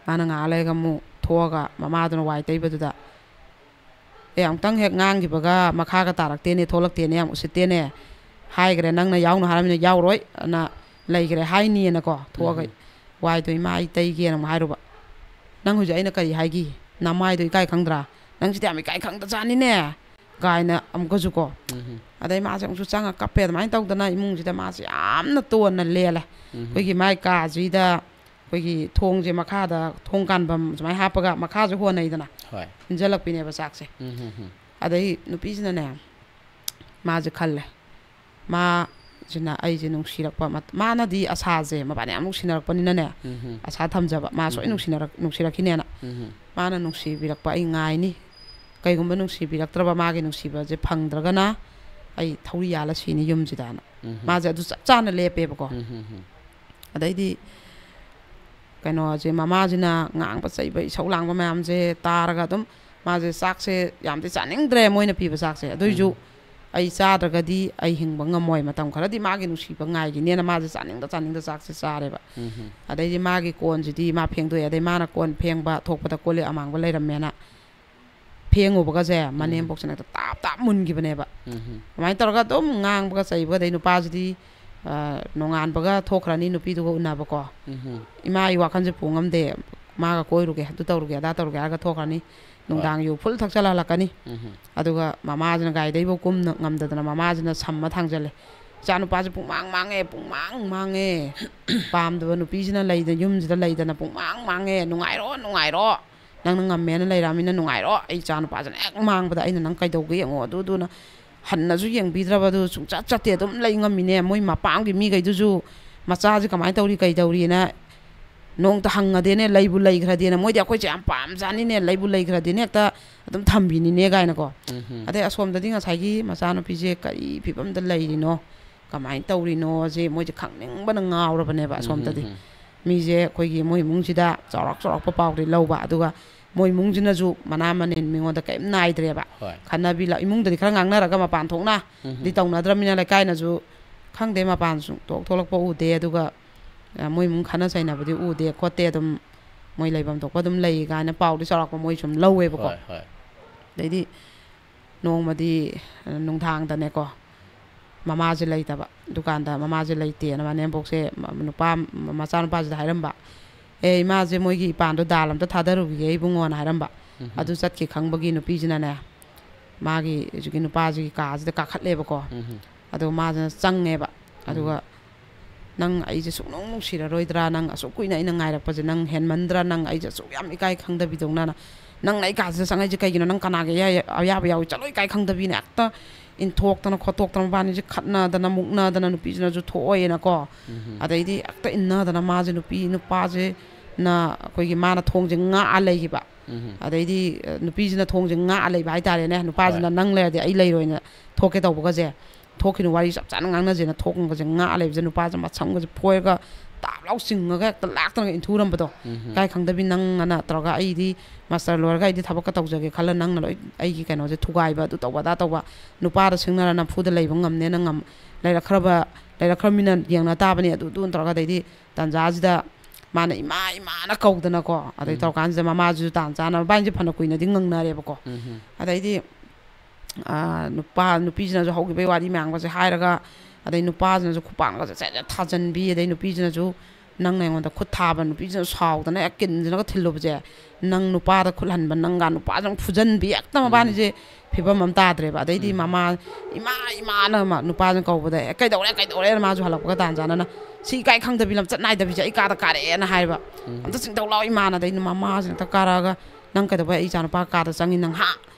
ꯃꯥꯅ ꯉꯥꯏꯍꯥꯛ ꯂꯩꯔꯒ ꯑꯃꯨꯛ ꯊꯣꯛꯑꯒ ꯃꯃꯥꯗꯨꯅ ꯋꯥꯏ ꯇꯩꯕꯗꯨꯗ, "ꯑꯦ, ꯑꯃꯨꯛꯇꯪ ꯍꯦꯛ ꯉꯥꯡꯈꯤꯕꯒ ꯃꯈꯥꯒ ꯇꯥꯔꯛꯇꯦꯅꯦ, ꯊꯣꯛꯂꯛꯇꯦꯅꯦ, ꯌꯥꯝ ꯎꯁꯤꯠꯇꯦꯅꯦ꯫ ꯍꯥꯏꯈ꯭ꯔꯦ, ꯅꯪꯅ ꯌꯥꯎꯅꯨ ꯍꯥꯏꯔꯃꯤꯅ ꯌꯥꯎꯔꯣꯏ ꯑꯅ ꯂꯩꯈ꯭ꯔꯦ" ꯍꯥꯏꯅꯤꯅꯀꯣ꯫ ꯊꯣꯛꯑꯒ, ꯎꯝꯍꯨꯝ꯫ "ꯋꯥꯏꯗꯣ ꯏꯃꯥ ꯑꯩ ꯇꯩꯒꯦꯅ" ꯑꯃꯨꯛ ꯍꯥꯏꯔꯨꯕ꯫ "ꯅꯪ ꯍꯧꯖꯤꯛ ꯑꯩꯅ ꯀꯔꯤ ꯍꯥꯏꯈꯤ? ꯅꯃꯥꯏꯗꯣ ꯏꯀꯥꯏ ꯈꯪꯗ꯭ꯔꯥ? ꯅꯪꯁꯤꯗꯤ ꯌꯥꯝ ꯏꯀꯥꯏ ꯈꯪꯗꯖꯥꯠꯅꯤꯅꯦ" ꯀꯥꯏꯅ ꯑꯃꯨꯛꯀꯁꯨ ꯀꯣ꯫ ꯎꯝꯍꯨꯝ꯫ ꯑꯗꯩ ꯃꯥꯁꯦ ꯑꯃꯨꯛꯁꯨ ꯆꯪꯉ ꯀꯞꯄꯦ꯫ ꯑꯗꯨꯃꯥꯏꯅ ꯇꯧꯗꯅ ꯏꯃꯨꯡꯁꯤꯗ ꯃꯥꯁꯦ ꯌꯥꯝꯅ ꯇꯣꯟꯅ ꯂꯦꯜꯂꯦ꯫ ꯎꯝꯍꯨꯝ꯫ ꯑꯩꯈꯣꯏꯒꯤ ꯃꯥꯏ ꯀꯥꯁꯤꯗ ꯑꯩꯈꯣꯏꯒꯤ ꯊꯣꯡꯁꯦ ꯃꯈꯥꯗ ꯊꯣꯡ ꯀꯥꯟꯐꯝ ꯁꯨꯃꯥꯏꯅ ꯍꯥꯞꯄꯒ ꯃꯈꯥꯁꯦ ꯍꯣꯟꯅꯩꯗꯅ꯫ ꯍꯣꯏ꯫ ꯏꯟꯖꯜꯂꯛꯄꯤꯅꯦꯕ ꯆꯥꯛꯁꯦ꯫ ꯎꯝ, ꯍꯝ, ꯍꯝ꯫ ꯑꯗꯩ ꯅꯨꯄꯤꯁꯤꯅꯅꯦ, ꯃꯥꯁꯦ ꯈꯜꯂꯦ, "ꯃꯥꯁꯤꯅ ꯑꯩꯁꯦ ꯅꯨꯡꯁꯤꯔꯛꯄ ꯃꯠ-," ꯃꯥꯅꯗꯤ ꯑꯁꯥꯁꯦ, ꯃꯕꯥꯅꯤ ꯌꯥꯝ ꯅꯨꯡꯁꯤꯅꯔꯛꯄꯅꯤꯅꯅꯦ, ꯎꯝ, ꯍꯝ꯫ ꯑꯁꯥ ꯊꯝꯖꯕ, "ꯃꯥ ꯁꯣꯏ ꯎꯝ, ꯍꯝ꯫ ꯅꯨꯡꯁꯤꯅꯔꯛ-, ꯅꯨꯡꯁꯤꯔꯛꯈꯤꯅꯦꯅ꯫ ꯎꯝ, ꯍꯝ꯫ ꯃꯥꯅ ꯅꯨꯡꯁꯤꯕꯤꯔꯛꯄ ꯑꯩ ꯉꯥꯏꯅꯤ꯫ ꯀꯩꯒꯨꯝꯕ ꯅꯨꯡꯁꯤꯕꯤꯔꯛꯇ꯭ꯔꯕ, ꯃꯥꯒꯤ ꯅꯨꯡꯁꯤꯕꯁꯦ ꯐꯪꯗ꯭ꯔꯒꯅ ꯑꯩ ꯊꯧꯔꯤ ꯌꯥꯜꯂ ꯁꯤꯅꯤ ꯌꯨꯝꯁꯤꯗꯅ"꯫ ꯎꯝ, ꯍꯝ꯫ ꯃꯥꯁꯦ ꯑꯗꯨ ꯆꯞ ꯆꯥꯅ ꯂꯦꯞꯄꯦꯕꯀꯣ꯫ ꯎꯝ, ꯍꯝ, ꯍꯝ꯫ ꯑꯗꯩꯗꯤ ꯀꯩꯅꯣꯁꯦ, ꯃꯃꯥꯁꯤꯅ ꯉꯥꯡꯕ ꯆꯩꯕ ꯏꯁꯧ ꯂꯥꯡꯕ ꯃꯌꯥꯝꯁꯦ ꯇꯥꯔꯒ ꯑꯗꯨꯝ ꯃꯥꯁꯦ ꯆꯥꯛꯁꯦ ꯌꯥꯝꯗꯤ ꯆꯥꯅꯤꯡꯗ꯭ꯔꯦ, ꯃꯣꯏꯅ ꯄꯤꯕ ꯆꯥꯛꯁꯦ꯫ ꯑꯗꯨꯏꯁꯨ ꯎꯝ꯫ "ꯑꯩ ꯆꯥꯗ꯭ꯔꯒꯗꯤ ꯑꯩ ꯍꯤꯡꯕ ꯉꯝꯃꯣꯏ"꯫ ꯃꯇꯝ ꯈꯔꯗꯤ ꯃꯥꯒꯤ ꯅꯨꯡꯁꯤꯕ ꯉꯥꯏꯒꯤꯅꯦꯅ ꯃꯥꯁꯦ ꯆꯥꯅꯤꯡꯗ ꯆꯥꯅꯤꯡꯗ ꯆꯥꯛꯁꯦ ꯆꯥꯔꯦꯕ꯫ ꯎꯝ, ꯍꯝ꯫ ꯑꯗꯩꯗꯤ ꯃꯥꯒꯤ ꯀꯣꯟꯁꯤꯗꯤ ꯃꯥ ꯐꯦꯡꯗꯣꯛꯑꯦ꯫ ꯑꯗꯩ ꯃꯥꯅ ꯀꯣꯟ ꯐꯦꯡꯕ ꯊꯣꯛꯄꯗ ꯀꯣꯜ ꯂꯤꯛ ꯑꯃꯥꯡꯕ ꯂꯩꯔꯝꯃꯦꯅ ꯐꯦꯡꯉꯨꯕꯒꯁꯦ, ꯎꯝ꯫ ꯃꯅꯦꯝꯕꯣꯛꯁꯤꯅ ꯍꯦꯛꯇ ꯇꯥꯞ ꯇꯥꯞ ꯃꯨꯟꯈꯤꯕꯅꯦꯕ꯫ ꯎꯝ, ꯍꯝ꯫ ꯑꯗꯨꯃꯥꯏꯅ ꯇꯧꯔꯒ ꯑꯗꯨꯝ ꯉꯥꯡꯕꯒ ꯆꯩꯕꯒ, ꯑꯗꯩ ꯅꯨꯄꯥꯁꯤꯗꯤ, ꯑ, ꯅꯣꯡꯉꯥꯟꯕꯒ ꯊꯣꯛꯈ꯭ꯔꯅꯤ ꯅꯨꯄꯤꯗꯨꯒ ꯎꯅꯕꯀꯣ꯫ ꯎꯝ, ꯍꯝ꯫ "ꯏꯃꯥ, ꯑꯩ ꯋꯥꯈꯜꯁꯦ ꯄꯨ ꯉꯝꯗꯦ, ꯃꯥꯒ ꯀꯣꯏꯔꯨꯒꯦ, ꯑꯗꯨ ꯇꯧꯔꯨꯒꯦ, ꯑꯗꯥ ꯇꯧꯔꯨꯒꯦ" ꯍꯥꯏꯔꯒ ꯊꯣꯛꯈ꯭ꯔꯅꯤ꯫ ꯍꯣꯏ꯫ ꯅꯨꯡꯗꯥꯡ ꯌꯨ ꯐꯨꯜ ꯊꯛꯆꯜꯍꯜꯂꯛꯀꯅꯤ꯫ ꯎꯝ, ꯍꯝ꯫ ꯑꯗꯨꯒ ꯃꯃꯥꯁꯤꯅ ꯒꯥꯔꯤꯗꯩꯐꯥꯎ ꯀꯨꯝꯅ ꯉꯝꯗꯗꯅ ꯃꯃꯥꯁꯤꯅ ꯁꯝꯃ ꯊꯥꯡꯖꯜꯂꯦ꯫ "ꯏꯆꯥꯅꯨꯄꯥꯁꯦ ꯄꯨꯡꯃꯥꯡ ꯃꯥꯡꯉꯦ, ꯄꯨꯡꯃꯥꯡ ꯃꯥꯡꯉꯦ꯫ ꯄꯥꯝꯗꯕ ꯅꯨꯄꯤꯁꯤꯅ ꯂꯩꯗ-, ꯌꯨꯝꯁꯤꯗ ꯂꯩꯗꯅ ꯄꯨꯡꯃꯥꯡ ꯃꯥꯡꯉꯦ꯫ ꯅꯨꯡꯉꯥꯏꯔꯣ, ꯅꯨꯡꯉꯥꯏꯔꯣ"꯫ ꯅꯪꯅ ꯉꯝꯃꯦꯅ ꯂꯩꯔꯛꯑꯃꯤꯅ ꯅꯨꯡꯉꯥꯏꯔꯣ꯫ ꯑꯩ ꯏꯆꯥ ꯅꯨꯄꯥꯁꯤꯅ ꯍꯦꯛ ꯃꯥꯡꯕꯗ ꯑꯩꯅ ꯅꯪ ꯀꯩꯗꯧꯒꯦ ꯌꯦꯡꯉꯣ, ꯑꯗꯨꯗꯨꯅ ꯍꯟꯅꯁꯨ ꯌꯦꯡꯕꯤꯗ꯭ꯔꯕꯗꯨ ꯁꯨꯡꯆꯠ ꯆꯠꯇꯦ, ꯑꯗꯨꯝ ꯂꯩ ꯉꯝꯃꯤꯅꯦ꯫ ꯃꯣꯏ ꯃꯄꯥꯝꯒꯤ ꯃꯤꯈꯩꯗꯨꯁꯨ ꯃꯆꯥꯁꯤ ꯀꯃꯥꯏꯅ ꯇꯧꯔꯤ ꯀꯩꯗꯧꯔꯤꯅ ꯅꯣꯡꯇ ꯍꯪꯉꯗꯦꯅꯦ꯫ ꯂꯩꯕꯨ ꯂꯩꯈ꯭ꯔꯗꯦꯅ, ꯃꯣꯏꯗꯤ ꯑꯩꯈꯣꯏꯁꯦ ꯌꯥꯝ ꯄꯥꯝꯖꯥꯅꯤꯅꯦ, ꯂꯩꯕꯨ ꯂꯩꯈ꯭ꯔꯗꯦꯅꯦ ꯍꯦꯛꯇ ꯑꯗꯨꯝ ꯊꯝꯕꯤꯅꯤꯅꯦ ꯀꯥꯏꯅꯀꯣ꯫ ꯎꯝ ꯍꯝ꯫ ꯑꯗꯩ ꯑꯁꯣꯝꯗꯗꯤ ꯉꯁꯥꯏꯒꯤ ꯃꯆꯥꯅꯨꯄꯤꯁꯦ ꯀꯔꯤ ꯐꯤꯕꯝꯗ ꯂꯩꯔꯤꯅꯣ, ꯀꯃꯥꯏꯅ ꯇꯧꯔꯤꯅꯣꯁꯦ ꯃꯣꯏꯁꯦ ꯈꯪꯅꯤꯡꯕꯅ ꯉꯥꯎꯔꯕꯅꯦꯕ꯫ ꯎꯝ ꯑꯁꯣꯝꯗꯗꯤ ꯍꯝ꯫ ꯃꯤꯁꯦ ꯑꯩꯈꯣꯏꯒꯤ ꯃꯣꯏ ꯏꯃꯨꯡꯁꯤꯗ ꯆꯥꯎꯔꯥꯛ ꯆꯥꯎꯔꯥꯛꯄ ꯄꯥꯎꯗꯤ ꯂꯧꯕ, ꯑꯗꯨꯒ ꯃꯣꯏ ꯏꯃꯨꯡꯁꯤꯅꯁꯨ ꯃꯅꯥ ꯃꯅꯤꯟ ꯃꯤꯉꯣꯟꯗ ꯀꯔꯤꯝ ꯅꯥꯏꯗ꯭ꯔꯦꯕ꯫ ꯍꯣꯏ꯫ ꯈꯠꯅꯕꯤ ꯂ-, ꯏꯃꯨꯡꯗꯗꯤ ꯈꯔ ꯉꯥꯡꯅꯔꯒ ꯃꯄꯥꯟ ꯊꯣꯛꯅ ꯎꯝ ꯍꯝ꯫ ꯗꯤ ꯇꯧꯅꯗ꯭ꯔꯕꯅꯤꯅ ꯂꯩꯀꯥꯏꯅꯁꯨ ꯈꯪꯗꯦ, ꯃꯄꯥꯟ ꯁꯨꯡꯊꯣꯛ ꯊꯣꯛꯂꯛꯄ ꯎꯗꯦ꯫ ꯑꯗꯨꯒ ꯑ, ꯃꯣꯏ ꯏꯃꯨꯡ ꯈꯠꯅ ꯆꯩꯅꯕꯗꯤ ꯎꯗꯦ ꯈꯣꯠꯇꯦ, ꯑꯗꯨꯝ ꯃꯣꯏ ꯂꯩꯐꯝ ꯊꯣꯛꯄ ꯑꯗꯨꯝ ꯂꯩ ꯀꯥꯏꯅ ꯄꯥꯎꯗꯤ ꯆꯥꯎꯔꯥꯛꯄ ꯃꯣꯏ ꯁꯨꯝ ꯂꯧꯋꯦꯕꯀꯣ꯫ ꯍꯣꯏ ꯍꯣꯏ꯫ ꯑꯗꯩꯗꯤ ꯅꯣꯡꯃꯗꯤ, ꯑ, ꯅꯨꯡꯗꯥꯡꯗꯅꯦꯀꯣ, ꯃꯃꯥꯁꯦ ꯂꯩꯇꯕ꯫ ꯗꯨꯀꯥꯟꯗ ꯃꯃꯥꯁꯦ ꯂꯩꯇꯦꯅ ꯃꯅꯦꯝꯕꯣꯛꯁꯦ ꯃ-, ꯅꯨꯄꯥ, ꯃ-, ꯃꯆꯥꯅꯨꯄꯥꯁꯤꯗ ꯍꯥꯏꯔꯝꯕ, "ꯑꯦ, ꯏꯃꯥꯁꯦ ꯃꯣꯏꯒꯤ ꯏꯄꯥꯟꯗꯣ ꯗꯥꯜ ꯑꯝꯇ ꯊꯥꯗꯔꯨꯈꯤꯒꯦ ꯏꯕꯨꯡꯉꯣꯅ" ꯍꯥꯏꯔꯝꯕ꯫ ꯎꯝ ꯍꯝ꯫ ꯑꯗꯨ ꯆꯠꯈꯤ ꯈꯪꯕꯒꯤ ꯅꯨꯄꯤꯁꯤꯅꯅꯦ, ꯃꯥꯒꯤ ꯍꯧꯖꯤꯛꯀꯤ ꯅꯨꯄꯥꯁꯤꯒꯤ ꯀꯥꯁꯤꯗ ꯀꯥꯈꯠꯂꯦꯕꯀꯣ꯫ ꯎꯝ ꯍꯝ꯫ ꯑꯗꯨꯒ ꯃꯥꯁꯤꯅ ꯆꯪꯉꯦꯕ꯫ ꯑꯗꯨꯒ, "ꯅꯪ ꯑꯩꯁꯦ ꯁꯨꯛꯅꯨꯡ ꯅꯨꯡꯁꯤꯔꯔꯣꯏꯗ꯭ꯔꯥ? ꯅꯪ ꯑꯁꯨꯛ ꯀꯨꯏꯅ ꯑꯩꯅ ꯉꯥꯏꯔꯛꯄꯁꯦ ꯅꯪ ꯍꯦꯟꯃꯟꯗ꯭ꯔꯥ? ꯅꯪ ꯑꯩꯁꯦ ꯑꯁꯨꯛ ꯌꯥꯝ ꯏꯀꯥꯏ ꯈꯪꯗꯕꯤꯗꯧꯅꯅ ꯅꯪꯅ ꯑꯩ ꯀꯥꯁꯤꯗ ꯆꯪꯉꯛꯏꯁꯦ ꯀꯩꯒꯤꯅꯣ? ꯅꯪ ꯀꯅꯥꯒꯤ ꯑꯌꯥ-, ꯑꯌꯥꯕ ꯌꯥꯎꯏ? ꯆꯠꯂꯣ, ꯏꯀꯥꯏ ꯈꯪꯗꯕꯤꯅ ꯍꯦꯛꯇ ꯏꯟꯊꯣꯛꯇꯅ ꯈꯣꯠꯇꯣꯛꯇꯅ ꯃꯕꯥꯅꯤꯁꯦ ꯈꯠꯅꯗꯅ ꯃꯨꯛꯅꯗꯅ ꯅꯨꯄꯤꯁꯤꯅꯁꯨ ꯊꯣꯛꯑꯣꯏꯅꯀꯣ꯫ ꯎꯝ ꯍꯝ꯫ ꯑꯗꯩꯗꯤ ꯍꯦꯛꯇ ꯏꯟꯅꯗꯅ ꯃꯥꯁꯦ ꯅꯨꯄꯤ ꯅꯨꯄꯥꯁꯤꯅ ꯑꯩꯈꯣꯏꯒꯤ ꯃꯥꯅ ꯊꯣꯡꯁꯦ ꯉꯥꯛꯑ ꯂꯩꯈꯤꯕ꯫ ꯎꯝ ꯍꯝ꯫ ꯑꯗꯩꯗꯤ, ꯑ, ꯅꯨꯄꯤꯁꯤꯅ ꯊꯣꯡꯁꯦ ꯉꯥꯛꯑ ꯂꯩꯕ ꯍꯥꯏꯇꯥꯔꯦꯅꯦ꯫ ꯅꯨꯄꯥꯁꯤꯅ ꯍꯣꯏ꯫ "ꯅꯪ ꯂꯩꯔꯗꯤ ꯑꯩ ꯂꯩꯔꯣꯏꯅ" ꯊꯣꯛꯀꯦ ꯇꯧꯕꯒꯁꯦ, ꯊꯣꯛꯈꯤꯅꯨ, ꯋꯥꯔꯤ ꯆꯞ ꯆꯥꯅ ꯉꯥꯡꯅꯁꯦꯅ ꯊꯣꯛꯄꯒꯁꯦ ꯉꯥꯛꯑ ꯂꯩꯕꯁꯦ, ꯅꯨꯄꯥꯁꯦ ꯃꯁꯝꯒꯁꯦ ꯐꯣꯏꯔꯒ ꯇꯥꯞ ꯂꯥꯎ ꯆꯤꯡꯉꯒ ꯍꯦꯛꯇ ꯂꯥꯛꯇꯅꯒ ꯏꯟꯊꯨꯔꯝꯕꯗꯣ꯫ ꯎꯝ ꯍꯝ꯫ "ꯏꯀꯥꯏ ꯈꯪꯗꯕꯤ, ꯅꯪ ꯑꯅ ꯇꯧꯔꯒ ꯑꯩꯗꯤ ꯃꯥꯁꯇꯔ ꯂꯣꯏꯔꯒ ꯑꯩꯗꯤ ꯊꯕꯛꯀ ꯇꯧꯖꯒꯦ ꯈꯜꯂ ꯅꯪꯅ ꯂꯣꯏ ꯑꯩꯒꯤ ꯀꯩꯅꯣꯁꯦ ꯊꯨꯒꯥꯏꯕ, ꯑꯗꯨ ꯇꯧꯕ ꯑꯗꯥ ꯇꯧꯕ, ꯅꯨꯄꯥꯗ ꯁꯤꯡꯅꯔ ꯅꯝꯐꯨꯗ ꯂꯩꯕ ꯉꯝꯅꯦꯅ ꯉꯝ-, ꯂꯩꯔꯛꯈ꯭ꯔꯕ, ꯂꯩꯔꯛꯈ꯭ꯔꯃꯤꯅ ꯌꯦꯡꯅ ꯇꯥꯕꯅꯤ" ꯑꯗꯨ ꯑꯗꯨ ꯇꯧꯔꯒ, ꯑꯗꯩꯗꯤ ꯇꯥꯟꯖꯥꯁꯤꯗ ꯃꯥꯅ "ꯏꯃꯥ, ꯏꯃꯥꯅ" ꯀꯧꯗꯅꯀꯣ꯫ ꯑꯗꯩ ꯎꯝ꯫ ꯇꯧꯔꯀꯥꯟꯁꯤꯗ ꯃꯃꯥꯁꯤꯁꯨ ꯇꯥꯟ ꯆꯥꯅ, ꯃꯕꯥꯅꯤꯁꯦ ꯐꯅ ꯀꯨꯏꯅꯗꯤ ꯉꯪꯅꯔꯦꯕꯀꯣ꯫ ꯎꯝ ꯍꯝ꯫ ꯑꯗꯩꯗꯤ, ꯑ, ꯅꯨꯄꯥ, ꯅꯨꯄꯤꯁꯤꯅꯁꯨ ꯍꯧꯈꯤꯕꯒꯤ ꯋꯥꯔꯤ ꯃꯌꯥꯝꯒꯁꯦ ꯍꯥꯏꯔꯒ, ꯑꯗꯩ ꯅꯨꯄꯥꯁꯤꯅꯁꯨ ꯈꯨꯄꯥꯛꯅꯒꯁꯦ ꯁꯠ ꯁꯠ ꯊꯥꯖꯟꯕꯤ, ꯑꯗꯩ ꯅꯨꯄꯤꯁꯤꯅꯁꯨ ꯅꯪꯅ ꯑꯩꯉꯣꯟꯗ ꯈꯨꯠ ꯊꯥꯕ ꯅꯨꯄꯤꯁꯤꯅ ꯁꯥꯎꯗꯅ ꯍꯦꯛ ꯀꯤꯟꯁꯤꯅꯒ ꯊꯤꯜꯂꯨꯕꯁꯦ, ꯅꯪ ꯅꯨꯄꯥꯗ ꯈꯨꯠ ꯍꯟꯕ, ꯅꯪꯒ ꯅꯨꯄꯥꯁꯤꯅ ꯐꯨꯖꯟꯕꯤ, ꯍꯦꯛꯇ ꯃꯕꯥꯅꯤꯁꯦ ꯐꯤꯕꯝ ꯑꯃ ꯇꯥꯗ꯭ꯔꯦꯕ꯫ ꯑꯗꯩꯗꯤ ꯃꯃꯥ, "ꯏꯃꯥ, ꯏꯃꯥꯅ" ꯃꯥ ꯅꯨꯄꯥꯁꯤꯅ ꯀꯧꯕꯗ, "ꯑꯦ, ꯀꯩꯗꯧꯔꯦ, ꯀꯩꯗꯧꯔꯦꯅ?" ꯃꯥꯁꯨ ꯍꯜꯂꯛꯄꯒ ꯇꯥꯟ ꯆꯥꯅꯅ, "ꯁꯤ ꯏꯀꯥꯏ ꯈꯪꯗꯕꯤ, ꯂꯝꯆꯠ ꯅꯥꯏꯗꯕꯤꯁꯦ ꯑꯩ ꯀꯥꯗ ꯀꯥꯔꯛꯑꯦꯅ" ꯍꯥꯏꯕ꯫ "ꯑꯝꯇ ꯆꯤꯡꯊꯧ ꯂꯥꯛꯑꯣ ꯏꯃꯥꯅ"꯫ ꯑꯗꯩ ꯃꯃꯥꯁꯤꯅ ꯍꯦꯛꯇ ꯀꯥꯔꯛꯑꯒ, "ꯅꯪ ꯀꯩꯗꯧꯕꯩ ꯑꯩ ꯏꯆꯥꯅꯨꯄꯥ ꯀꯥꯗ ꯆꯪꯉꯤ ꯅꯪ, ꯍꯥ?"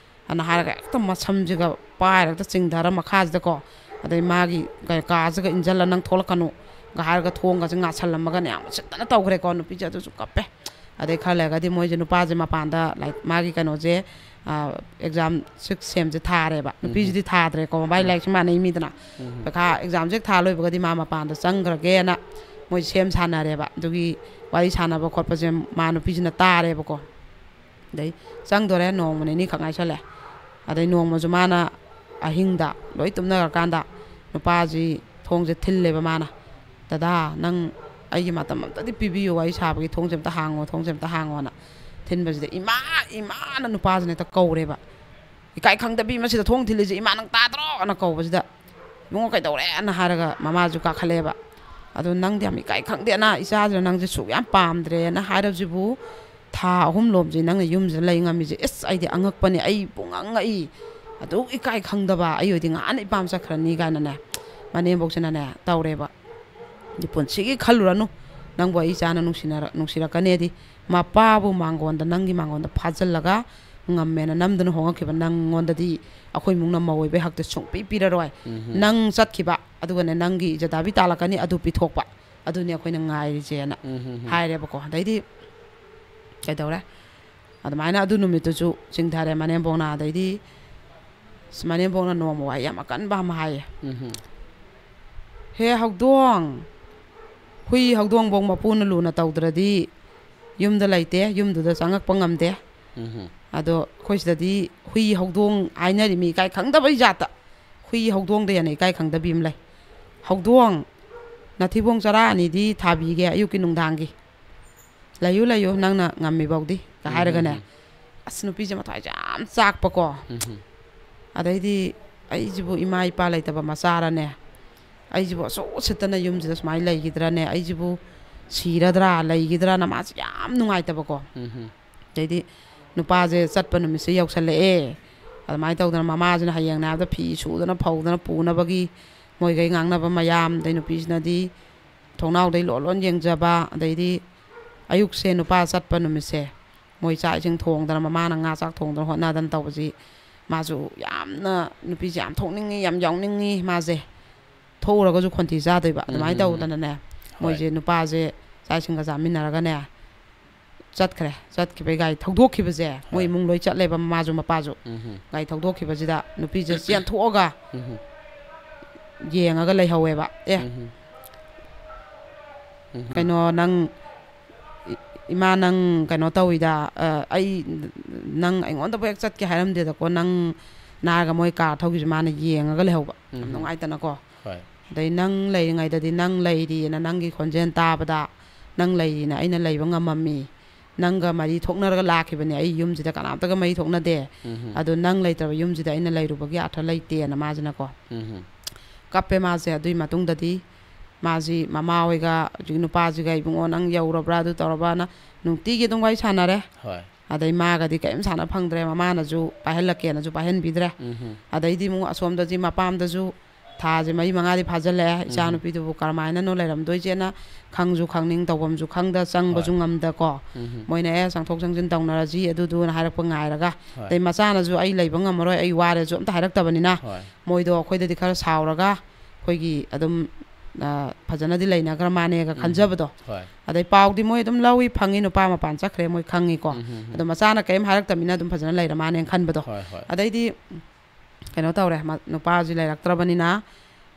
ꯑꯅ ꯍꯥꯏꯔꯒ ꯍꯦꯛꯇ ꯃꯁꯝꯁꯤꯒ ꯄꯥꯏꯔꯒ ꯍꯦꯛꯇ ꯆꯤꯡꯊꯔ ꯃꯈꯥꯁꯤꯗꯀꯣ, ꯑꯗꯩ ꯃꯥꯒꯤ ꯀ-, ꯀꯥꯁꯤꯒ ꯏꯟꯁꯤꯜꯂ, "ꯅꯪ ꯊꯣꯛꯂꯛꯀꯅꯨꯒ" ꯍꯥꯏꯔꯒ ꯊꯣꯡꯒꯁꯦ ꯉꯥꯁꯜꯂꯝꯃꯒꯅꯦ, ꯌꯥꯝ ꯎꯁꯤꯠꯇꯅ ꯇꯧꯈ꯭ꯔꯦꯀꯣ꯫ ꯅꯨꯄꯤꯁꯦ ꯑꯗꯨꯁꯨ ꯀꯞꯄꯦ꯫ ꯑꯗꯩ ꯈꯔ ꯂꯩꯔꯒꯗꯤ ꯃꯣꯏꯁꯦ, ꯅꯨꯄꯥꯁꯦ ꯃꯄꯥꯟꯗ, ꯂꯥꯏꯛ, ꯃꯥꯒꯤ ꯀꯩꯅꯣꯁꯦ, ꯑꯦꯛꯖꯥꯝ ꯁꯤꯛꯁ ꯁꯦꯝꯁꯦ ꯊꯥꯔꯦꯕ꯫ ꯅꯨꯄꯤꯁꯤꯗꯤ ꯊꯥꯗ꯭ꯔꯦꯀꯣ, ꯃꯕꯥꯏ ꯂꯥꯏꯔꯤꯛꯁꯦ ꯃꯥꯟꯅꯩ ꯃꯤꯗꯅ꯫ ꯄꯩꯈꯥ ꯑꯦꯛꯖꯥꯝꯁꯦ ꯊꯥ ꯂꯣꯏꯕꯒꯗꯤ ꯃꯥ ꯃꯄꯥꯟꯗ ꯆꯪꯈ꯭ꯔꯒꯦꯅ ꯃꯣꯏ ꯁꯦꯝ ꯁꯥꯟꯅꯔꯦꯕ꯫ ꯑꯗꯨꯒꯤ ꯋꯥꯔꯤ ꯁꯥꯟꯅꯕ ꯈꯣꯠꯄꯁꯦ ꯃꯥ ꯅꯨꯄꯤꯁꯤꯅ ꯇꯥꯔꯦꯕꯀꯣ꯫ ꯑꯗꯩ ꯆꯪꯗꯣꯔꯦ, ꯅꯣꯡꯃ ꯅꯤꯅꯤ ꯈꯛ ꯉꯥꯏꯁꯜꯂꯦ꯫ ꯑꯗꯩ ꯅꯣꯡꯃꯁꯨ ꯃꯥꯅ ꯑꯍꯤꯡꯗ ꯂꯣꯏ ꯇꯨꯝꯅꯈ꯭ꯔꯀꯥꯟꯗ ꯅꯨꯄꯥꯁꯤ ꯊꯣꯡꯁꯦ ꯊꯤꯜꯂꯦꯕ ꯃꯥꯅ꯫ "ꯗꯗꯥ, ꯅꯪ ꯑꯩꯒꯤ ꯃꯇꯝ ꯑꯝꯇꯗꯤ ꯄꯤꯕꯤꯌꯨ, ꯋꯥꯔꯤ ꯁꯥꯕꯒꯤ ꯊꯣꯡꯁꯦ ꯑꯝꯇ ꯍꯥꯡꯉꯣ, ꯊꯣꯡꯁꯦ ꯑꯝꯇ ꯍꯥꯡꯉꯣꯅ" ꯊꯤꯟꯕꯁꯤꯗ, "ꯏꯃꯥ, ꯏꯃꯥꯅ" ꯅꯨꯄꯥꯁꯤꯅ ꯍꯦꯛꯇ ꯀꯧꯔꯦꯕ꯫ "ꯏꯀꯥꯏ ꯈꯪꯗꯕꯤ, ꯃꯁꯤꯗ ꯊꯣꯡ ꯊꯤꯜꯂꯤꯁꯦ ꯏꯃꯥ, ꯅꯪ ꯇꯥꯗ꯭ꯔꯣ?" ꯑꯅ ꯀꯧꯕꯁꯤꯗ, "ꯏꯕꯨꯡꯉꯣ, ꯀꯩꯗꯧꯔꯦ?" ꯑꯅ ꯍꯥꯏꯔꯒ ꯃꯃꯥꯁꯨ ꯀꯥꯈꯠꯂꯛꯑꯦꯕ꯫ "ꯑꯗꯣ ꯅꯪꯗꯤ ꯌꯥꯝ ꯏꯀꯥꯏ ꯈꯪꯗꯦꯅ, ꯏꯆꯥꯁꯤꯅ ꯅꯪꯁꯦ ꯁꯨꯛ ꯌꯥꯝ ꯄꯥꯝꯗ꯭ꯔꯦꯅ ꯍꯥꯏꯔꯕꯁꯤꯕꯨ, ꯊꯥ ꯑꯍꯨꯝ ꯂꯣꯝꯁꯤ ꯅꯪꯅ ꯌꯨꯝꯁꯤꯗ ꯂꯩ ꯉꯝꯃꯤꯁꯦ, ꯏꯁ, ꯑꯩꯗꯤ ꯑꯉꯛꯄꯅꯦ, ꯑꯩ ꯄꯨꯡꯉꯛ ꯉꯛꯏ꯫ ꯑꯗꯨꯛ ꯏꯀꯥꯏ ꯈꯪꯗꯕ, ꯑꯩ ꯑꯣꯏꯗꯤ ꯉꯍꯥꯟꯅ ꯏꯄꯥꯝ ꯆꯠꯈ꯭ꯔꯅꯤ" ꯀꯥꯏꯅꯅꯦ, ꯃꯅꯦꯝꯕꯣꯛꯁꯤꯅꯅꯦ ꯇꯧꯔꯦꯕ꯫ "ꯄꯨꯟꯁꯤꯒꯤ ꯈꯜꯂꯨꯔꯅꯨ, ꯅꯪꯕꯨ ꯑꯩ ꯏꯆꯥꯅ ꯅꯨꯡꯁꯤꯅꯔ-, ꯅꯨꯡꯁꯤꯔꯛꯀꯅꯦꯗꯤ, ꯃꯄꯥꯕꯨ ꯃꯥꯡꯒꯣꯟꯗ, ꯅꯪꯒꯤ ꯃꯥꯡꯒꯣꯟꯗ ꯐꯥꯖꯤꯜꯂꯒ ꯉꯝꯃꯦꯅ ꯅꯝꯗꯨꯅ ꯍꯣꯡꯉꯛꯈꯤꯕ ꯅꯪꯉꯣꯟꯗꯗꯤ ꯑꯩꯈꯣꯏ ꯏꯃꯨꯡꯅ ꯃꯧ ꯑꯣꯏꯕꯩ ꯍꯛꯇꯤ ꯁꯨꯡꯄꯤ ꯄꯤꯔꯔꯣꯏ꯫ ꯅꯪ ꯆꯠꯈꯤꯕ, ꯑꯗꯨꯒꯅꯦ ꯅꯪꯒꯤ ꯏꯖꯗꯥꯕꯤ ꯇꯥꯜꯂꯛꯀꯅꯤ, ꯑꯗꯨ ꯄꯤꯊꯣꯛꯄ, ꯑꯗꯨꯅꯤ ꯑꯩꯈꯣꯏꯅ ꯉꯥꯏꯔꯤꯁꯦꯅ" ꯍꯥꯏꯔꯦꯕꯀꯣ꯫ ꯑꯗꯩꯗꯤ ꯀꯩꯗꯧꯔꯦ? ꯑꯗꯨꯃꯥꯏꯅ ꯑꯗꯨ ꯅꯨꯃꯤꯠꯇꯨꯁꯨ ꯆꯤꯡꯊꯔꯦ ꯃꯅꯦꯝꯕꯣꯛꯅ꯫ ꯑꯗꯩꯗꯤ ꯑꯁ, ꯃꯅꯦꯝꯕꯣꯛꯅ ꯅꯣꯡꯃ ꯋꯥꯍꯩ ꯌꯥꯝ ꯑꯀꯟꯕ ꯑꯃ ꯍꯥꯏꯌꯦ꯫ "ꯍꯦ ꯍꯧꯗꯣꯡ, ꯍꯨꯏ ꯍꯧꯗꯣꯡꯐꯧ ꯃꯄꯨꯅ ꯂꯨꯅ ꯇꯧꯗ꯭ꯔꯗꯤ ꯌꯨꯝꯗ ꯂꯩꯇꯦ, ꯌꯨꯝꯗꯨꯗ ꯆꯪꯉꯛꯄ ꯉꯝꯗꯦ꯫ ꯑꯗꯣ ꯑꯩꯈꯣꯏ ꯁꯤꯗꯗꯤ ꯍꯨꯏ ꯍꯧꯗꯣꯡ ꯍꯥꯏꯅꯔꯤ, ꯃꯤ ꯏꯀꯥꯏ ꯈꯪꯗꯕꯩ ꯖꯥꯠꯇ꯫ ꯍꯨꯏ ꯍꯧꯗꯣꯡꯗ ꯍꯦꯟꯅ ꯏꯀꯥꯏ ꯈꯪꯗꯕꯤ ꯑꯃ ꯂꯩ꯫ ꯍꯧꯗꯣꯡ, ꯅꯊꯤꯕꯣꯡ ꯆꯔꯥ ꯑꯅꯤꯗꯤ ꯊꯥꯕꯤꯒꯦ ꯑꯌꯨꯛꯀꯤ ꯅꯨꯡꯗꯥꯡꯒꯤ꯫ ꯂꯩꯌꯨ, ꯂꯩꯌꯨ, ꯅꯪꯅ ꯉꯝꯃꯤꯐꯥꯎꯗꯤ" ꯀ ꯍꯥꯏꯔꯒꯅꯦ꯫ ꯑꯁ, ꯅꯨꯄꯤꯁꯦ ꯃꯊ꯭ꯋꯥꯏꯁꯦ ꯌꯥꯝ ꯆꯥꯛꯄꯀꯣ꯫ ꯑꯗꯩꯗꯤ ꯑꯩꯁꯤꯕꯨ ꯏꯃꯥ ꯏꯄꯥ ꯂꯩꯇꯕ ꯃꯆꯥꯔꯅꯦ, ꯑꯩꯁꯤꯕꯨ ꯑꯁꯨꯛ ꯎꯁꯤꯠꯇꯅ ꯌꯨꯝꯁꯤꯗ ꯁꯨꯃꯥꯏꯅ ꯂꯩꯈꯤꯗ꯭ꯔꯅꯦ, ꯑꯩꯁꯤꯕꯨ ꯁꯤꯔꯗ꯭ꯔꯥ ꯂꯩꯈꯤꯗ꯭ꯔꯥꯅ ꯃꯥꯁꯦ ꯌꯥꯝ ꯅꯨꯡꯉꯥꯏꯇꯕꯀꯣ꯫ ꯎꯝ꯫ ꯑꯗꯩꯗꯤ ꯅꯨꯄꯥꯁꯦ ꯆꯠꯄ ꯅꯨꯃꯤꯠꯁꯦ ꯌꯧꯁꯜꯂꯛꯑꯦ꯫ ꯑꯗꯨꯃꯥꯏꯅ ꯇꯧꯗꯅ ꯃꯃꯥꯁꯤꯅ ꯍꯌꯦꯡꯅꯦ ꯍꯥꯏꯕꯗ ꯐꯤ ꯁꯨꯗꯅ ꯐꯧꯗꯅ ꯄꯨꯅꯕꯒꯤ ꯃꯣꯏꯈꯩ ꯉꯥꯡꯅꯕ ꯃꯌꯥꯝ, ꯑꯗꯩ ꯅꯨꯄꯤꯁꯤꯅꯗꯤ ꯊꯣꯡꯅꯥꯎꯗꯩ ꯂꯣꯟ ꯂꯣꯟ ꯌꯦꯡꯖꯕ, ꯑꯗꯩꯗꯤ ꯑꯌꯨꯛꯁꯦ ꯅꯨꯄꯥ ꯆꯠꯄ ꯅꯨꯃꯤꯠꯁꯦ ꯃꯣꯏ ꯆꯥꯛ ꯏꯁꯤꯡ ꯊꯣꯡꯗꯅ, ꯃꯃꯥꯅ ꯉꯥ ꯆꯥꯛ ꯊꯣꯡꯗꯅ ꯍꯣꯠꯅꯗꯅ ꯇꯧꯕꯁꯤ ꯃꯥꯁꯨ ꯌꯥꯝꯅ, ꯅꯨꯄꯤꯁꯦ ꯌꯥꯝ ꯊꯣꯛꯅꯤꯡꯉꯤ, ꯌꯥꯝ ꯌꯥꯎꯅꯤꯡꯉꯤ ꯃꯥꯁꯦ꯫ ꯊꯣꯛꯎꯔꯒꯁꯨ ꯈꯣꯟꯊꯤ ꯆꯥꯗꯣꯏꯕ꯫ ꯑꯗꯨꯃꯥꯏꯅ ꯎꯝ꯫ ꯇꯧꯗꯅꯅꯦ, ꯍꯣꯏ꯫ ꯃꯣꯏꯁꯦ ꯅꯨꯄꯥꯁꯦ ꯆꯥꯛ ꯏꯁꯤꯡꯒ ꯆꯥꯃꯤꯟꯅꯔꯒꯅꯦ ꯆꯠꯈ꯭ꯔꯦ꯫ ꯆꯠꯈꯤꯕꯩ ꯒꯥꯔꯤ ꯊꯧꯗꯣꯛꯈꯤꯕꯁꯦ ꯃꯣꯏ ꯍꯣꯏ꯫ ꯏꯃꯨꯡ ꯂꯣꯏ ꯆꯠꯂꯦꯕ, ꯃꯃꯥꯁꯨ ꯃꯄꯥꯁꯨ꯫ ꯎꯝ꯫ ꯒꯥꯔꯤ ꯊꯧꯗꯣꯛꯈꯤꯕꯁꯤꯗ ꯅꯨꯄꯤꯁꯦ ꯆꯦꯟꯊꯣꯛꯑꯒ ꯎꯝ꯫ ꯌꯦꯡꯉꯒ ꯂꯩꯍꯧꯋꯦꯕ꯫ "ꯑꯦ, ꯎꯝ꯫ ꯎꯝ꯫ ꯀꯩꯅꯣ ꯅꯪ, ꯏ-, ꯏꯃꯥ ꯅꯪ ꯀꯩꯅꯣ ꯇꯧꯋꯤꯗ, ꯑ, ꯑꯩ, ꯅꯪ ꯑꯩꯉꯣꯟꯗꯕꯨ ꯍꯦꯛ ꯆꯠꯀꯦ ꯍꯥꯏꯔꯝꯗꯦꯗꯀꯣ, ꯅꯪ ꯅꯥꯔꯒ ꯃꯣꯏ ꯀꯥꯔ ꯊꯧꯈꯤꯕꯁꯦ ꯃꯥꯅ ꯌꯦꯡꯉꯒ ꯂꯩꯍꯧꯕ꯫ ꯌꯥꯝ ꯎꯝ꯫ ꯅꯨꯡꯉꯥꯏꯇꯅꯀꯣ꯫ ꯍꯣꯏ꯫ ꯑꯗꯩ ꯅꯪ ꯂꯩꯔꯤꯉꯩꯗꯗꯤ ꯅꯪ ꯂꯩꯔꯤꯅ ꯅꯪꯒꯤ ꯈꯣꯟꯖꯦꯜ ꯇꯥꯕꯗ ꯅꯪ ꯂꯩꯔꯤꯅ ꯑꯩꯅ ꯂꯩꯕ ꯉꯝꯃꯝꯃꯤ꯫ ꯅꯪꯒ ꯃꯔꯤ ꯊꯣꯛꯅꯔꯒ ꯂꯥꯛꯈꯤꯕꯅꯦ ꯑꯩ ꯌꯨꯝꯁꯤꯗ ꯀꯅꯥꯝꯇꯒ ꯃꯔꯤ ꯊꯣꯛꯅꯗꯦ꯫ ꯎꯝ꯫ ꯑꯗꯣ ꯅꯪ ꯂꯩꯇ꯭ꯔꯕ ꯌꯨꯝꯁꯤꯗ ꯑꯩꯅ ꯂꯩꯔꯨꯕꯒꯤ ꯑꯥꯔꯊ ꯂꯩꯇꯦꯅ ꯃꯥꯁꯤꯅꯀꯣ꯫ ꯎꯝ꯫ ꯀꯞꯄꯦ ꯃꯥꯁꯦ꯫ ꯑꯗꯨꯒꯤ ꯃꯇꯨꯡꯗꯗꯤ ꯃꯥꯁꯤ ꯃꯃꯥ ꯍꯣꯏꯒ ꯍꯧꯖꯤꯛ ꯅꯨꯄꯥꯁꯤꯒ "ꯏꯕꯨꯡꯉꯣ ꯅꯪ ꯌꯧꯔꯕ꯭ꯔꯥ, ꯑꯗꯨ ꯇꯧꯔꯕ꯭ꯔꯥꯅ" ꯅꯨꯡꯇꯤꯒꯤ ꯑꯗꯨꯝ ꯋꯥꯔꯤ ꯁꯥꯟꯅꯔꯦ꯫ ꯍꯣꯏ꯫ ꯑꯗꯩ ꯃꯥꯒꯗꯤ ꯀꯔꯤꯝ ꯁꯥꯟꯅ ꯐꯪꯗ꯭ꯔꯦ, ꯃꯃꯥꯅꯁꯨ ꯄꯥꯏꯍꯜꯂꯛꯀꯦꯅꯁꯨ ꯄꯥꯏꯍꯟꯕꯤꯗ꯭ꯔꯦ꯫ ꯎꯝ꯫ ꯑꯗꯩꯗꯤ ꯑꯃꯨꯛ ꯑꯁꯣꯝꯗꯁꯤ ꯃꯄꯥꯝꯗꯁꯨ ꯊꯥꯁꯦ ꯃꯔꯤ ꯃꯉꯥꯗꯤ ꯐꯥꯖꯤꯜꯂꯛꯑꯦ, ꯎꯝ꯫ "ꯏꯆꯥꯅꯨꯄꯤꯗꯨꯕꯨ ꯀꯔꯝꯍꯥꯏꯅꯅꯣ ꯂꯩꯔꯝꯗꯣꯏꯁꯦꯅ ꯈꯪꯁꯨ ꯈꯪꯅꯤꯡ, ꯇꯧꯐꯝꯁꯨ ꯈꯪꯗ, ꯆꯪꯕꯁꯨ ꯍꯣꯏ꯫ ꯉꯝꯗꯀꯣ"꯫ ꯎꯝ꯫ ꯃꯣꯏꯅ "ꯑꯦ, ꯆꯪꯊꯣꯛ ꯆꯪꯁꯤꯟ ꯇꯧꯅꯔꯁꯤ ꯑꯗꯨꯗꯨꯅ" ꯍꯥꯏꯔꯛꯄ ꯉꯥꯏꯔꯒ꯫ ꯍꯣꯏ꯫ ꯑꯗꯩ ꯃꯆꯥꯅꯁꯨ "ꯑꯩ ꯂꯩꯕ ꯉꯝꯃꯔꯣꯏ, ꯑꯩ ꯋꯥꯔꯦꯁꯨ" ꯑꯝꯇ ꯍꯥꯏꯔꯛꯇꯕꯅꯤꯅ ꯍꯣꯏ꯫ ꯃꯣꯏꯗꯣ ꯑꯩꯈꯣꯏꯗꯗꯤ ꯈꯔ ꯁꯥꯎꯔꯒ ꯑꯩꯈꯣꯏꯒꯤ ꯑꯗꯨꯝ, ꯑ, ꯐꯖꯅꯗꯤ ꯂꯩꯅꯈ꯭ꯔ ꯃꯥꯅꯦꯒ ꯎꯝ꯫ ꯈꯟꯖꯕꯗꯣ꯫ ꯍꯣꯏ꯫ ꯑꯗꯩ ꯄꯥꯎꯗꯤ ꯃꯣꯏ ꯑꯗꯨꯝ ꯂꯧꯏ, ꯐꯪꯉꯤ, ꯅꯨꯄꯥ ꯃꯄꯥꯟ ꯆꯠꯈ꯭ꯔꯦ ꯃꯣꯏ ꯈꯪꯉꯤꯀꯣ꯫ ꯎꯝ꯫ ꯑꯗꯣ ꯃꯆꯥꯅ ꯀꯔꯤꯝ ꯍꯥꯏꯔꯛꯇꯕꯅꯤꯅ ꯑꯗꯨꯝ ꯐꯖꯅ ꯂꯩꯔ ꯃꯥꯅꯦꯅ ꯈꯟꯕꯗꯣ꯫ ꯍꯣꯏ, ꯍꯣꯏ꯫ ꯑꯗꯩꯗꯤ ꯀꯩꯅꯣ ꯇꯧꯔꯦ, ꯃ-, ꯅꯨꯄꯥꯁꯤ ꯂꯩꯔꯛꯇ꯭ꯔꯕꯅꯤꯅ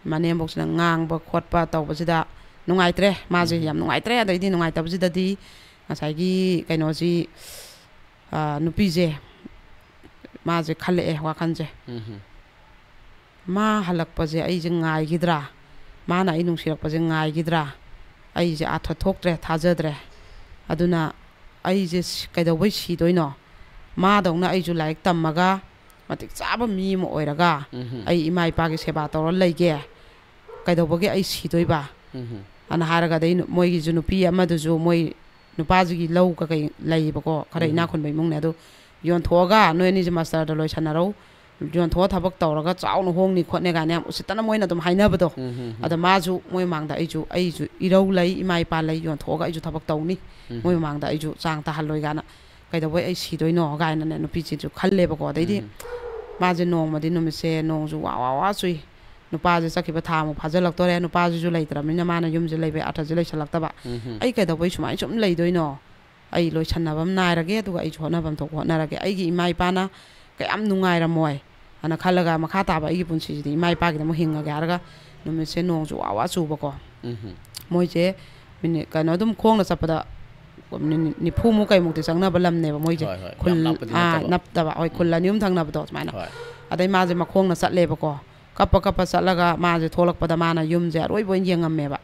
ꯃꯅꯦꯝꯕꯣꯛꯁꯤꯅ ꯉꯥꯡꯕ ꯈꯣꯠꯄ ꯇꯧꯕꯁꯤꯗ ꯅꯨꯡꯉꯥꯏꯇ꯭ꯔꯦ꯫ ꯃꯥꯁꯦ ꯎꯝ꯫ ꯌꯥꯝ ꯅꯨꯡꯉꯥꯏꯇ꯭ꯔꯦ꯫ ꯑꯗꯩꯗꯤ ꯅꯨꯡꯉꯥꯏꯇꯕꯁꯤꯗꯗꯤ ꯉꯁꯥꯏꯒꯤ ꯀꯩꯅꯣꯁꯤ, ꯑ, ꯅꯨꯄꯤꯁꯦ, ꯃꯥꯁꯦ ꯈꯜꯂꯛꯑꯦ ꯋꯥꯈꯜꯁꯦ꯫ ꯎꯝ꯫ "ꯃꯥ ꯍꯜꯂꯛꯄꯁꯦ ꯑꯩꯁꯦ ꯉꯥꯏꯈꯤꯗ꯭ꯔꯥ? ꯃꯥꯅ ꯑꯩ ꯅꯨꯡꯁꯤꯔꯛꯄꯁꯦ ꯉꯥꯏꯈꯤꯗ꯭ꯔꯥ? ꯑꯩꯁꯦ ꯑꯥꯔꯊ ꯊꯣꯛꯇ꯭ꯔꯦ, ꯊꯥꯖꯗ꯭ꯔꯦ꯫ ꯑꯗꯨꯅ ꯑꯩꯁꯦ ꯁꯤ-, ꯀꯩꯗꯧꯕꯩ ꯁꯤꯗꯣꯏꯅꯣ? ꯃꯥꯗꯧꯅ ꯑꯩꯁꯨ ꯂꯥꯏꯔꯤꯛ ꯇꯝꯃꯒ ꯃꯇꯤꯛ ꯆꯥꯕ ꯃꯤ ꯑꯃ ꯑꯣꯏꯔꯒ ꯎꯝ꯫ ꯑꯩ ꯏꯃꯥ ꯏꯄꯥꯒꯤ ꯁꯦꯕꯥ ꯇꯧꯔ ꯂꯩꯒꯦ꯫ ꯀꯩꯗꯧꯕꯒꯤ ꯑꯩ ꯁꯤꯗꯣꯏꯕ?" ꯎꯝ꯫ ꯑꯅ ꯍꯥꯏꯔꯒ, ꯑꯗꯩ ꯅꯨ- ꯃꯣꯏꯒꯤꯁꯨ ꯅꯨꯄꯤ ꯑꯃꯗꯨꯁꯨ, ꯃꯣꯏ ꯅꯨꯄꯥꯁꯤꯒꯤ ꯂꯧ ꯀꯩꯀꯩ ꯂꯩꯌꯦꯕꯀꯣ, ꯈꯔ ꯏꯅꯥꯛ ꯎꯝ꯫ ꯈꯨꯟꯕ ꯏꯃꯨꯡꯅꯦ꯫ ꯑꯗꯨ ꯌꯣꯟꯊꯣꯛꯑꯒ ꯅꯣꯏ ꯑꯅꯤꯁꯦ ꯃꯥꯁꯇꯔꯗ ꯂꯣꯏꯁꯟꯅꯔꯧ, ꯌꯣꯟꯊꯣꯛꯑ ꯊꯕꯛ ꯇꯧꯔꯒ ꯆꯥꯎꯅ ꯍꯣꯡꯅꯤ ꯈꯣꯠꯅꯤ ꯀꯥꯏꯅ ꯌꯥꯝ ꯎꯁꯤꯠꯇꯅ ꯃꯣꯏꯅ ꯑꯗꯨꯝ ꯍꯥꯏꯅꯕꯗꯣ꯫ ꯎꯝ, ꯎꯝ, ꯎꯝ꯫ ꯑꯗ ꯃꯥꯁꯨ ꯃꯣꯏ ꯃꯃꯥꯡꯗ, "ꯑꯩꯁꯨ, ꯑꯩꯁꯨ ꯏꯔꯧ ꯂꯩ, ꯏꯃꯥ ꯏꯄꯥ ꯂꯩ, ꯌꯣꯟꯊꯣꯛꯑꯒ ꯑꯩꯁꯨ ꯊꯕꯛ ꯇꯧꯅꯤ, ꯎꯝ꯫ ꯃꯣꯏ ꯃꯃꯥꯡꯗ ꯑꯩꯁꯨ ꯆꯥꯡ ꯇꯥꯍꯜꯂꯣꯏ" ꯀꯥꯏꯅ, "ꯀꯩꯗꯧꯕꯩ ꯑꯩ ꯁꯤꯗꯣꯏꯅꯣ?" ꯀꯥꯏꯅꯅꯦ ꯅꯨꯄꯤꯁꯤꯁꯨ ꯈꯜꯂꯦꯕꯀꯣ꯫ ꯑꯗꯩꯗꯤ ꯎꯝ꯫ ꯃꯥꯁꯦ ꯅꯣꯡꯃꯗꯤ, ꯅꯨꯃꯤꯠꯁꯦ ꯅꯣꯡꯁꯨ ꯋꯥ ꯋꯥ ꯋꯥ ꯆꯨꯏ, ꯅꯨꯄꯥꯁꯦ ꯆꯠꯈꯤꯕ ꯊꯥ ꯑꯃꯨꯛ ꯐꯥꯖꯤꯜꯂꯛꯇꯣꯔꯦ, ꯅꯨꯄꯥꯁꯤꯁꯨ ꯂꯩꯇ꯭ꯔꯕꯅꯤꯅ ꯃꯥꯅ ꯌꯨꯝꯁꯦ ꯂꯩꯕꯩ ꯑꯥꯔꯊꯁꯦ ꯂꯩꯁꯜꯂꯛꯇꯕ꯫ ꯎꯝ, ꯎꯝ꯫ "ꯑꯩ ꯀꯩꯗꯧꯕꯩ ꯁꯨꯃꯥꯏꯅ ꯁꯨꯝ ꯂꯩꯗꯣꯏꯅꯣ? ꯑꯩ ꯂꯣꯏꯁꯟꯅꯕ ꯑꯃ ꯅꯥꯏꯔꯒꯦ, ꯑꯗꯨꯒ ꯑꯩꯁꯨ ꯍꯣꯠꯅꯐꯝ ꯊꯣꯛꯄ ꯍꯣꯠꯅꯔꯒꯦ, ꯑꯩꯒꯤ ꯏꯃꯥ ꯏꯄꯥꯅ ꯀꯌꯥꯝ ꯅꯨꯡꯉꯥꯏꯔꯝꯃꯣꯏ" ꯑꯅ ꯈꯜꯂꯒ, ꯃꯈꯥ ꯇꯥꯕ ꯑꯩꯒꯤ ꯄꯨꯟꯁꯤꯁꯤꯗꯤ ꯏꯃꯥ ꯏꯄꯥꯒꯤꯗꯃꯛ ꯍꯤꯡꯉꯒꯦ ꯍꯥꯏꯔꯒ, ꯅꯨꯃꯤꯠꯁꯦ ꯅꯣꯡꯁꯨ ꯋꯥ ꯋꯥ ꯆꯨꯕꯀꯣ꯫ ꯎꯝ꯫ ꯃꯣꯏꯁꯦ ꯃꯤꯅꯤꯠ, ꯀꯩꯅꯣ, ꯑꯗꯨꯝ ꯈꯣꯡꯅ ꯆꯠꯄꯗ ꯃꯤꯅꯤꯠ ꯅꯤꯐꯨꯃꯨꯛ ꯀꯩꯃꯨꯛꯇꯤ ꯆꯪꯅꯕ ꯂꯝꯅꯦꯕ ꯃꯣꯏꯁꯦ꯫ ꯍꯣꯏ, ꯍꯣꯏ꯫ ꯈꯨꯜ, ꯌꯥꯝ ꯂꯥꯞꯄꯗꯤ ꯑꯥ, ꯅꯠꯇꯕ꯫ ꯅꯞꯇꯕ, ꯍꯣꯏ, ꯈꯨꯜ ꯎꯝ꯫ ꯑꯅꯤ ꯑꯍꯨꯝ ꯊꯪꯅꯕꯗꯣ ꯁꯨꯃꯥꯏꯅ꯫ ꯍꯣꯏ꯫ ꯑꯗꯩ ꯃꯥꯁꯦ ꯃꯈꯣꯡꯅ ꯆꯠꯂꯦꯕꯀꯣ꯫ ꯀꯞꯄ ꯀꯞꯄ ꯆꯠꯂꯒ ꯃꯥꯁꯦ ꯊꯣꯛꯂꯛꯄꯗ ꯃꯥꯅ ꯌꯨꯝꯁꯦ ꯑꯔꯣꯏꯕ ꯑꯣꯏꯅ ꯌꯦꯡꯉꯝꯃꯦꯕ꯫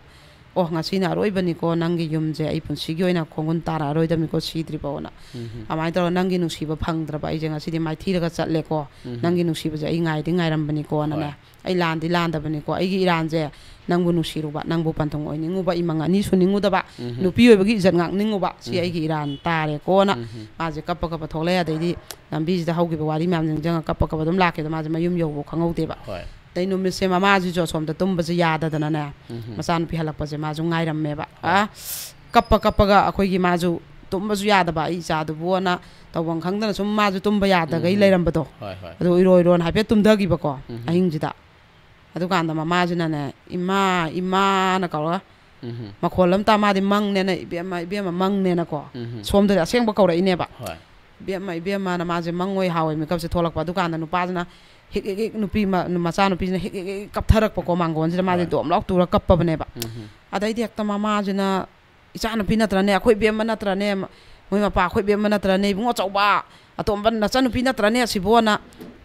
"ꯑꯣ, ꯉꯁꯤꯅ ꯑꯔꯣꯏꯕꯅꯤꯀꯣ, ꯅꯪꯒꯤ ꯌꯨꯝꯁꯦ ꯑꯩ ꯄꯨꯟꯁꯤꯒꯤ ꯑꯣꯏꯅ ꯈꯣꯡꯒꯨꯟ ꯇꯥꯔꯛꯑꯔꯣꯏꯗꯕꯅꯤꯀꯣ, ꯁꯤꯗ꯭ꯔꯤꯐꯥꯎꯅ꯫ ꯎꯝ꯫ ꯑꯗꯨꯃꯥꯏꯅ ꯇꯧꯔꯒ ꯅꯪꯒꯤ ꯅꯨꯡꯁꯤꯕ ꯐꯪꯗ꯭ꯔꯕ ꯑꯩꯁꯦ ꯉꯁꯤꯗꯤ ꯃꯥꯏꯊꯤꯔꯒ ꯆꯠꯂꯦꯀꯣ꯫ ꯎꯝ꯫ ꯅꯪꯒꯤ ꯅꯨꯡꯁꯤꯕꯁꯦ ꯑꯩ ꯉꯥꯏꯗꯤ ꯉꯥꯏꯔꯝꯕꯅꯤꯀꯣꯅꯅꯦ꯫ ꯍꯣꯏ꯫ ꯑꯩ ꯂꯥꯟꯗꯤ ꯂꯥꯟꯗꯕꯅꯤꯀꯣ꯫ ꯑꯩꯒꯤ ꯏꯔꯥꯟꯁꯦ ꯅꯪꯕꯨ ꯅꯨꯡꯁꯤꯔꯨꯕ, ꯅꯪꯕꯨ ꯄꯟꯊꯨꯡ ꯑꯣꯏꯅꯤꯡꯉꯨꯕ, ꯏꯃꯪ ꯑꯅꯤ ꯁꯨꯅꯤꯡꯉꯨꯗꯕ, ꯎꯝ꯫ ꯅꯨꯄꯤ ꯑꯣꯏꯕꯒꯤ ꯏꯖꯠ ꯉꯥꯛꯅꯤꯡꯉꯨꯕ, ꯁꯤ ꯎꯝ꯫ ꯑꯩꯒꯤ ꯏꯔꯥꯟ ꯇꯥꯔꯦꯀꯣꯅ ꯎꯝ꯫ ꯃꯥꯁꯦ ꯀꯞꯄ ꯀꯞꯄ ꯊꯣꯛꯂꯛꯑꯦ꯫ ꯑꯗꯩꯗꯤ ꯂꯝꯕꯤꯁꯤꯗ ꯍꯧꯈꯤꯕ ꯋꯥꯔꯤ ꯃꯌꯥꯝꯁꯦ ꯅꯤꯡꯁꯤꯡꯉ ꯀꯞꯄ ꯀꯞꯄ ꯑꯗꯨꯝ ꯂꯥꯛꯈꯤꯗ ꯃꯥꯁꯦ ꯃꯌꯨꯝ ꯌꯧꯕ ꯈꯪꯍꯧꯗꯦꯕ꯫ ꯍꯣꯏ꯫ ꯑꯗꯩ ꯅꯨꯃꯤꯠꯁꯦ ꯃꯃꯥꯁꯤꯁꯨ ꯑꯁꯣꯝꯗ ꯇꯨꯝꯕꯁꯦ ꯌꯥꯗꯗꯅꯅꯦ, ꯎꯝ꯫ ꯃꯆꯥꯅꯨꯄꯤ ꯍꯜꯂꯛꯄꯁꯦ ꯃꯥꯁꯨ ꯉꯥꯏꯔꯝꯃꯦꯕ꯫ ꯍꯣꯏ꯫ ꯑ, ꯀꯞꯄ ꯀꯞꯄꯒ ꯑꯩꯈꯣꯏꯒꯤ ꯃꯥꯁꯨ ꯇꯨꯝꯕꯁꯨ ꯌꯥꯗꯕ, ꯑꯩ ꯏꯆꯥꯗꯨꯕꯨꯅ ꯇꯧꯐꯝ ꯈꯪꯗꯅ ꯁꯨꯝ ꯃꯥꯁꯨ ꯇꯨꯝꯕ ꯌꯥꯗꯒꯩ ꯎꯝ꯫ ꯂꯩꯔꯝꯕꯗꯣ꯫ ꯍꯣꯏ, ꯍꯣꯏ꯫ ꯑꯗꯨ ꯏꯔꯣꯏ ꯏꯔꯣꯏꯅ ꯍꯥꯏꯐꯦꯠ ꯇꯨꯝꯊꯈꯤꯕꯀꯣ, ꯎꯝ꯫ ꯑꯍꯤꯡꯁꯤꯗ꯫ ꯑꯗꯨꯀꯥꯟꯗ ꯃꯃꯥꯁꯤꯅꯅꯦ, "ꯏꯃꯥ, ꯏꯃꯥꯅ" ꯀꯧꯔꯒ, ꯎꯝ꯫ ꯃꯈꯣꯜ ꯑꯃ ꯇꯥ, ꯃꯥꯗꯤ ꯃꯪꯅꯦꯅ, "ꯏꯕꯦꯝꯃ, ꯏꯕꯦꯝꯃ, ꯃꯪꯅꯦꯅꯀꯣ"꯫ ꯎꯝ꯫ ꯁꯣꯝꯗꯗꯤ ꯑꯁꯦꯡꯕ ꯀꯧꯔꯛꯏꯅꯦꯕ꯫ ꯍꯣꯏ꯫ "ꯏꯕꯦꯝꯃ, ꯏꯕꯦꯝꯃꯅ" ꯃꯥꯁꯦ ꯃꯪ ꯑꯣꯏ ꯍꯥꯎꯋꯦ ꯃꯤꯀꯞꯁꯦ ꯊꯣꯛꯂꯛꯄ꯫ ꯑꯗꯨꯀꯥꯟꯗ ꯅꯨꯄꯥꯁꯤꯅ ꯍꯤꯛ ꯍꯤꯛ ꯍꯤꯛ, ꯅꯨꯄꯤ ꯃ-, ꯃꯆꯥꯅꯨꯄꯤꯁꯤꯅ ꯍꯤꯛ ꯍꯤꯛ ꯍꯤꯛ ꯀꯞꯊꯔꯛꯄꯀꯣ, ꯃꯥꯡꯒꯣꯟꯁꯤꯗ ꯃꯥꯁꯦ ꯍꯣꯏ꯫ ꯗꯣꯝ ꯂꯥꯎ ꯇꯨꯔ ꯀꯞꯄꯕꯅꯦꯕ꯫ ꯎꯝ꯫ ꯑꯗꯩꯗꯤ ꯍꯦꯛꯇ ꯃꯃꯥꯁꯤꯅ, "ꯏꯆꯥꯅꯨꯄꯤ ꯅꯠꯇ꯭ꯔꯅꯦ? ꯑꯩꯈꯣꯏ ꯏꯕꯦꯝꯃ ꯅꯠꯇ꯭ꯔꯅꯦ? ꯃꯣꯏ ꯃꯄꯥ ꯑꯩꯈꯣꯏ ꯏꯕꯦꯝꯃ ꯅꯠꯇ꯭ꯔꯅꯦ? ꯏꯕꯨꯡꯉꯣ ꯑꯆꯧꯕ, ꯑꯇꯣꯝꯕ ꯅꯆꯟꯅꯨꯄꯤ ꯅꯠꯇ꯭ꯔꯅꯦ ꯑꯁꯤꯕꯣꯅ?"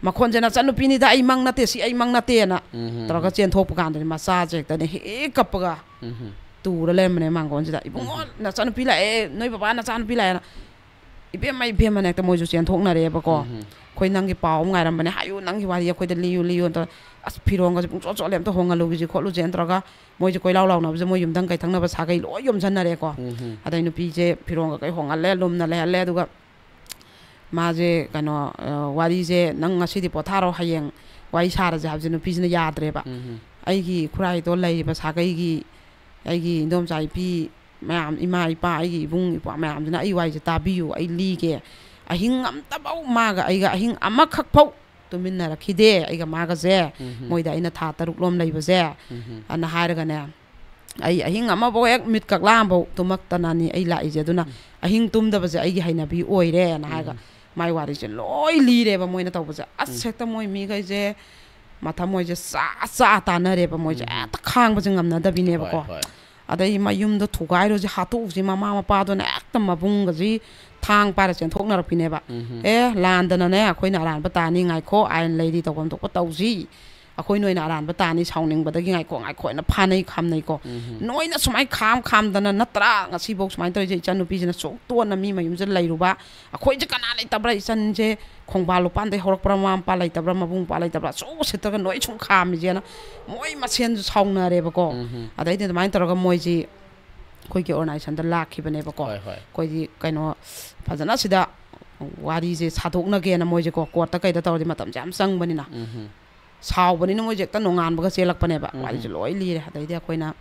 ꯃꯈꯣꯟꯁꯦ, "ꯅꯆꯟꯅꯨꯄꯤꯅꯤꯗ, ꯑꯩ ꯃꯪ ꯅꯠꯇꯦ, ꯁꯤ ꯑꯩ ꯃꯪ ꯅꯠꯇꯦꯅ ꯎꯝ꯫ ꯇꯧꯔꯒ ꯆꯦꯟꯊꯣꯛꯄ ꯀꯥꯟꯗꯗꯤ ꯃꯆꯥꯁꯦ ꯍꯦꯛꯇꯅꯦ ꯍꯦꯛ ꯀꯞꯄꯒ ꯎꯝ꯫ ꯇꯨꯔ ꯂꯩꯔꯝꯕꯅꯦ ꯃꯥꯡꯒꯣꯟꯁꯤꯗ꯫ "ꯏꯕꯨꯡꯉꯣ, ꯎꯝ꯫ ꯅꯆꯟꯅꯨꯄꯤ ꯂꯥꯛꯑꯦ, ꯅꯣꯏ ꯕꯕꯥ ꯅꯆꯥꯅꯨꯄꯤ ꯂꯥꯛꯑꯦꯅ"꯫ "ꯏꯕꯦꯝꯃ, ꯏꯕꯦꯝꯃꯅ" ꯍꯦꯛꯇ ꯃꯣꯏꯁꯨ ꯆꯦꯟꯊꯣꯛꯅꯔꯦꯕꯀꯣ꯫ "ꯑꯩꯈꯣꯏ ꯅꯪꯒꯤ ꯄꯥꯎ ꯑꯃ ꯉꯥꯏꯔꯝꯕꯅꯦ, ꯍꯥꯏꯌꯨ, ꯅꯪꯒꯤ ꯋꯥꯔꯤ ꯑꯩꯈꯣꯏꯗ ꯂꯤꯌꯨ, ꯂꯤꯌꯨ" ꯇꯧꯔ, "ꯑꯁ, ꯐꯤꯔꯣꯟꯒꯁꯦ ꯄꯨꯡꯆꯣꯠ ꯆꯣꯠꯂꯦ, ꯑꯝꯇ ꯍꯣꯡꯍꯜꯂꯨꯈꯤꯁꯤ ꯈꯣꯠꯂꯨꯁꯦꯅ" ꯇꯧꯔꯒ ꯃꯣꯏꯁꯦ ꯀꯣꯏꯂꯥꯎ ꯂꯥꯎꯅꯕꯁꯦ ꯃꯣꯏ ꯌꯨꯝꯊꯪ ꯀꯩꯊꯪꯅꯕ ꯁꯥꯒꯩ ꯂꯣꯏ ꯌꯣꯝꯁꯟꯅꯔꯦꯀꯣ꯫ ꯑꯗꯩ ꯅꯨꯄꯤꯁꯦ ꯐꯤꯔꯣꯟꯒ ꯀꯩ ꯍꯣꯡꯍꯜꯂꯦ, ꯂꯨꯝꯅ ꯂꯩꯍꯜꯂꯦ, ꯑꯗꯨꯒ ꯃꯥꯁꯦ ꯀꯩꯅꯣ, ꯑ, ꯋꯥꯔꯤꯁꯦ, "ꯅꯪ ꯉꯁꯤꯗꯤ ꯄꯣꯊꯥꯔꯣ, ꯍꯌꯦꯡ ꯋꯥꯔꯤ ꯁꯥꯔꯁꯦ" ꯍꯥꯏꯕꯁꯦ ꯅꯨꯄꯤꯁꯤꯅ ꯌꯥꯗ꯭ꯔꯦꯕ꯫ "ꯑꯩꯒꯤ ꯈꯨꯔꯥꯏꯗꯣ ꯂꯩꯔꯤꯕ ꯁꯥꯒꯩꯒꯤ, ꯑꯩꯒꯤ ꯏꯟꯗꯣꯝꯆꯥ ꯏꯄꯤ ꯃꯌꯥꯝ, ꯏꯃꯥ ꯏꯄꯥ, ꯑꯩꯒꯤ ꯏꯕꯨꯡ ꯏꯄ꯭ꯋꯥ ꯃꯌꯥꯝꯁꯤꯅ ꯑꯩ ꯋꯥꯔꯤꯁꯦ ꯇꯥꯕꯤꯌꯨ, ꯑꯩ ꯂꯤꯒꯦ꯫ ꯑꯍꯤꯡ ꯑꯝꯇꯐꯧ ꯃꯥꯒ ꯑꯩꯒ ꯑꯍꯤꯡ ꯑꯃꯈꯛ ꯐꯧ ꯇꯨꯃꯤꯟꯅꯔꯛꯈꯤꯗꯦ, ꯑꯩꯒ ꯃꯥꯒꯁꯦ꯫ ꯃꯣꯏꯗ ꯑꯩꯅ ꯊꯥ ꯇꯔꯨꯛ ꯂꯣꯝ ꯂꯩꯕꯁꯦ", ꯑꯅ ꯍꯥꯏꯔꯒꯅꯦ, "ꯑꯩ ꯑꯍꯤꯡ ꯑꯃꯐꯧ ꯍꯦꯛ ꯃꯤꯠ ꯀꯛꯂꯥ ꯑꯃꯐꯧ ꯇꯨꯝꯃꯛꯇꯅꯅꯤ ꯑꯩ ꯂꯥꯛꯏꯁꯦ, ꯑꯗꯨꯅ ꯑꯍꯤꯡ ꯇꯨꯝꯗꯕꯁꯦ ꯑꯩꯒꯤ ꯍꯩꯅꯕꯤ ꯑꯣꯏꯔꯦꯅ" ꯍꯥꯏꯔꯒ ꯃꯥꯏ ꯋꯥꯔꯤꯁꯦ ꯂꯣꯏ ꯂꯤꯔꯦꯕ ꯃꯣꯏꯅ ꯇꯧꯕꯁꯦ꯫ ꯑꯁ, ꯍꯦꯛꯇ ꯃꯣꯏ ꯃꯤꯈꯩꯁꯦ ꯃꯊꯃꯣꯏꯁꯦ ꯆꯥ ꯆꯥ ꯇꯥꯅꯔꯦꯕ, ꯃꯣꯏꯁꯦ ꯍꯦꯛꯇ ꯈꯥꯡꯕꯁꯦ ꯉꯝꯅꯗꯕꯤꯅꯦꯕꯀꯣ꯫ ꯍꯣꯏ, ꯍꯣꯏ꯫ ꯑꯗꯩ ꯃꯌꯨꯝꯗꯣ ꯊꯨꯒꯥꯏꯔꯨꯁꯤ, ꯍꯥꯠꯇꯣꯛꯎꯁꯤ, ꯃꯃꯥ ꯃꯄꯥꯗꯨꯅ ꯍꯦꯛꯇ ꯃꯕꯨꯡꯒꯁꯤ ꯊꯥꯡ ꯄꯥꯏꯔ ꯆꯦꯟꯊꯣꯛꯅꯔꯛꯄꯤꯅꯦꯕ꯫ "ꯑꯦ, ꯂꯥꯟꯗꯅꯅꯦ ꯑꯩꯈꯣꯏꯅ ꯑꯔꯥꯟꯕ ꯇꯥꯅꯤ, ꯉꯥꯏꯈꯣ, ꯑꯥꯏꯟ ꯂꯩꯔꯤ, ꯇꯧꯐꯝ ꯊꯣꯛꯄ ꯇꯧꯁꯤ, ꯑꯩꯈꯣꯏ ꯅꯣꯏꯅ ꯑꯔꯥꯟꯕ ꯇꯥꯅꯤ, ꯁꯥꯎꯅꯤꯡꯕꯗꯒꯤ ꯉꯥꯏꯈꯣ, ꯉꯥꯏꯈꯣꯅ" ꯐꯥꯅꯩ ꯈꯥꯝꯅꯩꯀꯣ꯫ ꯅꯣꯏꯅ ꯁꯨꯃꯥꯏꯅ ꯈꯥꯝ ꯈꯥꯝꯗꯅ ꯅꯠꯇ꯭ꯔꯥ ꯉꯁꯤꯐꯧ ꯁꯨꯃꯥꯏꯅ ꯇꯧꯔꯤꯁꯦ? ꯏꯆꯟꯅꯨꯄꯤꯁꯤꯅ ꯁꯨꯛ ꯇꯣꯟꯅ ꯃꯤ ꯃꯌꯨꯝꯁꯤꯗ ꯂꯩꯔꯨꯕ, ꯑꯩꯈꯣꯏꯁꯦ ꯀꯅꯥ ꯂꯩꯇꯕ꯭ꯔꯥ? ꯏꯆꯟꯁꯦ ꯈꯣꯡꯕꯥꯜ ꯂꯨꯄꯥꯟꯗꯩ ꯍꯧꯔꯛꯄ꯭ꯔꯥ? ꯃꯃꯥ ꯃꯄꯥ ꯂꯩꯇꯕ꯭ꯔꯥ? ꯃꯕꯨꯡ ꯃꯧꯄ꯭ꯋꯥ ꯂꯩꯇꯕ꯭ꯔꯥ? ꯁꯨꯛ ꯎꯁꯤꯠꯇ꯭ꯔꯒ ꯅꯣꯏ ꯁꯨꯝ ꯈꯥꯝꯃꯤꯁꯦꯅ ꯃꯣꯏ ꯃꯁꯦꯟꯁꯨ ꯁꯥꯎꯅꯔꯦꯕꯀꯣ꯫ ꯑꯗꯩꯗꯤ ꯑꯗꯨꯃꯥꯏꯅ ꯇꯧꯔꯒ ꯃꯣꯏꯁꯤ ꯑꯩꯈꯣꯏꯒꯤ ꯑꯣꯔꯒꯅꯥꯏꯖꯦꯁꯟꯗ ꯂꯥꯛꯈꯤꯕꯅꯦꯕꯀꯣ꯫ ꯍꯣꯏ, ꯍꯣꯏ꯫ ꯑꯩꯈꯣꯏꯗꯤ ꯀꯩꯅꯣ, ꯐꯖꯅ ꯁꯤꯗ ꯋꯥꯔꯤꯁꯦ ꯁꯥꯗꯣꯛꯅꯒꯦꯅ ꯃꯣꯏꯁꯦꯀꯣ, ꯀꯣꯔꯠꯇ ꯀꯩꯗ ꯇꯧꯔꯗꯤ ꯃꯇꯝꯁꯦ ꯌꯥꯝ ꯆꯪꯕꯅꯤꯅ꯫ ꯁꯥꯎꯕꯅꯤꯅ ꯃꯣꯏꯁꯦ ꯍꯦꯛꯇ ꯅꯣꯡꯉꯥꯟꯕꯒ ꯆꯦꯜꯂꯛꯄꯅꯦꯕ꯫ ꯎꯝ꯫ ꯋꯥꯔꯤꯁꯦ ꯂꯣꯏ ꯂꯤꯔꯦ꯫ ꯑꯗꯩꯗꯤ ꯑꯩꯈꯣꯏꯅ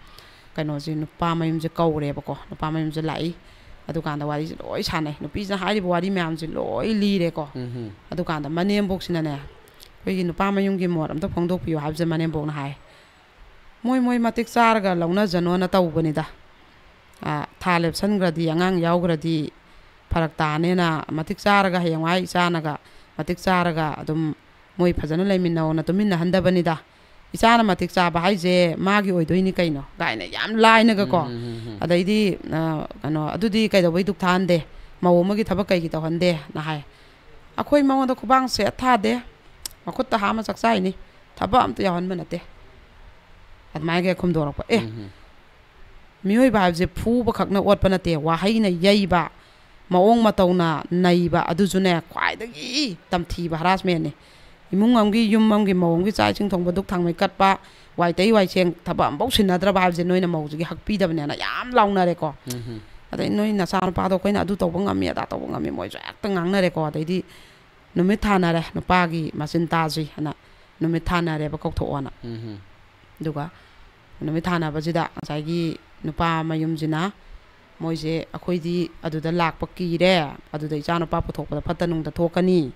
ꯀꯩꯅꯣꯁꯦ, ꯅꯨꯄꯥ ꯃꯌꯨꯝꯁꯦ ꯀꯧꯔꯦꯕꯀꯣ꯫ ꯅꯨꯄꯥ ꯃꯌꯨꯝꯁꯦ ꯂꯥꯛꯏ꯫ ꯑꯗꯨꯀꯥꯟꯗ ꯋꯥꯔꯤꯁꯦ ꯂꯣꯏ ꯁꯥꯟꯅꯩ꯫ ꯅꯨꯄꯤꯁꯤꯅ ꯍꯥꯏꯔꯤꯕ ꯋꯥꯔꯤ ꯃꯌꯥꯝꯁꯦ ꯂꯣꯏ ꯂꯤꯔꯦꯀꯣ꯫ ꯎꯝ꯫ ꯑꯗꯨꯀꯥꯟꯗ ꯃꯅꯦꯝꯕꯣꯛꯁꯤꯅꯅꯦ, ꯑꯩꯈꯣꯏꯒꯤ "ꯅꯨꯄꯥ ꯃꯌꯨꯝꯒꯤ ꯃꯣꯠ ꯑꯝꯇ ꯐꯣꯡꯗꯣꯛꯄꯤꯌꯨ" ꯍꯥꯏꯕꯁꯦ ꯃꯅꯦꯝꯕꯣꯛꯅ ꯍꯥꯏ꯫ "ꯃꯣꯏ, ꯃꯣꯏ ꯃꯇꯤꯛ ꯆꯥꯔꯒ ꯂꯧꯅꯖꯅꯣꯅ ꯇꯧꯕꯅꯤꯗ꯫ ꯑꯥ, ꯊꯥ ꯂꯦꯞꯁꯟꯈ꯭ꯔꯗꯤ, ꯑꯉꯥꯡ ꯌꯥꯎꯈ꯭ꯔꯗꯤ ꯐꯔꯛ ꯇꯥꯅꯦꯅ, ꯃꯇꯤꯛ ꯆꯥꯔꯒ ꯍꯌꯦꯡꯋꯥꯏ ꯏꯆꯥꯅꯒ ꯃꯇꯤꯛ ꯆꯥꯔꯒ ꯑꯗꯨꯝ ꯃꯣꯏ ꯐꯖꯅ ꯂꯩꯃꯤꯟꯅꯧꯅ ꯇꯨꯃꯤꯟꯅꯍꯟꯗꯕꯅꯤꯗ꯫ ꯏꯆꯥꯅ ꯃꯇꯤꯛ ꯆꯥꯕ ꯍꯥꯏꯁꯦ ꯃꯥꯒꯤ ꯑꯣꯏꯗꯣꯏꯅꯤ ꯀꯩꯅꯣ" ꯀꯥꯏꯅ ꯌꯥꯝ ꯂꯥꯏꯅꯒꯀꯣ꯫ ꯎꯝ, ꯎꯝ, ꯎꯝ, ꯎꯝ꯫ ꯑꯗꯩꯗꯤ, ꯑ, ꯀꯩꯅꯣ, "ꯑꯗꯨꯗꯤ ꯀꯩꯗꯧꯕꯩ ꯗꯨꯛ ꯊꯥꯍꯟꯗꯦ? ꯃꯧ ꯑꯃꯒꯤ ꯊꯕꯛ ꯀꯩꯒꯤ ꯇꯧꯍꯟꯗꯦꯅ" ꯍꯥꯏ꯫ "ꯑꯩꯈꯣꯏ ꯃꯉꯣꯟꯗ ꯈꯨꯕꯥꯡ ꯁꯦꯠ ꯊꯥꯗꯦ꯫ ꯃꯈꯨꯠꯇ ꯍꯥꯝꯃ ꯆꯥꯛ ꯆꯥꯏꯅꯤ꯫ ꯊꯕꯛ ꯑꯝꯇ ꯌꯥꯎꯍꯟꯕ ꯅꯠꯇꯦ"꯫ ꯑꯗꯨꯃꯥꯏꯅꯒ ꯈꯨꯝꯗꯣꯔꯛꯄ꯫ ꯑꯦ, ꯎꯝ, ꯎꯝ꯫ ꯃꯤꯑꯣꯏꯕ ꯍꯥꯏꯕꯁꯦ ꯐꯨꯕ ꯈꯛꯅ ꯑꯣꯠꯄ ꯅꯠꯇꯦ, ꯋꯥꯍꯩꯅ ꯌꯩꯕ, ꯃꯑꯣꯡ ꯃꯇꯧꯅ ꯅꯩꯕ ꯑꯗꯨꯁꯨꯅꯦ ꯈ꯭ꯋꯥꯏꯗꯒꯤ ꯇꯝꯊꯤꯕ ꯍꯔꯥꯁꯃꯦꯟꯅꯤ꯫ ꯏꯃꯨꯡ ꯑꯃꯒꯤ, ꯌꯨꯝ ꯑꯃꯒꯤ, ꯃꯧ ꯑꯃꯒꯤ ꯆꯥꯛ ꯏꯁꯤꯡ ꯊꯣꯡꯕ, ꯗꯨꯛ ꯊꯥꯡꯃꯩ ꯀꯠꯄ, ꯋꯥꯏ ꯇꯩ ꯋꯥꯏ ꯁꯦꯡ, ꯊꯕꯛ ꯑꯃꯐꯥꯎ ꯁꯤꯟꯅꯗ꯭ꯔꯕ ꯍꯥꯏꯕꯁꯦ ꯅꯣꯏꯅ ꯃꯧꯁꯤꯒꯤ ꯍꯛꯄꯤꯗꯕꯅꯦꯅ ꯌꯥꯝ ꯂꯥꯎꯅꯔꯦꯀꯣ꯫ ꯎꯝ꯫ ꯑꯗꯩ ꯅꯣꯏ ꯅꯆꯥꯅꯨꯄꯥꯗꯣ ꯑꯩꯈꯣꯏꯅ ꯑꯗꯨ ꯇꯧꯕ ꯉꯝꯃꯤ, ꯑꯗꯥ ꯇꯧꯕ ꯉꯝꯃꯤ, ꯃꯣꯏꯁꯨ ꯍꯦꯛꯇ ꯉꯥꯡꯅꯔꯦꯀꯣ꯫ ꯑꯗꯩꯗꯤ ꯅꯨꯃꯤꯠ ꯊꯥꯅꯔꯦ, ꯅꯨꯄꯥꯒꯤ ꯃꯆꯤꯟ ꯇꯥꯁꯤ ꯍꯥꯏꯅ ꯅꯨꯃꯤꯠ ꯊꯥꯅꯔꯦꯕ, ꯀꯧꯊꯣꯛꯑꯣꯅ꯫ ꯎꯝ꯫ ꯑꯗꯨꯒ ꯅꯨꯃꯤꯠ ꯊꯥꯅꯕꯁꯤꯗ ꯉꯁꯥꯏꯒꯤ ꯅꯨꯄꯥ ꯃꯌꯨꯝꯁꯤꯅ, ꯃꯣꯏꯁꯦ ꯑꯩꯈꯣꯏꯗꯤ ꯑꯗꯨꯗ ꯂꯥꯛꯄ ꯀꯤꯔꯦ, ꯑꯗꯨꯗ ꯏꯆꯥꯅꯨꯄꯥ ꯄꯨꯊꯣꯛꯄꯗ ꯐꯠꯇ ꯅꯨꯡꯗ ꯊꯣꯛꯀꯅꯤ,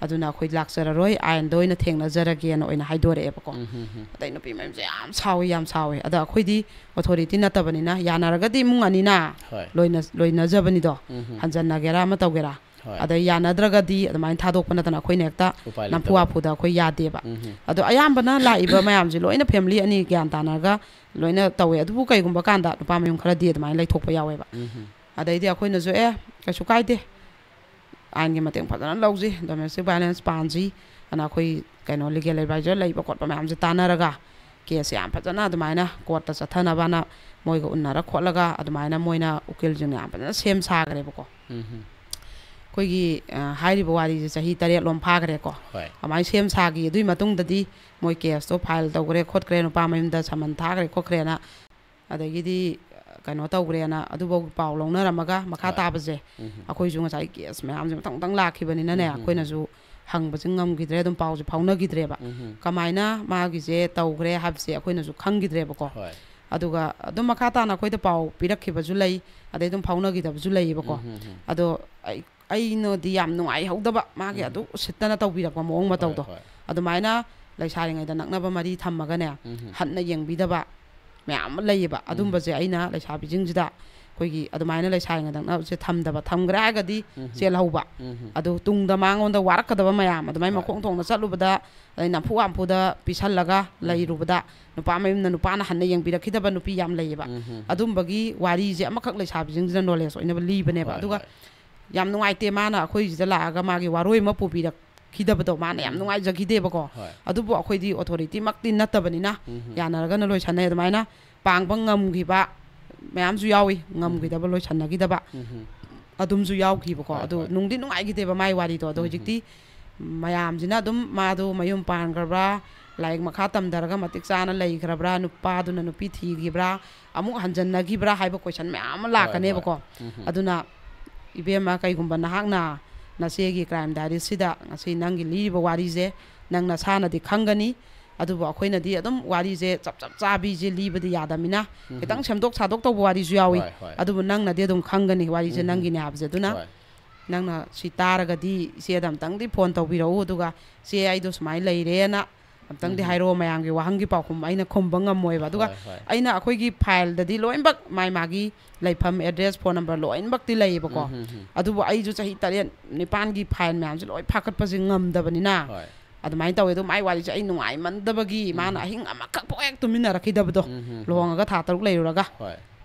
ꯑꯗꯨꯅ ꯑꯩꯈꯣꯏ ꯂꯥꯛꯆꯔꯔꯣꯏ, ꯑꯥꯏꯟꯗ ꯑꯣꯏꯅ ꯊꯦꯡꯅꯖꯔꯒꯦꯅ ꯑꯣꯏꯅ ꯍꯥꯏꯗꯣꯔꯛꯑꯦꯕꯀꯣ꯫ ꯎꯝ, ꯎꯝ, ꯎꯝ꯫ ꯑꯗꯩ ꯅꯨꯄꯤ ꯃꯌꯨꯝꯁꯦ ꯌꯥꯝ ꯁꯥꯎꯋꯤ, ꯌꯥꯝ ꯁꯥꯎꯋꯤ꯫ ꯑꯗ ꯑꯩꯈꯣꯏꯗꯤ ꯑꯣꯊꯣꯔꯤꯇꯤ ꯅꯠꯇꯕꯅꯤꯅ, ꯌꯥꯅꯔꯒꯗꯤ ꯏꯃꯨꯡ ꯑꯅꯤꯅ ꯍꯣꯏ꯫ ꯂꯣꯏꯅ-, ꯂꯣꯏꯅꯖꯕꯅꯤꯗꯣ, ꯎꯝ, ꯎꯝ꯫ ꯍꯟꯖꯟꯅꯒꯦꯔꯥ ꯑꯃ ꯇꯧꯒꯦꯔꯥ꯫ ꯍꯣꯏ꯫ ꯑꯗꯩ ꯌꯥꯅꯗ꯭ꯔꯒꯗꯤ ꯑꯗꯨꯃꯥꯏꯅ ꯊꯥꯗꯣꯛꯄ ꯅꯠꯇꯅ ꯑꯩꯈꯣꯏꯅ ꯍꯦꯛꯇ ꯎꯄꯥꯏ ꯅꯝꯐꯨ ꯂꯩꯇꯕ꯫ ꯍꯥꯐꯨꯗ ꯑꯩꯈꯣꯏ ꯌꯥꯗꯦꯕ꯫ ꯎꯝ, ꯎꯝ꯫ ꯑꯗꯣ ꯑꯌꯥꯝꯕꯅ ꯂꯥꯛꯏꯕ ꯃꯌꯥꯝꯁꯦ ꯂꯣꯏꯅ ꯐꯦꯃꯤꯂꯤ ꯑꯅꯤ ꯒ꯭ꯌꯥꯟ ꯇꯥꯅꯔꯒ ꯂꯣꯏꯅ ꯇꯧꯋꯦ꯫ ꯑꯗꯨꯕꯨ ꯀꯩꯒꯨꯝꯕ ꯀꯥꯟꯗ ꯅꯨꯄꯥ ꯃꯌꯨꯝ ꯈꯔꯗꯤ ꯑꯗꯨꯃꯥꯏꯅ ꯂꯩꯊꯣꯛꯄ ꯌꯥꯎꯋꯦꯕ꯫ ꯎꯝ, ꯎꯝ꯫ ꯑꯗꯩꯗꯤ ꯑꯩꯈꯣꯏꯅꯁꯨ, "ꯑꯦ, ꯀꯩꯁꯨ ꯀꯥꯏꯗꯦ, ꯑꯥꯏꯟꯒꯤ ꯃꯇꯦꯡ ꯐꯖꯅ ꯂꯧꯁꯤ, ꯗꯣꯃꯦꯁꯇꯤꯛ ꯚꯥꯏꯂꯦꯟꯁ ꯄꯥꯟꯁꯤ" ꯑꯅ ꯑꯩꯈꯣꯏ ꯀꯩꯅꯣ, ꯂꯤꯒꯦꯜ ꯑꯦꯗꯚꯥꯏꯖꯔ ꯂꯩꯕ ꯈꯣꯠꯄ ꯃꯌꯥꯝꯁꯦ ꯇꯥꯟꯅꯔꯒ ꯀꯦꯁꯁꯦ ꯌꯥꯝ ꯐꯖꯅ ꯑꯗꯨꯃꯥꯏꯅ ꯀꯣꯔꯠꯇ ꯆꯠꯊꯅꯕꯅ ꯃꯣꯏꯒ ꯎꯅꯔ ꯈꯣꯠꯂꯒ ꯑꯗꯨꯃꯥꯏꯅ ꯃꯣꯏꯅ ꯎꯀꯤꯜꯁꯤꯡꯅ ꯌꯥꯝ ꯐꯖꯅ ꯁꯦꯝ ꯁꯥꯈ꯭ꯔꯦꯕꯀꯣ꯫ ꯎꯝ, ꯎꯝ꯫ ꯑꯩꯈꯣꯏꯒꯤ, ꯑ, ꯍꯥꯏꯔꯤꯕ ꯋꯥꯔꯤꯁꯦ ꯆꯍꯤ ꯇꯔꯦꯠ ꯂꯣꯝ ꯐꯥꯈ꯭ꯔꯦꯀꯣ꯫ ꯍꯣꯏ꯫ ꯑꯗꯨꯃꯥꯏꯅ ꯁꯦꯝ ꯁꯥꯈꯤ꯫ ꯑꯗꯨꯒꯤ ꯃꯇꯨꯡꯗꯗꯤ ꯃꯣꯏ ꯀꯦꯁꯇꯣ ꯐꯥꯏꯜ ꯇꯧꯈ꯭ꯔꯦ ꯈꯣꯠꯈ꯭ꯔꯦ, ꯅꯨꯄꯥ ꯃꯌꯨꯝꯗ ꯁꯃꯟ ꯊꯥꯈ꯭ꯔꯦ ꯈꯣꯠꯈ꯭ꯔꯦꯅ, ꯑꯗꯒꯤꯗꯤ, ꯑ, ꯀꯩꯅꯣ ꯇꯧꯈ꯭ꯔꯦꯅ, ꯑꯗꯨꯐꯥꯎ ꯄꯥꯎ ꯂꯧꯅꯔꯝꯃꯒ ꯃꯈꯥ ꯍꯣꯏ꯫ ꯇꯥꯕꯁꯦ ꯎꯝ, ꯎꯝ꯫ ꯑꯩꯈꯣꯏꯁꯨ ꯉꯁꯥꯏ ꯀꯦꯁ ꯃꯌꯥꯝꯁꯦ ꯃꯊꯪ ꯃꯊꯪ ꯂꯥꯛꯈꯤꯕꯅꯤꯅꯅꯦ, ꯎꯝ, ꯎꯝ, ꯎꯝ꯫ ꯑꯩꯈꯣꯏꯅꯁꯨ ꯍꯪꯕꯁꯦ ꯉꯝꯈꯤꯗ꯭ꯔꯦ, ꯑꯗꯨꯝ ꯄꯥꯎꯁꯦ ꯐꯥꯎꯅꯈꯤꯗ꯭ꯔꯦꯕ꯫ ꯎꯝ, ꯎꯝ꯫ ꯀꯃꯥꯏꯅ ꯃꯥꯒꯤꯁꯦ ꯇꯧꯈ꯭ꯔꯦ ꯍꯥꯏꯕꯁꯦ ꯑꯩꯈꯣꯏꯅꯁꯨ ꯈꯪꯈꯤꯗ꯭ꯔꯦꯕꯀꯣ꯫ ꯍꯣꯏ꯫ ꯑꯗꯨꯒ ꯑꯗꯨꯝ ꯃꯈꯥ ꯇꯥꯅ ꯑꯩꯈꯣꯏꯗ ꯄꯥꯎ ꯄꯤꯔꯛꯈꯤꯕꯁꯨ ꯂꯩ, ꯑꯗꯩ ꯑꯗꯨꯝ ꯐꯥꯎꯅꯈꯤꯗꯕꯁꯨ ꯂꯩꯌꯦꯕꯀꯣ꯫ ꯎꯝ, ꯎꯝ, ꯎꯝ꯫ ꯑꯗꯣ ꯑꯩ, ꯑꯩꯅꯗꯤ ꯌꯥꯝ ꯅꯨꯡꯉꯥꯏꯍꯧꯗꯕ, ꯃꯥꯒꯤ ꯎꯝ꯫ ꯑꯗꯨ ꯎꯁꯤꯠꯇꯅ ꯇꯧꯕꯤꯔꯛꯄ ꯃꯑꯣꯡ ꯍꯣꯏ, ꯃꯇꯧꯗꯣ꯫ ꯍꯣꯏ꯫ ꯑꯗꯨꯃꯥꯏꯅ ꯂꯩꯁꯥꯔꯤꯉꯩꯗ ꯅꯛꯅꯕ ꯃꯔꯤ ꯊꯝꯃꯒꯅꯦ, ꯎꯝ꯫ ꯍꯟꯅ ꯌꯦꯡꯕꯤꯗꯕ ꯃꯌꯥꯝ ꯑꯃ ꯂꯩꯌꯦꯕ꯫ ꯎꯝ꯫ ꯑꯗꯨꯝꯕꯁꯦ ꯑꯩꯅ ꯂꯩꯁꯥꯕꯤꯁꯤꯡꯁꯤꯗ, ꯑꯩꯈꯣꯏꯒꯤ ꯑꯗꯨꯃꯥꯏꯅ ꯂꯩꯁꯥꯔꯤꯉꯩꯗ ꯅꯛꯅꯕꯁꯦ ꯊꯝꯗꯕ, ꯊꯝꯈ꯭ꯔꯦ ꯍꯥꯏꯔꯒꯗꯤ ꯎꯝ꯫ ꯆꯦꯜꯍꯧꯕ꯫ ꯎꯝ꯫ ꯑꯗꯨ ꯇꯨꯡꯗ ꯃꯉꯣꯟꯗ ꯋꯥꯔꯛꯀꯗꯕ ꯃꯌꯥꯝ, ꯑꯗꯨꯃꯥꯏꯅ ꯍꯣꯏ꯫ ꯃꯈꯣꯡ ꯊꯣꯡꯅ ꯆꯠꯂꯨꯕꯗ, ꯑꯗꯩ ꯅꯝꯐꯨ ꯍꯥꯝꯐꯨꯗ ꯄꯤꯁꯜꯂꯒ ꯎꯝ꯫ ꯂꯩꯔꯨꯕꯗ, ꯅꯨꯄꯥ ꯃꯌꯨꯝꯅ ꯅꯨꯄꯥꯅ ꯍꯟꯅ ꯌꯦꯡꯕꯤꯔꯛꯈꯤꯗꯕ ꯅꯨꯄꯤ ꯌꯥꯝ ꯂꯩꯌꯦꯕ꯫ ꯎꯝ꯫ ꯑꯗꯨꯝꯕꯒꯤ ꯋꯥꯔꯤꯁꯦ ꯑꯃꯈꯛ ꯂꯩꯁꯥꯕꯤꯁꯤꯡꯁꯤꯗ ꯅꯣꯂꯦꯖ ꯑꯣꯏꯅꯕ ꯂꯤꯕꯅꯦꯕ꯫ ꯍꯣꯏ, ꯑꯗꯨꯒ ꯍꯣꯏ꯫ ꯌꯥꯝ ꯅꯨꯡꯉꯥꯏꯇꯦ, ꯃꯥꯅ ꯑꯩꯈꯣꯏ ꯁꯤꯗ ꯂꯥꯛꯑꯒ ꯃꯥꯒꯤ ꯋꯥꯔꯣꯏ ꯑꯃ ꯄꯨꯕꯤꯔꯛꯈꯤꯗꯕꯗꯣ ꯃꯥꯅ ꯌꯥꯝ ꯎꯝ꯫ ꯅꯨꯡꯉꯥꯏꯖꯈꯤꯗꯦꯕꯀꯣ꯫ ꯍꯣꯏ꯫ ꯑꯗꯨꯕꯨ ꯑꯩꯈꯣꯏꯗꯤ ꯑꯣꯊꯣꯔꯤꯇꯤꯃꯛꯇꯤ ꯅꯠꯇꯕꯅꯤꯅ ꯎꯝ꯫ ꯌꯥꯅꯔꯒꯅ ꯂꯣꯏꯁꯟꯅꯩ꯫ ꯑꯗꯨꯃꯥꯏꯅ ꯄꯥꯡꯕ ꯉꯝꯈꯤꯕ ꯃꯌꯥꯝꯁꯨ ꯌꯥꯎꯏ, ꯉꯝꯈꯤꯗꯕ, ꯂꯣꯏꯁꯟꯅꯈꯤꯗꯕ꯫ ꯎꯝ꯫ ꯑꯗꯨꯝꯁꯨ ꯌꯥꯎꯈꯤꯕꯀꯣ꯫ ꯍꯣꯏ, ꯑꯗꯨ ꯍꯣꯏ꯫ ꯅꯨꯡꯗꯤ ꯅꯨꯡꯉꯥꯏꯈꯤꯗꯦꯕ ꯃꯥꯏ ꯋꯥꯔꯤꯗꯣ꯫ ꯑꯗꯣ ꯎꯝ꯫ ꯍꯧꯖꯤꯛꯇꯤ ꯃꯌꯥꯝꯁꯤꯅ ꯑꯗꯨꯝ ꯃꯥꯗꯣ ꯃꯌꯨꯝ ꯄꯥꯟꯈ꯭ꯔꯕ꯭ꯔꯥ, ꯂꯥꯏꯔꯤꯛ ꯃꯈꯥ ꯇꯝꯊꯔꯒ ꯃꯇꯤꯛ ꯆꯥꯅ ꯂꯩꯈ꯭ꯔꯕ꯭ꯔꯥ, ꯅꯨꯄꯥꯗꯨꯅ ꯅꯨꯄꯤ ꯊꯤꯈꯤꯕ꯭ꯔꯥ, ꯑꯃꯨꯛ ꯍꯟꯖꯟꯅꯈꯤꯕ꯭ꯔꯥ ꯍꯥꯏꯕ ꯀꯣꯏꯁꯟ ꯃꯌꯥꯝ ꯑꯃ ꯍꯣꯏ, ꯂꯥꯛꯀꯅꯦꯕꯀꯣ꯫ ꯍꯣꯏ꯫ ꯎꯝ꯫ ꯑꯗꯨꯅ ꯏꯕꯦꯝꯃ, ꯀꯩꯒꯨꯝꯕ ꯅꯍꯥꯛꯅ ꯅꯆꯦꯒꯤ ꯀ꯭ꯔꯥꯏꯝ ꯗꯥꯏꯔꯤꯁꯤꯗ ꯉꯁꯤ ꯅꯪꯒꯤ ꯂꯤꯔꯤꯕ ꯋꯥꯔꯤꯁꯦ ꯅꯪ ꯅꯁꯥꯅꯗꯤ ꯈꯪꯒꯅꯤ, ꯑꯗꯨꯕꯨ ꯑꯩꯈꯣꯏꯅꯗꯤ ꯑꯗꯨꯝ ꯋꯥꯔꯤꯁꯦ ꯆꯞ ꯆꯞ ꯆꯥꯕꯤꯁꯦ ꯂꯤꯕꯗꯤ ꯌꯥꯗꯕꯅꯤꯅ ꯎꯝ꯫ ꯈꯤꯇꯪ ꯁꯦꯝꯗꯣꯛ ꯁꯥꯗꯣꯛ ꯇꯧꯕ ꯋꯥꯔꯤꯁꯨ ꯌꯥꯎꯏ꯫ ꯍꯣꯏ, ꯍꯣꯏ꯫ ꯑꯗꯨꯕꯨ ꯅꯪꯅꯗꯤ ꯑꯗꯨꯝ ꯈꯪꯒꯅꯤ ꯋꯥꯔꯤꯁꯦ ꯎꯝ꯫ ꯅꯪꯒꯤꯅꯦ ꯍꯥꯏꯕꯁꯦ꯫ ꯑꯗꯨꯅ ꯍꯣꯏ꯫ ꯅꯪꯅ ꯁꯤ ꯇꯥꯔꯒꯗꯤ ꯏꯆꯦꯗ ꯑꯝꯇꯪꯗꯤ ꯐꯣꯟ ꯇꯧꯕꯤꯔꯛꯎ, ꯑꯗꯨꯒ "ꯆꯦ, ꯑꯩꯗꯣ ꯁꯨꯃꯥꯏꯅ ꯂꯩꯔꯦꯅ ꯑꯝꯇꯪꯗꯤ ꯎꯝ꯫ ꯍꯥꯏꯔꯛꯑꯣ", ꯃꯌꯥꯝꯒꯤ ꯋꯥꯍꯪꯒꯤ ꯄꯥꯎꯈꯨꯝ ꯑꯩꯅ ꯈꯨꯝꯕ ꯉꯝꯃꯣꯏꯕ꯫ ꯑꯗꯨꯒ ꯍꯣꯏ, ꯍꯣꯏ꯫ ꯑꯩꯅ ꯑꯩꯈꯣꯏꯒꯤ ꯐꯥꯏꯜꯗꯗꯤ ꯂꯣꯏꯅꯃꯛ ꯃꯥꯏ ꯃꯥꯒꯤ ꯂꯩꯐꯝ, ꯑꯦꯗ꯭ꯔꯦꯁ, ꯐꯣꯟ ꯅꯝꯕꯔ ꯂꯣꯏꯅꯃꯛꯇꯤ ꯂꯩꯌꯦꯕꯀꯣ꯫ ꯎꯝ, ꯎꯝ, ꯎꯝ꯫ ꯑꯗꯨꯕꯨ ꯑꯩꯁꯨ ꯆꯍꯤ ꯇꯔꯦꯠ ꯅꯤꯄꯥꯟꯒꯤ ꯐꯥꯏꯜ ꯃꯌꯥꯝꯁꯦ ꯂꯣꯏ ꯐꯥꯀꯠꯄꯁꯦ ꯉꯝꯗꯕꯅꯤꯅ, ꯍꯣꯏ꯫ ꯑꯗꯨꯃꯥꯏꯅ ꯇꯧꯋꯦ꯫ ꯑꯗꯣ ꯃꯥꯏ ꯋꯥꯔꯤꯁꯦ ꯑꯩ ꯅꯨꯡꯉꯥꯏꯃꯟꯗꯕꯒꯤ ꯃꯥꯅ ꯎꯝ꯫ ꯑꯍꯤꯡ ꯑꯃꯈꯛ ꯐꯥꯎ ꯍꯦꯛ ꯇꯨꯃꯤꯟꯅꯔꯛꯈꯤꯗꯕꯗꯣ, ꯎꯝ, ꯎꯝ, ꯎꯝ꯫ ꯂꯨꯍꯣꯡꯉꯒ ꯊꯥ ꯇꯔꯨꯛ ꯂꯩꯔꯨꯔꯒ꯫ ꯍꯣꯏ꯫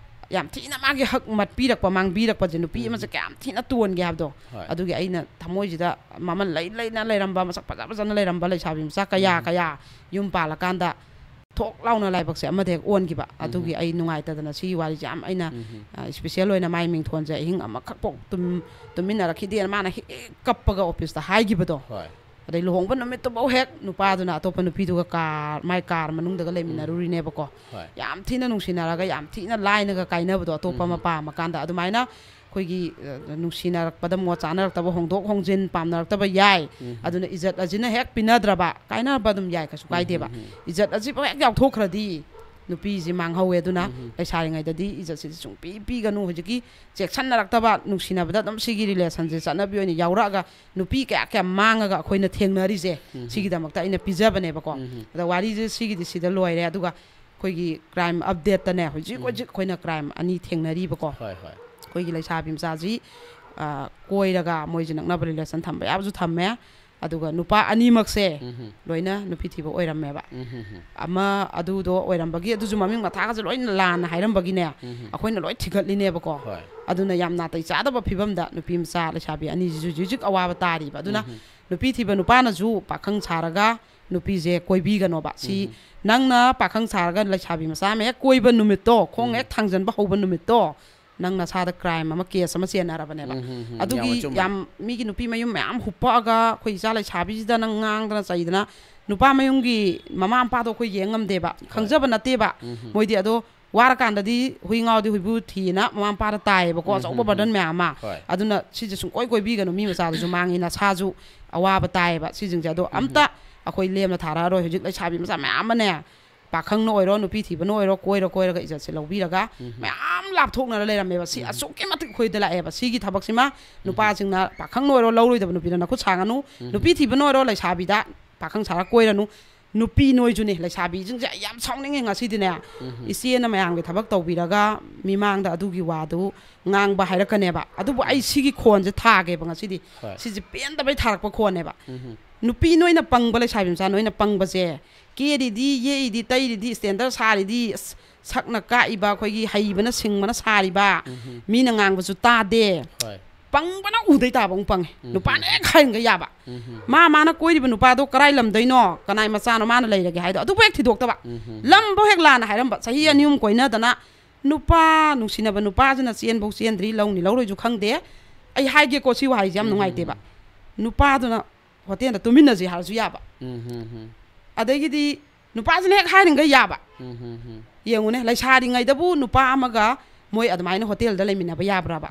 ꯌꯥꯝ ꯊꯤꯅ ꯃꯥꯒꯤ ꯍꯛ ꯃꯠꯄꯤꯔꯛꯄ, ꯃꯥꯡꯕꯤꯔꯛꯄꯁꯦ ꯅꯨꯄꯤ ꯎꯝ꯫ ꯑꯃꯁꯦ ꯀꯌꯥꯝ ꯊꯤꯅ ꯇꯣꯟꯒꯦ ꯍꯥꯏꯕꯗꯣ꯫ ꯍꯣꯏ꯫ ꯑꯗꯨꯒꯤ ꯑꯩꯅ ꯊꯃꯣꯏꯁꯤꯗ ꯃꯃꯜ ꯂꯩ ꯂꯩꯅ ꯂꯩꯔꯝꯕ, ꯃꯁꯛ ꯐꯖ ꯐꯖꯅ ꯂꯩꯔꯝꯕ ꯂꯩꯁꯥꯕꯤ ꯃꯆꯥ ꯀꯌꯥ ꯎꯝ꯫ ꯀꯌꯥ ꯌꯨꯝ ꯄꯥꯜꯂꯀꯥꯟꯗ ꯊꯣꯛ ꯂꯥꯎꯅ ꯂꯥꯏꯕꯛꯁꯦ ꯑꯃꯗ ꯍꯦꯛ ꯑꯣꯟꯈꯤꯕ꯫ ꯎꯝ꯫ ꯑꯗꯨꯒꯤ ꯑꯩ ꯅꯨꯡꯉꯥꯏꯇꯗꯅ ꯁꯤꯒꯤ ꯋꯥꯔꯤꯁꯦ ꯌꯥꯝ ꯑꯩꯅ, ꯎꯝ꯫ ꯑ, ꯏꯁꯄꯤꯁꯦꯜ ꯑꯣꯏꯅ ꯃꯥꯏ ꯃꯤꯡꯊꯣꯟꯁꯦ ꯑꯍꯤꯡ ꯑꯃꯈꯛ ꯐꯥꯎ ꯇꯨꯝ-, ꯇꯨꯝꯃꯤꯟꯅꯔꯛꯈꯤꯗꯦꯅ ꯃꯥꯅ ꯍꯦꯛ ꯍꯦꯛ ꯀꯞꯄꯒ ꯑꯣꯐꯤꯁꯇ ꯍꯥꯏꯈꯤꯕꯗꯣ꯫ ꯍꯣꯏ꯫ ꯑꯗꯩ ꯂꯨꯍꯣꯡꯕ ꯅꯨꯃꯤꯠꯇꯨꯐꯥꯎ ꯍꯦꯛ ꯅꯨꯄꯥꯗꯨꯅ ꯑꯇꯣꯞꯄ ꯅꯨꯄꯤꯗꯨꯒ ꯀꯥꯔ, ꯃꯥꯏ ꯀꯥꯔ ꯃꯅꯨꯡꯗꯒ ꯂꯩꯃꯤꯟꯅꯔꯨꯔꯤꯅꯦꯕꯀꯣ꯫ ꯍꯣꯏ꯫ ꯌꯥꯝ ꯊꯤꯅ ꯅꯨꯡꯁꯤꯅꯔꯒ, ꯌꯥꯝ ꯊꯤꯅ ꯂꯥꯏꯅꯒ ꯀꯥꯏꯅꯕꯗꯣ, ꯑꯇꯣꯞꯄ ꯎꯝ꯫ ꯑꯃ ꯄꯥꯝꯃꯀꯥꯟꯗ꯫ ꯑꯗꯨꯃꯥꯏꯅ ꯑꯩꯈꯣꯏꯒꯤ, ꯑ, ꯅꯨꯡꯁꯤꯅꯔꯛꯄꯗ ꯃꯣꯠ ꯆꯥꯅꯔꯛꯇꯕ, ꯍꯣꯡꯗꯣꯛ ꯍꯣꯡꯖꯤꯟ ꯄꯥꯝꯅꯔꯛꯇꯕ ꯌꯥꯏ꯫ ꯎꯝ꯫ ꯑꯗꯨꯅ ꯏꯖꯠ ꯑꯁꯤꯅ ꯍꯦꯛ ꯄꯤꯅꯗ꯭ꯔꯕ, ꯀꯥꯏꯅꯕ ꯑꯗꯨꯝ ꯌꯥꯏ, ꯀꯩꯁꯨ ꯀꯥꯏꯗꯦꯕ꯫ ꯎꯝ, ꯎꯝ, ꯎꯝ꯫ ꯏꯖꯠ ꯑꯁꯤꯐꯥꯎ ꯍꯦꯛ ꯌꯥꯎꯊꯣꯛꯈ꯭ꯔꯗꯤ ꯅꯨꯄꯤꯁꯤ ꯃꯥꯡꯍꯧꯋꯦ꯫ ꯑꯗꯨꯅ ꯎꯝ꯫ ꯂꯩꯁꯥꯔꯤꯉꯩꯗꯗꯤ ꯏꯖꯠꯁꯤꯗꯤ ꯁꯨꯡꯄꯤ ꯄꯤꯒꯅꯨ꯫ ꯍꯧꯖꯤꯛꯀꯤ ꯆꯦꯛꯁꯤꯟꯅꯔꯛꯇꯕ, ꯅꯨꯡꯁꯤꯅꯕꯗ ꯑꯗꯨꯝ ꯁꯤꯒꯤ ꯔꯤꯂꯦꯁꯟꯁꯦ ꯆꯠꯅꯕꯤ ꯑꯣꯏꯅ ꯌꯥꯎꯔꯛꯑꯒ ꯅꯨꯄꯤ ꯀꯌꯥ ꯀꯌꯥ ꯃꯥꯡꯉꯒ ꯑꯩꯈꯣꯏꯅ ꯊꯦꯡꯅꯔꯤꯁꯦ, ꯎꯝ꯫ ꯁꯤꯒꯤꯗꯃꯛꯇ ꯑꯩꯅ ꯄꯤꯖꯕꯅꯦꯕꯀꯣ꯫ ꯎꯝ꯫ ꯑꯗ ꯋꯥꯔꯤꯁꯦ ꯁꯤꯒꯤꯗꯤ ꯁꯤꯗ ꯂꯣꯏꯔꯦ꯫ ꯑꯗꯨꯒ ꯑꯩꯈꯣꯏꯒꯤ ꯀ꯭ꯔꯥꯏꯝ ꯑꯞꯗꯦꯠꯇꯅꯦ, ꯍꯧꯖꯤꯛ ꯎꯝ꯫ ꯍꯧꯖꯤꯛ ꯑꯩꯈꯣꯏꯅ ꯀ꯭ꯔꯥꯏꯝ ꯑꯅꯤ ꯊꯦꯡꯅꯔꯤꯕꯀꯣ꯫ ꯍꯣꯏ, ꯍꯣꯏ꯫ ꯑꯩꯈꯣꯏꯒꯤ ꯂꯩꯁꯥꯕꯤ ꯃꯆꯥꯁꯤ, ꯑ, ꯀꯣꯏꯔꯒ ꯃꯣꯏꯁꯦ ꯅꯛꯅꯕ ꯔꯤꯂꯦꯁꯟ ꯊꯝꯕ ꯌꯥꯕꯁꯨ ꯊꯝꯃꯦ꯫ ꯑꯗꯨꯒ ꯅꯨꯄꯥ ꯑꯅꯤꯃꯛꯁꯦ ꯎꯝ꯫ ꯂꯣꯏꯅ ꯅꯨꯄꯤ ꯊꯤꯕ ꯑꯣꯏꯔꯝꯃꯦꯕ꯫ ꯎꯝ꯫ ꯑꯃ ꯑꯗꯨꯗꯣ ꯑꯣꯏꯔꯝꯕꯒꯤ, ꯑꯗꯨꯁꯨ ꯃꯃꯤꯡ ꯃꯊꯥꯒꯁꯦ ꯂꯣꯏꯅ ꯂꯥꯟꯅ ꯍꯥꯏꯔꯝꯕꯒꯤꯅꯦ, ꯎꯝ꯫ ꯑꯩꯈꯣꯏꯅ ꯂꯣꯏ ꯊꯤꯒꯠꯂꯤꯅꯦꯕꯀꯣ꯫ ꯍꯣꯏ꯫ ꯑꯗꯨꯅ ꯌꯥꯝ ꯅꯥꯇꯩ ꯆꯥꯗꯕ ꯐꯤꯕꯝꯗ ꯅꯨꯄꯤ ꯃꯆꯥ ꯂꯩꯁꯥꯕꯤ ꯑꯅꯤꯁꯤꯁꯨ ꯍꯧꯖꯤꯛ ꯍꯧꯖꯤꯛ ꯑꯋꯥꯕ ꯇꯥꯔꯤꯕ꯫ ꯑꯗꯨꯅ ꯎꯝ꯫ ꯅꯨꯄꯤ ꯊꯤꯕ ꯅꯨꯄꯥꯅꯁꯨ ꯄꯥꯈꯪ ꯁꯥꯔꯒ ꯅꯨꯄꯤꯁꯦ ꯀꯣꯏꯕꯤꯒꯅꯣꯕ꯫ ꯁꯤ ꯎꯝ꯫ ꯅꯪꯅ ꯄꯥꯈꯪ ꯁꯥꯔꯒ ꯂꯩꯁꯥꯕꯤ ꯃꯆꯥ ꯑꯃ ꯍꯦꯛ ꯀꯣꯏꯕ ꯅꯨꯃꯤꯠꯇꯣ, ꯈꯣꯡ ꯎꯝ꯫ ꯍꯦꯛ ꯊꯥꯡꯖꯟꯕ ꯍꯧꯕ ꯅꯨꯃꯤꯠꯇꯣ, ꯅꯪ ꯅꯁꯥꯗ ꯀ꯭ꯔꯥꯏꯝ ꯑꯃ, ꯀꯦꯁ ꯑꯃ ꯆꯦꯟꯅꯔꯕꯅꯦꯕ꯫ ꯎꯝ, ꯎꯝ, ꯎꯝ, ꯑꯗꯨꯒꯤ ꯌꯥꯝꯅ ꯆꯨꯝꯕ꯫ ꯌꯥꯝ ꯃꯤꯒꯤ ꯅꯨꯄꯤ ꯃꯌꯨꯝ ꯃꯌꯥꯝ ꯍꯨꯞꯄꯛꯑꯒ ꯑꯩꯈꯣꯏ ꯏꯆꯥ ꯂꯩꯁꯥꯕꯤꯁꯤꯗ ꯅꯪ ꯉꯥꯡꯗꯅ ꯆꯩꯗꯅ, ꯅꯨꯄꯥ ꯃꯌꯨꯝꯒꯤ ꯃꯃꯥ ꯃꯄꯥꯗꯣ ꯑꯩꯈꯣꯏ ꯌꯦꯡ ꯉꯝꯗꯦꯕ, ꯈꯪꯖꯕ ꯅꯠꯇꯦꯕ꯫ ꯎꯝ, ꯎꯝ꯫ ꯃꯣꯏꯗꯤ ꯑꯗꯣ ꯋꯥꯔꯀꯥꯟꯗꯗꯤ "ꯍꯨꯏ ꯉꯥꯎꯗꯤ ꯍꯨꯏꯕꯨ ꯊꯤꯅ" ꯃꯃꯥ ꯃꯄꯥꯗ ꯇꯥꯏꯌꯦꯕꯀꯣ, ꯎꯝ, ꯑꯆꯧꯕ ꯎꯝ, ꯕꯔꯗꯟ ꯎꯝ꯫ ꯃꯌꯥꯝ ꯑꯃ꯫ ꯍꯣꯏ꯫ ꯑꯗꯨꯅ ꯁꯤꯁꯦ ꯁꯨꯡꯀꯣꯏ ꯀꯣꯏꯕꯤꯒꯅꯨ, ꯃꯤ ꯃꯆꯥꯗꯨꯁꯨ ꯃꯥꯡꯉꯤ, ꯅꯁꯥꯁꯨ ꯑꯋꯥꯕ ꯇꯥꯏꯌꯦꯕ ꯁꯤꯁꯤꯡꯁꯦ꯫ ꯑꯗꯣ ꯑꯝꯇ ꯑꯩꯈꯣꯏ ꯂꯦꯝꯅ ꯊꯥꯔꯛꯑꯔꯣꯏ꯫ ꯍꯧꯖꯤꯛ ꯂꯩꯁꯥꯕꯤ ꯃꯆꯥ ꯃꯌꯥꯝ ꯑꯃꯅꯦ, ꯄꯥꯈꯪꯅ ꯑꯣꯏꯔꯣ, ꯅꯨꯄꯤ ꯊꯤꯕꯅ ꯑꯣꯏꯔꯣ, ꯀꯣꯏꯔ ꯀꯣꯏꯔꯒ ꯏꯖꯠꯁꯦ ꯂꯧꯕꯤꯔꯒ ꯃꯌꯥꯝ ꯂꯥꯞꯊꯣꯛꯅꯔ ꯂꯩꯔꯝꯃꯦꯕ꯫ ꯁꯤ ꯑꯁꯨꯛꯀꯤ ꯃꯇꯤꯛ ꯑꯩꯈꯣꯏꯗ ꯂꯥꯛꯑꯦꯕ꯫ ꯁꯤꯒꯤ ꯊꯕꯛꯁꯤꯃ ꯅꯨꯄꯥꯁꯤꯡꯅ, ꯄꯥꯈꯪꯅ ꯑꯣꯏꯔꯣ, ꯂꯧꯔꯣꯏꯗꯕ ꯅꯨꯄꯤꯗ ꯅꯈꯨꯠ ꯁꯥꯡꯉꯅꯨ, ꯅꯨꯄꯤ ꯊꯤꯕꯅ ꯑꯣꯏꯔꯣ, ꯂꯩꯁꯥꯕꯤꯗ ꯄꯥꯈꯪ ꯁꯥꯔ ꯀꯣꯏꯔꯅꯨ, ꯅꯨꯄꯤ ꯅꯣꯏꯁꯨꯅꯦ, ꯂꯩꯁꯥꯕꯤꯁꯤꯡꯁꯦ꯫ ꯑꯩ ꯌꯥꯝ ꯁꯥꯎꯅꯤꯡꯉꯦ ꯉꯁꯤꯗꯤꯅꯦ꯫ ꯏꯆꯦꯅ ꯃꯌꯥꯝꯒꯤ ꯊꯕꯛ ꯇꯧꯕꯤꯔꯒ ꯃꯤꯃꯥꯡꯗ ꯑꯗꯨꯒꯤ ꯋꯥꯗꯨ ꯉꯥꯡꯕ ꯍꯥꯏꯔꯛꯀꯅꯦꯕ꯫ ꯑꯗꯨꯕꯨ ꯑꯩ ꯁꯤꯒꯤ ꯈꯣꯟꯁꯦ ꯊꯥꯒꯦꯕ ꯉꯁꯤꯗꯤ꯫ ꯍꯣꯏ꯫ ꯁꯤꯁꯦ ꯄꯦꯟꯗꯕꯩ ꯊꯥꯔꯛꯄ ꯈꯣꯟꯅꯦꯕ꯫ ꯅꯨꯄꯤ ꯅꯣꯏꯅ ꯄꯪꯕ, ꯂꯩꯁꯥꯕꯤ ꯃꯆꯥ ꯅꯣꯏꯅ ꯄꯪꯕꯁꯦ, ꯀꯦꯔꯤꯗꯤ, ꯌꯦꯛꯏꯗꯤ, ꯇꯩꯔꯤꯗꯤ, ꯏꯁꯇꯦꯟꯗꯔ ꯁꯥꯔꯤꯗꯤ, ꯑꯁ, ꯁꯛꯅ ꯀꯥꯛꯏꯕ, ꯑꯩꯈꯣꯏꯒꯤ ꯍꯩꯕꯅ ꯁꯤꯡꯕꯅ ꯁꯥꯔꯤꯕ, ꯃꯤꯅ ꯉꯥꯡꯕꯁꯨ ꯇꯥꯗꯦ꯫ ꯍꯣꯏ꯫ ꯄꯪꯕꯅ ꯎꯗꯩ ꯇꯥꯕ ꯑꯃꯨꯛ ꯄꯪꯉꯦ꯫ ꯅꯨꯄꯥꯅ ꯍꯦꯛ ꯍꯥꯏꯔꯤꯉꯩ ꯌꯥꯕ꯫ ꯃꯥ, ꯃꯥꯅ ꯀꯣꯏꯔꯤꯕ ꯅꯨꯄꯥꯗꯣ ꯀꯔꯥꯏ ꯂꯝꯗꯩꯅꯣ, ꯀꯅꯥꯏ ꯃꯆꯥꯅꯣ ꯃꯥꯅ ꯂꯩꯔꯒꯦ ꯍꯥꯏꯗꯣ, ꯑꯗꯨꯕꯨ ꯍꯦꯛ ꯊꯤꯗꯣꯛꯇꯕ꯫ ꯂꯝꯕꯨ ꯍꯦꯛ ꯂꯥꯟꯅ ꯍꯥꯏꯔꯝꯕ꯫ ꯆꯍꯤ ꯑꯅꯤ ꯑꯍꯨꯝ ꯀꯣꯏꯅꯗꯅ ꯅꯨꯄꯥ, ꯅꯨꯡꯁꯤꯅꯕ ꯅꯨꯄꯥꯁꯤꯅ ꯆꯦꯟꯐꯧ ꯆꯦꯟꯗ꯭ꯔꯤ, ꯂꯧꯅꯤ ꯂꯧꯔꯣꯏꯁꯨ ꯈꯪꯗꯦ꯫ ꯑꯩ ꯍꯥꯏꯒꯦꯀꯣ, ꯁꯤ ꯋꯥꯍꯩꯁꯦ ꯌꯥꯝ ꯅꯨꯡꯉꯥꯏꯇꯦꯕ꯫ ꯅꯨꯄꯥꯗꯨꯅ ꯍꯣꯇꯦꯜꯗ ꯇꯨꯃꯤꯟꯅꯁꯤ ꯍꯥꯏꯔꯁꯨ ꯌꯥꯕ꯫ ꯑꯗꯒꯤꯗꯤ ꯅꯨꯄꯥꯁꯤꯅ ꯍꯦꯛ ꯍꯥꯏꯔꯤꯉꯩ ꯌꯥꯕ꯫ ꯌꯦꯡꯉꯨꯅꯦ, ꯂꯩꯁꯥꯔꯤꯉꯩꯗꯕꯨ ꯅꯨꯄꯥ ꯑꯃꯒ ꯃꯣꯏ ꯑꯗꯨꯃꯥꯏꯅ ꯍꯣꯇꯦꯜꯗ ꯂꯩꯃꯤꯟꯅꯕ ꯌꯥꯕ꯭ꯔꯕ?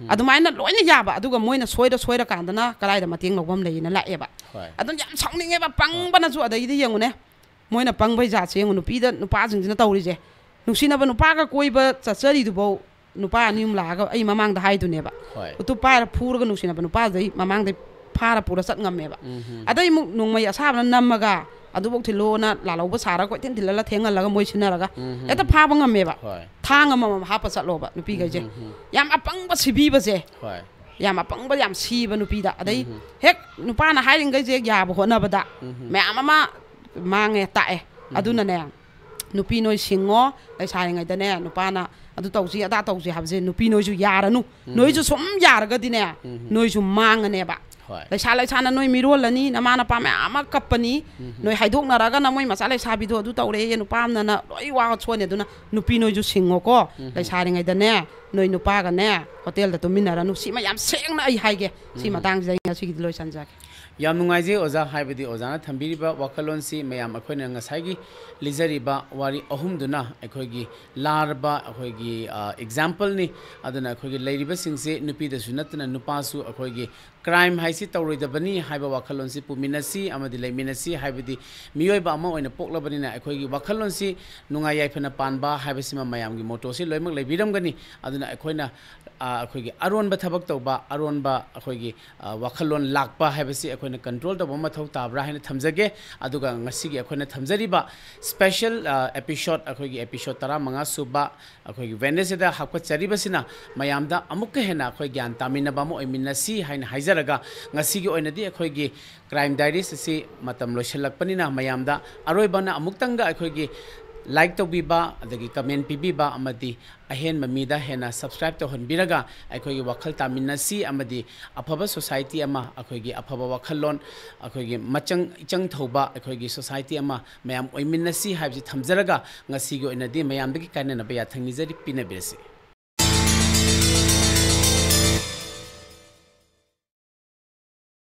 ꯑꯗꯨꯃꯥꯏꯅ ꯂꯣꯏꯅ ꯌꯥꯕ꯫ ꯑꯗꯨꯒ ꯃꯣꯏꯅ ꯁꯣꯏꯔ ꯁꯣꯏꯔꯀꯥꯟꯗꯅ ꯀꯗꯥꯏꯗ ꯃꯇꯦꯡ ꯂꯧꯐꯝ ꯂꯩꯌꯦꯅ ꯂꯥꯛꯑꯦꯕ꯫ ꯍꯣꯏ꯫ ꯑꯗꯨꯅ ꯌꯥꯝ ꯁꯥꯎꯅꯤꯡꯉꯦꯕ, ꯄꯪꯕꯅꯁꯨ꯫ ꯑꯗꯒꯤꯗꯤ ꯌꯦꯡꯉꯨꯅꯦ, ꯃꯣꯏꯅ ꯄꯪꯕꯩ ꯖꯥꯠꯁꯦ ꯌꯦꯡꯉꯨ, ꯅꯨꯄꯤꯗ, ꯅꯨꯄꯥꯁꯤꯡꯁꯤꯅ ꯇꯧꯔꯤꯁꯦ꯫ ꯅꯨꯡꯁꯤꯅꯕ ꯅꯨꯄꯥꯒ ꯀꯣꯏꯕ ꯆꯠꯆꯔꯤꯗꯨꯐꯧ ꯅꯨꯄꯥ ꯑꯅꯤ ꯑꯍꯨꯝ ꯂꯥꯛꯑꯒ ꯑꯩ ꯃꯃꯥꯡꯗ ꯍꯥꯏꯗꯨꯅꯦꯕ꯫ ꯍꯣꯏ꯫ ꯎꯇꯨꯞ ꯄꯥꯏꯔ ꯐꯨꯔꯒ ꯅꯨꯡꯁꯤꯅꯕ ꯅꯨꯄꯥꯗꯨꯗꯩ ꯃꯃꯥꯡꯗꯩ ꯐꯥꯔ ꯄꯨꯔ ꯆꯠ ꯉꯝꯃꯦꯕ꯫ ꯑꯗꯩ ꯑꯃꯨꯛ ꯅꯣꯡꯃꯩ ꯑꯁꯥꯕꯅ ꯅꯝꯃꯒ ꯑꯗꯨꯐꯧ ꯊꯤꯜꯂꯣꯅ ꯂꯥꯜꯍꯧꯕ ꯁꯥꯔꯒ ꯀꯣꯏꯊꯤꯟ ꯊꯤꯜꯍꯜꯂ ꯊꯦꯡꯍꯜꯂꯒ ꯃꯣꯏ ꯁꯤꯟꯅꯔꯒ ꯍꯦꯛꯇ ꯐꯥꯕ ꯉꯝꯃꯦꯕ꯫ ꯍꯣꯏ꯫ ꯊꯥꯡ ꯑꯃꯃꯝ ꯍꯥꯞꯄ ꯆꯠꯂꯣꯕ ꯅꯨꯄꯤꯈꯩꯁꯦ꯫ ꯌꯥꯝ ꯑꯄꯪꯕ ꯁꯤꯕꯤꯕꯁꯦ꯫ ꯍꯣꯏ꯫ ꯌꯥꯝ ꯑꯄꯪꯕ, ꯌꯥꯝ ꯁꯤꯕ ꯅꯨꯄꯤꯗ꯫ ꯑꯗꯩ ꯍꯦꯛ ꯅꯨꯄꯥꯅ ꯍꯥꯏꯔꯤꯈꯩꯁꯦ ꯌꯥꯕ ꯍꯣꯠꯅꯕꯗ ꯃꯌꯥꯝ ꯑꯃ ꯃꯥꯡꯉꯦ, ꯇꯥꯛꯑꯦ꯫ ꯑꯗꯨꯅꯅꯦ, ꯅꯨꯄꯤ ꯅꯣꯏ ꯁꯤꯡꯉꯣ, ꯂꯩꯁꯥꯔꯤꯉꯩꯗꯅꯦ ꯅꯨꯄꯥꯅ ꯑꯗꯨ ꯇꯧꯁꯤ ꯑꯗꯥ ꯇꯧꯁꯤ ꯍꯥꯏꯕꯁꯦ ꯅꯨꯄꯤ ꯅꯣꯏꯁꯨ ꯌꯥꯔꯅꯨ꯫ ꯅꯣꯏꯁꯨ ꯁꯨꯝ ꯌꯥꯔꯒꯗꯤꯅꯦ, ꯅꯣꯏꯁꯨ ꯃꯥꯡꯉꯅꯦꯕ꯫ ꯍꯣꯏ꯫ ꯂꯩꯁꯥ ꯂꯩꯁꯥꯅ ꯅꯣꯏ ꯃꯤꯔꯣꯜꯂꯅꯤ, ꯅꯃꯥ ꯅꯄꯥ ꯃꯌꯥꯝ ꯑꯃ ꯀꯞꯄꯅꯤ, ꯅꯣꯏ ꯍꯥꯏꯗꯣꯛꯅꯔꯒꯅ ꯃꯣꯏ ꯃꯆꯥ ꯂꯩꯁꯥꯕꯤꯗꯣ ꯑꯗꯨ ꯇꯧꯔꯦ, ꯅꯨꯄꯥ ꯑꯃꯅ ꯂꯣꯏ ꯋꯥ ꯁꯣꯟꯅꯦ꯫ ꯑꯗꯨꯅ ꯅꯨꯄꯤ ꯅꯣꯏꯁꯨ ꯁꯤꯡꯉꯣꯀꯣ, ꯂꯩꯁꯥꯔꯤꯉꯩꯗꯅꯦ ꯅꯣꯏ ꯅꯨꯄꯥꯒꯅꯦ ꯍꯣꯇꯦꯜꯗ ꯇꯨꯝꯃꯤꯟꯅꯔꯅꯨ꯫ ꯁꯤꯃ ꯌꯥꯝ ꯁꯦꯡꯅ ꯑꯩ ꯍꯥꯏꯒꯦ꯫ ꯁꯤ ꯃꯇꯥꯡꯁꯤꯗ ꯑꯩ ꯉꯁꯤꯒꯤꯗꯤ ꯂꯣꯏꯁꯟꯖꯒꯦ꯫ ꯌꯥꯝ ꯅꯨꯡꯉꯥꯏꯖꯩ ꯑꯣꯖꯥ, ꯍꯥꯏꯕꯗꯤ ꯑꯣꯖꯥꯅ ꯊꯝꯕꯤꯔꯤꯕ ꯋꯥꯈꯜꯂꯣꯟꯁꯤ ꯃꯌꯥꯝ ꯑꯩꯈꯣꯏꯅ ꯉꯁꯥꯏꯒꯤ ꯂꯤꯖꯔꯤꯕ ꯋꯥꯔꯤ ꯑꯍꯨꯝꯗꯨꯅ ꯑꯩꯈꯣꯏꯒꯤ ꯂꯥꯔꯕ ꯑꯩꯈꯣꯏꯒꯤ ꯑꯦꯛꯖꯥꯝꯄꯜꯅꯤ꯫ ꯑꯗꯨꯅ ꯑꯩꯈꯣꯏꯒꯤ ꯂꯩꯔꯤꯕꯁꯤꯡꯁꯤ ꯅꯨꯄꯤꯗꯁꯨ ꯅꯠꯇꯅ ꯅꯨꯄꯥꯁꯨ ꯑꯩꯈꯣꯏꯒꯤ ꯀ꯭ꯔꯥꯏꯝ ꯍꯥꯏꯁꯤ ꯇꯧꯔꯣꯏꯗꯕꯅꯤ ꯍꯥꯏꯕ ꯋꯥꯈꯜꯂꯣꯟꯁꯤ ꯄꯨꯃꯤꯟꯅꯁꯤ ꯑꯃꯗꯤ ꯂꯩꯃꯤꯟꯅꯁꯤ꯫ ꯍꯥꯏꯕꯗꯤ ꯃꯤꯑꯣꯏꯕ ꯑꯃ ꯑꯣꯏꯅ ꯄꯣꯛꯂꯕꯅꯤꯅ ꯑꯩꯈꯣꯏꯒꯤ ꯋꯥꯈꯜꯂꯣꯟꯁꯤ ꯅꯨꯡꯉꯥꯏ ꯌꯥꯏꯐꯅ ꯄꯥꯟꯕ ꯍꯥꯏꯕꯁꯤꯃ ꯃꯌꯥꯝꯒꯤ ꯃꯣꯇꯣꯁꯤ ꯂꯣꯏꯅꯃꯛ ꯂꯩꯕꯤꯔꯝꯒꯅꯤ꯫ ꯑꯗꯨꯅ ꯑꯩꯈꯣꯏꯅ ꯑ, ꯑꯩꯈꯣꯏꯒꯤ ꯑꯔꯣꯟꯕ ꯊꯕꯛ ꯇꯧꯕ, ꯑꯔꯣꯟꯕ ꯑꯩꯈꯣꯏꯒꯤ ꯑ, ꯋꯥꯈꯜꯂꯣꯟ ꯂꯥꯛꯄ ꯍꯥꯏꯕꯁꯤ ꯑꯩꯈꯣꯏꯅ ꯀꯟꯇ꯭ꯔꯣꯜ ꯇꯧꯕ ꯃꯊꯧ ꯇꯥꯕ꯭ꯔꯥ ꯍꯥꯏꯅ ꯊꯝꯖꯒꯦ꯫ ꯑꯗꯨꯒ ꯉꯁꯤꯒꯤ ꯑꯩꯈꯣꯏꯅ ꯊꯝꯖꯔꯤꯕ ꯁ꯭ꯄꯦꯁꯦꯜ ꯑꯦꯄꯤꯁꯣꯠ, ꯑꯩꯈꯣꯏꯒꯤ ꯑꯦꯄꯤꯁꯣꯠ ꯇꯔꯥꯃꯉꯥ ꯁꯨꯕ ꯑꯩꯈꯣꯏꯒꯤ ꯋꯦꯅꯦꯁꯗꯦꯗ ꯍꯥꯞꯀꯠꯆꯔꯤꯕꯁꯤꯅ ꯃꯌꯥꯝꯗ ꯑꯃꯨꯛꯀ ꯍꯦꯟꯅ ꯑꯩꯈꯣꯏ ꯒ꯭ꯌꯥꯟ ꯇꯥꯃꯤꯟꯅꯕ ꯑꯃ ꯑꯣꯏꯃꯤꯟꯅꯁꯤ ꯍꯥꯏꯅ ꯍꯥꯏꯖꯔꯒ, ꯉꯁꯤꯒꯤ ꯑꯣꯏꯅꯗꯤ ꯑꯩꯈꯣꯏꯒꯤ ꯀ꯭ꯔꯥꯏꯝ ꯗꯥꯏꯔꯤꯁ ꯑꯁꯤ ꯃꯇꯝ ꯂꯣꯏꯁꯤꯜꯂꯛꯄꯅꯤꯅ ꯃꯌꯥꯝꯗ ꯑꯔꯣꯏꯕꯅ ꯑꯃꯨꯛꯇꯪꯒ ꯑꯩꯈꯣꯏꯒꯤ ꯂꯥꯏꯛ ꯇꯧꯕꯤꯕ, ꯑꯗꯒꯤ ꯀꯃꯦꯟ ꯄꯤꯕꯤꯕ ꯑꯃꯗꯤ ꯑꯍꯦꯟꯕ ꯃꯤꯗ ꯍꯦꯟꯅ ꯁꯕꯁꯀ꯭ꯔꯥꯏꯕ ꯇꯧꯍꯟꯕꯤꯔꯒ ꯑꯩꯈꯣꯏꯒꯤ ꯋꯥꯈꯜ ꯇꯥꯃꯤꯟꯅꯁꯤ ꯑꯃꯗꯤ ꯑꯐꯕ ꯁꯣꯁꯥꯏꯇꯤ ꯑꯃ, ꯑꯩꯈꯣꯏꯒꯤ ꯑꯐꯕ ꯋꯥꯈꯜꯂꯣꯟ, ꯑꯩꯈꯣꯏꯒꯤ ꯃꯆꯪ ꯏꯆꯪ ꯊꯧꯕ ꯑꯩꯈꯣꯏꯒꯤ ꯁꯣꯁꯥꯏꯇꯤ ꯑꯃ ꯃꯌꯥꯝ ꯑꯣꯏꯃꯤꯟꯅꯁꯤ ꯍꯥꯏꯕꯁꯤ ꯊꯝꯖꯔꯒ, ꯉꯁꯤꯒꯤ ꯑꯣꯏꯅꯗꯤ ꯃꯌꯥꯝꯗꯒꯤ ꯀꯥꯏꯅꯅꯕ ꯌꯥꯊꯪ ꯅꯤꯖꯔꯤ, ꯄꯤꯅꯕꯤꯔꯁꯤ꯫